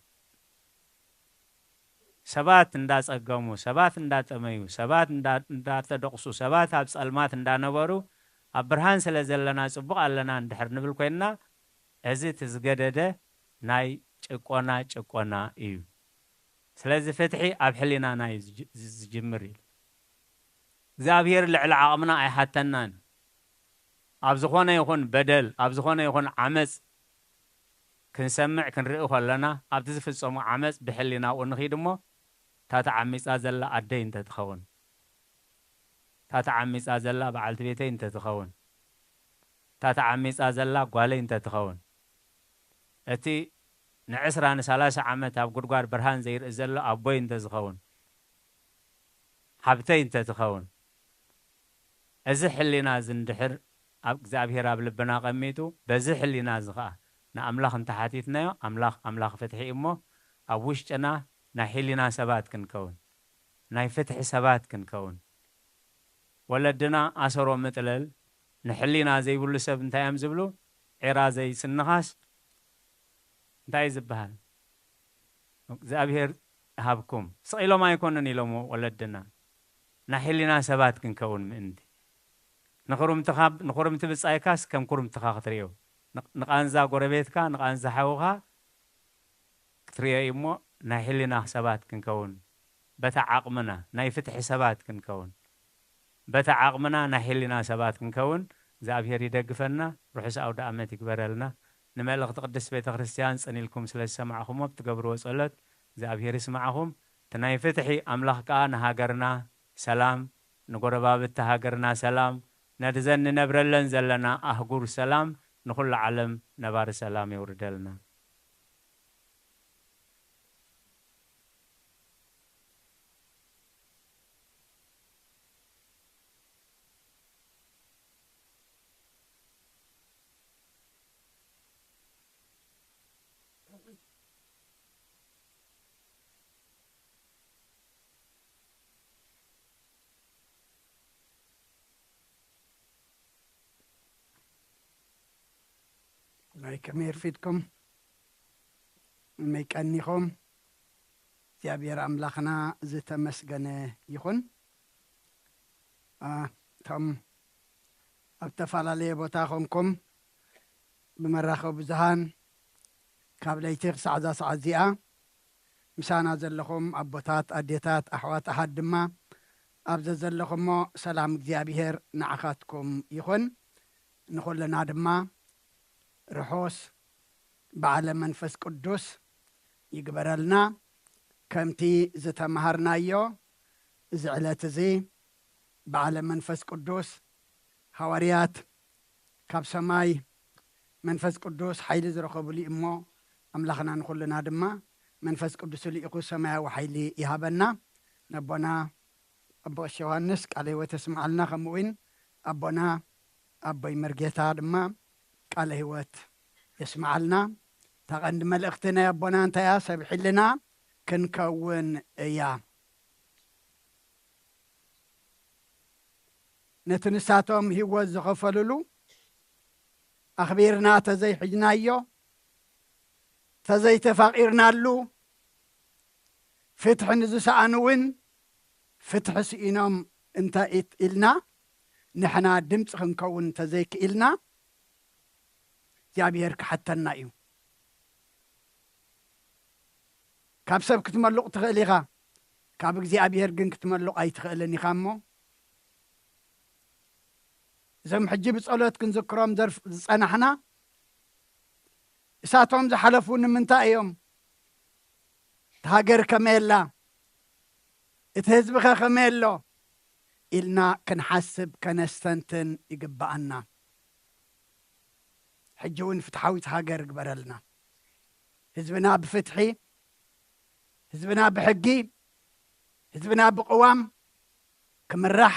ሰባት እንዳጸገሙ፣ ሰባት እንዳጠመዩ፣ ሰባት እንዳ-፣ እንዳተደቕሱ፣ ሰባት ኣብ ጸልማት እንዳነበሩ፣ ኣብ ብርሃን ስለ ዘለና ጽቡቕ ኣለና እንድሕር ንብል ኮይንና፣ እዚ እቲ ዝገደደ ናይ ጭቆና ጭቆና እዩ። ስለዚ ፍትሒ ኣብ ሕሊናና እዩ ዝጅ-፣ ዝጅምር ኢሉ። እግዚኣብሔር ልዕሊ ዓቕምና ኣይሓተናን። ኣብ ዝኾነ ይኹን በደል፣ ኣብ ዝኾነ ይኹን ዓመጽ ክንሰምዕ ክንርኢ ከለና፣ ኣብቲ ዝፍጸሙ ዓመጽ ብሕሊናኡ ንኺድ እሞ፣ እታ ተዓሚጻ ዘላ ኣደይ እንተትኸውን፣ እታ ተዓሚጻ ዘላ በዓልቲ ቤተይ እንተትኸውን፣ እታ ተዓሚጻ ዘላ ጓለይ እንተትኸውን፣ እቲ ንዕስራ ንሰላሳ ዓመት ኣብ ጉድጓድ ብርሃን ዘይርኢ ዘሎ ኣቦይ እንተዝኸውን፣ ሓብተይ እንተትኸውን፣ እዚ ሕሊና እዚ እንድሕር ኣብ እግዚኣብሔር ኣብ ልብና ቀሚጡ፣ በዚ ሕሊና እዚ ኸኣ ንኣምላኽ እንተሓቲትናዮ፣ ኣምላኽ፣ ኣምላኽ ፍትሒ እዩ እሞ፣ ኣብ ውሽጥና ናይ ሕሊና ሰባት ክንከውን፣ ናይ ፍትሒ ሰባት ክንከውን። ወለድና ኣሰሮም ምጥለል፣ ንሕሊና ዘይብሉ ሰብ እንታይ እዮም ዝብሉ? ዒራ ዘይስንኻስ እንታይ እዩ ዝበሃል? እግዚኣብሔር ሃብኩም። ስቕ ኢሎም ኣይኮኑን ኢሎምዎ ወለድና። ናይ ሕሊና ሰባት ክንከውን ምእንቲ። ንኹርምትኻ፣ ንኹርምቲ ብጻይካስ ከም ኩርምትኻ ክትርእዮ። ንቕ-፣ ንቓንዛ ጎረቤትካ፣ ንቓንዛ ሓውኻ ክትርእዮ እዩ እሞ፣ ናይ ሕሊና ሰባት ክንከውን። በታ ዓቕምና ናይ ፍትሒ ሰባት ክንከውን። በታ ዓቕምና ናይ ሕሊና ሰባት ክንከውን እግዚኣብሔር ይደግፈና። ርሑስ ኣውደ ኣመት ይግበረልና። ንመልእኽቲ ቅድስት ቤተ ክርስቲያን ጽን ኢልኩም ስለ ዝሰማዕኹሞ ብትገብርዎ ጸሎት እግዚኣብሔር ይስማዕኹም። እቲ ናይ ፍትሒ ኣምላኽ ከኣ ንሃገርና ሰላም፣ ንጎረባብቲ ሃገርና ሰላም፣ ነድዘን ንነብረለን ዘለና ኣህጉር ሰላም፣ ንኹሉ ዓለም ነባሪ ሰላም የውርደልና። ናይ ከመይ ርፊድኩም? መይ ቀኒኹም? እግዚኣብሔር ኣምላኽና ዝተመስገነ ይኹን። አ፣ እቶም ኣብ ዝተፈላለየ ቦታ ኾንኩም ብመራኸቢ ብዙሃን ካብ ለይቲ ክሳዕ እዛ ሰዓት እዚኣ ምሳና ዘለኹም ኣቦታት፣ ኣዴታት፣ ኣሕዋት፣ ኣሓት ድማ ኣብ ዘዘለኹሞ ሰላም እግዚኣብሔር ንዓኻትኩም ይኹን። ንኹልና ድማ ርሑስ በዓለ መንፈስ ቅዱስ ይግበረልና። ከምቲ ዝተማሃርናዮ፣ እዚ ዕለት እዚ በዓለ መንፈስ ቅዱስ፣ ሃዋርያት ካብ ሰማይ መንፈስ ቅዱስ ሓይሊ ዝረኸብሉ እዩ እሞ፣ ኣምላኽና ንኹልና ድማ መንፈስ ቅዱስ ልኢኹ ሰማያዊ ሓይሊ ይሃበና። ነቦና ኣቦ ቀሺ ዮሃንስ ቃለ ህይወት የስምዓልና፣ ከምኡ እውን ኣቦና ኣቦይ መርጌታ ድማ ቃለ ህይወት የስምዓልና። እታ ቀንዲ መልእኽቲ ናይ ኣቦና እንታይ እያ? ሰብ ሒልና ክንከውን እያ። ነቲ ንሳቶም ህይወት ዝኸፈልሉ ኣኽቢርና ተዘይሒዝናዮ፣ ተዘይተፋቒርናሉ፣ ፍትሒ ንዝሰኣኑ እውን ፍትሒ ስኢኖም እንተ ኢት-፣ ኢልና፣ ንሕና ድምፂ ክንከውን እንተዘይክኢልና፣ እግዚኣብሔር ክሓተና እዩ። ካብ ሰብ ክትመሉቕ ትኽእል ኢኻ፣ ካብ እግዚኣብሔር ግን ክትመሉቕ ኣይትኽእልን ኢኻ። እሞ እዞም ሕጂ ብጸሎት ክንዝክሮም ዘርፍ-፣ ዝጸናሕና፣ እሳቶም ዝሓለፉ ንምንታይ እዮም? እቲ ሃገር ከመይ ኣላ? እቲ ህዝብኸ ከመይ ኣሎ? ኢልና ክንሓስብ ከነስተንትን ይግብኣና። ሕጂ እውን ፍትሓዊት ሃገር ግበረልና። ህዝብና ብፍትሒ፣ ህዝብና ብሕጊ፣ ህዝብና ብቅዋም ክምራሕ፣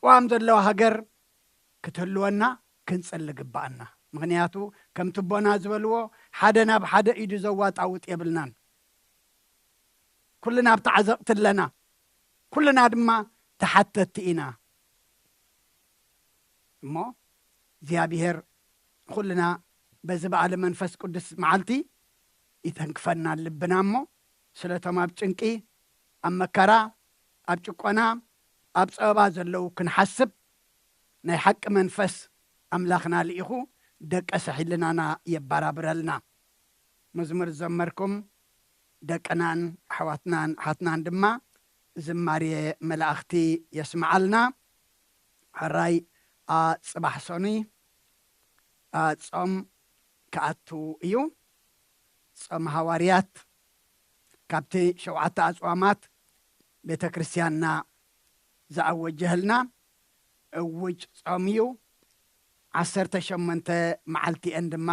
ቅዋም ዘለዋ ሃገር ክትህልወና ክንጽሊ ግብኣና። ምኽንያቱ ከምቲ ኣቦና ዝበልዎ፣ ሓደ ናብ ሓደ ኢዱ ዘዋጣውጥ የብልናን። ኩልና ኣብ ተዓዘቕቲ ኣለና። ኩልና ድማ ተሓተቲ ኢና። እሞ እግዚኣብሔር ኩልና በዚ በዓለ መንፈስ ቅዱስ መዓልቲ ይተንክፈና ልብና እሞ፣ ስለቶም ኣብ ጭንቂ፣ ኣብ መከራ፣ ኣብ ጭቆና፣ ኣብ ጸበባ ዘለዉ ክንሓስብ ናይ ሓቂ መንፈስ ኣምላኽና ልኢኹ ደቀሰ ሕልናና የባራብረልና። መዝሙር ዝዘመርኩም ደቅናን ኣሕዋትናን ኣሓትናን ድማ ዝማሬ መላእኽቲ የስምዓልና። ሕራይ፣ አ፣ ጽባሕ ሰኑይ፣ አ፣ ጾም ክኣቱ እዩ። ጾም ሃዋርያት ካብቲ ሸውዓተ ኣጽዋማት ቤተ ክርስቲያንና ዝኣወጀህልና እውጅ ጾም እዩ። ዓሰርተ ሸሞንተ መዓልቲ እየን ድማ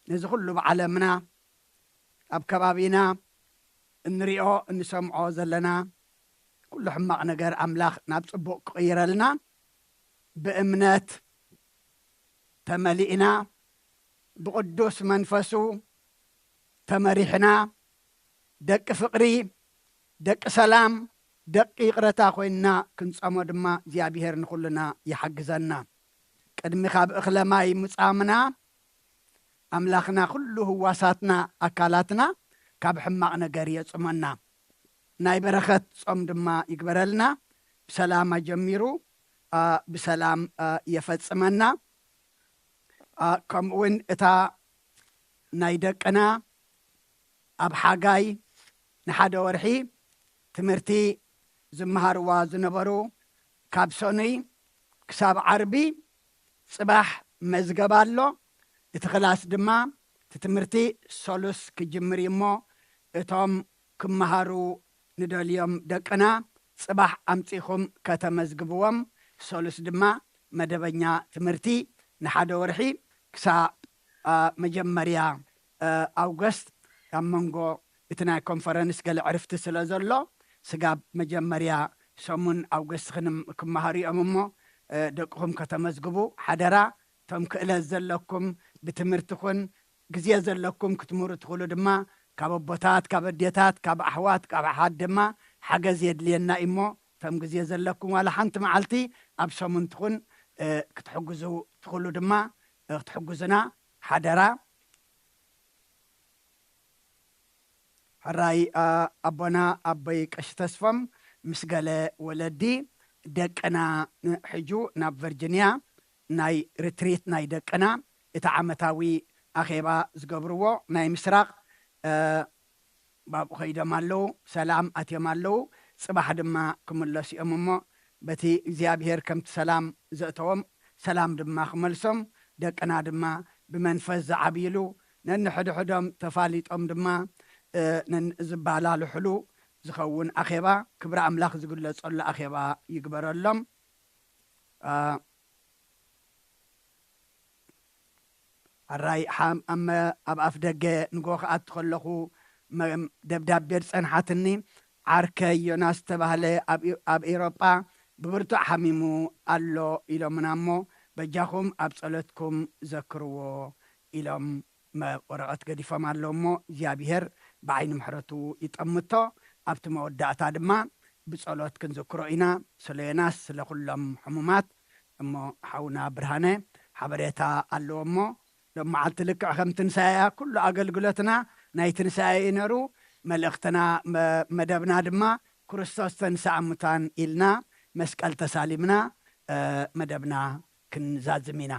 ነዚ ኩሉ ብዓለምና ኣብ ከባቢና እንሪኦ እንሰምዖ ዘለና ኩሉ ሕማቕ ነገር ኣምላኽ ናብ ጽቡቕ ክቕይረልና ብእምነት ተመሊእና ብቕዱስ መንፈሱ ተመሪሕና ደቂ ፍቕሪ፣ ደቂ ሰላም፣ ደቂ ይቕረታ ኮይንና ክንጸሞ ድማ እግዚኣብሔር ንኹልና ይሓግዘና። ቅድሚ ካብ እኽለ ማይ ምጻምና ኣምላኽና ኩሉ ህዋሳትና ኣካላትና ካብ ሕማቕ ነገር የጽመና። ናይ በረኸት ጾም ድማ ይግበረልና። ብሰላም ኣጀሚሩ፣ አ፣ ብሰላም፣ አ፣ የፈጽመና። አ፣ ከምኡ እውን እታ ናይ ደቅና ኣብ ሓጋይ ንሓደ ወርሒ ትምህርቲ ዝመሃርዋ ዝነበሩ ካብ ሰኑይ ክሳብ ዓርቢ ጽባሕ መዝገብ ኣሎ። እቲ ክላስ ድማ እቲ ትምህርቲ ሰሉስ ክጅምር እዩ እሞ እቶም ክመሃሩ ንደልዮም ደቅና ጽባሕ ኣምጺኹም ከተመዝግብዎም። ሰሉስ ድማ መደበኛ ትምህርቲ ንሓደ ወርሒ ክሳብ፣ አ፣ መጀመርያ፣ አ፣ ኣውገስት ኣብ መንጎ እቲ ናይ ኮንፈረንስ ገለ ዕርፍቲ ስለ ዘሎ ስጋብ መጀመርያ ሰሙን ኣውገስት ክንም-፣ ክመሃሩ እዮም እሞ፣ አ፣ ደቅኹም ከተመዝግቡ ሓደራ። እቶም ክእለት ዘለኩም ብትምህርቲ ኹን ግዜ ዘለኩም ክትምህሩ ትኽእሉ ድማ ካብ ኣቦታት፣ ካብ ኣዴታት፣ ካብ ኣሕዋት፣ ካብ ኣሓት ድማ ሓገዝ የድልየና እዩ እሞ እቶም ግዜ ዘለኩም ዋላ ሓንቲ መዓልቲ ኣብ ሰሙን ትኹን፣ እ፣ ክትሕግዙ ትኽእሉ ድማ፣ እ፣ ክትሕግዙና ሓደራ። ሕራይ ኣቦና ኣቦይ ቀሺ ተስፎም ምስ ገለ ወለዲ ደቅና ሕጁ ናብ ቨርጂንያ ናይ ሪትሪት ናይ ደቅና እቲ ዓመታዊ ኣኼባ ዝገብርዎ ናይ ምስራቕ ባብኡ ከይዶም ኣለዉ። ሰላም ኣትዮም ኣለዉ። ጽባሕ ድማ ክምለሱ እዮም እሞ በቲ እግዚኣብሔር ከምቲ ሰላም ዘእተዎም ሰላም ድማ ክመልሶም፣ ደቅና ድማ ብመንፈስ ዝዓብይሉ፣ ነንሕድሕዶም ተፋሊጦም ድማ ነን ዝባላልሕሉ ዝኸውን ኣኼባ ክብሪ ኣምላኽ ዝግለጸሉ ኣኼባ ይግበረሎም። ኣራይ ሓም ኣብ ኣፍ ደገ ንጎ ክኣቱ ከለኹ ደብዳቤ ዝጸንሓትኒ ዓርከይ ዮናስ ዝተባህለ ኣብ ኤውሮጳ ብብርቱዕ ሓሚሙ ኣሎ ኢሎምና እሞ በጃኹም ኣብ ጸሎትኩም ዘክርዎ ኢሎም ወረቐት ገዲፎም ኣሎ እሞ እግዚኣብሔር ብዓይኒ ምሕረቱ ይጠምቶ። ኣብቲ መወዳእታ ድማ ብጸሎት ክንዝክሮ ኢና። ስለ ዮናስ ስለ ኩሎም ሕሙማት እሞ ሓውና ብርሃነ ሓበሬታ ኣለዎ እሞ ሎም መዓልቲ ልክዕ ከም ትንሳኤያ ኩሉ ኣገልግሎትና ናይ ትንሳኤ እዩ ነሩ። መልእኽትና መደብና ድማ ክርስቶስ ተንስኣ ሙታን ኢልና መስቀል ተሳሊምና መደብና ክንዛዝም ኢና።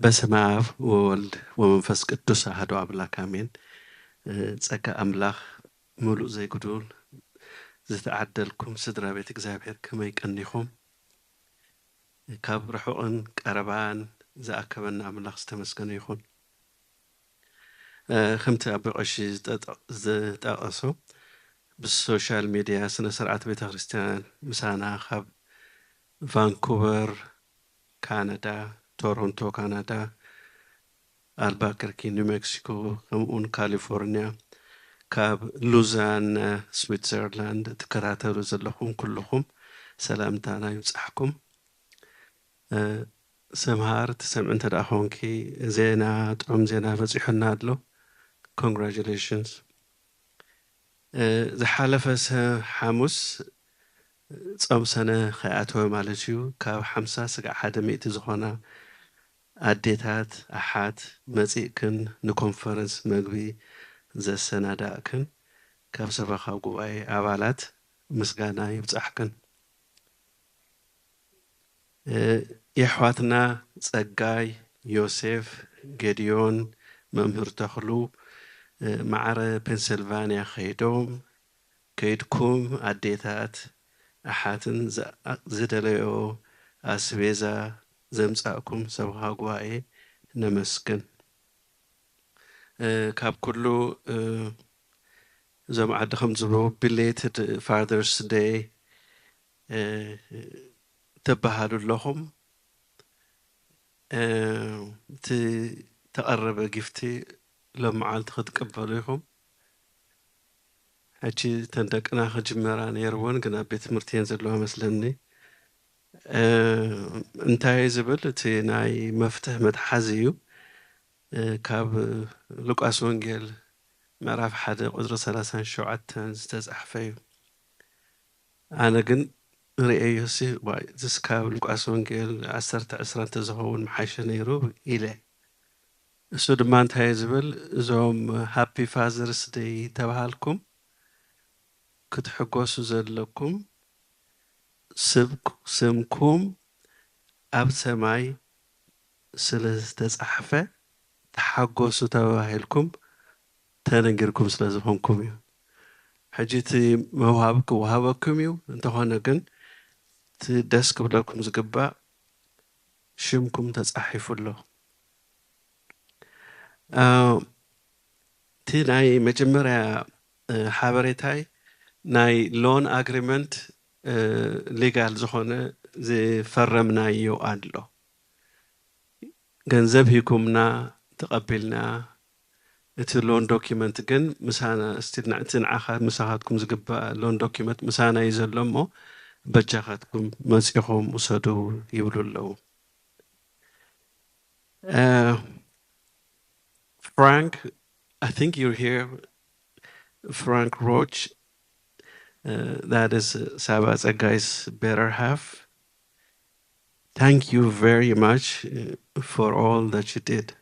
በስመ አብ ወወልድ ወመንፈስ ቅዱስ አሐዱ አምላክ አሜን። ጸጋ ኣምላኽ ምሉእ ዘይጉዱል ዝተዓደልኩም ስድራ ቤት እግዚኣብሔር ከመይ ቀኒኹም? ካብ ርሑቕን ቀረባን ዝኣከበና ኣምላኽ ዝተመስገነ ይኹን። ከምቲ ኣቦ ቀሺ ዝጠቐሱ ብሶሻል ሚድያ ስነ ስርዓት ቤተ ክርስቲያን ምሳና ካብ ቫንኩቨር ካናዳ፣ ቶሮንቶ ካናዳ፣ ኣልባከርኪ ኒው ሜክሲኮ፣ ከምኡውን ካሊፎርኒያ፣ ካብ ሉዛን ስዊትዘርላንድ ትከታተሉ ዘለኹም ኩልኹም ሰላምታና ይብጻሕኩም። ሰምሃር ትሰምዒ እንተ ደኣ ኾንኪ ዜና ጥዑም ዜና በጺሑና ኣሎ። Congratulations። ዝሓለፈ ሓሙስ ጾም ሰነ ከይኣተወ ማለት እዩ ካብ ሓምሳ ስጋዕ ሓደ ሚእቲ ዝኾና ኣዴታት ኣሓት መጺእክን ንኮንፈረንስ መግቢ ዘሰናዳእክን ካብ ሰበኻ ጉባኤ ኣባላት ምስጋና ይብጻሕክን። የሕዋትና ጸጋይ፣ ዮሴፍ፣ ጌድዮን፣ መምህር ተኽሉ ማዕረ ፔንስልቫንያ ከይዶም ከይድኩም ኣዴታት ኣሓትን ዝደለዮ ኣስቤዛ ዘምጻእኩም ሰብኻ ጉባኤ ነመስግን። ካብ ኩሉ እዞም ዓዲ ከም ዝብሉ belated Father's Day ተበሃሉ ኣለኹም። እቲ ተቐረበ ጊፍቲ ሎም መዓልቲ ክትቅበሉ ኢኹም። ሕጂ እተን ደቅና ክጅመራ ነይርወን ግን ኣብ ቤት ትምህርቲ እየን ዘለዋ መስለኒ። እንታይ ዝብል እቲ ናይ መፍትሕ መትሓዚ እዩ ካብ ሉቃስ ወንጌል ምዕራፍ ሓደ ቁፅሪ ሰላሳን ሸውዓተን ዝተፃሕፈ እዩ። ኣነ ግን ርእየዮሲ ዋይ ዝስ ካብ ሉቃስ ወንጌል ዓሰርተ ዕስራ እንተዝኸውን ምሓሸ ነይሩ ኢለ። እሱ ድማ እንታይ ዝብል እዞም ሃፒ ፋዘርስ ደይ ተባሃልኩም ክትሕጎሱ ዘለኩም ስምኩም ኣብ ሰማይ ስለ ዝተጻሕፈ ተሓጎሱ ተባሂልኩም ተነጊርኩም ስለ ዝኾንኩም እዩ። ሕጂ እቲ መውሃብ ክወሃበኩም እዩ። እንተኾነ ግን እቲ ደስ ክብለኩም ዝግባእ ሽምኩም ተጻሒፉ ኣሎ። እቲ ናይ መጀመርያ ሓበሬታይ ናይ ሎን ኣግሪመንት ሊጋል ዝኾነ ዝፈረምናዮ ኣሎ። ገንዘብ ሂኩምና ተቐቢልና፣ እቲ ሎን ዶኪመንት ግን ምሳና ስቲል እቲ ንዓኻ ምሳኻትኩም ዝግባእ ሎን ዶኪመንት ምሳና እዩ ዘሎ እሞ በጃኻትኩም መፂኹም ውሰዱ ይብሉ ኣለዉ። Uh, Frank, I think you're here. Frank Roach, uh, that is uh, Saba Tsegai's better half. Thank you very much uh, for all that you did.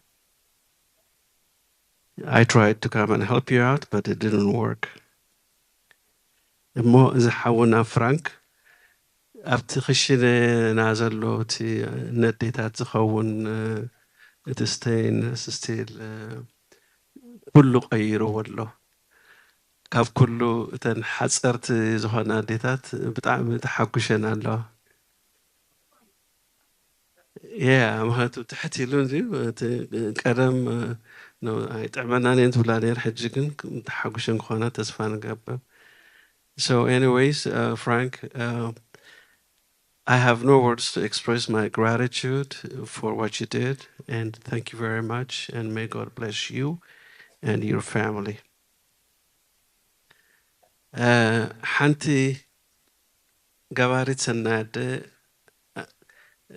I tried to come and help you out, but it didn't work. እሞ እዚ ሓውና ፍራንክ ኣብቲ ክሽነና ዘሎ እቲ ነዴታት ዝኸውን እቲ ስቴንለስ ስቲል ኩሉ ቀይርዎ ኣሎ። ካብ ኩሉ እተን ሓፀርቲ ዝኾነ ኣዴታት ብጣዕሚ ተሓጉሸን ኣለዋ። ያ ምክንያቱ ትሕት ኢሉ እዚ እቲ ቀደም እ፣ ኖ፣ ኣይጥዕመናን እየን ትብላ ነር። ሕጂ ግን ተሓጉሸን ክኾና ተስፋ ንገብር። So anyways, uh, Frank, uh, I have no words to express my gratitude for what you did, and thank you very much, and may God bless you and your family. Uh, ሓንቲ ገባሪት ሰናይ ኣደ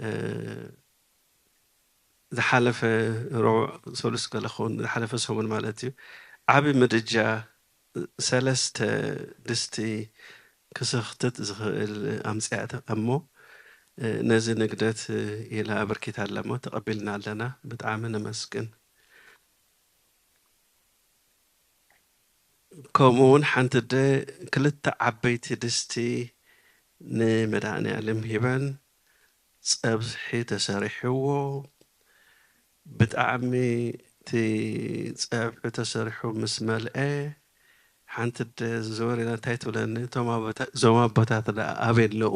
እ፣ ዝሓለፈ ረቡዕ ሰሉስ ገለ ክኸውን ዝሓለፈ ሰሙን ማለት እዩ ዓቢ ምድጃ ሰለስተ ድስቲ ክስኽትት ዝኽእል ኣምፅኣት እሞ እ፣ ነዚ ንግደት እ፣ ኢላ ኣበርኪታ ኣለሞ ተቐቢልና ኣለና። ብጣዕሚ ነመስግን። ከምኡ እውን ሓንቲ ኣደ ክልተ ዓበይቲ ድስቲ ንመድሃኔ ዓለም ሂበን ጸብሒ ተሰሪሕዎ። ብጣዕሚ እቲ ጸብሒ ተሰሪሑ ምስ መልአ ሓንቲ ኣደ ዘወር ኢላ እንታይ ትብለኒ፣ "እቶም ኣቦታ-፣ እዞም ኣቦታት ደኣ ኣበይ ኣለዉ?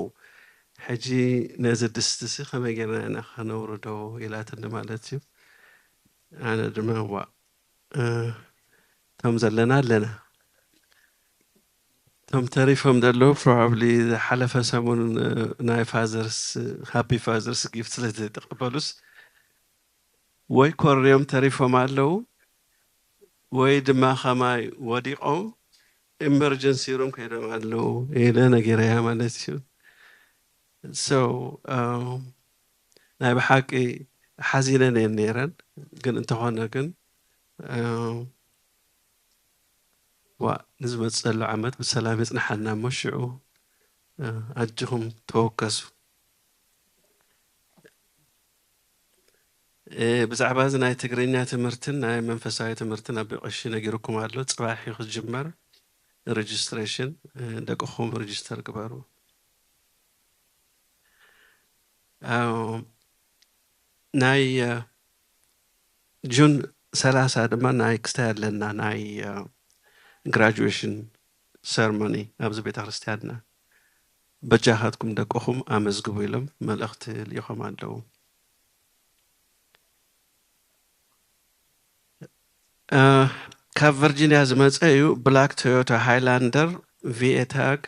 ሕጂ ነዚ ድስቲ ሲ ከመይ ጌርና ኢና ከነውርዶ?" ኢላትኒ ማለት እዩ። ኣነ ድማ ዋእ እ፣ እቶም ዘለና ኣለና። እቶም ተሪፎም ዘለዉ ፕሮባብሊ ዝሓለፈ ሰሙን እ፣ ናይ ፋዘርስ ሃፒ ፋዘርስ ጊፍት ስለ ዘይተቐበሉስ ወይ ኮርዮም ተሪፎም ኣለዉ ወይ ድማ ከማይ ወዲቖም ኢመርጀንሲ ሩም ከይዶም ኣለዉ ኢለ ነጊረያ ማለት እዩ። So um, ናይ ብሓቂ ሓዚነን እየን ነይረን፣ ግን እንተኾነ ግን እ፣ ዋ ንዝመፅእ ዘሎ ዓመት ብሰላም የፅንሓና እሞ ሽዑ እ፣ ኣጅኹም ተወከሱ። እ፣ ብዛዕባ እዚ ናይ ትግርኛ ትምህርትን ናይ መንፈሳዊ ትምህርትን ኣቢ ቀሺ ነጊርኩም ኣሎ። ፅባሕ እዩ ክጅመር ሬጅስትሬሽን። እ፣ ደቅኹም ሬጅስተር ግበሩ። ኣዎ፣ ናይ እ፣ ጁን ሰላሳ ድማ ናይ ክስታይ ኣለና ናይ እ፣ ግራጁዌሽን ሰርሞኒ ኣብዚ ቤተ ክርስቲያንና። በጃኻትኩም ደቅኹም ኣመዝግቡ ኢሎም መልእኽቲ ልኢኾም ኣለዉ። እ፣ ካብ ቨርጂንያ ዝመፀ እዩ። ብላክ ቶዮታ ሃይላንደር ቪኤታግ።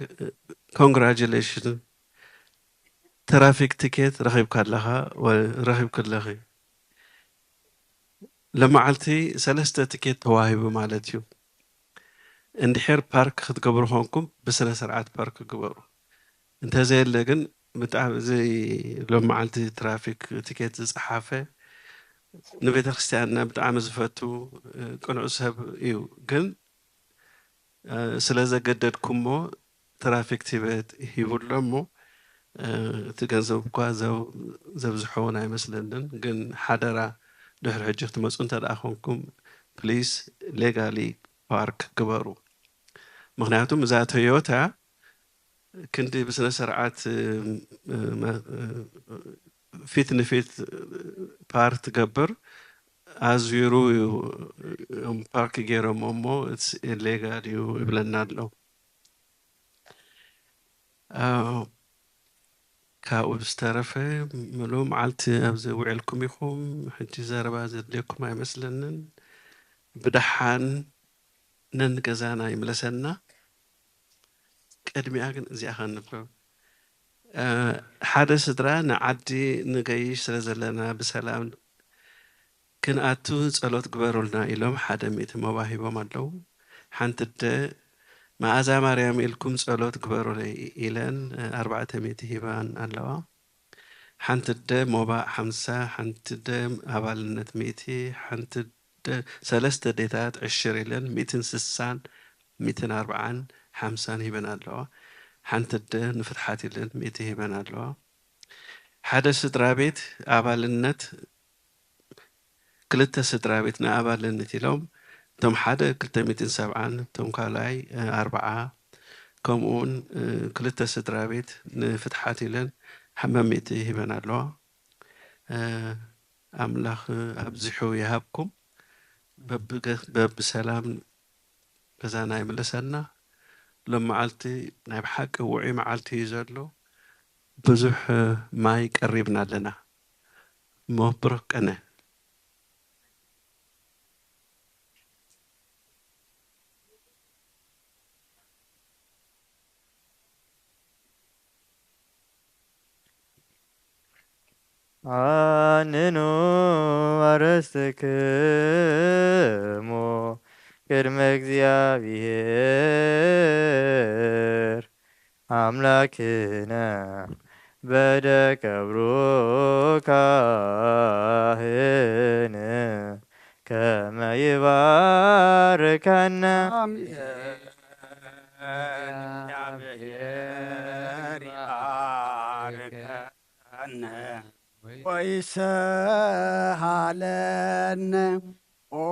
ኮንግራጁሌሽን። ትራፊክ ቲኬት ረኺብካ ኣለኻ ወይ ረኺብክ ኣለኺ። ለመዓልቲ ሰለስተ ቲኬት ተዋሂቡ ማለት እዩ። እንድሕር ፓርክ ክትገብሩ ኾንኩም ብስነ ስርዓት ፓርክ ግበሩ። እንተዘየለ ግን ብጣዕሚ እዚ ሎም መዓልቲ ትራፊክ ቲኬት ዝፀሓፈ ንቤተ ክርስቲያንና ብጣዕሚ ዝፈቱ እ፣ ቅኑዕ ሰብ እዩ። ግን እ፣ ስለ ዘገደድኩሞ ትራፊክ ቲበት ሂቡ ኣሎ እሞ እ፣ እቲ ገንዘብ እኳ ዘብ- ዘብዝሖ እውን ኣይመስለንን። ግን ሓደራ ድሕሪ ሕጂ ክትመፁ እንተ ደኣ ኮንኩም ፕሊስ ሌጋሊ ፓርክ ግበሩ። ምክንያቱም እዛ ቶዮታ ክንዲ ብስነ ስርዓት እ፣ እ፣ መ- እ፣ ፊት ንፊት ፓርክ ትገብር ኣዝሩ እዩ እዮም ፓርክ ገይሮም እሞ ኢሌጋል እዩ ይብለና ኣሎ። ኣዎ፣ ካብኡ ብዝተረፈ ምሉእ መዓልቲ ኣብዚ ውዒልኩም ኢኹም። ሕጂ ዘረባ ዘድልየኩም ኣይመስለንን። ብደሓን ነንገዛና ይምለሰና። ቅድሚኣ ግን እዚኣ ከንብብ። እ፣ ሓደ ስድራ ንዓዲ ንገይሽ ስለ ዘለና ብሰላም ክንኣቱ ጸሎት ግበሩልና ኢሎም ሓደ ሚእቲ መባ ሂቦም ኣለዉ። ሓንቲ ኣደ መኣዛ ማርያም ኢልኩም ጸሎት ግበሩለይ ኢለን ኣርባዕተ ሚእቲ ሂባን ኣለዋ። ሓንቲ ኣደ ሞባእ ሓምሳ፣ ሓንቲ ኣደ ኣባልነት ሚእቲ፣ ሓንቲ ኣደ፣ ሰለስተ ኣዴታት ዕሽር ኢለን ሚእትን ስሳን፣ ሚእትን ኣርብዓን፣ ሓምሳን ሂበን ኣለዋ። ሓንቲ ኣደ ንፍትሓት ኢለን ሚእቲ ሂበን ኣለዋ። ሓደ ስድራ ቤት ኣባልነት ክልተ ስድራ ቤት ንኣባልነት ኢሎም፣ እቶም ሓደ ክልተ ሚእትን ሰብዓን፣ እቶም ካልኣይ፣ እ፣ ኣርብዓ፣ ከምኡውን፣ እ፣ ክልተ ስድራ ቤት ንፍትሓት ኢለን ሓመ ሚእቲ ሂበን ኣለዋ። እ፣ ኣምላኽ ኣብዚሑ ይሃብኩም። በብገ-፣ በብሰላም ገዛና ይምለሰና። ሎም መዓልቲ ናይ ብሓቂ ውዑይ መዓልቲ እዩ ዘሎ። ብዙሕ፣ እ፣ ማይ ቀሪብና ኣለና። እሞ ብሩኽ ቅነ። ኣንኑ ኣርእስትክሙ ቅድመ እግዚኣብሔር ኣምላክነ በደቀ ብሩካህን ከመ ይባርከነ። ኣሜን። እግዚአብሔር ይባርከነ ወይሰሃለነ። ኦ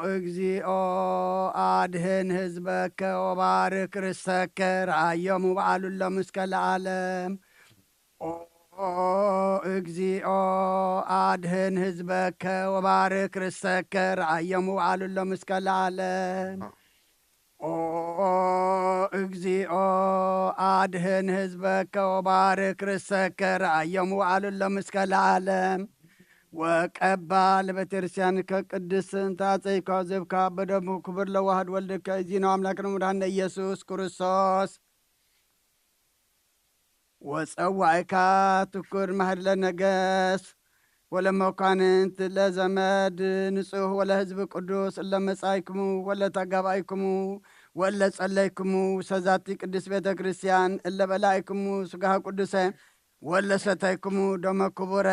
እግዚኦ፣ አድህን ህዝበከ ወባርክ ርሰከ፣ ረአዮም ውብዓሉሎም እስከ ለዓለም። ኦ እግዚኦ፣ አድህን ህዝበከ ወባርክ ርሰከ፣ ረአዮም ውብዓሉሎም እስከ ለዓለም። ኦ እግዚኦ፣ አድህን ህዝበከ ወባርክ ርሰከ፣ ረአዮም ውዓሉሎም እስከ ለዓለም። ወቀባ ለቤተክርስቲያንከ ቅድስት እንተ አጸይኳ ዘብካ በደሙ ክቡር ለዋህድ ወልድከ እግዚእነ አምላክነ መድኃኒነ ኢየሱስ ክርስቶስ። ወጸዋዕካ ትኩር ማህድ ለነገስ ወለመኳንንት ለዘመድ ንጹህ ወለህዝብ ቅዱስ እለ መጻይክሙ ወለ ተጋባይክሙ ወለ ጸለይክሙ ሰዛቲ ቅድስት ቤተ ክርስቲያን እለ በላይክሙ ስጋሃ ቅዱሰ ወለ ሰተይክሙ ደመ ክቡረ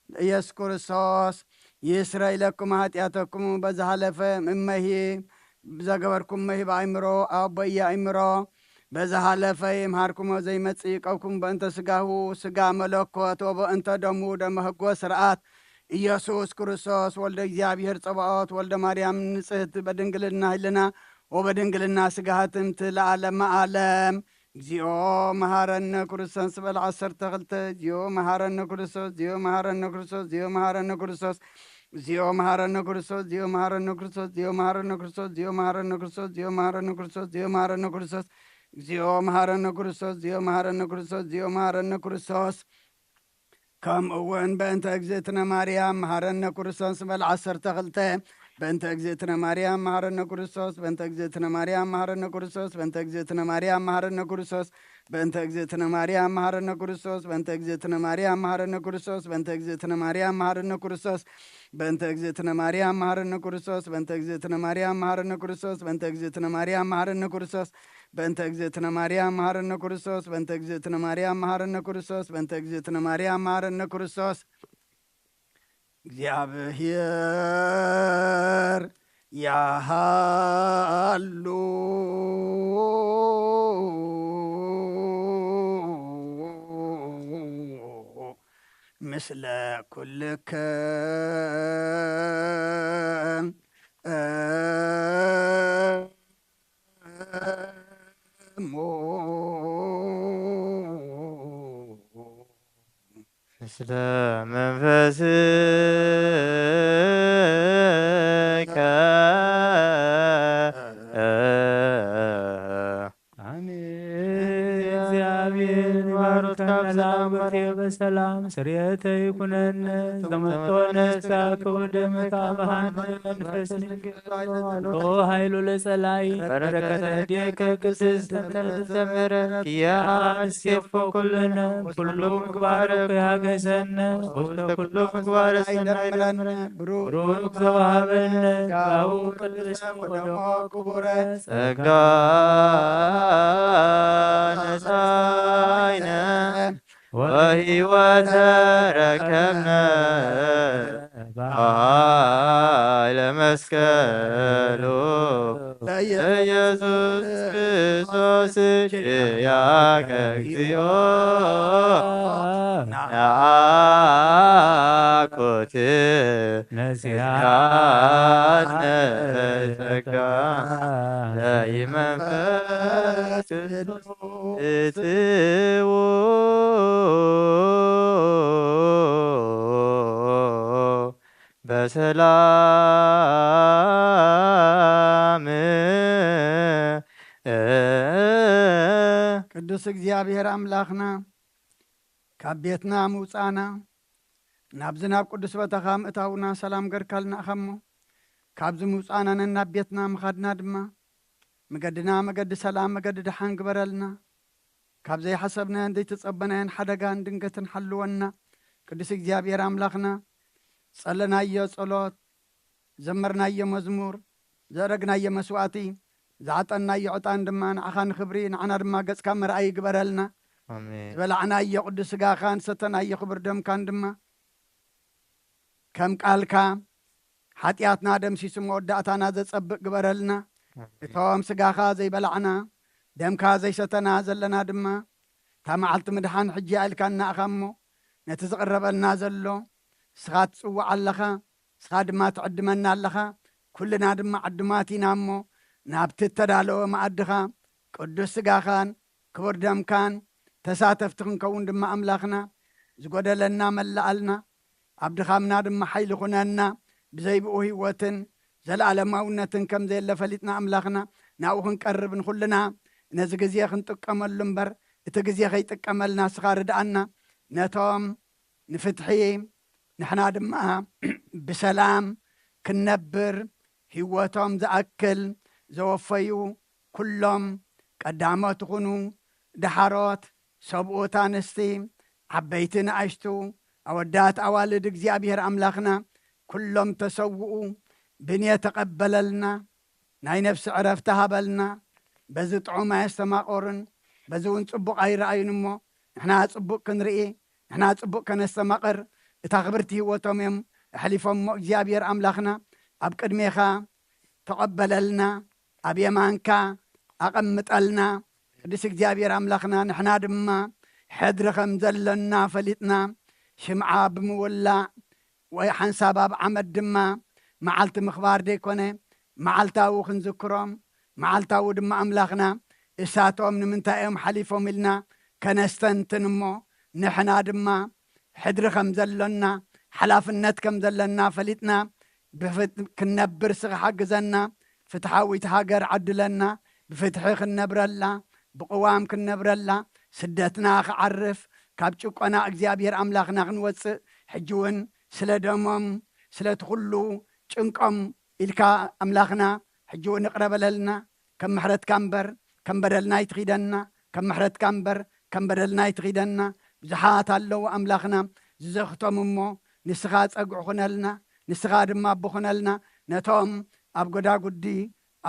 ኢየሱስ ክርስቶስ ይስረይ ለኩም ኃጢአተኩም በዘ ሐለፈ እመሂ ዘገበርኩም መሂብ አእምሮ አቦየ አእምሮ በዘ ሐለፈ ይምሃርኩም ዘይመጽእ ይቀብኩም በእንተ ስጋሁ ስጋ መለኮት ወበእንተ ደሙ ደመ ህጎ ስርዓት ኢየሱስ ክርስቶስ ወልደ እግዚኣብሔር ጸባኦት ወልደ ማርያም ንጽህት በድንግልና ህልና ወበድንግልና ስጋ ህትምት ለዓለመ ዓለም። እግዚኦ መሐረነ ክርስቶስ በል ዓሰርተ ክልተ። እግዚኦ መሐረነ ክርስቶስ፣ እግዚኦ መሐረነ ክርስቶስ፣ እግዚኦ መሐረነ ክርስቶስ፣ እግዚኦ መሐረነ ክርስቶስ፣ እግዚኦ መሐረነ ክርስቶስ፣ እግዚኦ መሐረነ ክርስቶስ፣ እግዚኦ መሐረነ ክርስቶስ፣ እግዚኦ መሐረነ ክርስቶስ፣ እግዚኦ መሐረነ ክርስቶስ፣ እግዚኦ መሐረነ ክርስቶስ፣ እግዚኦ መሐረነ ክርስቶስ፣ እግዚኦ መሐረነ ክርስቶስ። ከምኡ እውን በእንተ እግዝእትነ ማርያም መሐረነ ክርስቶስ በል ዓሰርተ ክልተ። በእንተ እግዝእትነ ማርያም መሐረነ ክርስቶስ፣ በእንተ እግዝእትነ ማርያም መሐረነ ክርስቶስ፣ በእንተ እግዝእትነ ማርያም መሐረነ ክርስቶስ፣ በእንተ እግዝእትነ ማርያም መሐረነ ክርስቶስ፣ በእንተ እግዝእትነ ማርያም መሐረነ ክርስቶስ፣ በእንተ እግዝእትነ ማርያም መሐረነ ክርስቶስ፣ በእንተ እግዝእትነ ማርያም መሐረነ ክርስቶስ፣ በእንተ እግዝእትነ ማርያም መሐረነ ክርስቶስ፣ በእንተ እግዝእትነ ማርያም መሐረነ ክርስቶስ፣ በእንተ እግዝእትነ ማርያም መሐረነ ክርስቶስ፣ በእንተ እግዝእትነ ማርያም መሐረነ ክርስቶስ፣ በእንተ እግዝእትነ ማርያም መሐረነ ክርስቶስ። እግዚኣብሔር ያሃሉ ምስለ ኩልክን እሙ። ምስለ መንፈስከ። አሜን። እግዚአብሔር ይባርካችሁ። ሰላም በሰላም ስርየተ ይኩነነ። ዘመቶ ነስታከ ወደምካ በሃነ መንፈስ ንግሮ ኃይሉ ለጸላይ በረከተ እዴከ ቅድስት ዘምረን ኪያስ ሴፎ ኩልነ ኩሉ ምግባር ያገዘነ ውስተ ኩሉ ምግባር ሰናይ ደምረን። ብሩክ ዘወሃበነ ጸጋው ቅዱስ ወደሞ ክቡረ ጸጋ ነሳይነ ወሕይወተ ረከብነ በኃይለ መስቀሉ ለኢየሱስ ክርስቶስ ኪያከ እግዚኦ ነአኩት ነሲሐነ ጸጋ ለኢመንፈስ ቅዱስ እትዉ በሰላም ቅዱስ እግዚኣብሔር ኣምላኽና ካብ ቤትና ምውፃእና ናብዚ ናብ ቅዱስ ቦታኻ ምእታውና ሰላም ገርካልና ኢኻ እሞ ካብዚ ምውፃእና ነናብ ቤትና ምኻድና ድማ መገድና መገዲ ሰላም መገዲ ደሓን ግበረልና። ካብ ዘይሓሰብናዮን ዘይተጸበናዮን ሓደጋን ድንገትን ሓልወና። ቅዱስ እግዚኣብሔር ኣምላኽና ጸለናዮ ጸሎት፣ ዘመርናዮ መዝሙር፣ ዘእረግናዮ መስዋእቲ፣ ዝዓጠንናዮ ዕጣን ድማ ንዓኻ ንኽብሪ ንዓና ድማ ገጽካ መርኣይ ይግበረልና። ኣሜን። ዝበላዕናዮ ቅዱስ ስጋኻን ሰተናዮ ክቡር ደምካን ድማ ከም ቃልካ ሓጢኣትና ደምሲሱ መወዳእታና ዘጸብቕ ግበረልና። ኣሜን። እቶም ስጋኻ ዘይበላዕና ደምካ ዘይሰተና ዘለና ድማ እታ መዓልቲ ምድሓን ሕጂ ኣኢልካና ኢኻ እሞ ነቲ ዝቕረበልና ዘሎ ንስኻ ትጽውዕ ኣለኻ፣ ንስኻ ድማ ትዕድመና ኣለኻ። ኩልና ድማ ዕዱማት ኢና እሞ ናብቲ እተዳለወ መኣድኻ ቅዱስ ስጋኻን ክቡር ደምካን ተሳተፍቲ ክንከውን ድማ ኣምላኽና ዝጎደለና መላኣልና፣ ኣብ ድኻምና ድማ ሓይሊ ኩነና። ብዘይ ብኡ ህይወትን ዘለኣለማውነትን ከም ዘየለ ፈሊጥና ኣምላኽና ናብኡ ክንቀርብ ንኹልና ነዚ ግዜ ክንጥቀመሉ እምበር እቲ ግዜ ከይጥቀመልና ንስኻ ርድኣና። ነቶም ንፍትሒ ንሕና ድማ ብሰላም ክንነብር ህይወቶም ዝኣክል ዘወፈዩ ኩሎም ቀዳሞት ይኹኑ ደሓሮት ሰብኡት ኣንስቲ ዓበይቲ ንኣሽቱ ኣወዳት ኣዋልድ እግዚኣብሔር ኣምላኽና ኩሎም ተሰውኡ ብንየ ተቐበለልና። ናይ ነፍሲ ዕረፍቲ ሃበልና። በዚ ጥዑም ኣየስተማቐሩን በዚ እውን ጽቡቕ ኣይረኣዩን እሞ ንሕና ጽቡቕ ክንርኢ ንሕና ጽቡቕ ከነስተማቕር እታ ክብርቲ ህይወቶም እዮም ኣሕሊፎም እሞ እግዚኣብሔር ኣምላኽና ኣብ ቅድሜኻ ተቐበለልና። ኣብ የማንካ ኣቐምጠልና። ቅዱስ እግዚኣብሔር ኣምላኽና ንሕና ድማ ሕድሪ ከም ዘሎና ፈሊጥና ሽምዓ ብምውላዕ ወይ ሓንሳብ ኣብ ዓመት ድማ መዓልቲ ምኽባር ደይኮነ መዓልታዊ ክንዝክሮም መዓልታዊ ድማ ኣምላኽና እሳቶም ንምንታይ እዮም ሓሊፎም ኢልና ከነስተንትን እሞ ንሕና ድማ ሕድሪ ከም ዘሎና ሓላፍነት ከም ዘለና ፈሊጥና ብፍት- ክንነብር ስኻ ሓግዘና። ፍትሓዊት ሃገር ዓድለና። ብፍትሒ ክንነብረላ ብቕዋም ክንነብረላ ስደትና ክዓርፍ ካብ ጭቆና እግዚኣብሔር ኣምላኽና ክንወፅእ ሕጂ እውን ስለ ደሞም ስለቲ ኩሉ ጭንቆም ኢልካ ኣምላኽና ሕጂ እውን ይቕረ በለልና። ከም ምሕረትካ እምበር ከም በደልና ኣይትኺደና። ከም ምሕረትካ እምበር ከም በደልና ኣይትኺደና። ብዙሓት ኣለዉ ኣምላኽና ዝዘኽቶም እሞ ንስኻ ጸግዑ ኹነልና። ንስኻ ድማ ኣቦ ኹነልና። ነቶም ኣብ ጎዳጉዲ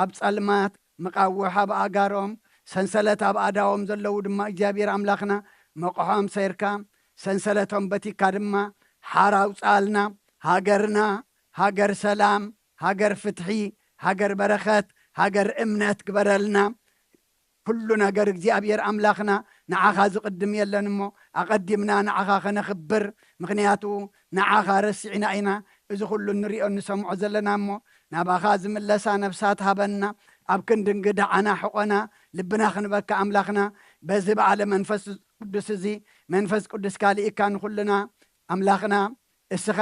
ኣብ ጸልማት መቓውሕ ኣብ ኣእጋሮም ሰንሰለት ኣብ ኣእዳዎም ዘለዉ ድማ እግዚኣብሔር ኣምላኽና መቑሖም ሰይርካ ሰንሰለቶም በቲካ ድማ ሓራ ኣውፅኣልና። ሃገርና ሃገር ሰላም፣ ሃገር ፍትሒ፣ ሃገር በረኸት፣ ሃገር እምነት ግበረልና። ኩሉ ነገር እግዚኣብሔር ኣምላኽና ንዓኻ ዝቕድም የለን እሞ ኣቐዲምና ንዓኻ ከነኽብር ምኽንያቱ ንዓኻ ረሲዕና ኢና እዚ ኩሉ እንሪኦ እንሰምዖ ዘለና እሞ ናባኻ ዝምለሳ ነብሳት ሃበና። ኣብ ክንዲ እንግድዓና ሕቆና ልብና ክንበካ ኣምላኽና በዚ በዓለ መንፈስ ቅዱስ እዚ መንፈስ ቅዱስካ ልኢካ ንኹልና ኣምላኽና እስኻ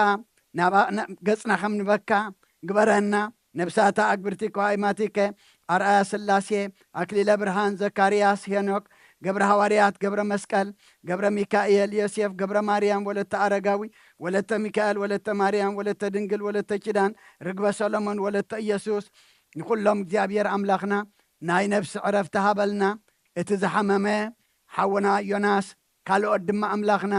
ናባና ገጽና ከም ንበካ ግበረና። ነብሳታ ኣግብርቲ ከዋይማቲከ ኣርኣያ ስላሴ ኣክሊለ ብርሃን ዘካርያስ ሄኖክ ገብረ ሃዋርያት ገብረ መስቀል ገብረ ሚካኤል ዮሴፍ ገብረ ማርያም ወለተ ኣረጋዊ ወለተ ሚካኤል ወለተ ማርያም ወለተ ድንግል ወለተ ኪዳን ርግበ ሰሎሞን ወለተ ኢየሱስ ንኩሎም እግዚኣብሔር ኣምላኽና ናይ ነፍሲ ዕረፍቲ ሃበልና። እቲ ዝሓመመ ሓውና ዮናስ ካልኦት ድማ ኣምላኽና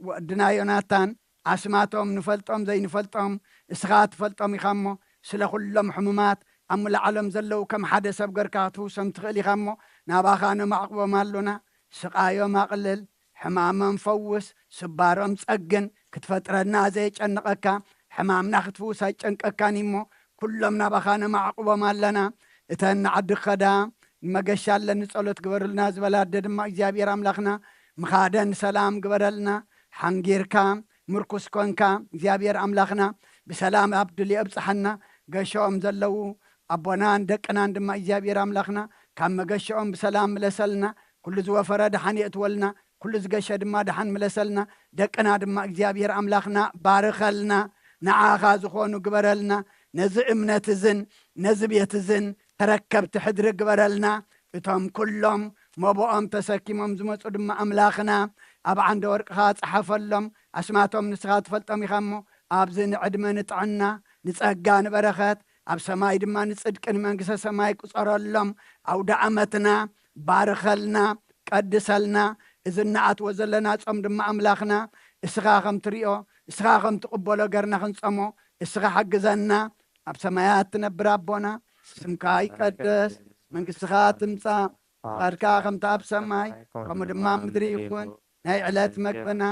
ወድና ዮናታን ኣስማቶም ንፈልጦም ዘይንፈልጦም እስኻ ትፈልጦም ኢኻ እሞ ስለ ኩሎም ሕሙማት ኣብ ሙሉእ ዓለም ዘለዉ ከም ሓደ ሰብ ገርካ ክትፍውሶም ትኽእል ኢኻ እሞ ናባኻ ነማዕቕቦም ኣሎና። ስቓዮም ኣቕልል፣ ሕማሞም ፈውስ፣ ስባሮም ጸግን፣ ክትፈጥረና ዘየጨንቐካ፣ ሕማምና ክትፍውስ ኣይጨንቀካን እሞ፣ ኩሎም ናባኻ ነማዕቑቦም ኣለና። እተን ንዓዲ ክኸዳ ንመገሻ ኣለኒ ጸሎት ግበሩልና ዝበላ ኣደ ድማ እግዚኣብሔር ኣምላኽና ምኻደን ሰላም ግበረልና። ሓንጊርካ ምርኩስ ኮንካ እግዚኣብሔር ኣምላኽና ብሰላም ኣብ ድልዮ ኣብጽሓና። ገሾኦም ዘለዉ ኣቦናን ደቅናን ድማ እግዚኣብሔር ኣምላኽና ካብ መገሽኦም ብሰላም ምለሰልና። ኩሉ ዝወፈረ ደሓን የእትወልና፣ ኩሉ ዝገሸ ድማ ደሓን ምለሰልና። ደቅና ድማ እግዚኣብሔር ኣምላኽና ባርኸልና፣ ንዓኻ ዝኾኑ ግበረልና። ነዚ እምነት እዝን ነዚ ቤት እዝን ተረከብቲ ሕድሪ ግበረልና። እቶም ኩሎም መቦኦም ተሰኪሞም ዝመጹ ድማ ኣምላኽና ኣብ ዓንደ ወርቅኻ ጸሓፈሎም። ኣስማቶም ንስኻ ትፈልጦም ኢኻ እሞ ኣብዚ ንዕድመ ንጥዕና ንጸጋ ንበረኸት ኣብ ሰማይ ድማ ንጽድቂ ንመንግስተ ሰማይ ቁጸረሎም። ኣውደ ዓመትና ባርኸልና፣ ቀድሰልና። እዚ እናኣትዎ ዘለና ጾም ድማ ኣምላኽና እስኻ ከም ትሪኦ፣ እስኻ ከም ትቕበሎ ገርና ክንጸሞ እስኻ ሓግዘና። ኣብ ሰማያት ትነብር ኣቦና፣ ስምካ ይቀደስ፣ መንግስትኻ ትምጻእ፣ ፍቓድካ ከምቲ ኣብ ሰማይ ከምኡ ድማ ኣብ ምድሪ ይኹን። ናይ ዕለት መግብና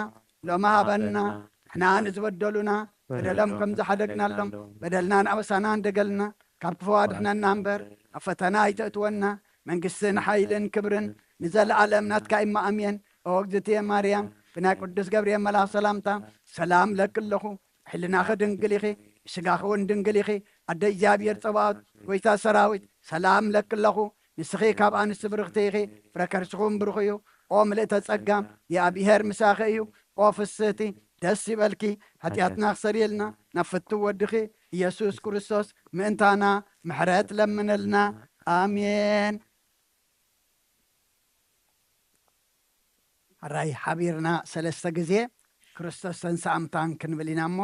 ሎሚ ሃበና። ንሕና ንዝበደሉና በደሎም ከም ዝሓደግናሎም በደልናን ኣበሳናን ደገልና ካብ ክፉ ኣድሕነና እምበር ኣብ ፈተና ኣይተእትወና። መንግስትን ሓይልን ክብርን ንዘለኣለም ናትካ እማ ኣሜን። ኦ እግዝእትየ ማርያም፣ ብናይ ቅዱስ ገብርኤል መልኣኽ ሰላምታ ሰላም ለኪ ኣለኹ። ሕልናኺ ድንግል ኢኺ፣ ስጋኺ እውን ድንግል ኢኺ። ኣደ እግዚኣብሔር ጸባኦት፣ ጎይታ ሰራዊት፣ ሰላም ለኪ ኣለኹ። ንስኺ ካብ ኣንስቲ ብርኽቲ ኢኺ፣ ፍረ ከርስኹም ብሩኽ እዩ። ኦ ምልእተ ጸጋ፣ የኣብሔር ምሳኺ እዩ። ኦ ፍስህቲ፣ ደስ ይበልኪ። ሓጢኣትና ክሰርየልና፣ ናብ ፍትው ወድኺ ኢየሱስ ክርስቶስ ምእንታና ምሕረት ለምንልና። ኣሜን። ሕራይ ሓቢርና ሰለስተ ግዜ ክርስቶስ ተንሥአ እሙታን ክንብል ኢና እሞ፣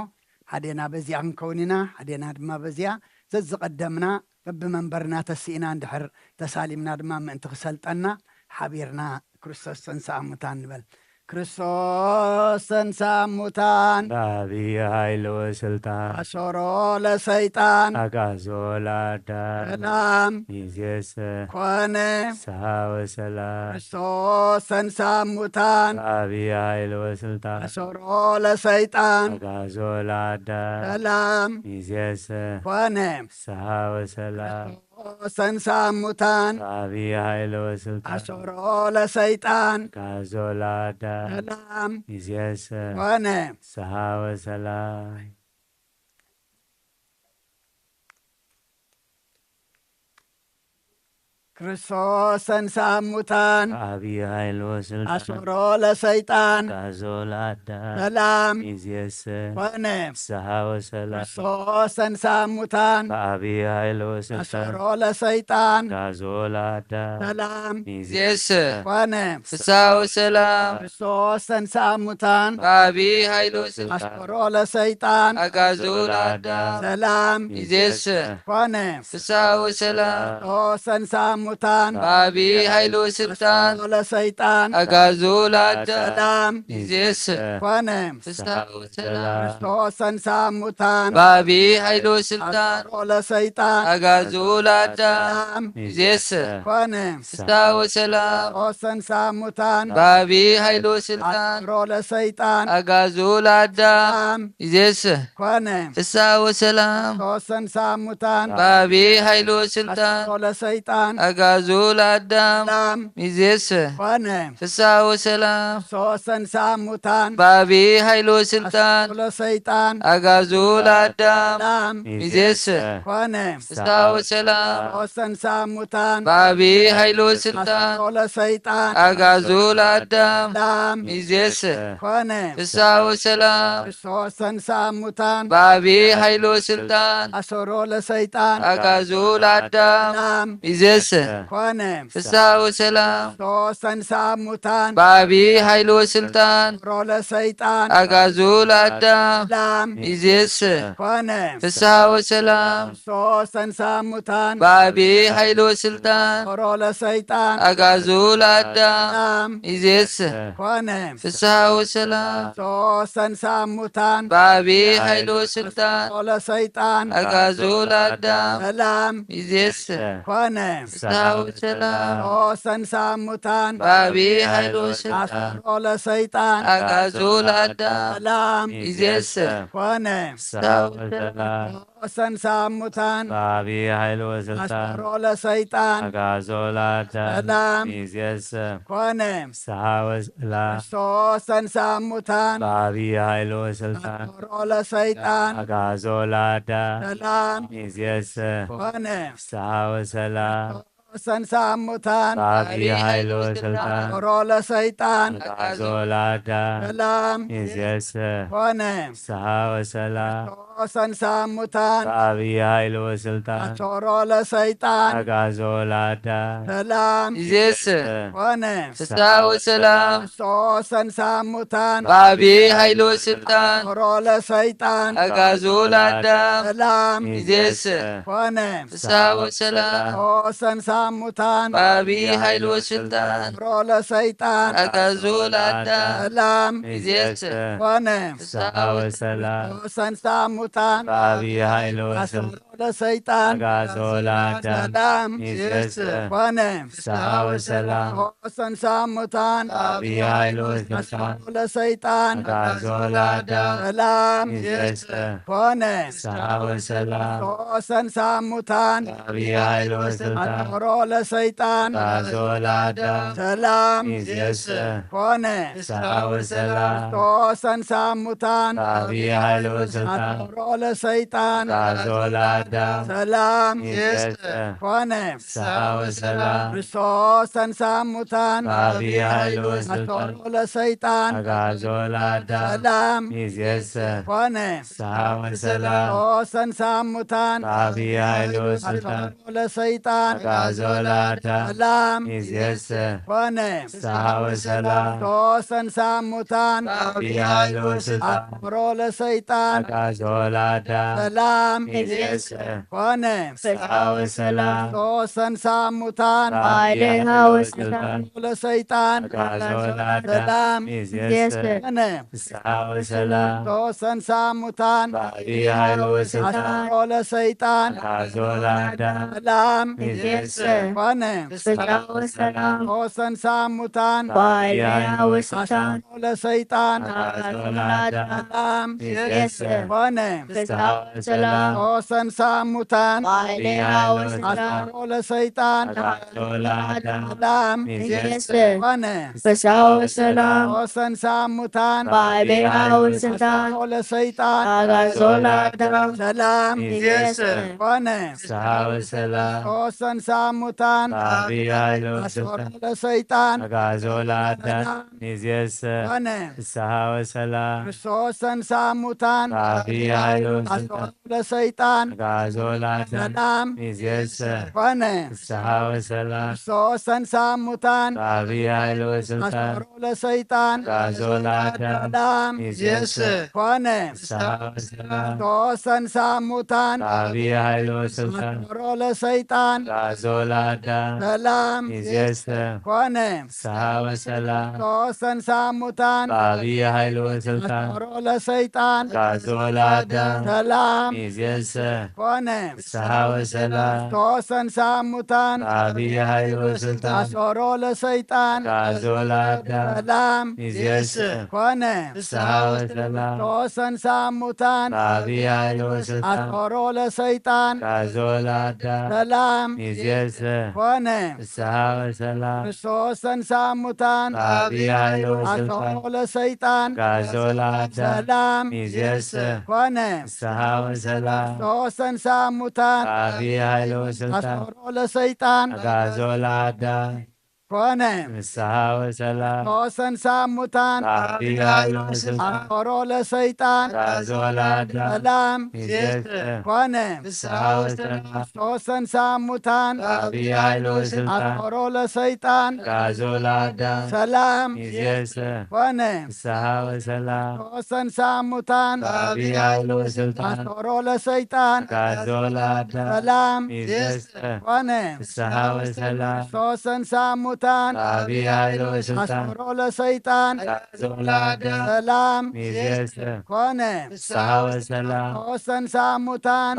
ሓዴና በዚኣ ክንከውን ኢና፣ ሓዴና ድማ በዚኣ። ዘዝቐደምና በብመንበርና ተስኢና እንድሕር ተሳሊምና ድማ ምእንቲ ክሰልጠና፣ ሓቢርና ክርስቶስ ተንሥአ እሙታን ንበል። ክርስቶስ ተንሥአ እሙታን። ብዓብዪ ኃይሊ ወስልጣን። አሰሮ ለሰይጣን። አግዓዞ ለአዳም። ሰላም። ሚዜሰ። ኮነ። ፍስሐ ወሰላም። ክርስቶስ ተንሥአ እሙታን። ብዓብዪ ኃይሊ ወስልጣን። አሰሮ ለሰይጣን። አግዓዞ ለአዳም። ሰላም። ሚዜሰ። ኮነ። ፍስሐ ወሰላም። ክርስቶስ ተንሥአ እሙታን። ብዓብዪ ኃይሊ ወስልጣን። አሰሮ ለሰይጣን። አግዓዞ ለአዳም። ሰላም። ሚዜሰ። ኮነ። ፍስሐ ወሰላም። ክርስቶስ ተንሥአ እሙታን። ብዓብዪ ኃይሊ ወስልጣን። አሰሮ ለሰይጣን። አግዓዞ ለአዳም። ሰላም። ሚዜሰ። ኮነ። ፍስሐ ወሰላም። ክርስቶስ ተንሥአ እሙታን። ብዓብዪ ኃይሊ ወስልጣን። አሰሮ ለሰይጣን። አግዓዞ ለአዳም። ሰላም። ሚዜሰ። ኮነ። ፍስሐ ወሰላም። ክርስቶስ ተንሥአ እሙታን። ብዓብዪ ኃይሊ ወስልጣን። አሰሮ ለሰይጣን። አግዓዞ ለአዳም። ሰላም። ሚዜሰ። ኮነ። ፍስሐ ወሰላም። ክርስቶስ ተንሥአ እሙታን። ብዓብዪ ኃይሊ ወስልጣን። አሰሮ ለሰይጣን። አግዓዞ ለአዳም። ሰላም። ሚዜሰ። ኮነ። ፍስሐ ወሰላም። ክርስቶስ ተንሥአ እሙታን። ብዓብዪ ኃይሊ ወስልጣን። አሰሮ ለሰይጣን። አግዓዞ ለአዳም። ሰላም። ሚዜሰ። ኮነ። ፍስሐ ወሰላም። ክርስቶስ ተንሥአ እሙታን። ብዓብዪ ኃይሊ ወስልጣን። አሰሮ ለሰይጣን። አግዓዞ ለአዳም። ሰላም። ሚዜሰ። ኮነ። ፍስሐ ወሰላም። ክርስቶስ ተንሥአ እሙታን። ብዓብዪ ኃይሊ ወስልጣን። አሰሮ ለሰይጣን። አግዓዞ ለአዳም። ሰላም። ሚዜሰ። ኮነ። ፍስሐ ወሰላም። ክርስቶስ ተንሥአ እሙታን። ብዓብዪ ኃይሊ ወስልጣን። አሰሮ ለሰይጣን። አግዓዞ ለአዳም። ሰላም። ሚዜሰ። ኮነ። ፍስሐ ወሰላም። ክርስቶስ ተንሥአ እሙታን። ብዓብዪ ኃይሊ ወስልጣን። አሰሮ ለሰይጣን። አግዓዞ ለአዳም። ሰላም። ሚዜሰ። ኮነ። ፍስሐ ወሰላም። ክርስቶስ ተንሥአ እሙታን። ብዓብዪ ኃይሊ ወስልጣን። አሰሮ ለሰይጣን። አግዓዞ ለአዳም። ሰላም። ሚዜሰ። ኮነ። ፍስሐ ወሰላም። ክርስቶስ ተንሥአ እሙታን። ብዓብዪ ኃይሊ ወስልጣን። አሰሮ ለሰይጣን። አግዓዞ ለአዳም። ሰላም። ሚዜሰ። ኮነ። ፍስሐ ወሰላም። ክርስቶስ ተንሥአ እሙታን። ብዓብዪ ኃይሊ ወስልጣን። አሰሮ ለሰይጣን። አግዓዞ ለአዳም። ሰላም። ሚዜሰ። ኮነ። ፍስሐ ወሰላም። ክርስቶስ ተንሥአ እሙታን። ብዓብዪ ኃይሊ ወስልጣን። አሰሮ ለሰይጣን። አግዓዞ ለአዳም። ሰላም። ሚዜሰ። ኮነ። ፍስሐ ወሰላም። ኦሰንሳ ሙታን በአብይ ኃይል ወስልጣን አሰሮ ለሰይጣን አጋዞ ለአዳም ሰላም ይዜሰ ኮነ። ሰላም ወሰላም ኦሰንሳ ሙታን በአብይ ኃይል ወስልጣን አሰሮ ለሰይጣን አጋዞ ለአዳም ሰላም ይዜሰ ኮነ። ሰሃ ወሰላም ኦሰንሳ ሙታን በአብይ ኃይል ወስልጣን አሰሮ ለሰይጣን አጋዞ ለአዳም ሰላም ይዜሰ ኮነ። ሰሃ ወሰላም ኦሰንሳ ሙታን በአብይ ኃይል ወስልጣን አሰሮ ለሰይጣን አጋዞ ለአዳም ሰላም ይዜሰ ኮነ። ሰሃ ወሰላም ኦሰንሳ ሙታን በአብይ ኃይል ወስልጣን አሰሮ ለሰይጣን አጋዞ ለአዳም ሰላም ይዜሰ ኮነ። ፍስሐ ወሰላም ኦሰንሳ ሙታን በአብይ ኃይል ወስልጣን አሰሮ ለሰይጣን አጋዞ ለአዳም ሰላም ይዜሰ ኮነ። ፍስሐ ወሰላም ኦሰንሳ ሙታን በአብይ ኃይል ወስልጣን አሰሮ ለሰይጣን አጋዞ ለአዳም ሰላም ይዜሰ ኮነ። ሰሃ ወሰላም ኦሰንሳ ሙታን በአብይ ኃይል ወስልጣን አሰሮ ለሰይጣን አጋዞ ለአዳም ሰላም ይዜሰ ኮነ። ሰሃ ወሰላም ኦሰንሳ ሙታን በአብይ ኃይል ወስልጣን አሰሮ ለሰይጣን አጋዞ ለአዳም ሰላም ይዜሰ ኮነ። ሰሃ ወሰላም ኦሰንሳ ሙታን በአብይ ኃይል ወስልጣን አሰሮ ለሰይጣን አጋዞ ለአዳም ሰላም ይዜሰ ኮነ። ሰሃ ወሰላም ኦሰንሳ ሙታን በአብይ ኃይል ወስልጣን አሰሮ ለሰይጣን አጋዞ ለአዳም ሰላም ይዜሰ ኮነ። ሰሃ ወሰላም ኦሰንሳ ሙታን በአብይ ኃይል ወስልጣን አሰሮ ለሰይጣን አጋዞ ለአዳም ሰላም ይዜሰ ኮነ። ሰሃ ወሰላም ኦሰንሳ ሙታን በአብይ ኃይል ወስልጣን አሰሮ ለሰይጣን አጋዞ ለአዳም ሰላም ይዜሰ ኮነ። ሰሃ ወሰላም ኦሰንሳ ሙታን በአብይ ኃይል ወስልጣን አሰሮ ለሰይጣን አጋዞ ለአዳም ሰላም ይዜሰ ኮነ። ሰሃ ወሰላም ኦሰንሳ ሙታን በአብይ ኃይል ወስልጣን ለሰይጣን አጋዞ ለአዳም ሰላም ይዜሰ ኮነ። ሰሃ ወሰላም ኦሰንሳ ሙታን በአብይ ኃይል ወስልጣን አሰሮ ለሰይጣን አጋዞ ለአዳም ሰላም ይዜሰ ኮነ። ሰሃ ወሰላም ኦሰንሳ ሙታን በአብይ ኃይል ወስልጣን አሰሮ ለሰይጣን አጋዞ ለአዳም ሰላም ይዜሰ ኮነ። ሰሃ ወሰላም ኦሰንሳ ሙታን በአብይ ኃይል ወስልጣን አሰሮ ለሰይጣን አጋዞ ለአዳም ሰላም ይዜሰ ኮነ። ሰሃ ወሰላም ኦሰንሳ ሙታን በአብይ ኃይል ወስልጣን አሰሮ ለሰይጣን አጋዞ ለአዳም ሰላም ይዜሰ ኮነ። ሰሃ ወሰላም ኦሰንሳ ሙታን በአብይ ኃይል ወስልጣን አሰሮ ለሰይጣን አጋዞ ለአዳም ይዜሰ ኮነ። ሰሃ ወሰላም ኦሰንሳ ሙታን በአብይ ኃይል ወስልጣን አሰሮ ለሰይጣን አጋዞ ለአዳም ሰላም ይዜሰ ኮነ። ሰሃ ወሰላም ኦሰንሳ ሙታን በአብይ ኃይል ወስልጣን አሰሮ ለሰይጣን አጋዞ ለአዳም ሰላም ይዜሰ ኮነ። ሰሃ ወሰላም ኦሰንሳ ሙታን በአብይ ኃይል ወስልጣን አሰሮ ለሰይጣን አጋዞ ለአዳም ሰላም ይዜሰ ኮነ። ሰሃ ወሰላም ኦሰንሳ ሙታን በአብይ ኃይል ወስልጣን አሰሮ ለሰይጣን አጋዞ ለአዳም ሰላም ይዜሰ ኮነ። ሰሃ ወሰላም ኦሰንሳ ሙታን በአብይ ኃይል ወስልጣን አሰሮ ለሰይጣን አጋዞ ለአዳም ሰላም ይዜሰ ኮነ። ሰሃ ወሰላም ኦሰንሳ ሙታን በአብይ ኃይል ወስልጣን አሰሮ ለሰይጣን አጋዞ ለአዳም ሰላም ይዜሰ ኮነ። ሰሃ ወሰላም ኦሰንሳ ሙታን በአብይ ኃይል አሰሮ ወስልጣን ለሰይጣን አጋዞ ለአዳም ሰላም ይዜሰ ኮነ። ሰሃ ወሰላም ኦሰንሳ ሙታን በአብይ ኃይል ወስልጣን አሰሮ ለሰይጣን አጋዞ ለአዳም ኮነ። ፍስሐ ወሰላም ኦሰንሳ ሙታን በአብይ ኃይል ወስልጣን አሰሮ ለሰይጣን አጋዞ ለአዳም ሰላም ይዜሰ ኮነ። ፍስሐ ወሰላም ኦሰንሳ ሙታን በአብይ ኃይል ወስልጣን አሰሮ ለሰይጣን አጋዞ ለአዳም ሰላም ይዜሰ ኮነ። ፍስሐ ወሰላም ኦሰንሳ ሙታን በአብይ ኃይል ወስልጣን አሰሮ ለሰይጣን አጋዞ ለአዳም ሰላም ይዜሰ ኮነ። ፍስሐ ወሰላም ኦሰንሳ ሙታን በአብይ ኃይል ወስልጣን አሰሮ ለሰይጣን አግዓዞ ለአዳም ሰላም ሚዜሰ ኮነ። ንስሐ ወሰላም። ንስሐ ወሰላም።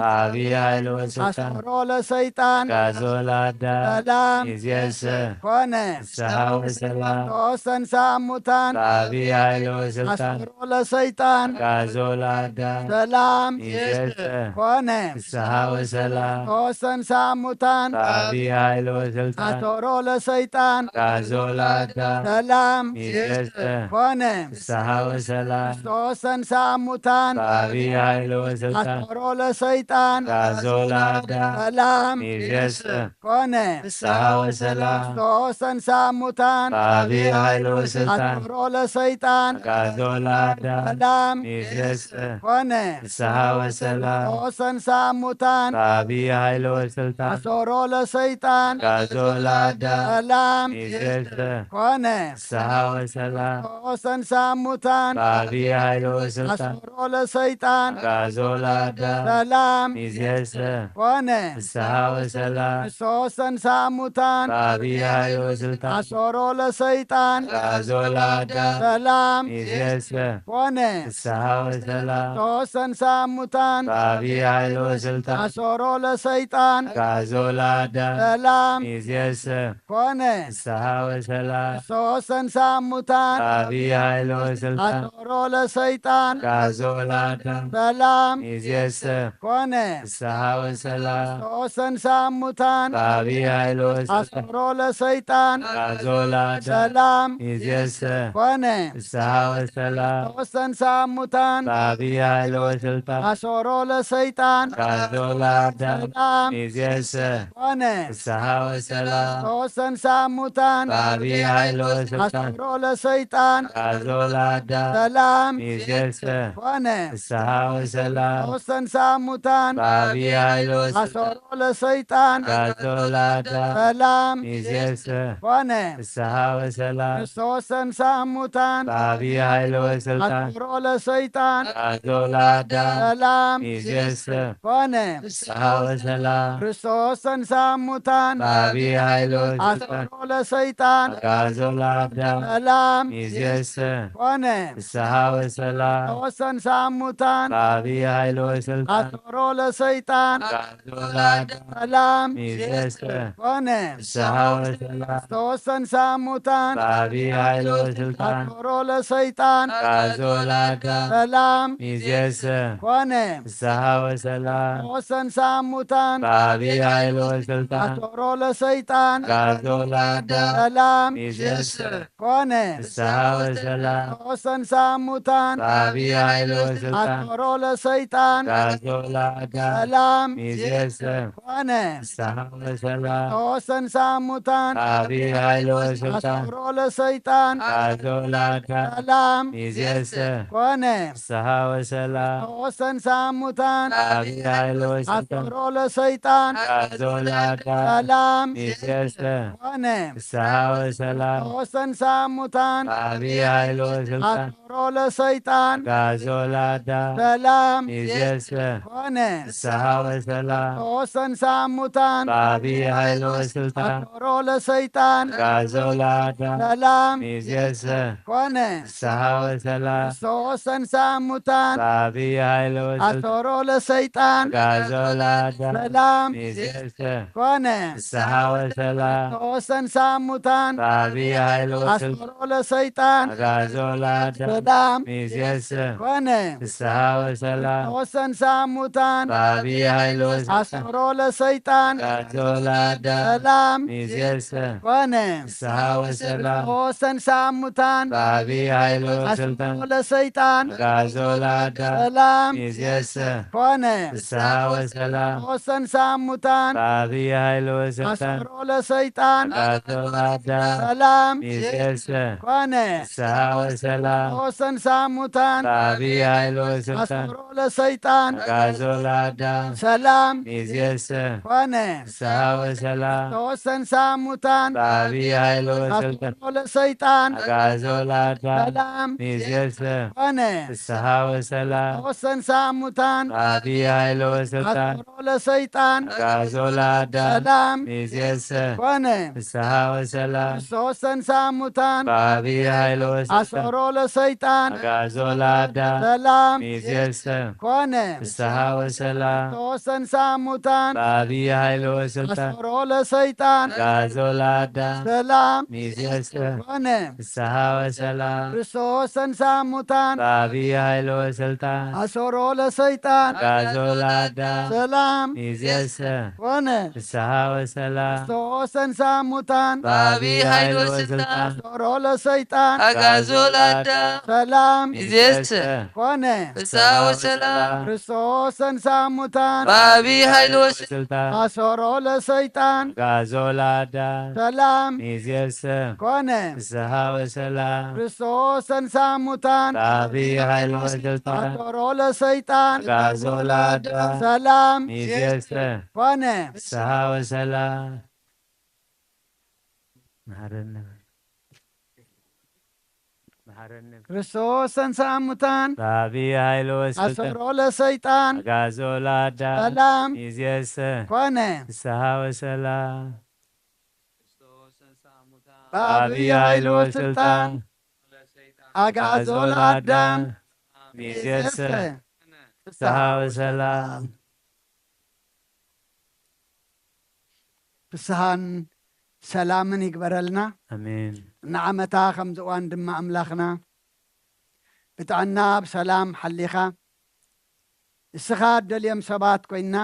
በአብይ ኃይል ወስልጣን አሰሮ ለሰይጣን አግዓዞ ለአዳም ሰላም ሚዜሰ ኮነ። ንስሐ ወሰላም። ንስሐ ወሰላም። ሙታን በአብይ ኃይል ወስልጣን አሰሮ ለሰይጣን አግዓዞ ለአዳም ሰላም ሚዜሰ ኮነ። ንስሐ ወሰላም። ንስሐ ወሰላም። ሙታን በአብይ ኃይል ወስልጣን አሰሮ ለሰይጣን አግዓዞ ለአዳም ሰላም ሚዜሰ ኮነ። ንስሐ ወሰላም። ንስሐ ወሰላም። ሙታን በአብይ ኃይል ወስልጣን አሰሮ ለሰይጣን አግዓዞ ለአዳም ሰላም ሚዜሰ ኮነ። ንስሐ ወሰላም። ንስሐ ወሰላም። ሙታን በአብይ ኃይል ወስልጣን አሰሮ ለሰይጣን አግዓዞ ለአዳም ሰላም ሚዜሰ ኮነ። ንስሐ ወሰላም። ንስሐ ወሰላም። ሙታን በአብይ ኃይል ወስልጣን አሰሮ ለሰይጣን አግዓዞ ለአዳም ሰላም ሚዜሰ ኮነ። ንስሐ ወሰላም። ንስሐ ወሰላም። ሙታን በአብይ ኃይል ወስልጣን አሰሮ ለሰይጣን አግዓዞ ለአዳም ሰላም ሚዜሰ ኮነ። ንስሐ ወሰላም። ንስሐ ወሰላም። ሙታን በአብይ ኃይል ወስልጣን አሰሮ ለሰይጣን አግዓዞ ለአዳም ሰላም ሚዜሰ ኮነ። ንስሐ ወሰላም። ንስሐ ወሰላም። ሙታን በአብይ ኃይል ወስልጣን አሰሮ ለሰይጣን አግዓዞ ለአዳም ሰላም ሚዜሰ ኮነ። ንስሐ ወሰላም። ንስሐ ወሰላም። ሙታን በአብይ ኃይል ወስልጣን አሰሮ ለሰይጣን አግዓዞ ለአዳም ሰላም ሚዜሰ ኮነ። ንስሐ ወሰላም። ንስሐ ወሰላም። ሙታን በአብይ ኃይል ወስልጣን አሰሮ ለሰይጣን አግዓዞ ለአዳም ሰላም ሚዜሰ ኮነ። ንስሐ ወሰላም። ንስሐ ወሰላም። ሙታን በአብይ ኃይል ወስልጣን አሰሮ ለሰይጣን አግዓዞ ለአዳም ሰላም ሚዜሰ ኮነ። ንስሐ ወሰላም። ንስሐ ወሰላም። ሙታን በአብይ ኃይል ወስልጣን አሰሮ ለሰይጣን አግዓዞ ለአዳም ሰላም ሚዜሰ ኮነ። ንስሐ ወሰላም። ንስሐ ወሰላም። ሙታን በአብይ ኃይል ወስልጣን አሰሮ ለሰይጣን አግዓዞ ለአዳም ሰላም ሚዜሰ ኮነ። ንስሐ ወሰላም። ንስሐ ወሰላም። ሙታን በአብይ ኃይል ወስልጣን አሰሮ ለሰይጣን አግዓዞ ለአዳም ሰላም ሚዜሰ ኮነ። ንስሐ ወሰላም። ንስሐ ወሰላም። ሙታን በአብይ ኃይል ወስልጣን አሰሮ ለሰይጣን አግዓዞ ለአዳም ሰላም ሚዜሰ ኮነ። ንስሐ ወሰላም። ንስሐ ወሰላም። ሙታን በአብይ ኃይል ወስልጣን አሰሮ ለሰይጣን አግዓዞ ለአዳም ሰላም ሚዜሰ ኮነ። ንስሐ ወሰላም። ንስሐ ወሰላም። ሙታን በአብይ ኃይል ወስልጣን አሰሮ ለሰይጣን አግዓዞ ለአዳም ሰላም ሚዜሰ ኮነ። ንስሐ ወሰላም። ንስሐ ወሰላም። ሙታን በአብይ ኃይል ወስልጣን አሰሮ ለሰይጣን አግዓዞ ለአዳም ሰላም ሚዜሰ ኮነ። ንስሐ ወሰላም። ንስሐ ወሰላም። ሙታን በአብይ ኃይል ወስልጣን አሰሮ ለሰይጣን አግዓዞ ለአዳም ሰላም ሚዜሰ ኮነ። ንስሐ ወሰላም። ንስሐ ወሰላም። ሙታን በአብይ ኃይል ወስልጣን አሰሮ ለሰይጣን አግዓዞ ለአዳም ሰላም ሚዜሰ ኮነ። ንስሐ ወሰላም። ንስሐ ወሰላም። ሙታን በአብይ ኃይል ወስልጣን አሰሮ ለሰይጣን አግዓዞ ለአዳም ሰላም ሚዜሰ ኮነ። ንስሐ ወሰላም። ንስሐ ወሰላም። ሙታን በአብይ ኃይል ወስልጣን አሰሮ ለሰይጣን አግዓዞ ለአዳም ሰላም ሚዜሰ ኮነ። ንስሐ ወሰላም። ንስሐ ወሰላም። ሙታን በአብይ ኃይል ወስልጣን አሰሮ ለሰይጣን አግዓዞ ለአዳም ሰላም ሚዜሰ ኮነ። ንስሐ ወሰላም። ንስሐ ወሰላም። ሙታን በአብይ ኃይል ወስልጣን አሰሮ ለሰይጣን አግዓዞ ለአዳም ሰላም ሚዜሰ ኮነ። ንስሐ ወሰላም። ንስሐ ወሰላም። ሙታን በአብይ ኃይል ወስልጣን አሰሮ ለሰይጣን አግዓዞ ለአዳም ሰላም ሚዜሰ ኮነ። ንስሐ ወሰላም። ንስሐ ወሰላም። ሙታን በአብይ ኃይል ወስልጣን አሰሮ ለሰይጣን አግዓዞ ለአዳም ሰላም ሚዜሰ ኮነ። ንስሐ ወሰላም። ንስሐ ወሰላም። ሙታን በአብይ ኃይል ወስልጣን አሰሮ ለሰይጣን አግዓዞ ለአዳም ሰላም ሚዜሰ ኮነ። ንስሐ ወሰላም። ንስሐ ወሰላም። ሙታን በአብይ ኃይል ወስልጣን አሰሮ ለሰይጣን አግዓዞ ለአዳም ሰላም ሚዜሰ ኮነ። ንስሐ ወሰላም። ንስሐ ወሰላም። ሙታን በአብይ ኃይል ወስልጣን አሰሮ ለሰይጣን አግዓዞ ለአዳም ሰላም ሚዜሰ ኮነ። ንስሐ ወሰላም። ንስሐ ወሰላም። ሙታን በአብይ ኃይል ወስልጣን አሰሮ ለሰይጣን አግዓዞ ለአዳም ሰላም ሚዜሰ ኮነ። ንስሐ ወሰላም። ንስሐ ወሰላም። ሙታን በአብይ ኃይል ወስልጣን አሰሮ ለሰይጣን አግዓዞ ለአዳም ሰላም ሚዜሰ ኮነ። ንስሐ ወሰላም። ክርስቶስ ተንሥአ እሙታን። በአቢይ ኃይል ወስልጣን። አሰሮ ለሰይጣን። አግዓዞ ለአዳም። ሰላም። ሚዜሰ። ኮነ። ፍስሐ ወሰላም። ክርስቶስ ተንሥአ እሙታን። በአቢይ ኃይል ወስልጣን። አሰሮ ለሰይጣን። አግዓዞ ለአዳም። ሰላም። ሚዜሰ። ኮነ። ፍስሐ ወሰላም። ክርስቶስ ተንሥአ እሙታን። በአቢይ ኃይል ወስልጣን። አሰሮ ለሰይጣን። አግዓዞ ለአዳም። ሰላም። ሚዜሰ። ኮነ። ፍስሐ ወሰላም። ክርስቶስ ተንሥአ እሙታን። በአቢይ ኃይል ወስልጣን። አሰሮ ለሰይጣን። አግዓዞ ለአዳም። ሰላም። ሚዜሰ። ኮነ። ፍስሐ ወሰላም። ክርስቶስ ተንሥአ እሙታን። በአቢይ ኃይል ወስልጣን። አሰሮ ለሰይጣን። አግዓዞ ለአዳም። ሰላም። ሚዜሰ። ኮነ። ፍስሐ ወሰላም። ክርስቶስ ተንሥአ እሙታን። በአቢይ ኃይል ወስልጣን። አሰሮ ለሰይጣን። አግዓዞ ለአዳም። ሰላም። ሚዜሰ። ኮነ። ፍስሐ ወሰላም። መሐረነ። መሐረነ። ክርስቶስ ተንሥአ እሙታን። በአቢይ ኃይል ወስልጣን። አሰሮ ለሰይጣን። አግዓዞ ለአዳም። ሰላም። ሚዜሰ። ኮነ። ፍስሐ ወሰላም። በአቢይ ኃይል ወስልጣን። አግዓዞ ለአዳም። ሚዜሰ። ፍስሐ ወሰላም። ፍስሐን ሰላምን ይግበረልና። ኣሜን። ንዓመታ ከምዚ እዋን ድማ ኣምላኽና ብጥዕና ብሰላም ሓሊኻ፣ እስኻ እትደልዮም ሰባት ኮይንና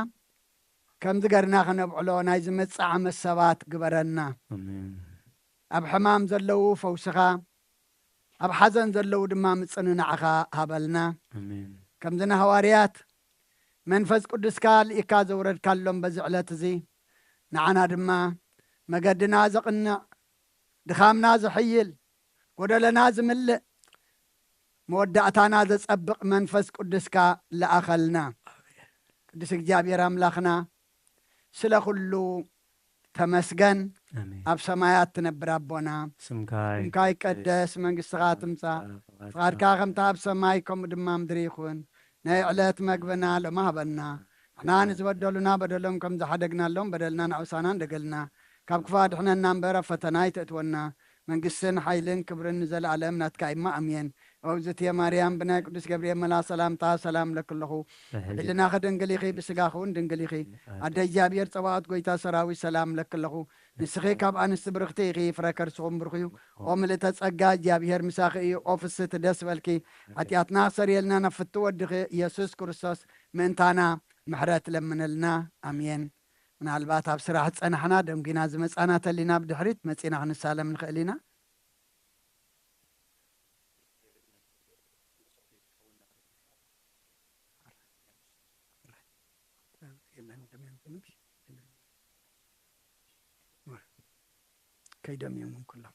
ከምዚ ገርና ከነብዕሎ ናይ ዝመጽእ ዓመት ሰባት ግበረና። ኣሜን። ኣብ ሕማም ዘለዉ ፈውስኻ፣ ኣብ ሓዘን ዘለዉ ድማ ምጽንናዕኻ ሃበልና። ኣሜን። ከምዚ ንሃዋርያት መንፈስ ቅዱስካ ልኢካ ዘውረድካሎም በዚ ዕለት እዚ፣ ንዓና ድማ መገድና ዘቕንዕ፣ ድኻምና ዘሕይል፣ ጎደለና ዝምልእ፣ መወዳእታና ዘጸብቕ መንፈስ ቅዱስካ ለኣኸልና። ቅዱስ እግዚኣብሔር ኣምላኽና፣ ስለ ኩሉ ተመስገን። ኣሜን። ኣብ ሰማያት ትነብር ኣቦና፣ ስምካ ስምካ ይቀደስ፣ መንግስትኻ ትምጻእ፣ ፍቓድካ ከምታ ኣብ ሰማይ ከምኡ ድማ ምድሪ ይኹን። ናይ ዕለት መግብና ሎሚ ሃበና። ንሕና ንዝበደሉና በደሎም ከም ዝሓደግናሎም በደልና ንኣውሳና እንደገልና፣ ካብ ክፉእ ኣድሕነና እምበር ኣብ ፈተና ኣይተእትወና። መንግስትን ሓይልን ክብርን ንዘለኣለም ናትካ እማ፣ ኣሜን። ኦግዝእትየ ማርያም፣ ብናይ ቅዱስ ገብርኤል መልኣኽ ሰላምታ ሰላም እብለኪ ኣለኹ። ብሕልናኺ ድንግል ኢኺ፣ ብስጋኺ እውን ድንግል ኢኺ። ኣደ እግዚኣብሔር ጸባኦት፣ ጎይታ ሰራዊት፣ ሰላም እብለኪ ኣለኹ። ንስኺ ካብ ኣንስቲ ብርኽቲ ኢኺ፣ ፍረ ከርስኹም ብሩኽ እዩ። ኦ ምልእተ ጸጋ፣ እግዚኣብሔር ምሳኺ እዩ። ኦ ፍስህቲ፣ ደስ በልኪ። ሓጢኣትና ክሰርየልና ናብ ፍቱ ወድኺ ኢየሱስ ክርስቶስ ምእንታና ምሕረት ለምነልና። ኣሜን። ምናልባት ኣብ ስራሕ ዝጸናሕና፣ ደንጒና ዝመጻና ተሊና ብድሕሪት መጺና ክንሳለም ንኽእል ኢና። ከይዶም እዮም ኩሎም።